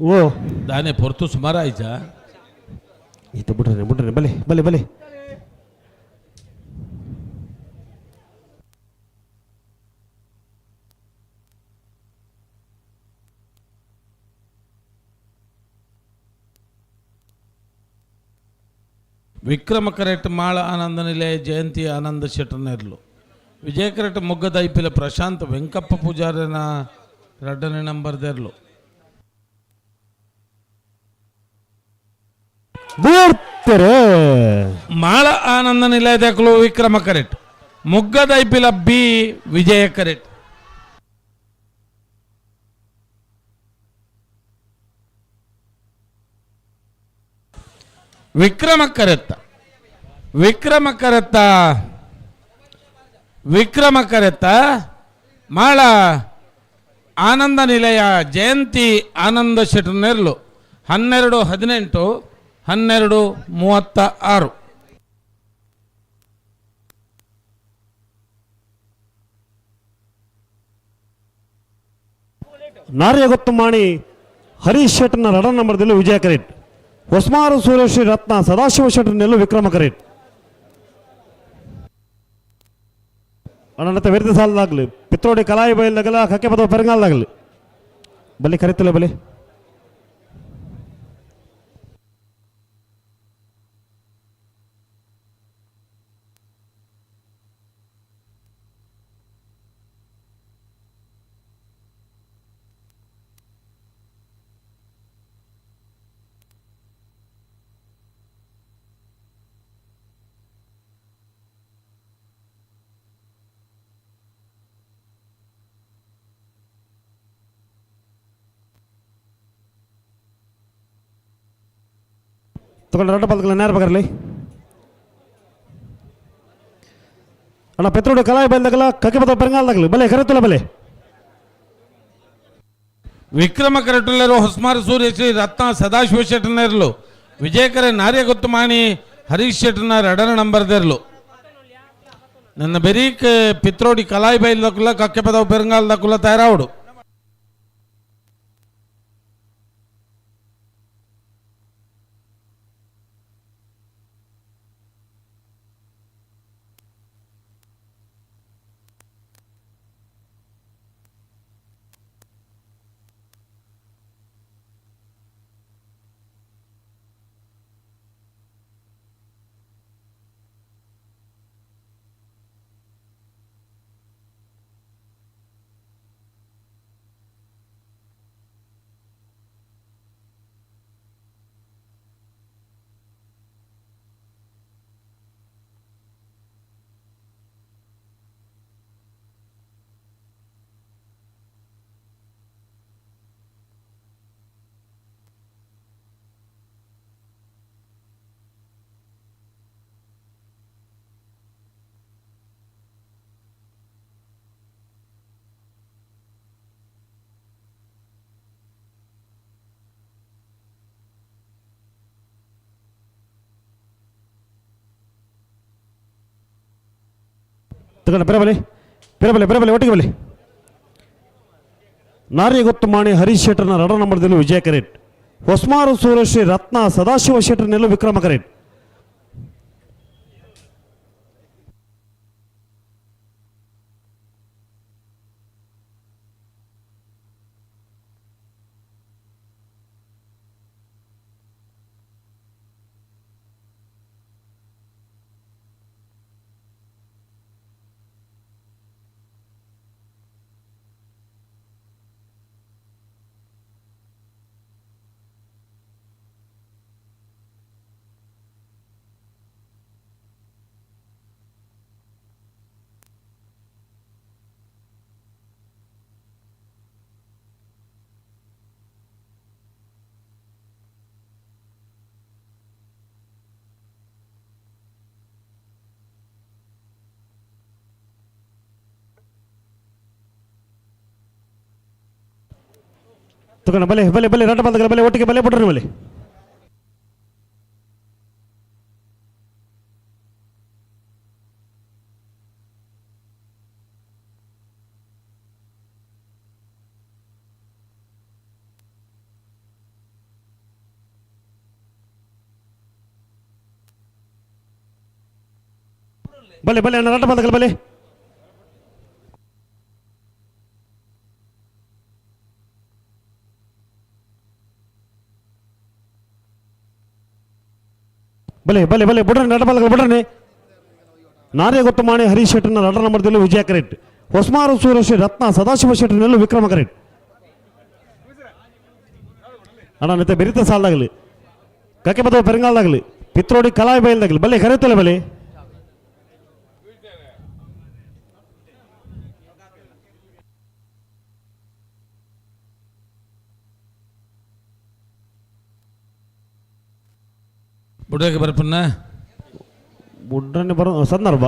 ಓ. ದಾನೆ ಪೊರ್ತು ಸುಮಾರು ಆಯ್ತಾ? ಈತ ಬಿಡ್ರಿ ಬಿಡ್ರಿ, ಬಲೆ ಬಲೆ ಬಲೆ. ವಿಕ್ರಮ ಕರೆಕ್ಟ್ ಮಾಳ ಆನಂದ ನಿಲಯ ಜಯಂತಿ ಆನಂದ ಶೆಟ್ಟರ್ನೆರ್ಲು. ವಿಜಯ ಕರೆಕ್ಟ್ ಮೊಗ್ಗದ ಐಪಿಲ ಪ್ರಶಾಂತ್ ವೆಂಕಪ್ಪ ಪೂಜಾರನ ರಡ್ಡನೇ ನಂಬರ್ ದೆರ್ಲು. ಮಾಳ ಆನಂದ ನಿಲಯದಕ್ಲು ವಿಕ್ರಮ ಕರೆಕ್ಟ್ ಮೊಗ್ಗದ ಐಪಿಲ ಬಿ ವಿಜಯ ಕರೆಕ್ಟ್. ವಿಕ್ರಮ ಕರೆತ್ತ ವಿಕ್ರಮ ಕರೆತ್ತ ವಿಕ್ರಮ ಕರೆತ್ತ ಮಾಳ ಆನಂದ ನಿಲಯ ಜಯಂತಿ ಆನಂದ ಶೆಟ್ಟರ್ನೆರ್ಲು 12 18 12 36. ನಾರ್ಯ ಗೊತ್ತುಮಾಣಿ ಹರೀಶ್ ಶೆಟ್ಟರ್ನ ರಡ ನಂಬರ್ದಲ್ಲಿ ವಿಜಯ ಕರೆಟ್. ಹೊಸ್ಮಾರು ಸೂರ್ಯಶ್ರೀ ರತ್ನ ಸದಾಶಿವ ಶೆಟ್ಟರ್ನೆಲ್ಲು ವಿಕ್ರಮ ಕರೆಟ್. ಅಣ್ಣನತ್ತೆ ವ್ಯರ್ಥ ಸಾಲದಾಗಲಿ ಪಿತ್ರೋಡಿ ಕಲಾಯಿ ಬೈಲ್ದಾಗಲ ಕಕ್ಕೆ ಪದ ಪೆರಂಗಾಲ್ದಾಗಲಿ ಬಲಿ ಕರಿತಲೆ ಬಲಿ. ತಗೊಂಡು ರಡ್ಡ ಪದಕಲ ನೇರ ಬಗರ್ಲಿ ಅಣ್ಣ. ಪೆತ್ರೋಡು ಕಲಾಯಿ ಬೈಲ್ದಾಗಲ ಕಕ್ಕೆ ಪದ ಪೆರಂಗಾಲ್ದಾಗಲಿ ಬಲೆ ಕರೆತುಲ ಬಲೆ. ವಿಕ್ರಮ ಕರೆಟುಲ್ಲರು ಹೊಸ್ಮಾರು ಸೂರ್ಯಶ್ರೀ ರತ್ನ ಸದಾಶಿವ ಶೆಟ್ಟರ್ನೆರ್ಲು. ವಿಜಯಕರೆ ನಾರ್ಯ ಗೊತ್ತುಮಾಣಿ ಹರೀಶ್ ಶೆಟ್ಟರ್ನ ರಡನ ನಂಬರ್ ದೆರ್ಲು. ನನ್ನ ಬೆರೀಕ್ ಪಿತ್ರೋಡಿ ಕಲಾಯಿ ಬೈಲ್ದಕುಲ ಕಕ್ಕೆ ಪದವು ಪೆರಂಗಾಲ್ದಕುಲ ತಯಾರಾవుడు. ತಗೊಂಡು ಬರಬಲಿ ಬರಬಲೆ ಬರಬಲೆ ಒಟ್ಟಿಗೆ ಬಲಿ. ನಾರ್ಯ ಗೊತ್ತುಮಾಣಿ ಹರೀಶ್ ಶೆಟ್ಟರ್ನ ರಡ ನಂಬರ್ದಲ್ಲಿ ವಿಜಯ ಕರೆಟ್. ಹೊಸ್ಮಾರು ಸೂರ್ಯಶ್ರೀ ರತ್ನ ಸದಾಶಿವ ಶೆಟ್ಟರ್ನೆಲ್ಲು ವಿಕ್ರಮ ಕರೆಟ್. ತಗೊಂಡು ಬಲೆ ಬಲೆ ಬಲೆ ರಡ್ಡ ಬಂದ ಬಲೆ ಒಟ್ಟಿಗೆ ಬಲೆ ಬಿಡ್ರಿ ಬಲೆ. ಬಲೆ ಬಲೆ ಅಣ್ಣ ರಡ್ಡ ಬಲ್ದಕಲ್ ಬಲೆ ಬಲೆ ಬಲೆ ಬಲೆ ಬುಡ್ರನೆ ರಡ್ಡ ಬಲ್ದಕಲ್ ಬುಡ್ರನೆ ನಾರೇ ಗೊತ್ತು ಮಾಣಿ ಹರೀಶ್ ಶೆಟ್ಟರ್ನ ರಡ್ಡ ನಂಬರ್ದಲ್ಲೂ ವಿಜಯ ಕರೆಕ್ಟ್ ಹೊಸ್ಮಾರು ಸೂರೇಶ್ ರತ್ನ ಸದಾಶಿವ ಶೆಟ್ಟರ್ನಲ್ಲೂ ವಿಕ್ರಮ ಕರೆಕ್ಟ್ ಅಣ್ಣ ನಿತ್ತೆ ಬೆರಿತ ಸಾಲದಾಗಲಿ ಕಕ್ಕೆ ಬದವ ಪೆರಂಗಾಲ್ದಾಗಲಿ ಪಿತ್ರೋಡಿ ಕಲಾಯಿ ಬೈಲ್ದಾಗಲಿ ಬಲೆ ಕರೆಯುತ್ತಲ್ಲ ಬಲೆ ಬುಡ್ರಗೆ ಬರ್ಪನ್ನ ಬುಡ್ರನೆ ಬರೋ ಸಂದರ್ಭ.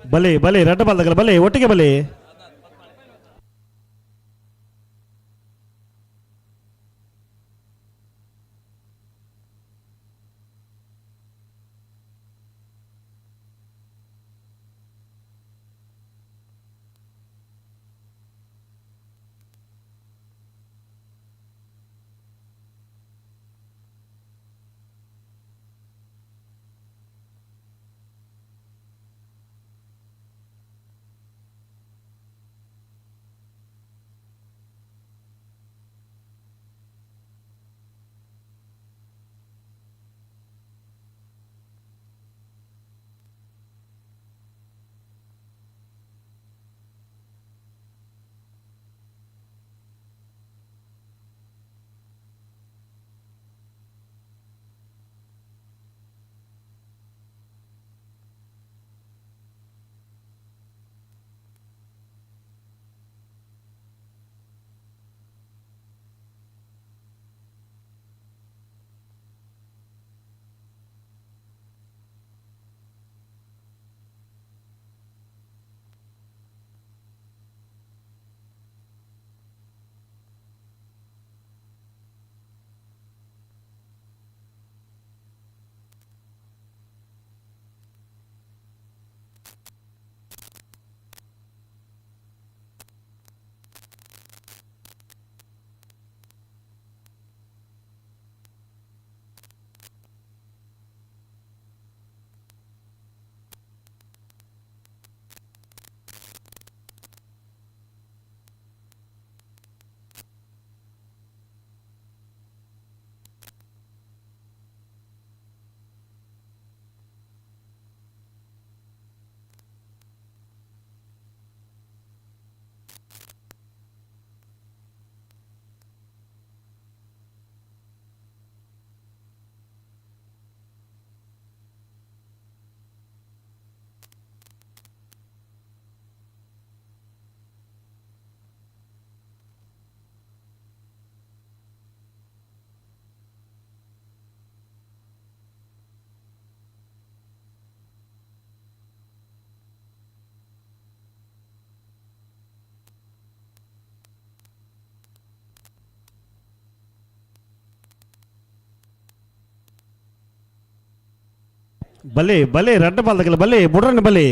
ಬಲೆ ಬಲೆ ರಡ್ಡ ಬಲ್ದಗಲ ಬಲೆ ಒಟ್ಟಿಗೆ ಬಲೆ ಬಲೆ ಬಲೆ ರಡ್ಡ ಬಾಲ್ದಗಲ ಬಲೆ ಬುಡ್ರನ ಬಲೆ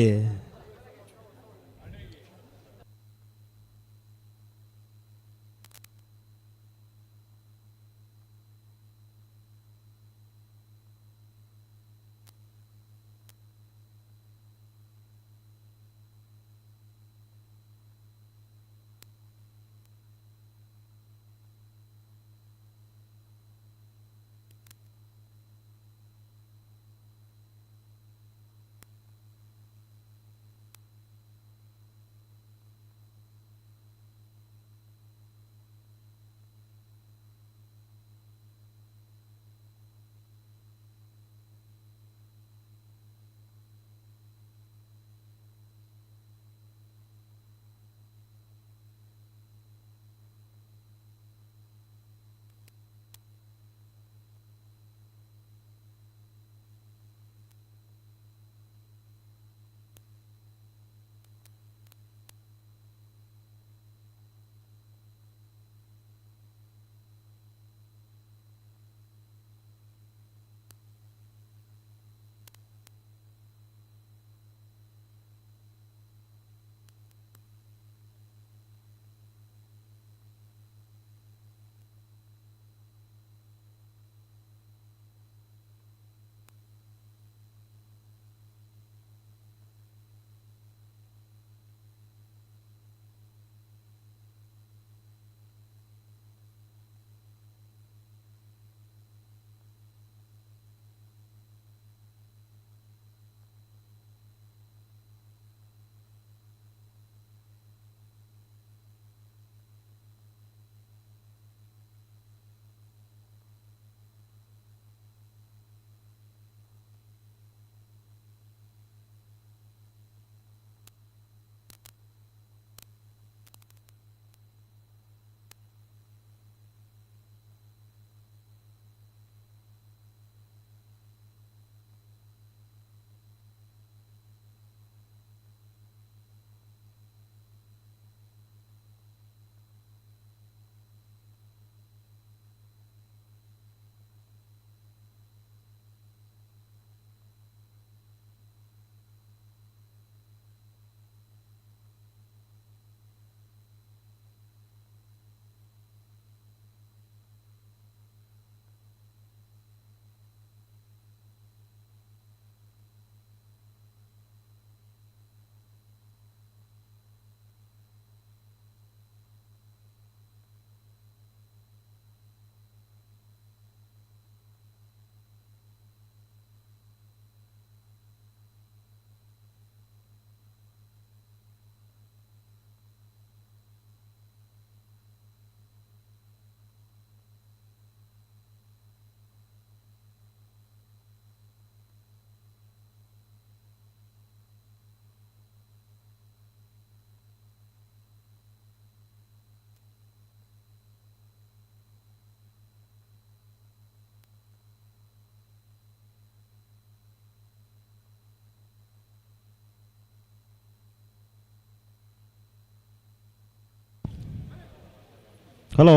ಹಲೋ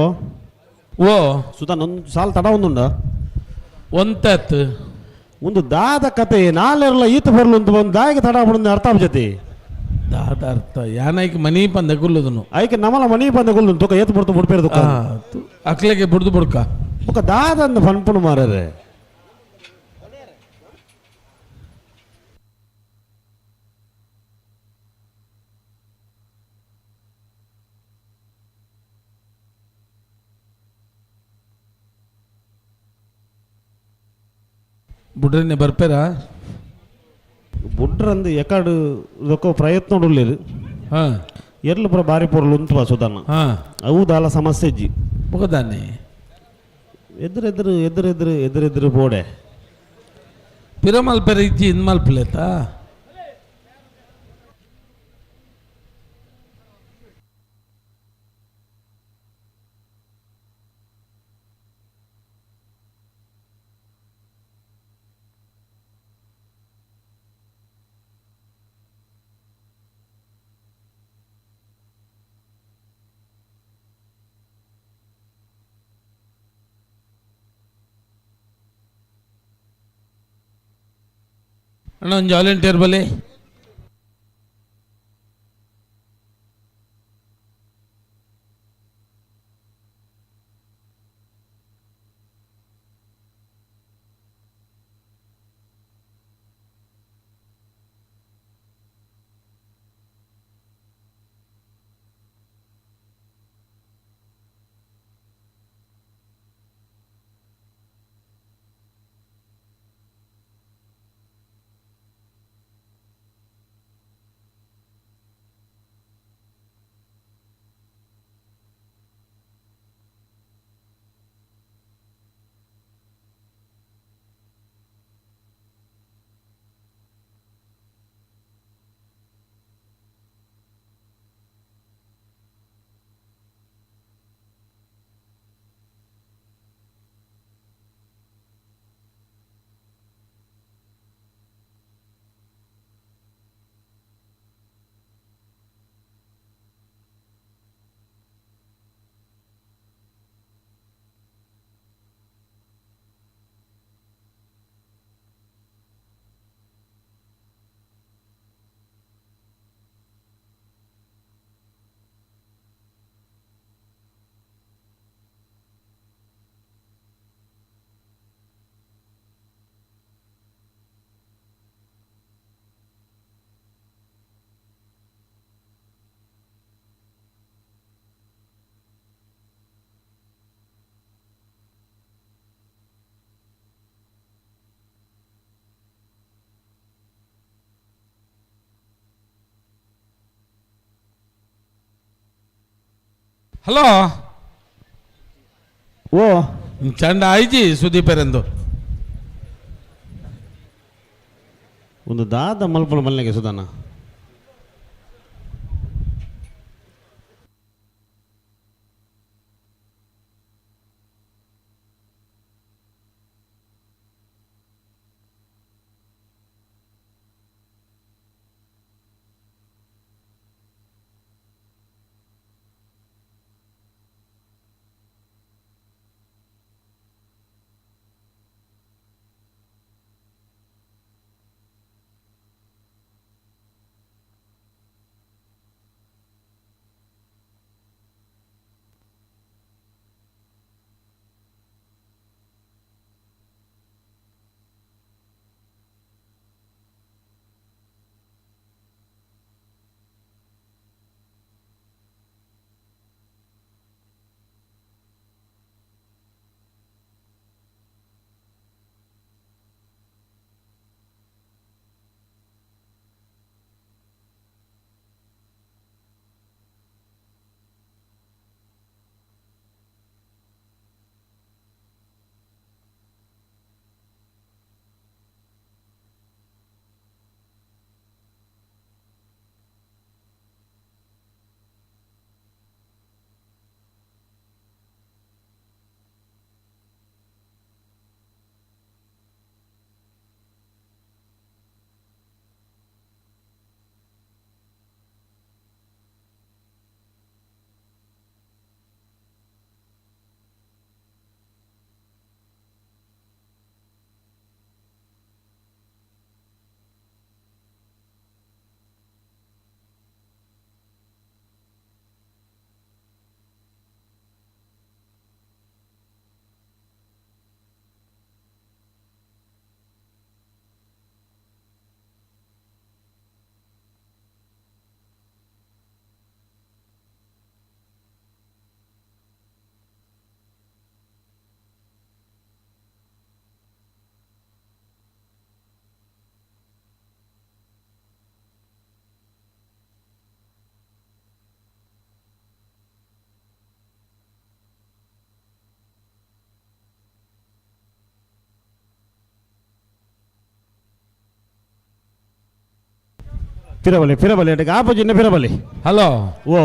ಓ ಸುಧಾ ಒಂದು ಸಾಲ ತಡ ಒಂದುಂಡ ಒಂತತ್ ಒಂದು ದಾದ ಕತೆ ನಾಲೆರ್ಲ ಈತ ಬರ್ಲು ಅಂತ ಒಂದು ದಾಯಿಗೆ ತಡ ಬಿಡು ಅರ್ಥ ಜೊತೆ ದಾದ ಅರ್ಥ ಯಾನೈಕ್ ಮನಿ ಪಂದ ಗುಲ್ಲುದನು ಐಕೆ ನಮಲ ಮನಿ ಪಂದ ಗುಲ್ಲು ತುಕ ಏತ್ ಬುಡ್ತು ಬುಡ್ಪೇರು ತುಕ ಅಕ್ಲೆಗೆ ಬುಡ್ದು ಬುಡ್ಕ ಬೊಕ ದಾದ ಅಂದ್ ಪನ್ಪುನು ಮಾರರೆ ಬುಡ್ರನೆ ಬರ್ಪೇರಾ ಬುಡ್ರಂದು ಎಕಾಡು ದೊಕ್ಕ ಪ್ರಯತ್ನ ಉಳ್ಳೇರು ಹಾಂ ಎರ್ಲು ಪೂರ ಬಾರಿ ಪೊರ್ಲು ಉಂತು ಸುಧಾನ ಹಾಂ ಅವು ದಾಲ ಸಮಸ್ಯೆ ಇಜ್ಜಿ ಬೊಕದಾನೆ ಎದುರು ಎದುರು ಎದುರು ಎದುರು ಎದುರು ಎದುರು ಬೋಡೆ ಪಿರ ಮಲ್ಪೆರ ಇಜ್ಜಿ ಇನ್ ಮಲ್ಪಲೇತಾ ಅಣ್ಣ ಒಂದು ವಾಲಂಟಿಯರ್ ಬಲಿ. ಹಲೋ ಓ ಚಂಡ ಆಯ್ಜಿ ಸುದೀಪರೆಂದು ಒಂದು ದಾದ ಮಲ್ಪುನ ಮಲ್ಲೆಗೆ ಸುಧಾನ. ಪಿರಬಲಿ ಪಿರಬಲಿ ಅಟಕ್ಕೆ ಆಪೋಜಿನ ಪಿರಬಲಿ. ಹಲೋ ಓ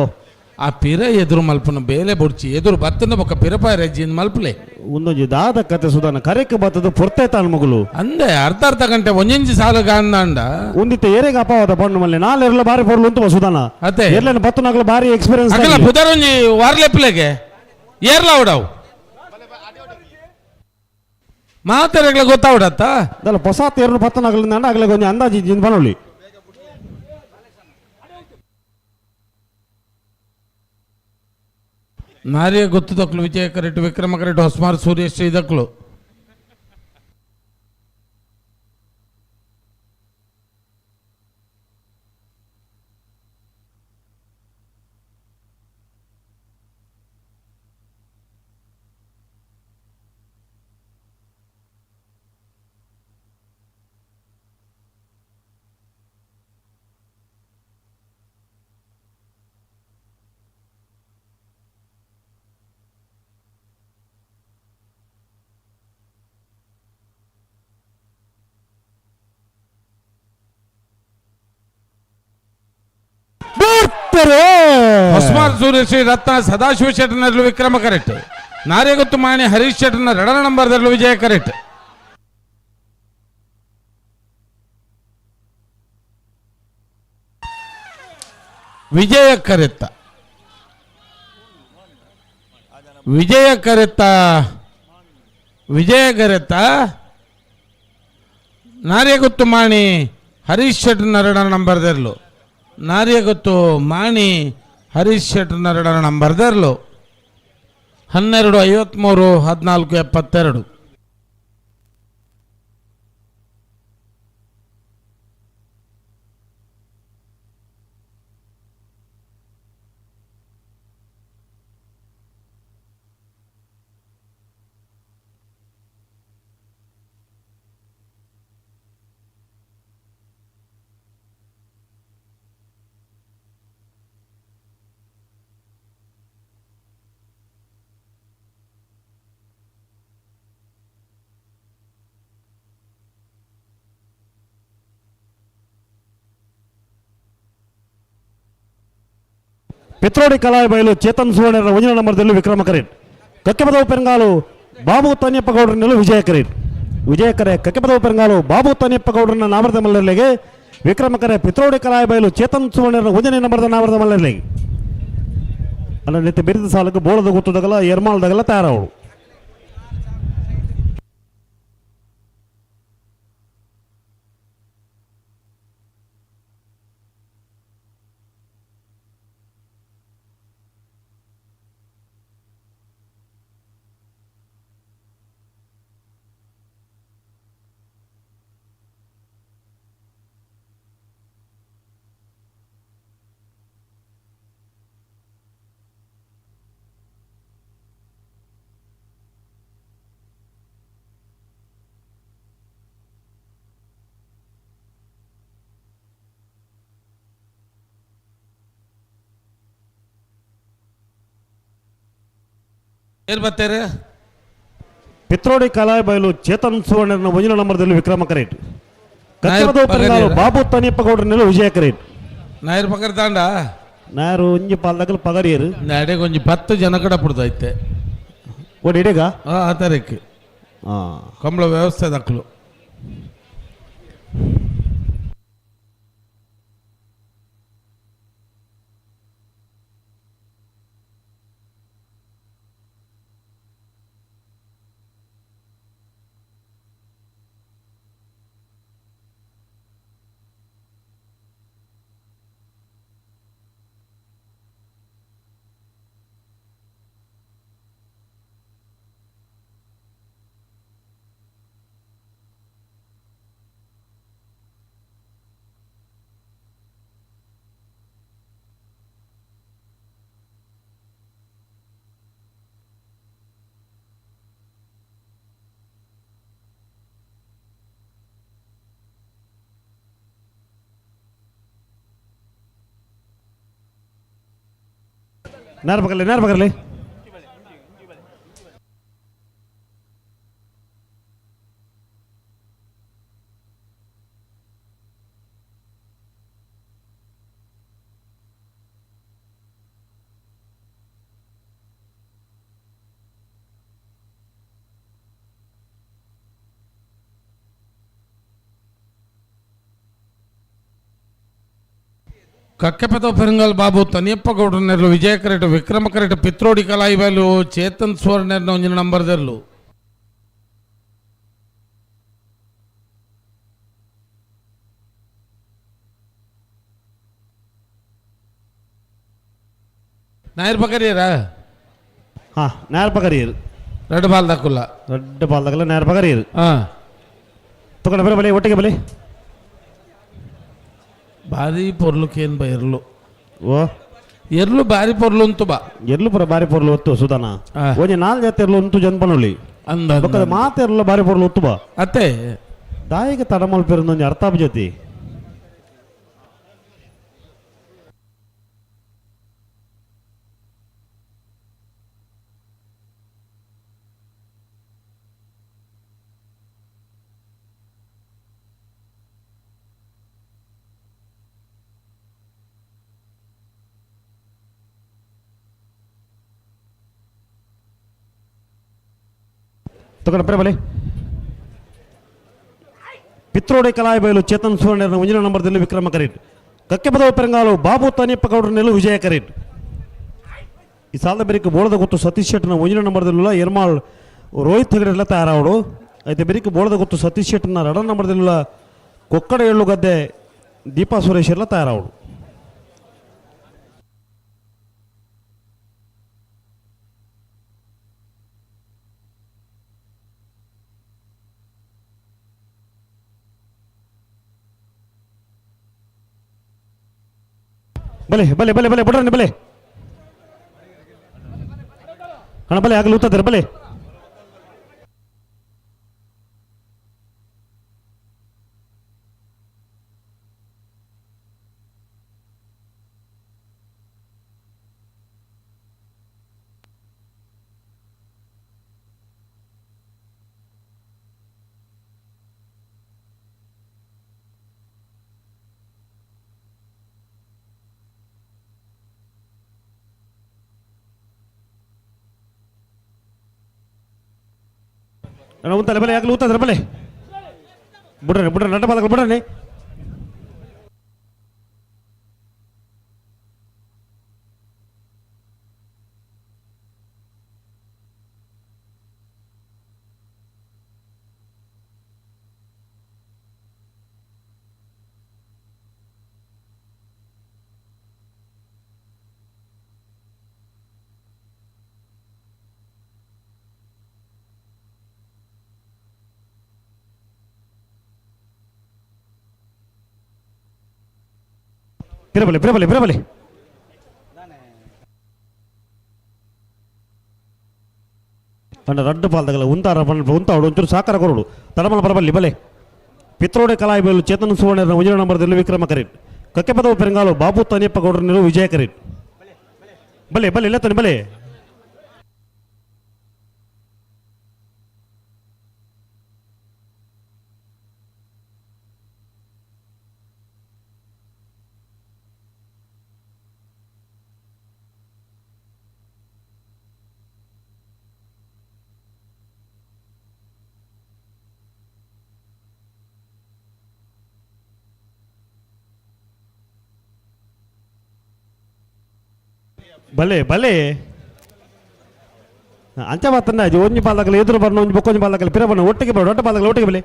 ಆ ಪಿರ ಎದುರು ಮಲ್ಪನ ಬೇಲೆ ಬೊಡ್ಚಿ ಎದುರು ಬತ್ತನ ಬೊಕ್ಕ ಪಿರಪಾಯ ರಜ್ಜಿನ ಮಲ್ಪಲೆ. ಒಂದೊಂಜಿ ದಾದ ಕತೆ ಸುಧಾನ ಕರೆಕ್ ಬತ್ತದ ಪೊರ್ತೆ ತಾನ್ ಮಗುಲು. ಅಂದೆ ಅರ್ಧ ಅರ್ಧ ಗಂಟೆ ಒಂಜೊಂಜಿ ಸಾಲು ಗಾಂದಾಂಡ. ಒಂದಿತ್ತೆ ಏರೆಗೆ ಅಪವಾದ ಪಣ್ಣು ಮಲ್ಲೆ ನಾಲೆರ್ಲ ಬಾರಿ ಪೊರ್ಲು ಉಂಟು ಸುಧಾನ. ಅತ್ತೆ ಎರ್ಲನ ಬತ್ತನಾಗಲ ಬಾರಿ ಎಕ್ಸ್ಪೀರಿಯನ್ಸ್. ಅಗಲ ಪುದರೊಂಜಿ ವಾರ್ಲೆಪ್ಲೆಗೆ ಏರ್ಲ ಅವಡವು ಮಾತೆರೆಗ್ಲ ಗೊತ್ತಾವಡತ್ತ. ದಲ್ಲ ಹೊಸಾತ್ ಏರ್ಲು ಬತ್ತನಾಗಲ ಆಗಲ ಒಂಜಿ ಅಂದಾಜಿ ಜಿನ್ ಬನೊಲಿ. ನಾರಿಯ ಗೊತ್ತು ದಕ್ಲು ವಿಜಯ ಕರೆಕ್ಟ್ ವಿಕ್ರಮ ಕರೆಕ್ಟ್ ಹೊಸ್ಮಾರ್ ಸೂರ್ಯ ಶ್ರೀ ದಕ್ಲು. ಹೊಸ್ಮಾರ್ ಸೂರ್ಯ ಶ್ರೀ ರತ್ನ ಸದಾಶಿವ ಶೆಟ್ಟರ್ನಲ್ಲಿ ವಿಕ್ರಮ ಕರೆಕ್ಟ್. ನಾರೇಗೊತ್ತು ಮಾಣಿ ಹರೀಶ್ ಶೆಟ್ಟರ್ನ ಎರಡನೇ ನಂಬರ್ದಲ್ಲಿ ವಿಜಯ ಕರೆಕ್ಟ್. ವಿಜಯ ಕರೆತ್ತ ವಿಜಯ ಕರೆತ್ತ ವಿಜಯ ಕರೆತ್ತ ನಾರೇಗೊತ್ತು ಮಾಣಿ ಹರೀಶ್ ಶೆಟ್ಟರ್ನ ಎರಡನೇ ನಂಬರ್ದಲ್ಲೂ ನಾರಿಯಗೊತ್ತು ಮಾಣಿ ಹರೀಶ್ ಶೆಟ್ಟರ್ನ ಎರಡನೇ ನಂಬರ್ದರ್ಲು. 12 53 14 72. ಪಿತ್ರೋಡಿ ಕಲಾಯ ಬಯಲು ಚೇತನ್ ಸುವರ್ಣರ ಒಂದಿನ ನಂಬರ್ದಲ್ಲಿ ವಿಕ್ರಮ ಕರೇಟ್. ಕಕ್ಕೆಪದವು ಪೆರಂಗಾಲು ಬಾಬು ತನ್ಯಪ್ಪ ಗೌಡ್ರನ್ನೆಲ್ಲ ವಿಜಯ ಕರೇಟ್. ವಿಜಯ ಕರೆ ಕಕ್ಕೆಪದವು ಪೆರಂಗಾಲು ಬಾಬು ತನ್ಯಪ್ಪ ಗೌಡ್ರನ್ನ ನಾಮರದ ಮಲ್ಲರ್ಲೆಗೆ. ವಿಕ್ರಮ ಕರೆ ಪಿತ್ರೋಡಿ ಕಲಾಯ ಬಯಲು ಚೇತನ್ ಸುವರ್ಣರ ಒಂದನೇ ನಂಬರ್ದ ನಾಮರದ ಮಲ್ಲರ್ಲೆಗೆ. ಅಲ್ಲ ನಿತ್ಯ ಬಿರಿದ ಸಾಲಕ್ಕೆ ಬೋಳದ ಗೊತ್ತದಗಲ ಎರ್ಮಾಲ್ದಾಗಲ ತಯಾರವಳು. ಏರ್ ಬರ್ತಾರೆ ಪಿತ್ರೋಡಿ ಕಲಾಯ ಬಯಲು ಚೇತನ್ ಸುವರ್ಣನ ಒಂದಿನ ನಂಬರ್ದಲ್ಲಿ ವಿಕ್ರಮ ಕರೇಟ್. ಬಾಬು ತನಿಯಪ್ಪ ಗೌಡ್ರನ್ನೆಲ್ಲ ವಿಜಯ ಕರೇಟ್. ನಾಯರ್ ಪಗರ್ ತಾಂಡ ನಾಯರು ಒಂಜಿ ಪಾಲ್ದಾಗಲು ಪಗರಿಯರು ನಾಡೆಗೆ ಒಂಜಿ 10 ಜನ ಕಡ ಪುಡ್ದೈತೆ ಓಡಿ ಇಡೀಗ ಆ ತಾರೀಕು ಕಂಬಳ ವ್ಯವಸ್ಥೆ ದಕ್ಕಲು. ನೇರ ಪಕ್ಕಲ್ಲಿ ನೇರ ಪಕ್ಕಲ್ಲಿ ಕಕ್ಕೆಪದ ಪೆರಂಗಲ್ ಬಾಬು ತನಿಯಪ್ಪ ಗೌಡ್ರನೆರ್ಲು ವಿಜಯ ಕರೆಟ್ ವಿಕ್ರಮ ಕರೆಟ್ ಪಿತ್ರೋಡಿ ಕಲಾಯಿಬೈಲು ಚೇತನ್ ಸುವರ್ಣರ್ನ ಒಂಜಿನ ನಂಬರ್ ದೆರ್ಲು. ನಾಯರ್ ಪಕರಿಯರಾ? ಹಾ, ನಾಯರ್ ಪಕರಿಯರು. ರೆಡ್ ಬಾಲ್ ದಾಕುಲ್ಲ. ರೆಡ್ ಬಾಲ್ ದಾಕಲ್ಲ, ನಾಯರ್ ಪಕರಿಯರು. ಹಾ, ತಗೊಂಡ ಬರ ಬಲೆ, ಒಟ್ಟಿಗೆ ಬಲೆ. ಭಾರಿ ಪೊರ್ಲು ಕೇನ್ ಬ ಎರ್ಲು. ಓ ಎರ್ಲು ಬಾರಿ ಪೊರ್ಲು ಉಂತು ಬಾ. ಎರ್ಲು ಪುರ ಬಾರಿ ಪೊರ್ಲು ಒತ್ತು ಸುಧಾನ. ಒಂಜಿ ನಾಲ್ ಜಾತಿ ಎರ್ಲು ಉಂತು ಜನ್ಪನೊಲಿ ಅಂದ ಬೊಕ್ಕದ ಮಾತ ಎರ್ಲು ಬಾರಿ ಪೊರ್ಲು ಒತ್ತು ಬಾ. ಅತ್ತೆ ದಾಯಿಗೆ ತಡಮಲ್ ಪೆರುಂದು ಒಂಜಿ ಅರ್ಥ ಜೊತೆ. ತಗೊಂಡ ಬಲೆ. ಪಿತ್ರೋಡೆ ಕಲಾಯಿ ಬಯಲು ಚೇತನ್ ಸುವರ್ಣರ ಮುಂದಿನ ನಂಬರ್ದಲ್ಲಿ ವಿಕ್ರಮ ಕರೀಟ್. ಕಕ್ಕೆಪದವ ಪೆರಂಗಾಲು ಬಾಬು ತನಿಯಪ್ಪ ಗೌಡ್ರನೆಲ್ಲ ವಿಜಯ ಕರೀಟ್. ಈ ಸಾಲದ ಬೆರಿಕೆ ಬೋಳದ ಗೊತ್ತು ಸತೀಶ್ ಶೆಟ್ಟನ ಮುಂದಿನ ನಂಬರ್ದಲ್ಲ ಎರ್ಮಾಳ್ ರೋಹಿತ್ ಹೆಗಡೆಲ್ಲ ತಯಾರಾವಡು. అయితే ಬೆರಿಕೆ ಬೋಳದ ಗೊತ್ತು ಸತೀಶ್ ಶೆಟ್ಟನ ರಡ ನಂಬರ್ದಲ್ಲ ಕೊಕ್ಕಡ ಏಳು ಗದ್ದೆ ದೀಪಾ ಸುರೇಶ್ ಎಲ್ಲ ತಯಾರಾವಡು. ಬಲೆ ಬಲೆ ಬಲೆ ಬಲೆ ಬಡ್ರನಿ ಬಲೆ ಅಣ್ಣ ಬಲೆ ಆಗಲು ಉತ್ತಾರೆ ಬಲೆ. ಅಣ್ಣ ಉಂತಲೆ ಬಲೆ ಆಗಲು ಉತ್ತಾರೆ ಬಲೆ. ಬಿಡ್ರಿ ಬಿಡ್ರಿ ನಟ ಬಾದಗಳು ಬಿಡ್ರಿ. ಬಿರಬಲೆ ಬಿರಬಲೆ ಬಿರಬಲೆ. ಪಂಡ ರಡ್ಡು ಪಾಲ್ದಗಲ ಉಂತಾರ ಪಂಡ ಉಂತಾವಡು ಒಂಚೂರು ಸಾಕಾರ ಕೊರಡು ತಡಮಲ ಬರಬಲ್ಲಿ ಬಲೆ. ಪಿತ್ರೋಡೆ ಕಲಾಯಿ ಬಯಲು ಚೇತನ್ ಸುವರ್ಣರ ಮುಂದಿನ ನಂಬರ್ದಲ್ಲಿ ವಿಕ್ರಮ ಕರೀಟ್. ಕಕ್ಕೆಪದವ ಪೆರಂಗಾಲು ಬಾಬು ತನಿಯಪ್ಪ ಗೌಡ್ರನೆಲ್ಲ ವಿಜಯ ಕರೀಟ್. ಬಲೆ ಬಲೆ ಇಲ್ಲ ಬಲೆ. ಬಲೆ ಬಲೆ ಅಂಚ ಬತ್ತಂಡ ಒಂಜಿ ಪಾಲಕಲು ಎದುರು ಬಣ್ಣ ಒಂಜಿ ಬೊಕ್ಕೊಂಜಿ ಪಾಲಕಲು ಪಿರ ಬಣ್ಣ ಒಟ್ಟಿಗೆ ಬರ ಒಟ್ಟ ಪಾಲಕಲು ಒಟ್ಟಿಗೆ ಬಲೆ.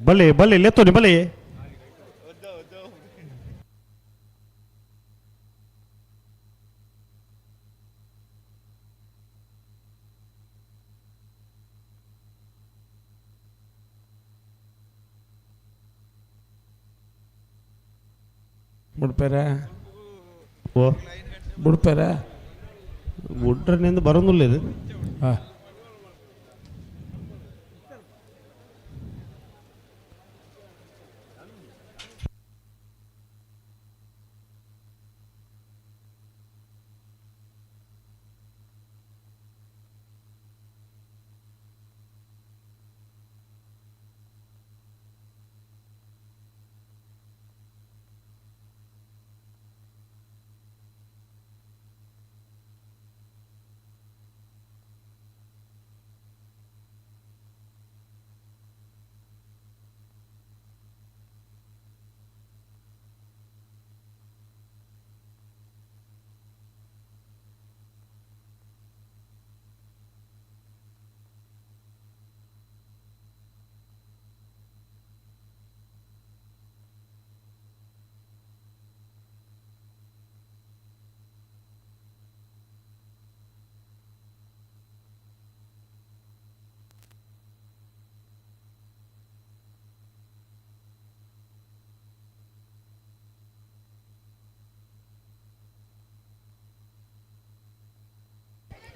ಬಲೆ ಬಲೆ ಲೆತ್ತೋನಿ ಬಲೆ. ಬುಡ್ಪೇರ ಓ ಬುಡ್ಪೇರ ಬುಡ್ರನಿಂದ ಬರೋದಿಲ್ಲ ಇದು. ಹಾಂ.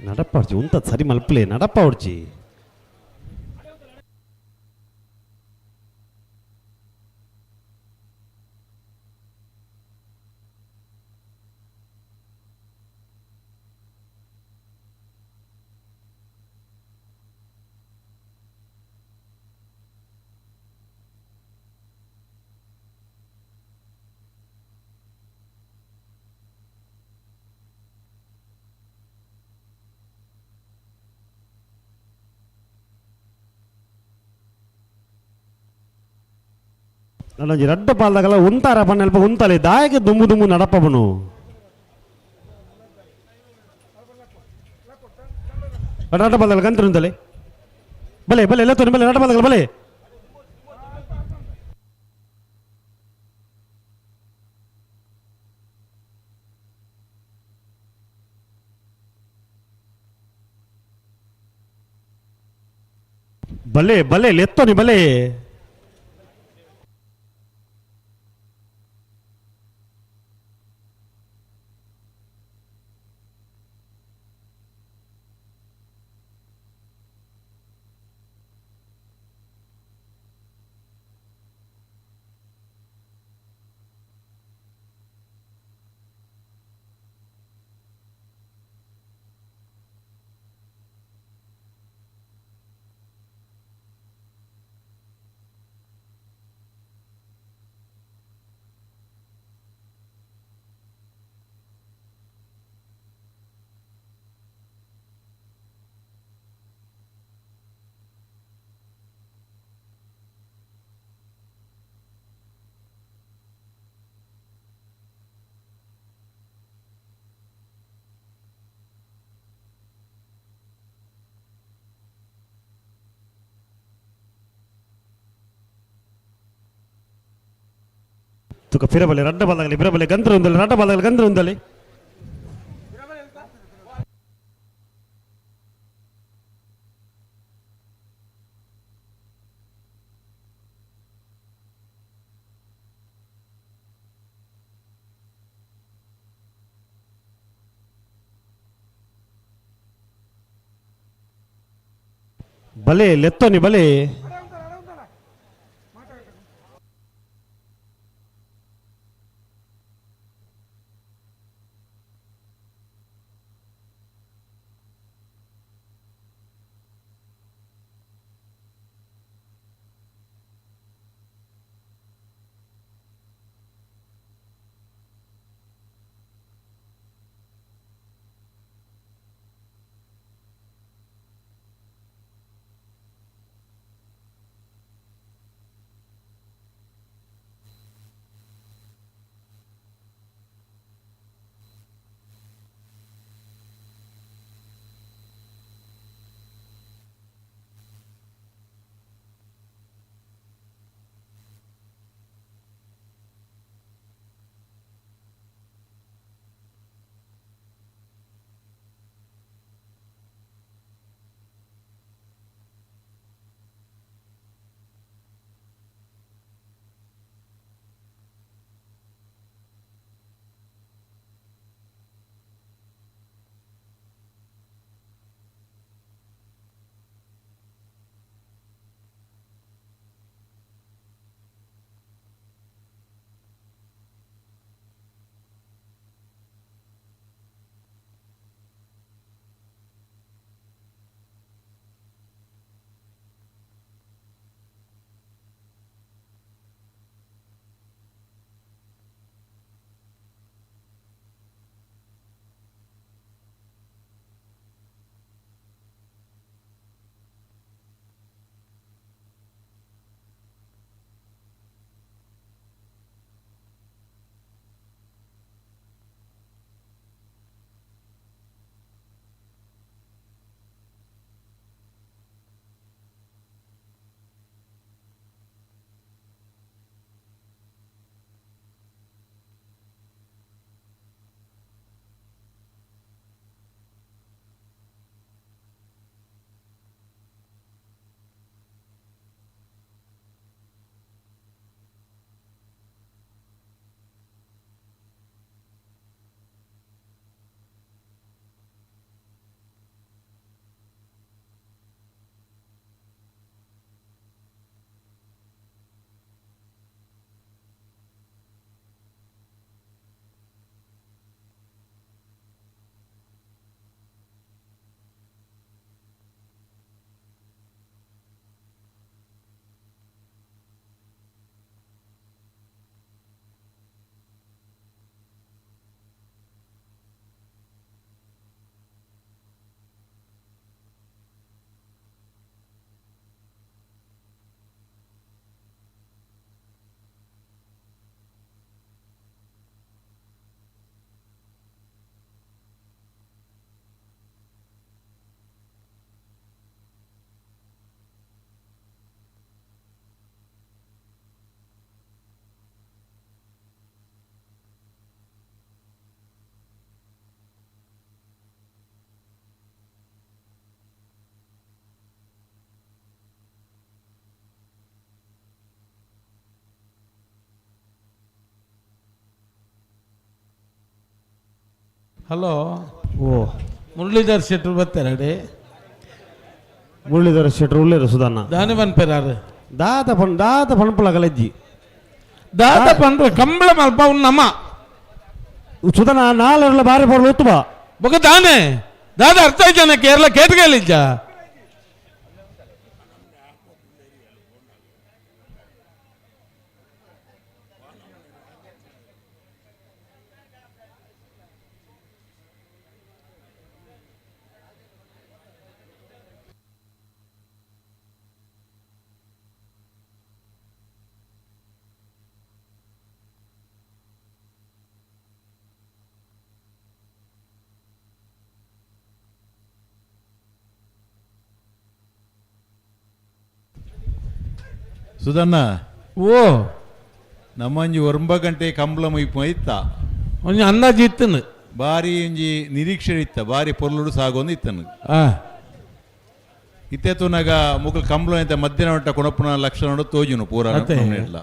ನಡಪ್ಪ ಉಂತ ಸರಿ ಮಲ್ಪಲೆ ನಡಪ್ಪ ಹೊಡ್ಚಿ. ನನ್ನೊಂಜಿ ರಡ್ಡ ಪಾಲ್ದಾಗಲ ಉಂತಾರ ಪಣ್ಣಲ್ಪ ಉಂತಲೆ ದಾಯಕ ದುಂಬು ದುಂಬು ನಡಪಬನು. ರಡ್ಡ ಪಾಲ್ದಾಗ ಗಂತ್ರ ಉಂತಲೆ ಬಲೆ ಬಲೆ ಎಲ್ಲ ತೋರಿ ಬಲೆ ರಡ್ಡ ಪಾಲ್ದಾಗಲ ಬಲೆ. ಬಲೆ ಬಲೆ ಲೆತ್ತೋನಿ ಬಲೆ. ತುಕ ಫಿರಬಲೆ ರಡ್ಡ ಬಲ್ಲಗಲಿ ಫಿರಬಲೆ ಗಂತ್ರ ಉಂದಲಿ ರಡ್ಡ ಬಲ್ಲಗಲಿ ಗಂತ್ರ ಉಂದಲಿ. ಬಲೆ ಲೆತ್ತೋನಿ ಬಲೆ. ಹಲೋ. ಓ. ಮುರಳೀಧರ್ ಶೆಟ್ರು ಬರ್ತಾರೆ. ಮುರಳೀಧರ್ ಶೆಟ್ರು ಉಳ್ಳೇರು ಸುಧಾನ. ದಾನೆ ಪನ್ಪೆರಾರು. ದಾತ ಪಣ್ ದಾತ ಪಣಪುಲ ಕಲೆಜ್ಜಿ. ದಾತ ಪನ್ಪ ಕಂಬಳ ಮಲ್ಪ ನಮ್ಮ. ಸುಧನ ನಾಲೆರ್ಲ ಬಾರಿ ಪೊರ್ಲು ಉತ್ತುವ. ಬೊಕ ದಾನೆ ದಾದ ಅರ್ಥ ಜನ ಕೇರಳ ಕೇಟ್ಗಲಿಜ್ಜ. ಸುಧಣ್ಣ. ಓ. ನಮ್ಮಂಜಿ ಒಂಬ ಗಂಟೆ ಕಂಬಳ ಮುಯ್ಪು ಇತ್ತ. ಒಂಜಿ ಅಂದಾಜು ಇತ್ತನು. ಬಾರಿ ಒಂಜಿ ನಿರೀಕ್ಷೆ ಇತ್ತ, ಬಾರಿ ಪೊರ್ಲುಡು ಸಾಗೊಂದು ಇತ್ತನು. ಇತ್ತೆ ತೂನಾಗ ಮುಕುಲ್ ಕಂಬಳ ಅಂತ ಮಧ್ಯಾಹ್ನ ಮಟ್ಟ ಕೊಣಪುನ ಲಕ್ಷಣ ತೋಜುನು ಪೂರ ಅತ್ತೆ. ನಮ್ನೆಡ್ಲ.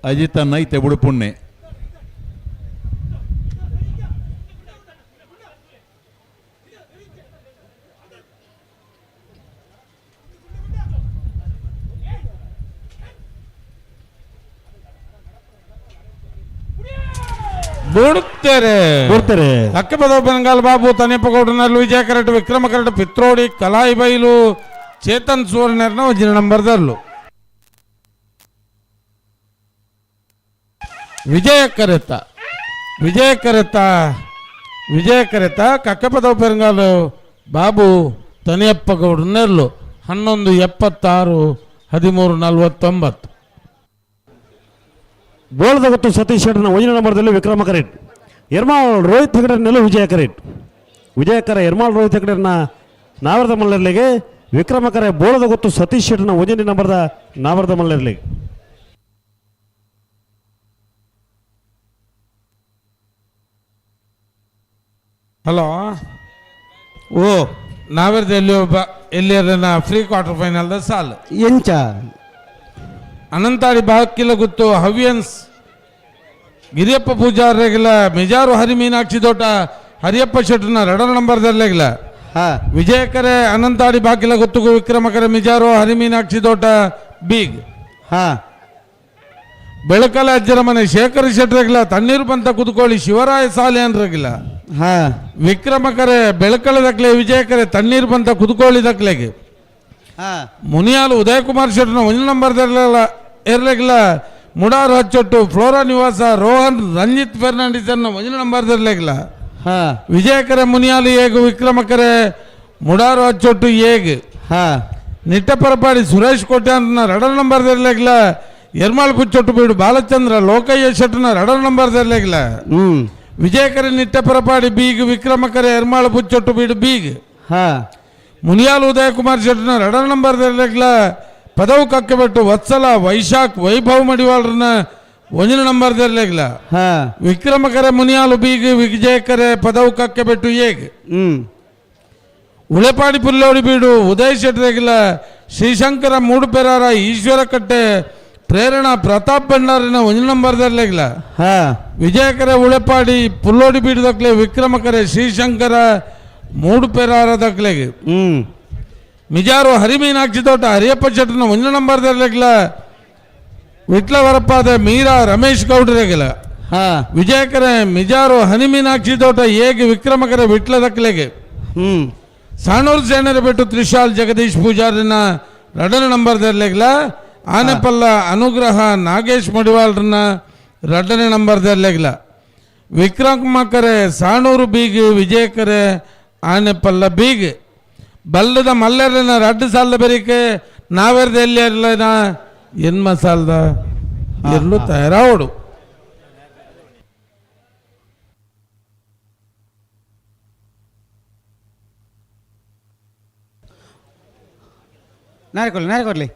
ಅಜಿತ್ ಅನ್ನ ಇತ್ತೆ ಬುಡುಪುಣ್ಣೆ. ಬುಡ್ತಾರೆ. ಬುಡ್ತಾರೆ. ಅಕ್ಕಪದ ಬೆಂಗಾಲ್ ಬಾಬು ತನಿಯಪ್ಪಗೌಡನಲ್ಲಿ ವಿಜಯ ಕರಟ್ ವಿಕ್ರಮ ಕರಟ್ ಪಿತ್ರೋಡಿ ಕಲಾಯಿ ಬೈಲು ಚೇತನ್ ಸುವರ್ಣರ್ನ ಒಂಜಿನ ನಂಬರ್ ದರ್ಲು. ವಿಜಯ ಕರೆತ ವಿಜಯ ಕರೆತ ವಿಜಯ ಕರೆತ ಕಕ್ಕಪದ ಪೆರಂಗಾಲು ಬಾಬು ತನಿಯಪ್ಪಗೌಡ ನೆರ್ಲು 11:76 13:49. ಬೋಳದ ಗೊತ್ತು ಸತೀಶ್ ಶೆಟ್ಟರ್ನ ಒಂದಿನ ನಂಬರ್ದಲ್ಲಿ ವಿಕ್ರಮ ಕರೇಟ್. ಎರ್ಮಾಳ್ ರೋಹಿತ್ ಹೆಗಡೆರ್ನೆಲ್ಲ ವಿಜಯ ಕರೇಟ್. ವಿಜಯಕರ ಎರ್ಮಾಳ್ ರೋಹಿತ್ ಹೆಗಡೆರ್ನ ನಾವರದ ಮಲ್ಲರ್ಲಿಗೆ, ವಿಕ್ರಮಕರ ಬೋಳದ ಗೊತ್ತು ಸತೀಶ್ ಶೆಟ್ಟರ್ನ ಒಂದನೇ ನಂಬರ್ದ ನಾವರದ ಮಲ್ಲರ್ಲಿಗೆ. ಹಲೋ. ಓ ನಾವೆರ್ದ ಎಲ್ಲಿ ಒಬ್ಬ ಎಲ್ಲಿ ಫ್ರೀ ಕ್ವಾರ್ಟರ್ ಫೈನಲ್ the ಸಾಲ್. ಎಂಚ. ಅನಂತಾಡಿ ಬಾಕಿಲ ಗುತ್ತು ಹವ್ಯನ್ಸ್ ಗಿರಿಯಪ್ಪ ಪೂಜಾರ್ರೆಗಿಲ್ಲ ಮಿಜಾರು ಹರಿ ಮೀನಾಕ್ಷಿ ದೋಟ ಹರಿಯಪ್ಪ ಶೆಟ್ಟರ್ನ ಎರಡರ ನಂಬರ್ದಲ್ಲೆಗಿಲ್ಲ. ವಿಜಯಕರೆ ಅನಂತಾಡಿ ಬಾಕಿಲ ಗುತ್ತುಗು ವಿಕ್ರಮಕರೆ ಮಿಜಾರು ಹರಿ ಮೀನಾಕ್ಷಿ ದೋಟ ಬೀಗ್. ಬೆಳಕಲ ಅಜ್ಜರ ಮನೆ ಶೇಖರ್ ಶೆಟ್ರೆಗಿಲ್ಲ ತಣ್ಣೀರು ಬಂತ ಕುತ್ಕೊಳ್ಳಿ ಶಿವರಾಯ ಸಾಲೆ ಅನ್ರಗಿಲ್ಲ. ವಿಕ್ರಮಕರೆ ಬೆಳಕಲ ದಕ್ಲೆ ವಿಜಯಕರೆ ತಣ್ಣೀರು ಬಂತ ಕುತ್ಕೊಳ್ಳಿ ದಕ್ಲೆಗೆ. ಮುನಿಯಾಲು ಉದಯಕುಮಾರ್ ಶೆಟ್ಟರ್ನ ಒಂದು ನಂಬರ್ ಇರ್ಲಿಕ್ಕಿಲ್ಲ. ಮುಡಾರು ಹಚ್ಚೊಟ್ಟು ಫ್ಲೋರಾ ನಿವಾಸ ರೋಹನ್ ರಂಜಿತ್ ಫೆರ್ನಾಂಡಿಸ್ ಅನ್ನ ಒಂದು ನಂಬರ್ ಇರ್ಲಿಕ್ಕಿಲ್ಲ. ವಿಜಯಕರೆ ಮುನಿಯಾಲು ಏಗು ವಿಕ್ರಮಕರೆ ಮುಡಾರು ಹಚ್ಚೊಟ್ಟು ಏಗ್. ನಿಟ್ಟಪರಪಾಡಿ ಸುರೇಶ್ ಕೋಟ್ಯಾನ್ ಎರಡರ ನಂಬರ್ ಇರ್ಲಿಕ್ಕಿಲ್ಲ. ಎರ್ಮಾಳ್ ಪುಚ್ಚೊಟ್ಟು ಬೀಡು ಬಾಲಚಂದ್ರ ಲೋಕಯ್ಯ ಶೆಟ್ಟರ್ನ ಎರಡರ ನಂಬರ್ ಇರ್ಲಿಕ್ಕಿಲ್ಲ. ವಿಜಯಕರೆ ನಿಟ್ಟಪರಪಾಡಿ ಬೀಗ್ ವಿಕ್ರಮಕರೆ ಎರ್ಮಾಳು ಪುಚ್ಚೊಟ್ಟು ಬೀಡು ಬೀಗ್. ಮುನಿಯಾಲ್ ಉದಯಕುಮಾರ್ ಶೆಟ್ಟರ್ನ ಎರಡರ ನಂಬರ್ ಇರ್ಲಿಕ್ಕಿಲ್ಲ. ಪದವು ಕಕ್ಕೆಬೆಟ್ಟು ವತ್ಸಲ ವೈಶಾಖ್ ವೈಭವ್ ಮಡಿವಾಳ್ರನ್ನ ಒಂದಿನ ನಂಬರ್ ಇರ್ಲಿಕ್ಕಿಲ್ಲ. ವಿಕ್ರಮಕರೆ ಮುನಿಯಾಲು ಬೀಗ್ ವಿಜಯಕರೆ ಪದವು ಕಕ್ಕೆಬೆಟ್ಟು ಏಗ್. ಉಳೆಪಾಡಿ ಪುಲ್ಲೋಡಿ ಬೀಡು ಉದಯ್ ಶೆಟ್ಟರೆಗಿಲ್ಲ. ಶ್ರೀಶಂಕರ ಮೂಡುಪೆರಾರ ಈಶ್ವರಕಟ್ಟೆ ಪ್ರೇರಣಾ ಪ್ರತಾಪ್ ಭಂಡಾರಿನ ಒಂದಿನ ನಂಬರ್ ಇರ್ಲಿಕ್ಕಿಲ್ಲ. ವಿಜಯಕರೆ ಉಳೆಪಾಡಿ ಪುಲ್ಲೋಡಿ ಬೀಡು ದಕ್ಲೆ ವಿಕ್ರಮಕರೆ ಶ್ರೀಶಂಕರ ಮೂಡುಪೆರಾರ ದಕ್ಲೆಗೆ. ಮಿಜಾರು ಹರಿಮೀನಾಕ್ಷಿ ತೋಟ ಹರಿಯಪ್ಪ ಶೆಟ್ಟರ್ನ ಒಂದು ನಂಬರ್ ಇರ್ಲಿಕ್ಕಿಲ್ಲ. ವಿಟ್ಲವರಪ್ಪಾದ ಮೀರಾ ರಮೇಶ್ ಗೌಡರಿಗಿಲ್ಲ. ವಿಜಯಕರೆ ಮಿಜಾರು ಹನಿಮೀನಾಕ್ಷಿ ತೋಟ ಏಗೆ ವಿಕ್ರಮಕರೆ ವಿಟ್ಲ ದಕ್ಲೆಗೆ. ಸಾಣೂರು ಸೇನರ ಬಿಟ್ಟು ತ್ರಿಶಾಲ್ ಜಗದೀಶ್ ಪೂಜಾರಿನ ಎರಡನೇ ನಂಬರ್ ಇರ್ಲಿಕ್ಕಿಲ್ಲ. ಆನೆಪಲ್ಲ ಅನುಗ್ರಹ ನಾಗೇಶ್ ಮಡಿವಾಳ್ರನ್ನ ಎರಡನೇ ನಂಬರ್ ಇರ್ಲಿಕ್ಕಿಲ್ಲ. ವಿಕ್ರಮಕರೆ ಸಾಣೂರು ಬೀಗ್ ವಿಜಯಕರೆ ಆನೆಪಲ್ಲ ಬೀಗ್. ಬಲ್ಲದ ಮಲ್ಲರನ ರಡ್ಡು ಸಾಲದ ಬೆರಿಕೆ ನಾವೆರ್ದ ಎಲ್ಲಿ ಇರಲಿನ ಎನ್ಮ ಸಾಲದ ಎಲ್ಲೂ ತಯಾರಾವಡು. ನಾರೆ ಕೊರ್ಲಿ, ನಾರೆ ಕೊರ್ಲಿ.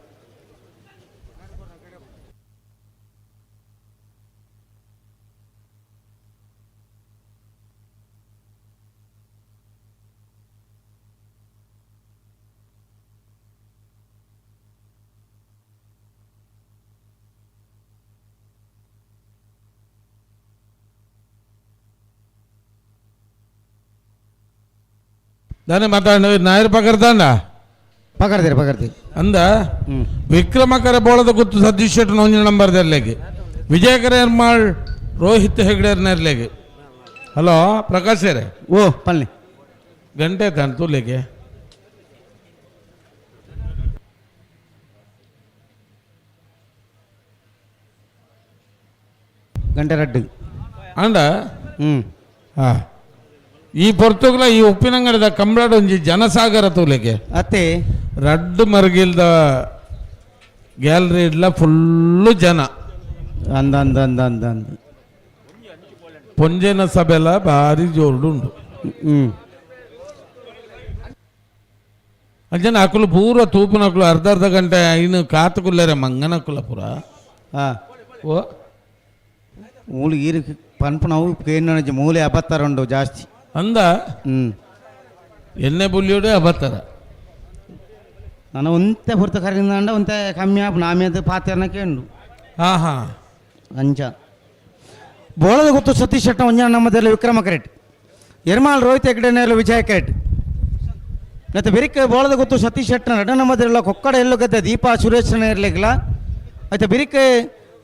ದಾನೆ ಮಾತಾಡ ನಾಯರ್ ಪಕಡ್ತಾಂಡ ಪಕಡ್ತೀರಿ ಪಕಡ್ತೀರಿ ಅಂದ ವಿಕ್ರಮಕರ ಬೋಳದ ಗುತ್ತು ಸತೀಶ್ ಶೆಟ್ಟಿ ಒಂಜಿನ ನಂಬರ್ ದರ್ಲೆಗೆ, ವಿಜಯಕರ ಎರ್ಮಾಳ್ ರೋಹಿತ್ ಹೆಗ್ಡೆ ನೆರ್ಲೆಗೆ. ಹಲೋ ಪ್ರಕಾಶ್ ರೇ. ಓ ಪಲ್ನಿ ಗಂಟೆ ತಾನು ತೂಲೆಗೆ. ಗಂಟೆ ರಡ್ಡು ಅಂಡ ಹಾ ಈ ಪೊರ್ತುಗ್ಲ ಈ ಉಪ್ಪಿನಂಗಡಿದ ಕಂಬಳಡೊಂಜಿ ಜನಸಾಗರ ತೂಲೆಗೆ. ಅತ್ತೆ ರಡ್ಡು ಮರ್ಗಿಲ್ದ ಗ್ಯಾಲರಿ ಇಡ್ಲ ಫುಲ್ಲು ಜನ. ಅಂದ ಅಂದ ಅಂದ ಅಂದ ಅಂದ ಪೊಂಜೆನ ಸಭೆಲ ಭಾರಿ ಜೋರುಡು ಉಂಡು. ಅಂಜನ ಅಕುಲು ಪೂರ ತೂಪುನಕುಲು ಅರ್ಧ ಅರ್ಧ ಗಂಟೆ ಇನ್ನು ಕಾತುಕುಲ್ಲೇರೆ ಮಂಗನಕುಲ ಪೂರ. ಓ ಮೂಲು ಈರು ಪನ್ಪುನವು ಕೇಂದ್ರ ಮೂಲೆ ಅಬತ್ತಾರ ಉಂಡು ಜಾಸ್ತಿ. ಅಂದ ಎಣ್ಣೆ ಬುಲ್ಲಿಯೋಡೆ ಅಬತ್ತಾರ. ನಾನು ಒಂತೆ ಪುರ್ತ ಕರಿಂದ ಒಂತೆ ಕಮ್ಮಿ ಆಪು ನಾಮೇದ ಪಾತೆರ್ನ ಕೇಂಡು. ಹಾ ಹಾ ಅಂಚ ಬೋಳದ ಗೊತ್ತು ಸತೀಶ್ ಶೆಟ್ಟ ಒಂಜ ನಮ್ಮದಲ್ಲಿ ವಿಕ್ರಮ ಕರೆಟ್, ಎರ್ಮಾಲ್ ರೋಹಿತ್ ಹೆಗ್ಡೆ ವಿಜಯ ಕರೆಟ್. ಮತ್ತು ಬಿರಿಕ್ ಬೋಳದ ಗೊತ್ತು ಸತೀಶ್ ಶೆಟ್ಟನ ರಡ ನಮ್ಮದಿರಲ್ಲ ಕೊಕ್ಕಡ ಎಲ್ಲು ಗದ್ದೆ ದೀಪಾ ಸುರೇಶನ ಇರ್ಲಿಕ್ಕಿಲ್ಲ. ಆಯ್ತು ಬಿರಿಕ್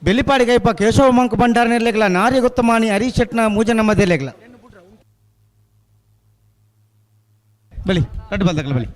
ಬೆಲಿಪಾಡಿ ಗೈಪ ಕೇಶವ ಮಂಕ್ ಭಂಡಾರನ ಇರ್ಲಿಕ್ಕಿಲ್ಲ. ನಾರಿ ಗೊತ್ತಮಾನಿ ಹರೀಶ್ ಶೆಟ್ನ ಮೂಜ ನಮ್ಮದಿರ್ಲಿಕ್ಕಿಲ್ಲ. ಬಲಿ ರಡ್ಡು ಬಲ್ದಕ್ಕಲ್ಲ ಬಲಿ.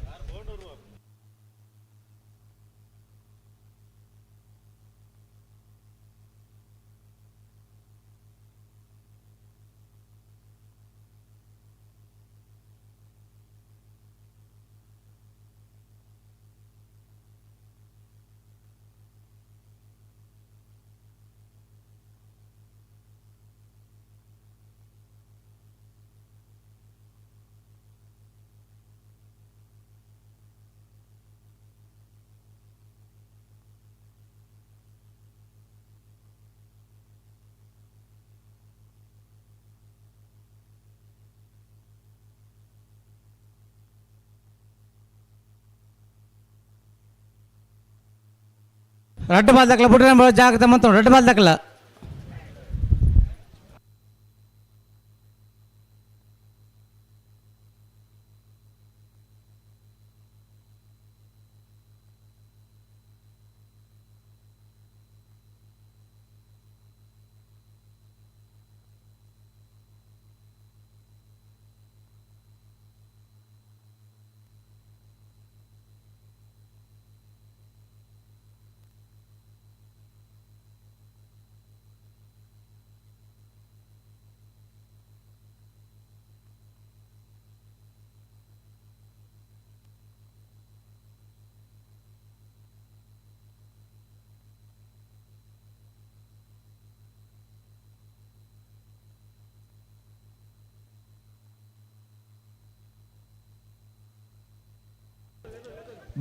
ರಡ್ಡು ಬಾಲ್ ದಕ್ಕಲ ಬಿಟ್ರೆ ಜಾಗ್ರತೆ ಮಂತ ರಡ್ಡು ಬಾಲ್ ದಕ್ಕಲ.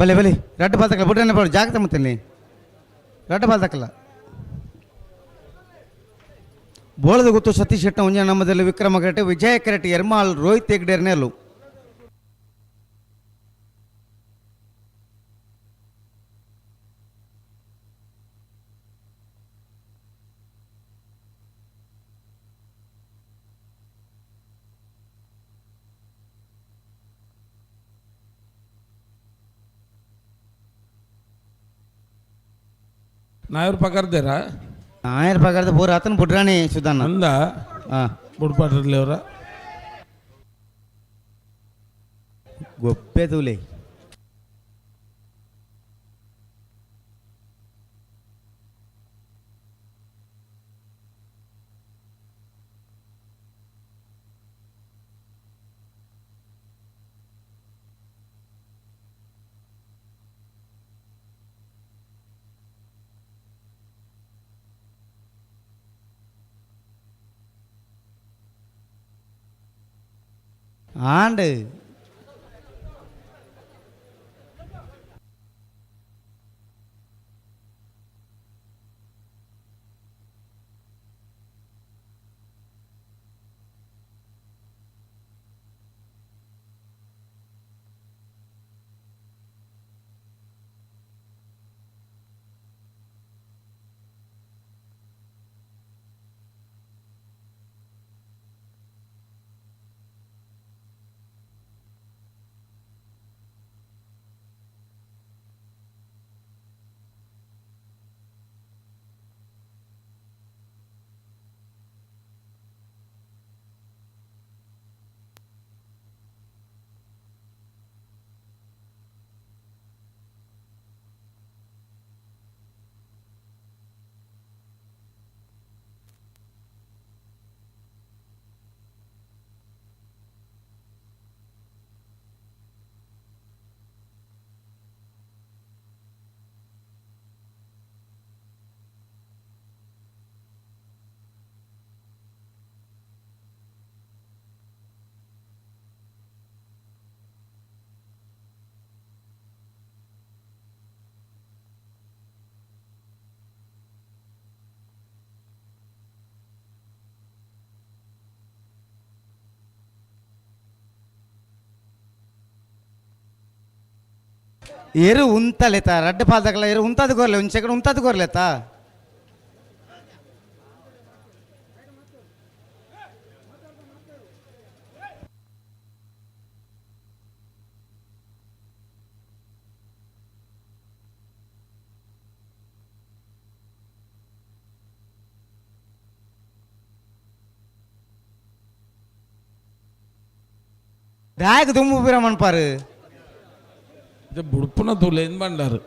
ಬಲೆ ಬಲೆ ರಡ್ಡು ಬಾಲ್ ತಕ್ಕಲ್ಲ ಬಿಟ್ರೆ ಜಾಗ್ರತೆ ಮತ್ತೆ ರಡ್ಡು ಬಾಲ್ ತಕ್ಕಲ್ಲ. ಬೋಳದ ಗೊತ್ತು ಸತೀಶ್ ಶೆಟ್ಟ ಒಂಜ ನಮ್ಮದಲ್ಲಿ ವಿಕ್ರಮ ಕರೆಟ್, ವಿಜಯ ಕರೆಟ್, ಎರ್ಮಾಲ್ ರೋಹಿತ್ ಹೆಗ್ಡೆರ್ನೆಲ್ಲು. ನಾಯರ್ ಪಕರ್ದೇರಾ? ನಾಯರ್ ಪಕರ್ದ ಪೂರ ಆತನ ಬುಡ್ರಾಣಿ ಸುಧಾನ ಅಂದ ಬುಡ್ಪಾಟ್ರಲ್ಲಿ ಅವರ ಗೊಬ್ಬೆ ತೂಲೆ. ಆಂಡ್ ಎರು ಉಂತಲೆತ ರಡ್ಡ್ ಪಾಲ್ದಕಲ ಎರು ಉಂತದ ಕೊರ್ಲೆ ಒಂಜಿ ಸೆಕೆಂಡ್ ಉಂತದ ಕೊರ್ಲೆತ ದಾಯಕ ದುಂಬು ಪಿರ ಮನ್ಪಾರು ಬುಡ್ಪುನ ತೂಲೆ ಬಂಡಾರು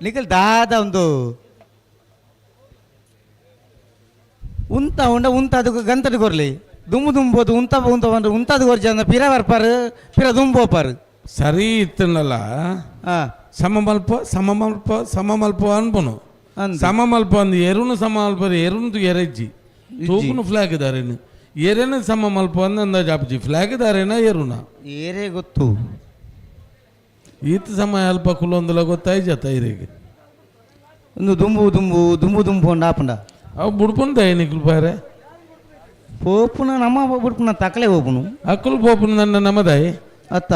ನಿಖಲ್ ದಾದ ಒಂದು ಉಂತ ಉಂಡ ಉಂತ ಅದಕ್ಕೆ ಗಂತದ ಕೊರ್ಲಿ ದುಮ್ಮು ದುಂಬೋದು ಉಂತ ಉಂತ ಬಂದ್ರೆ ಉಂತದ ಕೊರ್ಜಿ ಅಂದ್ರೆ ಪಿರ ಬರ್ಪಾರು ಪಿರ ದುಂಬೋಪಾರು ಸರಿ ಇತ್ತನಲ್ಲ ಸಮ ಮಲ್ಪ ಸಮ ಮಲ್ಪ ಸಮ ಮಲ್ಪ ಅನ್ಪನು ಸಮ ಮಲ್ಪ ಅಂದ್ ಎರುನು ಸಮ ಮಲ್ಪ ಎರುನು ಎರೆಜ್ಜಿ ತೂಕುನು ಫ್ಲಾಗ್ ದಾರೇನು ಎರೆನ ಸಮ ಮಲ್ಪ ಅಂದ ಅಂದಾಜು ಆಪುಜಿ ಫ್ಲಾಗ್ ದಾರೇನ ಎರುನ ಏರೇ ಗೊತ್ತು ಈತ ಸಮಯ ಅಲ್ಪ ಕುಲೊಂದುಲ ಗೊತ್ತಾಯ್ಜತ್ತ ಇರಿಗೆ ಒಂದು ದುಂಬು ದುಂಬು ದುಂಬು ದುಂಬು ಅಂಡ ಆಪುಂಡ ಅವು ಬುಡ್ಪುನ ನಿಕ್ಲು ಬಾರೆ ಪೋಪುನ ನಮ್ಮ ಬುಡ್ಪುನ ತಕಲೆ ಹೋಪುನು ಅಕ್ಕಲು ಪೋಪುನ ನನ್ನ ನಮ್ಮದಾಯಿ ಅತ್ತ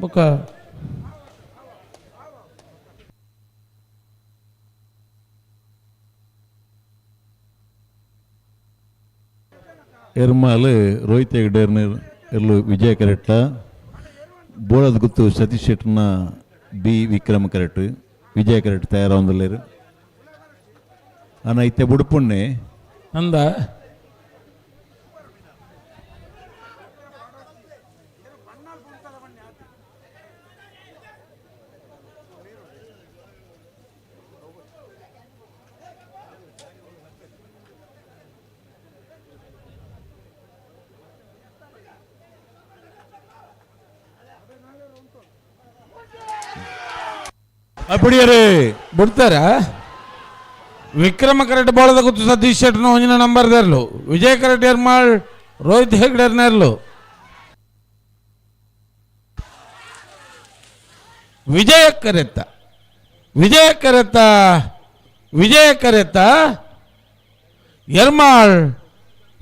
ಬೊಕ್ಕ ಎರ್ಮಾಲ್ ರೋಹಿತ್ ಹೆಗ್ಡೇರ್ನ ಎರ್ಲು ವಿಜಯ ಕರೆಟ್ಲ ಬೋಳದ ಗುತ್ತು ಸತೀಶ್ ಶೆಟ್ಟರ್ನ ಬಿ ವಿಕ್ರಮ ಕರೆಕ್ಟ್ ವಿಜಯ ಕರೆಕ್ಟ್ ತಯಾರಾವಂದಿಲ್ಲೇರು ಅನ್ನ ಇತ್ತೆ ಬುಡುಪುಣ್ಣೆ ಅಂದ ಅಪ್ಪಡಿಯರೇ ಬಿಡ್ತಾರ ವಿಕ್ರಮ ಕರೆಕ್ಟ್ ಬೋಳದ ಗುತ್ತು ಸತೀಶ್ ಶೆಟ್ಟರ್ನ ಒಂಜಿನ ನಂಬರ್ ದೇರ್ಲು ವಿಜಯ್ ಕರೆಕ್ಟ್ ಎರ್ಮಾಳ್ ರೋಹಿತ್ ಹೆಗ್ಡೆರ್ನೆರ್ಲು ವಿಜಯ ಕರೆತ್ತ ವಿಜಯ ಕರೆತ್ತ ವಿಜಯ ಕರೆತ್ತ ಎರ್ಮಾಳ್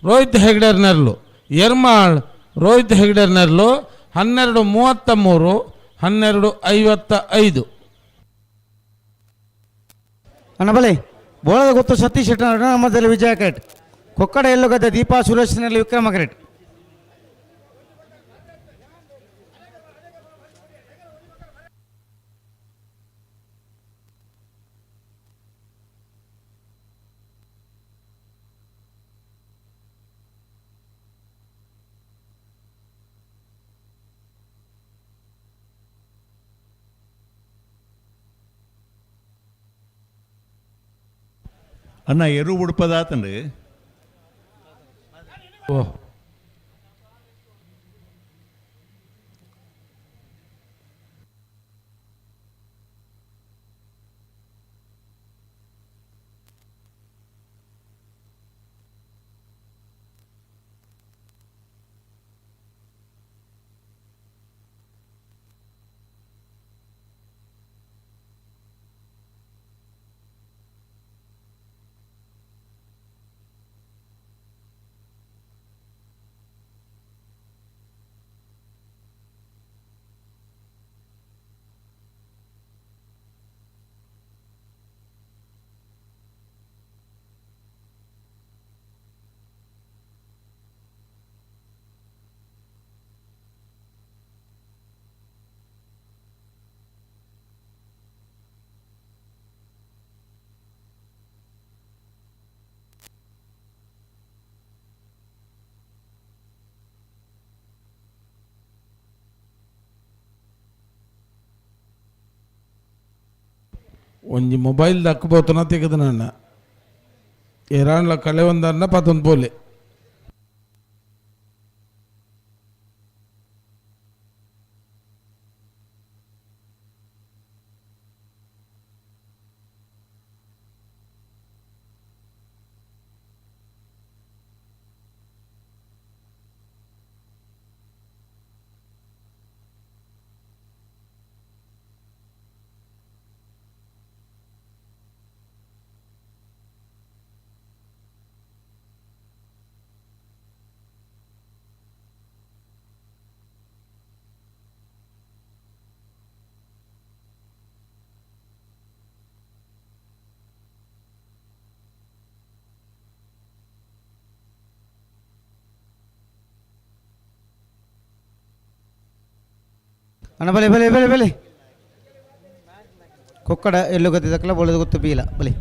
ರೋಹಿತ್ ಹೆಗ್ಡೆರ್ನೆರ್ಲು ಎರ್ಮಾಳ್ ರೋಹಿತ್ ಹೆಗ್ಡೆರ್ನೆರ್ಲು 12:33 12:55. ಅಣ್ಣ ಬಲೆ ಬೋಳದ ಗೊತ್ತು ಸತೀಶ್ ಶೆಟ್ಟರ್ ನಮ್ಮದಲ್ಲಿ ವಿಜಯ ಕರೆಟ್. ಕೊಕ್ಕಡ ಎಲ್ಲುಗದ್ದೆ ದೀಪಾ ಸುರೇಶ್ನಲ್ಲಿ ವಿಕ್ರಮ ಕರೆಟ್. ಅಣ್ಣ ಎರು ಉಡುಪದಾತಂಡು. ಓ ಒಂಜಿ ಮೊಬೈಲ್ ದಕ್ಕಬೋತನ ತೆಗೆದು ನನ್ನ ಏರಾಂಡ್ಲ ಕಳೆ ಒಂದನ್ನ ಪತ್ತೊಂದು ಪೋಲೆ. ಅಣ್ಣ ಬಲೆ ಬಲೆ ಬಲೆ ಬಲೆ ಕೊಕ್ಕಡ ಎಲ್ಲು ಗದ್ದೆ ಬೋಳದ ಗೊತ್ತು ಬೀಲ ಬಲೆ.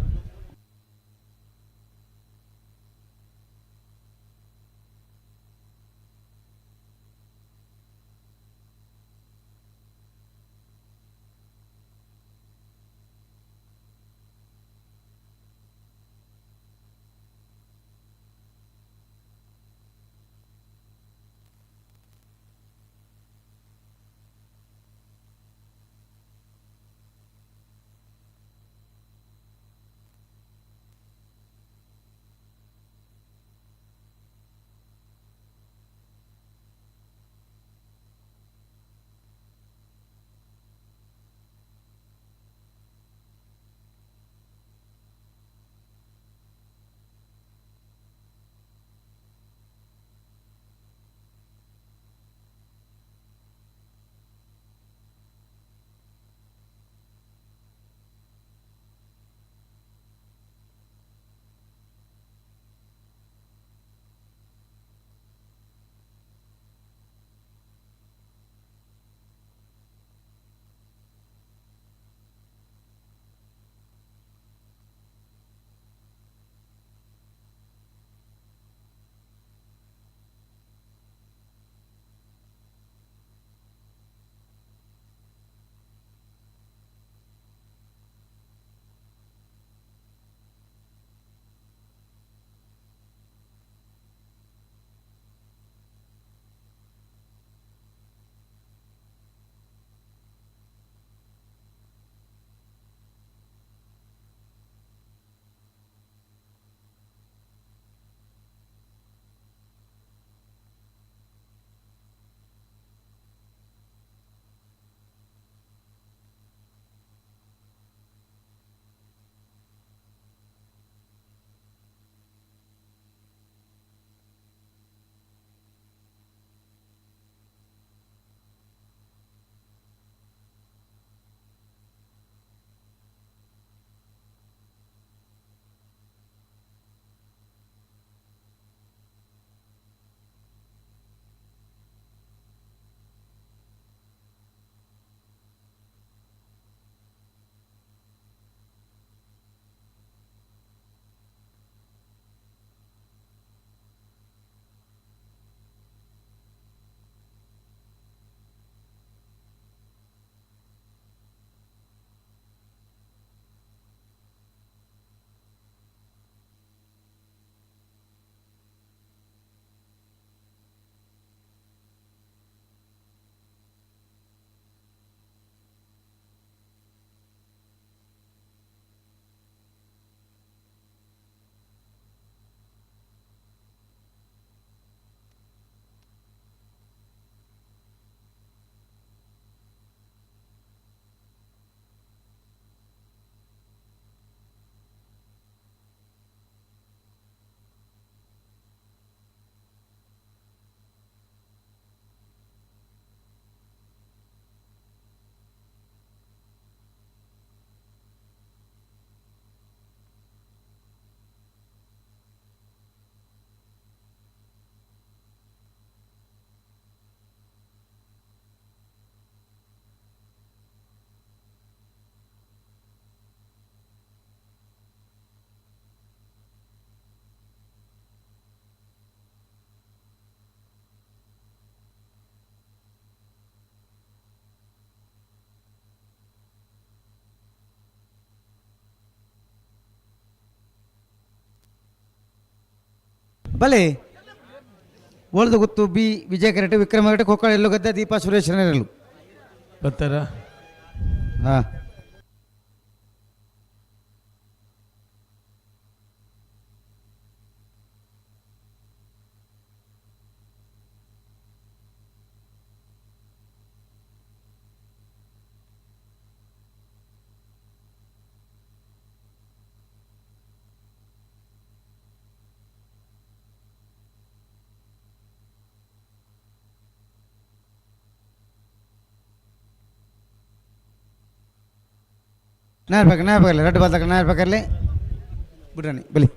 ಬಲೆ ಬೋಳದ ಗುತ್ತು ಬಿ ವಿಜಯ ಕರೆಟ್ ವಿಕ್ರಮ ಕರೆಟ್ ಕೊಕ್ಕಡ ಎಲ್ಲುಗದ್ದೆ ದೀಪಾ ಸುರೇಶ್ ನೆರಳು ಬರ್ತಾರ ಹಾಂ ನಾರ್ಬೇಕು ನಾರ್ಬೇಕಲ್ಲ ರೆಡ್ ಬಾಲ್ ತಕ ನಾರ್ಬೇಕಲ್ಲಿ ಬಿಡ್ರಾಣಿ ಬಲಿ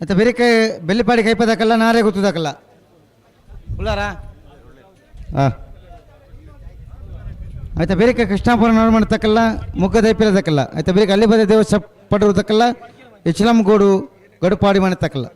ಮತ್ತು ಬೇರೆ ಕೈ ಬೆಳ್ಳಿಪಾಡಿ ಕೈಪದಕ್ಕಲ್ಲ ನಾರೇ ಗೊತ್ತದಕ್ಕಲ್ಲ ಉಳ್ಳಾರ ಹಾಂ ಆಯ್ತಾ ಬೇರೆ ಕೈ ಕೃಷ್ಣಾಪುರ ಮಾಡ್ತಕ್ಕಲ್ಲ ಮುಗ್ಗದೈಪಿಲದಕ್ಕಲ್ಲ ಆಯ್ತಾ ಬೇರೆ ಅಲ್ಲಿ ಬದ ದೇವಸ್ಥಾನ ಪಡುವುದಕ್ಕಲ್ಲ ಇಚ್ಲಂಗೋಡು ಗಡುಪಾಡಿ ಮಾಡತಕ್ಕಲ್ಲ.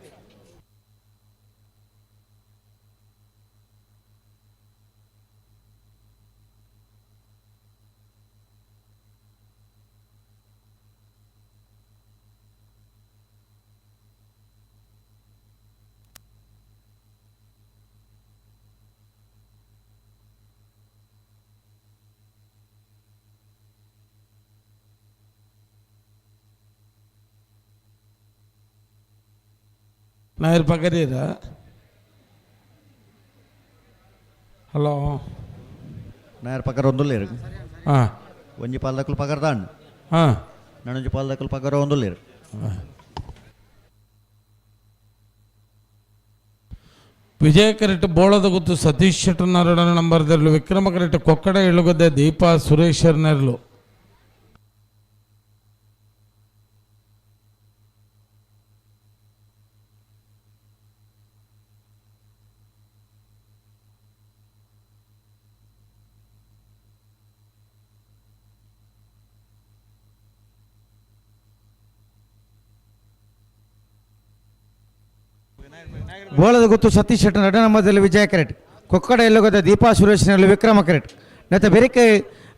ನಾಯರ್ ಪಗರೀರ ಹಲೋ ನಾಯರ್ ಪಗರ ಒಂದುಲ್ಲೇರು ಹಾಂ ಒಂಜಿ ಪಾಲ್ದಕುಲು ಪಗರ್ದಾಂಡ್ ಹಾಂ ನನೊಂಜಿ ಪಾಲ್ದಕುಲು ಪಗರ ಒಂದುಲ್ಲೇರು. ವಿಜಯ ಕರೆಕ್ಟ್ ಬೋಳದ ಗುತ್ತು ಸತೀಶ್ ಶೆಟ್ಟರ್ನರಡನ ನಂಬರ್ದರ್ಲು ವಿಕ್ರಮ ಕರೆಕ್ಟ್ ಕೊಕ್ಕಡ ಇಳುಗದ್ದೆ ದೀಪಾ ಸುರೇಶರ್ನೆರ್ಲು. ಬೋಳದ ಗುತ್ತು ಸತೀಶ್ ಶೆಟ್ಟರ್ ನಡ ನಂಬರ್ದಲ್ಲಿ ವಿಜಯ ಕರೆಟ್ ಕೊಕ್ಕಡ ಎಲ್ಲುಗದ ದೀಪಾ ಸುರೇಶ್ನಲ್ಲಿ ವಿಕ್ರಮ ಕರೆಟ್ ನತ್ತ ಬೆರಿಕೆ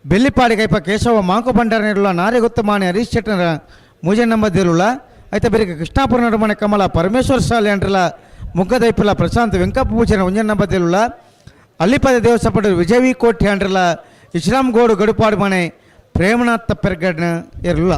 ಬೆಳ್ಳಿಪಾಡಿ ಕೈಪ ಕೇಶವ ಮಾಂಕು ಭಂಡಾರನಿರುಳ ನಾರೆಗುತ್ತು ಮಾಣಿ ಹರೀಶ್ ಶೆಟ್ಟರ ಮೂಜೆ ನಂಬದಿರುಳ ಐತ ಬೆರಿಕೆ ಕೃಷ್ಣಾಪುರ ನಡುಮನೆ ಕಮಲ ಪರಮೇಶ್ವರ ಶಾಲೆ ಅಂಡ್ರಲ ಮುಗ್ಗದೈಪಿಲ ಪ್ರಶಾಂತ್ ವೆಂಕಪ್ಪ ಪೂಜನ ಒಂಜನ್ ನಂಬದಿರುಳ ಅಲ್ಲಿಪದ ದೇವಸ್ಥಾನ ವಿಜಯ ವಿ ಕೋಟಿ ಅಂಡ್ರಲ ಇಸ್ಲಾಂ ಗೋಡು ಗಡುಪಾಡು ಮನೆ ಪ್ರೇಮನಾಥ ಪೆರ್ಗಡ್ನ ಇರಲ್ಲ.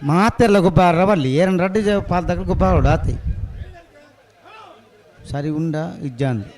ಮಾತೆಲ್ಲ ಗೊಬ್ಬರ ಬಲ್ಲಿ ಏರನ್ ರಡ್ಡು ಪಾಲ್ದಾಗ ಗೊಬ್ಬರ ಆತಿ ಸರಿ ಉಂಡ ಇಜ್ಜಾಂದು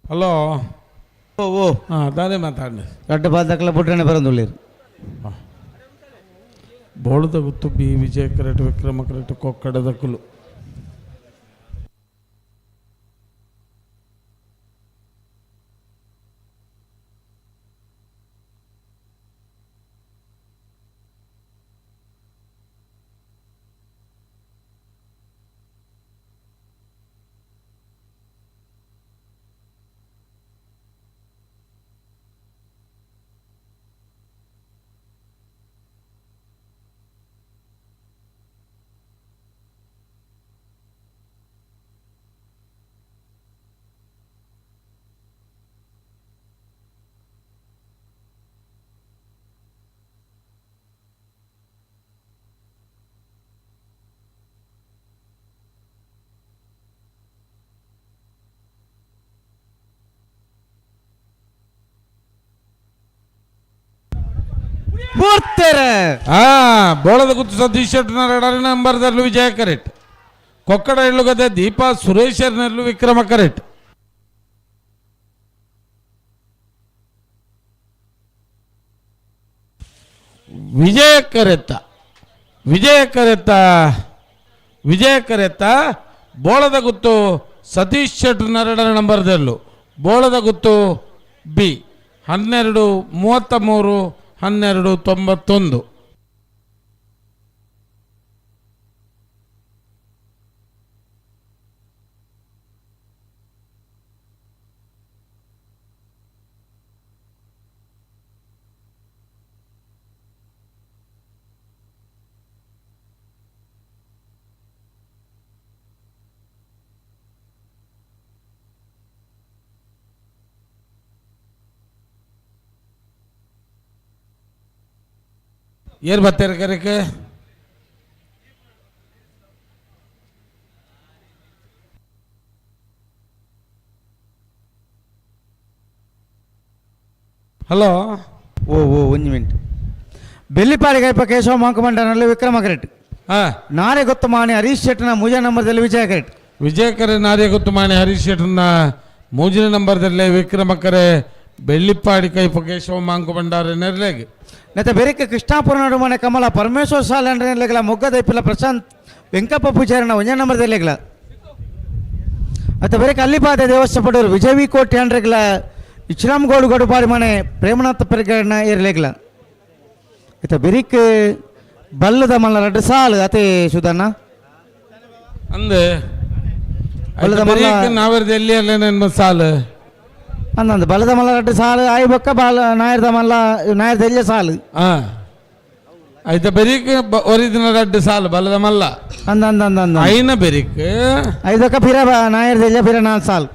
ಹಲೋ ಓ ಓ ಹಾಂ ದಾನೆ ಮಾತಾಡಿ ರಡ್ಡು ಪಾಲ್ದಕ್ಲ ಬುಡ್ರನೆ ಬರೋದುಳ್ಳೇರು ಬೋಳದ ಗುತ್ತು ಬಿ ವಿಜಯ ಕರೆಟ್ ವಿಕ್ರಮ ಕರೆಟ್ ಕೊಕ್ಕಡದ ಕುಲು ಪೂರ್ತೆರೆ ಬೋಳದ ಗುತ್ತು ಸತೀಶ್ ಶೆಟ್ಟರ್ ನಂಬರ್ದಲ್ಲೂ ವಿಜಯ ಕರೆಕ್ಟ್ ಕೊಕ್ಕಡ ಇಳ್ಳುಗದೆ ದೀಪಾ ಸುರೇಶರ್ನಲ್ಲೂ ವಿಕ್ರಮ ಕರೆಕ್ಟ್ ವಿಜಯ ಕರೆತ್ತ ವಿಜಯ ಕರೆತ್ತ ವಿಜಯ ಕರೆತ್ತ ಬೋಳದ ಗುತ್ತು ಸತೀಶ್ ಶೆಟ್ಟರ್ ನಂಬರ್ದಲ್ಲೂ ಬೋಳದ ಗುತ್ತು ಬಿ 12 33 12 91. ಏರ್ ಬರ್ತಾರೆ ಕರೆಕ್ಕೆ ಹಲೋ ಓ ಓ ಒಂದು ಮಿನಿಟ್ ಬೆಳ್ಳಿಪಾಡಿಗೈಪ ಕೇಶವ ಮಾಂಕಮಂಡನಲ್ಲಿ ವಿಕ್ರಮ ಕರೆಕ್ಟ್ ನಾಳೆ ಗೊತ್ತು ಮಾಣಿ ಹರೀಶ್ ಶೆಟ್ಟನ ಮೂಜ ನಂಬರ್ದಲ್ಲಿ ವಿಜಯ ಕರೆಕ್ಟ್ ವಿಜಯಕರೆ ನಾರೇ ಗೊತ್ತು ಮಾಣಿ ಹರೀಶ್ ಶೆಟ್ಟನ ಮೂಜನ ನಂಬರ್ದಲ್ಲಿ ವಿಕ್ರಮ ಕರೆ ಬೆಳ್ಳಿಪ್ಪಾಡಿ ಕೈಪ ಕೇಶವ ಮಾಂಕು ಭಂಡಾರ ನೆರಳೆಗೆ ನೆತ್ತ ಬೆರಿಕೆ ಕೃಷ್ಣಾಪುರ ನಡುಮನೆ ಕಮಲ ಪರಮೇಶ್ವರ ಸಾಲ ನೆಲೆಗಳ ಮೊಗ್ಗದೈಪಿಲ ಪ್ರಶಾಂತ್ ವೆಂಕಪ್ಪ ಪೂಜಾರಿನ ಒಂಜ ನಂಬರ್ದಲ್ಲೆಗಳ ಅತ್ತ ಬೆರಿಕೆ ಅಲ್ಲಿಪಾದ ದೇವಸ್ಥಾನ ಪಡೋರು ವಿಜಯ ವಿ ಕೋಟಿ ಅಂಡ್ರೆಗಳ ಇಚ್ರಾಮ್ಗೌಡು ಗಡುಪಾಡಿ ಮನೆ ಪ್ರೇಮನಾಥ ಪರಿಗಣ ಏರ್ಲೆಗ್ಲ ಇತ್ತ ಬೆರಿಕ್ ಬಲ್ಲದ ಮಲ್ಲ ರಡ್ಡು ಸಾಲು ಅತೆ ಸುಧಣ್ಣ ಅಂದೆ ಬಲ್ಲದ ಮಲ್ಲ ನಾವೇರ್ದ ಎಲ್ಲಿ ಅಲ್ಲ ಸಾಲು ಅಂದಂದು ಬಲದ ಮಲ್ಲ ರಡ್ಡು ಸಾಲು ಆಯ್ ಬೊಕ್ಕ ಬಾಲ ನಾಯರ್ದ ಮಲ್ಲ ನಾಯರ್ದ ಎಲ್ಲಿ ಸಾಲು ಐತ ಬೆರಿಕ್ ಒರಿದಿನ ರಡ್ಡು ಸಾಲು ಬಲದ ಮಲ್ಲ ಅಂದ ಅಂದ ಅಂದ ಅಂದ ಐನ ಬೆರಿಕ್ ಐದಕ್ಕ ಫಿರ ನಾಯರ್ದ ಎಲ್ಲಿ ಫಿರ ನಾಲ್ ಸಾಲು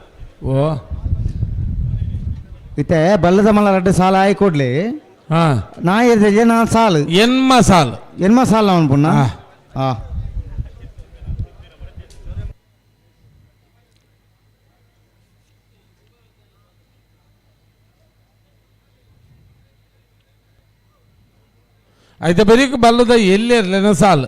ಓ ಇತ್ತೆ ಬಲ್ಲದ ಮಲ್ಲ ರಡ್ಡು ಸಾಲು ಆಯ್ ಕೂಡ್ಲಿ ನಾಯರ್ದ ಎಲ್ಲಿ ನಾಲ್ ಸಾಲು ಎನ್ಮ ಸಾಲು ಎನ್ಮ ಸಾಲು ಅವನು ಪುಣ್ಣ ಹಾಂ ಐತ ಬೆರಿಕ್ ಬಲ್ಲದ ಎಲ್ಲಿ ಇರಲಿನ ಸಾಲು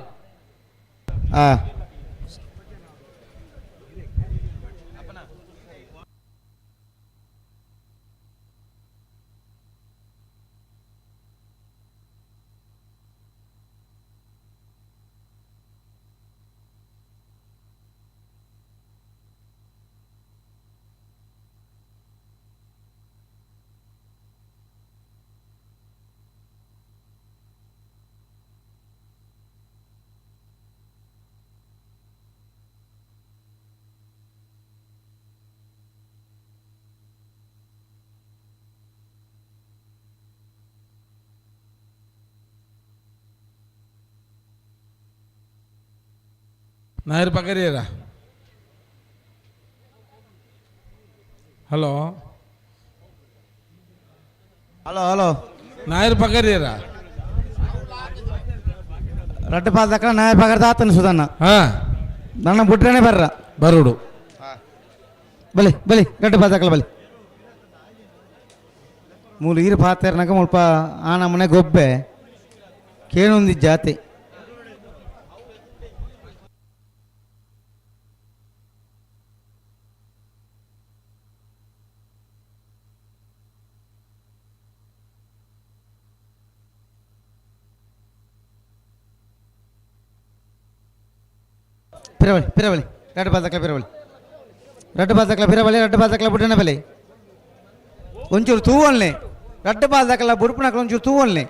ನಾಯರ್ ಪಗರಿಯರ ಹಲೋ ಹಲೋ ಹಲೋ ನಾಯರ್ ಪಗರಿಯರ ರಡ್ಡು ಪಾದಕ ನಾಯರ್ ಪಗರ್ದ ಆತನ ಸುಧನ್ನ. ನನ್ನ ಬುಡ್ರನೆ ಬರ್ರ ಬರುಡು ಬಲಿ ಬಲಿ ರಡ್ಡು ಪಾದಕಲ ಬಲಿ ಮೂಲು ಈರು ಪಾತೇರ್ನಾಗ ಮುಲ್ಪ ಆ ನಮ್ಮನೆ ಗೊಬ್ಬೆ ಕೇಳೊಂದಿ ಜಾತಿ. ಪಿರವಳಿ ಪಿರವಳಿ ರಡ್ಡು ಪಾದಕಲ ಪಿರವಳಿ ರಡ್ಡು ಪಾದಕಲ ಪಿರವಳಿ ರಡ್ಡು ಪಾದಕಲ ಬುಡ್ಡನ ಬಲಿ ಒಂಚೂರು ತೂವನ್ಲೆ ರಡ್ಡು ಪಾದಕಲ ಬುಡುಪುನಕಲ ಒಂಚೂರು ತೂವನ್ಲೆ.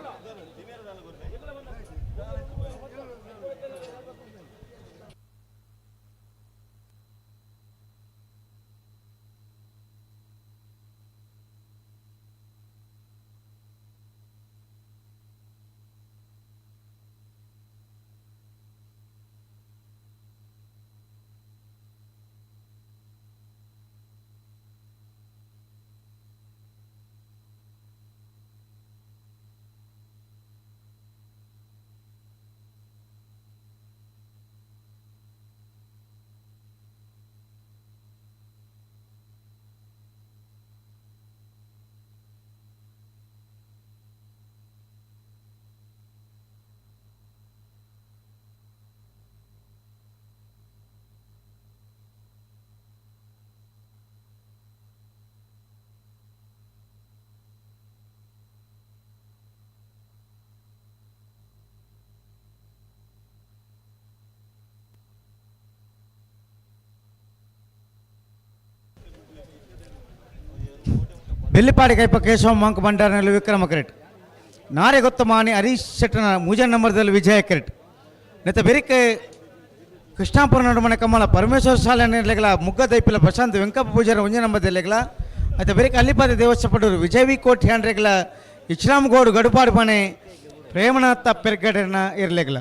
ಬೆಳ್ಳಿಪಾಡಿ ಕೈಪ ಕೇಶವ ಮಂಕ ಭಂಡಾರನಲ್ಲಿ ವಿಕ್ರಮ ಕ್ರೆಟ್ ನಾರೆ ಗೊತ್ತ ಮಾನಿ ಹರೀಶ್ ಶೆಟ್ಟನ ಮೂಜನ್ ನಂಬರ್ದಲ್ಲಿ ವಿಜಯ ಕ್ರೆಟ್ ನೆತ್ತ ಬೆರಿಕೆ ಕೃಷ್ಣಾಪುರ ನಡುಮನೆ ಕಮ್ಮಲ ಪರಮೇಶ್ವರ ಶಾಲೆ ನಿರ್ಲೆಗಳ ಮುಗ್ಗ ದೈಪಿಲ ಪ್ರಶಾಂತ್ ವೆಂಕಪ್ಪ ಪೂಜಾರ ಒಂಜ ನಂಬರ್ದಲ್ಲೆಗಳ ಮತ್ತು ಬೆರಿಕೆ ಅಲ್ಲಿಪಾದ ದೇವಸ್ಥಪಡೂರು ವಿಜಯ ವಿ ಕೋಟಿ ಹ್ಯಾಂಡ್ರೆಗಳ ಇಸ್ಲಾಂ ಗೋಡು ಗಡುಪಾಡು ಮನೆ ಪ್ರೇಮನಾಥ ಪೆರ್ಗಡೆನ ಇರಲೆಗಳ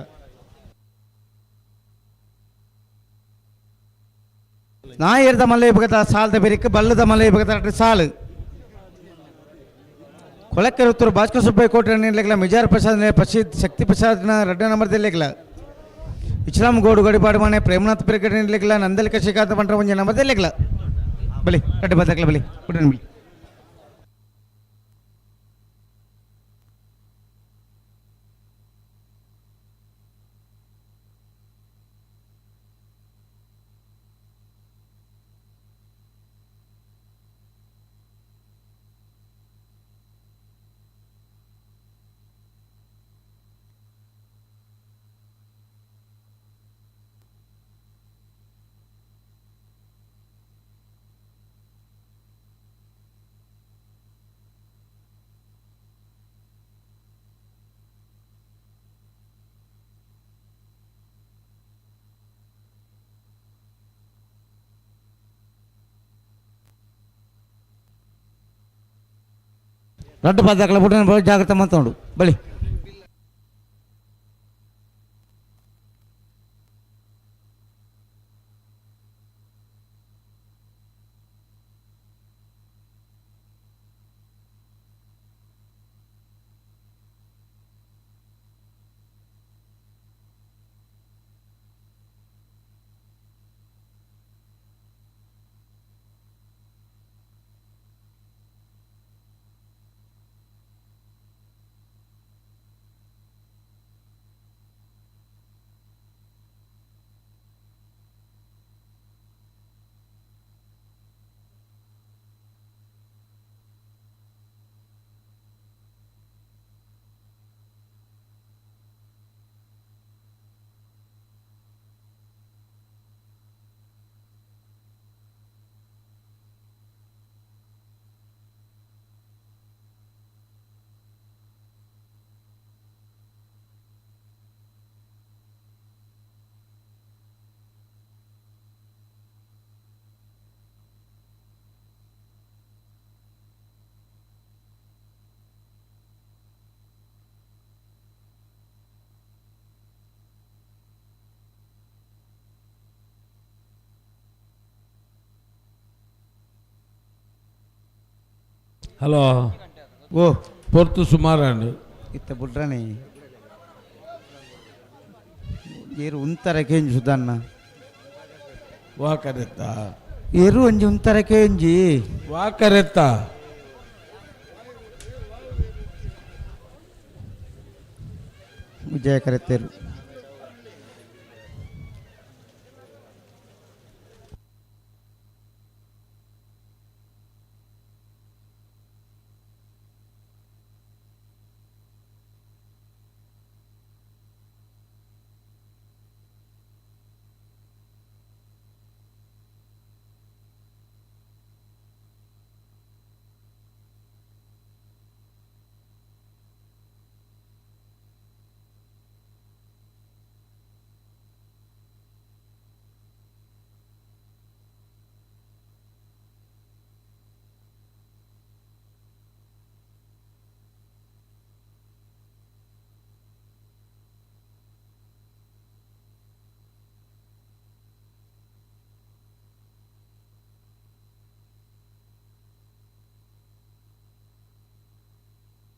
ನಾಯರ್ದ ಮಲ್ಲೆ ಬಗದ ಸಾಲದ ಬೆರಿಕೆ ಬಲ್ಲದ ಮಲ್ಲೆ ಬಗದ ಸಾಲು ಕೊಳಕೆರೆ ಉತ್ತರ ಭಾಸ್ಕರ ಸುಬ್ಬಯ್ಯ ಕೋಟೆ ನಿರ್ಲೆಗಳ ಮಿಜಾರ್ ಪ್ರಸಾದ್ ಪ್ರಸಿದ್ಧ ಶಕ್ತಿ ಪ್ರಸಾದ್ನ ರಡ್ಡ ನಂಬರ್ದಲ್ಲೆಗಳ ಇಸ್ಲಾಂ ಗೋಡು ಗಡಿಪಾಡು ಮನೆ ಪ್ರೇಮನಾಥ್ ಪೆರ್ಗಡೆ ನಿರ್ಲೆಗಳ ನಂದಲಿಕ ಶ್ರೀಕಾಂತ ಬಂಟ್ರ ಒಂಜ ನಂಬರ್ದಲ್ಲೆಗಳ ಬಲಿ ರಡ್ಡ ಬದಕಲ ಬಲಿ ಬುಡನ್ ಬಲಿ. ರಡ್ಡು ಪದಕಲ ಬುಡನ್ ಜಾಗ್ರತೆ ಮಾತನಾಡು ಬಳಿ. Hello ಓ ಪೊರ್ತು ಸುಮಾರಾಂಡ್ ಇತ್ತ ಬುಡ್ರನೆ ಏರು ಉಂತರ ಕೇಂಜಿ ಸುಧನ್ನ ವಾಕರೆತ್ತ ಏರು ಒಂಜಿ ಉಂತರ ಕೇಂಜಿ ವಾಕರೆತ್ತ ವಿಜಯ ಕರೆತೇರು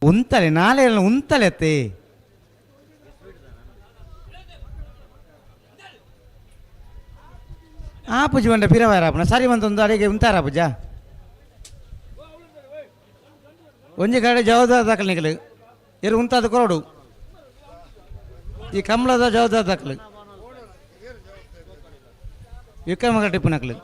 ಉಂತಲೆ ನಾಳೆ ಉಂತಲೆ ಅತ್ತೆ ಆ ಪೂಜೆ ಬಂಡ ಪಿರವಾರಪ್ಪನ ಸರಿ ಬಂತೊಂದು ಅಡಿಗೆ ಉಂತಾರ ಪೂಜ ಒಂಜಿ ಕಡೆ ಜವಾಬ್ದಾರ ದಾಖಲೆ ನಿಗಲು ಎರು ಉಂತಾದ ಕೊರಡು ಈ ಕಮಲದ ಜವಾಬ್ದಾರ ದಾಖಲು ವಿಕ್ರಮ ಟಿಪ್ಪು ನಕಲು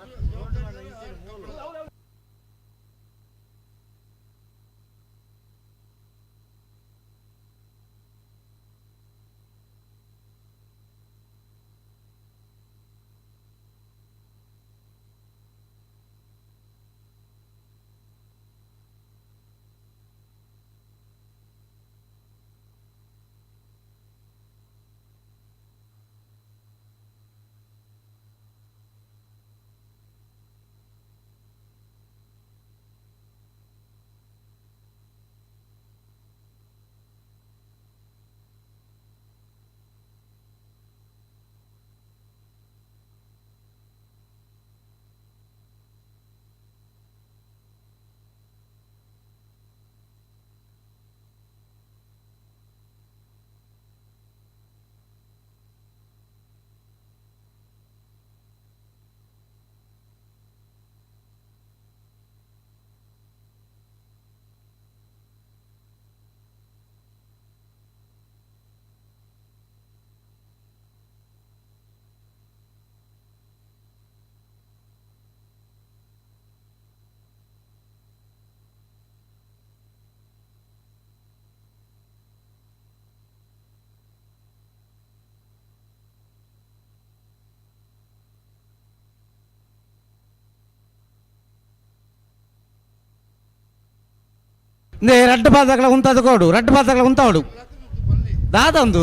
ರಡ್ಡು ಪಾದಗಳ ಉಂತಾದ ಕೊಡು ರಡ್ಡು ಪಾದಗಳ ಉಂತಾವಡು ದಾದ ಒಂದು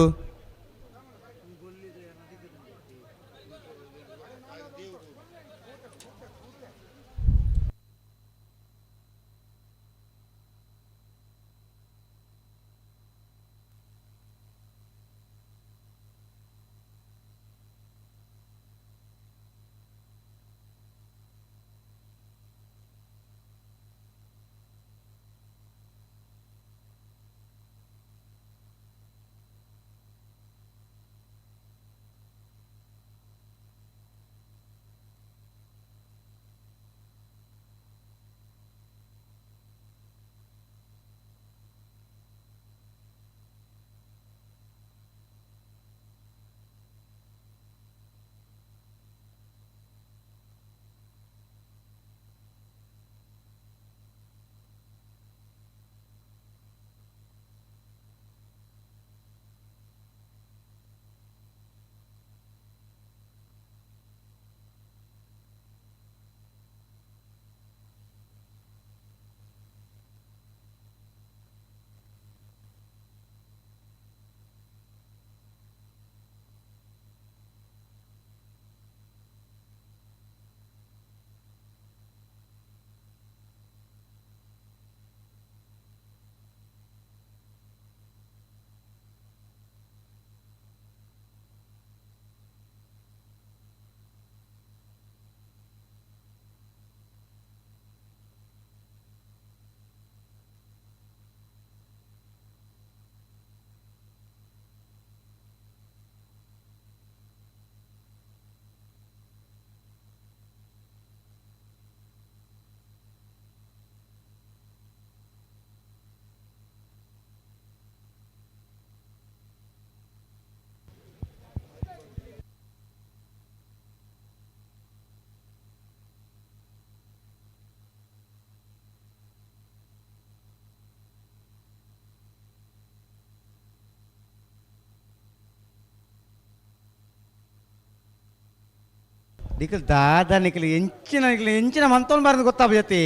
ನಿಖಲ್ ದಾದ ನಿಖಲ್ ಎಂಚಿನ ನಿಖಲ್ ಎಂಚಿನ ಮಂತೊಂದು ಬಾರದು ಗೊತ್ತಾಬ ಜೊತೆ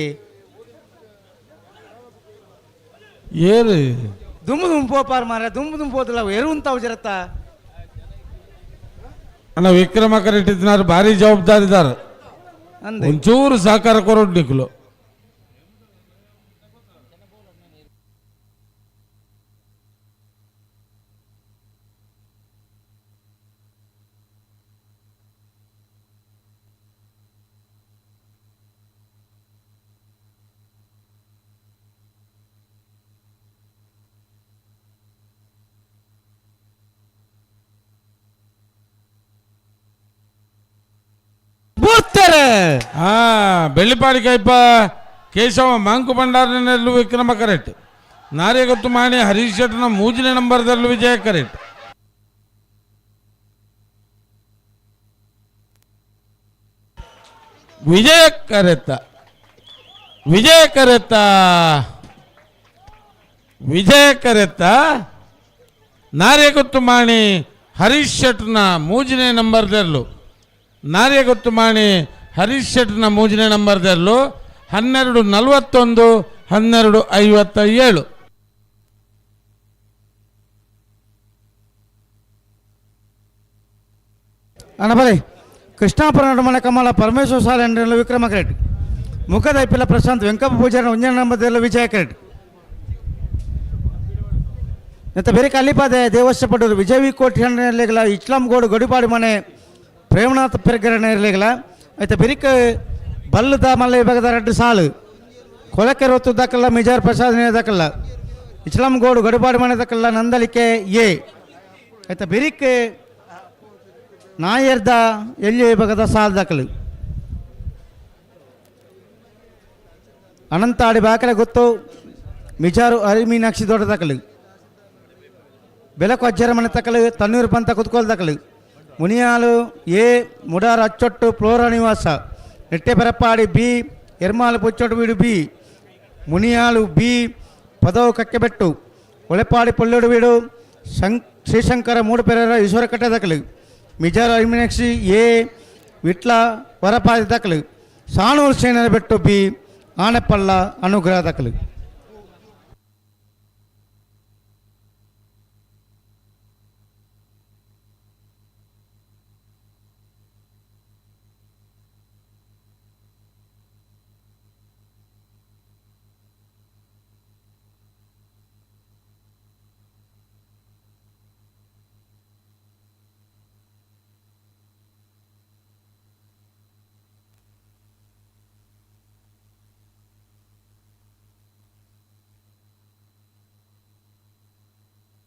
ಏರು ದುಮ್ಮು ದುಮ್ಮು ಪೋಪಾರ್ ಮಾರ ದುಮ್ಮು ದುಮ್ಮು ಪೋತಲ್ಲ ಎರುವಂತಾವು ಜರತ್ತ. ಅಣ್ಣ ವಿಕ್ರಮ ಕರೆಟ್ಟಿದ್ದಾರೆ, ಭಾರಿ ಜವಾಬ್ದಾರಿದಾರ. ಒಂಚೂರು ಸಹಕಾರ ಕೊರೋಡ್ ನಿಖಲು. Bellipadi ಕೈಪ Keshava Monk ಭಂಡಾರನಲ್ಲೂ Vikrama correct. ನಾರ್ಯಗೊತ್ತು ಮಾಣಿ ಹರೀಶ್ ಶೆಟ್ಟನ ಮೂಜನೇ ನಂಬರ್ದಲ್ಲೂ ವಿಜಯ ಕರೆಕ್ಟ್. ವಿಜಯ ಕರೆತ್ತ ವಿಜಯ ಕರೆತ್ತ ವಿಜಯ ಕರೆತ್ತ ನಾರ್ಯಗೊತ್ತು ಮಾಣಿ ಹರೀಶ್ ಶೆಟ್ಟನ ಮೂಜನೇ ನಂಬರ್ದಲ್ಲೂ ನಾರ್ಯಗೊತ್ತು ಮಾಣಿ ಹರೀಶ್ ಶೆಟ್ಟನ ಮೂಜನೇ ನಂಬರ್ದಲ್ಲೂ 12:41 12:57. ಅಣ್ಣ ಬಲೆ ಕೃಷ್ಣಾಪುರ ನಡುಮನೆ ಕಮಲ ಪರಮೇಶ್ವರ ಸಾಲ ವಿಕ್ರಮ ಕ್ರೆಡ್. ಮುಖದ ಐಪಿಲ ಪ್ರಶಾಂತ್ ವೆಂಕಪ್ಪ ಪೂಜಾರಿ ಒಂಜನೇ ನಂಬರ್ದಲ್ಲೂ ವಿಜಯ ಕ್ರೆಡ್. ಮತ್ತು ಬೇರೆ ಕಲ್ಲಿಪಾದೆ ದೇವಸ್ಥ ಪಡೂರು ವಿಜಯ ವಿ ಕೋಟಿ ಇರಲಿಲ್ಲ ಇಸ್ಲಾಂಗೋಡು ಗಡಿಪಾಡಿ ಮನೆ ಪ್ರೇಮನಾಥ ಪೆರ್ಗರಣ ಇರಲಿಲ್ಲ. ಆಯ್ತು ಬೆರಿಕ ಬಲ್ಲದ ಮಲ್ಲ ವಿಭಾಗದ 2 ಸಾಲು ಕೊಲಕೆರೆ ಹೊತ್ತು ದಾಖಲ್ಲ ಮಿಜಾರ್ ಪ್ರಸಾದ್ ದಾಖಲ್ಲ ಇಸ್ಲಾಂಗೋಡು ಗಡಿಪಾಡಿ ಮನೆ ದಾಖಲ್ಲ ನಂದಲಿಕೆ ಎ. ಆಯ್ತಾ ಬೆರಿಕ್ ನಾಯರ್ದ ಎಲ್ಲಿ ವಿಭಾಗದ ಸಾಲು ದಾಖಲು ಅನಂತಾಡಿ ಬಾಕಲೆ ಗೊತ್ತು ಮಿಜಾರು ಹರಿಮೀನಾಕ್ಷಿ ದೊಡ್ಡ ದಾಖಲು ಬೆಲಕು ಅಜ್ಜರ ಮನೆ ತಕಲು ತನ್ನೂರು ಪಂತ ಕುತ್ಕೋಲ್ ದಾಖಲು ಮುನಿಯಾಲು ಎ ಮುಡಾರ್ ಅಚ್ಚೊಟ್ಟು ಫ್ಲೋರಾ ನಿವಾಸ ನೆಟ್ಟೆಪೆರಪ್ಪಾಡಿ ಬಿ ಎರ್ಮಾಲು ಪುಚ್ಚೊಟ್ಟು ವೀಡು ಬಿ ಮುನಿಯಾಲು ಬಿ ಪದವು ಕಕ್ಕೆಬೆಟ್ಟು ಒಳೆಪಾಡಿ ಪೊಳ್ಳೋಡು ವೀಡು ಶ್ರೀಶಂಕರ ಮೂಡುಪೆರರ ಈಶ್ವರಕಟ್ಟೆ ದಾಖಲು ಮಿಜಾರ್ ಹರಿಮೀನಾಕ್ಷಿ ಎ ವಿಟ್ಲ ವರಪಾದಿ ದಾಖಲು ಸಾಣೂರು ಸೇನರ ಬೆಟ್ಟು ಬಿ ಆನೆಪಳ್ಳ ಅನುಗ್ರಹ ದಾಖಲು.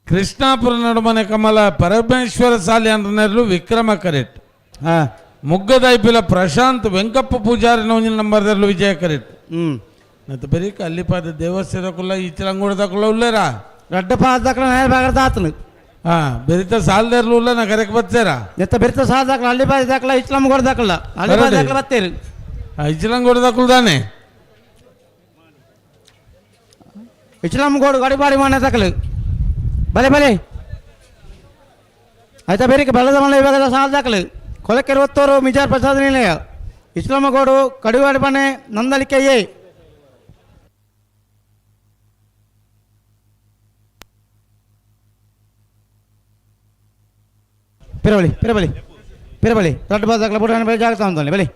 ಕೃಷ್ಣಾಪುರ ನಡುಮನೆ ಕಮಲ ಪರಮೇಶ್ವರ ಸಾಲಿ ಅಂದ್ರನೆರಲು ವಿಕ್ರಮ ಕರೆಕ್ಟ್. ಮುಗ್ಗದ ಐಪಿಲ ಪ್ರಶಾಂತ್ ವೆಂಕಪ್ಪ ಪೂಜಾರಿ ನೌಂಜಿನ ನಂಬರ್ದಲ್ಲೂ ವಿಜಯ ಕರೆಕ್ಟ್. ಮತ್ತು ಬರೀಕ ಅಲ್ಲಿಪಾದ ದೇವಸ್ಥಾನಕ್ಕಲ್ಲ ಈಚಲಂಗೂಡದಕ್ಕಲ್ಲ ಉಲ್ಲೇರಾ ರಡ್ಡ ಪಾದಕ್ಕಲ್ಲ ನೇರ ಬಾಗದ ಆತನು. ಬೆರಿತ ಸಾಲದೇರ್ಲು ಉಲ್ಲ ನಾ ಕರೆಕ್ ಬತ್ತೇರಾ ಎತ್ತ ಬೆರಿತ ಸಾಲದಾಕಲ ಅಲ್ಲಿ ಬಾಯಿ ದಾಖಲ ಇಚ್ಲಂಗೋಡ ದಾಖಲ ಅಲ್ಲಿ ಬಾಯಿ ದಾಖಲ ಬತ್ತೇರು ಇಚ್ಲಂಗೋಡ ದಾಖಲ್ದಾನೆ ಇಚ್ಲಂಗೋಡು ಗಡಿಬಾಡಿ ಮಾಡ ದಾಖಲು ಬಲೆ ಬಲೆ ಆಯ್ತಾ ಬೇರೆ ಬಲದ ಮನೆ ಇವಾಗ ಸಾಲ ದಾಖಲು ಕೊಲಕೆರೆ ಒತ್ತೋರು ಮಿಜಾರ್ ಪ್ರಸಾದ್ ನಿಲಯ ಇಸ್ಲಾಮಗೋಡು ಕಡಿವಾಡಿ ಮನೆ ನಂದಲಿಕೆ ಎ. ಪಿರಬಳಿ ಪಿರಬಳಿ ಪಿರಬಳಿ ದೊಡ್ಡ ಬಾದಾಕಲ ಬುಡ ಬೆಳೆ ಜಾಗ್ತಾ ಉಂಟು ಬಲಿ.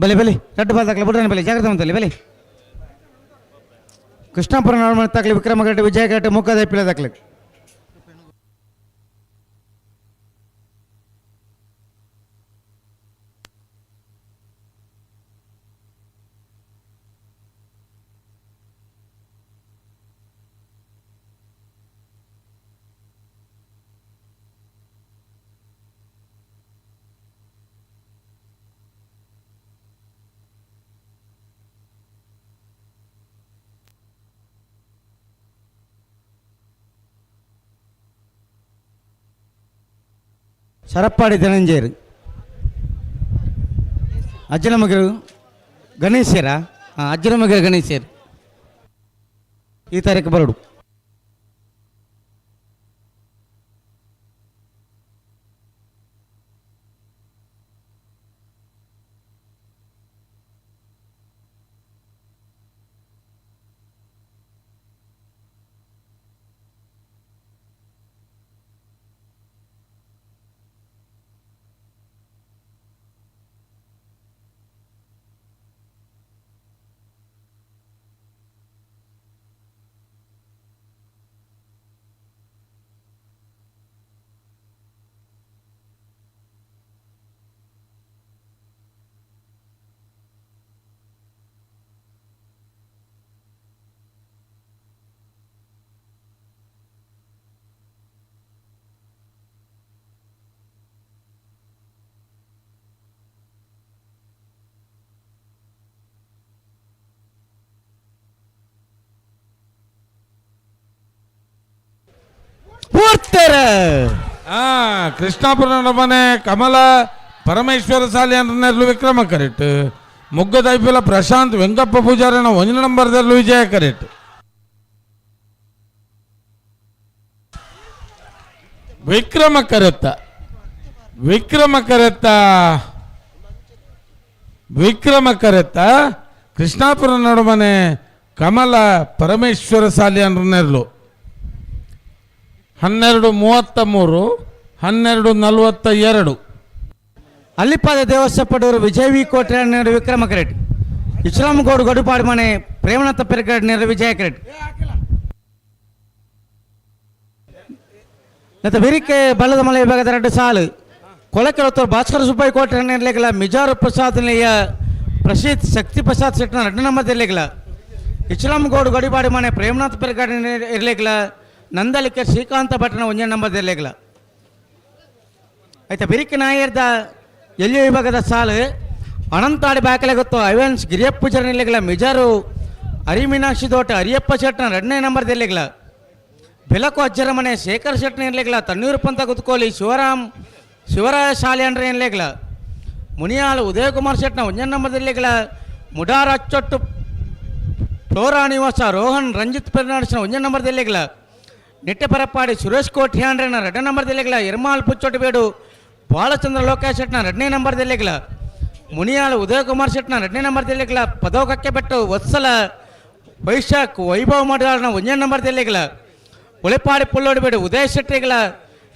ಬಲೆ ಬಲೆ ರಡ್ಡು ಬಾದಾಕ್ಲೆ ಬುಡ್ರನ ಬಲೆ ಜಾಗ್ರತೆ ಮಂತಲ್ಲಿ ಬಲೆ. ಕೃಷ್ಣಾಪುರ ನಾರ್ಮಲ್ ತಾಕ್ಲಿ ವಿಕ್ರಮ ಘಾಟ್ ವಿಜಯ ಘಾಟ್ ಮುಖದ ಪಿಲದಾಕ್ಲೆ. ಸರಪ್ಪಾಡಿ ಧನಂಜಯರು ಅಜ್ಜನ ಮಗರು ಗಣೇಶರ, ಹಾಂ ಅಜ್ಜನ ಮಗರು ಗಣೇಶರು ಈ ತಾರೀಕು ಬರಡು. ಕೃಷ್ಣಾಪುರ ನಡಮನೆ ಕಮಲ ಪರಮೇಶ್ವರ ಸಾಲಿ ಅಂದ್ರೆ ವಿಕ್ರಮ ಕರೆಕ್ಟ್. ಮುಗ್ಗದ ಐಪಿಎಲ್ ಪ್ರಶಾಂತ್ ವೆಂಕಪ್ಪ ಪೂಜಾರನ 1 ನಂಬರ್ದಲ್ಲಿ ವಿಜಯ ಕರೆಕ್ಟ್. ವಿಕ್ರಮ ಕರೆತ್ತ ವಿಕ್ರಮ ಕರೆತ್ತ ವಿಕ್ರಮ ಕರೆತ್ತ ಕೃಷ್ಣಾಪುರ ನಡುಮನೆ ಕಮಲ ಪರಮೇಶ್ವರ ಸಾಲಿ ಅಂದ್ರೆ 12:33 12:42. ಅಲ್ಲಿಪಾದ ದೇವಸ್ಥಪಡೂರು ವಿಜಯ್ ವಿ ಕೋಟೆ ವಿಕ್ರಮ ಕರೆಟ್. ಇಸ್ಲಾಂಗೌಡ್ ಗಡುಪಾಡು ಮನೆ ಪ್ರೇಮನಾಥ ಪೆರ್ಗಡ್ ನೇರ ವಿಜಯ ಕರೆಟ್. ಮತ್ತು ಬೆರಿಕೆ ಬಲ್ಲದ ಮಲೆ ವಿಭಾಗದ 2 ಸಾಲು ಕೊಳಕೆಳತ್ತೂರು ಭಾಸ್ಕರ ಸುಬ್ಬಯ್ಯ ಕೋಟೆ ನಿರ್ಲೇಖಲ ಮಿಜಾರು ಪ್ರಸಾದ್ ನಿಲಯ ಪ್ರಸಿದ್ಧ ಶಕ್ತಿ ಪ್ರಸಾದ್ ಶೆಟ್ಟನ 2 ನಂಬರ್ ಇರ್ಲಿಕ್ಕಿಲ್ಲ. ಇಸ್ಲಾಂಗೌಡ್ ಗಡಿಪಾಡಿ ಮನೆ ಪ್ರೇಮನಾಥ್ ಪೆರ್ಗಡ್ ಇರ್ಲಿಕ್ಕಿಲ್ಲ. ನಂದಲಿಕೆ ಶ್ರೀಕಾಂತ ಭಟ್ನ 1 ನಂಬರ್ ಇರ್ಲಿಕ್ಕಿಲ್ಲ. ಆಯ್ತಾ ಬಿರಿಕೆ ನಾಯರ್ದ ಎಲ್ಲಿ ವಿಭಾಗದ ಸಾಲು ಅನಂತಾಡಿ ಬಾಕಲೆ ಗೊತ್ತು ಐವನ್ಸ್ ಗಿರಿಯಪ್ಪ ಇರ್ಲಿಕ್ಕಿಲ್ಲ. ಮಿಜಾರು ಅರಿಮೀನಾಕ್ಷಿ ತೋಟ ಹರಿಯಪ್ಪ ಶೆಟ್ಟನ 2ನೇ ನಂಬರ್ ಇರ್ಲಿಕ್ಕಿಲ್ಲ. ಬೆಲಕು ಅಜ್ಜರ ಮನೆ ಶೇಖರ್ ಶೆಟ್ಟನ ಇರ್ಲಿಕ್ಕಿಲ್ಲ. ತಣ್ಣೀರು ಪಂತ ಗುತ್ಕೋಲಿ ಶಿವರಾಮ್ ಶಿವರಾಯ ಶಾಲೆ ಅಂದ್ರೆ ಇರ್ಲಿಕ್ಕಿಲ್ಲ. ಮುನಿಯಾಳು ಉದಯಕುಮಾರ್ ಶೆಟ್ಟನ 1 ನಂಬರ್ ಇರ್ಲಿಕ್ಕಿಲ್ಲ. ಮುಡಾರ ಅಚ್ಚೊಟ್ಟು ಫ್ಲೋರಾ ನಿವಾಸ ರೋಹನ್ ರಂಜಿತ್ ಪೆರ್ನಾಡ್ಸ್ನ 1 ನಂಬರ್ ಇರ್ಲಿಕ್ಕಿಲ್ಲ. ನಿಟ್ಟೆಪರಪ್ಪಾಡಿ ಸುರೇಶ್ ಕೋಟ್ ಹ್ಯಾಂಡ್ರನ 2 ನಂಬರ್ ಇರ್ಲಿಕ್ಕಿಲ್ಲ. ಎರ್ಮಾಲ್ ಪುಚ್ಚೊಟ್ಟು ಬೇಡು ಬಾಲಚಂದ್ರ ಲೋಕೇಶ್ ಶೆಟ್ಟನ 2ನೇ ನಂಬರ್ ಇರ್ಲಿಕ್ಕಿಲ್ಲ. ಮುನಿಯಾಳು ಉದಯಕುಮಾರ್ ಶೆಟ್ಟನ 2ನೇ ನಂಬರ್ ಇರ್ಲಿಕ್ಕಿಲ್ಲ. ಪದೋಕಕ್ಕೆ ಬೆಟ್ಟು ವತ್ಸಲ ವೈಶಾಖ್ ವೈಭವ್ ಮಾಡಿದಾಳನ 1 ನಂಬರ್ ಇರ್ಲಿಕ್ಕಿಲ್ಲ. ಉಳಿಪಾಡಿ ಪುಲ್ಲೋಡಿಬೇಡು ಉದಯ ಶೆಟ್ಟಿಗಳ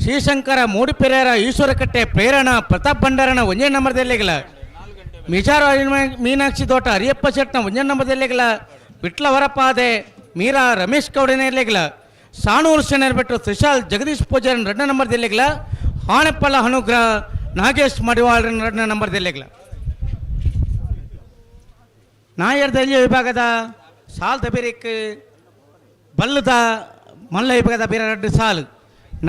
ಶ್ರೀಶಂಕರ ಮೂಡುಪೆರೇರ ಈಶ್ವರಕಟ್ಟೆ ಪ್ರೇರಣಾ ಪ್ರತಾಪ್ ಭಂಡಾರನ 1 ನಂಬರ್ ಇರ್ಲಿಕ್ಕಿಲ್ಲ. ಮಿಜಾರು ಮೀನಾಕ್ಷಿ ತೋಟ ಹರಿಯಪ್ಪ ಶೆಟ್ಟನ 1 ನಂಬರ್ ಇರ್ಲಿಕ್ಕಿಲ್ಲ. ವಿಟ್ಲ ವರಪಾದೆ ಮೀರಾ ರಮೇಶ್ ಗೌಡನೇ ಇರ್ಲಿಕ್ಕಿಲ್ಲ. ಸಾಣೂರು ಶೆಣರ್ಬೆಟ್ಟು ತ್ರಿಶಾಲ್ ಜಗದೀಶ್ ಪೂಜಾರನ 2 ನಂಬರ್ ಇರ್ಲಿಕ್ಕಿಲ್ಲ. ಹಾಣೆಪ್ಪಲ ಅನುಗ್ರಹ ನಾಗೇಶ್ ಮಡಿವಾಳರನ 2 ನಂಬರ್ ಇರ್ಲಿಕ್ಕಿಲ್ಲ. ನಾಯರ್ದಳ್ಳಿ ವಿಭಾಗದ ಸಾಲ್ ತಬಿರಿಕ್ ಬಲ್ಲದ ಮಲ್ಲ ವಿಭಾಗದ ಬೇರೆ 2 ಸಾಲು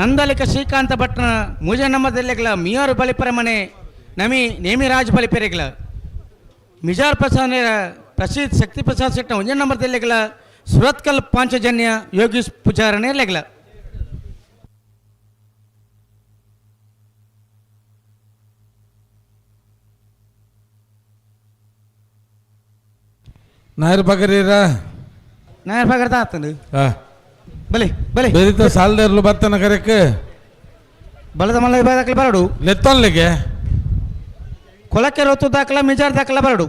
ನಂದಲಿಕ ಶ್ರೀಕಾಂತ ಭಟ್ನ 3 ನಂಬರ್ ಇರ್ಲಿಕ್ಕಿಲ್ಲ. ಮಿಯಾರು ಬಲಿಪರ ಮನೆ ನಮಿ ನೇಮಿರಾಜ್ ಬಲಿಪೆರಿಗಿಲ್ಲ. ಮಿಜಾರ್ ಪ್ರಸಾದ್ ಪ್ರಸಿದ್ಧ ಶಕ್ತಿ ಪ್ರಸಾದ್ ಶೆಟ್ಟನ 1 ನಂಬರ್ ಇರ್ಲಿಕ್ಕಿಲ್ಲ. ಸುರತ್ಕಲ್ ಪಾಂಚಜನ್ಯ ಯೋಗೀಶ್ ಪೂಜಾರನೇ ಇರ್ಲಿಕ್ಕಿಲ್ಲ. ನಾಯರ್ ಬಗರೀರ ನಾಯರ್ ಬಗರ್ದ ಆತನು ಬಲೆ ಬಲೆ ಬೆರಿತ ಸಾಲದೇರ್ಲು ಬತ್ತನ ಕರೆಕ್ ಬಲದ ಮಲ್ಲ ವಿಭಾಗದಲ್ಲಿ ಬರಡು ಲೆತ್ತೊನ್ಲಿಗೆ ಕೊಲಕ್ಕೆ ರೊತ್ತು ದಾಖಲ ಮಿಜಾರ್ ದಾಖಲ ಬರಡು.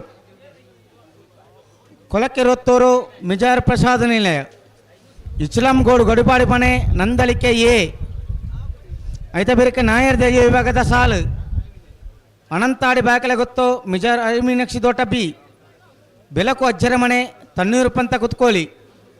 ಕೊಲಕ್ಕೆ ರೊತ್ತೂರು ಮಿಜಾರ್ ಪ್ರಸಾದ ನಿಲಯ ಇಸ್ಲಾಂಗೌಡ್ ಗಡುಪಾಡಿ ಮನೆ ನಂದಳಿಕೆ ಎ ಐತ ಬೆರಕೆ ನಾಯರ್ ದೇವಿ ವಿಭಾಗದ ಸಾಲು Anantadi ಬಾಕಲೆ ಗೊತ್ತು ಮಿಜಾರ್ ಮೀನಾಕ್ಷಿ ದೋಟ ಬಿ, ಬೆಲಕು ಅಜ್ಜರಮನೆ ತಣ್ಣೀರು ಪಂತ Kutkoli,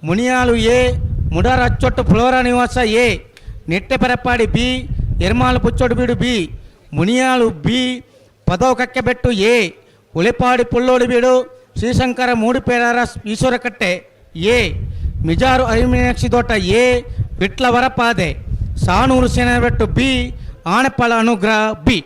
Muniyalu A, Mudar Achottu Flora Nivasa A, Nitte Parappadi B, Ermal Puchodu B, Muniyalu B, Padavu Kakkebettu A, Ulepadi Pullodu Beedu Srishankara Muduperara Ishwarakatte A, Mijar Harimeenakshi Thota A, Vitla Varapade, Sanur Senabettu B, Aneppala Anugraha B.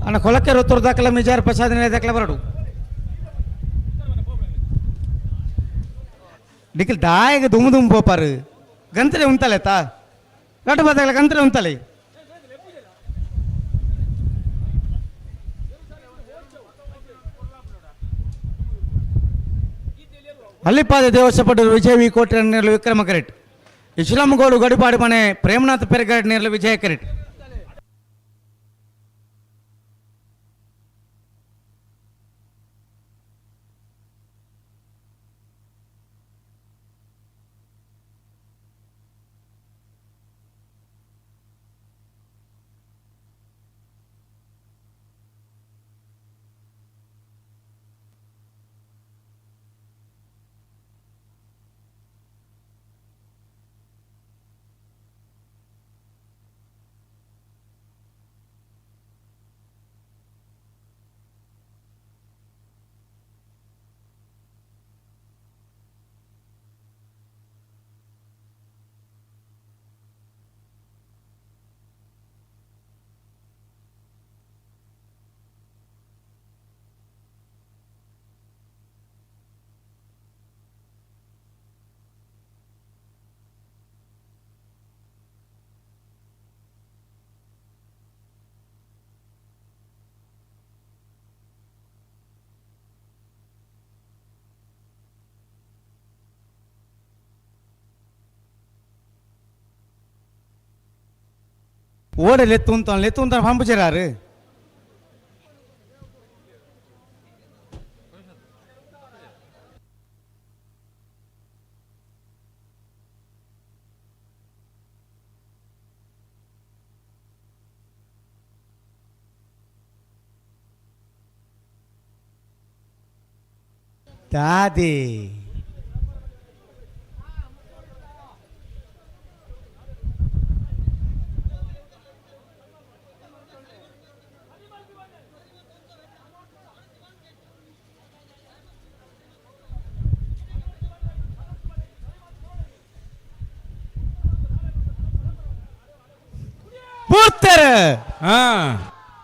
ಅಣ್ಣ ಕೊಲಕ್ಕೆ ರೊತ್ತೂರು ದಾಖಲೆ ಮಿಜಾರ್ ಪ್ರಸಾದ್ ದಾಖಲೆ ಬರಡು ನಿಖಿಲ್ ದಾಯಗ ದುಮ್ ದುಮ್ ಪೋಪಾರು ಗಂತಲೆ ಉಂತಲೆ ತಾ ರಟ್ಟು ಬದಾಗಲ ಗಂತಲೆ ಉಂತಲೆ. ಅಲ್ಲಿಪಾದ ದೇವಸ್ಥಪಟ್ಟರು ವಿಜಯ ವಿ ಕೋಟೆ ನೇರಲು ವಿಕ್ರಮ ಕರೆಟ್, ಇಸ್ಲಾಂಗೋಡು ಗಡಿಪಾಡು ಮನೆ ಪ್ರೇಮನಾಥ್ ಪೆರ್ಗಡ್ ನೇರಲು ವಿಜಯ ಕರೆಟ್. ಓಡ ಲೆತ್ತುಂತಾನೆ ಲೆತ್ತುಂತಾನೆ ಪಂಪುಚರಾರು. ದಾದಿ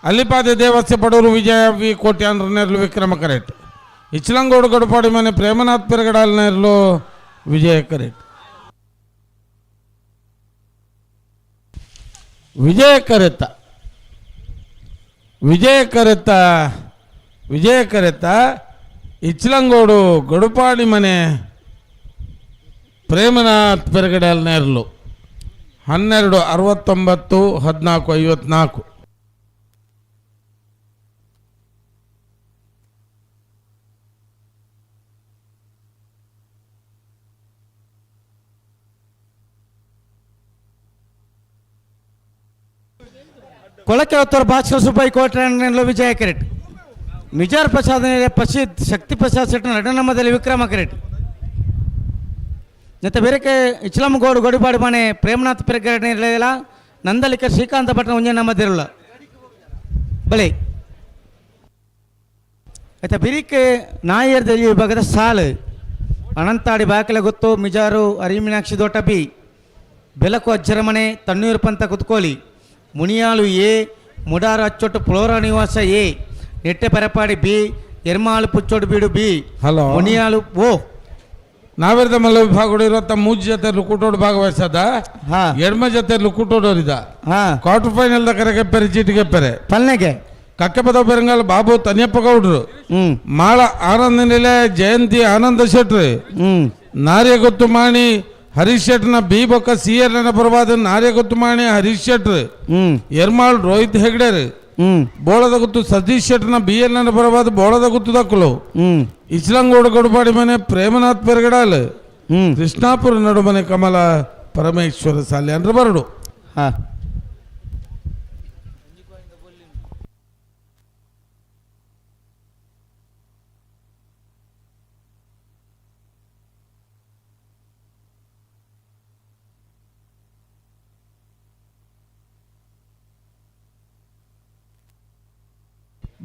ಅಲ್ಲಿಪಾದೆ ದೇವಸ್ಥೆ ಬಡವರು ವಿಜಯ ವಿ ಕೋಟ್ಯಾನ್ರ ನೇರ್ಲು ವಿಕ್ರಮ ಕರೆಟ್, ಇಚ್ಲಂಗೋಡು ಗಡಪಾಡಿ ಮನೆ ಪ್ರೇಮನಾಥ್ ಪೆರಗಡಾಲ್ ನೇರ್ಲು ವಿಜಯ ಕರೆಟ್. ವಿಜಯ ಕರೆತ ವಿಜಯ ಕರೆತ ವಿಜಯ ಕರೆತ ಇಚ್ಲಂಗೋಡು ಗಡುಪಾಡಿ ಮನೆ ಪ್ರೇಮನಾಥ್ ಪೆರಗಡಾಲ್ ನೇರ್ಲು 12:69 14:54. ಕೊಳಕೆ ಭಾಸ್ಕರ ಸುಬ್ಬಯ್ಯ ಕೋಟೆ ವಿಜಯ ಕರೆಟ್ ಮಿಜಾರ್ ಪ್ರಸಾದ್ ಪ್ರಸಿದ್ಧ ಶಕ್ತಿ ಪ್ರಸಾದ್ ಶೆಟ್ಟ ನಡನಮ್ಮದಲ್ಲಿ ವಿಕ್ರಮ ಕರೆಟ್ ಜೊತೆ ಬೇರೆಕೆ ಇಚ್ಲಮಗೌಡು ಗೊಡಿಪಾಡಿ ಮನೆ ಪ್ರೇಮನಾಥ್ ಪೆರ್ಗಡೆ ನಂದಲಿಕ ಶ್ರೀಕಾಂತ ಭಟ್ನ ಒಂಜೆ ನಮ್ಮದಿರಲ್ಲ ಬಳಿ ಆಯ್ತಾ ಬಿರಿಕೆ ನಾಯರ್ದಲ್ಲಿ ವಿಭಾಗದ ಸಾಲು ಅನಂತಾಡಿ ಬಾಕಲೆ ಗೊತ್ತು ಮಿಜಾರು ಅರಿಮೀನಾಕ್ಷಿ ದೋಟ ಬಿ ಬೆಲಕು ಅಜ್ಜರಮನೆ ತಣ್ಣೀರು ಪಂತ ಕುತ್ಕೋಲಿ ಮುನಿಯಾಳು ಎ ಮುಡಾರು ಅಚ್ಚೊಟ್ಟು ಫ್ಲೋರಾ ನಿವಾಸ ಎ ನೆಟ್ಟೆ ಪರಪಾಡಿ ಬಿ ಎರ್ಮಾಳು ಪುಚ್ಚೋಡು ಬೀಡು ಬಿ ಹಲೋ ಮುನಿಯಾಳು ಓ ನಾವಿರದ ಮಲ್ಲ ವಿಭಾಗಗಳು ಇರುವಂತ ಮೂಜ್ ಜೊತೆ ಲುಕುಟೋಡು ಭಾಗವಹಿಸದ ಎಡ್ಮ ಜೊತೆ ಲುಕುಟೋಡೋರಿದ quarter final the ಕರೆಗೆಪ್ಪರೆ ಚೀಟಿಗೆಪ್ಪರೆ ಪಲ್ನೆಗೆ ಕಕ್ಕೆಪದ ಪೆರಂಗಾಲ್ Babu Taniyappa ಗೌಡ್ರು ಮಾಳ ಆನಂದ ನಿಲೆ ಜಯಂತಿ ಆನಂದ ಶೆಟ್ರು ನಾರ್ಯ ಗೊತ್ತು ಮಾಣಿ ಹರೀಶ್ ಶೆಟ್ನ ಬಿ ಬೊಕ್ಕ ಸಿ ಎರ್ ನ ಪರವಾದ ನಾರ್ಯ ಗೊತ್ತು ಮಾಣಿ ಹರೀಶ್ ಶೆಟ್ರು ಎರ್ಮಾಳ್ ರೋಹಿತ್ ಹೆಗ್ಡೆರ್ ಬೋಳದ ಗುತ್ತು ಸತೀಶ್ ಶೆಟ್ನ ಬಿ ಎಲ್ ನ ಪರವಾದ ಬೋಳದ ಗುತ್ತು ದಕ್ಕಲು ಇಸ್ಲಂಗೋಡು ಕೊಡಪಾಡಿ ಮನೆ ಪ್ರೇಮನಾಥ್ ಪೆರಗಡಾಲ್ ಕೃಷ್ಣಾಪುರ ನಡುಮನೆ ಕಮಲ ಪರಮೇಶ್ವರ ಸಾಲೆ ಅಂದ್ರೆ ಬರಡು.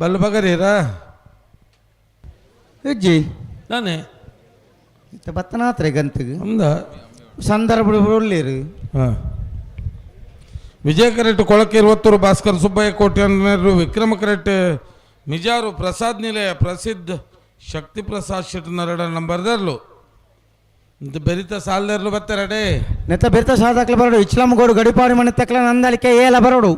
ಬಲ್ ಬಗರೀರಾ ಅಜ್ಜಿ ನಾನೇ ಇತ್ತ ಬತ್ತನಾತ್ರೆ ಗಂತಿಗೆ ಅಂದ ಸಂದರ್ಭ ಒಳ್ಳೇರು. ಹಾಂ ವಿಜಯ ಕರೆಕ್ಟ್ ಕೊಳಕೆ ಇರುವತ್ತೂರು ಭಾಸ್ಕರ್ ಸುಬ್ಬಯ್ಯ ಕೋಟ್ಯಾನರು ವಿಕ್ರಮ ಕರೆಕ್ಟ್ ಮಿಜಾರು ಪ್ರಸಾದ್ ನಿಲಯ ಪ್ರಸಿದ್ಧ ಶಕ್ತಿ ಪ್ರಸಾದ್ ಶೆಟ್ಟನರಡ ನಂಬರ್ದರ್ಲು ಬೆರಿತ ಸಾಲದರ್ಲು ಬತ್ತಾರಡೆ ನೆತ್ತ ಬೆರಿತ ಸಾದಾಕ್ಲೆ ಬರೋಡು ಇಚ್ಲಮಗೋಡು ಗಡಿಪಾಡಿ ಮನೆ ತಕ್ಲ ನಂದಲಿಕೆ ಏಲ ಬರೋಡು.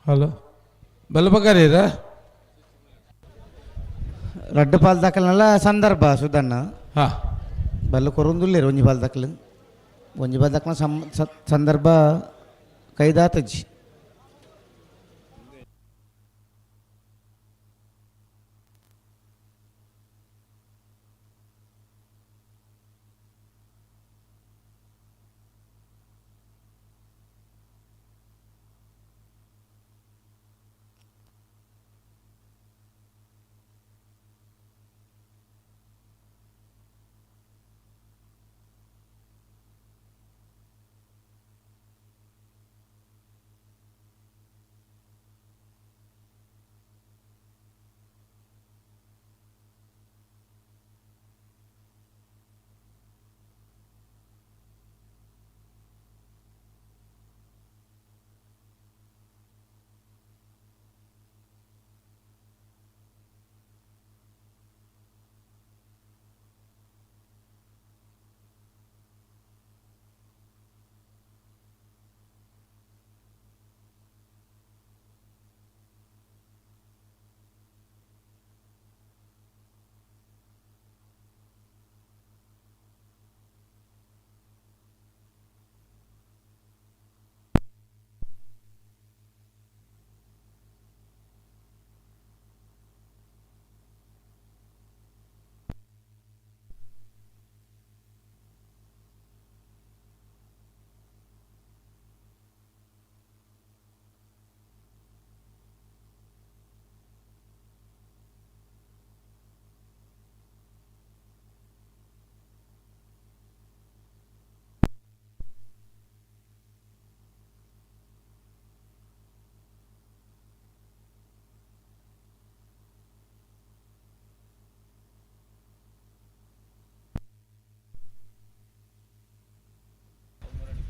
ಹಲೋ ಬಲ್ಬಗಾರೀರ ರಡ್ಡು ಪಾಲ್ ದಾಖಲೆಲ್ಲ ಸಂದರ್ಭ ಸುಧಣ್ಣ. ಹಾಂ ಬಲ್ಲು ಕೊರೊಂದುಲ್ಲೇರು ಒಂಜಿ ಪಾಲ್ ದಾಖಲೆ ಒಂಜಿ ಪಾಲ್ ದಾಖಲ ಸಂದರ್ಭ ಕೈದಾತಜ್ಜಿ.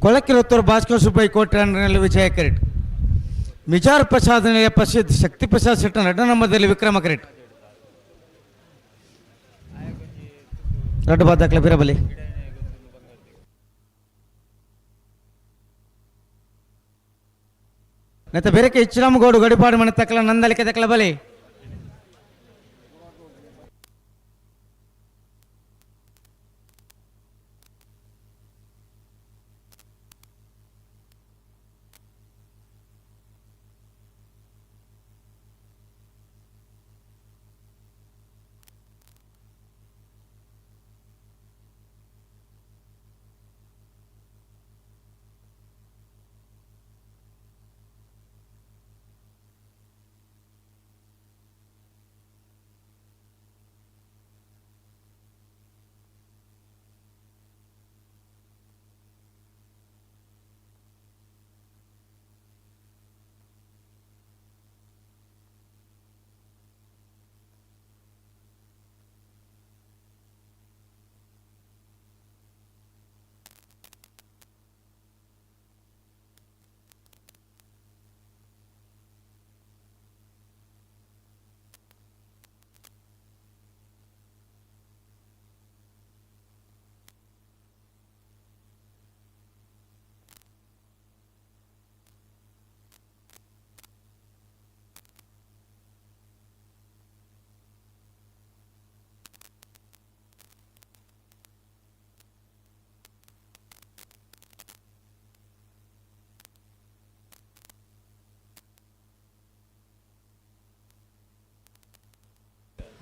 ಕೊಳಕಿರತ್ತೂರು ಭಾಸ್ಕರ್ ಸುಬ್ಬಯ್ಯ ಕೋಟ್ಯಾನಲ್ಲಿ ವಿಜಯ ಕರೆಟ್. ಮಿಜಾರ್ ಪ್ರಸಾದ್ ಪ್ರಸಿದ್ಧ ಶಕ್ತಿ ಪ್ರಸಾದ್ ಶೆಟ್ಟನ 2 ನಂಬರ್ದಲ್ಲಿ ವಿಕ್ರಮ ಕರೆಟ್. ರಡ್ಡು ಬಾದಾಕ್ಲ ಬಿರಬಲಿ. ನೆತ್ತ ಬೇರೆಕೆ ಇಚ್ಚರಾಮಗೌಡು ಗಡಿಪಾಡು ಮನೆ ತಕ್ಕಲ ನಂದಲಿಕೆ ತಕ್ಕಲ ಬಲಿ.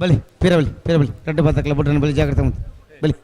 ಬಲಿ ಪೀರಬಲಿ ಪೀರಬಲಿ ರಡ್ಡು ಬಾತಕ್ಲ ಬುಡ್ರನ ಬಲಿ ಜಾಗ್ರತೆ ಮತ್ತು ಬಲಿ.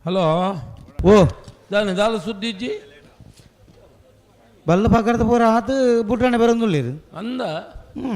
ಹಲೋ ಓ ದಾನೆ ದಾಲ ಸುದ್ದಿಜ್ಜಿ ಬಲ್ಲ ಪಕರ್ದ ಪೂರ ಆತು ಬುಟ್ಟಾಣೆ ಬರೋದಿಲ್ಲ ಅಂದ. ಹ್ಞೂ.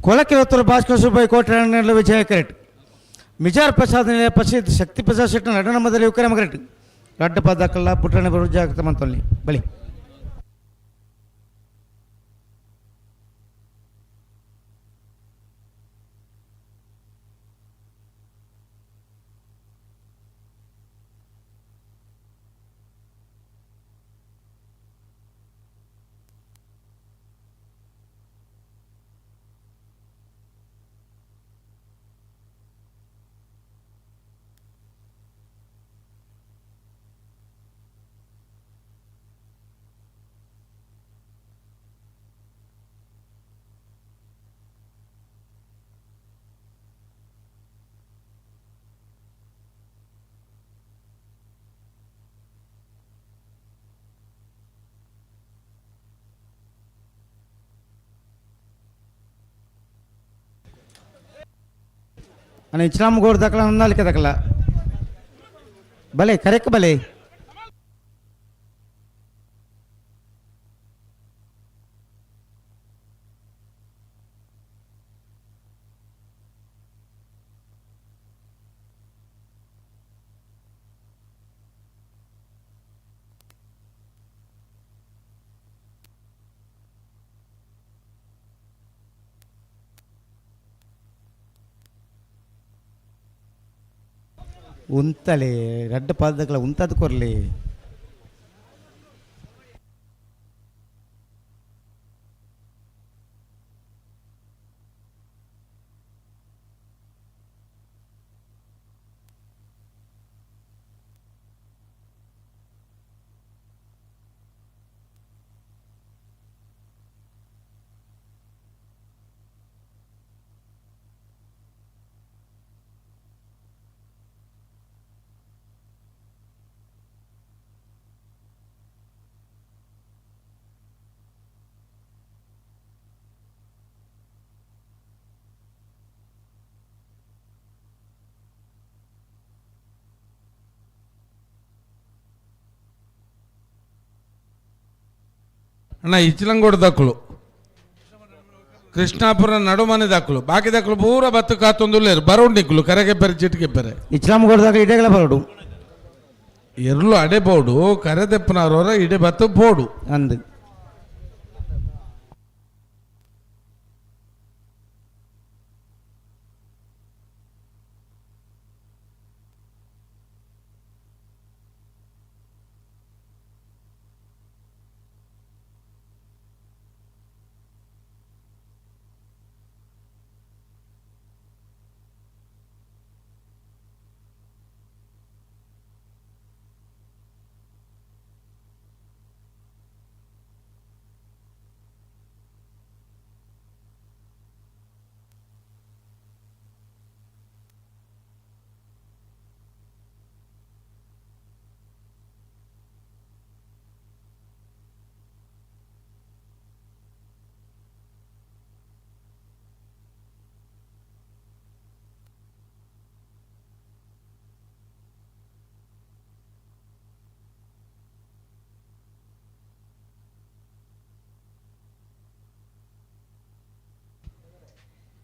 ಕೊಲಕಿರತ್ತೂರು ಭಾಸ್ಕರ ಸುಬ್ಬಯ್ಯ ಕೋಟೆ ವಿಜಯ ಕರೆಟ್ ಮಿಜಾರ್ ಪ್ರಸಾದ್ ಪ್ರಸಿದ್ಧ ಶಕ್ತಿ ಪ್ರಸಾದ್ ಶೆಟ್ಟಿ ನಡನ ಮೊದಲು ವಿಕ್ರಮ ಕರೆಟ್ ರಡ್ಡ ಪದಕಲ್ಲ ಪುಟ್ಟಣ ಬರು ಜಾಗೃತ ಮಂತಲ್ಲಿ ಬಲಿ અને ઇસ્લામ ગોળ દાખલા નાલિકા દાખલા ભલે કરેક ભલે ಉಂತಲೆ ರಡ್ಡ ಪಾದಗಳ ಉಂತದ ಕೊರ್ಲಿ ಅಣ್ಣ ಇಚ್ಲಂಗೋಡು ದಕ್ಕಲು ಕೃಷ್ಣಾಪುರ ನಡುಮನೆ ದಕ್ಕಲು ಬಾಕಿ ದಕ್ಕಲು ಪೂರ ಬತ್ತು ಕಾತೊಂದುಲ್ಲೇರು ಬರೋಡು ನಿಕ್ಕಲು ಕರೆಗೆ ಪೆರೆ ಚಿಟಿಕೆ ಪೆರೆ ಇಚ್ಲಾಮಗೋಡು ದಾಖಲೆ ಇಡೆಗಳ ಬರೋಡು ಎರ್ಲು ಅಡೆ ಬೋಡು ಕರೆ ತೆಪ್ಪನವರ ಇಡೆ ಬತ್ತು ಬೋಡು ಅಂದು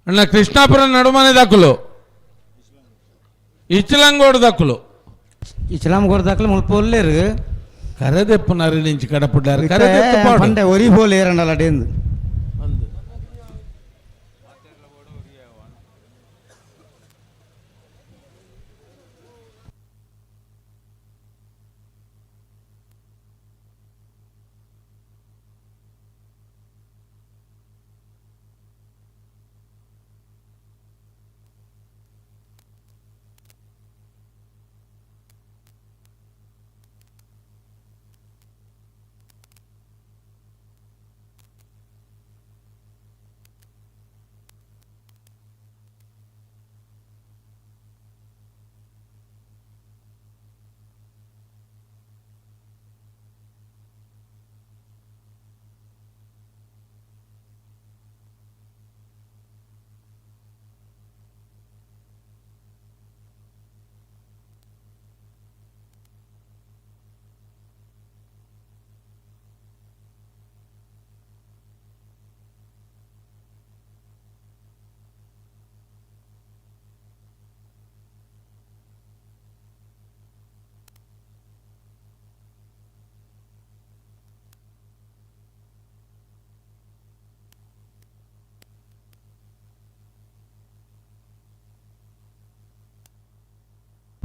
ಅಣ್ಣ ಕೃಷ್ಣಾಪುರ ನಡುಮನೆ ದಾಖಲು ಇಚ್ಲಂಗೋಡು ದಾಖಲು ಇಚ್ಲಾಮಗೋಡು ದಾಖಲು ಮುಲ್ಪ ಒಲ್ಲೇರು ಕರೆದೆಪ್ಪುನರಿ ನಿಂಚಿ ಕಡಪುಡ್ಡಾರು ಕರೆದೆತ್ತು ಪಂಡೆ ಒರಿ ಬೋಲೇರಂಡಲ ಅಡೇಂದು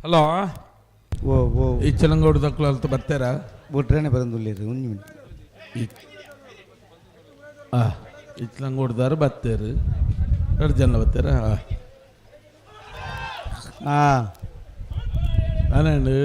Hello. ಓ ಓ ಈ ಚಲಂಗೋಡು ದಕ್ಕಲು ಅಲ್ತು ಬರ್ತಾರಾ? ಬುಟ್ರೇನೆ ಬರಂದುಲ್ಲೇರು ಒಂಜಿ ಮಿನಿಟ್. ಇಚ್ಲಂಗೋಡ್ದಾರು ಬತ್ತೇರು ಎರಡು ಜನ ಬತ್ತೇರ. ಹಾಂ ನಾನೇನು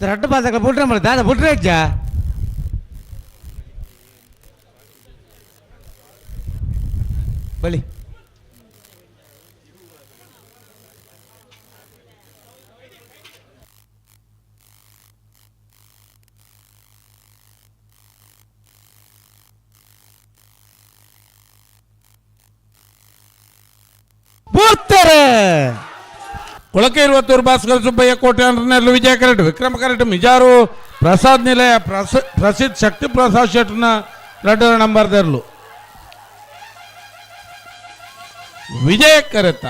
ರಡ್ಡು ಬಾದಕ ಬುಟ್ರೆ ಮರ ದಾದ ಬುಟ್ರೆ ಅಜ್ಜ. ಬಲಿ ಬೂರ್ತಾರೆ. ಕೊಳಕೆ ಇರುವತ್ತೂರು ಭಾಸ್ಕರ ಸುಬ್ಬಯ್ಯ ಕೋಟೆ ಅಂದ್ರನೆಲ್ಲ ವಿಜಯ ಕರೆಟ್ ವಿಕ್ರಮ ಕರೆಟ್ ಮಿಜಾರು ಪ್ರಸಾದ್ ನಿಲಯ ಪ್ರಸಿದ್ಧ ಶಕ್ತಿ ಪ್ರಸಾದ್ ಶೆಟ್ನ ಎರಡರ ನಂಬರ್ ದರ್ಲು ವಿಜಯ ಕರೆತ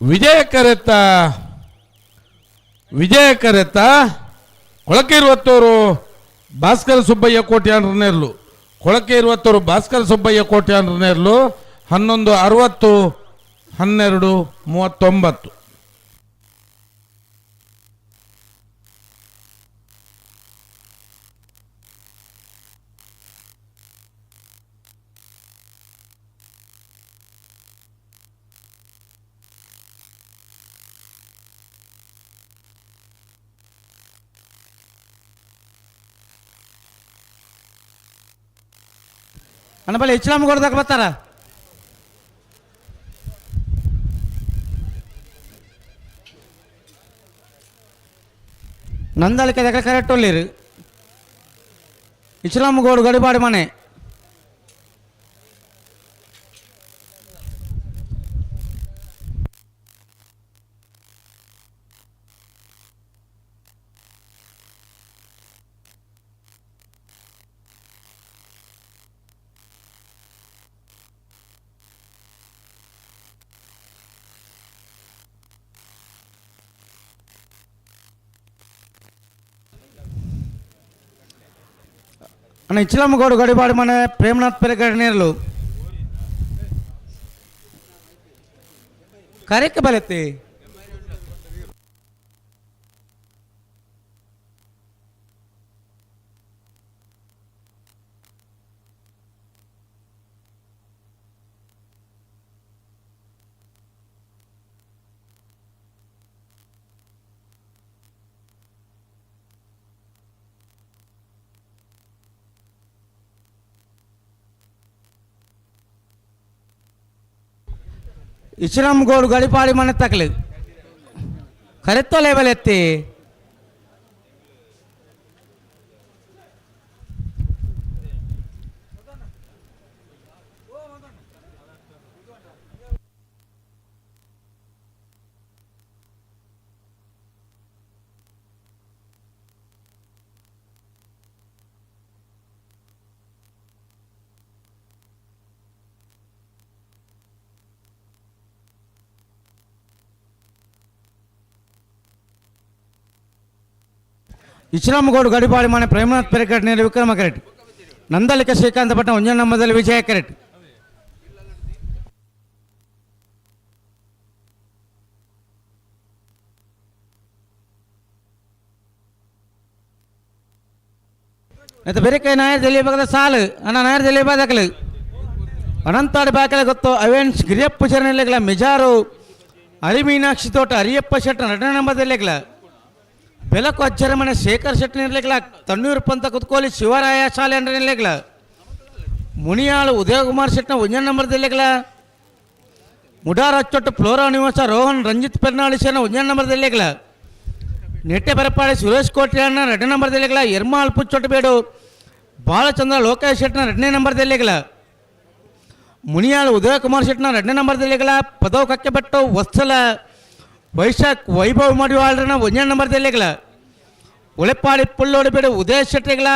ವಿಜಯ ಕರೆತ ವಿಜಯ ಕರೆತ ಕೊಳಕೆ ಇರುವತ್ತೂರು ಭಾಸ್ಕರ ಸುಬ್ಬಯ್ಯ ಕೋಟೆ ಅಂದ್ರನೆರ್ಲು ಕೊಳಕೆ ಇರುವತ್ತೂರು ಭಾಸ್ಕರ ಸುಬ್ಬಯ್ಯ ಕೋಟೆ ಅಂದ್ರನೆರ್ಲು 11:60 12:39. ಅಣ್ಣ ಬಳಿ ಇಸ್ಲಾಂ ಕೊಡ್ದಾಗ ಬರ್ತಾರ. ನಂದಳಿಕೆ దగ్గర ಕರೆಕ್ಟ್ ಒಳ್ಳಿರು ಇಸ್ಲಾಂ ಗೋಡು ಗಡಿಪಾಡಿ ಮನೆ. ಅಣ್ಣ ಇಚ್ಲಮ್ಮಗೌಡ ಗಡಿಪಾಡಿ ಮನೆ ಪ್ರೇಮನಾಥ್ ಪೆರೆಗಡೆ ನೇರಲು ಕರೆಕ್ಕೆ ಬಲತ್ತೆ. ಇಸ್ಲಾಂಗೌಡ್ ಗಡಿಪಾಡಿ ಮನೆ ತಕಲಿ ಕರೆತ್ತೋ ಲೇಬಲ್ ಎತ್ತಿ. ಇಸ್ಲಾಂಗೌಡ್ ಗಡಿಪಾಡಿ ಮನೆ ಪ್ರೇಮನಾಥ್ ಪೆರೆಕಟ್ ನೇರ ವಿಕ್ರಮ ಕರೆಟ್ ನಂದಲಿಕ ಶ್ರೀಕಾಂತ ಪಟ್ಟಣ ಒಂಜ ನಮ್ಮದಲ್ಲಿ ವಿಜಯ ಕರೆಟ್. ಮತ್ತೆ ಬೇರೆ ಕೈ ನಾಯರ್ ಜಲಿಬೇಕಾದ ಸಾಲು ಅಣ್ಣ ನಾಯರ್ ಜಲಿಬೇಕಾದಕಲು ಅನಂತಾಡಿ ಬಾಕಲೆ ಗೊತ್ತು ಅವೆನ್ಸ್ ಗಿರಿಯಪ್ಪ ಚರಣಿಲೆಗ್ಲ ಮಿಜಾರು ಹರಿಮೀನಾಕ್ಷಿ ತೋಟ ಹರಿಯಪ್ಪ ಶೆಟ್ಟ ನಟನ ನಂಬದಲ್ಲೆಗ್ಲ ಬೆಲಕು ಅಜ್ಜರಮನೆ ಶೇಖರ್ ಶೆಟ್ಟಿ ನಿರ್ಲೆಗ್ಲ ತಣ್ಣೀರು ಪಂತ ಕುತ್ಕೋಲಿ ಶಿವರಾಯ ಶಾಲೆ ಅಂದ್ರೆ ನಿಲ್ಲೆಗ್ಲ ಮುನಿಯಾಳು ಉದಯಕುಮಾರ್ ಶೆಟ್ಟಿನ ಒಂಜನ ನಂಬರ್ದಲ್ಲೆಗ್ಲ ಮುಡಾರ್ ಅಚ್ಚೊಟ್ಟು ಫ್ಲೋರಾ ನಿವಾಸ ರೋಹನ್ ರಂಜಿತ್ ಪೆರ್ನಾಳಿ ಸೇನ ಒಂಜನೇ ನಂಬರ್ ದೆಲ್ಲೆಗ್ಲ ನೆಟ್ಟೆ ಬರಪಾಡಿ ಸುರೇಶ್ ಕೋಟ್ಯಾನ ಎರಡನೇ ನಂಬರ್ ದೆಲ್ಲೆಗ್ಲ ಎರ್ಮಾಲ್ ಪುಚ್ಚೊಟ್ಟು ಬೇಡು ಬಾಲಚಂದ್ರ ಲೋಕೇಶ್ ಶೆಟ್ನ ಎರಡನೇ ನಂಬರ್ ದೆಲ್ಲೆಗ್ಲ ಮುನಿಯಾಳ್ ಉದಯಕುಮಾರ್ ಶೆಟ್ನ ಎರಡನೇ ನಂಬರ್ ದೆಲ್ಲೆಗ್ಲ ಪದವ್ ಕಕ್ಕೆಬೆಟ್ಟು ವತ್ಸಲ ವೈಶಾಖ್ ವೈಭವ್ ಮಡಿವಾಳ್ರನ ಒಂದನೇ ನಂಬರ್ ದೆಲ್ಲೆಗ್ಲ ಉಳೆಪಾಡಿ ಪುಳ್ಳೋಡು ಬೇಡು ಉದಯ ಶೆಟ್ಟಿಗಳ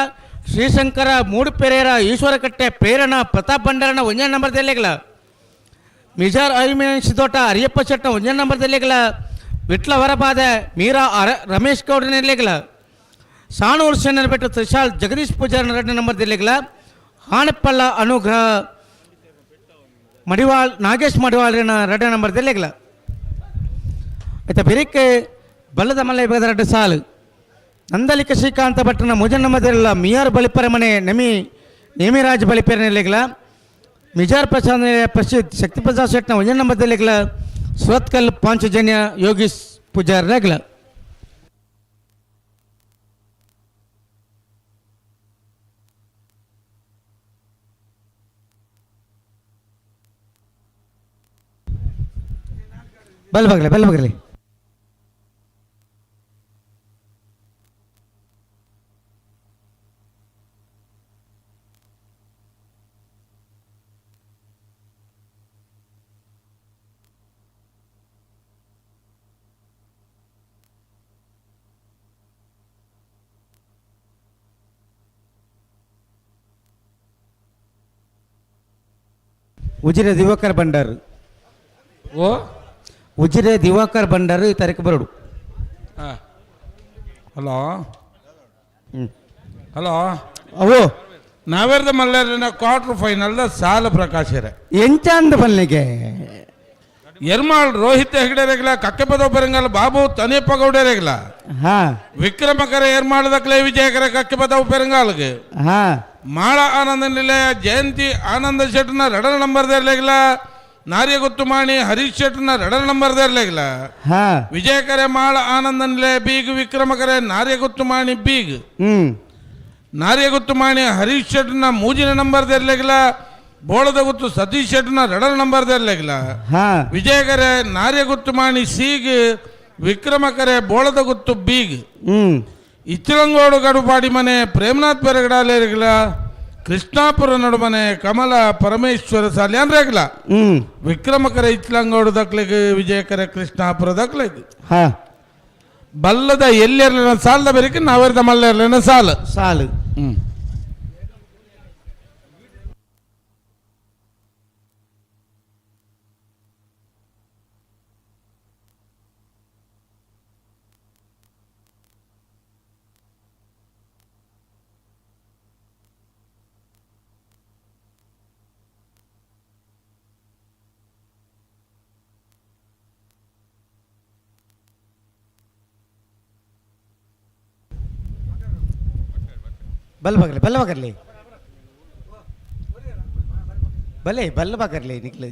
ಶ್ರೀಶಂಕರ ಮೂಡುಪೆರೇರ ಈಶ್ವರಕಟ್ಟೆ ಪ್ರೇರಣ ಪ್ರತಾಪ್ ಭಂಡಾರನ ಒಂದನೇ ನಂಬರ್ ದೆಲ್ಲೆಗ್ಲ ಮಿಜಾರ್ ಅರಿಮೇಶ್ ತೋಟ ಹರಿಯಪ್ಪ ಶೆಟ್ನ ಒಂದನೇ ನಂಬರ್ ದೆಲ್ಲೆಗ್ಲ ವಿಟ್ಲ ವರಪಾದೆ ಮೀರಾ ರಮೇಶ್ ಗೌಡ್ರ ನೆಲ್ಲೆಗ್ಲ ಸಾಣೂರು ಶೆನ್ನರ್ಬೆಟ್ಟು ತ್ರಿಶಾಲ್ ಜಗದೀಶ್ ಪೂಜಾರನ ಎರಡನೇ ನಂಬರ್ ದೆಲ್ಲೆಗ್ಲ ಹಾಣೆಪ್ಪಳ್ಳ ಅನುಗ್ರಹ ಮಡಿವಾಳ್ ನಾಗೇಶ್ ಮಡಿವಾಳ್ರನ ಎರಡನೇ ನಂಬರ್ ದೆಲ್ಲೆಗ್ಲ ಆಯ್ತಾ ಬೆರಿಕೆ ಬಲ್ಲದ ಮಲ್ಲೆ ಬೇಗದ ಎರಡು ಸಾಲು ನಂದಲಿಕ ಶ್ರೀಕಾಂತ ಭಟ್ಟನ ಮುಜನ್ ನಂಬರ್ ಮಿಯಾರ್ ಬಲಿಪರ ಮನೆ ನೇಮಿರಾಜ್ ಬಲಿಪೆರ ನೆಲೆಗ್ಲ ಮಿಜಾರ್ ಪ್ರಸಾದ್ ಪ್ರಸಿದ್ಧ ಶಕ್ತಿ ಪ್ರಸಾದ್ ಶೆಟ್ನ ಒಂಜನ ನಂಬರ್ ದೆಲ್ಲೆಗ್ಲ ಸುರತ್ಕಲ್ ಪಾಂಚಜನ್ಯ ಯೋಗೀಶ್ ಪೂಜಾರ್ ನೆಗ್ಲ ಬಲ್ ಬಗ್ಲೆ ಬಲ್ ಬಗ್ಲಿ ಉಜಿರೆ ದಿವಾಕರ್ ಭಂಡಾರು. ಓ ಉಜಿರೆ ದಿವಾಕರ್ ಭಂಡಾರು ಈ ತಾರೀಕು ಬರೋಡು. ಹಲೋ ಹಲೋ ಅವು ನಾವೇರ್ದ ಮಲ್ಲೇರಿನ ಕ್ವಾರ್ಟರ್ ಫೈನಲ್ ಸಾಲ ಪ್ರಕಾಶರೇ ಎಂಚಾಂದ ಬಲ್ಲಿಗೆ ಎರ್ಮಾಳ್ ರೋಹಿತ್ ಹೆಗಡೆ ರೇಗಲ ಕಕ್ಕೆಪದ ಪೆರಂಗಲ್ ಬಾಬು ತನಿಯಪ್ಪ ಗೌಡೆ ರೇಗಲ ಹಾ ವಿಕ್ರಮಕರ ಎರ್ಮಾಳದಕ್ಲೆ ವಿಜಯಕರ ಕಕ್ಕೆಪದ ಪೆರಂಗಾಲ್ಗೆ ಹಾ ಮಾಳ ಆನಂದ ನಿಲಯ ಜಯಂತಿ ಆನಂದ ಶೆಟ್ನ ರಡರ್ ನಂಬರ್ ದೇರ್ಲೇಗಲ ನಾರ್ಯಗುತ್ತು ಮಾಣಿ ಹರೀಶ್ ಶೆಟ್ನ ರಡರ್ ನಂಬರ್ ದೇರ್ಲೇಗಲ ಹಾ ವಿಜಯಕರೆ ಮಾಳ ಆನಂದ ನಿಲಯ ಬೀಗ್ ವಿಕ್ರಮಕರೆ ನಾರ್ಯಗುತ್ತು ಮಾಣಿ ಬೀಗ್ ನಾರ್ಯಗುತ್ತು ಮಾಣಿ ಹರೀಶ್ ಶೆಟ್ನ ಮೂಜಿನ ನಂಬರ್ ದೇರ್ಲೇಗಲ ಬೋಳದ ಗುತ್ತು ಸತೀಶ್ ಶೆಟ್ನ ರಡರ್ ನಂಬರ್ ದೇರ್ಲೇಗಲ ಹಾ ವಿಜಯಕರೆ ನಾರ್ಯಗುತ್ತು ಮಾಣಿ ಸೀಗ್ ವಿಕ್ರಮಕರೆ ಬೋಳದ ಗುತ್ತು ಬೀಗ್ ಇಚ್ಚಲಂಗೋಡು ಗಡುಪಾಡಿ ಮನೆ ಪ್ರೇಮನಾಥ್ ಪೆರಗಡಾಲೇರಿಗಲ ಕೃಷ್ಣಾಪುರ ನಡುಮನೆ ಕಮಲ ಪರಮೇಶ್ವರ ಸಾಲ್ಯಾನ್ರೇಗಲ ವಿಕ್ರಮಕರ ಇಚ್ಚಲಂಗೋಡು ದಕ್ಲೆಗ್ ವಿಜಯಕರ ಕೃಷ್ಣಾಪುರ ದಕ್ಲೆಗ್ ಹಾ ಬಲ್ಲದ ಎಲ್ಲೆರ್ಲಿನ ಸಾಲದ ಬೆರಿಕೆ ನಾವೆರ್ದ ಮಲ್ಲೆರ್ಲಿನ ಸಾಲು ಸಾಲು ಬಲ್ ಬಗಲಿ ಬಲ್ ಬಗರ್ಲಿ ಬಲೆ ಬಲ್ ಬಗರ್ಲಿ ನಿಕ್ಲೆ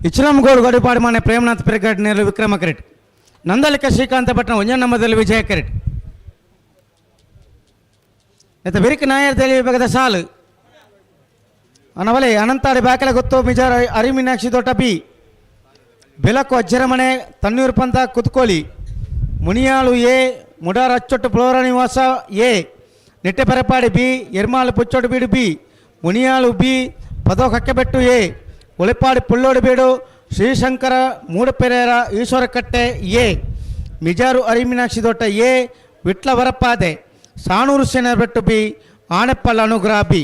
ಇಚ್ಲಂಗೋಡು ಗಡಿಪಾಡು ಮಾನೆ ಪ್ರೇಮನಾಥ್ ಪೆರಗಡ್ ನೇರು ವಿಕ್ರಮ ಕರೆಟ್ ನಂದಲಿಕ ಶ್ರೀಕಾಂತ ಭಟ್ನ ಒಂಜನ ನಂಬದಲ್ಲಿ ವಿಜಯ ಕರೆಟ್ ಆಯ್ತಾ ಬಿರಿಕ್ ನಾಯರ್ ತಳಿ ವಿಭಾಗದ ಸಾಲು ಅನವಲೆ ಅನಂತಾಡಿ ಬಾಕಲ ಗೊತ್ತು ಮಿಜಾರ್ ಅರಿಮೀನಾಕ್ಷಿ ದೊಡ್ಡ ಬಿ ಬೆಲಕು ಅಜ್ಜರಮನೆ ತಣ್ಣೀರು ಪಂತ ಕುತ್ಕೋಲಿ ಮುನಿಯಾಳು ಎ ಮುಡಾರ್ ಅಚ್ಚೊಟ್ಟು ಫ್ಲೋರಾ ನಿವಾಸ ಎ ನಿಟ್ಟೆಪೆರಪಾಡಿ ಬಿ ಎರ್ಮಾಳು ಪುಚ್ಚೊಟ್ಟು ಬೀಡು ಬಿ ಮುನಿಯಾಳು ಬಿ ಪದೋ ಕಕ್ಕೆಬೆಟ್ಟು ಎ ಉಳಿಪಾಡಿ ಪುಳ್ಳೋಡು ಬೀಡು ಶ್ರೀಶಂಕರ ಮೂಡಪೆರೇರ ಈಶ್ವರಕಟ್ಟೆ ಎ ಮಿಜಾರು ಅರಿಮೀನಾಕ್ಷಿ ದೊಟ್ಟ ಎ ವಿಟ್ಲ ವರಪಾದೆ ಸಾಣೂರು ಸೇನಬೆಟ್ಟು ಬಿ ಆಣೆಪ್ಪಲ್ ಅನುಗ್ರಹ ಬಿ.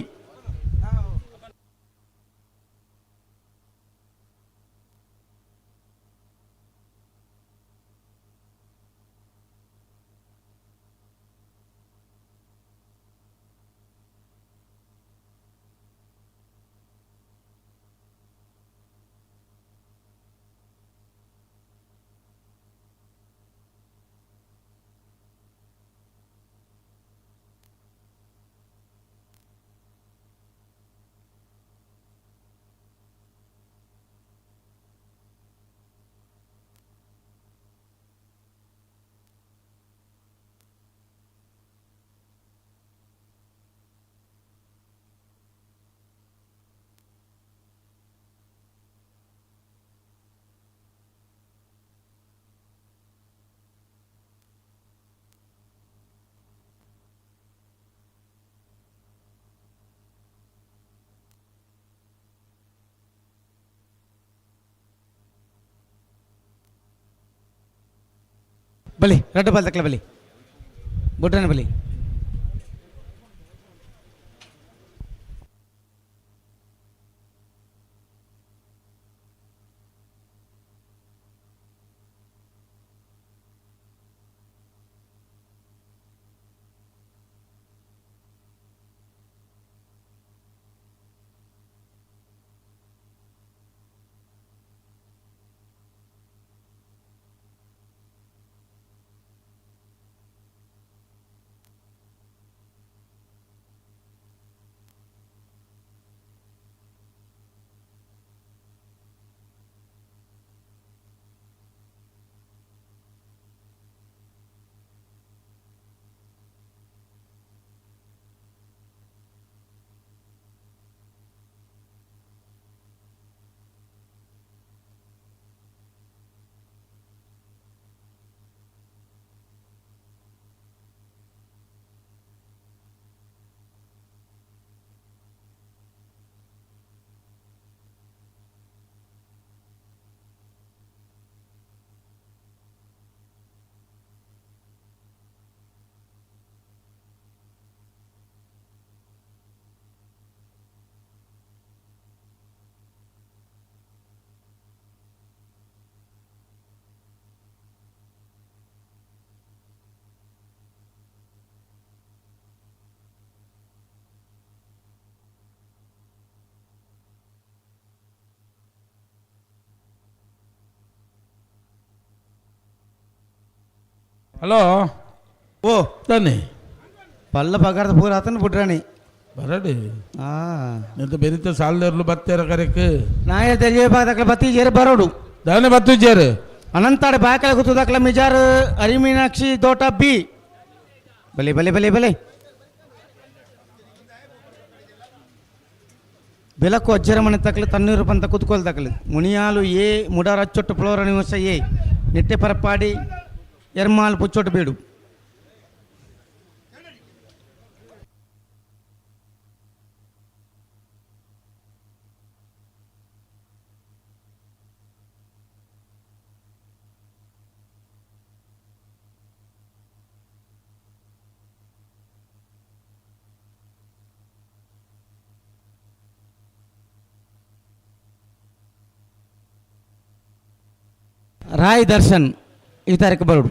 ಬಲಿ ರಡ್ಡು ಬಾಲ್ ತಕ್ಕಲ ಬಲಿ ಬುಡ್ರನ ಬಲಿ. ಹಲೋ ಓ ತಾನೆ ಪಲ್ಲ ಪಗಾರದ ಪೂರ ಆತನ ಬುಡ್ರಾಣಿ ಬರಡಿ ಎಂತ ಬೆರಿತ ಸಾಲದರ್ಲು ಬತ್ತೇರ ಕರೆಕ್ ನಾಯ ತೆರಿಯ ಭಾಗದಕ್ಲ ಬತ್ತಿ ಜೇರು ಬರೋಡು ದಾನೆ ಬತ್ತು ಜೇರು ಅನಂತಾಡ ಬಾಕಲ ಗುತ್ತದಕ್ಲ ಮಿಜಾರು ಅರಿಮೀನಾಕ್ಷಿ ದೋಟ ಬಿ ಬಲೆ ಬಲೆ ಬಲೆ ಬಲೆ ಬೆಲಕ್ಕು ಅಜ್ಜರ ಮನೆ ತಕ್ಕಲು ತನ್ನೀರು ಪಂತ ಕುತ್ಕೊಲ್ ತಕ್ಕಲು ಮುನಿಯಾಲು ಎ ಮುಡಾರ ಅಚ್ಚೊಟ್ಟು ಫ್ಲೋರ ನಿವಾಸ ಎ ನಿಟ್ಟೆ ಪರಪಾಡಿ ಎರ್ಮಾಲ್ ಪುಚ್ಚೊಟ್ಟು ಬೀಡು. ರಾಯ್ ದರ್ಶನ್ ಈ ತಾರೀಕು ಬರೋಡು.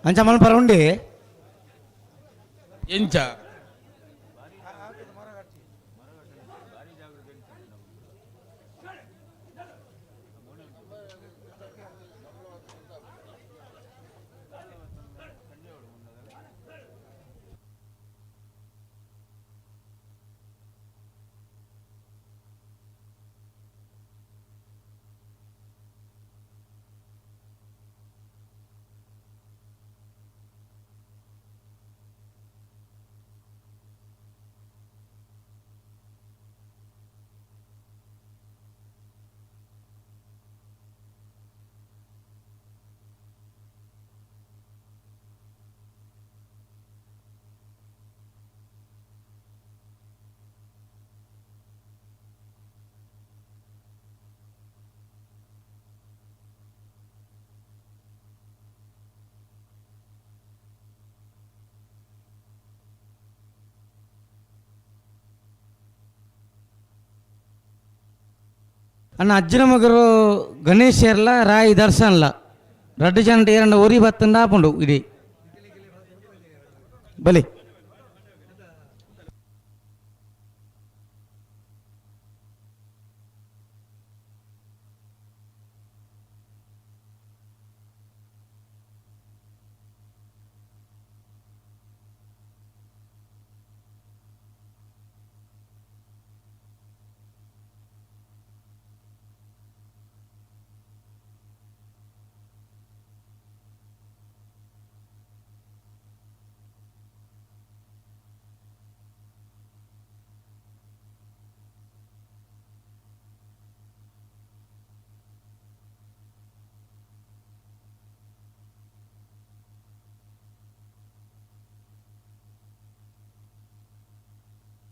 ಅಂಚ ಮಲ್ಪರ ಉಂಡಿ ಎಂಚ ಅಣ್ಣ ಅಜ್ಜನ ಮಗರು ಗಣೇಶ್ ಏರ್ಲ ರಾಯಿ ದರ್ಶನ್ಲ ರಡ್ಡು ಜನ ಏರಂಡ ಒರಿ ಬತ್ತಂದ ಆಪುಂಡು ಇಡೀ ಬಲಿ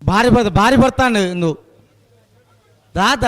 ಭಾರಿ ಬರ್ ಭಾರಿ ಬರ್ತಾನೆ ಇಂದು ದಾದ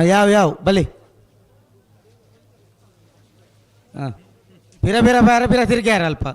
ಯಾವ ಯಾವ ಬಲಿ ಹಾಂ ಬಿರ ಬಿರ ಬಾರ ಬಿರ ತಿರುಗ್ಯಾರ ಅಲ್ಪ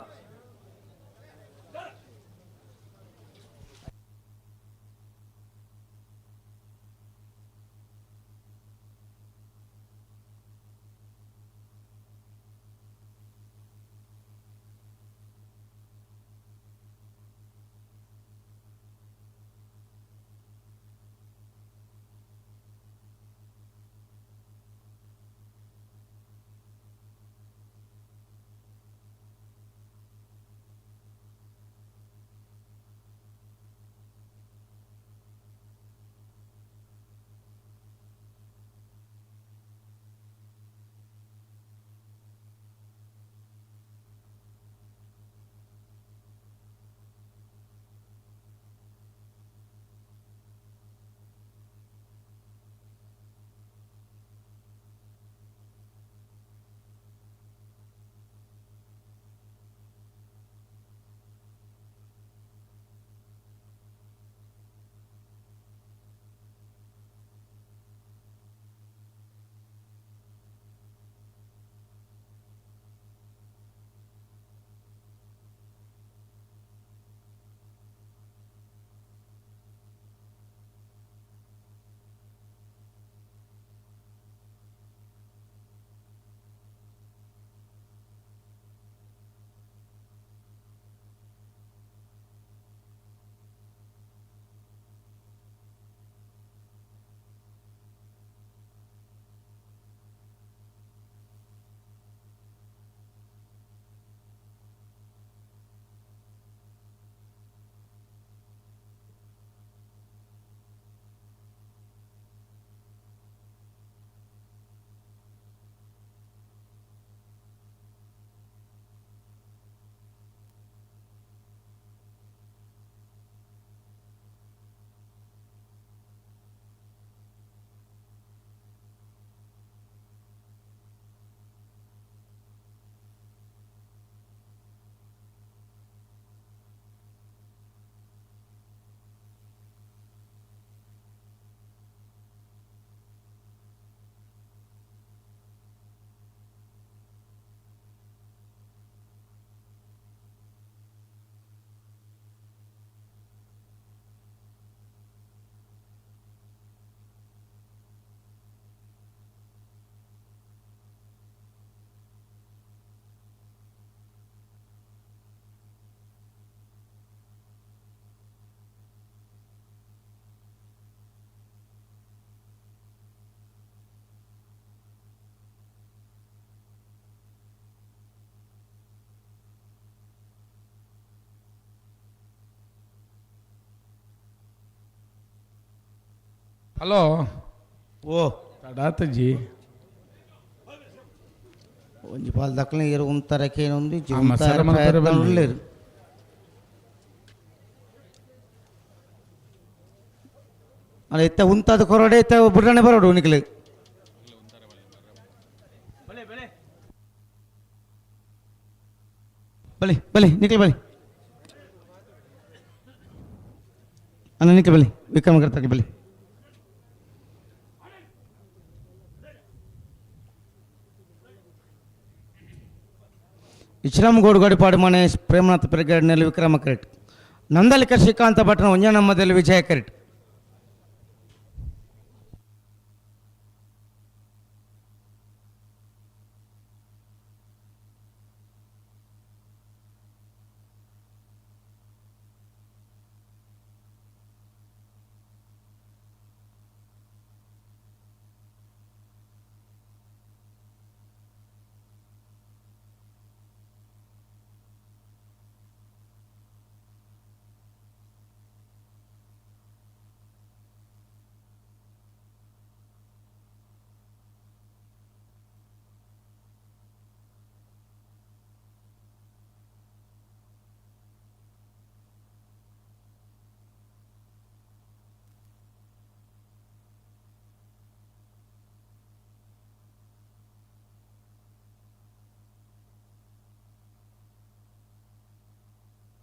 ಹಲೋ ಓ ತಡಾತಜಿ ಒಂಜಿ ಪಾಲ್ ದಕ್ಕಲ ಇರು ಉಂತರ ಕೇನೊಂದು ಮಸಾಲ ಮಲ್ಪೆರೆ ಬಲ್ಲಿ. ಉಲ್ಲೇರು ಅಲ್ಲ ಇತ್ತ ಉಂತಾದ ಕೊರಡೆ ಇತ್ತ ಬುಡ್ರನೆ ಬರೋಡು ನಿಕ್ಲೆ ಬಲಿ ಬಲಿ ನಿಕ್ಲೆ ಬಲಿ ಅಣ್ಣ ನಿಕ್ಲೆ ಬಲಿ ವಿಕ್ರಮ ಕರ್ತಕ್ಕೆ ಬಲಿ ಇಸ್ಲಾಂ ಗೋಡು ಮನೆ ಪ್ರೇಮನಾಥ್ ಬ್ರಿಗೇಡ್ನಲ್ಲಿ ವಿಕ್ರಮ ಕರೆಟ್ ನಂದಲಿಕ ಶ್ರೀಕಾಂತ ಭಟ್ನ ಒಂಜನಮ್ಮದಲ್ಲಿ ವಿಜಯ ಕರೆಟ್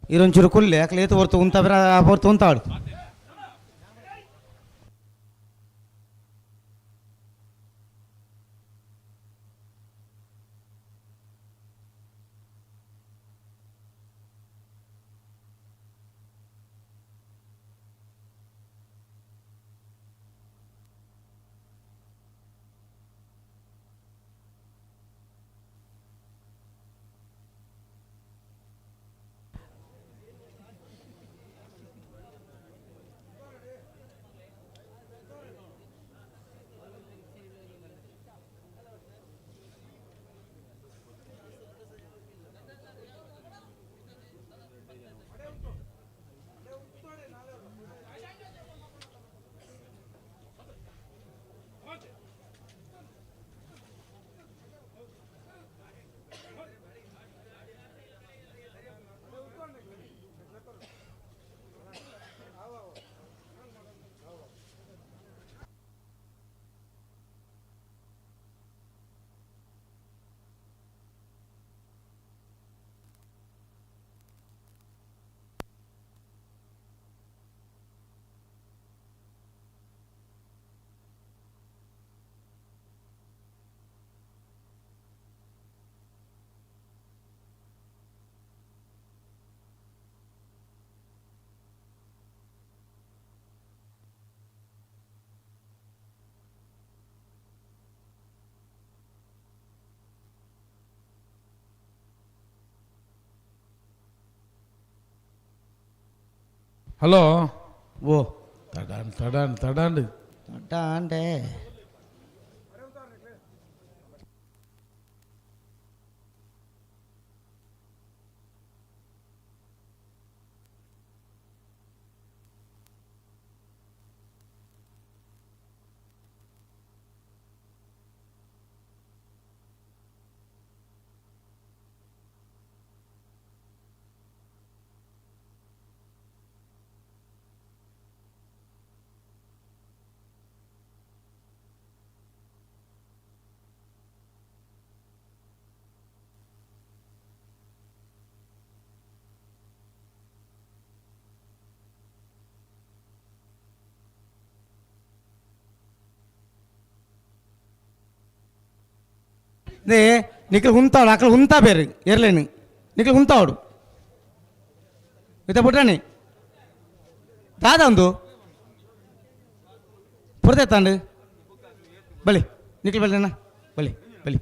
ಇರೊಂಚೂರು ಕುಲ್ಲೆ ಯಾಕಲೆ ಏತು ಹೊರ್ತು ಉಂತ ಬೇರೆ ಹೊರ್ತು ಉಂತಾಡು ಹಲೋ ಓ ತಡಾಂಡ್ ತಡಾಂಡ್ ತಡಾಂಡ್ ತಡಾಂಡೆ ನೇ ನಿಖಲ್ ಉಂತಾಡು ಅక్కడ ಉಂತಾ ಬೇರೆ ఎర్లేని ನಿಖಲ್ ಉಂತಾಡು ಇತ್ತ ಪುಟ್ರಾಣಿ ದಾದ ಒಂದು ಪುರತೆ ಬಲಿ ನಿಖಲ್ ಬಲಿ ಅಣ್ಣ ಬಲಿ ಬಲಿ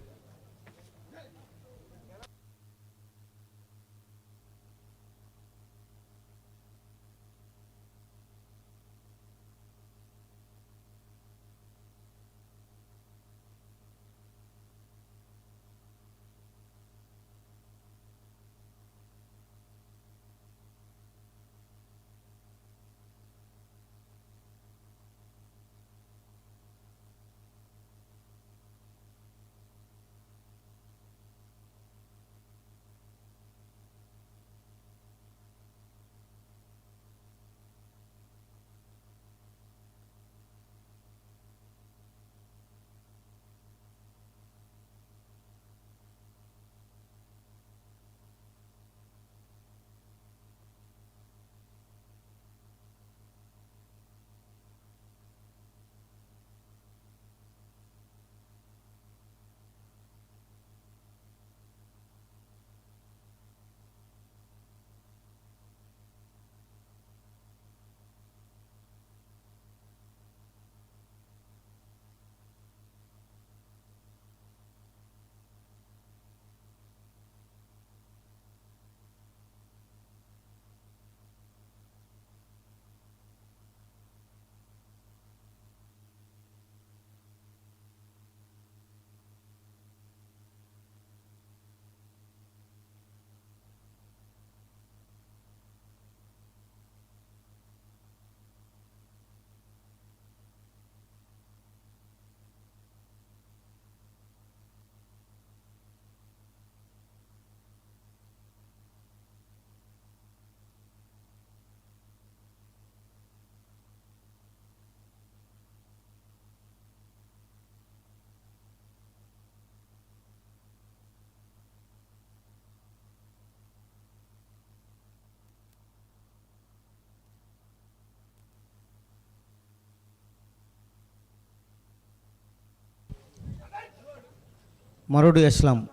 Maradu Aslam.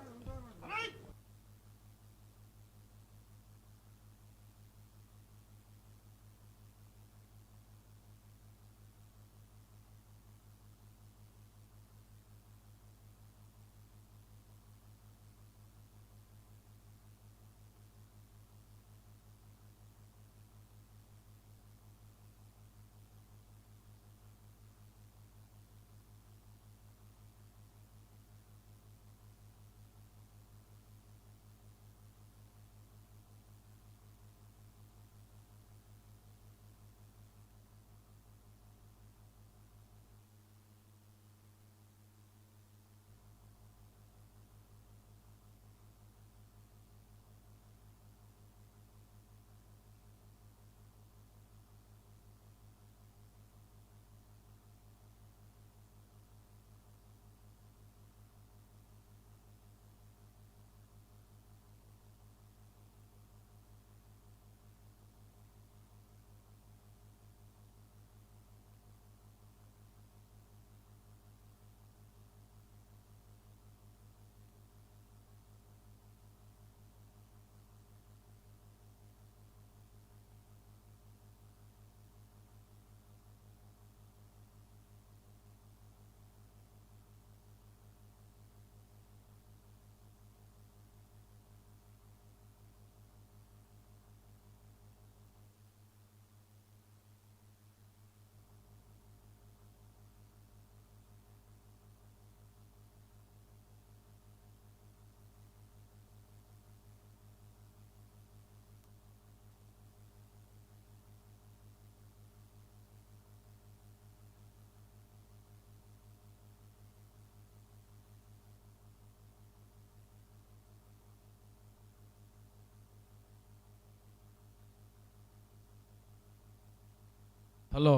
Hello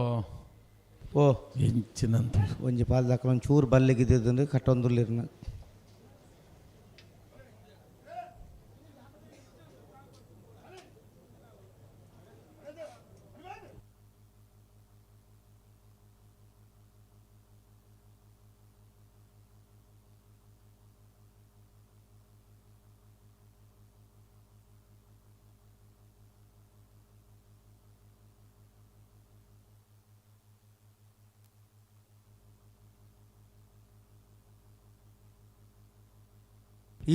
ಓ ಎಂಚಿನಂತ ಒಂಜಿ ಪಾಲ್ದಾಕಲ ಒಂಚೂರು ಚೂರು ಬಲ್ಲಿಗಿದ್ದಿದ್ದು ಕಟ್ಟೊಂದುಲ್ಲಿರ್ನ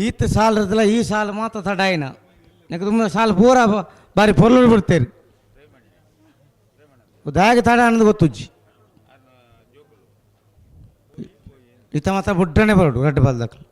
ಈತ ಸಾಲ ಇರ್ತಲ್ಲ ಈ ಸಾಲ ಮಾತ್ರ ತಡಾಯಿನ ಯಾಕೆ ತುಂಬ ಸಾಲ ಪೂರ ಬಾರಿ ಪೊರ್ಲು ಬಿಡ್ತೇರಿ ದಾಗೆ ತಡ ಅನ್ನೋದು ಗೊತ್ತುಜ್ಜಿ ಈತ ಮಾತ್ರ ಬುಡ್ಡನೆ ಬರೋಡು ರಡ್ಡು ಬಾಲ್ದಕ್ಕಲು.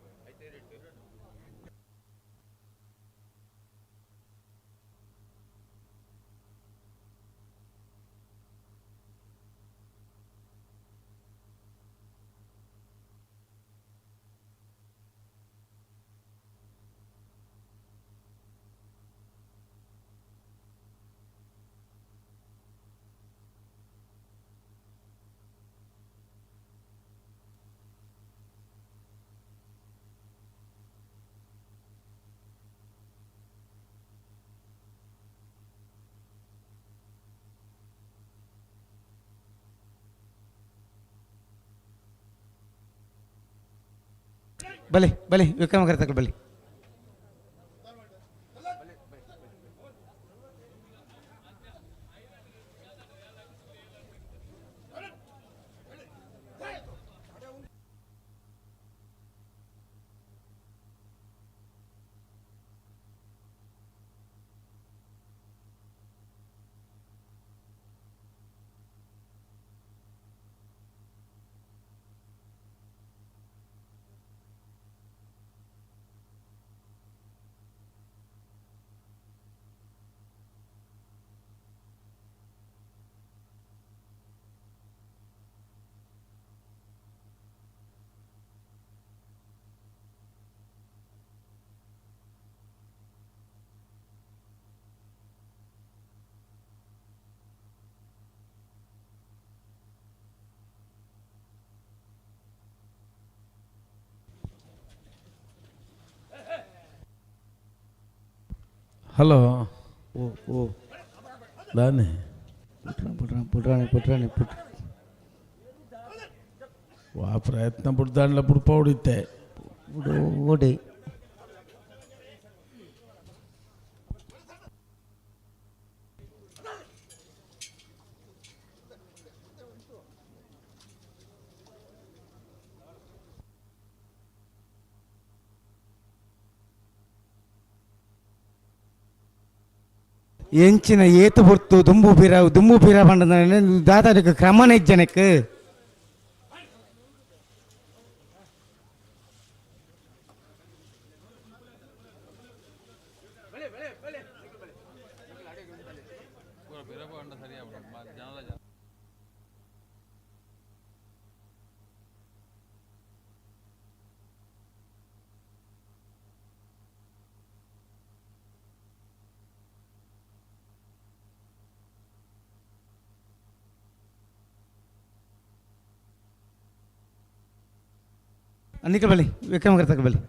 ಬಲಿ ಬಲಿ ವಿಕ್ರಮ ಕರ್ತಕ ಬಲಿ. ಹಲೋ ಓ ಓ ದಾನೆ ಪುಟ್ರಾಣಿ ಪುಟ್ರಾಣಿ ಪುಟ್ರಾಣಿ ಪುಟ್ ವಾ ಪ್ರಯತ್ನ ಬುಡ್ದಾಂಡ್ಲ ಬುಡ್ಪ ಹೊಡಿತೆ. ಓಡಿ ಎಂಚಿನ ಏತು ಪೊರ್ತು ದುಂಬು ಪಿರ ದುಂಬು ಪಿರ ಪಂಡ ದಾದಾರಿಗೆ ಕ್ರಮನ ಇಜ್ಜನಕ್ಕೆ ನಿಖಲ್ ಬಲಿ ವಿಕ್ರಮ ಕರ್ತಕ ಬಲಿ.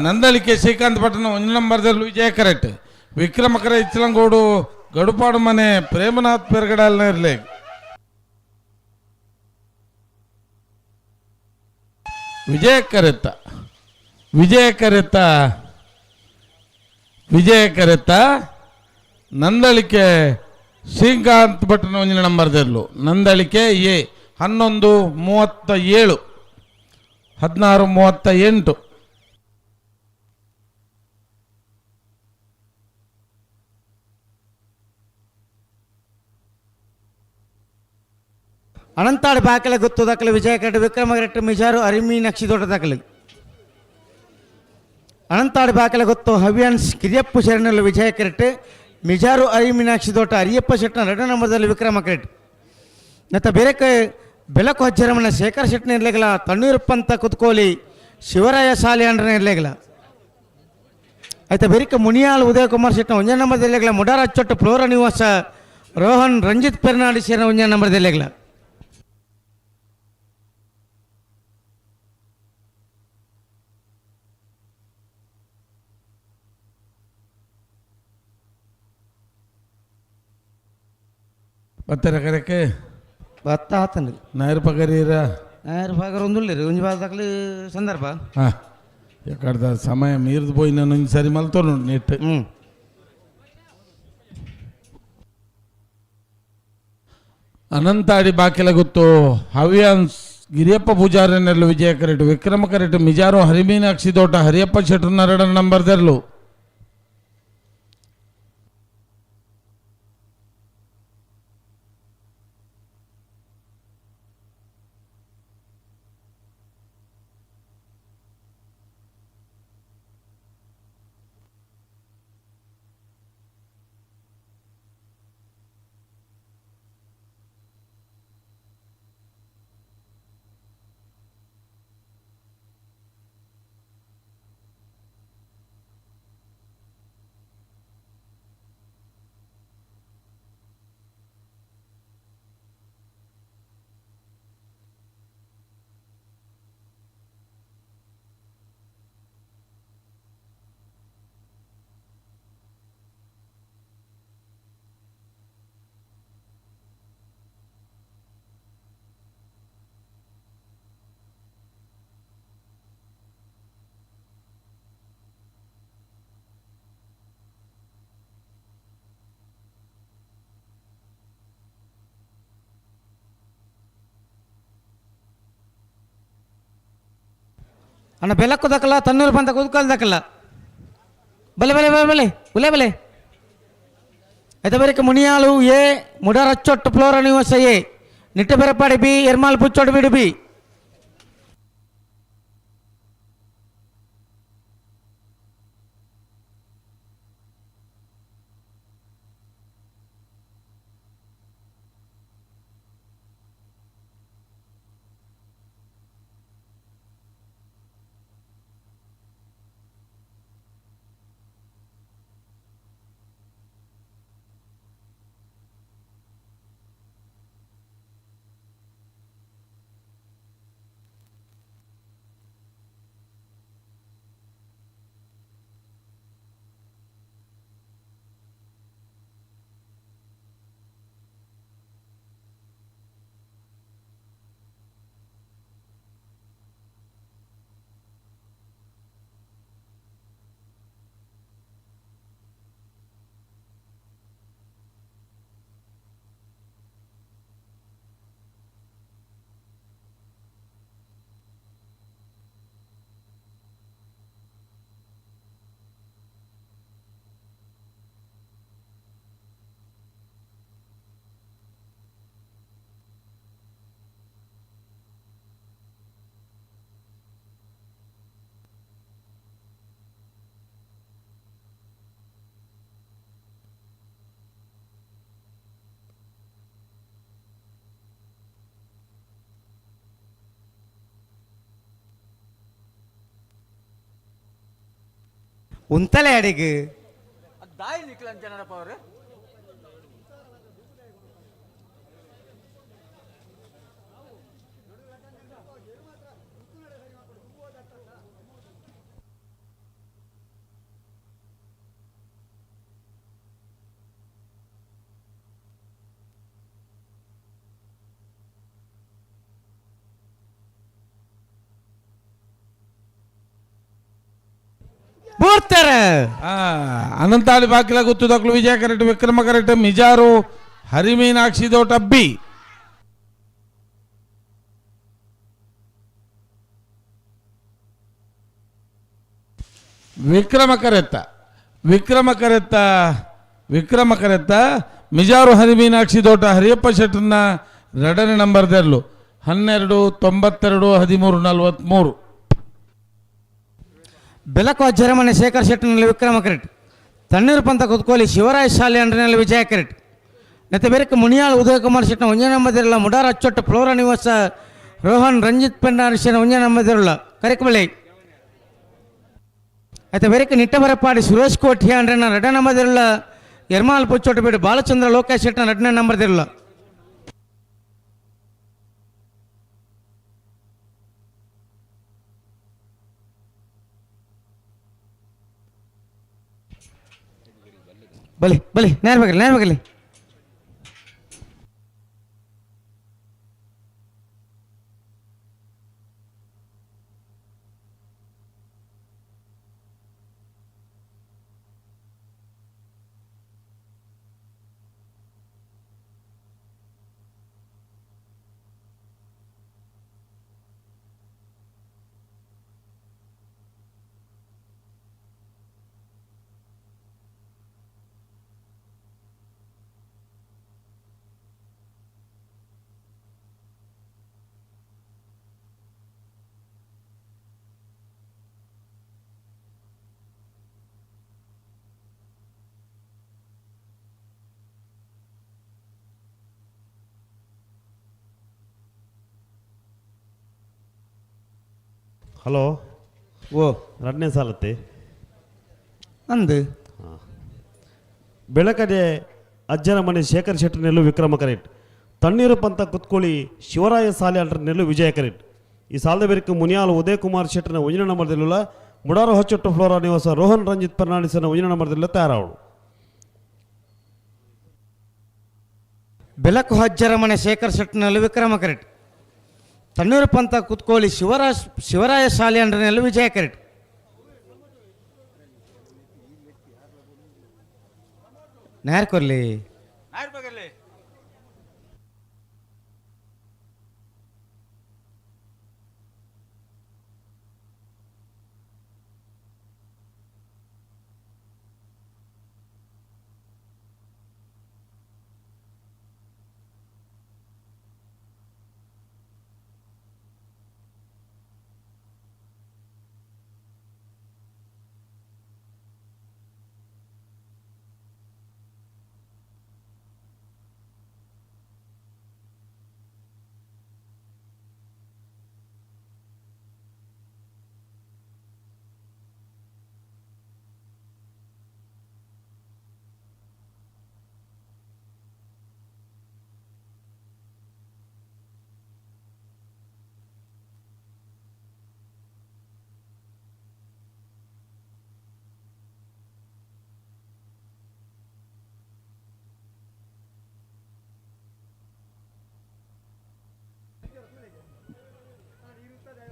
ನಂದಳಿಕೆ ಶ್ರೀಕಾಂತ್ ಪಟ್ಟಣ ಒಂದು ನಂಬರ್ದಲ್ಲಿ ವಿಜಯ ಕರೆಕ್ಟ್ ವಿಕ್ರಮಕರ ಇಚ್ಚಲಂಗೋಡು ಗಡುಪಾಡು ಮನೆ ಪ್ರೇಮನಾಥ್ ಪೆರ್ಗಡಾಲ್ನ ಇರಲಿ. ವಿಜಯ ಕರೆತ್ತ ವಿಜಯ ಕರೆತ್ತ ವಿಜಯ ಕರೆತ್ತ ನಂದಳಿಕೆ ಶ್ರೀಕಾಂತ್ ಭಟ್ನ ಒಂದಿನ ನಂಬರ್ದಿರ್ಲು ನಂದಳಿಕೆ ಎ 11:37 16:38. ಅನಂತಾಡಿ ಬಾಕಲೆ ಗೊತ್ತು ದಾಖಲೆ ವಿಜಯ ಕರೆಟ್ ವಿಕ್ರಮ ಕರೆಟ್ ಮಿಜಾರು ಅರಿಮೀನಾಕ್ಷಿ ದೊಡ್ಡ ದಾಖಲೆ. ಅನಂತಾಡಿ ಬಾಕಲೆ ಗೊತ್ತು ಹವ್ಯಾನ್ಸ್ ಕಿರಿಯಪ್ಪ ಶರಣಲ್ಲಿ ವಿಜಯ ಕರೆಟ್ ಮಿಜಾರು ಅರಿಮೀನಾಕ್ಷಿ ದೊಡ್ಡ ಅರಿಯಪ್ಪ ಶೆಟ್ಟನ 2 ನಂಬರ್ದಲ್ಲಿ ವಿಕ್ರಮ ಕರೆಟ್. ಮತ್ತು ಬೇರೆ ಬೆಳಕು ಹಜ್ಜರಮನ ಶೇಖರ್ ಶೆಟ್ಟನ ಇರ್ಲಿಲ್ಲ ತಣ್ಣೀರಪ್ಪಂತ ಕುತ್ಕೋಲಿ ಶಿವರಾಯ ಸಾಲಿ ಅಂಡ್ರನ ಇರ್ಲಿಲ್ಲ. ಆಯ್ತಾ ಬೆರಿಕ ಮುನಿಯಾಲ್ ಉದಯಕುಮಾರ್ ಶೆಟ್ನ ಒಂಜೇ ನಂಬರ್ ದೆಲ್ಲೆಗ್ಲ ಮುಡಾರ ಅಚ್ಚೊಟ್ಟು ಫ್ಲೋರ ನಿವಾಸ ರೋಹನ್ ರಂಜಿತ್ ಪೆರ್ನಾಡಿ ಸೇರಿನ ಒಂಜೇ ನಂಬರ್ ದೆಲ್ಲೆಗ್ಲ. ಬತ್ತರ ಕರೆಕ್ಕೆ ಬತ್ತ ಆತನ ನಾಯರ್ ಪಗರೀರ ನಾಯರ್ ಪಗರ ಒಂದುಳ್ಳಿರು ಒಂಜಿ ಬಾದಕ್ಲು ಸಂದರ್ಭ ಹಾಂ ಎಕ್ಕಡ್ದ ಸಮಯ ಮೀರ್ದು ಪೋಯಿ ನಾನು ಸರಿ ಮಲ್ತೋನು ನೆಟ್ ಅನಂತಾಡಿ ಬಾಕಿಲ ಗುತ್ತು ಹವ್ಯಾನ್ಸ್ ಗಿರಿಯಪ್ಪ ಪೂಜಾರನೆಲ್ಲು ವಿಜಯ ಕರೆಟು ವಿಕ್ರಮ ಕರೆಟು ಮಿಜಾರು ಹರಿಮೀನಾಕ್ಷಿ ತೋಟ ಹರಿಯಪ್ಪ ಶೆಟ್ಟರ್ ನಂಬರ್ ದೆರ್ಲು. ಅಣ್ಣ ಬೆಲಕ್ಕು ದಕ್ಕಲ್ಲ ತನ್ನೂರು ಬಂದ ಕುದ್ಕಲ್ ದಕ್ಕಲ್ಲ ಬಲೆ ಬಲೆ ಬಲೆ ಬಲೆ ಬಲೆ ಬಲೆ ಆಯ್ತಾ ಬರೀಕ ಮುನಿಯಾಳು ಎ ಮುಡಾರ್ ಅಚ್ಚೊಟ್ಟು ಫ್ಲೋರ ನಿವಾಸ ಎ ನಿಟ್ಟ ಬೆರಪಾಡಿ ಬಿ ಎರ್ಮಾಲ್ ಪುಚ್ಚೊಟ್ಟು ಬಿಡು ಬಿ. ಉಂತಲೆ ಅಡಿಗೆ ಬೂರ್ತಾರೆ. ಅನಂತಾಳಿ ಬಾಕಿಲ ಗುತ್ತುದಕ್ಲು ವಿಜಯ ಕರೆಕ್ಟ್ ವಿಕ್ರಮ ಕರೆಕ್ಟ್ ಮಿಜಾರು ಹರಿಮೀನಾಕ್ಷಿ ದೋಟ ಬಿ. ವಿಕ್ರಮ ಕರೆತ್ತ ವಿಕ್ರಮ ಕರೆತ್ತ ವಿಕ್ರಮ ಕರೆತ್ತ ಮಿಜಾರು ಹರಿಮೀನಾಕ್ಷಿ ದೋಟ ಹರಿಯಪ್ಪ ಶೆಟ್ಟರ್ನ ಎರಡನೇ ನಂಬರ್ ದೆರ್ಲು 12 92 13 43. ಬೆಲಕು ಜರಮನೆ ಶೇಖರ್ ಶೆಟ್ಟನಲ್ಲಿ ವಿಕ್ರಮ ಕರೆಟ್ ತಣ್ಣೀರು ಪಂತ ಕುತ್ಕೋಲಿ ಶಿವರಾಯ್ ಶಾಲೆ ಅಂಡ್ರಿನಲ್ಲಿ ವಿಜಯ ಕರೆಟ್ ನೆತ್ತ ಬೇರೆಕ ಮುನಿಯಾಳ್ ಉದಯಕುಮಾರ್ ಶೆಟ್ಟನ ಒಂಜೇ ನಂಬದಿರಲ್ಲ ಮುಡಾರ್ ಅಚ್ಚೊಟ್ಟು ಫ್ಲೋರ ನಿವಾಸ ರೋಹನ್ ರಂಜಿತ್ ಪೆಂಡಾರಿಶನ ಒಂಜೇ ನಂಬದಿರಲ್ಲ ಕರೆಕಬಳ್ಳಿ. ಆಯ್ತಾ ಬೇರೆ ನಿಟ್ಟಬರಪಾಡಿ ಸುರೇಶ್ ಕೋಠಿ ಅಂದ್ರೆ ನಾನು ರಡ್ಡ ನಂಬರ್ದಿರಲ್ಲ ಎರ್ಮಾಲ್ ಪುಚ್ಚೋಟ ಬಿಡು ಬಾಲಚಂದ್ರ ಲೋಕೇಶ್ ಶೆಟ್ಟನ ರಡ್ಡನೇ ನಂಬರ್ದಿರಲ್ಲ. ಬಲಿ ಬಲಿ ನೇರ ಬಗಲಿ ನೇರ ಬಗಲಿ. ಹಲೋ ಓ ರಡ್ನೇ ಸಾಲತ್ತೆ ಅಂದು ಬೆಳಕದೆ ಅಜ್ಜನ ಮನೆ ಶೇಖರ್ ಶೆಟ್ಟರ್ ನೆಲ್ಲು ವಿಕ್ರಮ ಕರೆಟ್ ತಣ್ಣೀರು ಪಂತ ಕುತ್ಕೊಳ್ಳಿ ಶಿವರಾಯ ಸಾಲೆ ಅಲ್ಟರ್ ನೆಲ್ಲು ವಿಜಯ ಕರೆಟ್ ಈ ಸಾಲದ ಬೇರಿಕೆ ಮುನಿಯಾಲ್ ಉದಯ್ ಕುಮಾರ್ ಶೆಟ್ಟರ್ನ ಒಂಜಿನ ನಂಬರ್ದಿಲ್ಲ ಮುಡಾರು ಹಚ್ಚೊಟ್ಟು ಫ್ಲೋರಾ ನಿವಾಸ ರೋಹನ್ ರಂಜಿತ್ ಫರ್ನಾಂಡಿಸನ ಒಂಜಿನ ನಂಬರ್ದಿಲ್ಲ ತಯಾರಾವಳು. ಬೆಳಕು ಹಜ್ಜರ ಮನೆ ಶೇಖರ್ ಶೆಟ್ಟರ್ನಲ್ಲಿ ವಿಕ್ರಮ ಕರೆಟ್ ತಣ್ಣೀರು ಪಂತ ಕುತ್ಕೋಳಿ ಶಿವರಾಯ ಶಾಲೆ ಅಂಡ್ರನೆಲ್ಲ ವಿಜಯ ಕರೆಟ್. ನೇರ ಕೊರ್ಲಿ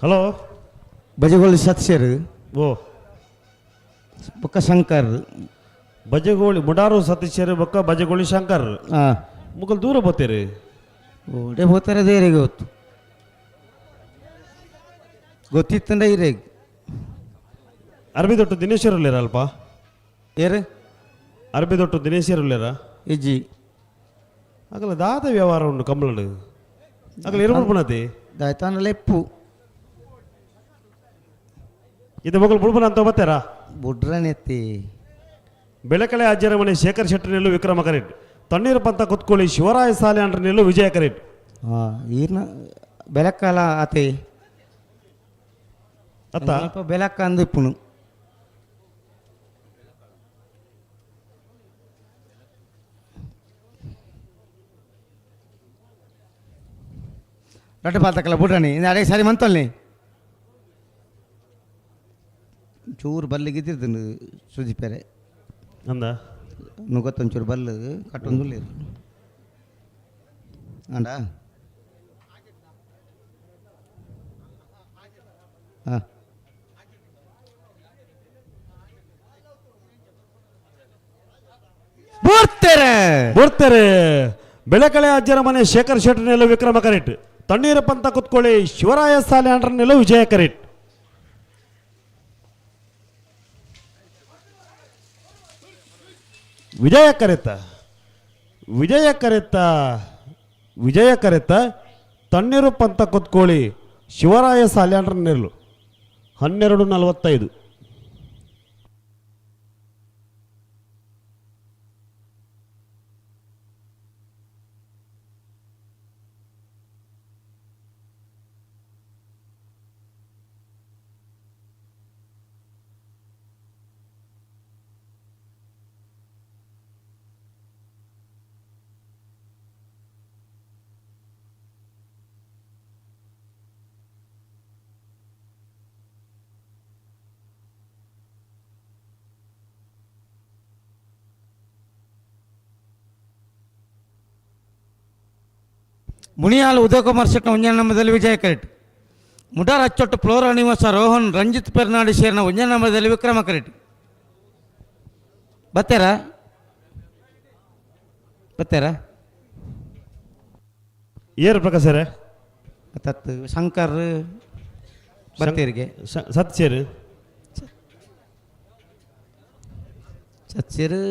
ಹಲೋ ಬಜಗೋಳಿ ಸತ್ಸೇರು ಓ ಬೊಕ್ಕ ಶಂಕರ್ ಬಜಗೋಳಿ ಮುಡಾರು ಸತೀಶರು ಬೊಕ್ಕ ಬಜಗೋಳಿ ಶಂಕರ್ ಮುಗಲ್ ದೂರ ಬೋತೀರಿ ಓಡೆ ಹೋಗ್ತಾರೆ ದೇರಿಗೆ ಗೊತ್ತು ಗೊತ್ತಿತ್ತಂದ್ರೆ ಇರೇ ಅರಬಿ ದೊಟ್ಟು ದಿನೇಶರು ಅಲ್ಪ ಏರು ಅರಬಿ ದೊಟ್ಟು ದಿನೇಶರು ಇಜ್ಜಿ ಆಗಲ ದಾದ ವ್ಯವಹಾರ ಉಂಟು ಕಂಬಳಡು ಆಗಲ ಇರುಪುಣತಿ ದಾಯ್ತಾನ ಲೆಪ್ಪು ಇದು ಮಗಳು ಬುಡ್ಬನ ಅಂತ ಬರ್ತಾರಾ ಬುಡ್ರನೆತ್ತಿ ಬೆಳಕಳೆ ಅಜ್ಜರ ಮನೆ ಶೇಖರ್ ಶೆಟ್ಟರ್ ವಿಕ್ರಮ ಕರೆಟ್ ತಣ್ಣೀರು ಪಂತ ಕುತ್ಕೊಳ್ಳಿ ಶಿವರಾಯ ಸಾಲೆ ಅಂಡ್ರ ನೆಲ್ಲು ವಿಜಯ ಕರೆಟ್ ಈರ್ನ ಬೆಳಕಾಲ ಆತೆ ಅತ್ತ ಬೆಳಕ ಅಂದು ಇಪ್ಪುನು ರೊಟ್ಟೆ ಪಾತಕಲ್ಲ ಬುಡ್ರನಿ ಅದೇ ಸರಿ ಮಂತಲ್ನಿ ಚೂರು ಬಲ್ಲಿಗೆ ಸುಜಿಪೇರೆ ಅಂದ ನುಗತ್ತೊಂಚೂರು ಬಲ್ಲು ಕಟ್ಟೊಂದು ಅಂಡ ಹಾಂ ಬರ್ತಾರೆ ಬರ್ತಾರೆ ಬೆಳಕಳೆ ಅಜ್ಜರ ಮನೆ ಶೇಖರ್ ಶೆಟ್ಟರ್ ನೆಲ ವಿಕ್ರಮ ಕರೆಟ್ ತಣ್ಣೀರ ಪಂತ ಕುತ್ಕೊಳ್ಳಿ ಶಿವರಾಯ ಸಾಲೆ ಅಂಡ್ರ ನೆಲ ವಿಜಯ ಕರೆಟ್ ವಿಜಯ ಕರೆತ ವಿಜಯ ಕರೆತ ವಿಜಯ ಕರೆತ ತಣ್ಣೀರು ಪಂತ ಕುತ್ಕೊಳ್ಳಿ ಶಿವರಾಯ ಸಾಲ್ಯಾಂಡ್ರ ನೆರಳು 12:45. ಮುನಿಯಾಲ್ ಉದಯಕುಮಾರ್ ಶೆಟ್ನ ಒಂಜನೇ ನಂಬರ್ದಲ್ಲಿ ವಿಜಯ ಕರೆಟ್. ಮುಡಾರ್ ಅಚ್ಚೊಟ್ಟು ಫ್ಲೋರಾ ನಿವಾಸ ರೋಹನ್ ರಂಜಿತ್ ಪೆರ್ನಾಡಿ ಶೇರ್ನ ಒಂಜನೇ ನಂಬರ್ದಲ್ಲಿ ವಿಕ್ರಮ ಕರೆಟ್. ಬತ್ತೇರಾ ಬತ್ತೇರಾ? ಏರು ಪ್ರಕಾಶರೇ? ತತ್ ಶಂಕರ್ ಬತ್ತೇರಿಗೆ. ಸತ್ಯರು. ಸತ್ಯರು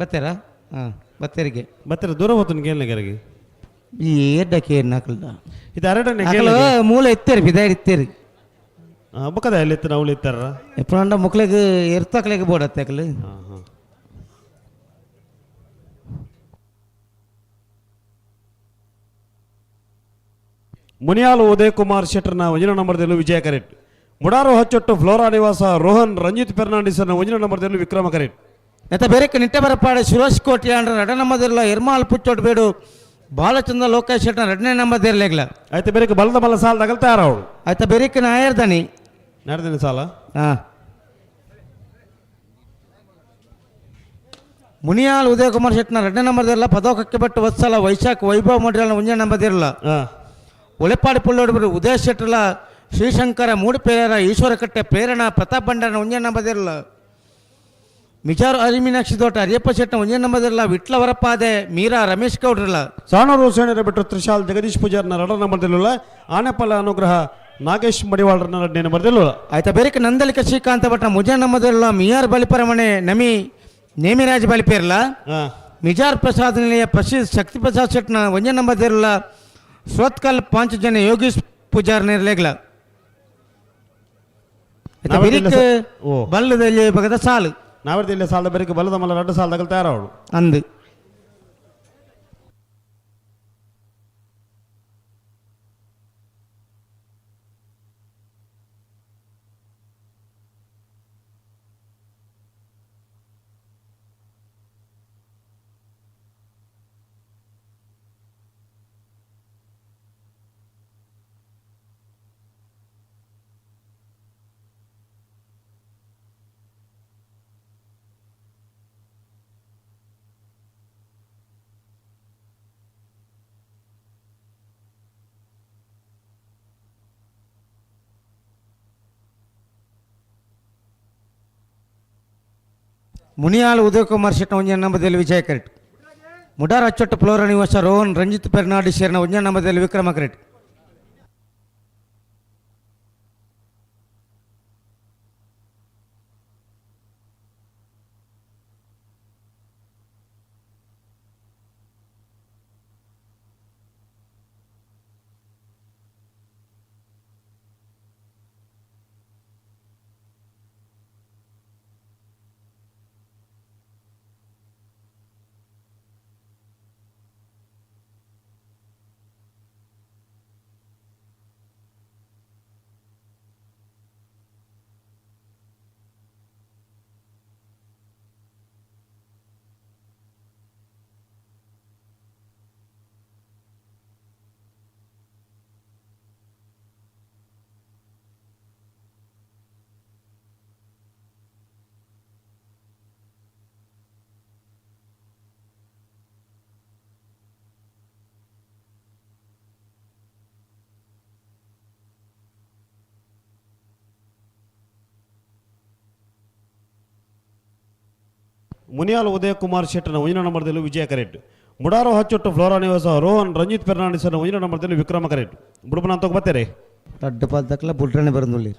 ಬತ್ತೇರಾ? ಹಾಂ ಬತ್ತೇರಿಗೆ. ಬತ್ತೇರ ದೂರ ಹೋತನ ಕೇಳಲಿಕ್ಕೆ. ಈ ಏಡ್ಡಕ್ಕೆ ಏನು ಹಾಕಲ್ದ? ಇದು ಅರಡನೆ. ಅಕಲು ಮೂಲ ಎತ್ತೇರಿ ಬಿದಾರಿ ಇತ್ತೇರಿ. ಬೊಕ್ಕದ ಎಲ್ಲಿ ಇತ್ತು ನಾವು ಇತ್ತಾರ? ಎಪ್ಪಂಡ ಮುಕ್ಲೆಗ್ ಎರ್ತಕ್ಲೆಗ್ ಬೋಡತ್ತೆ ಅಕಲು. ಮುನಿಯಾಲು ಉದಯ್ ಕುಮಾರ್ ಶೆಟ್ಟರ್ನ ಒಂಜಿನ ನಂಬರ್ದಲ್ಲಿ ವಿಜಯ ಕರೆಟ್. ಮುಡಾರು ಹಚ್ಚೊಟ್ಟು ಫ್ಲೋರಾ ನಿವಾಸ ರೋಹನ್ ರಂಜಿತ್ ಫೆರ್ನಾಂಡಿಸ್ನ ಒಂಜಿನ ನಂಬರ್ದಲ್ಲಿ ವಿಕ್ರಮ ಕರೆಟ್. ನೆತ್ತ ಬೇರೆಕ್ ನಿಟ್ಟೆ ಬರಪಾಡೆ ಸುರೇಶ್ ಕೋಟಿ ಅಂಡ್ರ ರಡ ನಂಬದಿರಲ್ಲ ಎರ್ಮಾಲ್ ಪುಚ್ಚೊಟ್ಟು ಬೇಡು ಬಾಲಚಂದ್ರ ಲೋಕೇಶ್ ಶೆಟ್ಟರ್ ಎರಡನೇ ನಂಬರ್ ಇರ್ಲಿಲ್ಲ. ಆಯ್ತು ಬೇರೆಕ್ ಬಲದ ಬಲ ಸಾಲ ತಗಲ್ ತಯಾರವಳು. ಆಯ್ತಾ ಬೇರೆಕ್ ನಾಯರ್ದನಿ. ನಾಡ್ದನಿ ಸಾಲ. ಹಾಂ ಮುನಿಯಾಲ್ ಉದಯ್ ಕುಮಾರ್ ಶೆಟ್ಟನ ಎರಡನೇ ನಂಬರ್ ಇರಲ್ಲ ಪದೋಕಕ್ಕೆ ಬಟ್ಟು ವತ್ಸಲ ವೈಶಾಖ್ ವೈಭವ್ ಮಂಡಲ ಒಂಜನೇ ನಂಬರ್ ಇರಲ್ಲ. ಒಳೆಪಾಡಿ ಪುಳ್ಳೋಡು ಉದಯ ಶೆಟ್ಟರ್ಲ ಶ್ರೀಶಂಕರ ಮೂಡುಪೇರ ಈಶ್ವರಕಟ್ಟೆ ಪ್ರೇರಣಾ ಪ್ರತಾಪ್ ಭಂಡಾರನ ಒಂಜನೇ ನಂಬರ್ ಇರಲ್ಲ. ಮಿಜಾರು ಅರಿಮೀನಾಕ್ಷಿ ತೋಟ ಹರಿಯಪ್ಪ ಶೆಟ್ಟನ ಒಂಜನೇ ನಂಬರ್ ಇರಲ್ಲ. ವಿಟ್ಲ ವರಪಾದೆ ಮೀರಾ ರಮೇಶ್ ಗೌಡ್ರಲ್ಲ. ಸಾಣೂರು ಸೇಣರ ಬಿಟ್ಟು ತ್ರಿಶಾಲ್ ಜಗದೀಶ್ ಪೂಜಾರ್ನ ಎರಡನೇ ನಂಬರ್ದಲ್ಲಿಲ್ಲ. ಆನೆಪಲ್ಲ ಅನುಗ್ರಹ ನಾಗೇಶ್ ಮಡಿವಾಳರನ್ನ ಎರಡನೇ ನಂಬರ್ದಲ್ಲಿಲ್ಲ. ಆಯ್ತಾ ಬೇರೆ ನಂದಲಿಕ ಶ್ರೀಕಾಂತ ಭಟ್ಟ ಮುಜ ನಂಬದಿರಲ್ಲ. ಮಿಯಾರ್ ಬಲಿಪರಮಣೆ ನಮಿ ನೇಮಿರಾಜ್ ಬಲಿಪೇರ್ಲ. ಮಿಜಾರ್ ಪ್ರಸಾದ್ ನಿಲಯ ಪ್ರಸಿದ್ಧ ಶಕ್ತಿ ಪ್ರಸಾದ್ ಶೆಟ್ನ ಒಂಜನೇ ನಂಬರ್ ಇರಲ್ಲ. ಸ್ವತ್ಕಲ್ ಪಾಂಚಜನ ಯೋಗೀಶ್ ಪೂಜಾರ್ ನೇರ್ಲೆಗ್ಲ. ಬಲ್ಲದಲ್ಲಿ ಬಗದ ಸಾಲು. ನಾವರ್ದಿಲ್ಲ ಸಾಲದ ಬೆರಕೆ ಬಲದ ಮಲ್ಲ ರಡ್ಡು ಸಾಲದಾಗ ತಯಾರವಳು. ಅಂದು ಮುನಿಯಾಲ್ ಉದಯಕುಮಾರ್ ಶೆಟ್ಟ ಒಂಜನೇ ನಂಬರ್ದಲ್ಲಿ ವಿಜಯ ಕರೆಟ್. ಮುಡಾರ್ ಅಚ್ಚೊಟ್ಟು ಫ್ಲೋರ ನಿವಾಸ ರೋಹನ್ ರಂಜಿತ್ ಪೆರ್ನಾಡಿ ಶೇರ್ನ ಒಂಜನೇ ನಂಬರ್ದಲ್ಲಿ ವಿಕ್ರಮ ಕರೆಟ್. ಮುನಿಯಾಲ್ ಉದಯ ಕುಮಾರ್ ಶೆಟ್ಟನ ಒಂಜಿನ ನಂಬರ್ದಲ್ಲಿ ವಿಜಯ ಕರೆಟ್. ಮುಡಾರು ಹಚ್ಚೊಟ್ಟು ಫ್ಲೋರಾ ನಿವಾಸ ರೋಹನ್ ರಂಜಿತ್ ಫೆರ್ನಾಂಡಿಸ್ನ ಒಂಜಿನ ನಂಬರ್ದಲ್ಲಿ ವಿಕ್ರಮ ಕರೆಟ್. ಬುಡುಪನ ಅಂತ ಬರ್ತಾರೆ. ರಡ್ಡು ಪಾಲ್ದಕ್ಲ ಬುಡ್ರನೆ ಬರಂದುಳ್ಳಿ.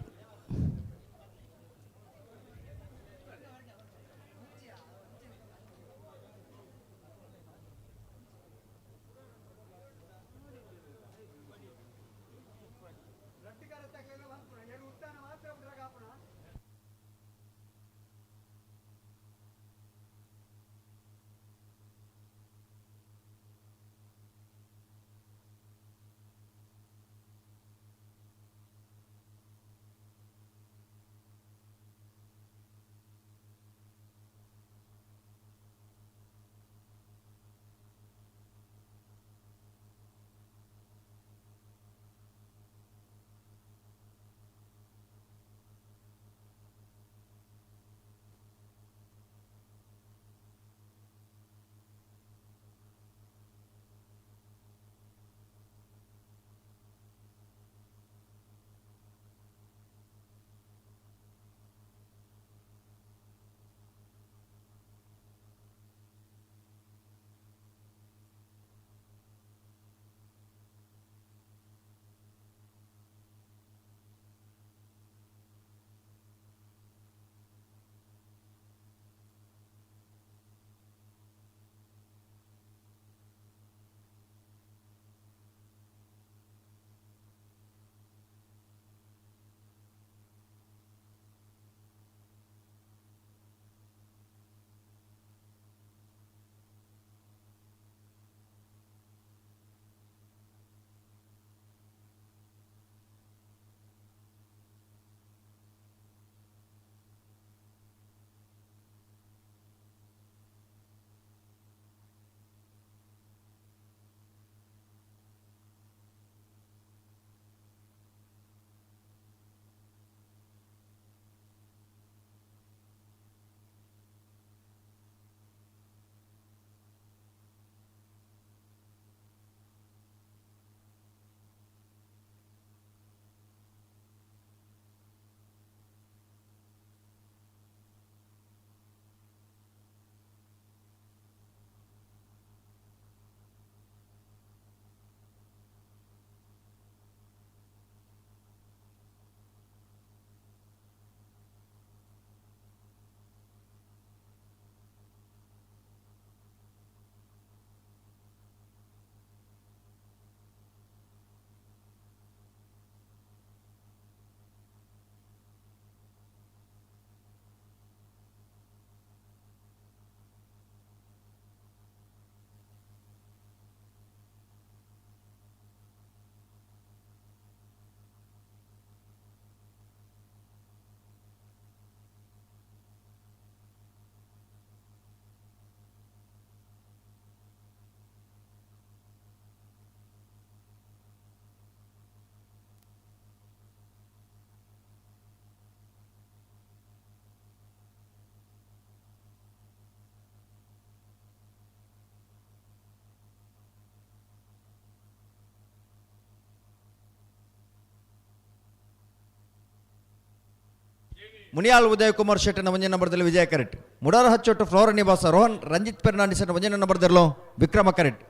ಮುನಿಯಾಲ್ ಉದಯ್ ಕುಮಾರ್ ಶೆಟ್ಟನ ಒಂಜಿ ನಂಬರ್ದಲ್ಲಿ ವಿಜಯ ಕರೆಕ್ಟ್. ಮುಡಾರ ಹಚ್ಚೊಟ್ಟು ಫ್ಲೋರ ನಿವಾಸ ರೋಹನ್ ರಂಜಿತ್ ಫೆರ್ನಾಂಡಿಸ್ ಒಂಜಿ ನಂಬರ್ದಲ್ಲೋ ವಿಕ್ರಮ ಕರೆಕ್ಟ್.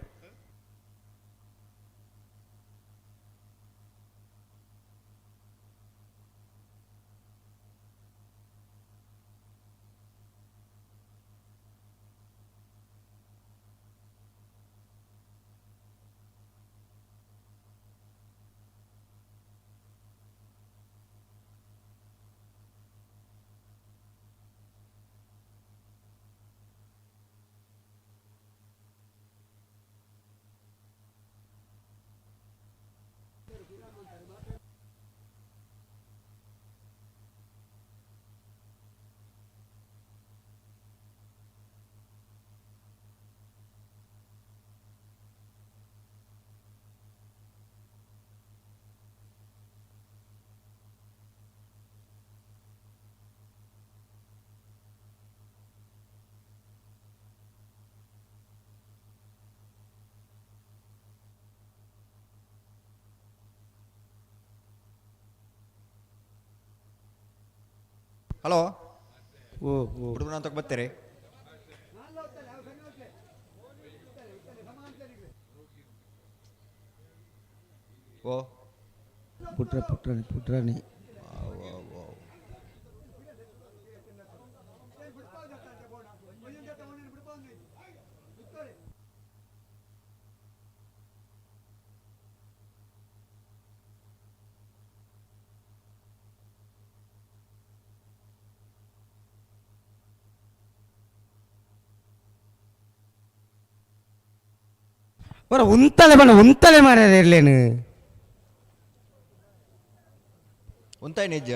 ಹಲೋ ಓ ಹುಡುಗನ ಅಂತ ಬರ್ತೀರಿ? ಓ ಪುಟ್ರ ಪುಟ್ರಾಣಿ ಪುಟ್ರಾಣಿ ಬರ ಉಂತಲೆ ಬಣ್ಣ ಉಂತಲೆ ಮಾರ್ಯಾರ ಇರ್ಲೇನು ಉಂತಾಯಿ ನಿಜ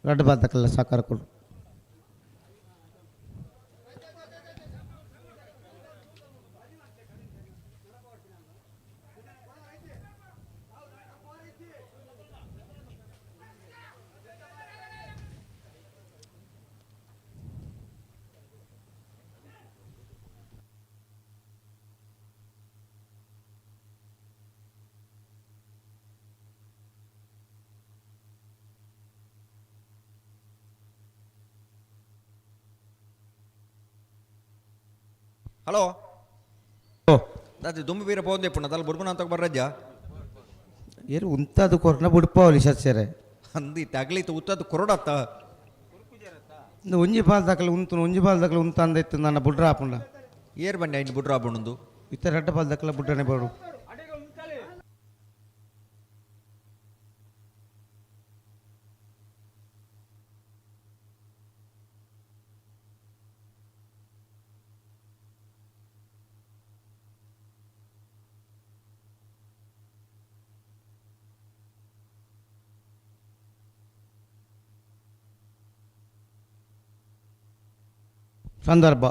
ರಡ್ಡು ಬಾತಕಲ್ಲ ಸಾಕಾರ ಕೊಡು. ಹಲೋ ದಾದಿ ದುಂಬು ಬೀರ ಪೋಂದೆ ಪುಣ್ಣ ತಲೆ ಬುಡ್ಬುನ ಅಂತ ಬರ್ರಜ್ಜ ಏರು ಉಂತಾದು ಕೊರ್ನ ಬುಡ್ಪಾವಲಿ ಸಸ್ಯರೆ ಅಂದಿ ತಗ್ಲಿತ್ತು ಉತ್ತದ್ದು ಕೊರಡತ್ತ ಇಂದು ಒಂಜಿ ಬಾಲ್ ದಾಖಲೆ ಉಂತು ಒಂಜಿ ಬಾಲ್ ದಾಖಲೆ ಉಂತ ಅಂದಿತ್ತು ನನ್ನ ಬುಡ್ರ ಆಪುಂಡ ಏರ್ ಬನ್ನಿ ಐನು ಬುಡ್ರ ಆಪುಂಡು ಇತ್ತ ರಡ್ಡ ಬಾಲ್ ದಾಖಲೆ ಬುಡ್ರನೆ ಬೋಡು. ಸಂದರ್ಭ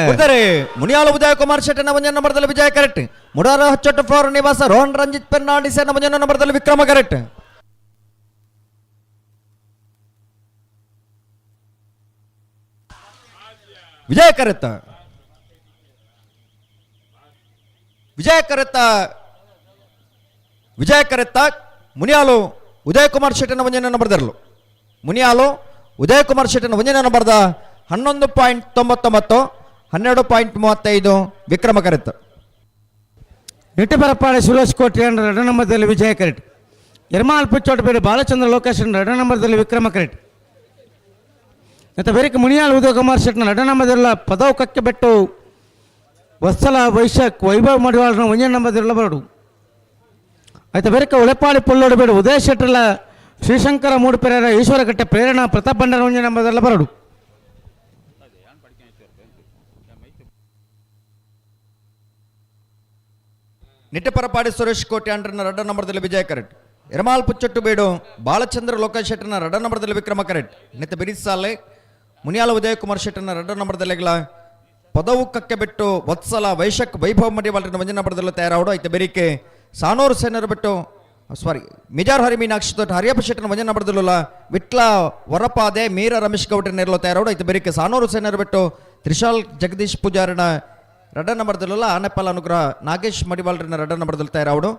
ಬರ್ತಾರೆ. ಮುನಿಯಾಲ ಉದಯ ಕುಮಾರ್ ಶೆಟ್ಟನ ಒಂಜನ ನಂಬರ್ದಲ್ಲಿ ವಿಜಯ ಕರೆಕ್ಟ್. ಮುಡಾರ ಹಚ್ಚೊಟ್ಟು ಫ್ಲೋರ್ ನಿವಾಸ ರೋಹನ್ ರಂಜಿತ್ ಫೆರ್ನಾಂಡಿಸ್ ಒಂಜನ ನಂಬರ್ದಲ್ಲಿ ವಿಕ್ರಮ ಕರೆಕ್ಟ್. ವಿಜಯ ಕರೆಕ್ಟ್. ವಿಜಯ ಕರೆಕ್ಟ್. ವಿಜಯ ಕರೆತ್ತ ಮುನಿಯಾಲು ಉದಯ್ ಕುಮಾರ್ ಶೆಟ್ಟನ ಒಂಜನೇ ನಂಬರ್ದರ್ಲು ಮುನಿಯಾಲು ಉದಯ್ ಕುಮಾರ್ ಶೆಟ್ಟನ ಒಂಜನೇ ನಂಬರ್ದ 11.99 12.35 ವಿಕ್ರಮ ಕರೆತ್ತ. ನಿಟ್ಟಪರಪ್ಪಾಡಿ ಸುರೇಶ್ ಕೋಟಿ ಎರಡು ನಂಬರ್ದಲ್ಲಿ ವಿಜಯ ಕರೆಟ್. ಎರ್ಮಾಲ್ ಪುಚ್ಚೋಟಬೇಡಿ ಬಾಲಚಂದ್ರ ಲೋಕೇಶ್ ಎರಡು ನಂಬರ್ದಲ್ಲಿ ವಿಕ್ರಮ ಕರೆಟ್. ಮತ್ತು ಬೇರೆ ಮುನಿಯಾಲ್ ಉದಯ್ ಕುಮಾರ್ ಶೆಟ್ಟನ ಎರಡು ನಂಬರ್ದಲ್ಲ ಪದವು ಕಕ್ಕೆ ಬೆಟ್ಟು ವತ್ಸಲ ವೈಶಾಖ್ ವೈಭವ್ ಮಡಿವಾಳನ ಒಂಜನೇ ನಂಬರ್ದಲ್ಲ ಬರಡು. ಆಯ್ತು ಬೇರೆ ಉಳೆಪಾಡಿ ಪುಲ್ಲೋಡು ಬೇಡು ಉದಯ ಶೆಟ್ಟರ್ಲ ಶ್ರೀಶಂಕರ ಮೂಡುಪೆರೆರ ಈಶ್ವರಕಟ್ಟೆ ಪ್ರೇರಣಾ ಪ್ರತಾಪ್ ಭಂಡಾರ ಒಂಜನೇ ನಂಬರ್ದಲ್ಲ ಬರಡು. ನಿಟ್ಟಪರಪಾಡಿ ಸುರೇಶ್ ಕೋಟಿ ಅಂಡ್ರನ ರಡ್ಡ ನಂಬರ್ದಲ್ಲಿ ವಿಜಯ ಕರೆಟ್. ಎರ್ಮಾಲ್ ಪುಚ್ಚೊಟ್ಟು ಬೇಡು ಬಾಲಚಂದ್ರ ಲೋಕೇಶ್ ಶೆಟ್ಟರ್ನ ರಡ್ಡ ನಂಬರ್ದಲ್ಲಿ ವಿಕ್ರಮ ಕರೆಟ್. ನಿತ್ತ ಬಿರಿಸಾಲೆ ಮುನಿಯಾಲ ಉದಯ ಕುಮಾರ್ ಶೆಟ್ಟರ್ನ ರಡ್ಡ ನಂಬರ್ದಲ್ಲಿ ಪದವು ಕಕ್ಕೆ ಬಿಟ್ಟು ವತ್ಸಲ ವೈಶಕ್ ವೈಭವ್ ಮಡಿವಾಳರನ್ನ ಒಂಜನೇ ನಂಬರ್ದಲ್ಲಿ ತಯಾರಾವಡು. ಐತೆ ಬೆರಿಕೆ ಸಾನೂರು ಸೇನರು ಬಿಟ್ಟು ಸಾರಿ ಮಿಜಾರ್ ಹರಿ ಮೀನಾಕ್ಷಿ ತೋಟ ಹರಿಯಪ್ಪ ಶೆಟ್ಟರ್ನ ಒಂಜನೇ ನಂಬರ್ದಲ್ಲ ವಿಟ್ಲ ವರಪಾದೆ ಮೀರಾ ರಮೇಶ್ ಗೌಡ್ರ ನೆರಳು ತಯಾರಾವಡು. ಐತೆ ಬೆರಿಕೆ ಸಾನೂರು ಸೇನರು ಬಿಟ್ಟು ತ್ರಿಶಾಲ್ ಜಗದೀಶ್ ಪೂಜಾರನ ರಡ್ಡ ನಂಬರ್ದಲ್ಲ ಆನೆಪ್ಪಲ್ ಅನುಗ್ರಹ ನಾಗೇಶ್ ಮಡಿವಾಳರನ್ನ ರಡ್ಡ ನಂಬರ್ದಲ್ಲಿ ತಯಾರಾವಡು.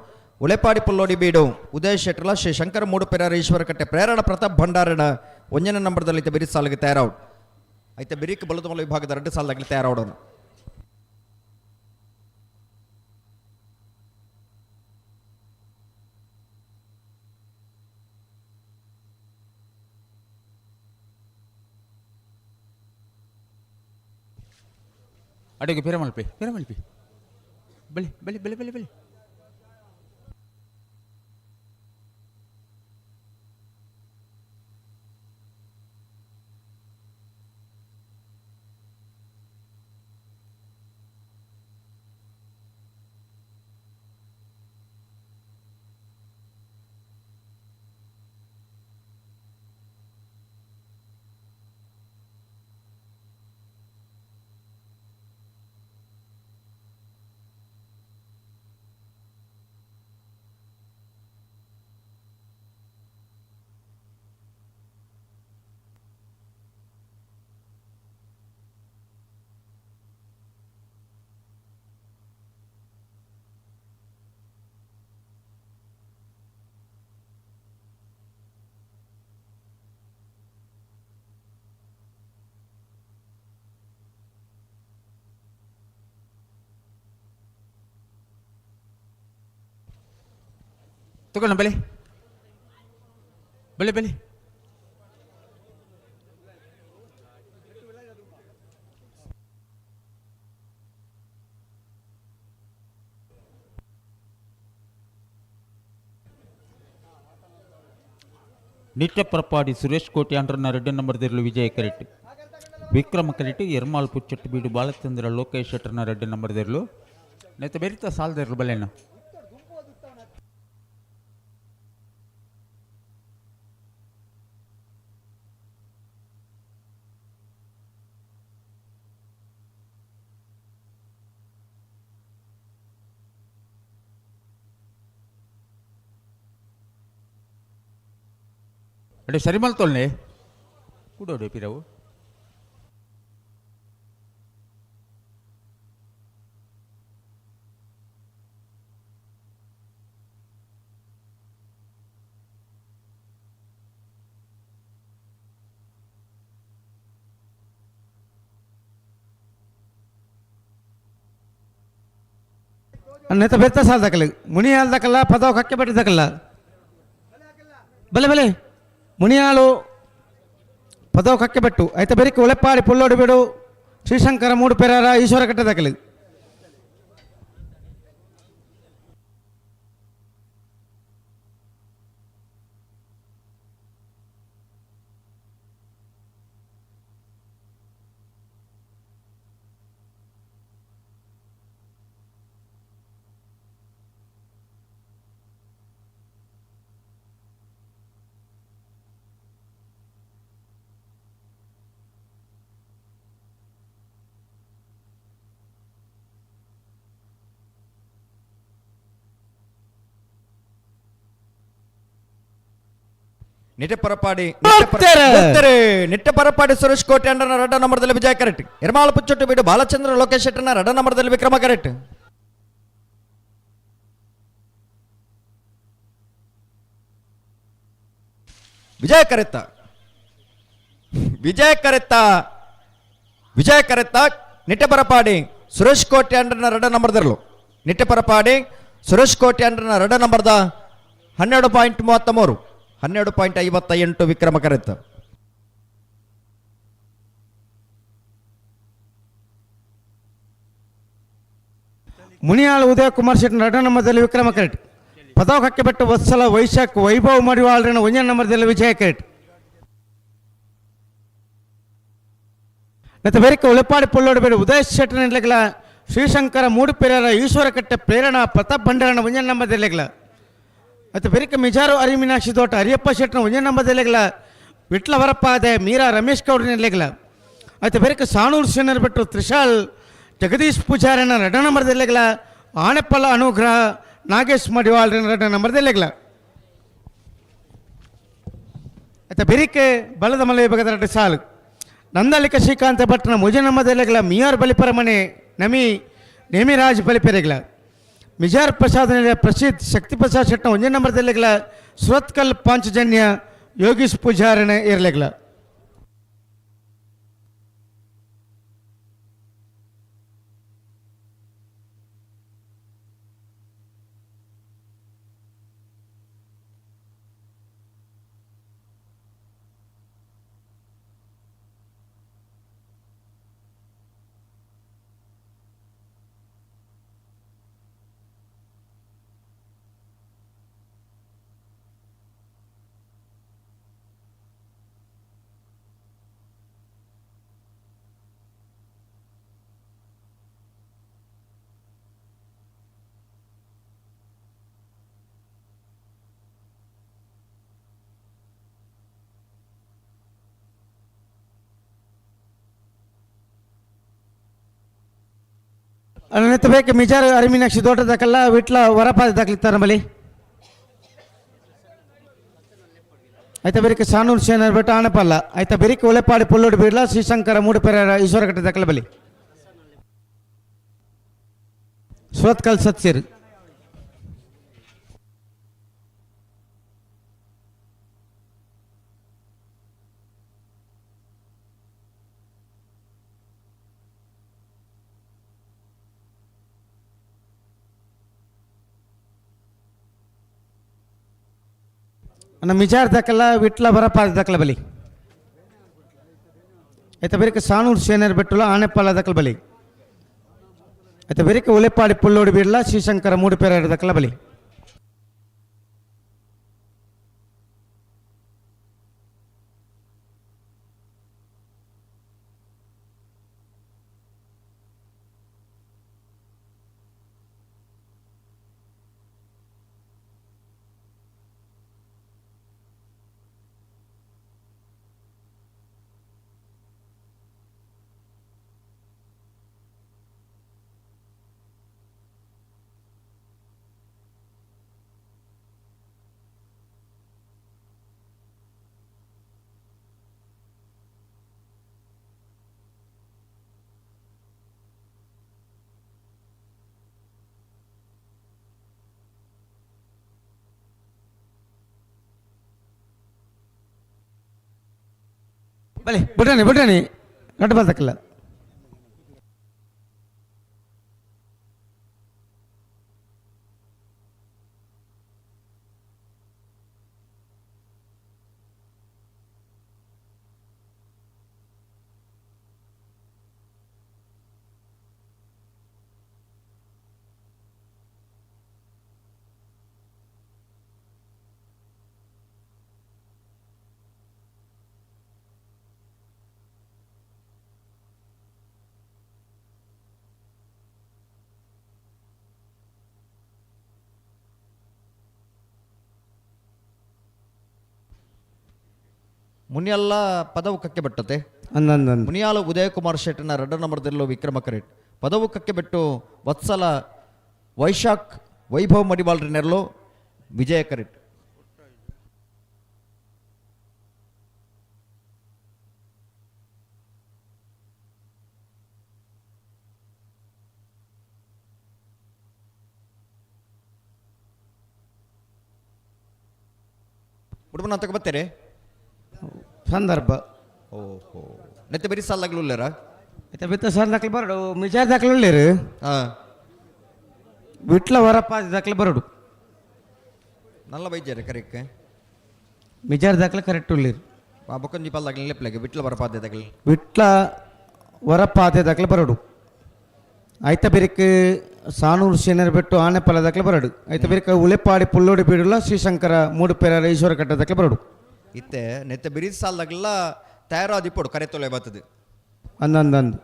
ಉಳೆಪಾಡಿ ಪುಲ್ಲೋಡಿ ಬೀಡು ಉದಯ್ ಶೆಟ್ಟರ್ಲ ಶ್ರೀ ಶಂಕರ ಮೂಡುಪೆರಾರ ಈಶ್ವರಕಟ್ಟೆ ಪ್ರೇರಣ ಪ್ರತಾಪ್ ಭಂಡಾರನ ಒಂಜನೇ ನಂಬರ್ದಲ್ಲಿ ಐತೆ ಬಿರಿ ಸಾಲಿಗೆ ತಯಾರಾವಡು. ಐತೆ ಬಿರಿಕ್ ಬಲದಮಲ ವಿಭಾಗದ ಎರಡು ಸಾಲದಾಗಲಿ ತಯಾರಾವಡೋನು. ಅಡುಗೆ ಪಿರಮಲ್ಪಿ ಪಿರಮಲ್ಪಿ ಬಳಿ ಬಳಿ ಬಳಿ ಬಳಿ ಬಳಿ ತಗೊಳ್ಳೋಣ ಬಲೆ ಬಲೆ ಬಲೆ ನಿತ್ಯ ಸುರೇಶ್ ಕೋಟಿ ಅಂಡ್ರನ್ನ ರೆಡ್ಡಿ ನಂಬರ್ ದಿರ್ಲು ವಿಜಯ ಕರೆಟ್. ವಿಕ್ರಮ ಕರೆಟ್ ಎರ್ಮಾಲ್ ಪುಚ್ಚಟ್ಟು ಬೀಡು ಬಾಲಚಂದ್ರ ಲೋಕೇಶ್ ಶೆಟ್ಟರ್ನ ರೆಡ್ಡಿ ನಂಬರ್ ದಿರ್ಲು ನೆತ್ತ ಬೆರಿತ ಸಾಲದಿರ್ಲು ಬಲೆನ. ಅಡೆ ಸರಿ ಮಲ್ತೊಲ್ನೆ ಕೂಡೋಡೆ ಪಿರವು. ನೆತ್ತ ಬೆತ್ತ ಸಾಲ ದಾಖಲೆ ಮುನಿಯಾಲ್ ದಾಖಲ ಪದವು ಕಕ್ಕೆ ಬಟ್ಟಿ ದಾಖಲ ಬಲೆ ಬಲೆ ಮುನಿಯಾಳು ಪದವು ಕಕ್ಕೆ ಬೆಟ್ಟು ಐತ ಬೆರಿಕೆ ಉಳೆಪಾಡಿ ಪುಲ್ಲೋಡು ಬಿಡು ಶ್ರೀಶಂಕರ ಮೂಡುಪೆರಾರ ಈಶ್ವರ ಕಟ್ಟೆ ದಾಖಲೆ. ನಿಟ್ಟಪರಪಾಡಿ ನಿಟ್ಟಪರಪಾಡಿ ಸುರೇಶ್ ಕೋಟೆ ಅಂಡನ ರಡ್ಡ ನಂಬರ್ದಲ್ಲಿ ವಿಜಯ ಕರೆಕ್ಟ್. ಎರ್ಮಾಳ ಪುಚ್ಚೊಟ್ಟು ಬೀಡು ಬಾಲಚಂದ್ರ ಲೋಕೇಶ್ ಶೆಟ್ಟರ್ನ ರಡ್ಡ ನಂಬರ್ದಲ್ಲಿ ವಿಕ್ರಮ ಕರೆಕ್ಟ್. ವಿಜಯ ಕರೆತ್ತ ವಿಜಯ ಕರೆತ್ತ ವಿಜಯ ಕರೆತ್ತ ನಿಟ್ಟೆಪರಪಾಡಿ ಸುರೇಶ್ ಕೋಟೆ ಅಂಡ್ರನ 2 ನಂಬರ್ದರ್ಲು ನಿಟ್ಟೆಪರಪಾಡಿ ಸುರೇಶ್ ಕೋಟೆ ಅಂಡ್ರನ 2 ನಂಬರ್ದ 12.33 12.58 ವಿಕ್ರಮ ಕರೆತ್ತ. ಮುನಿಯಾಳ ಉದಯ ಕುಮಾರ್ ಶೆಟ್ಟಿ 2 ನಂಬರ್ದಲ್ಲಿ ವಿಕ್ರಮ ಕರೆಟ್. ಪದವ ಬಿಟ್ಟು ವತ್ಸಲ ವೈಶಾಖ್ ವೈಭವ್ ಮಡಿವಾಳ್ರನ 1 ನಂಬರ್ದಲ್ಲಿ ವಿಜಯ ಕರೆಟ್. ಮತ್ತು ಬೇರೆ ಉಳೆಪಾಡಿ ಪುಲ್ಲೋಡು ಬೇಡ ಉದಯ ಶೆಟ್ಟನ ಶ್ರೀಶಂಕರ ಮೂಡುಪೆರರ ಈಶ್ವರಕಟ್ಟೆ ಪ್ರೇರಣಾ ಪ್ರತಾಪ್ ಭಂಡಾರನ 1 ನಂಬರ್ದಲ್ಲಿಗಳ. ಮತ್ತು ಬೇರೆ ಮಿಜಾರು ಅರಿಮೀನಾಕ್ಷಿ ತೋಟ ಹರಿಯಪ್ಪ ಶೆಟ್ಟನ 1 ನಂಬರ್ದಲ್ಲಿಗಳ ವಿಟ್ಲ ವರಪ್ಪಾದೆ ಮೀರಾ ರಮೇಶ್ ಗೌಡ್ರನಿಲ್ಲ. ಮತ್ತು ಬೇರೆ ಸಾಣೂರು ಸೇನರ್ ಬಿಟ್ಟು ತ್ರಿಶಾಲ್ ಜಗದೀಶ್ ಪೂಜಾರನ 2 ನಂಬರ್ದಲ್ಲಿಗಳ ಆಣೆಪ್ಪಲ ಅನುಗ್ರಹ ನಾಗೇಶ್ ಮಡಿವಾಳ್ರನ 2 ನಂಬರ್ದಲ್ಲಿಗಳ. ಮತ್ತು ಬೆರಿಕೆ ಬಲದ ಮಲೆ ವಿಭಾಗದ 2 ಸಾಲು ನಂದಲಿಕ ಶ್ರೀಕಾಂತ ಭಟ್ನ 3 ನಂಬರ್ದಲ್ಲಿಗಳ ಮಿಯಾರ್ ಬಲಿಪರ ಮನೆ ನಮಿ ನೇಮಿರಾಜ್ ಬಲಿಪೆರೆಗಳ. ಮಿಜಾರ್ ಪ್ರಸಾದ್ ಪ್ರಸಿದ್ಧ ಶಕ್ತಿ ಪ್ರಸಾದ್ ಶೆಟ್ನ 1 ನಂಬರ್ದಲ್ಲಿಗಳ ಸುರತ್ಕಲ್ ಪಾಂಚಜನ್ಯ ಯೋಗೀಶ್ ಪೂಜಾರನ ಇರಲಿಗಳ. ಬೇಕು ಮಿಜಾರು ಅರಿಮೀನಾಕ್ಷಿ ತೋಟದಕ್ಕೆಲ್ಲ ವಿಟ್ಲ ವರಪಾದ ದಾಖಲಿತ್ತಾರೆ ನಮ್ಮಲ್ಲಿ. ಆಯ್ತಾ ಬೆರಿಕೆ ಸಾನೂರು ಸೇನರ್ ಬೆಟ್ಟ ಆಣಪಲ್ಲ. ಆಯ್ತಾ ಬೆರಿಕೆ ಒಲೆಪಾಡಿ ಪುಲ್ಲೋಡು ಬಿಡ್ಲ ಶ್ರೀಶಂಕರ ಮೂಡುಪೆರ ಈಶ್ವರಕಟ್ಟೆ ದಾಖಲೆ ಬಲಿ ಸುರತ್ಕಲ್ ಸತ್ಸಿರ್. ಮಿಜಾರ್ ದಾಖಲ ವಿಟ್ಲ ಬರಪಾದ ದಾಖಲ ಬಲಿ. ಆಯ್ತಾ ಬೆರಿಕೆ ಸಾನೂರು ಸೇನರ್ ಬೆಟ್ಟುಲ ಆನೆಪಾಲ ದಾಖಲ ಬಲಿ. ಆಯ್ತಾ ಬೆರಿಕೆ ಉಲೆಪಾಡಿ ಪುಲ್ಲೋಡು ಬಿಡ್ಲ ಶ್ರೀಶಂಕರ ಮೂಡುಪೆರ ದಾಖಲ ಬಲಿ. ಬಲಿ ಬಿಡ್ರಣಿ ಬಿಡ್ರಣಿ ನಟ್ಟು ಬರ್ತಕ್ಕಿಲ್ಲ. ಮುನಿಯಲ್ಲ ಪದವು ಕಕ್ಕೆ ಬಿಟ್ಟತೆ. ಮುನಿಯಾಲ ಉದಯಕುಮಾರ್ ಶೆಟ್ಟನ 2 ನಂಬರ್ದಲ್ಲೂ ವಿಕ್ರಮ ಕರೆಟ್. ಪದವು ಕಕ್ಕೆ ಬಿಟ್ಟು ವತ್ಸಲ ವೈಶಾಖ್ ವೈಭವ್ ಮಡಿವಾಳ್ರಿ ನೆರಳು ವಿಜಯ ಕರೆಟ್. ಉಡುಪನ ತಗೊಬತ್ತೀರಿ. ಸಂದರ್ಭ. ಓಹೋ, ನೆತ್ತೆ ಬೆರಿ ಸಾಲಾಗ್ಲು ಉಲ್ಲೇರ? ಇತ್ತೆ ಬಿತ್ತ ಸಾಲದಾಕ್ಲು ಬರಡು, ಮಿಜಾರ್ ದಾಖಲೆ ಉಳ್ಳೇರು. ವಿಟ್ಲ ವರಪ್ಪ ದಾಖಲೆ ಬರಡು. ನಲ್ಲ ಬೈಜಾರೆ ಕರೆಕ್ಟ್. ಮಿಜಾರ್ ದಾಖಲೆ ಕರೆಕ್ಟ್ ಉಳ್ಳೇರು. ಬೊಕ್ಕಂಜಿ ಪಲ್ದಾಗ್ಲಿ ಲೆಪ್ಲೆಗೆ ವಿಟ್ಲ ವರಪಾದೆ ದಾಖಲೆ. ವಿಟ್ಲ ವರಪಾದೆ ದಾಖಲೆ ಬರಡು. ಐತ ಬೆರಿಕ್ ಸಾನೂರು ಸೇನರ್ ಬಿಟ್ಟು ಆನೆಪಲ್ಲ ದಾಖಲೆ ಬರಡು. ಐತ ಬೆರಿಕ ಉಲೆಪಾಡಿ ಪುಲ್ಲೋಡಿ ಬೀಡುಲ ಶ್ರೀಶಂಕರ ಮೂಡುಪೇರ ಈಶ್ವರ ಕಟ್ಟ ದಾಖಲೆ ಬರಡು. ಇತ್ತೆ ನೆತ್ತೆ ಬಿರಿ ಸಾಲದಾಗಲ್ಲ ತಯಾರಾದಿಪ್ಪಡು ಕರೆ ತೊಲೆ ಬರ್ತದೆ. ಅಂದಂದಂದು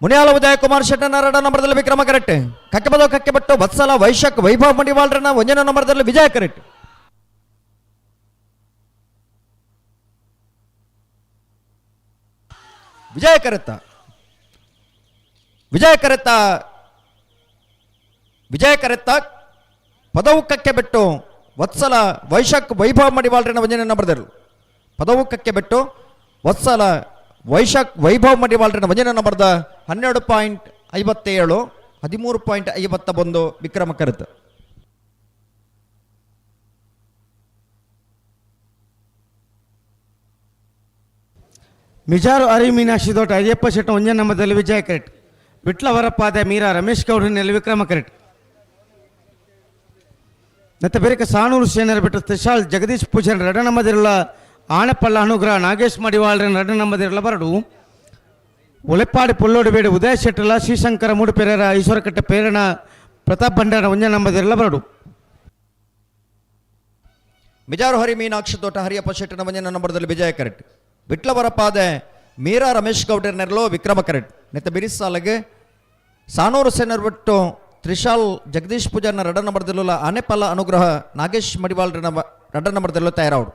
ಮುನಿಯಾಲ ಉದಯ ಕುಮಾರ್ ಶೆಟ್ಟನ ಎರಡ ನಂಬರ್ದಲ್ಲಿ ವಿಕ್ರಮ ಕರೆಕ್ಟ್. ಕಕ್ಕೆಬದ ಕಕ್ಕೆಬಟ್ಟು ವತ್ಸಲ ವೈಶಾಖ್ ವೈಭವ್ ಮಡಿವಾಳ್ರನ ಒಂದನೇ ನಂಬರ್ದಲ್ಲಿ ವಿಜಯ ಕರೆಕ್ಟ್. ವಿಜಯ ಕರೆತ್ತ ವಿಜಯ ಕರೆತ್ತ ವಿಜಯ ಕರೆತ್ತ ಪದವು ಕಕ್ಕೆ ಬಿಟ್ಟು ವತ್ಸಲ ವೈಶಾಖ್ ವೈಭವ್ ಮಡಿವಾಳ್ರನ ಒಂದನೇ ನಂಬರ್ದಲ್ಲಿ ಪದವು ಕಕ್ಕೆ ಬಿಟ್ಟು ವತ್ಸಲ ವೈಶಾಖ್ ವೈಭವ್ ಮಡಿವಾಳ್ರನ ಒಂದನೇ ನಂಬರ್ದ 12.57 13.51 ವಿಕ್ರಮ ಕರೆತ. ಮಿಜಾರು ಅರಿ ಮೀನಾಕ್ಷಿ ದೋಟ ಅಯ್ಯಪ್ಪ ಶೆಟ್ಟ ಒಂಜನೇ ನಂಬರ್ದಲ್ಲಿ ವಿಜಯ ಕರೆಕ್ಟ್. ವಿಟ್ಲ ವರಪಾದೆ ಮೀರಾ ರಮೇಶ್ ಗೌಡ್ರಿನಲ್ಲಿ ವಿಕ್ರಮ ಕರೆಕ್ಟ್. ಮತ್ತೆ ಬೇರೆ ಸಾನೂರು ಸೇನರ್ ಬಿಟ್ಟು ತ್ರಿಶಾಲ್ ಜಗದೀಶ್ ಪೂಜಾರಿ ಎರಡ ನಂಬದಿರಲ್ಲ ಆಣಪಳ್ಳ ಅನುಗ್ರಹ ನಾಗೇಶ್ ಮಡಿವಾಳ್ರನ ಎರಡ ನಂಬದಿರಲ್ಲ ಬರಡು. ಉಲೆಪ್ಪಾಡಿ ಪುಲ್ಲೋಡಿಬೇಡಿ ಉದಯ ಶೆಟ್ಟಲ ಶ್ರೀಶಂಕರ ಮೂಡುಪೆರೆರ ಈಶ್ವರಕಟ್ಟೆ ಪ್ರೇರಣ ಪ್ರತಾಪ್ ಭಂಡಾರ ಒಂಜನೇ ನಂಬದಿರಲ್ಲ ಬರಡು. ಮಿಜಾರು ಹರಿ ಮೀನಾಕ್ಷಿ ತೋಟ ಹರಿಯಪ್ಪ ಶೆಟ್ಟನ ಒಂಜನೇ ನಂಬರ್ದಲ್ಲಿ ವಿಜಯ ಕರೆಕ್ಟ್. ವಿಟ್ಲವರಪಾದೆ ಮೀರಾ ರಮೇಶ್ ಗೌಡರ್ನೆರಲೋ ವಿಕ್ರಮ ಕರೆಕ್ಟ್. ನೆತ್ತ ಬಿರಿಸಾಲಗೆ ಸಾನೂರು ಸೇನರ್ ಬಿಟ್ಟು ತ್ರಿಶಾಲ್ ಜಗದೀಶ್ ಪೂಜಾರ್ನ ಎರಡ ನಂಬರ್ದಲ್ಲೂ ಆನೆಪಲ್ಲ ಅನುಗ್ರಹ ನಾಗೇಶ್ ಮಡಿವಾಳ್ರನ ಎರಡ ನಂಬರ್ದಲ್ಲೂ ತಯಾರಾವಡು.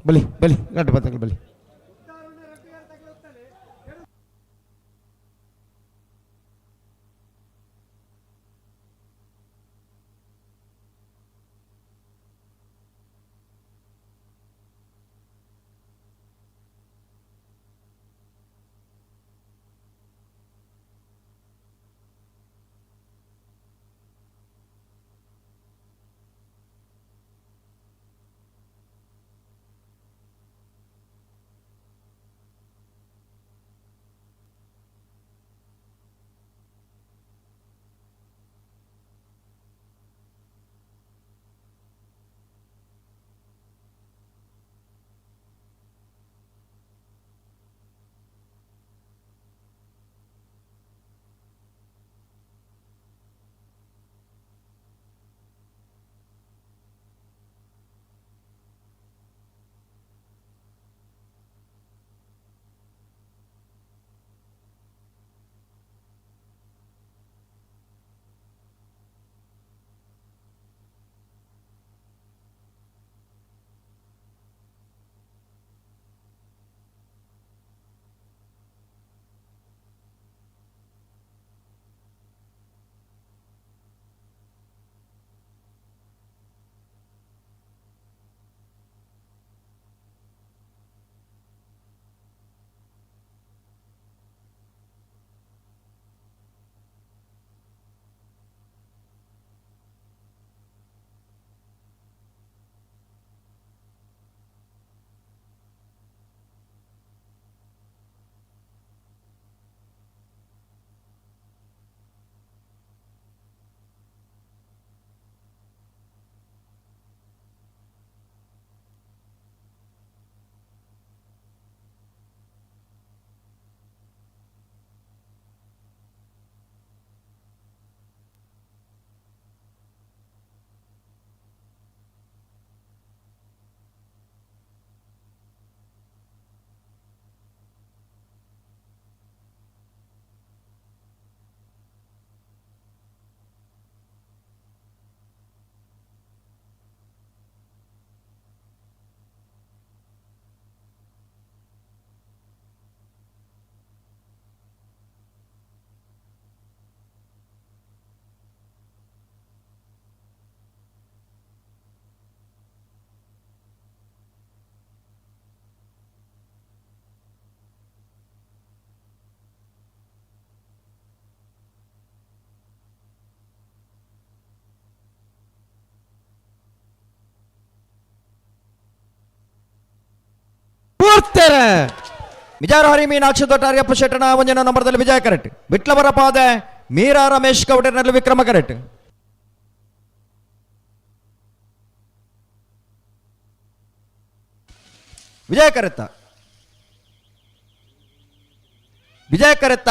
ಬಲಿ ಬಲಿ ಗಂಟು ಬತ್ತಗಳು ಬಲಿ. ಸೋತ್ತೆರ್. ಮಿಜಾರು ಹರಿ ಮೀನಾಕ್ಷಿ ದೊಡ್ಡ ಹರಿಯಪ್ಪ ಶೆಟ್ಟನ ಒಂಜನ ನಂಬರ್ದಲ್ಲಿ ವಿಜಯ ಕರೆಕ್ಟ್. ವಿಟ್ಲವರ ಪಾದೆ ಮೀರಾ ರಮೇಶ್ ಗೌಡನಲ್ಲಿ ವಿಕ್ರಮ ಕರೆಕ್ಟ್. ವಿಜಯ ಕರೆತ್ತ ವಿಜಯ ಕರೆತ್ತ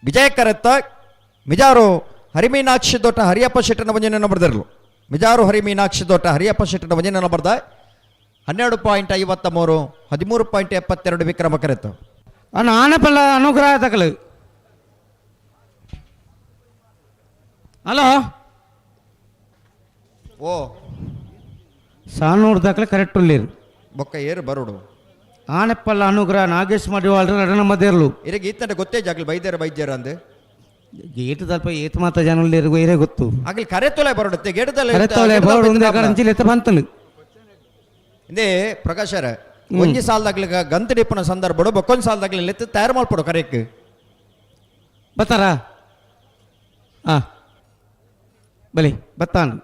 ವಿಜಯ ಕರೆತ್ತ ಮಿಜಾರು ಹರಿಮೀನಾಕ್ಷಿ ದೊಡ್ಡ ಹರಿಯಪ್ಪ ಶೆಟ್ಟನ ಒಂಜನ ನಂಬರ್ದಿರಲು. ಮಿಜಾರು ಹರಿಮೀನಾಕ್ಷಿ ದೊಡ್ಡ ಹರಿಯಪ್ಪ ಶೆಟ್ಟನ ಒಂಜನ ನಂಬರ್ದ 12.53 13.72 ವಿಕ್ರಮ ಕರೆತ್ತು. ಅಣ್ಣ ಆನಪಲ್ಲ ಅನುಗ್ರಹ ತಕಲು. ಹಲೋ ಓ ಸಾನೂರು ದಾಖಲೆ ಕರೆಕ್ಟ್ ಉಳ್ಳೇರು. ಬೊಕ್ಕ ಏರು ಬರೋಡು. ಆನೆಪ್ಪಲ್ಲ ಅನುಗ್ರಹ ನಾಗೇಶ್ ಮಡಿವಾಳ್ರು ರಡನ ಮದೇರ್ಲು. ಇರಗೆ ಈತನ ಗೊತ್ತೇ ಜಾಗಲಿ ಬೈದ್ಯರ ಬೈದ್ಯರ ಅಂದೆ. ಗೇಟ್ ತಲ್ಪ ಏತ್ ಮಾತ ಜನ ಉಳ್ಳೇರು ಇರೇ ಗೊತ್ತು. ಆಗಲಿ ಕರೆತೊಲೆ ಬರೋಡುತ್ತೆ ಗೇಟದಲ್ಲೇ ಕರೆತೊಲೆ ಬರೋಡು ಒಂದೇ ಕಡೆ ಅಂಚಿಲ್ ಎತ್ತ ಬಂತನು. ಇಂದೇ ಪ್ರಕಾಶರ ಒಂಜಿ ಸಾಲದಾಗ್ಲಿ ಗಂತ ಡಿಪ್ಪನ ಸಂದರ್ಭಡು ಬೊಕ್ಕೊಂದು ಸಾಲದಾಗ್ಲಿ ಲೆತ್ತ ತಯಾರು ಮಾಡ್ಪಡು ಕರೆಕ್. ಬತ್ತಾರ ಹಾ ಬಲಿ ಬತ್ತಾನು.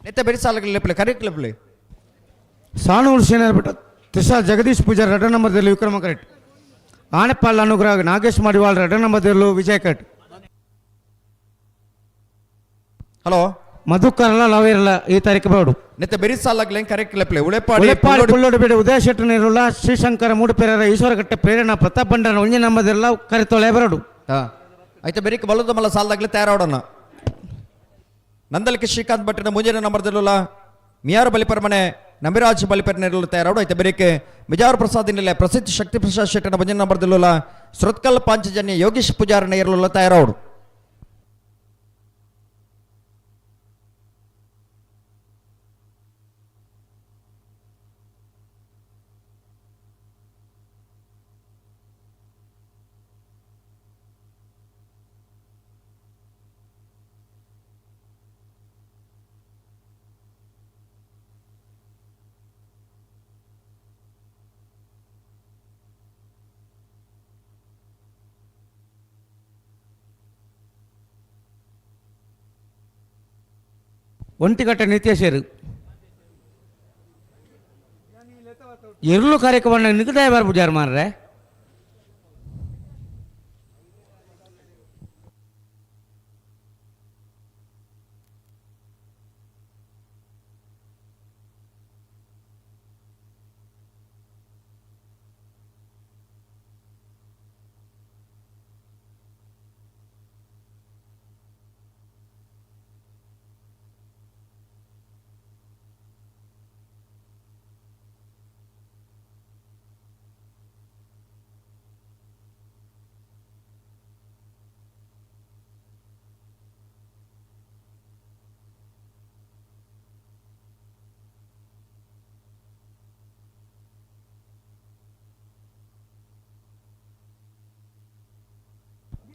ನೆತ್ತ ಬೆರಿ ಸಾಲಗ್ಲಿ ಲೆಪ್ಪಲೆ ಕರೆಕ್ ಲೆಪ್ಪಲೆ. ಸಾನೂರು ಸೇನರ್ ಬಿಟ್ಟ ತ್ರಿಷಾ ಜಗದೀಶ್ ಪೂಜಾರ್ ರಡ ನಂಬರ್ದಲ್ಲಿ ವಿಕ್ರಮ ಕರೆಕ್ಟ್. ಆನೆಪಾಲ್ ಅನುಗ್ರಹ ನಾಗೇಶ್ ಮಡಿವಾಳ್ ರಡ ನಂಬರ್ದಲ್ಲೂ ವಿಜಯ್ ಕರೆಕ್ಟ್. ಹಲೋ ಮಧುಕರಲ್ಲ ಲವೇರಲ್ಲ ಈ ತಾರೀಕು ಬರೋಡು. ನೆತ್ತ ಬೆರಿ ಸಾಲಗ್ಲಿ ಕರೆಕ್ಟ್ ಲೆಪ್ಪಲೆ ಉಳೆಪಾಡಿ ಉಳೆಪಾಡಿ ಪುಳ್ಳೋಡು ಬೇಡ ಉದಯ ಶೆಟ್ಟರ್ ನೀರುಳ್ಳ ಶ್ರೀಶಂಕರ ಮೂಡುಪೆರರ ಈಶ್ವರಘಟ್ಟ ಪ್ರೇರಣಾ ಪ್ರತಾಪ್ ಬಂಡನ ಒಂಜಿ ನಂಬದಿರಲ್ಲ ಕರೆತೊಳೆ ಬರೋಡು. ಹಾ ಆಯ್ತು ಬೆರಿಕ್ ಬಲದ ಮಲ್ಲ ಸಾಲದಾಗ್ಲಿ ತಯಾರಾಡೋಣ. ನಂದಲಿಕೆ ಶ್ರೀಕಾಂತ್ ಭಟ್ಟನ ಮುಂಜಾನೆ ನಂಬರ್ದಿರಲ್ಲ ಮಿಯಾರು ಬಲಿಪರ್ಮನೆ ನಂಬಿರಾಜ್ ಬಲಿಪರ್ನೆರಲು ತಯಾರಾಡು. ಆಯ್ತು ಬೆರಿಕೆ ಮಿಜಾರು ಪ್ರಸಾದ್ ಇನ್ನಿಲ್ಲ ಪ್ರಸಿದ್ಧ ಶಕ್ತಿ ಪ್ರಸಾದ್ ಶೆಟ್ಟನ ಮುಂಜಾನೆ ನಂಬರ್ದಿಲ್ಲ ಸುರತ್ಕಲ್ ಪಾಂಚಜನ್ಯ ಯೋಗೇಶ್ ಪೂಜಾರನ ಇರಲಿಲ್ಲ ತಯಾರಾಡು. ಒಂಟಿಗಟ್ಟ ನಿತ್ಯೇಶ್ವರ್ ಎರುಳು ಕಾರ್ಯಕ್ರಮ ನಿಗದಾಯ ಬಾರ್ ಪೂಜಾರ್ ಮಾರ್ರೆ.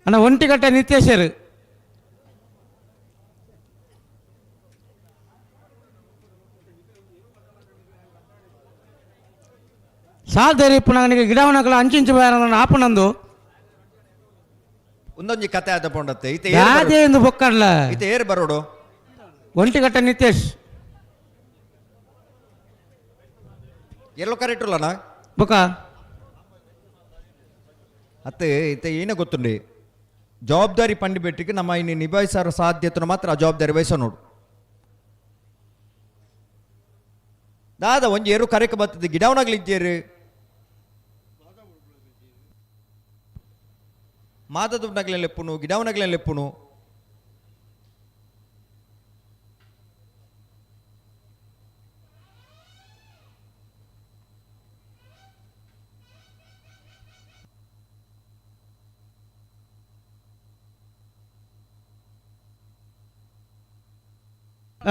ಅಣ್ಣ ಒಂಟಿಗಟ್ಟ ನಿತ್ಯೇಶ್ವರ್ ಸಾಲ್ದೇರಿ ಇಪ್ಪು ಗಿಡವನಕಲ ಅಂಚಿಂಚು ಬೇರೆ ಆಪನಂದು ಒಂದೊಂಜಿ ಕತೆ ಆದ ಪೊಂಡತ್ತೆ ಇತ್ತೆ ಯಾದೇ ಎಂದು ಬೊಕ್ಕಡ್ಲ ಇತ್ತೆ ಏರ್ ಬರೋಡು. ಒಂಟಿಗಟ್ಟ ನಿತ್ಯೇಶ್ ಎಲ್ಲೋ ಕರೆಕ್ಟ್ ಬೊಕ್ಕ ಅತ್ತೆ ಇತ್ತೆ ಏನೇ ಗೊತ್ತುಂಡಿ ಜವಾಬ್ದಾರಿ ಪಂಡಿ ಬೆಟ್ಟಿಗೆ ನಮ್ಮ ಇನ್ನು ನಿಭಾಯಿಸಾರ ಸಾಧ್ಯತೆ ಮಾತ್ರ ಆ ಜವಾಬ್ದಾರಿ ವಹಿಸ ನೋಡು. ದಾದ ಒಂಜಿ ಏರು ಕರೆಕ್ ಬರ್ತದೆ ಗಿಡವನಾಗ್ಲಿದ್ದೇರು ಮಾತದ ಲೆಪ್ಪುನು ಗಿಡವನಾಗ್ಲೇ ಲೆಪ್ಪುನು.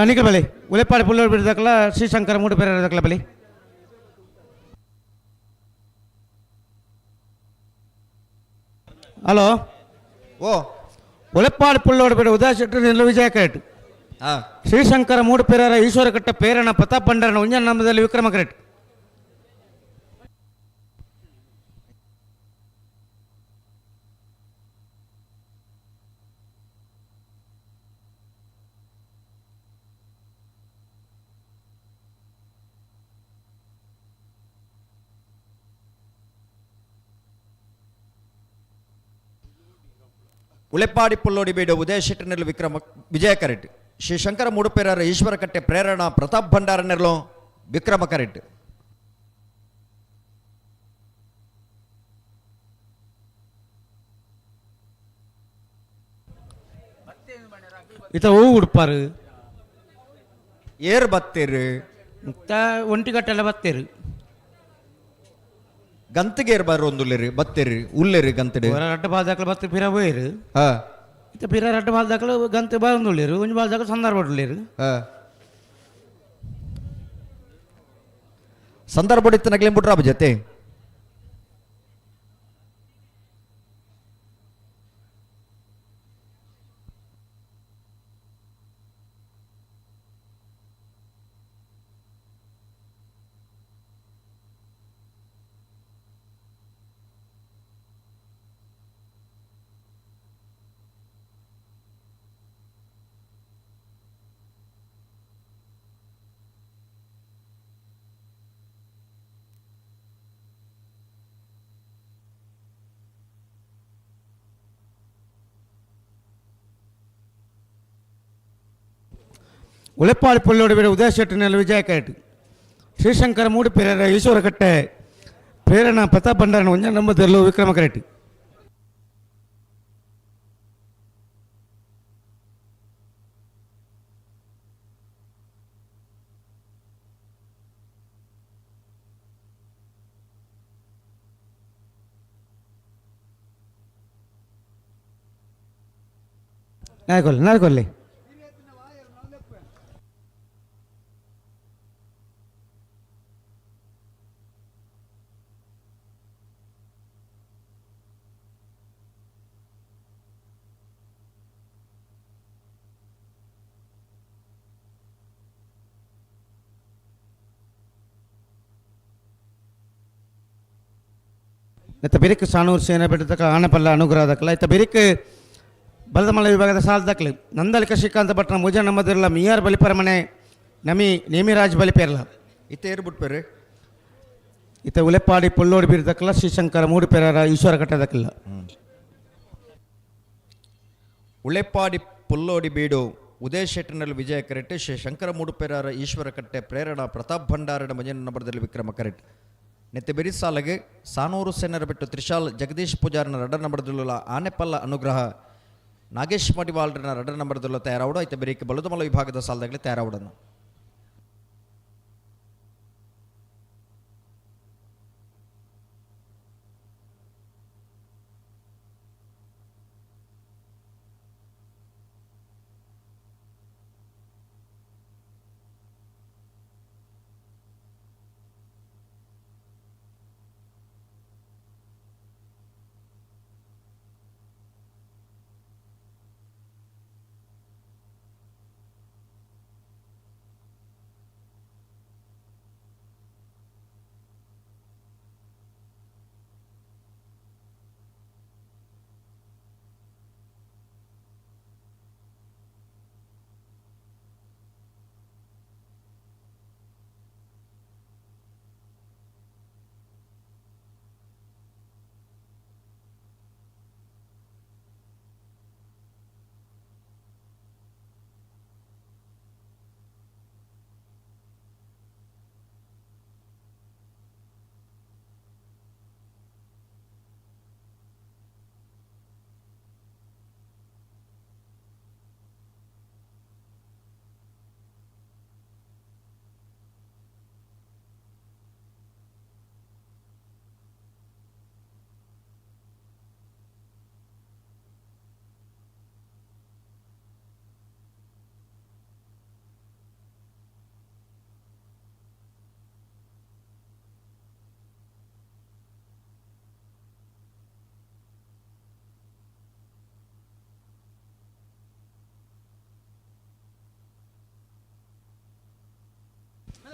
ನಿಖಲ್ ಬಲಿ ಉಲೆಪಾಡಿ ಪುಲ್ಲೂರು ಬಿಡ್ದಕ್ಕಲ್ಲ ಶ್ರೀಶಂಕರ ಮೂಡು ಬೇರೆ ಇರದಕ್ಕಲ್ಲ ಬಲಿ. ಹಲೋ ಓ ಉಲೆಪಾಡಿ ಪುಲ್ಲೋಡು ಬಿಡು ಉದಯ ಶೆಟ್ಟರ್ ನಿಲ್ಲ ವಿಜಯ ಕರೆಕ್ಟ್. ಶ್ರೀಶಂಕರ ಮೂಡುಪೆರರ ಈಶ್ವರಘಟ್ಟ ಪೇರಣ ಪ್ರತಾಪ್ ಬಂಡರನ ಉಂಜನ ನಾಮದಲ್ಲಿ ವಿಕ್ರಮ ಕರೆಕ್ಟ್. ಉಳೆಪಾಡಿ ಪುಲ್ಲೋಡಿ ಬೀಡು ಉದಯ ಶೆಟ್ಟರ್ನೆರ್ಲು ವಿಕ್ರಮ ವಿಜಯ ಕರೆಟ್. ಶ್ರೀ ಶಂಕರ ಮೂಡುಪೇರರ ಈಶ್ವರಕಟ್ಟೆ ಪ್ರೇರಣಾ ಪ್ರತಾಪ್ ಭಂಡಾರನೆರ್ಲು ವಿಕ್ರಮ ಕರೆಟ್. ಇತ ಹೂ ಉಡ್ಪಾರು ಏರ್ ಬತ್ತೀರು ಇತ್ತ ಒಂಟಿಗಟ್ಟೆಲ್ಲ ಬತ್ತೀರು. ಗಂತಿಗೇರ್ ಬರೋಂದುಲ್ಲೇರು ಬತ್ತೀರು ಉಲ್ಲೇರು ಗಂತಿಡು ರಡ್ಡ ಬಾಲ್ ದಾಖಲೆ ಬತ್ತಿ ಪಿರ ಹೋಯಿರು. ಹಾ. ಇತ್ತ ಪಿರ ರಡ್ಡ ಬಾಲ್ ದಾಖಲೆ ಗಂತೆ ಬರೋಂದುಲ್ಲೇರು ಒಂಜಿ ಬಾಲ್ ದಾಖಲೆ ಸಂದರ್ಭ ಉಲ್ಲೇರು. ಹಾ. ಸಂದರ್ಭ ಇತ್ತು ನಗ್ಲಿಂ ಬಿಟ್ರ ಜೊತೆ. ಉಳೆಪಾಡಿ ಪುಲ್ಲೋಡಿ ಬಿಡ ಉದಯ ಶೆಟ್ಟಿನಲ್ಲಿ ವಿಜಯ ಕರೆಟ್. ಶ್ರೀಶಂಕರ ಮೂಡುಪೇರರ ಈಶ್ವರಕಟ್ಟೆ ಪ್ರೇರಣಾ ಪ್ರತಾಪ್ ಭಂಡಾರನ ಒಂಜ ನಂಬದಲ್ಲೂ ವಿಕ್ರಮ ಕರೆಟ್. ನಾಯಕೊಲ್ಲಿ ನಾಯಕೊಲ್ಲಿ ಇತ್ತ ಬಿರಿಕ್ ಸಾಣೂರು ಸೇನೆ ಬೆಟ್ಟದಕ್ಕ ಆನೆಪಲ್ಲ ಅನುಗ್ರಹ ದಕ್ಕಲ. ಇತ್ತ ಬಿರಿಕ್ ಬಲದಮಲ ವಿಭಾಗದ ಸಾಲ ದಕ್ಕಲು ನಂದಲಿಕ ಶ್ರೀಕಾಂತ ಭಟ್ನ ಮುಜ ನಮ್ಮದಿರಲ್ಲ ಮಿಯಾರ್ ಬಲಿಪರಮನೆ ನಮಿ ನೇಮಿರಾಜ್ ಬಲಿಪೇರಲ. ಇತ್ತ ಏರು ಬಿಟ್ಪೇರು. ಇತ್ತ ಉಲೆಪ್ಪಾಡಿ ಪುಲ್ಲೋಡಿ ಬೀರ್ ದಕ್ಕಲ ಶ್ರೀಶಂಕರ ಮೂಡುಪೇರರ ಈಶ್ವರ ಕಟ್ಟ ದಕ್ಕಲ. ಉಳೆಪ್ಪಾಡಿ ಪುಲ್ಲೋಡಿ ಬೀಡು ಉದಯ ಶೆಟ್ಟರ್ನಲ್ಲಿ ವಿಜಯ ಕರೆಟ್. ಶ್ರೀ ಶಂಕರ ಮೂಡುಪೇರರ ಈಶ್ವರ ಕಟ್ಟೆ ಪ್ರೇರಣಾ ಪ್ರತಾಪ್ ಭಂಡಾರನ ಮಂಜನ ನಂಬರದಲ್ಲಿ ವಿಕ್ರಮ ಕರೆಟ್. ನೆತ್ತೆ ಬೆರಿಸಾಲಗೆ ಸಾನೂರು ಸೇನರ ಬಿಟ್ಟು ತ್ರಿಶಾಲ್ ಜಗದೀಶ್ ಪೂಜಾರನ ರಡ್ಡ ನಂಬರದಲ್ಲ ಆನೆಪಲ್ಲ ಅನುಗ್ರಹ ನಾಗೇಶ್ ಮಡಿವಾಳ್ರನ ರಡ್ಡ ನಂಬರದಲ್ಲ ತಯಾರಾವಡು. ಐತೆ ಬೆರಿಕೆ ಬಲುದಮಲ ವಿಭಾಗದ ಸಾಲದಾಗಲಿ ತಯಾರಾವಡನ್ನು.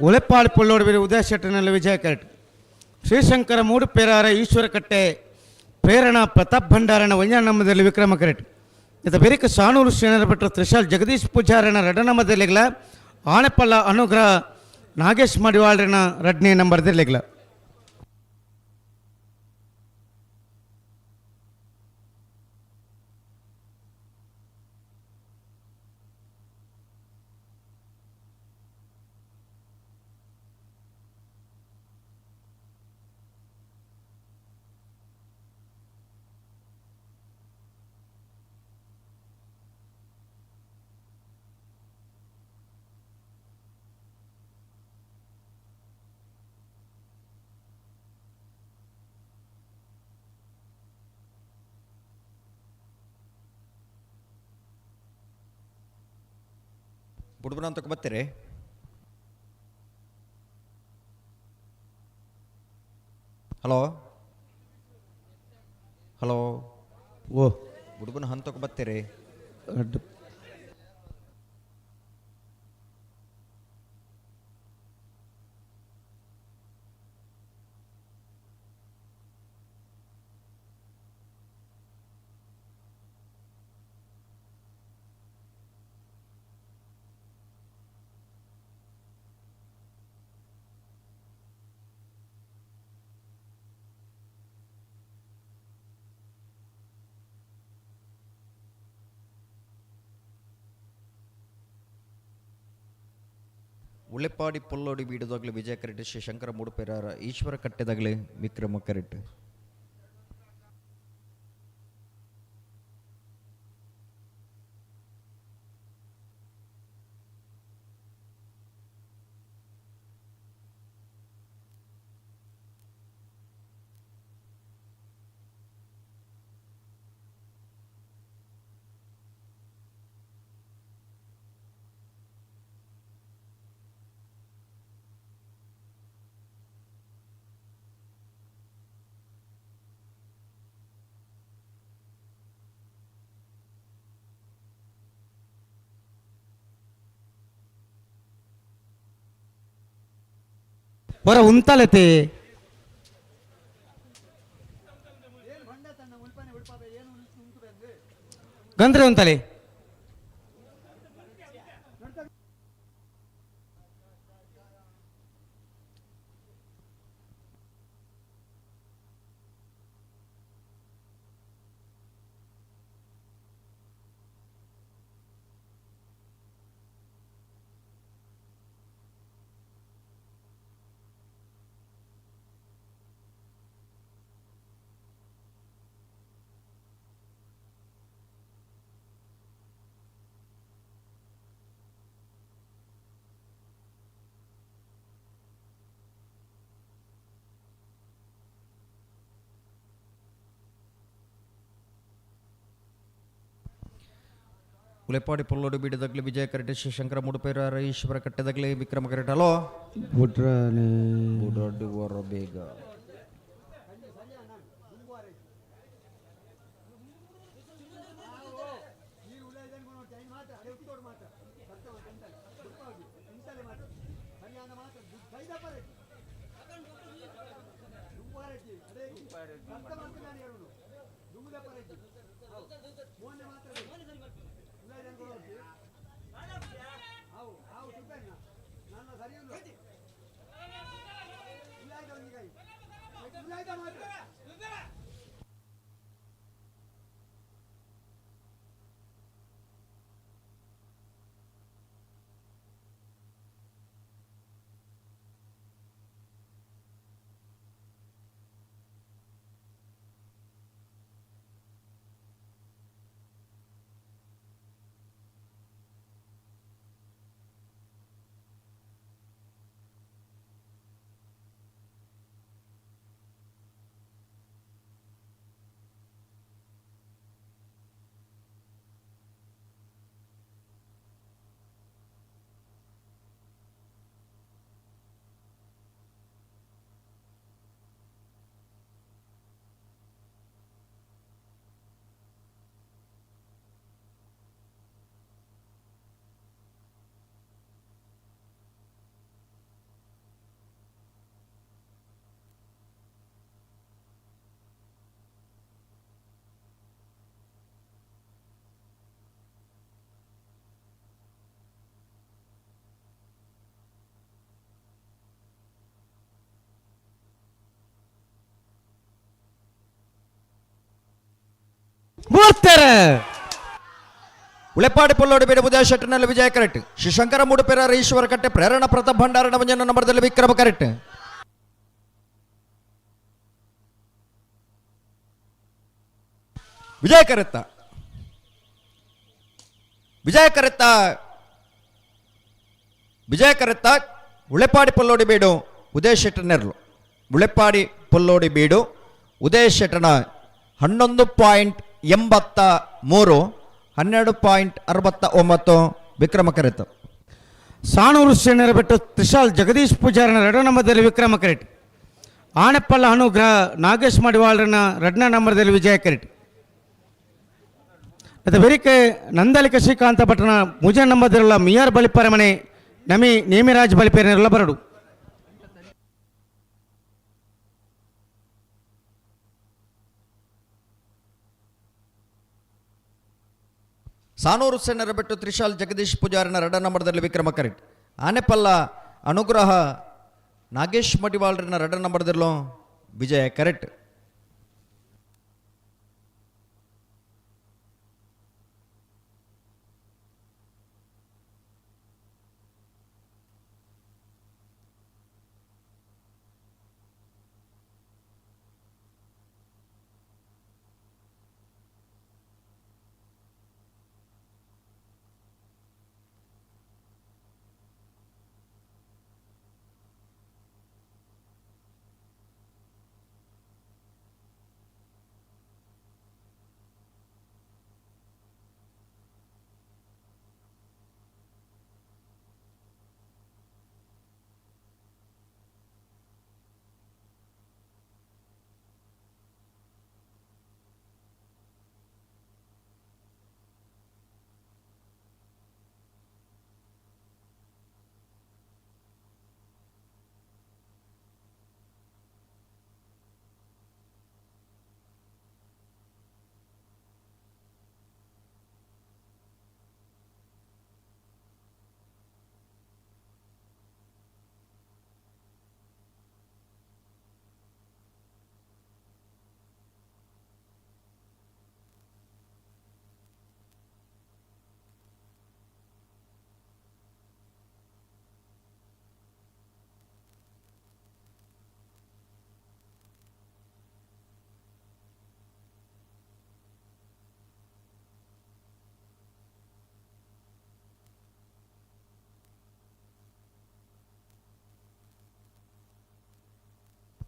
ಉಳೆಪ್ಪಾಡಿ ಪುಲ್ಲೋಡಿ ಬೀಡು ಉದಯ ಶೆಟ್ಟರ್ನಲ್ಲಿ ವಿಜಯ ಕರೆಟ್. ಶ್ರೀಶಂಕರ ಮೂಡುಪೇರಾರ ಈಶ್ವರಕಟ್ಟೆ ಪ್ರೇರಣಾ ಪ್ರತಾಪ್ ಭಂಡಾರನ ಒಂಜ ನಮ್ಮದಲ್ಲಿ ವಿಕ್ರಮ ಕರೆಟ್. ಇತ ಬೆರಿಕ ಸಾನೂರು ಶ್ರೀನರ ಭಟ್ರ ತ್ರಿಶಾಲ್ ಜಗದೀಶ್ ಪೂಜಾರನ ರಡ್ಡ ನಂಬರ್ದಲ್ಲಿಗ್ಲ ಆನೆಪಲ್ಲ ಅನುಗ್ರಹ ನಾಗೇಶ್ ಮಡಿವಾಳ್ರನ ರಡ್ನೇ ನಂಬರ್ದಲ್ಲಿಗ್ಲ. ಬುಡ್ಬನ ಅಂತ ಬರ್ತೀರಿ. ಹಲೋ ಹಲೋ ಓ ಬುಡ್ಬನ ಹಂತಕ್ಕೆ ಬರ್ತೀರಿ. ಉಳೆಪಾಡಿ ಪೊಲ್ಲೋಡಿ ಬೀಡದಾಗಲಿ ವಿಜಯ ಕರೆಟ್, ಶ್ರೀ ಶಂಕರ ಮೂಡುಪೇರಾರ ಈಶ್ವರ ಕಟ್ಟೆದಾಗಲಿ ವಿಕ್ರಮ ಕರೆಟ್. ಹೊರ ಉಂತಲತೆ ಗಂದ್ರೆ ಉಂತಲೆ. ಉಲೆಪಾಡಿ ಪೊಲ್ಲೋಡು ಬೀಡದಾಗಲಿ ವಿಜಯ ಕರೆಟ್, ಶ್ರೀ ಶಂಕರ ಮೂಡುಪೇರಾರ ಈಶ್ವರ ಕಟ್ಟೆದಾಗಲಿ ವಿಕ್ರಮ ಕರೆಟ್. ಹಲೋ ಬುಡ್ರಾಡು ಬೇಗ. ಮೂರ್ತಾರೆ ಉಳೆಪಾಡಿ ಪೊಲ್ಲೋಡು ಬೇಡ ಉದಯ ಶೆಟ್ಟನಲ್ಲಿ ವಿಜಯ ಕರೆಕ್ಟ್, ಶ್ರೀ ಶಂಕರ ಮೂಡುಪೇರಾರ ಈಶ್ವರ ಕಟ್ಟೆ ಪ್ರೇರಣಾ ಪ್ರತಾಪ್ ಭಂಡಾರ ಮಂಜನ ನಂಬರದಲ್ಲಿ ವಿಕ್ರಮ ಕರೆಕ್ಟ್. ವಿಜಯ ಕರೆತ್ತ, ವಿಜಯ ಕರೆತ್ತ, ವಿಜಯ ಕರೆತ್ತ. ಉಳೆಪಾಡಿ ಪೊಲ್ಲೋಡಿ ಬೀಡು ಉದಯ ಶೆಟ್ಟನೆರ್ಲು. ಉಳೆಪಾಡಿ ಪೊಲ್ಲೋಡಿ ಬೀಡು ಉದಯ ಶೆಟ್ಟನ 11.83, 12.69 ವಿಕ್ರಮ ಕರೆತ. ಸಾಣೂರು ಸೇನರ ಬೆಟ್ಟು ತ್ರಿಶಾಲ್ ಜಗದೀಶ್ ಪೂಜಾರನ ಎರಡನೇ ನಂಬರ್ದಲ್ಲಿ ವಿಕ್ರಮ ಕರೆಟ್. ಆನೆಪ್ಪಲ್ಲ ಅನುಗ್ರಹ ನಾಗೇಶ್ ಮಡಿವಾಳರನ್ನ ಎರಡನೇ ನಂಬರ್ದಲ್ಲಿ ವಿಜಯ ಕರೆಟ್. ಮತ್ತು ಬೆರಿಕೆ ನಂದಲಿಕ ಶ್ರೀಕಾಂತ ಭಟ್ರನ ಮುಜ ನಂಬರ್ದಿರಲ್ಲ ಮಿಯಾರ್ ಬಲಿಪರ ಮನೆ ನಮಿ ನೇಮಿರಾಜ್ ಬಲಿಪೇರಿನಲ್ಲ ಬರಡು. ಸಾನೂರು ಸೇನರ ಬೆಟ್ಟು ತ್ರಿಶಾಲ್ ಜಗದೀಶ್ ಪೂಜಾರನ ಎರಡ ನಂಬರ್ದಲ್ಲಿ ವಿಕ್ರಮ ಕರೆಟ್. ಆನೆಪಲ್ಲ ಅನುಗ್ರಹ ನಾಗೇಶ್ ಮಡಿವಾಳರನ್ನ ಎರಡ ನಂಬರ್ದಲ್ಲೂ ವಿಜಯ ಕರೆಟ್.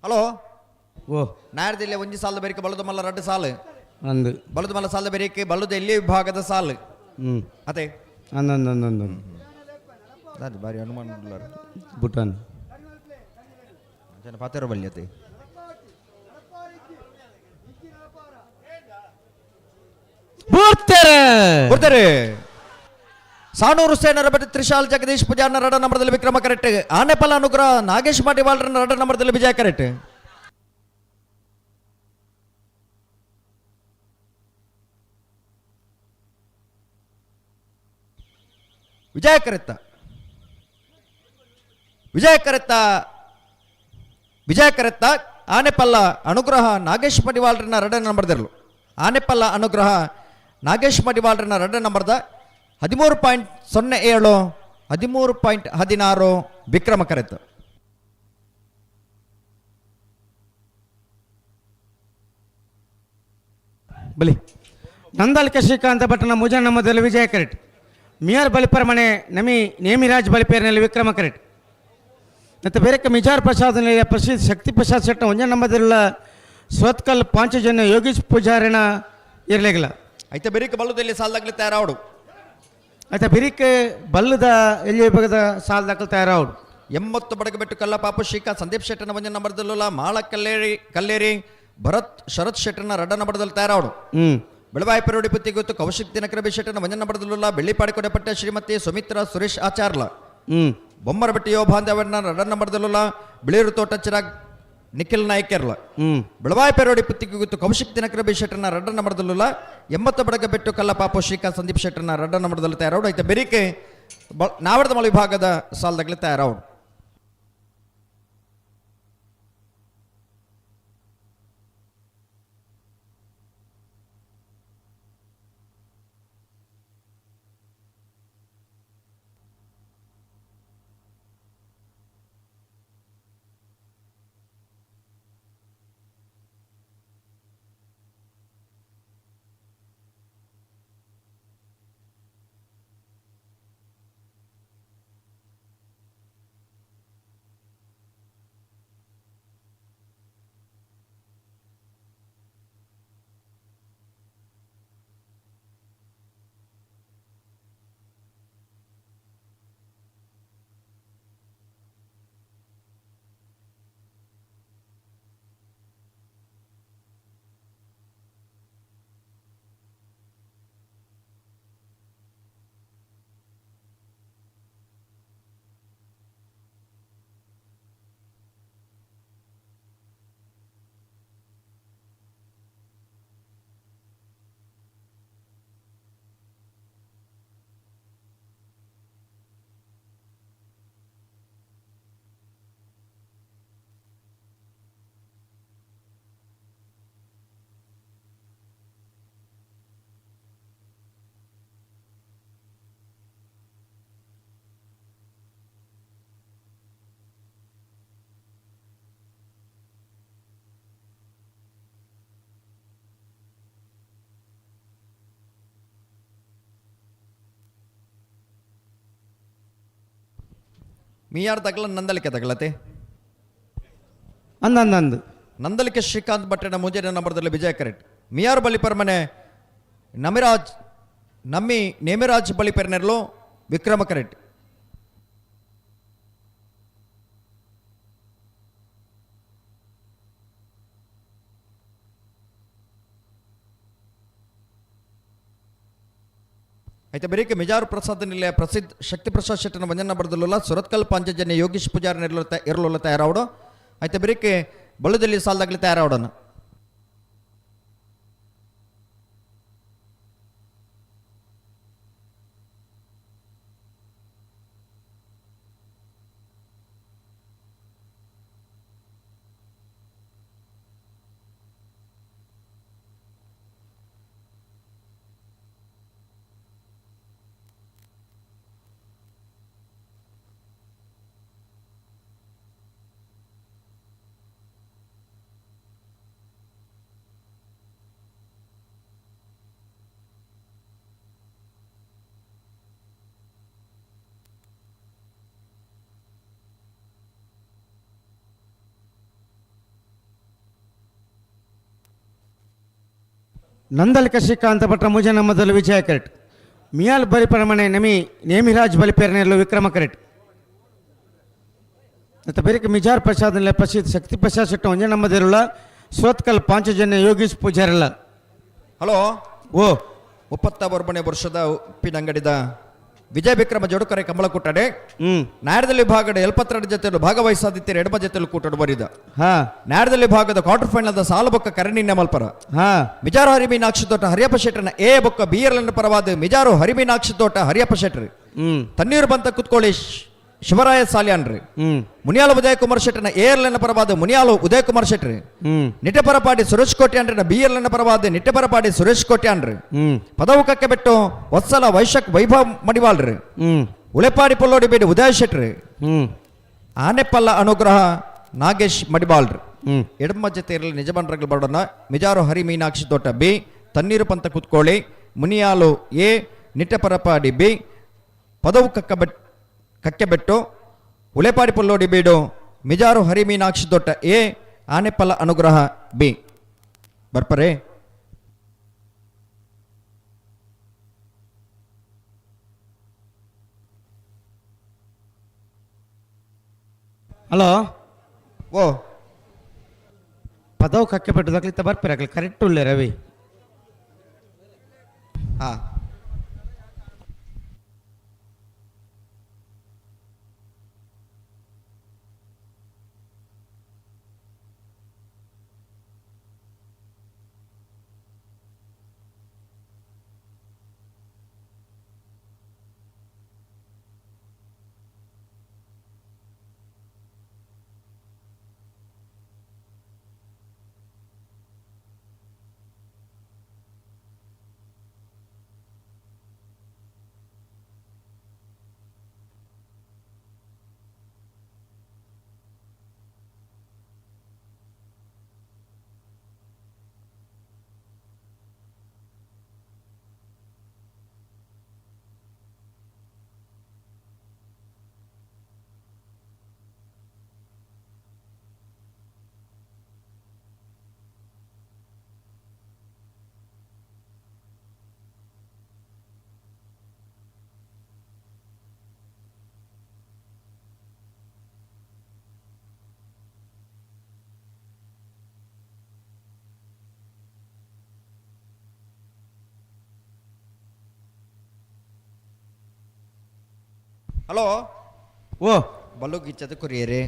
ಹಲೋ ಓ ನಾಯರ್ದಿಲ್ಲ ಒಂಜಿ ಸಾಲದ ಬೇರಿಕೆ ಬಲದ ಮಲ್ಲ ರಡ್ಡು ಸಾಲು ಅಂದು ಬಲದ ಮಲ್ಲ ಸಾಲದ ಬೇರಿಕೆ ಬಲದ ಎಲ್ಲಿ ವಿಭಾಗದ ಸಾಲು ಅದೇ ಅಂದ ಅಂದ ಅಂದ ಅಂದ ಅದು ಬಾರಿ ಹನುಮಾನ್ ಉಳ್ಳಾರು. ಭೂಟಾನ್ ಜನ ಪಾತೆರ ಬಲ್ಲಿ ಅತೆ ಬರ್ತಾರೆ ಬರ್ತಾರೆ. ಸಾನೂರು ಸೇನರ ಬಟ್ಟಿ ತ್ರಿಶಾಲ್ ಜಗದೀಶ್ ಪೂಜಾರ್ನ ರಡ ನಂಬರ್ದಲ್ಲಿ ವಿಕ್ರಮ ಕರೆಕ್ಟ್. ಆನೆಪಲ್ಲ ಅನುಗ್ರಹ ನಾಗೇಶ್ ಮಾಟಿವಾಳ್ರನ್ನ ರಡ ನಂಬರ್ದಲ್ಲಿ ವಿಜಯ ಕರೆಕ್ಟ್. ವಿಜಯ ಕರೆತ್ತ ವಿಜಯ ಕರೆತ್ತ ವಿಜಯ ಕರೆತ್ತ ಆನೆಪಲ್ಲ ಅನುಗ್ರಹ ನಾಗೇಶ್ ಮಡಿವಾಳ್ರನ್ನ ರಡ ನಂಬರ್ದಿರಲು. ಆನೆಪಲ್ಲ ಅನುಗ್ರಹ ನಾಗೇಶ್ ಮಡಿವಾಳ್ರನ್ನ ರಡ ನಂಬರ್ದ 13.07 13.16 ವಿಕ್ರಮ ಕರೆತ. ಬಲಿ ನಂದಲ್ಕ ಶ್ರೀಕಾಂತ ಭಟ್ನ ಮುಜ ನಮ್ಮದಲ್ಲಿ ವಿಜಯ ಕರೆಟ್. ಮಿಯಾರ್ ಬಲಿಪರ ಮನೆ ನಮಿ ನೇಮಿರಾಜ್ ಬಲಿಪೇರಿನಲ್ಲಿ ವಿಕ್ರಮ ಕರೆಟ್. ಮತ್ತು ಬೇರೆ ಮಿಜಾರ್ ಪ್ರಸಾದ್ ನಿಲಯ ಪ್ರಸಿದ್ಧ ಶಕ್ತಿ ಪ್ರಸಾದ್ ಶೆಟ್ಟ ಒಂಜ ನಂಬದಿಲ್ಲ ಸ್ವತ್ಕಲ್ ಪಾಂಚಜನ್ಯ ಯೋಗೀಶ್ ಪೂಜಾರಿನ ಇರಲಿಲ್ಲ. ಐತೆ ಬೆರಿಕ ಬಲ್ಲದಲ್ಲಿ ಸಾಲದಾಗಲಿ ತಯಾರಾವಡು. ಆಯ್ತಾ ಬಿರಿಕೆ ಬಲ್ಲದ ಎಲ್ಲಿ ವಿಭಾಗದ ಸಾಲದಾಗಲಿ ತಯಾರಾವಡು. 80 ಬಡಗಬೆಟ್ಟು ಕಲ್ಲಪಾಪು ಶ್ರೀಕಾ ಸಂದೀಪ್ ಶೆಟ್ಟನ ಒಂಜ ನಂಬರ್ದಲ್ಲ ಮಾಳ ಕಲ್ಲೇರಿ ಕಲ್ಲೇರಿ ಭರತ್ ಶರತ್ ಶೆಟ್ಟನ ರಡ್ಡ ನಂಬರ್ದಲ್ಲಿ ತಯಾರಾವಡು. ಬೆಳವಾಯಿ ಪೆರೋಡಿ ಪುತ್ತಿ ಗೊತ್ತು ಕೌಶಿಕ್ ದಿನಕರ ಬಿ ಶೆಟ್ಟನ ಒಂಜ ನಂಬರ್ದಲ್ಲ ಬೆಳ್ಳಿಪಾಡಿ ಕೊಡೆಪಟ್ಟೆ ಶ್ರೀಮತಿ ಸುಮಿತ್ರಾ ಸುರೇಶ್ ಆಚಾರ್ಲ. ಬೊಮ್ಮರಬೆಟ್ಟಿ ಯೋಬಾಂಧವನ್ನ ರಡ್ಡ ನಂಬರ್ದಲ್ಲ ಬಿಳಿರು ತೋಟ ಚಿರಾಗ್ ನಿಖಿಲ್ ನಾಯ್ಕೆರ್ಲ. ಬೆಳವಾಯಿ ಪೆರೋಡಿ ಪುತ್ತಿಗೆ ಗೊತ್ತು ಕೌಶಿಕ್ ದಿನಕರ ಬಿ ಶೆಟ್ಟನ ರಡ್ಡ ನಂಬರ್ದಲ್ಲ 80 ಬಡಗಬೆಟ್ಟು ಕಲ್ಲಪಾಪು ಶ್ರೀಕಾ ಸಂದೀಪ್ ಶೆಟ್ಟನ ರಡ್ಡ ನಂಬರ್ದಲ್ಲಿ ತಯಾರಾವಡು. ಐತೆ ಬೆರಿಕೆ ನಾವರ್ದ ಮಳ ವಿಭಾಗದ ಸಾಲದಾಗಲಿ ತಯಾರಾವಡು. ಮಿಯಾರ್ ತಗಲ ನಂದಲಿಕೆ ತಗಲತೆ ಅಂದಂದು ನಂದಲಿಕೆ ಶ್ರೀಕಾಂತ್ ಭಟ್ಟನ ಮುಂಜಾನೆ ನಂಬರ್ದಲ್ಲಿ ವಿಜಯ ಕರೆಕ್ಟ್ ಮಿಯಾರ್ ಬಲಿ ಪರ್ಮನೆ ನಮಿರಾಜ್ ನಮ್ಮಿ ನೇಮಿರಾಜ್ ಬಲಿ ಪೆರ್ನೆರ್ಲು ವಿಕ್ರಮ ಕರೆಕ್ಟ್. అయితే ಬೆರಿಕೆ ಮಿಜಾರು ಪ್ರಸಾದ್ ನಿಲೆ ಪ್ರಸಿದ್ಧ ಶಕ್ತಿ ಪ್ರಸಾದ್ ಶೆಟ್ಟನ ವಂಜನ ಬರೆದಲ್ಲ ಸುರತ್ಕಲ್ ಪಾಂಚಜನ್ಯ ಯೋಗೀಶ್ ಪೂಜಾರಿ ಎರಲುಲ್ಲ ತಯಾರಾವಡು. అయితే ಬೆರಿಕೆ ಬಳುದಲ್ಲಿ ಸಾಲದಾಗಲಿ ತಯಾರಾವಡೋಣ. ನಂದಲಿಕ ಶ್ರೀಕಾಂತ ಭಟ್ರ ಮುಜನ ಮೊದಲು ವಿಜಯ ಕರೆಟ್ ಮಿಯಾಲ್ ಬಲಿಪರಮಣೆ ನಮಿ ನೇಮಿರಾಜ್ ಬಲಿಪೇರ್ನೆರ್ಲು ವಿಕ್ರಮ ಕರೆಟ್ ಮತ್ತು ಬೇರೆ ಮಿಜಾರ್ ಪ್ರಸಾದ್ ಪ್ರಸಿದ್ಧ ಶಕ್ತಿ ಪ್ರಸಾದ್ ಶೆಟ್ಟ ಒಂಜೆ ನಮ್ಮದಿರುಳ ಸೋತ್ಕಲ್ ಪಾಂಚಜನ್ಯ ಯೋಗೀಶ್ ಪೂಜಾರಲ್ಲ. ಹಲೋ ಓ 31ನೇ ವರ್ಷದ ಉಪ್ಪಿನಂಗಡಿದ ವಿಜಯ ವಿಕ್ರಮ ಜೋಡುಕರೆ ಕಂಬಳ ಕೂಟಡೆ ನ್ಯಾಯದಲ್ಲಿ ಭಾಗದ 72 ಜೊತೆಯಲ್ಲೂ ಭಾಗವಹಿಸಾದಿತ್ತರ ಎಡಮ ಜೊತೆಯಲ್ಲೂ ಕೂಟಡು ಬರಿದ. ನ್ಯಾಯದಲ್ಲಿ ಭಾಗದ ಕ್ವಾರ್ಟರ್ ಫೈನಲ್ ಸಾಲು ಬೊಕ್ಕ ಕರಣಿನ ಮಲ್ಪರ ಮಿಜಾರು ಹರಿಮೀನಾಕ್ಷಿ ತೋಟ ಹರಿಯಪ್ಪ ಶೆಟ್ಟರ್ನ ಎ ಬೊಕ್ಕ ಬಿ ಎಲ್ ಪರವಾದ ಮಿಜಾರು ಹರಿಮೀನಾಕ್ಷಿ ತೋಟ ಹರಿಯಪ್ಪ ಶೆಟ್ಟರ್ ತಣ್ಣೀರು ಬಂತ ಕುತ್ಕೊಳ್ಳಿ ಶಿವರಾಯ ಸಾಲ್ಯಾನ್ರಿ ಮುನಿಯಾಲು ಉದಯಕುಮಾರ್ ಶೆಟ್ಟರ್ನ ಎ ಎಲ್ ಎನ್ ಪರವಾದ ಮುನಿಯಾಲು ಉದಯಕುಮಾರ್ ಶೆಟ್ಟರ್ ನಿಟ್ಟೆಪರಪಾಡಿ ಸುರೇಶ್ ಕೋಟ್ಯಾನ್ರಿ ಬಿ ಎಲ್ ಎನ್ ಪರವಾದ ನಿಟ್ಟೆಪರಪಾಡಿ ಸುರೇಶ್ ಕೋಟ್ಯಾನ್ರಿ ಪದವು ಕಕ್ಕೆ ಬೆಟ್ಟು ವತ್ಸಲ ವೈಶಕ್ ವೈಭವ್ ಮಡಿವಾಳ್ರಿ ಉಳೆಪಾಡಿ ಪೊಲ್ಲೋಡಿ ಬೇಡಿ ಉದಯ ಶೆಟ್ರಿ ಆನೆಪಲ್ಲ ಅನುಗ್ರಹ ನಾಗೇಶ್ ಮಡಿವಾಳ್ರಿ. ಎಡಮ ಜೊತೆ ಇರಲಿ ನಿಜಮನ್ರಗಳು ಬರೋಣ ಮಿಜಾರು ಹರಿ ಮೀನಾಕ್ಷಿ ತೋಟ ಬಿ ತಣ್ಣೀರು ಪಂತ ಕುತ್ಕೊಳ್ಳಿ ಮುನಿಯಾಲು ಎ ನಿಟ್ಟೆಪರಪಾಡಿ ಬಿ ಪದವು ಕಕ್ಕೆಬೆಟ್ಟು ಉಳೆಪಾಡಿ ಪೊಲ್ಲೋಡಿ ಬೀಡು ಮಿಜಾರು ಹರಿಮೀನಾಕ್ಷಿ ದೊಟ್ಟ ಎ ಆನೆಪಲ್ಲ ಅನುಗ್ರಹ ಬಿ ಬರ್ಪರೆ. ಹಲೋ ಓ ಪದವು ಕಕ್ಕೆಬೆಟ್ಟು ದಾಖಲಿತ ಬರ್ಪರೆ ಆಗಲಿ ಕರೆಕ್ಟ್ ಉಳ್ಳೆ ರವಿ. ಹಾ ಹಲೋ ಓ ಬಲ್ಲು ಗಿಚ್ಚದ ಕೊರಿಯರಿ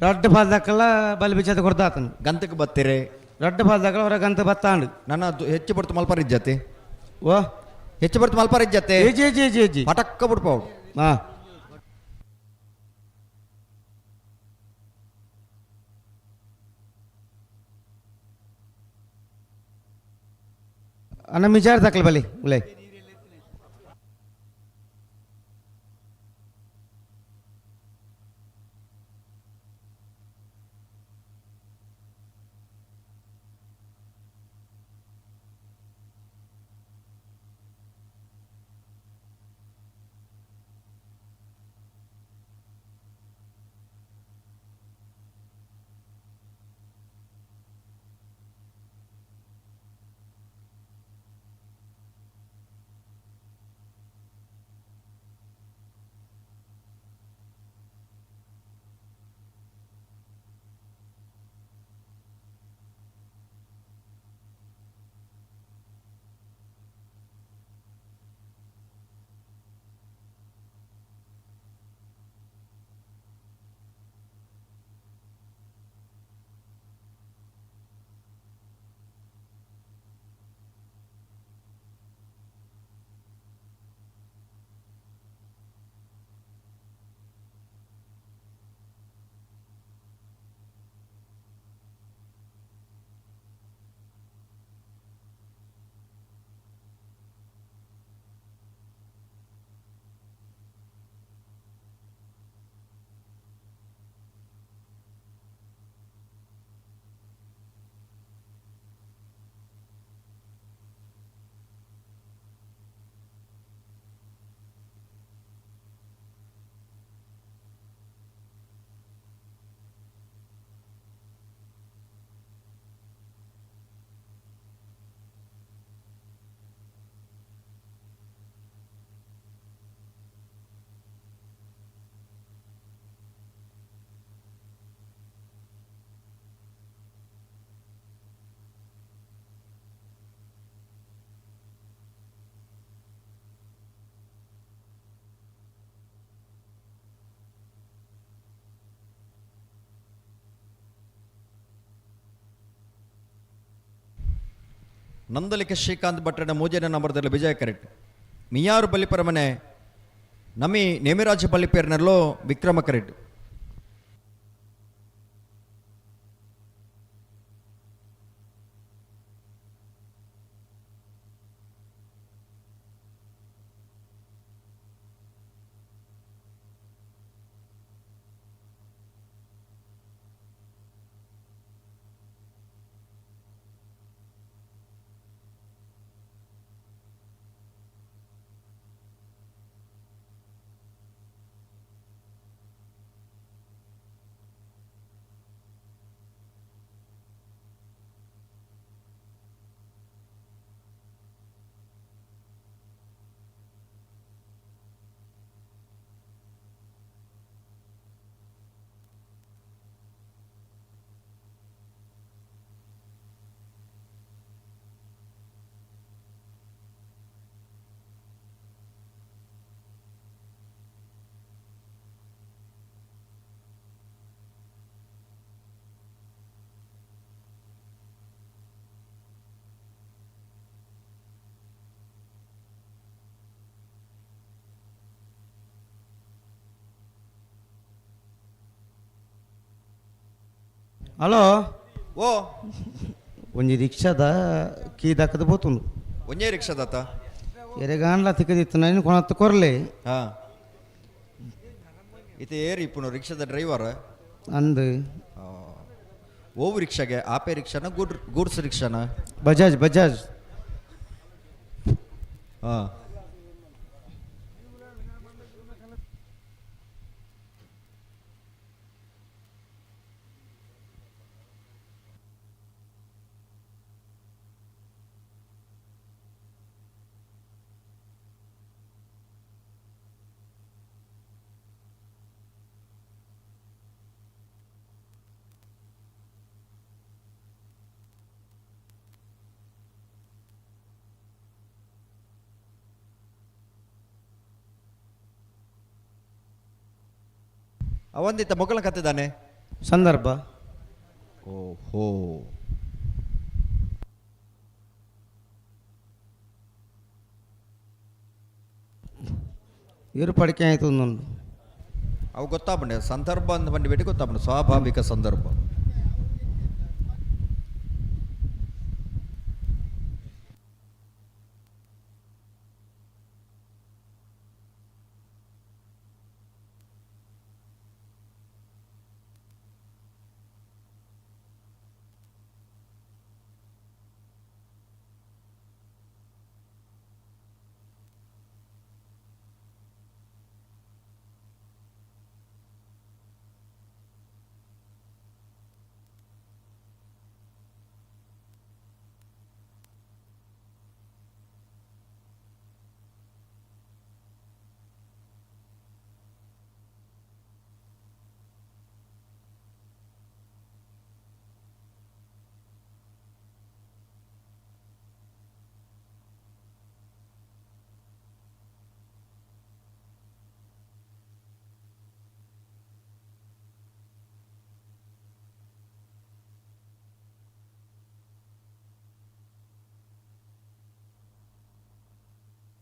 ರಡ್ಡು ಬಾಲ್ದಾಕಲ್ಲ ಬಲ್ ಬಿಚ್ಚದ ಕೊಡ್ತಾತನು ಗಂತಕ್ಕೆ ಬತ್ತೀರಿ ರಡ್ಡು ಬಾಲ್ದಾಕಲ್ಲ ಹೊರ ಗಂತ ಬತ್ತಾಂಡು ನನ್ನ ಹೆಚ್ಚು ಬಡ್ತು ಮಲ್ಪಾರ ಇಜ್ಜತಿ ಓ ಹೆಚ್ಚು ಬಡ್ತು ಮಲ್ಪಾರ ಇಜ್ಜತೆ ಜಿ ಜಿ ಜಿ ಜಿ ಪಟಕ್ಕ ಬಿಡ್ಪಾವು. ಹಾಂ ಅಣ್ಣ ಮಿಜಾರ್ ದಾಖಲೆ ಬಲಿ ಉಲೈ. ನಂದಲಿಕ ಶ್ರೀಕಾಂತ್ ಭಟ್ರನ ಮೂಜನೇ ನಂಬರ್ದಲ್ಲಿ ವಿಜಯ ಕರೆಕ್ಟ್. ಮಿಯಾರು ಬಲಿಪರಮನೆ ನಮಿ ನೇಮಿರಾಜ್ ಬಲಿಪೇರ್ನಲ್ಲೋ ವಿಕ್ರಮ ಕರೆಕ್ಟ್. ಹಲೋ. ಓ. ಒಂಜಿ ರಿಕ್ಷಾದ ಕೀ ದಾಕದ ಪೋತುಂಡು. ಒಂಜೇ ರಿಕ್ಷಾದಾತ? ಎರೆಗಾನ್ಲ ತಿಕ್ಕದಿತ್ತು ನಾನು ಕೊನತ್ತು ಕೊರ್ಲೆ. ಹಾ. ಇತ್ತೆ ಏರಿ ಇಪ್ಪುನು ರಿಕ್ಷಾದ ಡ್ರೈವರ್? ಅಂದು. ಓವು ರಿಕ್ಷಾಗೆ? ಆಪೆ ರಿಕ್ಷಾನ ಗೂಡ್ಸ್ ರಿಕ್ಷಾನ? ಬಜಾಜ್ ಬಜಾಜ್. ಹಾ. ಅವಂದಿತ್ತ ಮೊಗಲ ಕತ್ತಿದ್ದಾನೆ ಸಂದರ್ಭ. ಓಹೋ. ಇರು ಪಡಿಕೆ ಆಯ್ತು ಒಂದೊಂದು. ಅವು ಗೊತ್ತಾಪಂಡೆ ಸಂದರ್ಭ ಅಂತ ಬಂದು ಬಿಟ್ಟು ಗೊತ್ತಾಪಂಡೆ ಸ್ವಾಭಾವಿಕ ಸಂದರ್ಭ.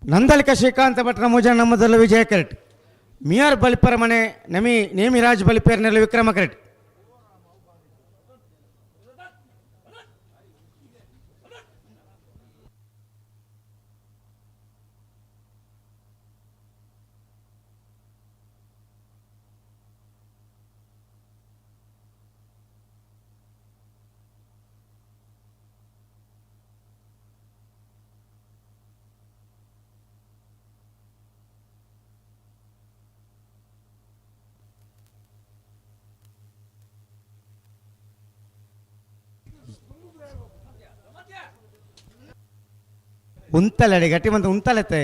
ನಂದಲಿಕ ಶ್ರೀಕಾಂತ ಭಟ್ರ ಮುಜ ನಮ್ಮದಲ್ಲ ವಿಜಯ ಕರೆಟ್. ಮಿಯಾರ್ ಬಲಿಪರ ಮನೆ ನಮಿ ನೇಮಿರಾಜ್ ಬಲಿಪೇರ್ನಲ್ಲಿ ವಿಕ್ರಮ ಕರೆಟ್. ಉಂತಲಡೆ ಗಟ್ಟಿ ಮಂತ ಉಂತಲತ್ತೆ.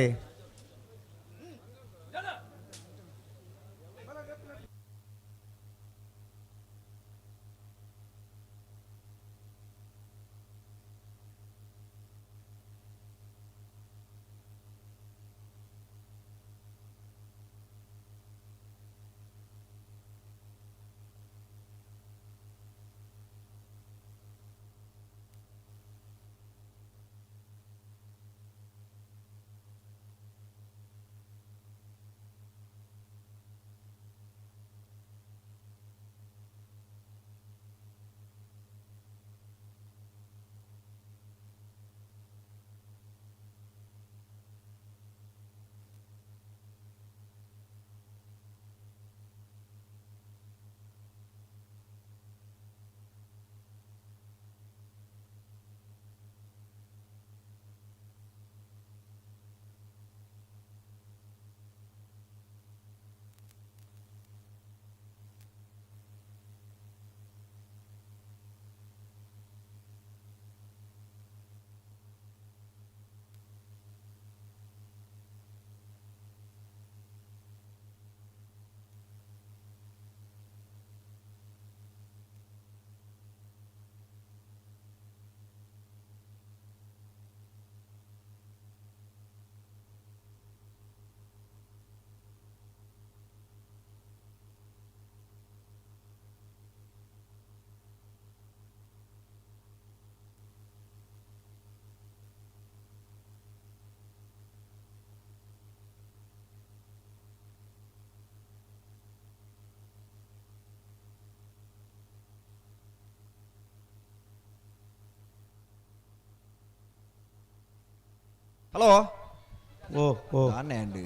ಹಲೋ ಓ ಓ ನಾನೇ ಅಂಡ್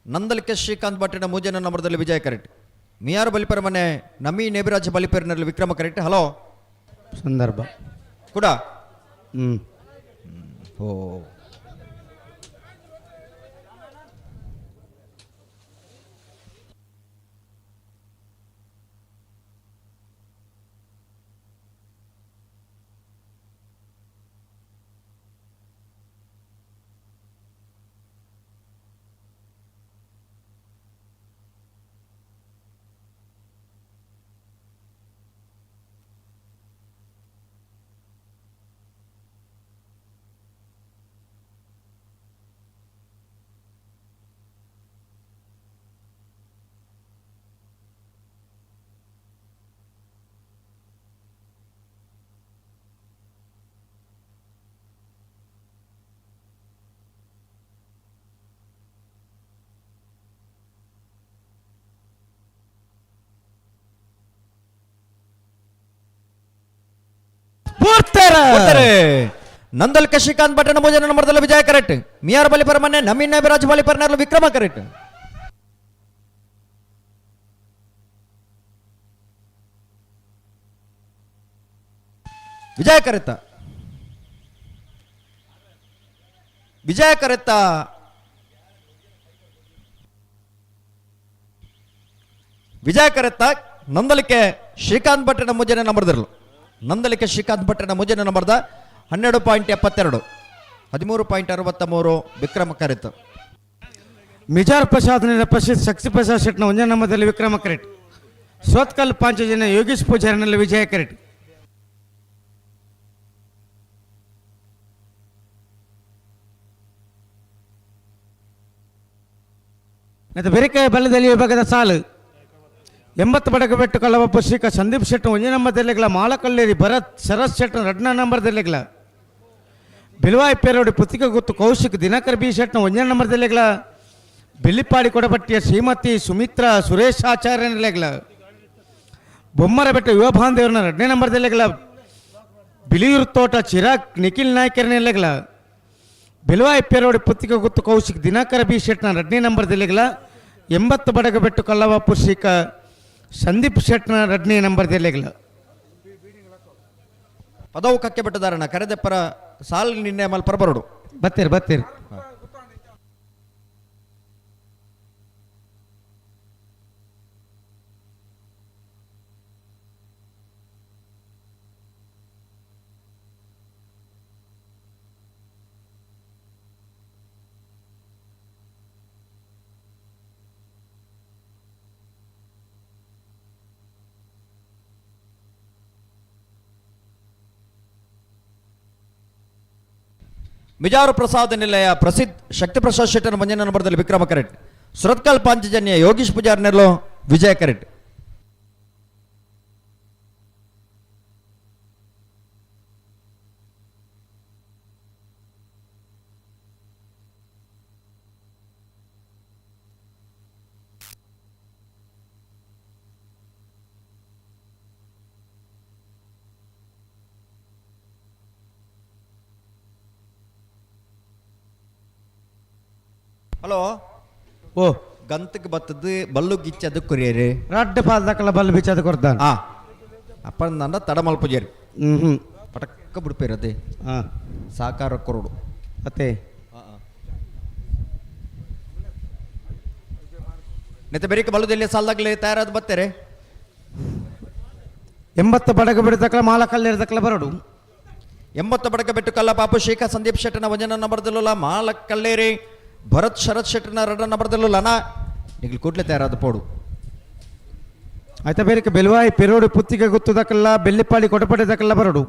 ನಂದಲಿಕೆ ಶ್ರೀಕಾಂತ್ ಭಟ್ಟಿನ ಮೂಜನ ನಂಬರ್ದಲ್ಲಿ ವಿಜಯ ಕರೆಕ್ಟ್. ಮಿಯಾರು ಬಲಿಪರ ಮನೆ ನಮಿ ನೇಬಿರಾಜ್ ಬಲಿಪೇರಿನಲ್ಲಿ ವಿಕ್ರಮ ಕರೆಕ್ಟ್. ಹಲೋ ಸಂದರ್ಭ ಕೂಡ ಹ್ಮ್ ಓ ನಂದಲ್ ಶ್ರೀಕಾಂತ್ ಭಟ್ಟನ ಮೂಜನ ನಂಬರ್ದಲ್ಲಿ ವಿಜಯ ಕರೆಕ್ಟ್. ಮಿಯಾರ್ ಬಲಿಪರ ಮನೆ ನಮೀನ್ ನೇಬಿರಾಜ್ ಬಲಿಪರ್ನಲ್ಲಿ ವಿಕ್ರಮ ಕರೆಕ್ಟ್. ವಿಜಯ ಕರೆತ್ತ ವಿಜಯ ಕರೆತ್ತ ವಿಜಯ ಕರೆತ್ತ ನಂದಲಿಕೆ ಶ್ರೀಕಾಂತ್ ಭಟ್ಟನ ಮುಂಜಾನೆ ನಂಬರ್ದಿರಲು ನಂದಲಿಕೆ ಶ್ರೀಕಾಂತ್ ಭಟ್ಟನ ಮುಂಜಾನೆ ನಂಬರ್ದ 12.72 13.63 ವಿಕ್ರಮ ಕರೆತ. ಮಿಜಾರ್ ಪ್ರಸಾದ್ ಪ್ರಸಿದ್ಧ ಶಕ್ತಿ ಪ್ರಸಾದ್ ಶೆಟ್ನ ಒಂದೇ ನಂಬರ್ದಲ್ಲಿ ವಿಕ್ರಮ ಕರೆಟ್. ಸೋತ್ಕಲ್ ಪಾಂಚಜನ್ಯ ಯೋಗೇಶ್ ಪೂಜಾರಿನಲ್ಲಿ ವಿಜಯ ಕರೆಟ್. ಮತ್ತು ಬೆರಿಕೆ ಬಲ್ಲದಲ್ಲಿ ವಿಭಾಗದ ಸಾಲು 80 ಬಡಕ ಬೆಟ್ಟು ಕಳ್ಳಬಪ್ಪ ಶ್ರೀಕ ಸಂದೀಪ್ ಶೆಟ್ಟಿ ಒಂದೇ ನಂಬರ್ದಲ್ಲಿಗಳ ಮಾಲಕಲ್ಲೇರಿ ಭರತ್ ಶರತ್ ಶೆಟ್ಟಿ ಎರಡನೇ ನಂಬರ್ದಲ್ಲಿಗಳ ಬಿಲ್ವಾಯಿ ಪೇರೋಡಿ ಪುತ್ತಿಗೆ ಗುತ್ತು ಕೌಶಿಕ್ ದಿನಕರ್ ಬಿ ಶೆಟ್ನ ಒಂದೇ ನಂಬರ್ದಲ್ಲಿಗಳ ಬಿಲ್ಲಿಪಾಡಿ ಕೊಡಬಟ್ಟಿಯ ಶ್ರೀಮತಿ ಸುಮಿತ್ರಾ ಸುರೇಶ್ ಆಚಾರ್ಯನಲ್ಲಿಗಳ ಬೊಮ್ಮರ ಬೆಟ್ಟ ಯುವ ಬಾಂಧವ್ರನ್ನ ಎರಡನೇ ನಂಬರ್ದಲ್ಲಿಗಳ ಬಿಳಿಯೂರು ತೋಟ ಚಿರಾಗ್ ನಿಖಿಲ್ ನಾಯ್ಕರ್ನಲ್ಲಿಗಳ ಬಿಲ್ವಾಯಿ ಪೇರೋಡಿ ಪುತ್ತಿಗೆ ಗುತ್ತು ಕೌಶಿಕ್ ದಿನಕರ ಬಿ ಶೆಟ್ನ ಎರಡನೇ ನಂಬರ್ದಲ್ಲಿಗಳ 80 ಬಡಗಬೆಟ್ಟು ಕಲ್ಲವಪ್ಪು ಶ್ರೀಕ ಸಂದೀಪ್ ಶೆಟ್ನ ಎರಡನೇ ನಂಬರ್ದಲ್ಲಿಗಳ ಪದವು ಕಕ್ಕೆ ಬೆಟ್ಟದಾರಣ ಕರೆದೆಪ್ಪರ ಸಾಲ್ ನಿನ್ನೆ ಮಲ್ಪರ ಬರಡು ಬತ್ತೀರಿ ಬತ್ತೀರಿ. ಮಿಜಾರು ಪ್ರಸಾದ್ ನಿಲಯ ಪ್ರಸಿದ್ಧ ಶಕ್ತಿ ಪ್ರಸಾದ್ ಶೆಟ್ಟರ್ ಒಂಜನೇ ನಂಬರ್ದಲ್ಲಿ ವಿಕ್ರಮ ಕರೆಟ್. ಸುರತ್ಕಲ್ ಪಾಂಚಜನ್ಯ ಯೋಗೀಶ್ ಪೂಜಾರ್ ನೆರ್ಲು ವಿಜಯ ಕರೆಟ್. ಹಲೋ ಓ ಗಂತಕ್ಕೆ ಬತ್ತದ್ದು ಬಲ್ಲು ಗಿಚ್ಚದು ಕುರಿಯರಿ ರಡ್ಡ್ ಪಾಲ್ದಕ್ಕಲ ಬಲ್ಲು ಬಿಚ್ಚದು ಕೊಡ್ತಾನೆ. ಆ ಅಪ್ಪನ ತಡಮಲ್ ಪೂಜಾರಿ ಹ್ಞೂ ಪಟಕ್ಕ ಬಿಡ್ಪೇರದೆ ಹಾಂ ಸಾಕಾರ ಕೊರಡು ಅತ್ತೆ ನೆತ್ತ ಬೆರಿಕೆ ಬಲ್ಲುದಲ್ಲಿ ಸಾಲ್ದಾಗ್ಲಿ ತಯಾರಾದ ಬತ್ತಾರೆ. 80 ಬಡಗ ಬಿಡತಕ್ಕಲ ಮಾಲ ಕಲ್ಲಿರತಕ್ಕಲ ಬರಡು. 80 ಬಡಗ ಬೆಟ್ಟು ಕಲ್ಲ ಪಾಪು ಶೇಖ ಸಂದೀಪ್ ಶೆಟ್ಟನ ವಜನ ನಂಬರ್ದಲ್ಲ ಮಾಲ ಕಲ್ಲೇರಿ ಭರತ್ ಶರತ್ ಶೆಟ್ಟನ ರಡ ನಂಬರ್ದಲ್ಲ ನಾ ನಿಗ್ಲು ಕೂಡ್ಲೆ ತಯಾರಾದ ಪೋಡು. ಆಯ್ತಾ ಬೇರೆ ಬೆಲ್ವಾಯಿ ಪೆರೋಡು ಪುತ್ತಿಗೆ ಗೊತ್ತದಕ್ಕಲ್ಲ ಬೆಳ್ಳಿಪಾಳಿ ಕೊಟಪಡೆದಕ್ಕಲ್ಲ ಬರಡು.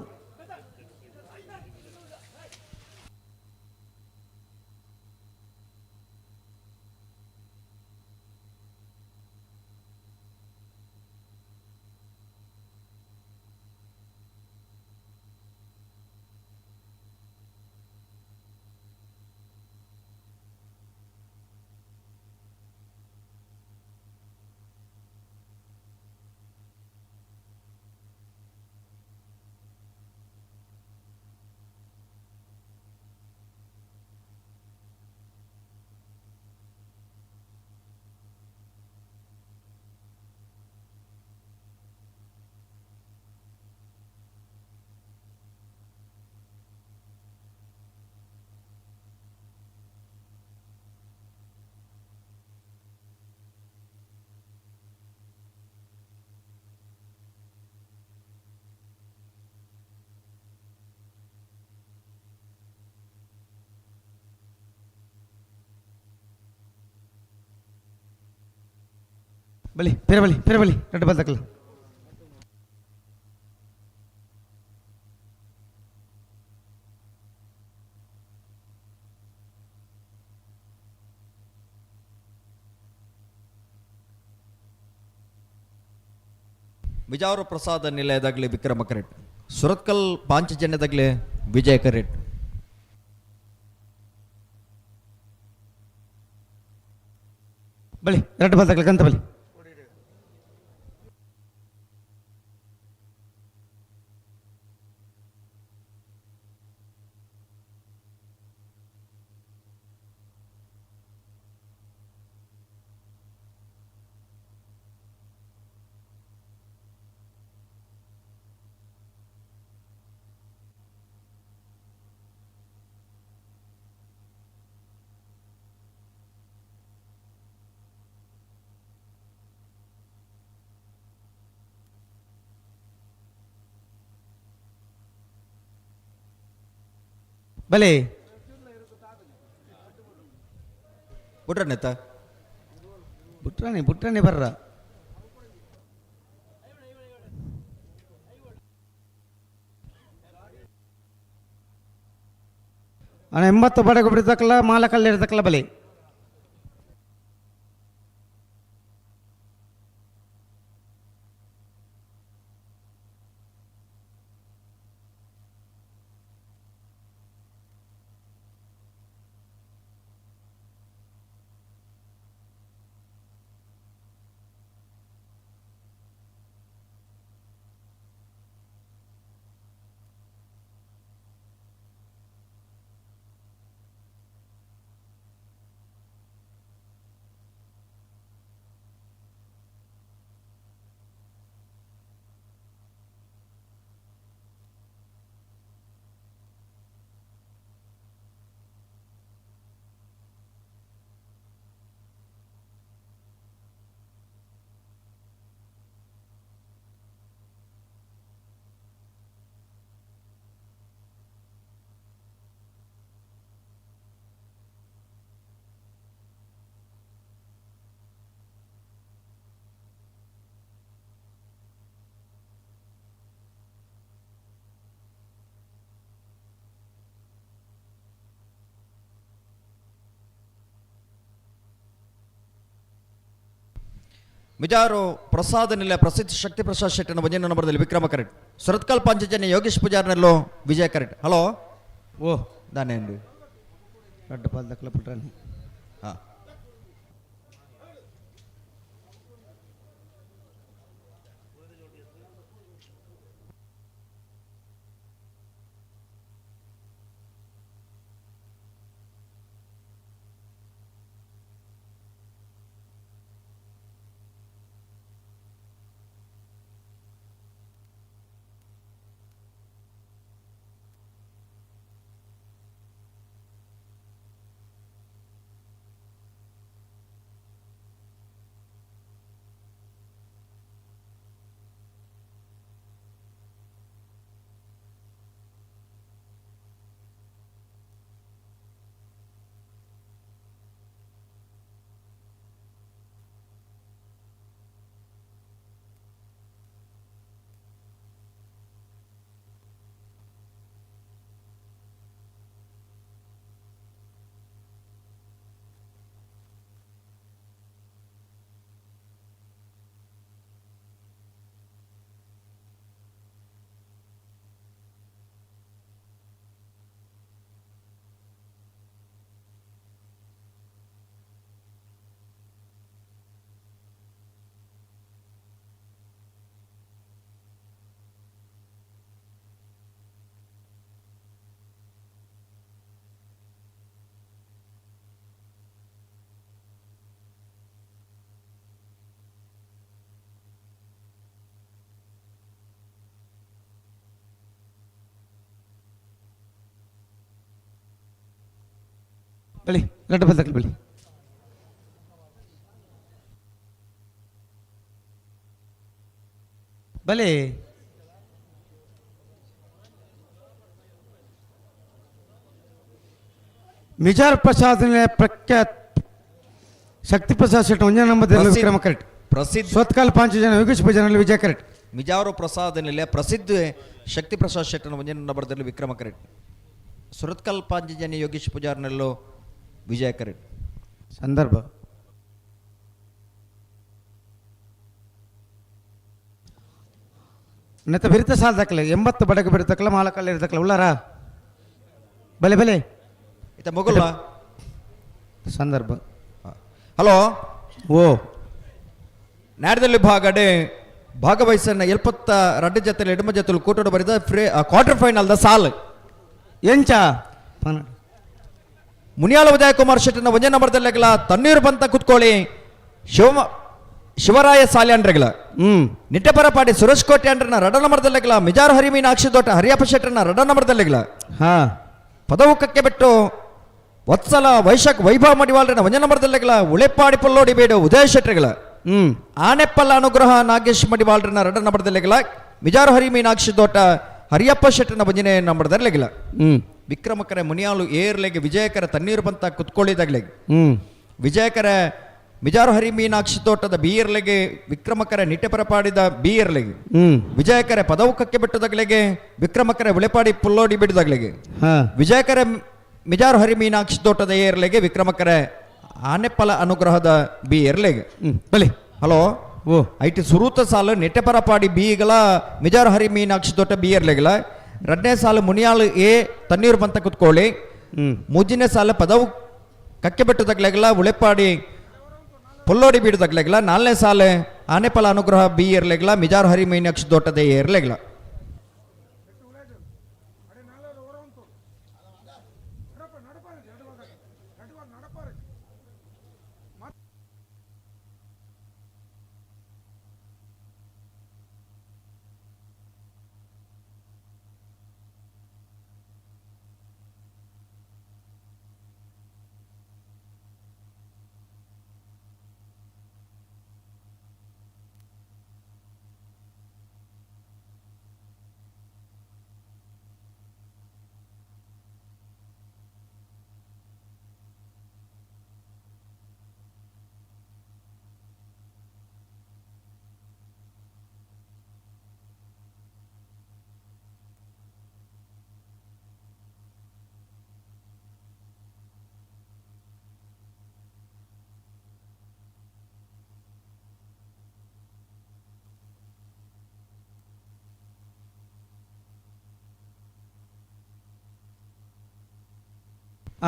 ಬಲಿ ಪೇರ ಬಲಿ ಪೇರ ಬಲಿ ரெண்டு பால் தக்கல. ಬಿಜಾವರ ಪ್ರಸಾದ ನಿಲಯದಾಗಲಿ ವಿಕ್ರಮ ಕರೆಟ್, ಸುರತ್ಕಲ್ ಪಾಂಚಜನ್ಯದಾಗಲಿ ವಿಜಯ ಕರೆಟ್. ಬಲಿ ಎರಡು ಬಾಲ್ ತಕ್ಕಲ ಗಂತ ಬಲಿ. ಬಲೆ ಬುಟ್ರನೆತ್ತ ಬುಟ್ರಾಣಿ ಬುಟ್ರಾಣಿ ಬರ್ರ. ಅಣ್ಣ 80 ಬಡಗ ಬಿಡ್ತಕ್ಕಲ್ಲ ಮಾಲ ಕಲ್ಲಿರ್ತಕ್ಕಲ್ಲ ಬಲೆ. ಮಿಜಾರು ಪ್ರಸಾದ ನಿಲ ಪ್ರಸಿದ್ಧ ಶಕ್ತಿ ಪ್ರಸಾದ್ ಶೆಟ್ಟನ ಒಂಜನೇ ನಂಬರ್ದಲ್ಲಿ ವಿಕ್ರಮ ಕರೆಟ್. ಸುರತ್ಕಲ್ ಪಾಂಚಜನ್ಯ ಯೋಗೇಶ್ ಪೂಜಾರ್ನೆಲ್ಲೋ ವಿಜಯ ಕರೆಟ್. ಹಲೋ ಓ ದಾನೇಂದು ರಡ್ಡು ಪಾಲ್ ದಕ್ಕಲ ಪುಟ್ರಾನಿ. ಹಾಂ ಬಳಿ ರಡ್ಡು ಪಾಲ್ ದಕ್ಕಲ ಬಳಿ. ಬಲೆ ಮಿಜಾರ್ ಪ್ರಸಾದ್ ಪ್ರಖ್ಯಾತ್ ಶಕ್ತಿ ಪ್ರಸಾದ್ ಶೆಟ್ಟಿ ಒಂಜನೇ ನಂಬರ್ ವಿಕ್ರಮ ಕರೆಕ್ಟ್. ಪ್ರಸಿದ್ಧ ಸ್ವತ್ಕಾಲ್ ಪಾಂಚಜನ ಯೋಗೇಶ್ ಪೂಜಾರಲ್ಲಿ ವಿಜಯ ಕರೆಕ್ಟ್. ಮಿಜಾರು ಪ್ರಸಾದ್ ನಿಲೆ ಪ್ರಸಿದ್ಧ ಶಕ್ತಿ ಪ್ರಸಾದ್ ಶೆಟ್ಟನ ಒಂಜನೇ ನಂಬರ್ದಲ್ಲಿ ವಿಕ್ರಮ ಕರೆಕ್ಟ್. ಸುರತ್ಕಲ್ ಪಾಂಚಜನ್ಯ ಯೋಗೇಶ್ ಪೂಜಾರ್ನೆಲ್ಲೋ ವಿಜಯ ಕರೆಕ್ಟ್. ಸಂದರ್ಭ ನೆತ್ತ ಬಿರಿತ ಸಾಲ ದಕ್ಕಲೆ 80 ಬಡಗ ಬಿಡ್ತಕ್ಕಲ್ಲ ಮಾಲಕಲ್ಲ ಇರ್ತಕ್ಕಲ್ಲ ಉಳ್ಳಾರ ಬಲೆ ಬಲೆ ಇತ ಮೊಗಲ ಸಂದರ್ಭ. ಹಲೋ ಓ ನಾಡದಲ್ಲಿ ಭಾಗಡೆ ಭಾಗವಹಿಸನ್ನ 72 ಜೊತೆ ಎಡಮ ಜೊತೆ ಕೂಟೋಡು ಬರೆದ ಕ್ವಾರ್ಟರ್ ಫೈನಲ್ the ಸಾಲ್ ಎಂಚ ಮುನಿಯಾಲ ಉದಯ ಕುಮಾರ್ ಶೆಟ್ಟನ ಒಂದೇ ನಂಬರ್ದಲ್ಲೆಗಲ ತಣ್ಣೀರು ಬಂತ ಕುತ್ಕೊಳ್ಳಿ ಶಿವರಾಯ ಸಾಲ್ಯಾಂಡ್ರೆಗಲ ನಿಟ್ಟಪರಪಾಡಿ ಸುರೇಶ್ ಕೋಟೆ ಅಂಡ್ರನ ರಡ ನಂಬರ್ದಲ್ಲೆಗಲ ಮಿಜಾರ್ ಹರಿಮೀನಾಕ್ಷಿ ದೋಟ ಹರಿಯಪ್ಪ ಶೆಟ್ಟನ ರಡ ನಂಬರ್ದಲ್ಲೆಗಲ ಪದವು ಕಕ್ಕೆ ಬಿಟ್ಟು ವತ್ಸಲ ವೈಶಾಖ್ ವೈಭವ ಮಡಿವಾಳ್ರನ ಒಂದೇ ನಂಬರ್ದಲ್ಲೆಗಲ ಉಳೆಪಾಡಿ ಪಲ್ಲೋಡಿ ಬೇಡು ಉದಯ ಶೆಟ್ಟರ್ಗಳ ಆನೆಪ್ಪಲ್ಲ ಅನುಗ್ರಹ ನಾಗೇಶ್ ಮಡಿವಾಳ್ರನ ರಡ ನಂಬರ್ದಲ್ಲೆಗಲ ಮಿಜಾರ್ ಹರಿ ಮೀನಾಕ್ಷಿ ದೋಟ ಹರಿಯಪ್ಪ ಶೆಟ್ಟನ ಭಜನೆ ನಂಬರ್ದಲ್ಲೆಗಲ ವಿಕ್ರಮಕರ ಮುನಿಯಾಲು ಏರ್ಲೆಗೆ ವಿಜಯಕರ ತಣ್ಣೀರು ಬಂತ ಕುತ್ಕೊಳ್ಳಿದಾಗ್ಲೆಗೆ ವಿಜಯಕರ ಮಿಜಾರು ಹರಿ ಮೀನಾಕ್ಷಿ ತೋಟದ ಬೀಯರ್ಲೆಗೆ ವಿಕ್ರಮಕರ ನಿಟ್ಟೆಪರಪಾಡಿದ ಬೀಯರ್ಲೆಗೆ ವಿಜಯಕರ ಪದವು ಕಕ್ಕೆ ಬಿಟ್ಟದಾಗ್ಲೆಗೆ ವಿಕ್ರಮಕರ ಉಳೆಪಾಡಿ ಪುಲ್ಲೋಡಿ ಬಿಡದಾಗ್ಲೆಗೆ ವಿಜಯಕರ ಮಿಜಾರು ಹರಿ ಮೀನಾಕ್ಷಿ ತೋಟದ ಏರ್ಲೆಗೆ ವಿಕ್ರಮಕರ ಆನೆಪ್ಪಲ ಅನುಗ್ರಹದ ಬೀಯರ್ಲೆಗೆ. ಬಲಿ ಹಲೋ ಓ IT ಸುರೂತ ಸಾಲು ನೆಟ್ಟೆಪರಪಾಡಿ ಬೀಗಳ ಮಿಜಾರು ಹರಿ ಮೀನಾಕ್ಷಿ ತೋಟ ಬೀಯರ್ಲೆಗಲ ರಡ್ನೇ ಸಾಲು ಮುನಿಯಾಳು ಎ ತಣ್ಣೀರು ಬಂತ ಕುತ್ಕೊಳ್ಳಿ ಮೂಜಿನೇ ಸಾಲು ಪದವು ಕಕ್ಕೆ ಬೆಟ್ಟದಾಗ್ಲೆಗಲ ಉಳೆಪಾಡಿ ಪೊಲ್ಲೋಡಿ ಬೀಡದಾಗ್ಲೆಗಲ ನಾಲ್ನೇ ಸಾಲೆ ಆನೆಪಲ ಅನುಗ್ರಹ ಬಿ ಇರ್ಲೆಗಲ ಮಿಜಾರು ಹರಿ ಮೀನಾಕ್ಷಿ ತೋಟದ ಎ ಇರ್ಲೆಗಲ.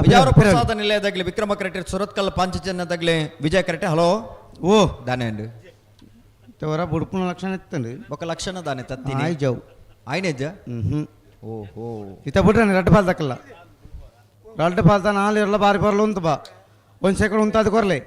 ಬಿಜಾರು ಪ್ರಸಾದ ನಿಲಯದಾಗಲಿ ವಿಕ್ರಮ ಕರೆಕ್ಟ್ ಸುರತ್ಕಲ್ ಪಾಂಚಜನ್ಯದಾಗಲಿ ವಿಜಯ ಕರೆಕ್ಟ್. ಹಲೋ ಓ ದಾನೆ ಅಂಡು ತವರ ಬುಡ್ಪುನ ಲಕ್ಷಣ ಇತ್ತಂಡು ಬೊಕ ಲಕ್ಷಣ ದಾನೆ ತತ್ತಿ ಆಯ್ ಜಾವು ಆಯ್ನೆಜ್ಜ ಹ್ಞೂ ಓಹೋ ಇತ್ತ ಬಿಡ್ರೆ ರಡ್ಡು ಪಾಲ್ ದಕ್ಕಲ್ಲ ರಡ್ಡು ಪಾಲ್ತ ನಾಲ್ ಇರಲ್ಲ ಬಾರಿ ಬರಲು ಅಂತ ಬಾ ಒಂದು ಸೆಕೆಂಡ್ ಉಂತಾದ ಕೊರ್ಲೆ.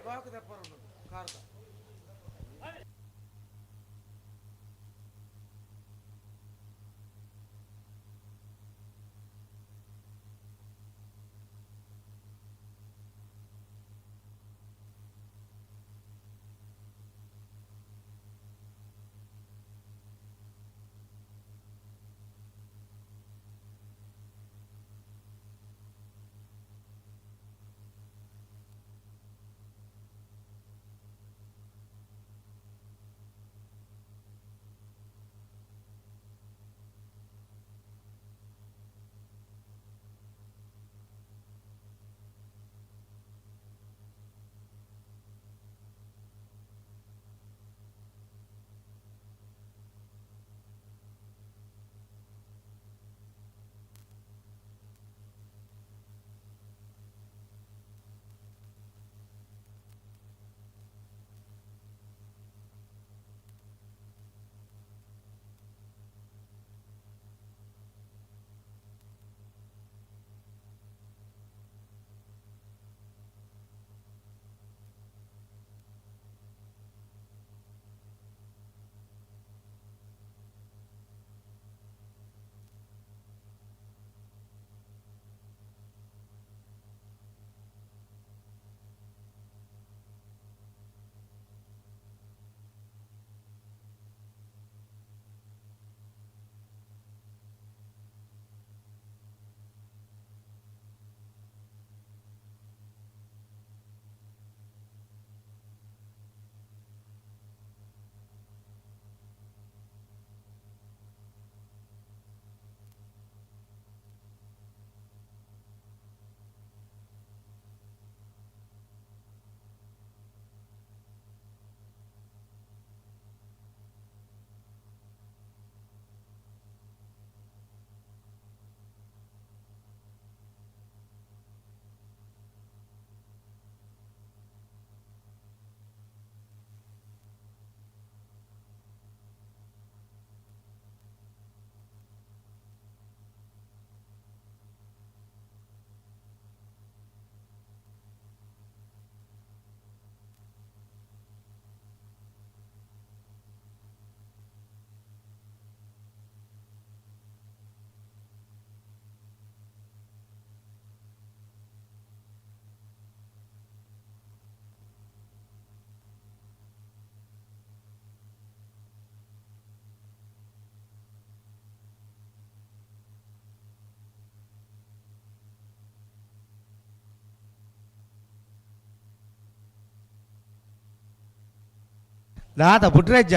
ದಾದ ಪುಟ್ರಜ್ಜ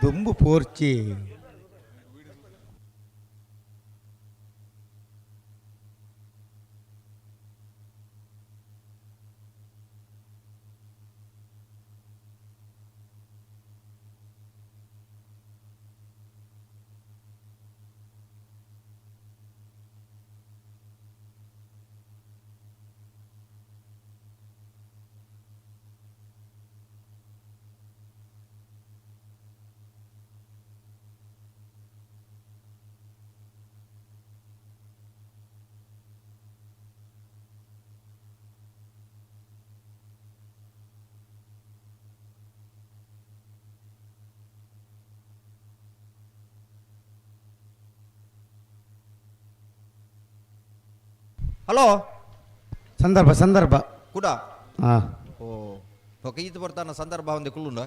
ದುಂಬು ಪೋರ್ಚಿ. ಹಲೋ ಸಂದರ್ಭ ಸಂದರ್ಭ ಕೂಡ ಹಾಂ ಓ ಓಕೆ ಈತ ಬರ್ತಾನ ಸಂದರ್ಭ ಒಂದು ಕುಲ್ಲುಂಡ.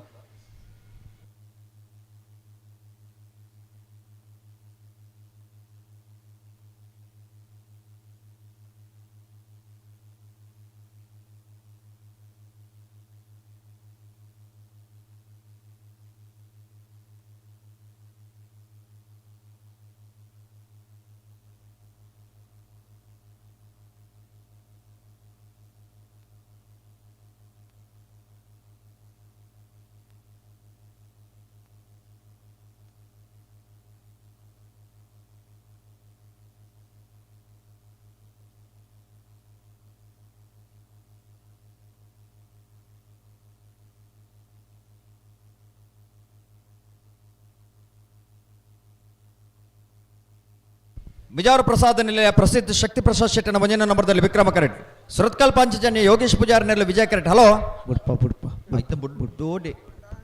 ಮಿಜಾರು ಪ್ರಸಾದ ನಿಲಯ ಪ್ರಸಿದ್ಧ ಶಕ್ತಿ ಪ್ರಸಾದ್ ಶೆಟ್ಟನ ಒಂಜನ ನಂಬರ್ದಲ್ಲಿ ವಿಕ್ರಮ ಕರೆಟ್. ಸುರತ್ಕಲ್ ಪಾಂಚಜನ್ಯ ಯೋಗೇಶ್ ಪೂಜಾರಿ ನೆರಳು ವಿಜಯ ಕರೆಟ್. ಹಲೋ ಬುಡ್ಪ ಬುಡ್ಪ ಆಯ್ತು ಬುಡ್ ಬುಡ್ಡೋಡಿ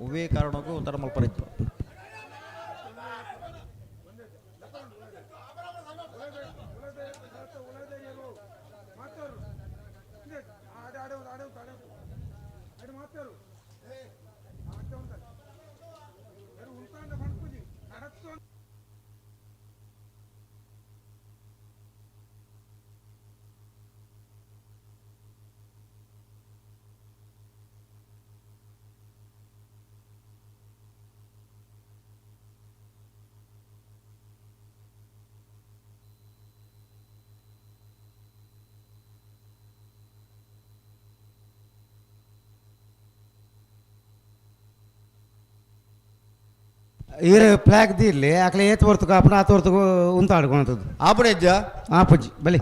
ಒವ್ವೇ ಕಾರಣಕ್ಕೂ ಒಂಥರ ಮಲ್ಪರಿತ್ತು. ಈರು ಫ್ಲಾಗ್ ದೀರ್ಲಿ ಆಕಲೆ ಏತ್ ಹೊರ್ತು ಕಾಪುನ ಆತ ಹೊರ್ತು ಉಂತ ಆಡ್ಕೊಳಂಥದ್ದು. ಆಪುಣೆಜ್ಜ ಆಪುಜಿ ಬಲಿ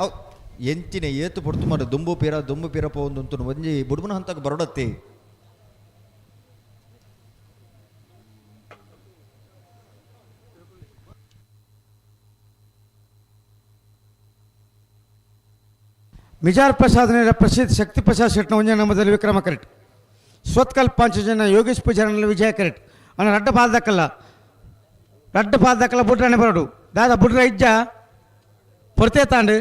ಎಂಚಿನ ಏತು ಪೊರ್ತು ಮಾಡ ದುಂಬು ಪೀರ ದುಂಬು ಪೀರ ಪೋಂದು ಒಂಜಿ ಬುಡ್ಬುನ ಹಂತಕ್ಕೆ ಬರೋಡತ್ತಿ. ಮಿಜಾರ್ ಪ್ರಸಾದ್ ನೇರ ಪ್ರಸಿದ್ಧ ಶಕ್ತಿ ಪ್ರಸಾದ್ ಶೆಟ್ನ ಒಂಜೆ ನಮ್ಮದಲ್ಲಿ ವಿಕ್ರಮ ಕರೆಟ್. ಸ್ವತ್ಕಲ್ ಪಾಂಚಜನ ಯೋಗೇಶ್ ಪೂಜಾರನಲ್ಲಿ ವಿಜಯ ಕರೆಟ್. ಅಣ್ಣ ರಡ್ಡ ಪಾದಕ್ಕಲ್ಲ ರಡ್ಡ ಪಾದಕ್ಕಲ್ಲ ಬುಡ್ರನೆ ಬರಡು ದಾದಾ ಬುಡ್ರ ಇಜ್ಜ ಪೊರ್ತೆ ತಾಂಡು.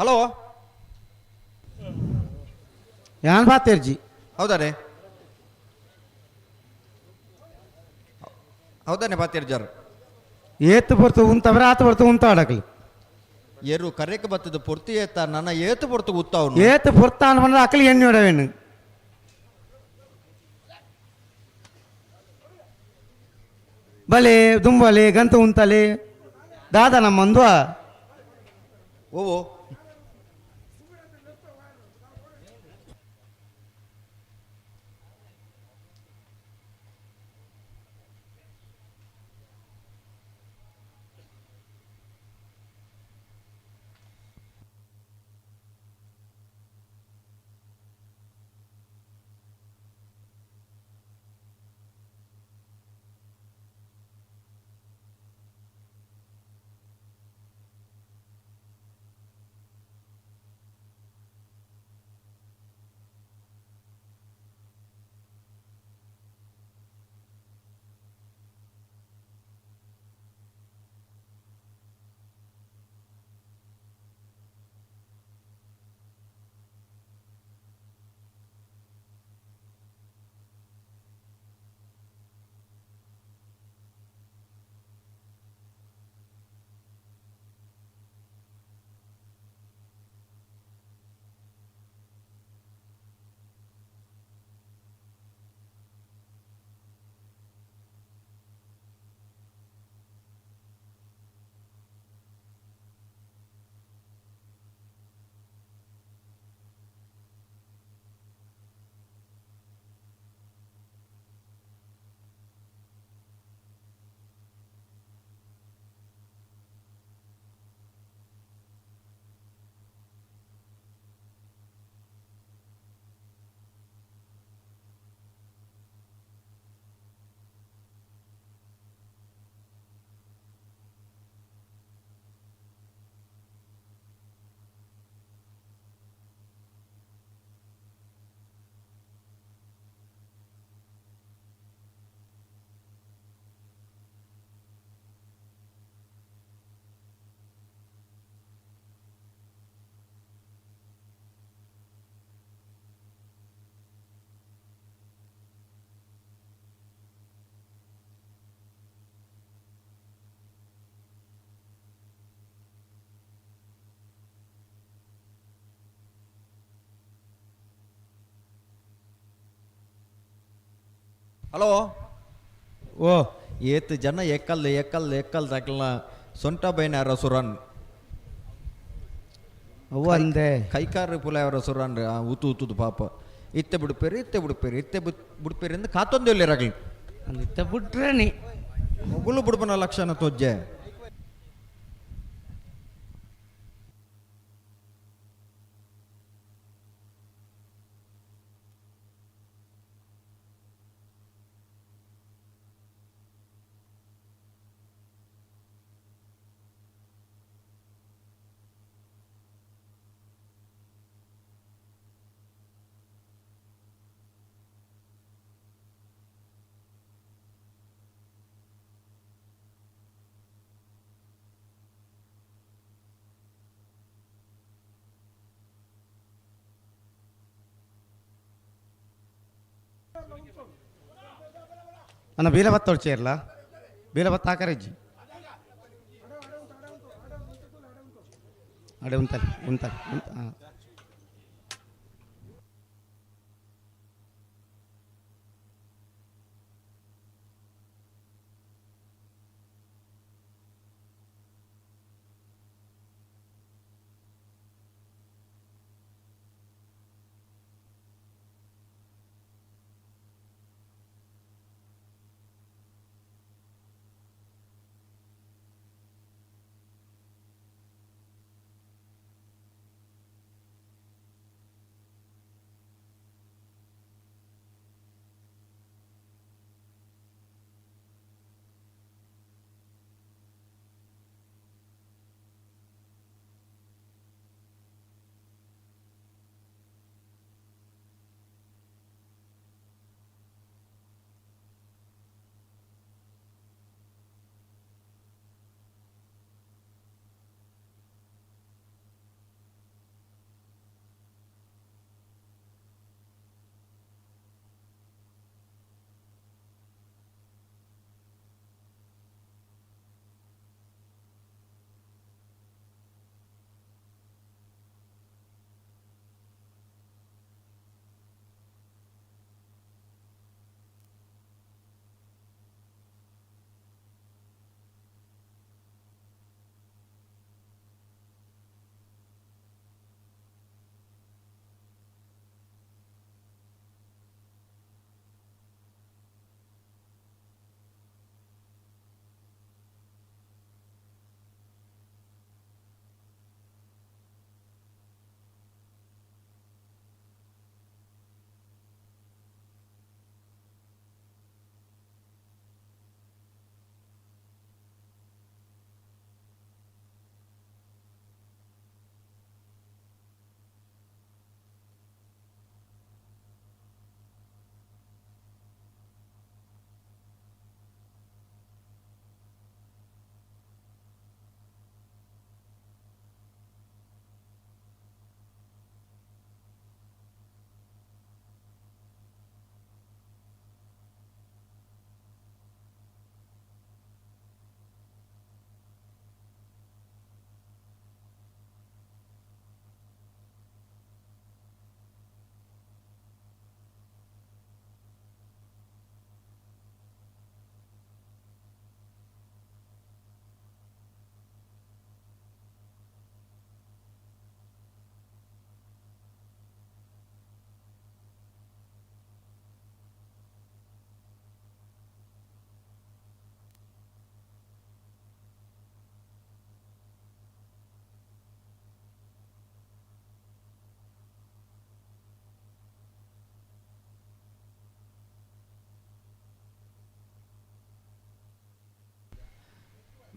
ಹಲೋ ಯಾನ್ ಬಾತೇರ್ಜಿ ಹೌದಾನೆ ಹೌದಾನೆ ಬಾತೇರ್ಜಾರ್ ಏತು ಬರ್ತು ಉಂತವ್ರೆ ಆತ ಬರ್ತು ಉಂತ ಆಡಕಲಿ ಏರು ಕರೆಕ್ ಬತ್ತದ ಪೊರ್ತಿ ಏತ ನನ್ನ ಏತು ಪೊರ್ತು ಉತ್ತಾವನು ಏತು ಪೊರ್ತ ಅನ್ಬಂದ್ರೆ ಅಕಲಿ ಎಣ್ಣೆ ಹೊಡವೇನು. ಬಲೆ ದುಂಬಲೆ ಗಂತ ಉಂತಲೆ ದಾದಾ ನಮ್ಮಂದ್ವ ಓ ಹಲೋ ಓ ಏತ್ ಜನ ಎಕ್ಕಲ್ ಎಕ್ಕಲ್ ಎಕ್ಕಲ್ ದಾಕಲ್ನ ಸೊಂಟ ಬೈನಾರ ಸುರನ್ ಅವ್ವ ಅಂದೆ ಕೈಕಾರು ಪುಲಾಯವರ ಸುರನ್ ಉತು ಉತುದು ಪಾಪ ಇತ್ತೆ ಬಿಡುಪೇರು ಇತ್ತೆ ಬಿಡುಪೇರು ಇತ್ತೆ ಬಿಡುಪೇರು ಎಂದು ಕಾತೊಂದು ಇರಗಲಿ ಇತ್ತೆ ಬಿಟ್ರೆ ನೀ ಮೊಗುಲು ಬಿಡುಪನ ಲಕ್ಷಣ ತೊಜ್ಜೆ. ಅಣ್ಣ ಬೀಲಭತ್ತ ಹೊಡ್ಚೇರ್ಲ ಬೀಲಭತ್ತ ಹಾಕರಜ್ಜಿ ಅಡೆ ಉಂತಲ್ಲ ಉಂತಲ್ಲ ಉಂತ. ಹಾಂ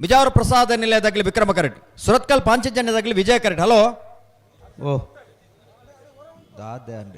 ಬಿಜಾವರ ಪ್ರಸಾದ ನಿಲಯದಾಗಲಿ ವಿಕ್ರಮ ಕರೆಟ್, ಸುರತ್ಕಲ್ ಪಾಂಚಜನ್ಯದಾಗಲಿ ವಿಜಯ ಕರೆಟ್. ಹಲೋ ಓ ದಾದೆ ಅಂಡ್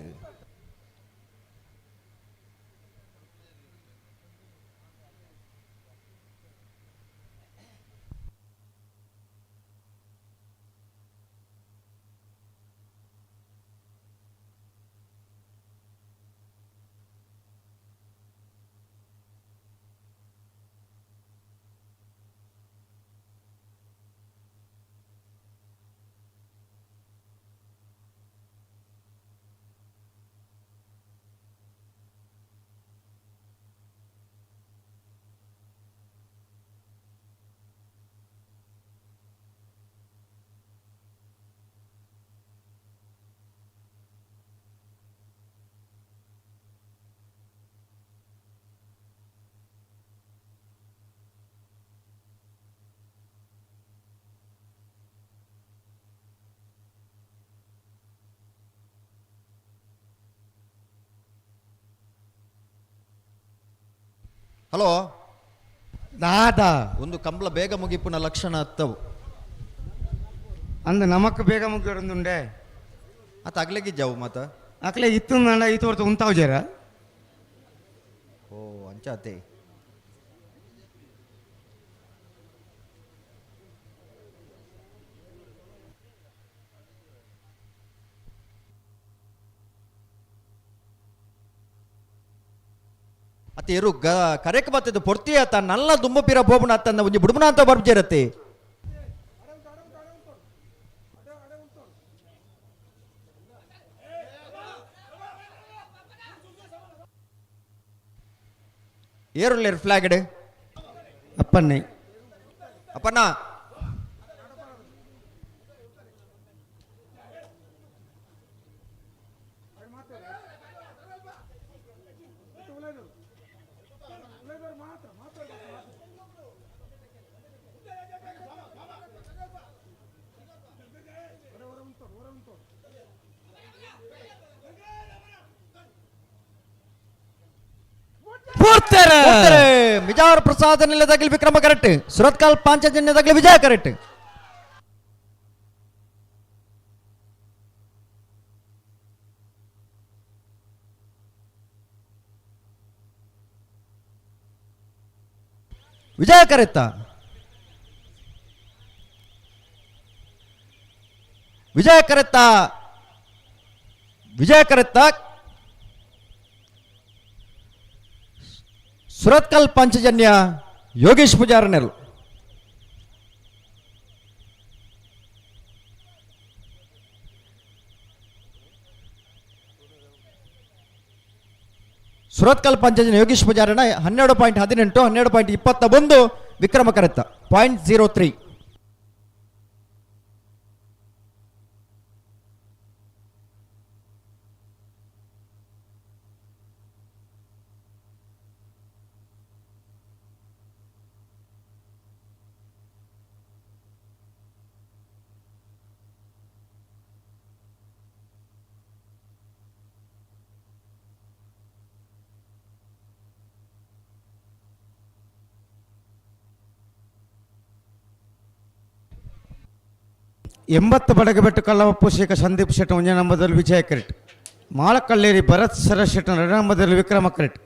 ಹಲೋ ದಾದಾ ಒಂದು ಕಂಬಳ ಬೇಗ ಮುಗಿಪುನ ಲಕ್ಷಣ ಅತ್ತವು. ಅಂದ ನಮಕ್ ಬೇಗ ಮುಗಿಯೋಡೊಂದುಂಡೆ. ಅತ್ತ ಅಗ್ಲೆಗಿಜ್ಜಾವು ಮಾತ ಅಕ್ಲೆ ಇತ್ತು ನಾಡ ಇತ್ತು ಹೊರ್ತು ಉಂತಾವು ಜರ. ಓ ಅಂಚಾತೆ. ಅತ್ತ ಇರು ಗ ಕರೆಕ್ ಬತ್ತಿದ್ದು ಪೊರ್ತಿ ಆತ ನಲ್ಲ ದುಂಬ ಪಿರ ಬೋಬುನ ಅತ್ತಂದ ಒಂಜಿ ಬುಡುಬುನ ಅಂತ ಬರ್ಜಿರತ್ತೆ. ಏರುಲ್ಲೇರು ಫ್ಲಾಗ್ ಇಡು. ಅಪ್ಪನ್ನೇ ಅಪ್ಪಣ್ಣ ಮಿಜಾರ್ ಪ್ರಸಾದ್ ನಿಲ್ಲದಾಗಲಿ ವಿಕ್ರಮ ಕರೆಕ್ಟ್, ಸುರತ್ಕಲ್ ಪಾಂಚಜನ್ಯದಾಗಲಿ ವಿಜಯ ಕರೆಕ್ಟ್. ವಿಜಯ ಕರೆತ್ತ ವಿಜಯ ಕರೆತ್ತ ವಿಜಯ ಕರೆತ್ತ ಸುರತ್ಕಲ್ ಪಂಚಜನ್ಯ ಯೋಗೇಶ್ ಪೂಜಾರನೆಲ್. ಸುರತ್ಕಲ್ ಪಂಚಜನ್ಯ ಯೋಗೇಶ್ ಪೂಜಾರನ 12.18 12.21 ವಿಕ್ರಮ ಕರೆತ್ತ 0.03. 80 ಬಡಗಬೆಟ್ಟು ಕಲ್ಲವಪ್ಪು ಶೇಖ ಸಂದೀಪ್ ಶೆಟ್ಟ ಒಂಜೇ ನಂಬದಲ್ಲಿ ವಿಜಯ ಕ್ರೆಟ್, ಮಾಳಕಲ್ಲೇರಿ ಭರತ್ ಸರ ಶೆಟ್ಟ ಎರಡು ನಂಬದಲ್ಲಿ ವಿಕ್ರಮ ಕ್ರೆಟ್.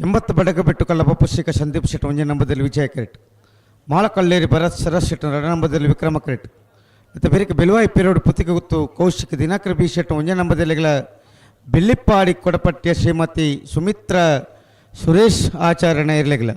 80 ಬಡಗಬೆಟ್ಟು ಕಲ್ಲಪ್ಪ ಶೇಖ ಸಂದೀಪ್ ಶೆಟ್ಟ ಒಂಜೇ ನಂಬದಲ್ಲಿ ವಿಜಯ ಕ್ರೆಟ್, ಮಾಳಕಲ್ಲೇರಿ ಭರತ್ ಸರಸ್ ಶೆಟ್ಟ ಎರಡು ನಂಬದಲ್ಲಿ ವಿಕ್ರಮ ಕ್ರೆಟ್. ಮತ್ತು ಬೇರೆ ಬೆಲುವಾಯಿ ಪೇರೋಡು ಪುತ್ತಿಗೆ ಗುತ್ತು ಕೌಶಿಕ್ ದಿನಾಕರ್ ಬಿ ಶೆಟ್ಟ ಒಂಜೇ ನಂಬದಲ್ಲಿ ಬೆಳ್ಳಿಪ್ಪಾಡಿ ಕೊಡಪಟ್ಟಿಯ ಶ್ರೀಮತಿ ಸುಮಿತ್ರ ಸುರೇಶ್ ಆಚಾರ್ಯನ ಇರಲಿಲ್ಲ.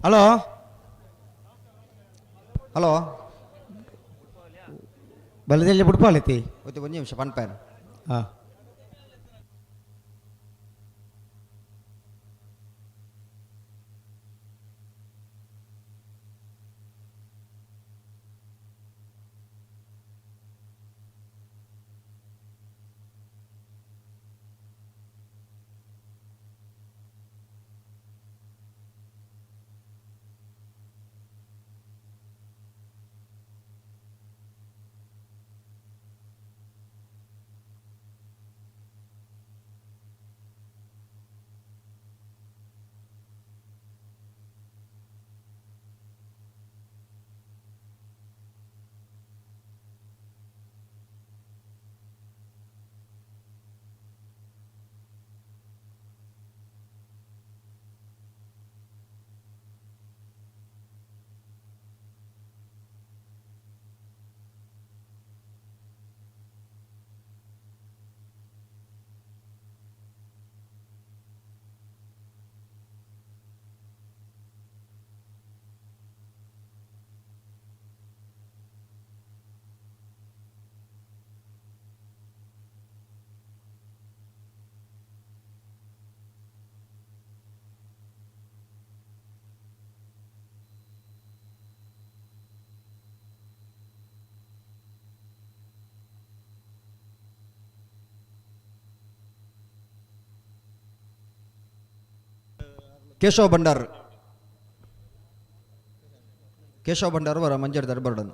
ಹಲೋ ಹಲೋ ಬಲದಲ್ಲಿ ಬುಡ್ಪಾಲೈತಿ ಒಂದು ನಿಮಿಷ ಪನ್ಪೇರ್. ಹಾಂ. ಕೇಶವ ಭಂಡಾರ್, ಕೇಶವ ಭಂಡಾರ್ ಅವರ ಮಂಜರ್ ದರ್ಬರ್ಡನ್.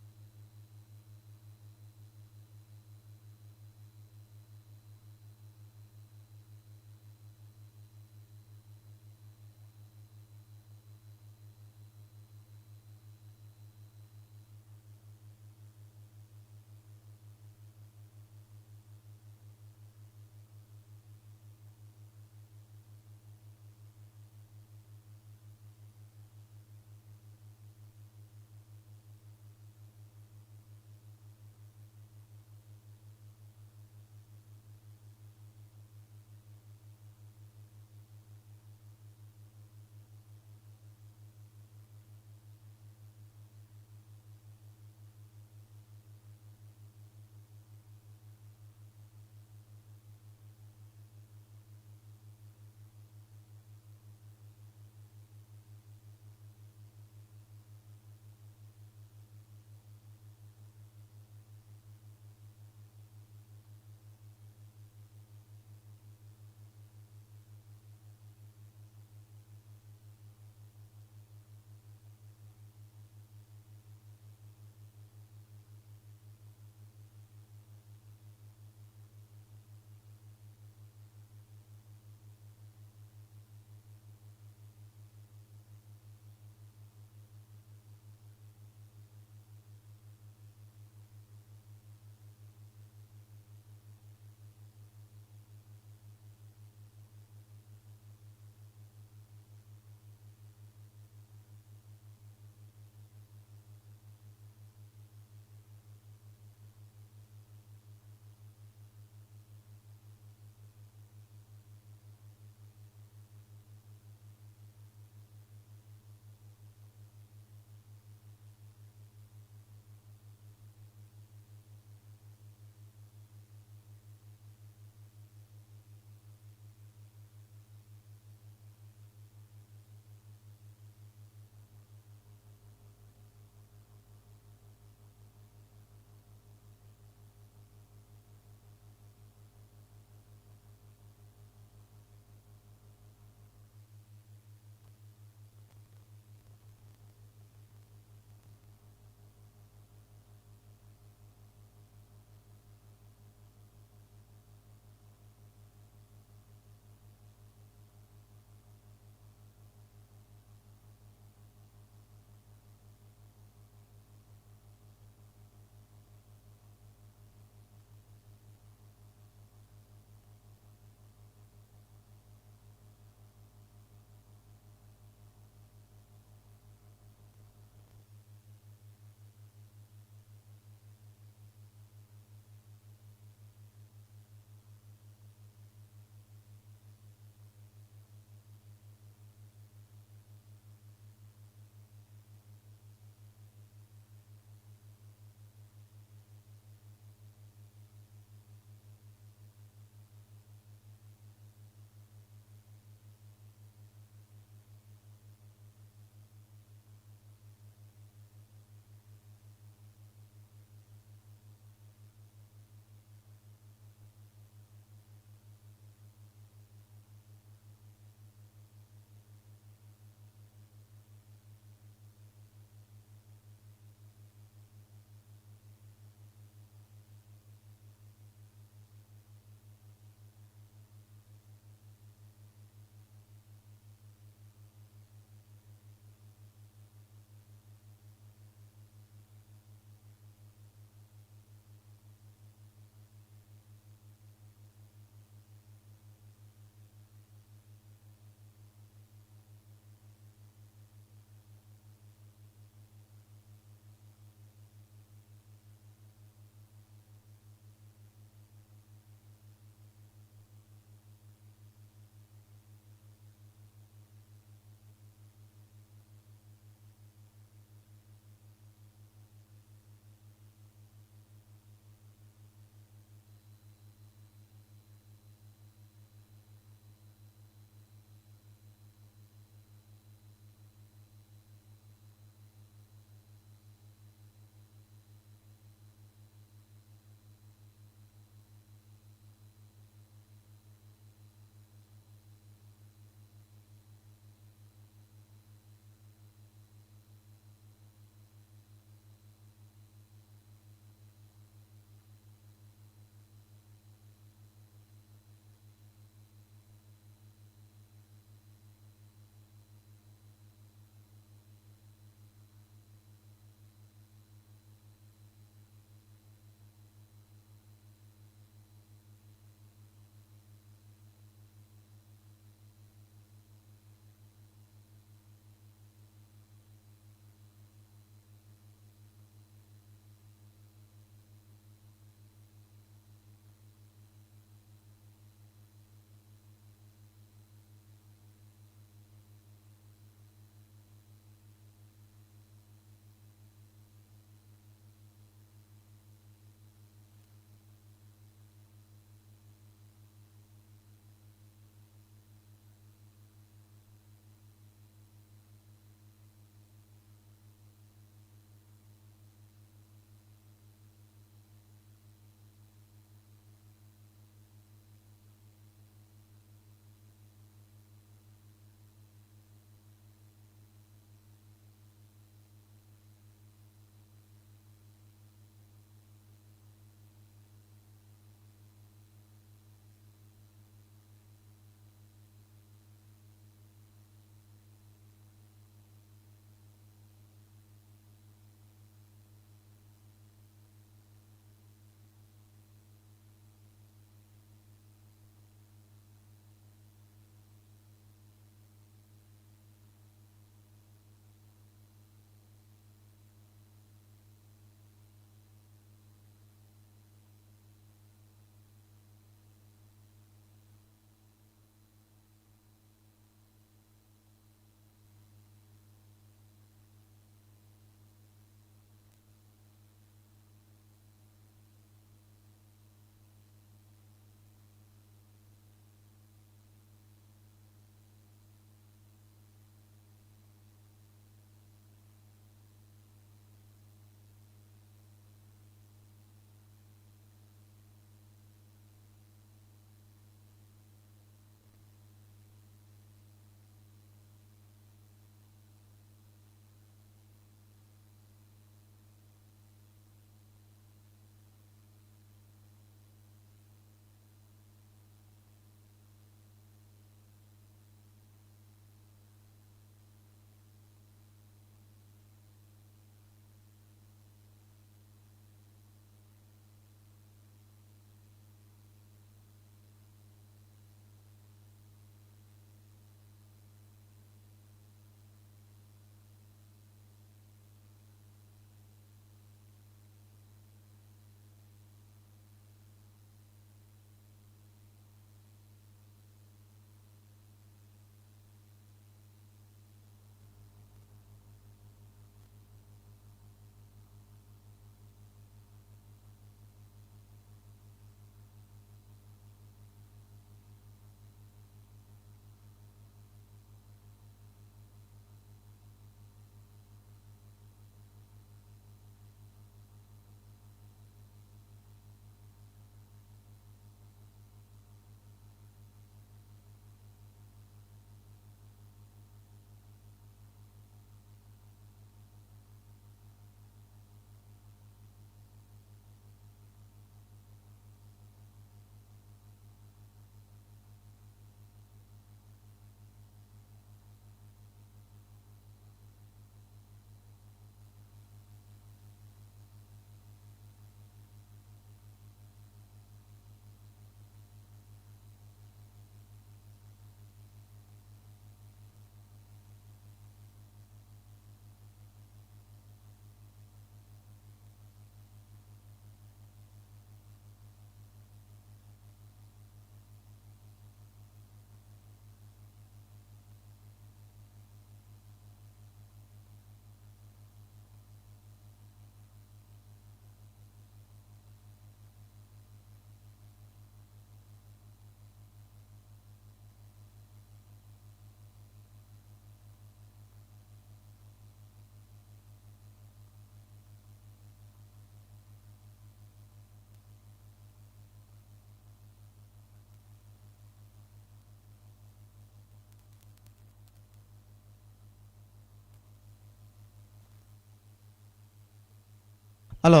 Hello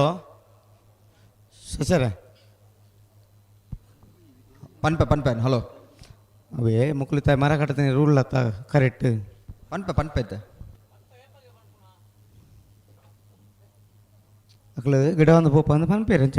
sir. ಪನ್ಪೆ ಪನ್ಪೆ, ಹಲೋ. ಅವೇ ಮುಕ್ಕುಲಿತ ಮರ ಕಟ್ಟತೀನಿ ರೂಲ್ ಅತ್ತ ಕರೆಕ್ಟ್. ಪನ್ಪೆ ಪನ್ಪೆ ಐತೆ. ಅಕ್ಲು ಗಿಡ ಒಂದು ಪೋಪ ಅಂದ್ ಪನ್ಪೇರು ಅಂಚ.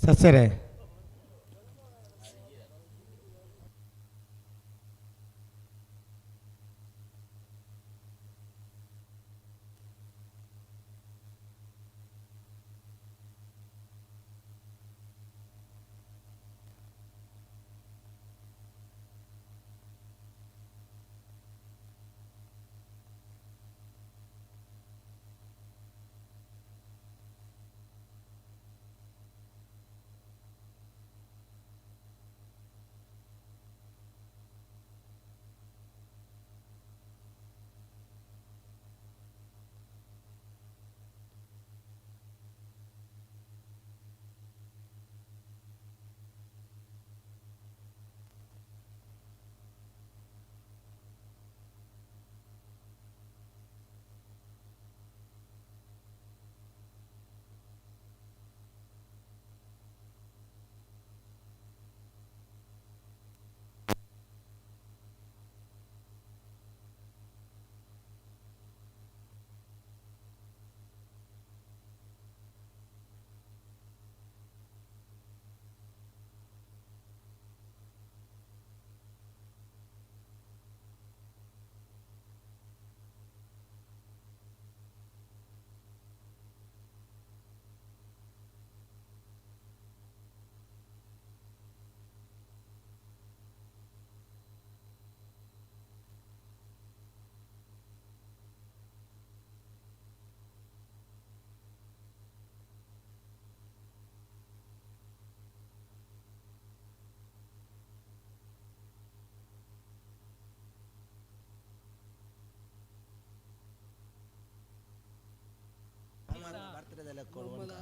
ಸಸ್ಯರೇ.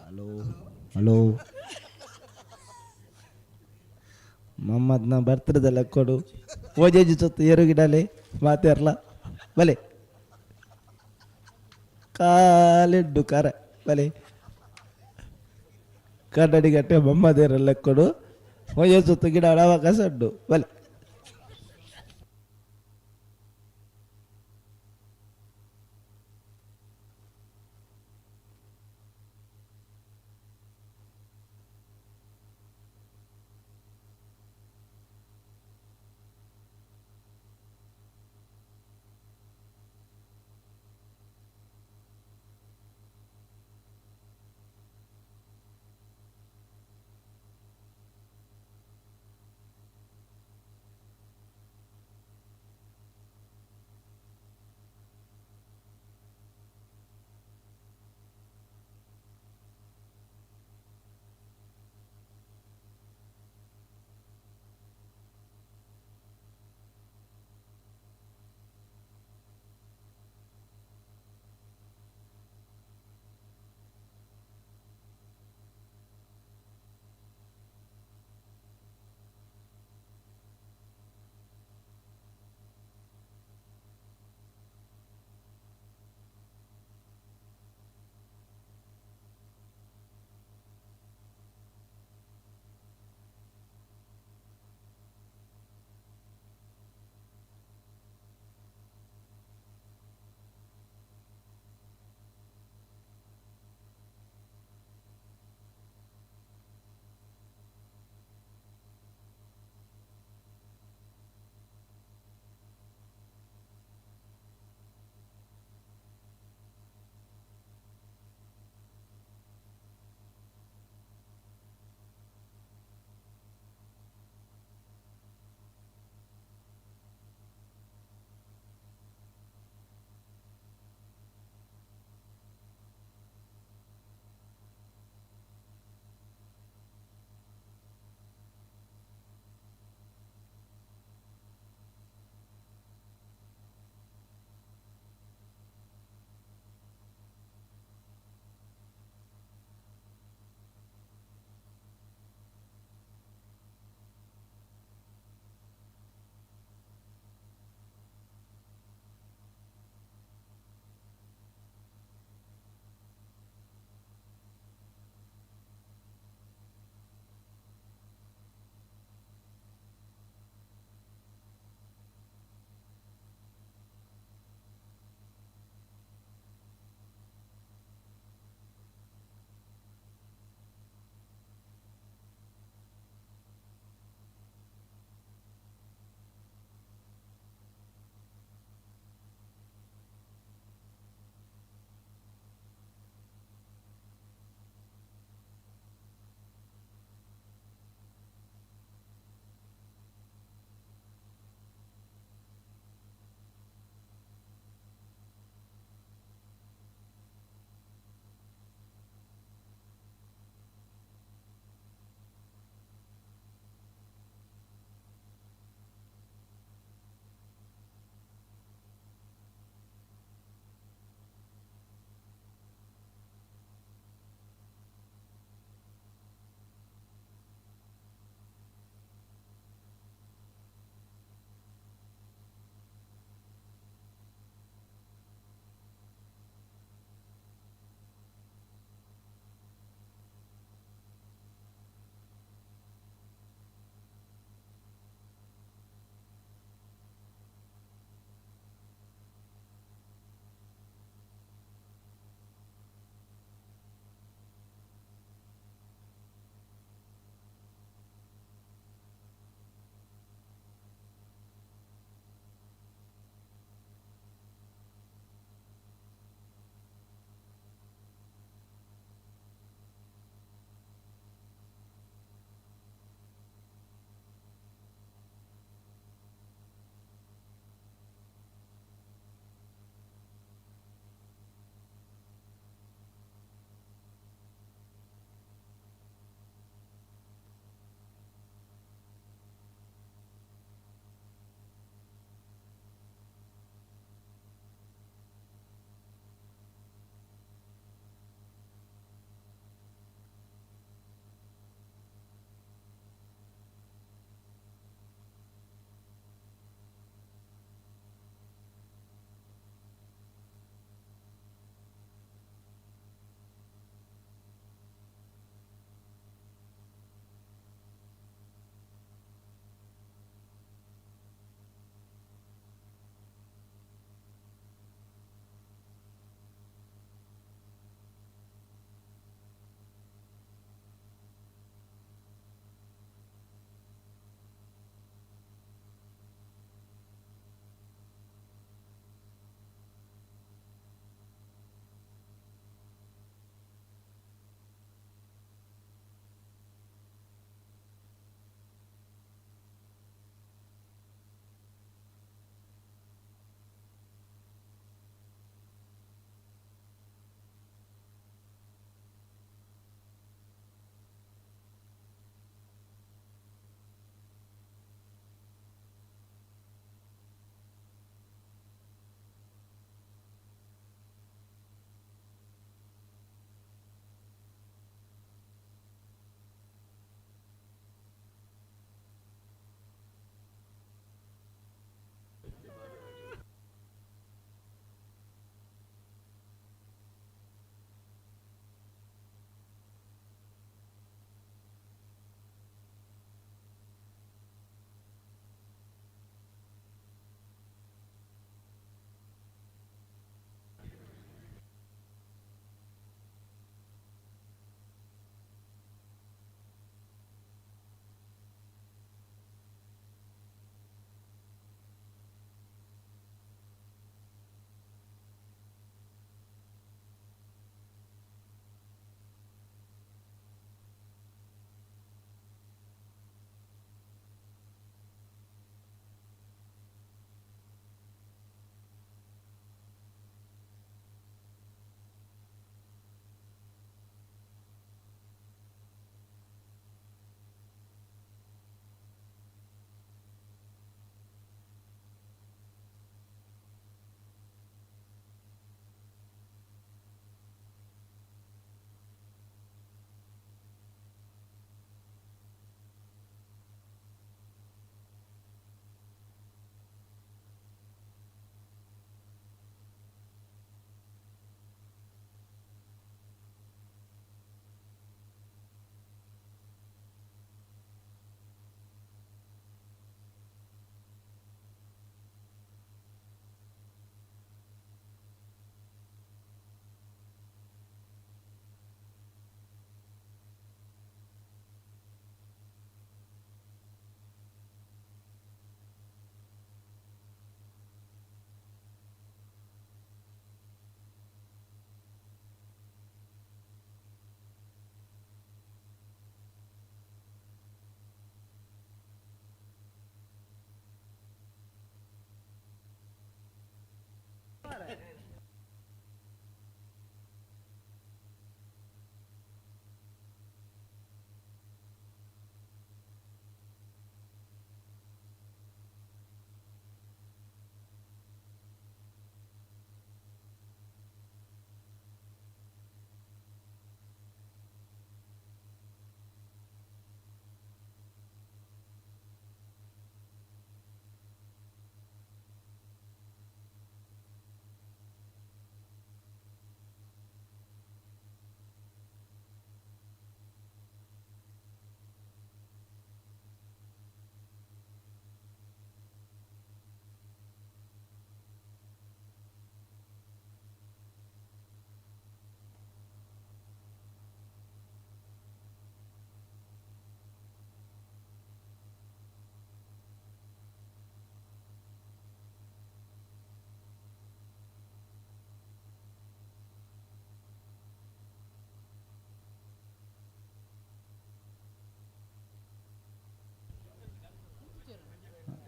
ಹಲೋ ಹಲೋ, ಮಮ್ಮದ್ನ ಬರ್ತದಲ್ಲ ಕೊಡು ಓಜೇಜಿ ಸೊತ್ತು ಏರು ಗಿಡಲೆ ಮಾತಾರ್ಲ ಬಲೆ ಕಾಲಿಡ್ಡು ಕರ ಬಲೆ ಕನ್ನಡಿ ಗಟ್ಟೆ ಮಮ್ಮದೇರಲ್ಲ ಕೊಡು ಓಜೆ ಸುತ್ತು ಗಿಡ ಅವಕಾಶ ಉಂಟು ಬಲೆ.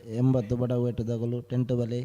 80 ಬಡವು ಟೆಂಟ್ ಬಲೆ.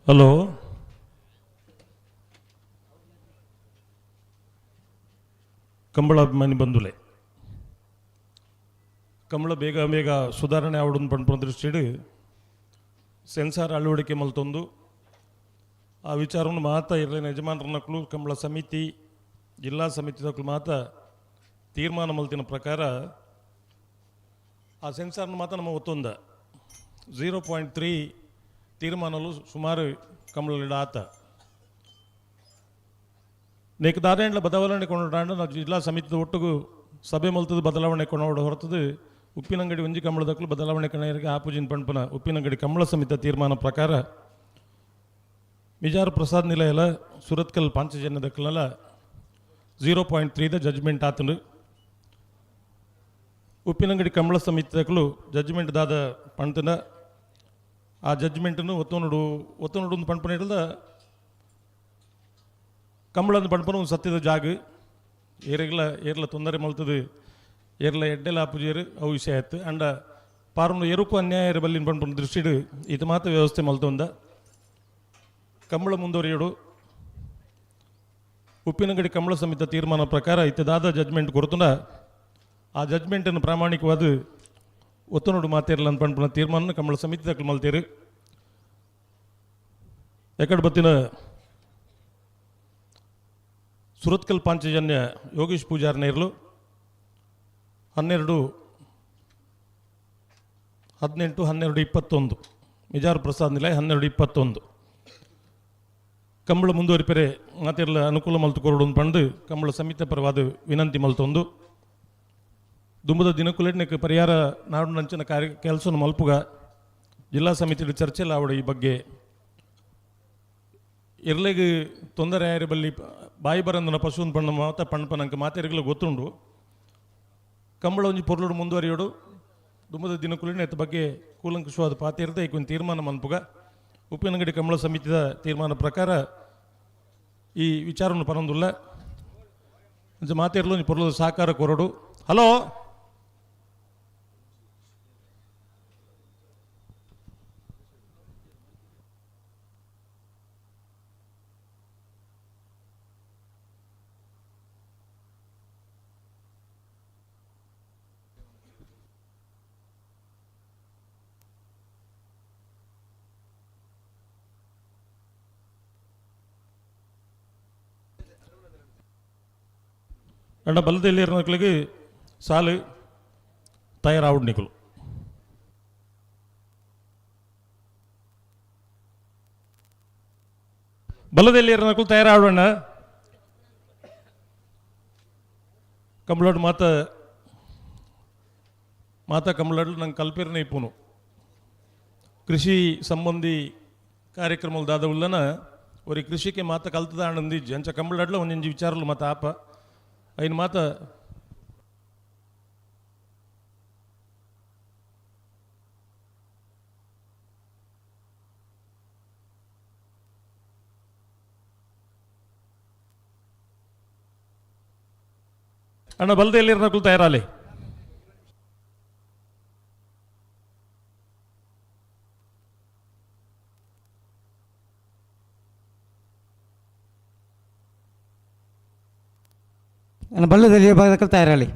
ಹಲೋ ಕಂಬಳ ಅಭಿಮಾನಿ ಬಂಧುಲೆ ಕಂಬಳ ಬೇಗ ಬೇಗ ಸುಧಾರಣೆ ಆವಡೊಂದು ಪನ್ಪುನ ದೃಷ್ಟಿಡ್ ಸೆನ್ಸಾರ್ ಅಳವಡಿಕೆ ಮಲ್ತೊಂದು ಆ ವಿಚಾರವನ್ನು ಮಾತ ಇರಲಿನ ಯಜಮಾನರನಕ್ಲು ಕಂಬಳ ಸಮಿತಿ ಜಿಲ್ಲಾ ಸಮಿತಿದಕ್ಲು ಮಾತ ತೀರ್ಮಾನ ಮಲ್ತಿನ ಪ್ರಕಾರ ಆ ಸೆನ್ಸಾರ್ನ ಮಾತ ನಮ್ಮ ಒತ್ತೊಂದ 0.3 ತೀರ್ಮಾನಲು ಸುಮಾರು ಕಂಬಳ ಆತ ನೇಕ್ ದಾದಾಂಡ್ಲ ಬದಲಾವಣೆ ಕೊಂಡಾಂಡ ನಾವು ಜಿಲ್ಲಾ ಸಮಿತಿದ ಒಟ್ಟಿಗೂ ಸಭೆ ಮಲ್ತದ ಬದಲಾವಣೆ ಕೊಂಡೋಡ ಹೊರತದು ಉಪ್ಪಿನಂಗಡಿ ಒಂಜಿ ಕಂಬಳದಕ್ಕಲು ಬದಲಾವಣೆ ಕಣರಿಗೆ ಆಪುಜಿನ ಪಂಪನ ಉಪ್ಪಿನಂಗಡಿ ಕಂಬಳ ಸಮಿತಿ ತೀರ್ಮಾನ ಪ್ರಕಾರ ಮಿಜಾರ್ ಪ್ರಸಾದ್ ನಿಲಯಲ ಸುರತ್ಕಲ್ ಪಾಂಚಜನ್ಯದಕ್ಕಲೆಲ್ಲ 0.3 the judgement ಆತನು. ಉಪ್ಪಿನಂಗಡಿ ಕಂಬಳ ಸಮಿತಿದಕ್ಕಲು ಜಡ್ಜ್ಮೆಂಟ್ ದಾದ ಪಂತನ ಆ ಜಡ್ಜ್ಮೆಂಟನ್ನು ಒತ್ತೊನುಡು ಒತ್ತೊನುಡು ಪಂಪನ ಹಿಡಿದ ಕಂಬಳದ ಪಂಪನ ಒಂದು ಸತ್ಯದ ಜಾಗ ಏರೆಗ್ಲ ಏರ್ಲ ತೊಂದರೆ ಮಲ್ತದು ಏರ್ಲ ಎಡ್ಡೆಲ ಆಪುಜೇರು ಅವು ವಿಷಯ ಆಯ್ತು ಅಂಡ ಪಾರನ್ನು ಎರುಕು ಅನ್ಯಾಯ ಬಲ್ಲಿನ ಪಂಪನ ದೃಷ್ಟಿಡು ಇದು ಮಾತ್ರ ವ್ಯವಸ್ಥೆ ಮಲ್ತೊಂದ ಕಂಬಳ ಮುಂದುವರಿಯಡು ಉಪ್ಪಿನಂಗಡಿ ಕಂಬಳ ಸಮಿತಿ ತೀರ್ಮಾನ ಪ್ರಕಾರ ಇತ್ತದಾದ ಜಡ್ಜ್ಮೆಂಟ್ ಕೊರತುಂಡ ಆ ಜಡ್ಜ್ಮೆಂಟನ್ನು ಪ್ರಾಮಾಣಿಕವಾದ ಒತ್ತುನುಡು ಮಾತೇರಲ್ಲ ಅಂತ ಪಂಪನ ತೀರ್ಮಾನ ಕಂಬಳ ಸಮಿತಿ ದಕ್ಕಲು ಮಲ್ತೇರು. ಎಕಡೆ ಬತ್ತಿನ ಸುರತ್ಕಲ್ ಪಾಂಚಜನ್ಯ ಯೋಗೇಶ್ ಪೂಜಾರ್ ನೇರ್ಲು 12 18 12 21 ಮಿಜಾರ್ ಪ್ರಸಾದ್ ನಿಲಯ 12 21 ಕಂಬಳ ಮುಂದುವರಿಪೆರೆ ಮಾತಿರ್ಲ ಅನುಕೂಲ ಮಲ್ತು ಕೊರಡು ಪಂಡು ಕಂಬಳ ಸಮಿತಿ ಪರವಾದ ವಿನಂತಿ ಮಲ್ತೊಂದು ದುಂಬದ ದಿನಕುಲೆಟ್ನಕ್ಕೆ ಪರಿಹಾರ ನಾಡು ನಂಚಿನ ಕಾರ್ಯ ಕೆಲಸ ಮಲ್ಪುಗ ಜಿಲ್ಲಾ ಸಮಿತಿ ಚರ್ಚೆಲ್ಲ ಆವಡ ಈ ಬಗ್ಗೆ ಇರ್ಲೆಗ್ ತೊಂದರೆ ಆಯರ ಬಲ್ಲಿ ಬಾಯಿ ಬರಂದನ ಪಶುವನ್ ಪಣ್ಣ ಮಾತ ಪಣ್ಪನಂಕ ಮಾತೆರಿಗಲ ಗೊತ್ತುಂಡು ಕಂಬಳ ಒಂಜಿ ಪೊರ್ಲುಡು ಮುಂದುವರಿಯೋಡು ದುಂಬದ ದಿನಕುಲಿನ ಎತ್ತ ಬಗ್ಗೆ ಕೂಲಂಕುಷವಾದ ಪಾತಿರ್ದ ಈಗ ಒಂದು ತೀರ್ಮಾನ ಮನ್ಪುಗ ಉಪ್ಪಿನಂಗಡಿ ಕಂಬಳ ಸಮಿತಿದ ತೀರ್ಮಾನ ಪ್ರಕಾರ ಈ ವಿಚಾರವನ್ನು ಪರಂದುಲ್ಲ ಮಾತಿರಲು ಪೊರ್ಲದ ಸಹಕಾರ ಕೊರಡು. ಹಲೋ ಅಣ್ಣ ಬಲದಲ್ಲಿ ಮಕ್ಕಳಿಗೆ ಸಾಲು ತಯಾರಾವುಡ್ ನಿಕಲು. ಬಲದಲ್ಲಿ ಮಕ್ಕಳು ತಯಾರಾವಣ್ಣ ಕಂಬಳೋಡು ಮಾತ ಮಾತಾ ಕಂಬಳಾಡು ನಂಗೆ ಕಲ್ಪಿರನೇ ಇಪ್ಪುನು ಕೃಷಿ ಸಂಬಂಧಿ ಕಾರ್ಯಕ್ರಮలు ದಾದವುಲ್ಲನ ಒರಿ ಕೃಷಿಗೆ ಮಾತ ಕಲ್ತದ ಆನಂದಿ ಅಂಚ ಕಂಬಳಾಡ್ಲ ಒಂದೊಂಜಿ ವಿಚಾರలు ಮಾತ ಆಪ ಐನ್ ಮಾತ ಅಣ್ಣ ಬಲದಲ್ಲಿ ನಕಲು ತಯಾರಾಲಿ. ಬಲ್ಲದಲ್ಲಿ ಭಾಗದಲ್ಲಿ ತಯಾರಾಗಲಿ.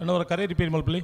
ಅಣ್ಣವರ ಕರೆ ರಿಪೇರಿ ಮಲ್ಪಲಿ.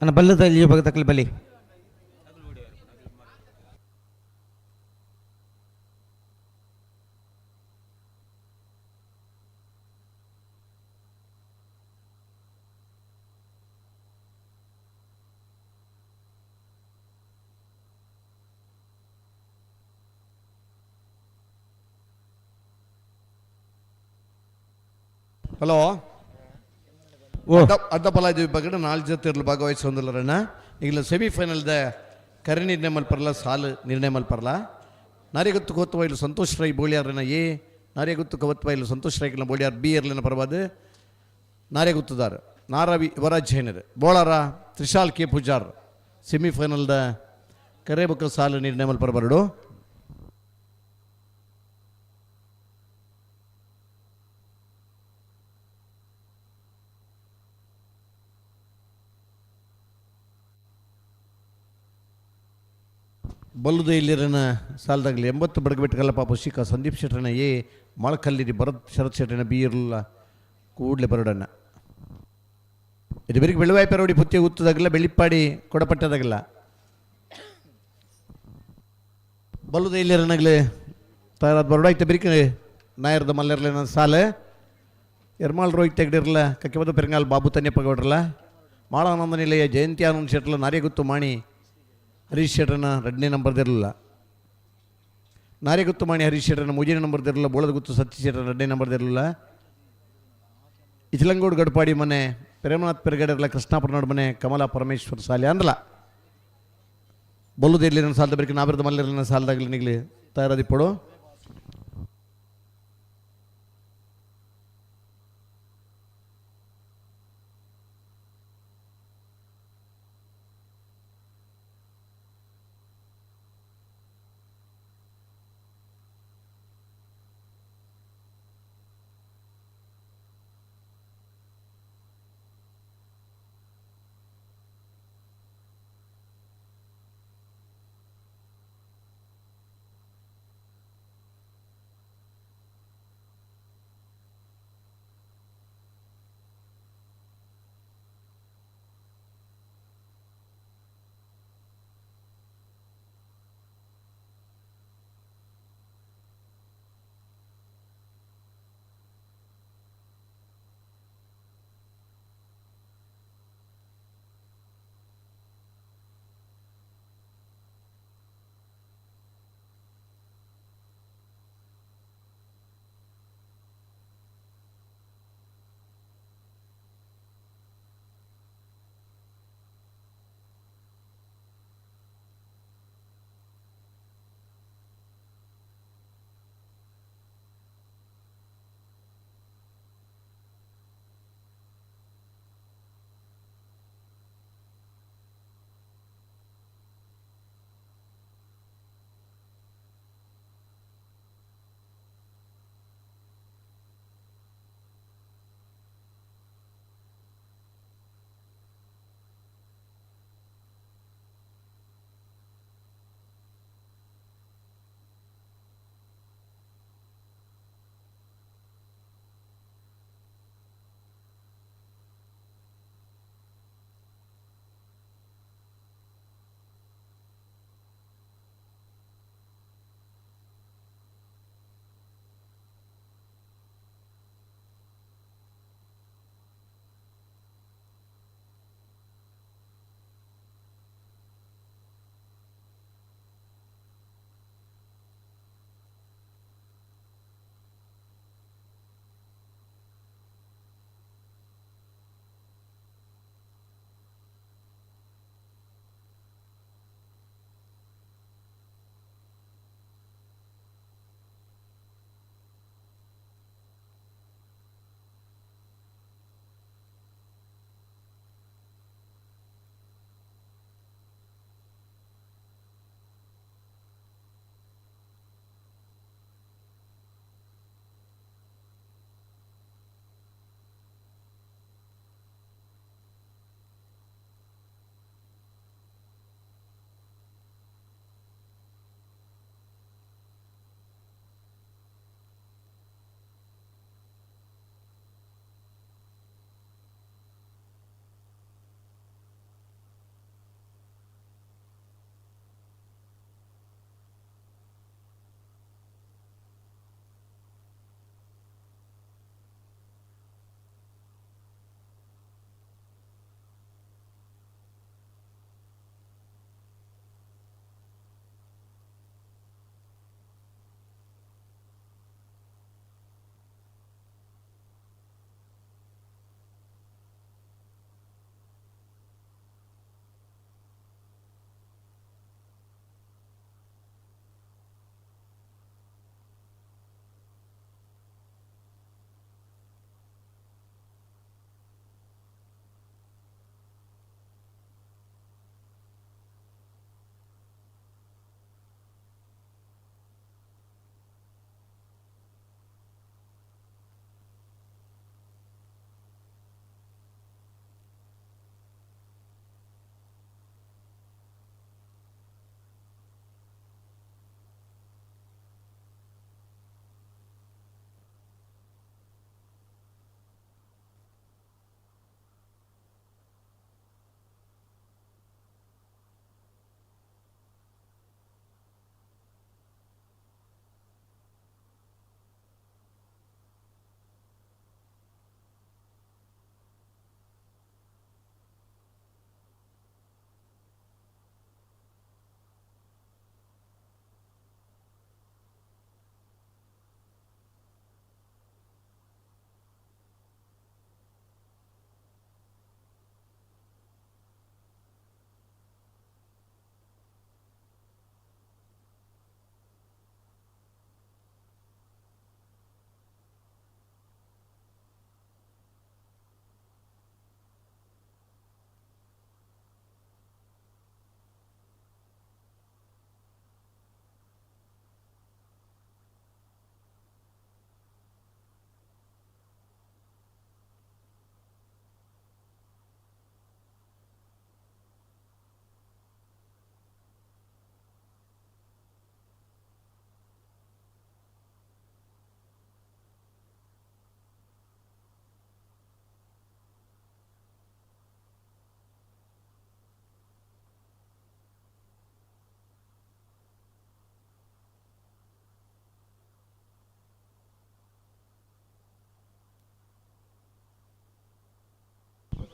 ಅನ್ನ ಬಲ್ಲದ ಇಲ್ಲಿ ತಕ್ಕಲಿ ಬಲಿ. ಹಲೋ, ಅಡ್ಡಪಲಾಜಿ ವಿಭಾಗದ ನಾಲ್ಕು ಜೊತೆ ಭಾಗವಹಿಸೊಂದಿಲ್ಲರಣ್ಣ. ಈಗಲ ಸೆಮಿಫೈನಲ್ದ ಕರೆ ನಿರ್ಣಯ ಮಲ್ಪರಲ್ಲ, ಸಾಲು ನಿರ್ಣಯ ಮಲ್ಪರಲ್ಲ. ನಾರಿಗುತ್ತು ಕೋತ್ವಾಯಿಲು ಸಂತೋಷ್ ರೈ ಬೋಳಿಯಾರನ ಎ, ನಾರಿಗುತ್ತು ಕವತ್ವಾಯಿಲು ಸಂತೋಷ್ ರೈಕಲ್ನ ಬೋಳಿಯಾರ್ ಬಿ ಎರ್ಲಿನ ಪರವಾದ ನಾರಿಗುತ್ತುದಾರ್ ನಾರವಿ ಯುವರಾಜ್ ಜೈನರ್ ಬೋಳಾರ ತ್ರಿಶಾಲ್ ಕೆ ಪೂಜಾರ್ ಸೆಮಿಫೈನಲ್ದ ಕರೆ ಬೊಕ್ಕ ಸಾಲು ನಿರ್ಣಯ ಮಲ್ಪರ ಬರಡು. ಬಲ್ಲುದ ಇಲ್ಲಿರನ ಸಾಲದಾಗಲಿ 80 ಬಡಗಬೆಟ್ಟಗಲ್ಲ ಪಾಪ ಶಿಖ ಸಂದೀಪ್ ಶೆಟ್ಟರನ ಎ, ಮೊಳಕಲ್ಲಿರಿ ಭರತ್ ಶರತ್ ಶೆಟ್ಟರನ ಬಿ ಇರಲಿಲ್ಲ ಕೂಡಲೇ ಬರೋಡಣ್ಣ. ಇದು ಬೆರಿಗೆ ಬೆಳುವಾಯಿ ಪೆರೋಡಿ ಪುತ್ತಿ ಉತ್ತದಾಗಲ್ಲ ಬೆಳ್ಳಿಪ್ಪಾಡಿ ಕೊಡಪಟ್ಟದಾಗಲ್ಲ. ಬಲ್ಲುದ ಇಲ್ಲಿರನಾಗಲಿ ತಯಾರಾದ ಬರೋಡ ಐತೆ ಬೆರಿಕೆ ನಾಯರ್ದ ಮಲ್ಲೆರ್ಲಿನ ಸಾಲೆ ಎರ್ಮಾಳ್ ರೋಹಿತ್ ತೆಗ್ಡಿರಲ್ಲ ಕಕ್ಕೆಬದ ಪೆರಂಗಾಲ್ ಬಾಬು ತನ್ಯಪ್ಪ ಗೌಡ್ರಲ್ಲ ಮಾಳಾನಂದ ನಿಲಯ ಜಯಂತಿ ಆನಂದ್ ಶೆಟ್ಲ ನಾರಿಗುತ್ತು ಮಾಣಿ ಹರೀಶ್ ಶೆಟ್ಟರನ ಎರಡನೇ ನಂಬರ್ದಿರಲಿಲ್ಲ. ನಾರಿಗುತ್ತು ಮಾಣಿ ಹರೀಶ್ ಶೆಟ್ಟರನ ಮೂರನೇ ನಂಬರ್ದಿರಲಿಲ್ಲ. ಬೋಳದಗುತ್ತು ಸತೀಶ್ ಶೆಟ್ಟರನ ಎರಡನೇ ನಂಬರ್ದಿರಲಿಲ್ಲ. ಇಚಲಂಗೋಡು ಗಡ್ಪಾಡಿ ಮನೆ ಪ್ರೇಮನಾಥ್ ಪೆರ್ಗಡೆರಲ್ಲ ಕೃಷ್ಣಾಪುರನೋಡ್ ಮನೆ ಕಮಲಾ ಪರಮೇಶ್ವರ ಸಾಲೆ ಅಂದಲ ಬೊಲ್ಲುದ ಸಾಲದ ಬೆರಕೆ ನಾಬಿರದ ಮಲ್ಲಿರಲಿನ ಸಾಲದಾಗಲಿ ನಿಗಲಿ ತಯಾರಾದಿಪ್ಪಡು.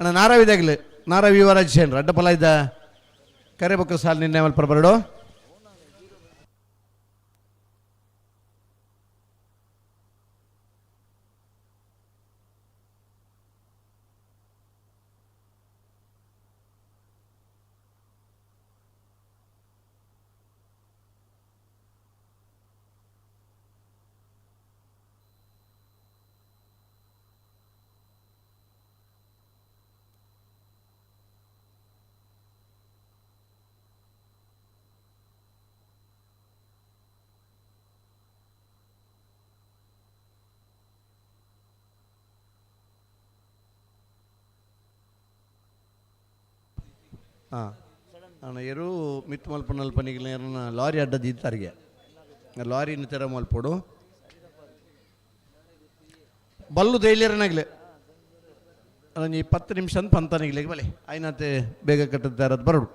ಅಣ್ಣ ನಾರಾವಿದಾಗಲಿ ನಾರಾವಿ ಯುವರಾಜ್ ಶೇನ್ರು ಅಡ್ಡಪಲ ಇದ್ದ ಕರೆಬೊಕ್ಕ ಸಾಲು ನಿರ್ಣಯ ಮಲ್ಪ ಬರಡು. ಹಾಂ ಅಣ್ಣ ಎರು ಮಿತ್ ಮಲ್ಪ ನಲ್ಪನಿಗೆ ಲಾರಿ ಅಡ್ಡ ದೀತಾರಿಗೆ ಲಾರಿನ ತೆರ ಮಲ್ಪೊಡು ಬಲ್ಲು ದೈಲಿಯರನಾಗಲೆ ಅಣ್ಣ ಈ 10 ನಿಮಿಷ ಅಂತ ಪಂತನಿಗ್ಲೆ ಬಲೆ ಆಯ್ನಾತೆ ಬೇಗ ಕಟ್ಟುತ್ತಾರದು ಬರಡು.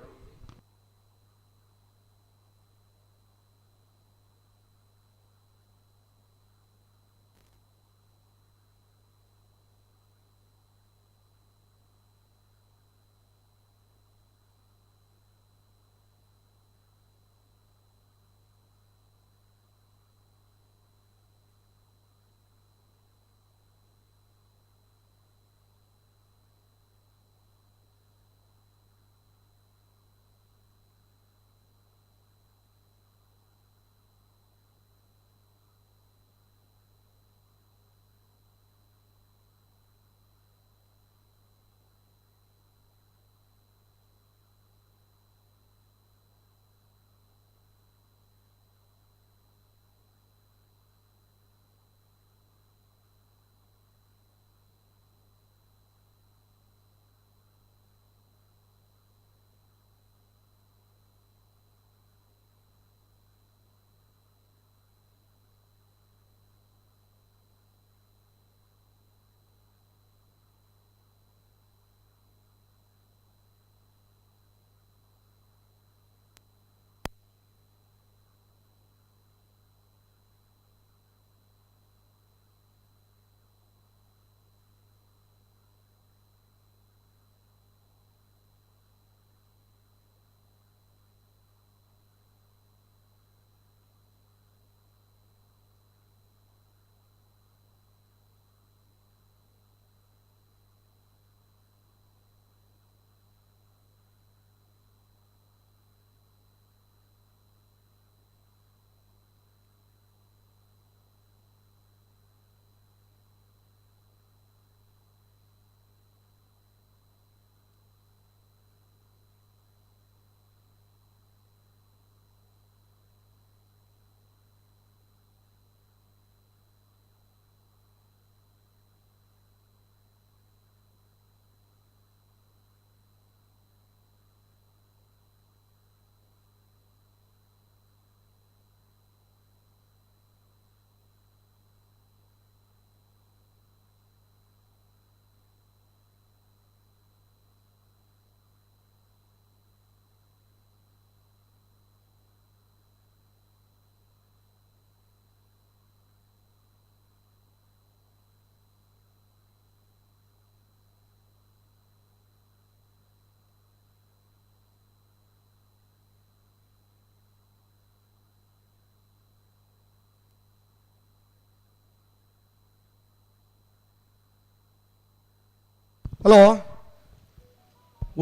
ಹಲೋ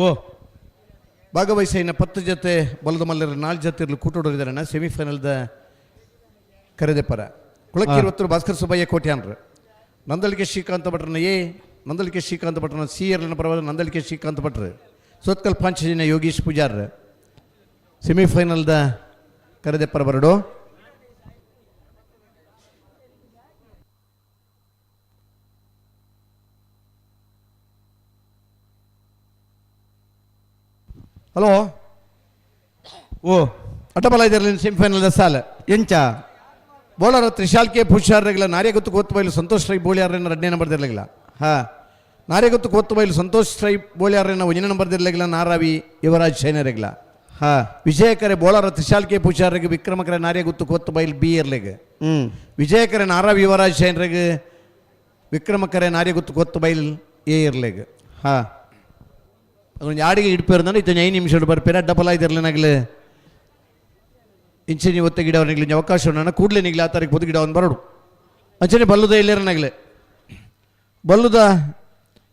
ಓ ಭಾಗವಹಿಸಿನ 10 ಜೊತೆ ಬಲದ ಮಲ್ಲರ 4 ಜೊತೆ ಇರಲು ಕೂಟೋಡಿದಾರಣ್ಣ ಸೆಮಿಫೈನಲ್ದ ಕರೆದೆಪ್ಪರ ಕುಳಕ್ಕಿರುವತ್ತರು ಭಾಸ್ಕರ್ ಸುಬ್ಬಯ್ಯ ಕೋಟ್ಯಾನ್ರು ನಂದಳಿಕೆ ಶ್ರೀಕಾಂತ ಭಟ್ರನ ಎ ನಂದಳಿಕೆ ಶ್ರೀಕಾಂತ ಭಟ್ರನ ಸಿ ಎರಡನ ಪರವಾದ ನಂದಳಿಕೆ ಶ್ರೀಕಾಂತ ಭಟ್ರು ಸೋತ್ಕಲ್ ಪಾಂಚಜನ ಯೋಗೀಶ್ ಪೂಜಾರ್ ಸೆಮಿಫೈನಲ್ದ ಕರೆದೆಪ್ಪರ ಬರಡು. ಹಲೋ ಓ ಅಟಬಲ ಇದರಲ್ಲಿ ಸೆಮಿಫೈನಲ್ ಸಾಲ ಎಂಚ ಬೋಳರ ತ್ರಿಶಾಲ್ ಕೆ ಪುಷಾರ್ರೆಗಿಲ್ಲ ನಾರ್ಯಗುತ್ತು ಕೋತ್ಬೈಲು ಸಂತೋಷ್ ರೈ ಬೋಳಿಯಾರ್ರನ್ನ ಎರಡನೇ ನಂಬರ್ ಇರಲಿಲ್ಲ. ಹಾಂ ನಾರ್ಯಗುತ್ತು ಕೋತ್ಬೈಲು ಸಂತೋಷ್ ರೈ ಬೋಳಿಯಾರ್ರನ್ನ ಒಂದನೇ ನಂಬರ್ ಇರಲಿಲ್ಲ. ನಾರಾವಿ ಯುವರಾಜ್ ಶೈನರೆಗಿಲ್ಲ. ಹಾಂ ವಿಜಯಕರೆ ಬೋಳರ ತ್ರಿಶಾಲ್ ಕೆ ಪುಷಾರ್ರೆಗೆ ವಿಕ್ರಮಕರೆ ನಾರ್ಯಗುತ್ತು ಕೋತ್ಬೈಲು ಬಿ ಇರ್ಲಿಗೆ. ವಿಜಯಕರೆ ನಾರಾವಿ ಯುವರಾಜ್ ಶೈನರೆಗೆ ವಿಕ್ರಮಕರೆ ನಾರ್ಯಗುತ್ತು ಕೋತ್ಬೈಲ್ ಎ ಇರ್ಲಿಗೆ. ಹಾಂ ಅದೊಂದು ಯಾಡಿಗೆ ಇಡ್ಪೇರು ಇತ್ತ 5 ನಿಮಿಷ ಬರ್ಪೇರ ಡಬಲ್ ಆಯ್ತಿರ್ಲಿ ಇಂಚಿನಿ ಒತ್ತೆ ಗಿಡವನಿಗ್ಲಿ ಅವಕಾಶ ಕೂಡಲೇ ನಿಗ್ಲಿ ಆ ತಾರೀಕು ಬದು ಗಿಡವನ್ನು ಬರೋಡು ಅಂಚನೆ ಬಲ್ಲುದ ಎಲ್ಲೇರನಾಗಲೆ ಬಲ್ಲುದ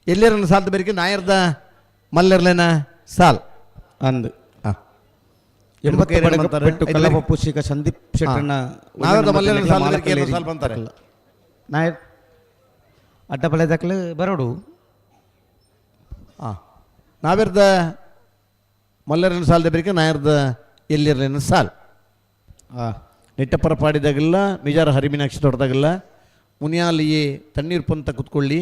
ಎಲ್ಲೇರನ ಸಾಲ್ದ ಬೇರಿಕೆ ನಾಯರ್ದ ಮಲ್ಲೆರ್ಲೇನ ಸಾಲ್ ಅಂದು 80 ಬೆಟ್ಟು ಕಲ್ಲಪ್ಪ ಶಿಕ ಸಂದೀಪ್ ಶೆಟ್ಟರ್ನ ನಾಯರ್ದ ಮಲ್ಲೆರ್ನ ಸಾಲ್ ಬೇರಿಕೆ ಸಾಲ್ ಬಂತಾರೆ ನಾಯರ್ ಅಡ್ಡ ಬಳೆದಾಕಲು ಬರೋಡು. ನಾವೆರ್ದ ಮಲ್ಲೆರ್ನ ಸಾಲ್ದ ಬೇರಿಕೆ ನಾಯರ್ದ ಎಲ್ಲಿರ್ಲೇನ ಸಾಲ್. ನೆಟ್ಟಪರ ಪಾಡಿದಾಗಲ್ಲ ಮಿಜಾರ ಹರಿಮೀನಾಕ್ಷಿ ತೋಟದಾಗಲ್ಲ ಮುನಿಯಾಲಿಯೇ ತಣ್ಣೀರು ಪಂತ ಕುತ್ಕೊಳ್ಳಿ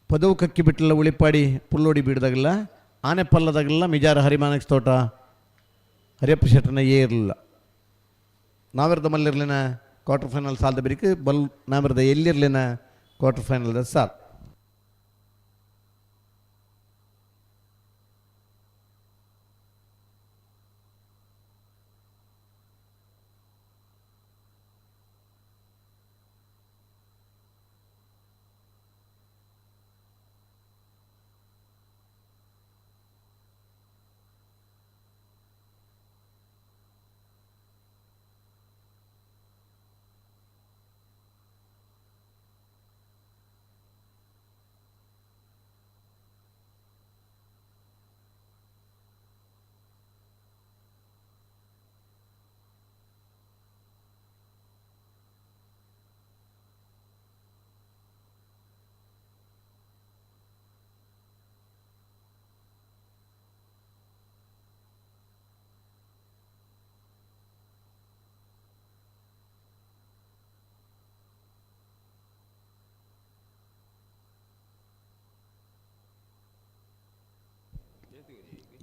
ಪದವು ಕಕ್ಕಿ ಬಿಟ್ಟಲ್ಲ ಉಳಿಪಾಡಿ ಪುಲ್ಲೋಡಿ ಬೀಡ್ದಾಗಲ್ಲ ಆನೆ ಪಲ್ಲದಾಗಲ್ಲ ಮಿಜಾರ ಹರಿಮಾನಕ್ಷಿ ತೋಟ ಹರಿಯಪ್ಪ ಶೆಟ್ಟನ ಏ ಇರಲಿಲ್ಲ. ನಾವೆರ್ದ ಮಲ್ಲಿರ್ಲಿನ ಕ್ವಾರ್ಟರ್ ಫೈನಲ್ ಸಾಲದ ಬೆರಿಕೆ ಬಲ್ ನಾವೆರ್ದ ಎಲ್ಲಿರ್ಲಿನ ಕ್ವಾರ್ಟರ್ ಫೈನಲ್ದ ಸಾಲ್.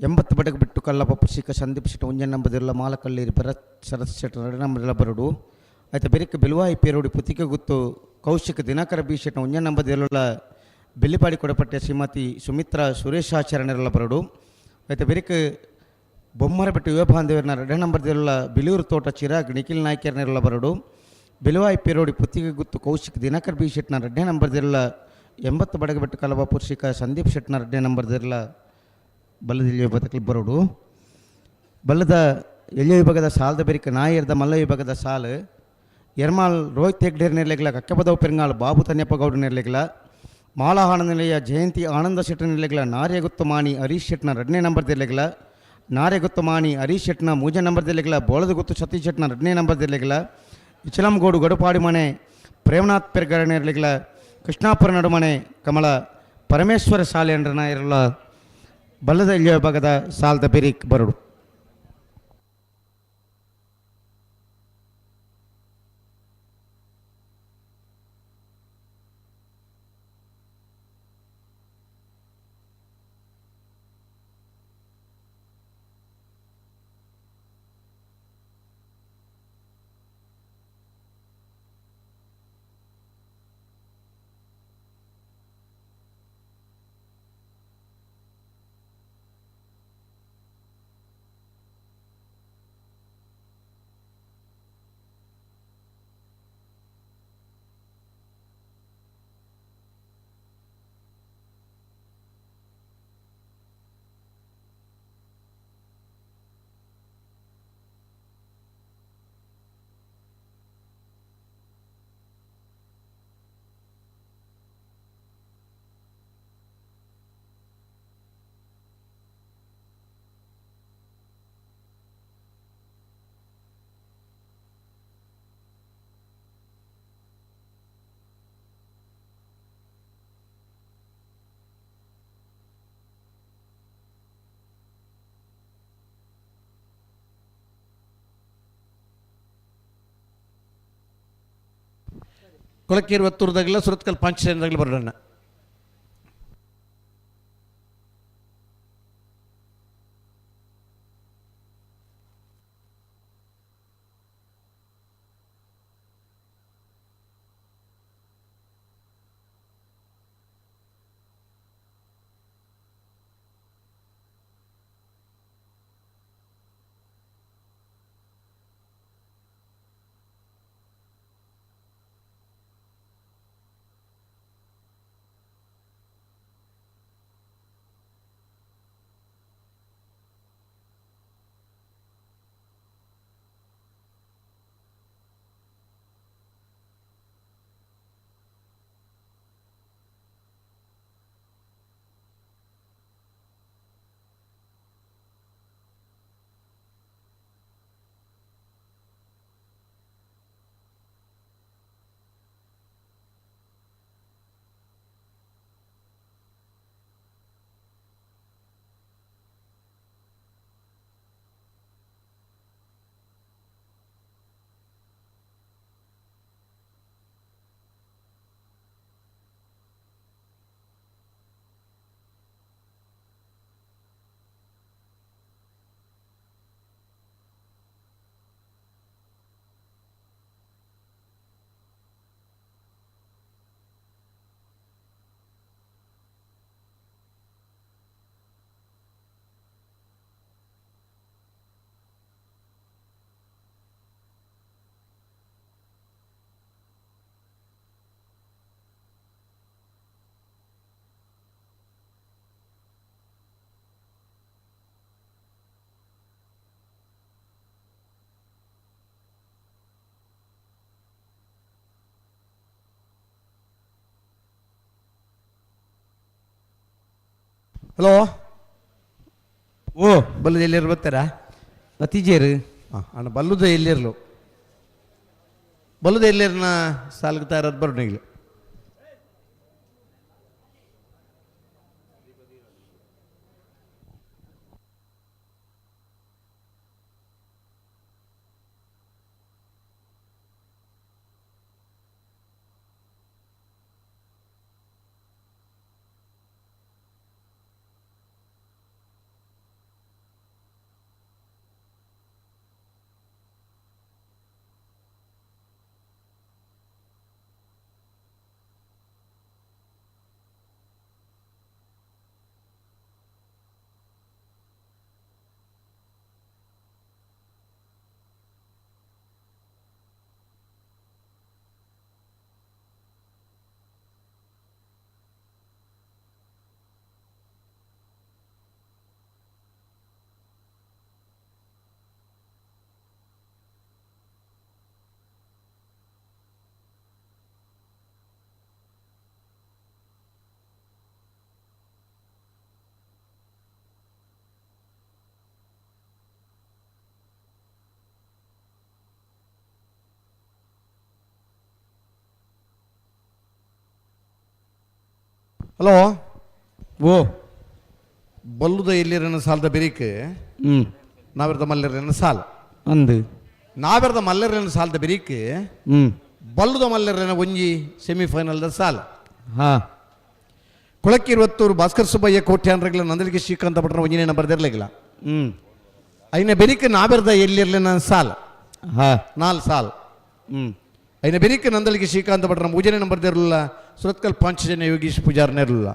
80 ಬಡಗು ಬಿಟ್ಟು ಕಲ್ಲಪ್ಪ ಶಿಕ ಸಂದೀಪ್ ಶೆಟ್ಟ ಒಂಜೆ ನಂಬದಿಲ್ಲ ಮಾಲಕಳ್ಳೀರಿ ಭರತ್ ಶರತ್ ಶೆಟ್ಟ 2 ನಂಬದಿಲ್ಲ ಬರಡು. ಆಯ್ತು ಬೆರಿಕ ಬೆಲುವಾಯಿ ಪೇರೋಡಿ ಪುತಿಕೆ ಗುತ್ತು ಕೌಶಿಕ ದಿನಕರ ಬಿ ಶೆಟ್ಟ ಒಂಜೆ ನಂಬದಿಲ್ಲ ಬೆಳ್ಳಿಪಾಡಿ ಕೊಡಪಟ್ಟೆ ಶ್ರೀಮತಿ ಸುಮಿತ್ರಾ ಸುರೇಶಾಚರಣೆರಲ್ಲ ಬರಡು. ಆಯ್ತು ಬೆರಿಕ ಬೊಮ್ಮರ ಬೆಟ್ಟು ಯುವ ಬಾಂಧವ್ಯರನ್ನ 2 ನಂಬರ್ದಿಲ್ಲ ಬಿಲೂರು ತೋಟ ಚಿರಾಗ್ ನಿಖಿಲ್ ನಾಯ್ಕರ್ನೆರಲ್ಲ ಬರಡು. ಬೆಲುವಾಯಿ ಪೇರೋಡಿ ಪುತ್ತಿಗೆ ಗುತ್ತು ಕೌಶಿಕ್ ದಿನಕರ್ ಬಿ ಶೆಟ್ನ 2 ನಂಬರ್ದಿಲ್ಲ 80 ಬಡಗು ಬಿಟ್ಟು ಕಲ್ಲಪ್ಪ ಶಿಕ ಸಂದೀಪ್ ಶೆಟ್ನ 2 ನಂಬರ್ದಿಲ್ಲ ಬಲ್ಲದ ಬತಕಲಿ ಬರೋಡು. ಬಲ್ಲದ ಎಳ್ಳೆ ವಿಭಾಗದ ಸಾಲದ ಬೆರಿಕ ನಾಯರ್ದ ಮಲ್ಲ ವಿಭಾಗದ ಸಾಲು ಎರ್ಮಾಲ್ ರೋಹಿತ್ ಹೆಗ್ಡೇರ್ ನೆರ್ಲೆಗ್ಲ ಕಕ್ಕಬದವ್ ಪೆರಂಗಾಲ್ ಬಾಬು ತನ್ಯಪ್ಪ ಗೌಡ ನೆರ್ಲೆಗ್ಲ ಮಾಲಹಾಣ ನಿಲಯ ಜಯಂತಿ ಆನಂದ ಶೆಟ್ಟ ನೆರ್ಲೆಗ್ಲ ನಾರ್ಯಗುತ್ತು ಮಾಣಿ ಹರೀಶ್ ಶೆಟ್ನ 2ನೇ ನಂಬರ್ದಿರ್ಲೆಗ್ಲ ನಾರ್ಯಗುತ್ತು ಮಾಣಿ ಹರೀಶ್ ಶೆಟ್ನ 3ನೇ ನಂಬರ್ದಿರ್ಲೆಗ್ಲ ಬೋಳದಗುತ್ತು ಸತೀಶ್ ಶೆಟ್ನ 2ನೇ ನಂಬರ್ದಿರ್ಲೆಗ್ಲ ಇಚಲಂಗೋಡು ಗಡುಪಾಡಿ ಮನೆ ಪ್ರೇಮನಾಥ್ ಪೆರ್ಗರ ನೆರ್ಲೆಗ್ಲ ಕೃಷ್ಣಾಪುರ ನಡುಮನೆ ಕಮಲ ಪರಮೇಶ್ವರ ಶಾಲೆ ಅಂಡ್ರನ ಇರಲ್ಲ ಬಲ್ಲದ ಎಳ್ಳೆ ವಿಭಾಗದ ಸಾಲದ ಬೆರಿಕ್ ಬರಡು. ಕೊಳಕೇರಿ ಒತ್ತೂರದಾಗಲ್ಲ ಸುರತ್ಕಲ್ ಪಾಂಚದಾಗಲಿ ಬರೋಣ. ಹಲೋ ಓ ಬಲ್ಲದ ಎಲ್ಲಿರು ಬರ್ತಾರಾ ನತಿಜೇರು ಹಾಂ ಅಣ್ಣ ಬಲ್ಲುದ ಎಲ್ಲಿರಲು ಬಲ್ಲುದ ಎಲ್ಲಿರನ ಸಾಲ್ಗ್ತಾ ಇರೋದು ಬರೋಣ. ಹಲೋ ಓ ಬಲ್ಲುದ ಎಲ್ಲಿರನ ಸಾಲದ ಬೆರಿಕ್ ನಾವೆರ್ದ ಮಲ್ಲರನ ಸಾಲ ಅಂದು ನಾವೆರ್ದ ಮಲ್ಲರನ ಸಾಲದ ಬೆರಿಕ್ ಬಲ್ಲುದ ಮಲ್ಲರನ ಒಂಜಿ ಸೆಮಿಫೈನಲ್ದ ಸಾಲ. ಹಾ ಕುಳಕ್ಕಿರುವತ್ತೂರು ಭಾಸ್ಕರ್ ಸುಬ್ಬಯ್ಯ ಕೋಟ್ಯಾನ್ರಗಳ ನಂದಲಿಗೆ ಶ್ರೀಕಾಂತ ಭಟ್ರ ಒಂಜಿನೇ ನಂಬರ್ ಇರಲಿಲ್ಲ. ಐನ ಬೆರಿಕ್ ನಾವೆರ್ದ ಎಲ್ಲಿರ್ಲಿನ ಸಾಲ ಹಾ ನಾಲ್ ಸಾಲ. ಐನ ಬೆರಿಕ್ ನಂದಲಿಗೆ ಶ್ರೀಕಾಂತ ಭಟ್ರ ಮೂಜನೇ ನಂಬರ್ ಇರಲಿಲ್ಲ. ಸುರತ್ಕಲ್ ಪಾಂಚಜನ್ಯ ಯೋಗೀಶ್ ಪೂಜಾರ್ನ ಇರಲಿಲ್ಲ.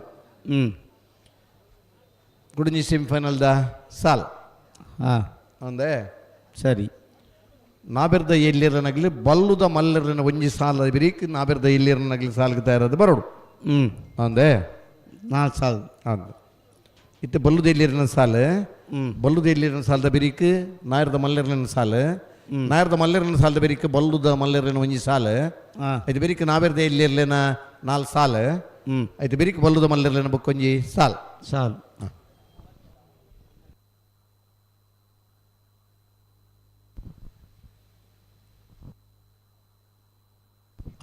ಗುಡುಂಜಿ ಸೆಮಿಫೈನಲ್ದ ಸಾಲ್ ಹಾಂ ಅಂದೆ ಸರಿ. ನಾಬೆರ್ದ ಎಲ್ಲಿರನಗಲಿ ಬಲ್ಲುದ ಮಲ್ಲರನ ಒಂಜಿ ಸಾಲ ಬಿರಿಕ್ ನಾಬೆರ್ದ ಎಲ್ಲಿರನಗಲಿ ಸಾಲ್ಗೆ ತಯಾರಾದ ಬರೋಡು ಅಂದೆ ನಾಲ್ಕು ಸಾಲ್ ಅಂದ ಇತ್ತೆ ಬಲ್ಲುದ ಎಲ್ಲಿರನ ಸಾಲ ಬಲ್ಲುದ ಎಲ್ಲಿರನ ಸಾಲದ ಬಿರಿಕ್ ನಾಯರ್ದ ಮಲ್ಲರನ ಸಾಲ ನಾಯರ್ದ ಮಲ್ಲರನ ಸಾಲದ ಬೆರಿಕ್ ಬಲ್ಲುದ ಮಲ್ಲರನ ಒಂಜಿ ಸಾಲ ಐದು ಬೆರಿಕ್ ನಾಬೆರ್ದ ಎಲ್ಲಿರ್ಲೇನ ನಾಲ್ಕು ಸಾಲ ಐದು ಬೆರಿಕ್ ಬಲ್ಲುದ ಮಲ್ಲರನ ಬೊಕ್ಕೊಂಜಿ ಸಾಲ್ ಸಾಲ್.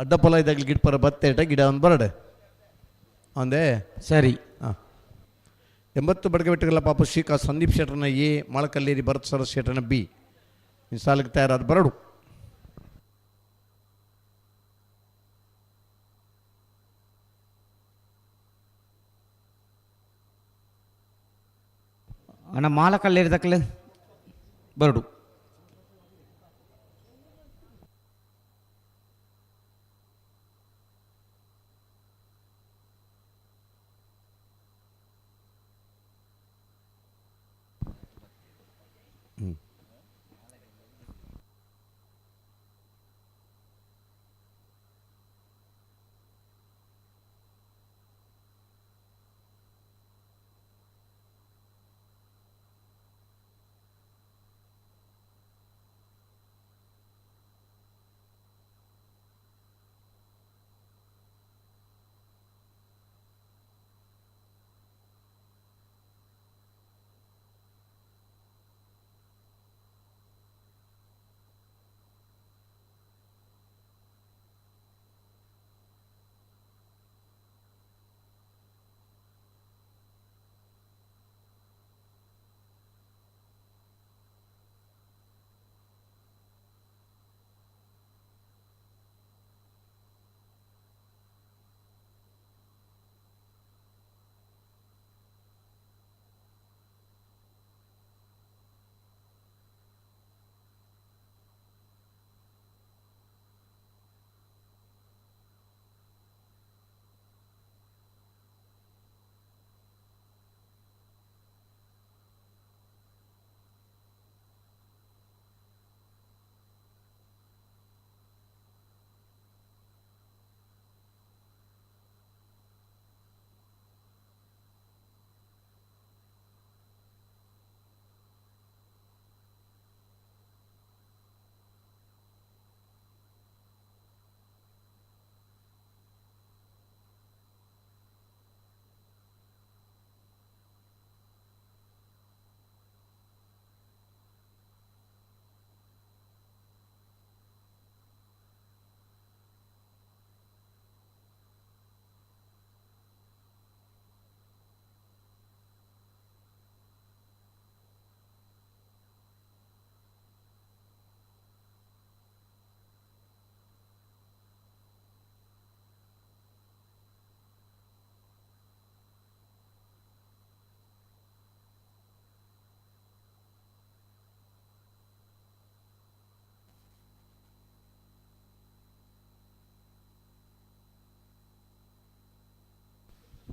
ಅಡ್ಡಪೊಲ ಇದ್ದಾಗಲಿ ಗಿಡಪರ ಬತ್ತೇಟ ಗಿಡ ಒಂದು ಬರಡೆ ಅಂದೇ ಸರಿ. ಹಾಂ 80 ಬಡಗಬೆಟ್ಟುಗಳ ಪಾಪ ಶ್ರೀಕಾ ಸಂದೀಪ್ ಶೆಟ್ಟರ್ನ ಎ ಮೊಳಕಲ್ಲೇರಿ ಭರತ್ ಸರಸ್ ಶೆಟ್ಟರ್ನ ಬಿ ಸಾಲಕ್ಕೆ ತಯಾರಾದ ಬರಡು. ಅಣ್ಣ ಮಾಲಕಲ್ಲೇರಿ ದಕ್ಕಲೆ ಬರಡು.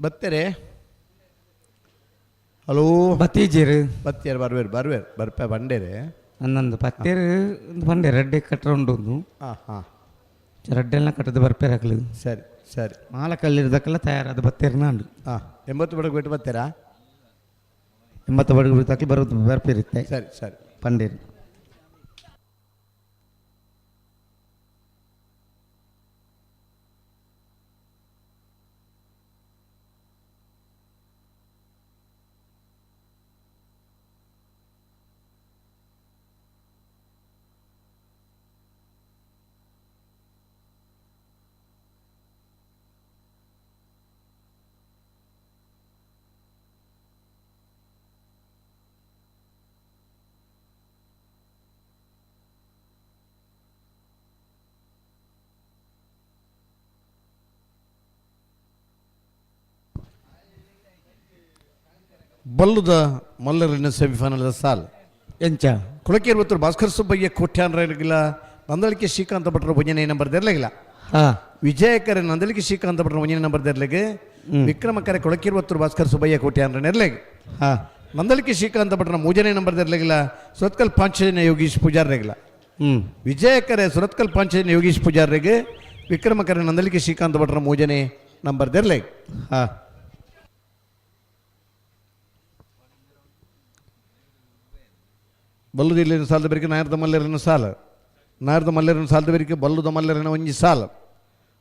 ಬತ್ತೇರೆ ಹಲೋ ಬತ್ತೀಜೇರು ಬತ್ತೇರು ಬರ್ವೇರು ಬರ್ವೇರು ಬರ್ಪೆ ಬಂಡೇರೆ ಅಂದಂದು ಪತ್ತೇರು ಬಂಡೆ ರಡ್ಡೆ ಕಟ್ಟರ ಉಂಡು ಹಾಂ ಹಾಂ ರಡ್ಡೆಲ್ಲ ಕಟ್ಟದು ಬರ್ಪೇರು ಹಾಕಲು ಸರಿ ಸರಿ ಮಾಲಕಲ್ಲಿರ್ದಕ್ಕೆಲ್ಲ ತಯಾರಾದ ಬತ್ತೇರು ನಾಡು ಹಾಂ 80 ಬಡಗು ಬಿಟ್ಟು ಬರ್ತೀರಾ? 80 ಬಡಗು ಬಿಟ್ಟು ಬರೋದು ಬರ್ಪೇರಿತ್ತೆ. ಸರಿ ಸರಿ ಪಂಡೇರು ಬಲ್ಲುದ ಮಲ್ಲರಿನ ಸೆಮಿಫೈನಲ್ ಸಾಲ್ ಎಂಚ ಕುಳಕೇರ್ವತ್ತರು ಭಾಸ್ಕರ್ ಸುಬ್ಬಯ್ಯ ಕೋಟ್ಯಾನ್ರ ನಂದಳಿಕೆ ಶ್ರೀಕಾಂತ ಭಟ್ರ ಒಂಜನೇ ನಂಬರ್ ದೆರ್ಲೆಗಿಲ್ಲ. ವಿಜಯಕರೆ ನಂದಳಿಕೆ ಶ್ರೀಕಾಂತ ಭಟ್ರ ಒಂಜನೇ ನಂಬರ್ ದೆರ್ಲೆಗೆ ವಿಕ್ರಮಕರೆ ಕೊಳಕಿರುವತ್ತರು ಭಾಸ್ಕರ್ ಸುಬ್ಬಯ್ಯ ಕೋಟ್ಯಾನ್ರ ನೆರ್ಲೆಗೆ ನಂದಳಿಕೆ ಶ್ರೀಕಾಂತ ಭಟ್ರ ಮೂಜನೇ ನಂಬರ್ ದೆರ್ಲೆಗಿಲ್ಲ ಸುರತ್ಕಲ್ ಪಾಂಚಜನ್ಯ ಯೋಗೀಶ್ ಪೂಜಾರ್ರೆಗಿಲ್ಲ. ವಿಜಯಕರೆ ಸುರತ್ಕಲ್ ಪಾಂಚಜನ್ಯ ಯೋಗೀಶ್ ಪೂಜಾರ್ರೆಗೆ ವಿಕ್ರಮಕರೆ ನಂದಳಿಕೆ ಶ್ರೀಕಾಂತ ಭಟ್ರ ಮೂಜನೇ ನಂಬರ್ ದೆರ್ಲೆಗೆ. ಬಲ್ಲುದಿಲ್ಲಿನ ಸಾಲದ ಬೆರಿಕೆ ನಾಯರ್ದ ಮಲ್ಲೇರಿನ ಸಾಲ ನಾಯರ್ದ ಮಲ್ಲೇರಿನ ಸಾಲದ ಬೆರಿಕೆ ಬಲ್ಲುದ ಮಲ್ಲೇರಿನ ಒಂಜಿ ಸಾಲ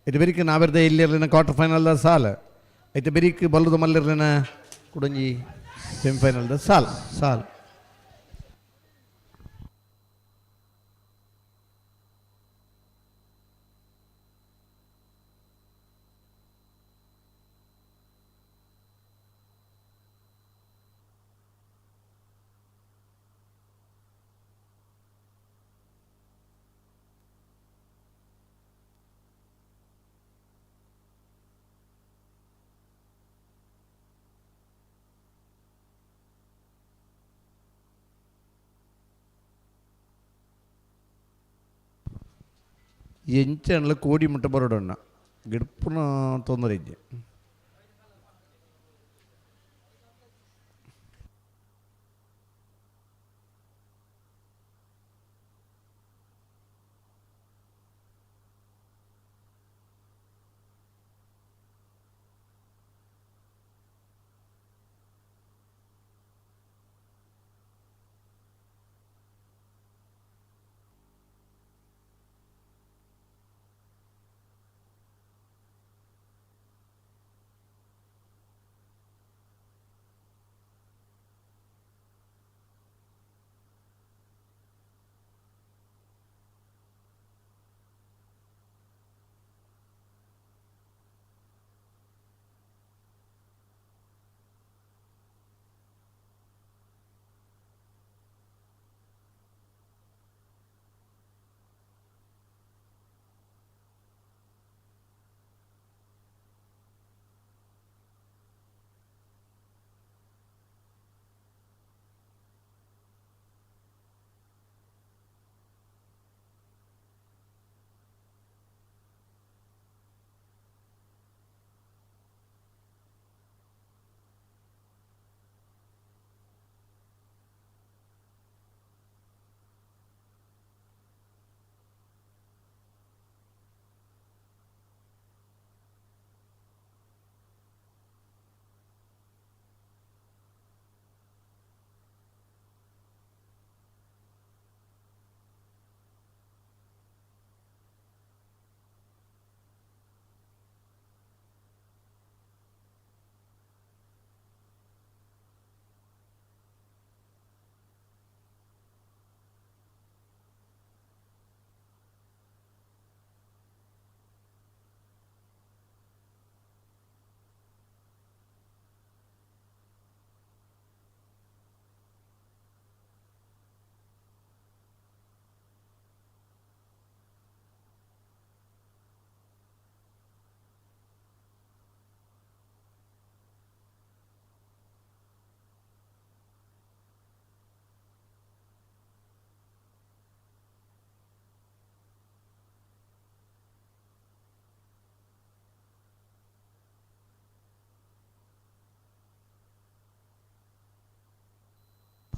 ಇದು ಬೆರಿಕೆ ನಾವೆರ್ದ ಇಲ್ಲಿರಲಿನ ಕ್ವಾರ್ಟರ್ ಫೈನಲ್ದ ಸಾಲ ಐತೆ ಬೆರಿಕೆ ಬಲ್ಲುದ ಮಲ್ಲೇರಿನ ಕುಡಂಜಿ ಸೆಮಿಫೈನಲ್ದ ಸಾಲ ಸಾಲ ಎಂಚೆಂಡ್ಲ ಕೋಡಿ ಮುಟ್ಟ ಬರೋಡಣ್ಣ ಗಿಡ್ಪುನ ತೊಂದರೆ ಇದ್ದೆ.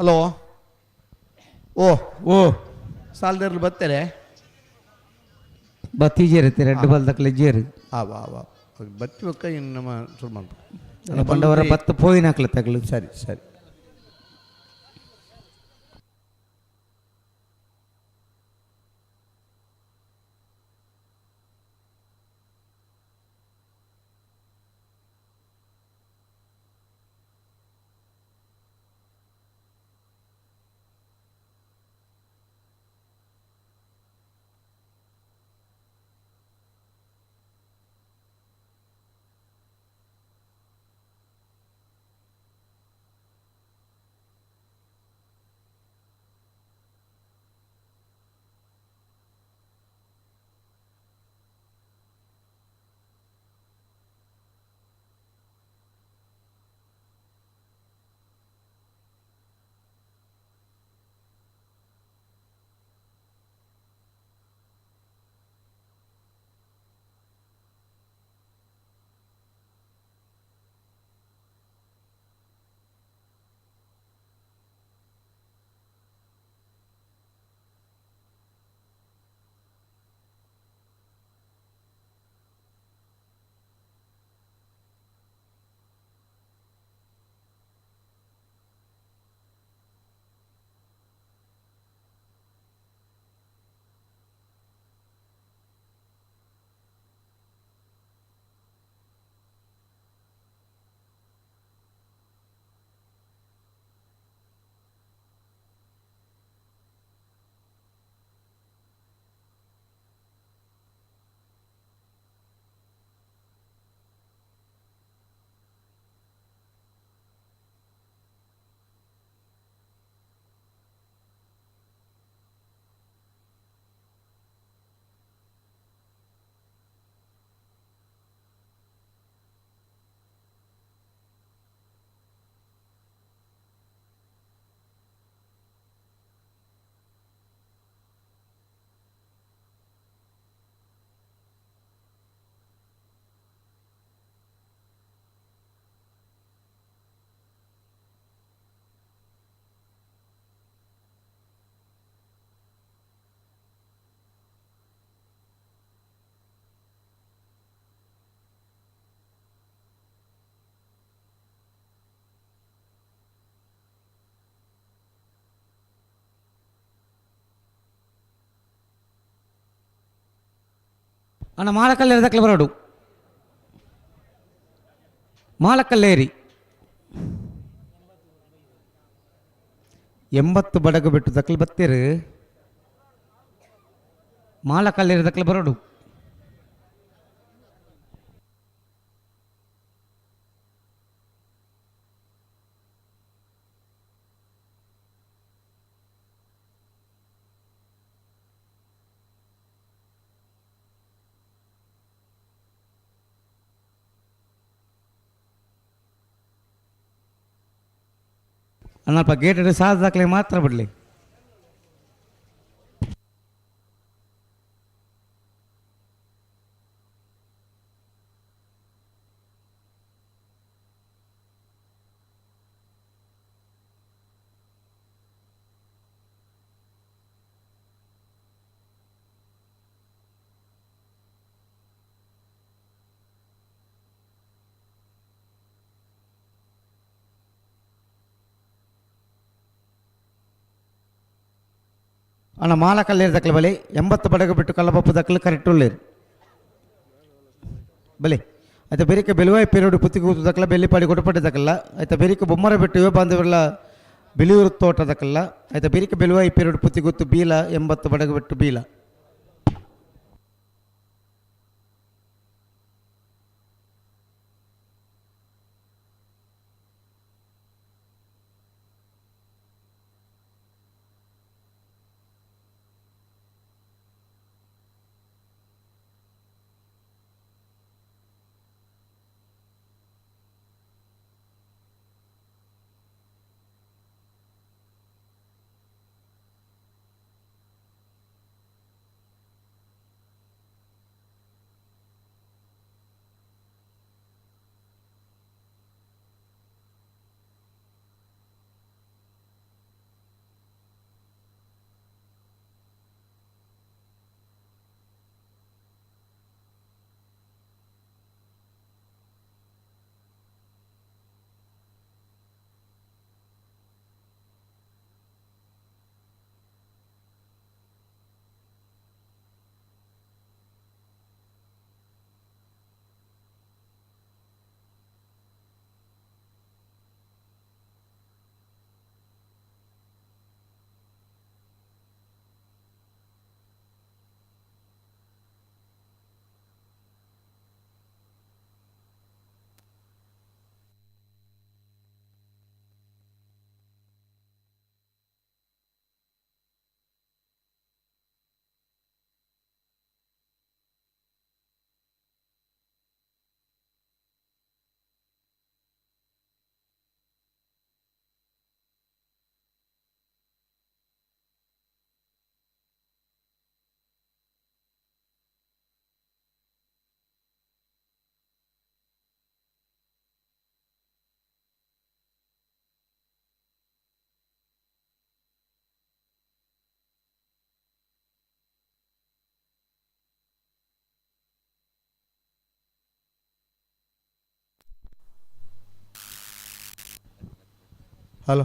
ಹಲೋ ಓ ಓ ಸಾಲದರ್ಲು ಬರ್ತಾರೆ ಬತ್ತಿ ರೆಡ್ ಬಾಲ್ ದಕ್ಲೆ ಜೇರು. ಆ ವಾ ವಾ ಬತ್ತಿ ಬೊಕ್ಕ ಇನ್ನು ನಮ್ಮ ಶುರು ಮಾಡ್ಬೋದು. ಬಂಡವರ ಬತ್ತು ಪೋಯಿನ ಹಾಕ್ಲ ತಗಲು. ಸರಿ ಸರಿ. ಅಣ್ಣ ಮಾಲಕಲ್ಲೇರಿ ದಕ್ಲೆ ಬರೋಡು. ಮಾಲಕಲ್ಲೇರಿ 80 ಬಡಗು ಬಿಟ್ಟು ದಕ್ಲೆ ಬತ್ತೀರು. ಮಾಲಕಲ್ಲೇರಿ ದಕ್ಲೆ ಬರೋಡು. ಅಲ್ಪ ಗೇಟ್ ಸಾಧದಾಕ್ಲೆ ಮಾತ್ರ ಬಿಡಲಿ. ಅಣ್ಣ ಮಾಲಕಲ್ಲೇರಿ ದಕ್ಲೆ ಬಲಿ 80 ಬಡಗು ಬಿಟ್ಟು ಕಲ್ಲಬಪ್ಪು ದಕ್ಲು ಕರೆಕ್ಟ್ ಉಳ್ಳೇರು ಬಲಿ. ಆಯ್ತಾ ಬೆರಿಕೆ ಬೆಲುವಾಯಿ ಪೇರೋಡು ಪುತ್ತಿಗೂತು ದಕ್ಲ ಬೆಳ್ಳಿಪಾಡಿ ಕೊಟ್ಟಪಟ್ಟಿ ದಕ್ಕಲ್ಲ. ಆಯ್ತಾ ಬೆರಿಕೆ ಬೊಮ್ಮರ ಬಿಟ್ಟು ಯುವ ಬಾಂಧವರೆಲ್ಲ ಬಿಳಿಯೂರು ತೋಟ ದಕ್ಕಲ್ಲ. ಆಯ್ತಾ ಬೆರಿಕೆ ಬೆಲುವಾಯಿ ಪೇರೋಡು ಪುತ್ತಿಗೂತು ಬೀಲ 80 ಬಡಗು ಬಿಟ್ಟು ಬೀಲ. ಹಲೋ.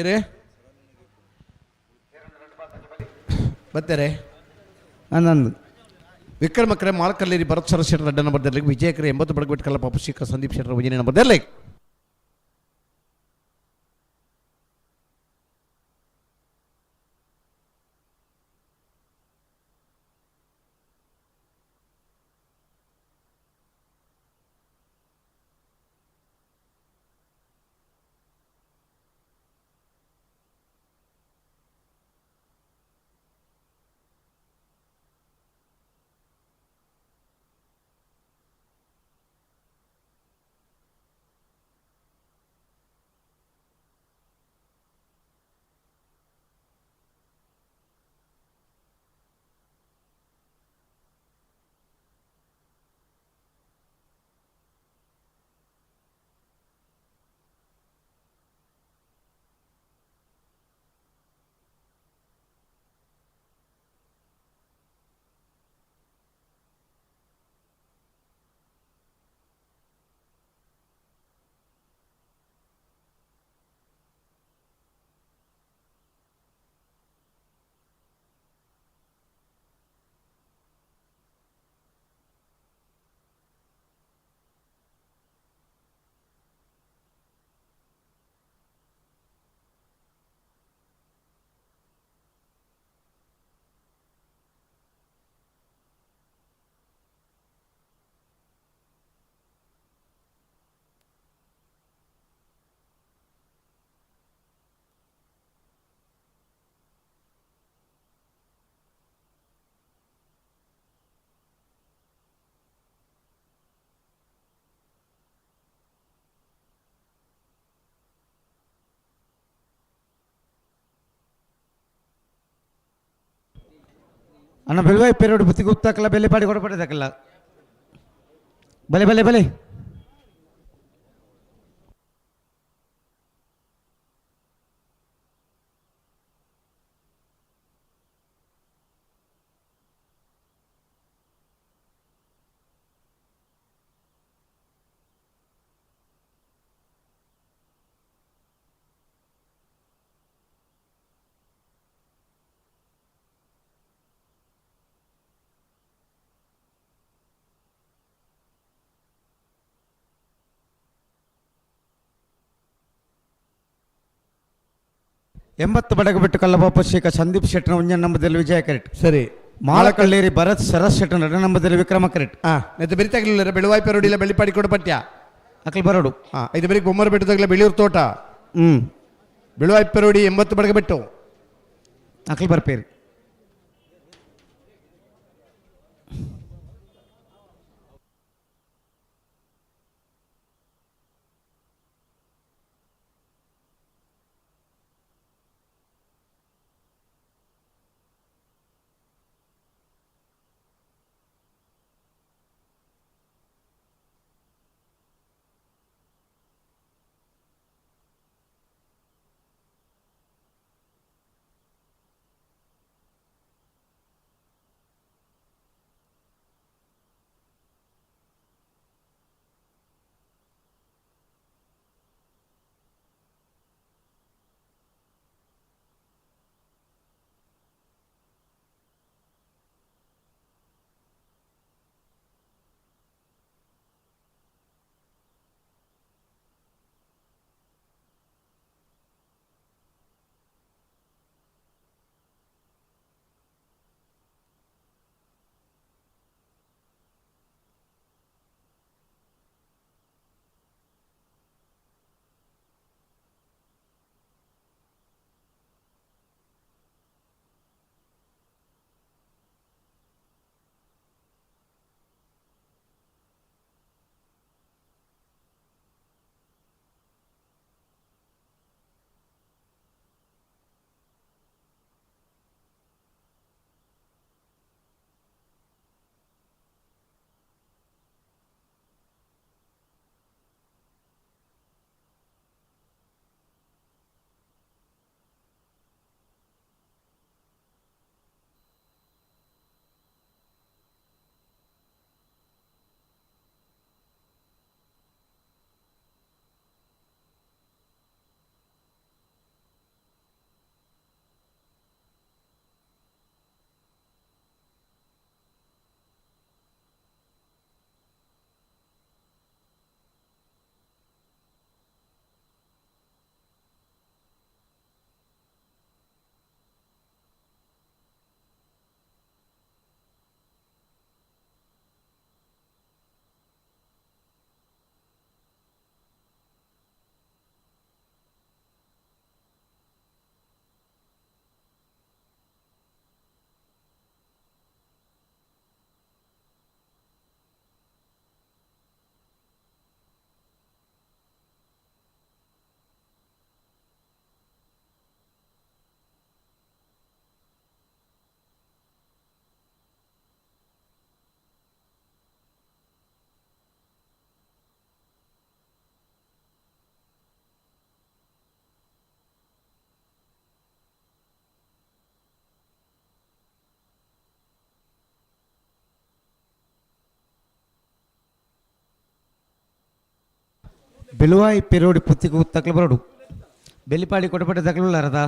ಇರೇ ಬರ್ತಾರೆ. ನಂದು ವಿಕ್ರಮಕ್ರೆ ಮಾಲ್ಕಲ್ಲೇರಿ ಭರತ್ ಸರ ಶೆಟ್ಟರ್ ಅಡ್ಡ ನಂಬರ್ ದರ್ಲಿಕ್ಕೆ, ವಿಜಯಕರೆ 80 ಬಡಗಬಿಟ್ಟು ಕಲ್ಲ ಪಾಪು ಶಿಖ ಸಂದೀಪ್ ಶೆಟ್ಟರ್ ವಿಜಯ ನಂಬರ್ ದರ್ಲಿಕ್ಕೆ. ಅಣ್ಣ ಬೆಲ್ವಾಯಿ ಪೇರೋಡು ಬುತ್ತಿ ಗುತ್ತಾಕಲ್ಲ ಬೆಲೆ ಪಾಡಿ ಕೊಡಪಡದಕ್ಕಲ್ಲ ಬಲೆ ಬಲೆ ಬಲೆ. 80 ಬಡಗ ಬಿಟ್ಟು ಕಲ್ಲಬಾಪ ಶೇಖ ಸಂದೀಪ್ ಶೆಟ್ಟನ ಒಂಜನ ನಂಬದಲ್ಲಿ ವಿಜಯ ಕರೆಕ್ಟ್. ಸರಿ. ಮಾಳಕಳ್ಳೇರಿ ಭರತ್ ಸರಸ್ ಶೆಟ್ಟನ ಎರಡು ನಂಬದಲ್ಲಿ ವಿಕ್ರಮ ಕರೆಕ್ಟ್. ಹಾಂ ನೆತ್ತ ಬೆರಿತಾಗಲಿಲ್ಲ ಬೆಳುವಾಯಿ ಪೆರೋಡಿಲ್ಲ ಬೆಳ್ಳಿಪಾಡಿ ಕೊಡ ಪಟ್ಯ ಅಕಲ್ ಬರೋಡು. ಹಾಂ ಇದು ಬೆಳಿಗ್ಗೆ ಬೊಮ್ಮರ ಬೆಟ್ಟದಾಗಲ ಬೆಳಿಯೂರು ತೋಟ. ಹ್ಞೂ ಬೆಳುವಾಯಿ ಪೆರೋಡಿ 80 ಬಡಗ ಬಿಟ್ಟು ಅಕಲ್ ಬರ್ಪೇರಿ. ಬೆಳುವಾಯಿ ಪೆರೋಡಿ ಪುತ್ತಿಗೆ ತಕ್ಲು ಬರೋಡು ಬೆಲಿಪಾಡಿ ಕೊಡಪಟ್ಟೆ ತಕ್ಲು ಅರದ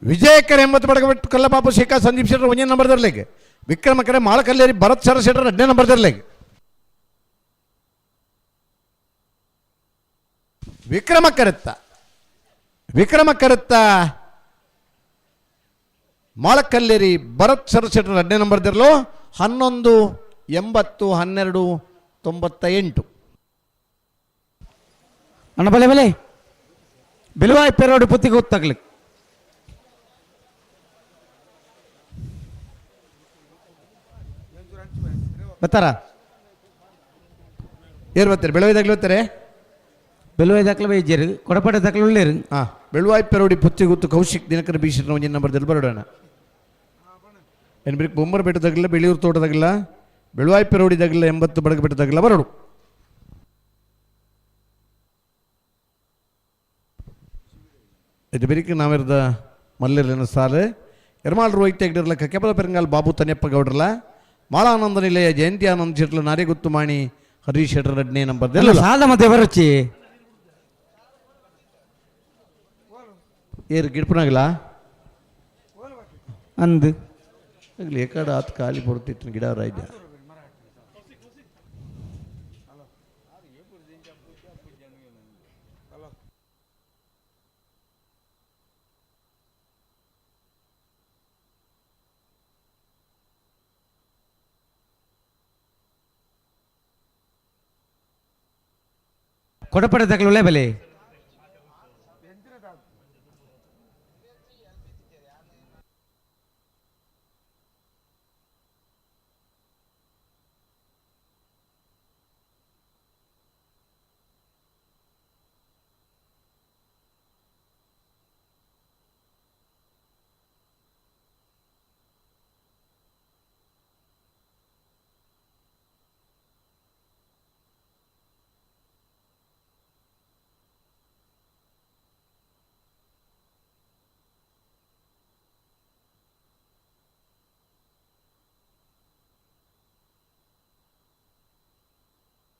ವಿಜಯಕರ್ ಎಂಬತ್ತು ಬಡಗಬೆಟ್ಟು ಕಲ್ಲಪಾಪು ಶಿಖಾ ಸಂದೀಪ್ ಶೆಟ್ಟರ್ ಒಂದೇ ನಂಬರ್ ದರ್ಲೆಗ್ ವಿಕ್ರಮ ಕರೆ ಮಾಳಕಲ್ಲೇರಿ ಭರತ್ ಸರ ಶೆಟ್ಟರ್ ಎರಡನೇ ನಂಬರ್ ದರ್ಲೆಗ್ ವಿಕ್ರಮ ಕರೆತ್ತ ವಿಕ್ರಮ ಕರೆತ್ತ ಮಾಳಕಲ್ಲೇರಿ ಭರತ್ ಸರ ಶೆಟ್ಟರ್ ಎರಡನೇ ನಂಬರ್ ದರ್ಲು 11 80 12 98. ಅಣ್ಣ ಬಲೆ ಬಲೆ ಬೆಲುವಾಯಿ ಪೆರೋಡಿ ಪುತ್ತಿಗೆ ಗೊತ್ತಾಗ್ಲಿ ಬರ್ತಾರ ಏರು ಬರ್ತಾರೆ ಬೆಳವಾಯಿ ದಾಖಲೆ ಬರ್ತಾರೆ ಬೆಲುವಾಯಿ ದಾಖಲೆ ಬೈಜೇರು ಕೊಡಪಾಟೆ ದಾಖಲೆ ಉಳ್ಳೇರು ಹಾಂ ಬೆಳುವಾಯಿ ಪೆರೋಡಿ ಪುತ್ತಿಗುತ್ತು ಕೌಶಿಕ್ ದಿನಕರ ಬೀಶರ್ನ ಒಂಜಿನ ನಂಬರ್ದಲ್ಲಿ ಬರೋಣ ಏನು ಬಿರಿ ಬೊಂಬರ ಬೆಟ್ಟದಾಗಲ್ಲ ಬೆಳೆಯೂರು ತೋಟದಾಗಲ್ಲ ಬೆಳುವಾಯಿ ಪೆರೋಡಿದಾಗಲ್ಲ 80 ಬಡಗ ಬೆಟ್ಟದಾಗಲ್ಲ ಬರೋಡು. ಇದು ಬೆರಿಕೆ ನಾವಿರದ ಮಲ್ಲಿರಲಿನ ಸಾಲು ಎರ್ಮಾಳ್ ರೋಹಿತ್ ಹೆಗ್ಡಿರ್ಲ ಕಕ್ಕೆಪದ ಪೆರಂಗಾಲ್ ಬಾಬು ತನ್ಯಪ್ಪ ಗೌಡ್ರಲ್ಲ ಮಾಳಾನಂದ ನಿಲಯ ಜಯಂತಿ ಆನಂದ್ ಶೆಟ್ಲ ನಾರಿಗುತ್ತು ಮಾಣಿ ಹರೀಶ್ ಶೆಟ್ಟರ್ ಎರಡನೇ ನಂಬರ್ ಸಾಲ ಮಧ್ಯೆ ಬರುಚಿ ಏರು ಗಿಡ್ಪನಾಗಲ್ಲ ಅಂದು ಆಗಲಿ ಏಕಾಡ ಆತ ಖಾಲಿ ಬರುತ್ತಿತ್ತು ಗಿಡ ರಾಜ್ಯ ಕೊಡಪಡೆ ದಾಖಲೆ ಒಳ್ಳೆ ಬೆಲೆ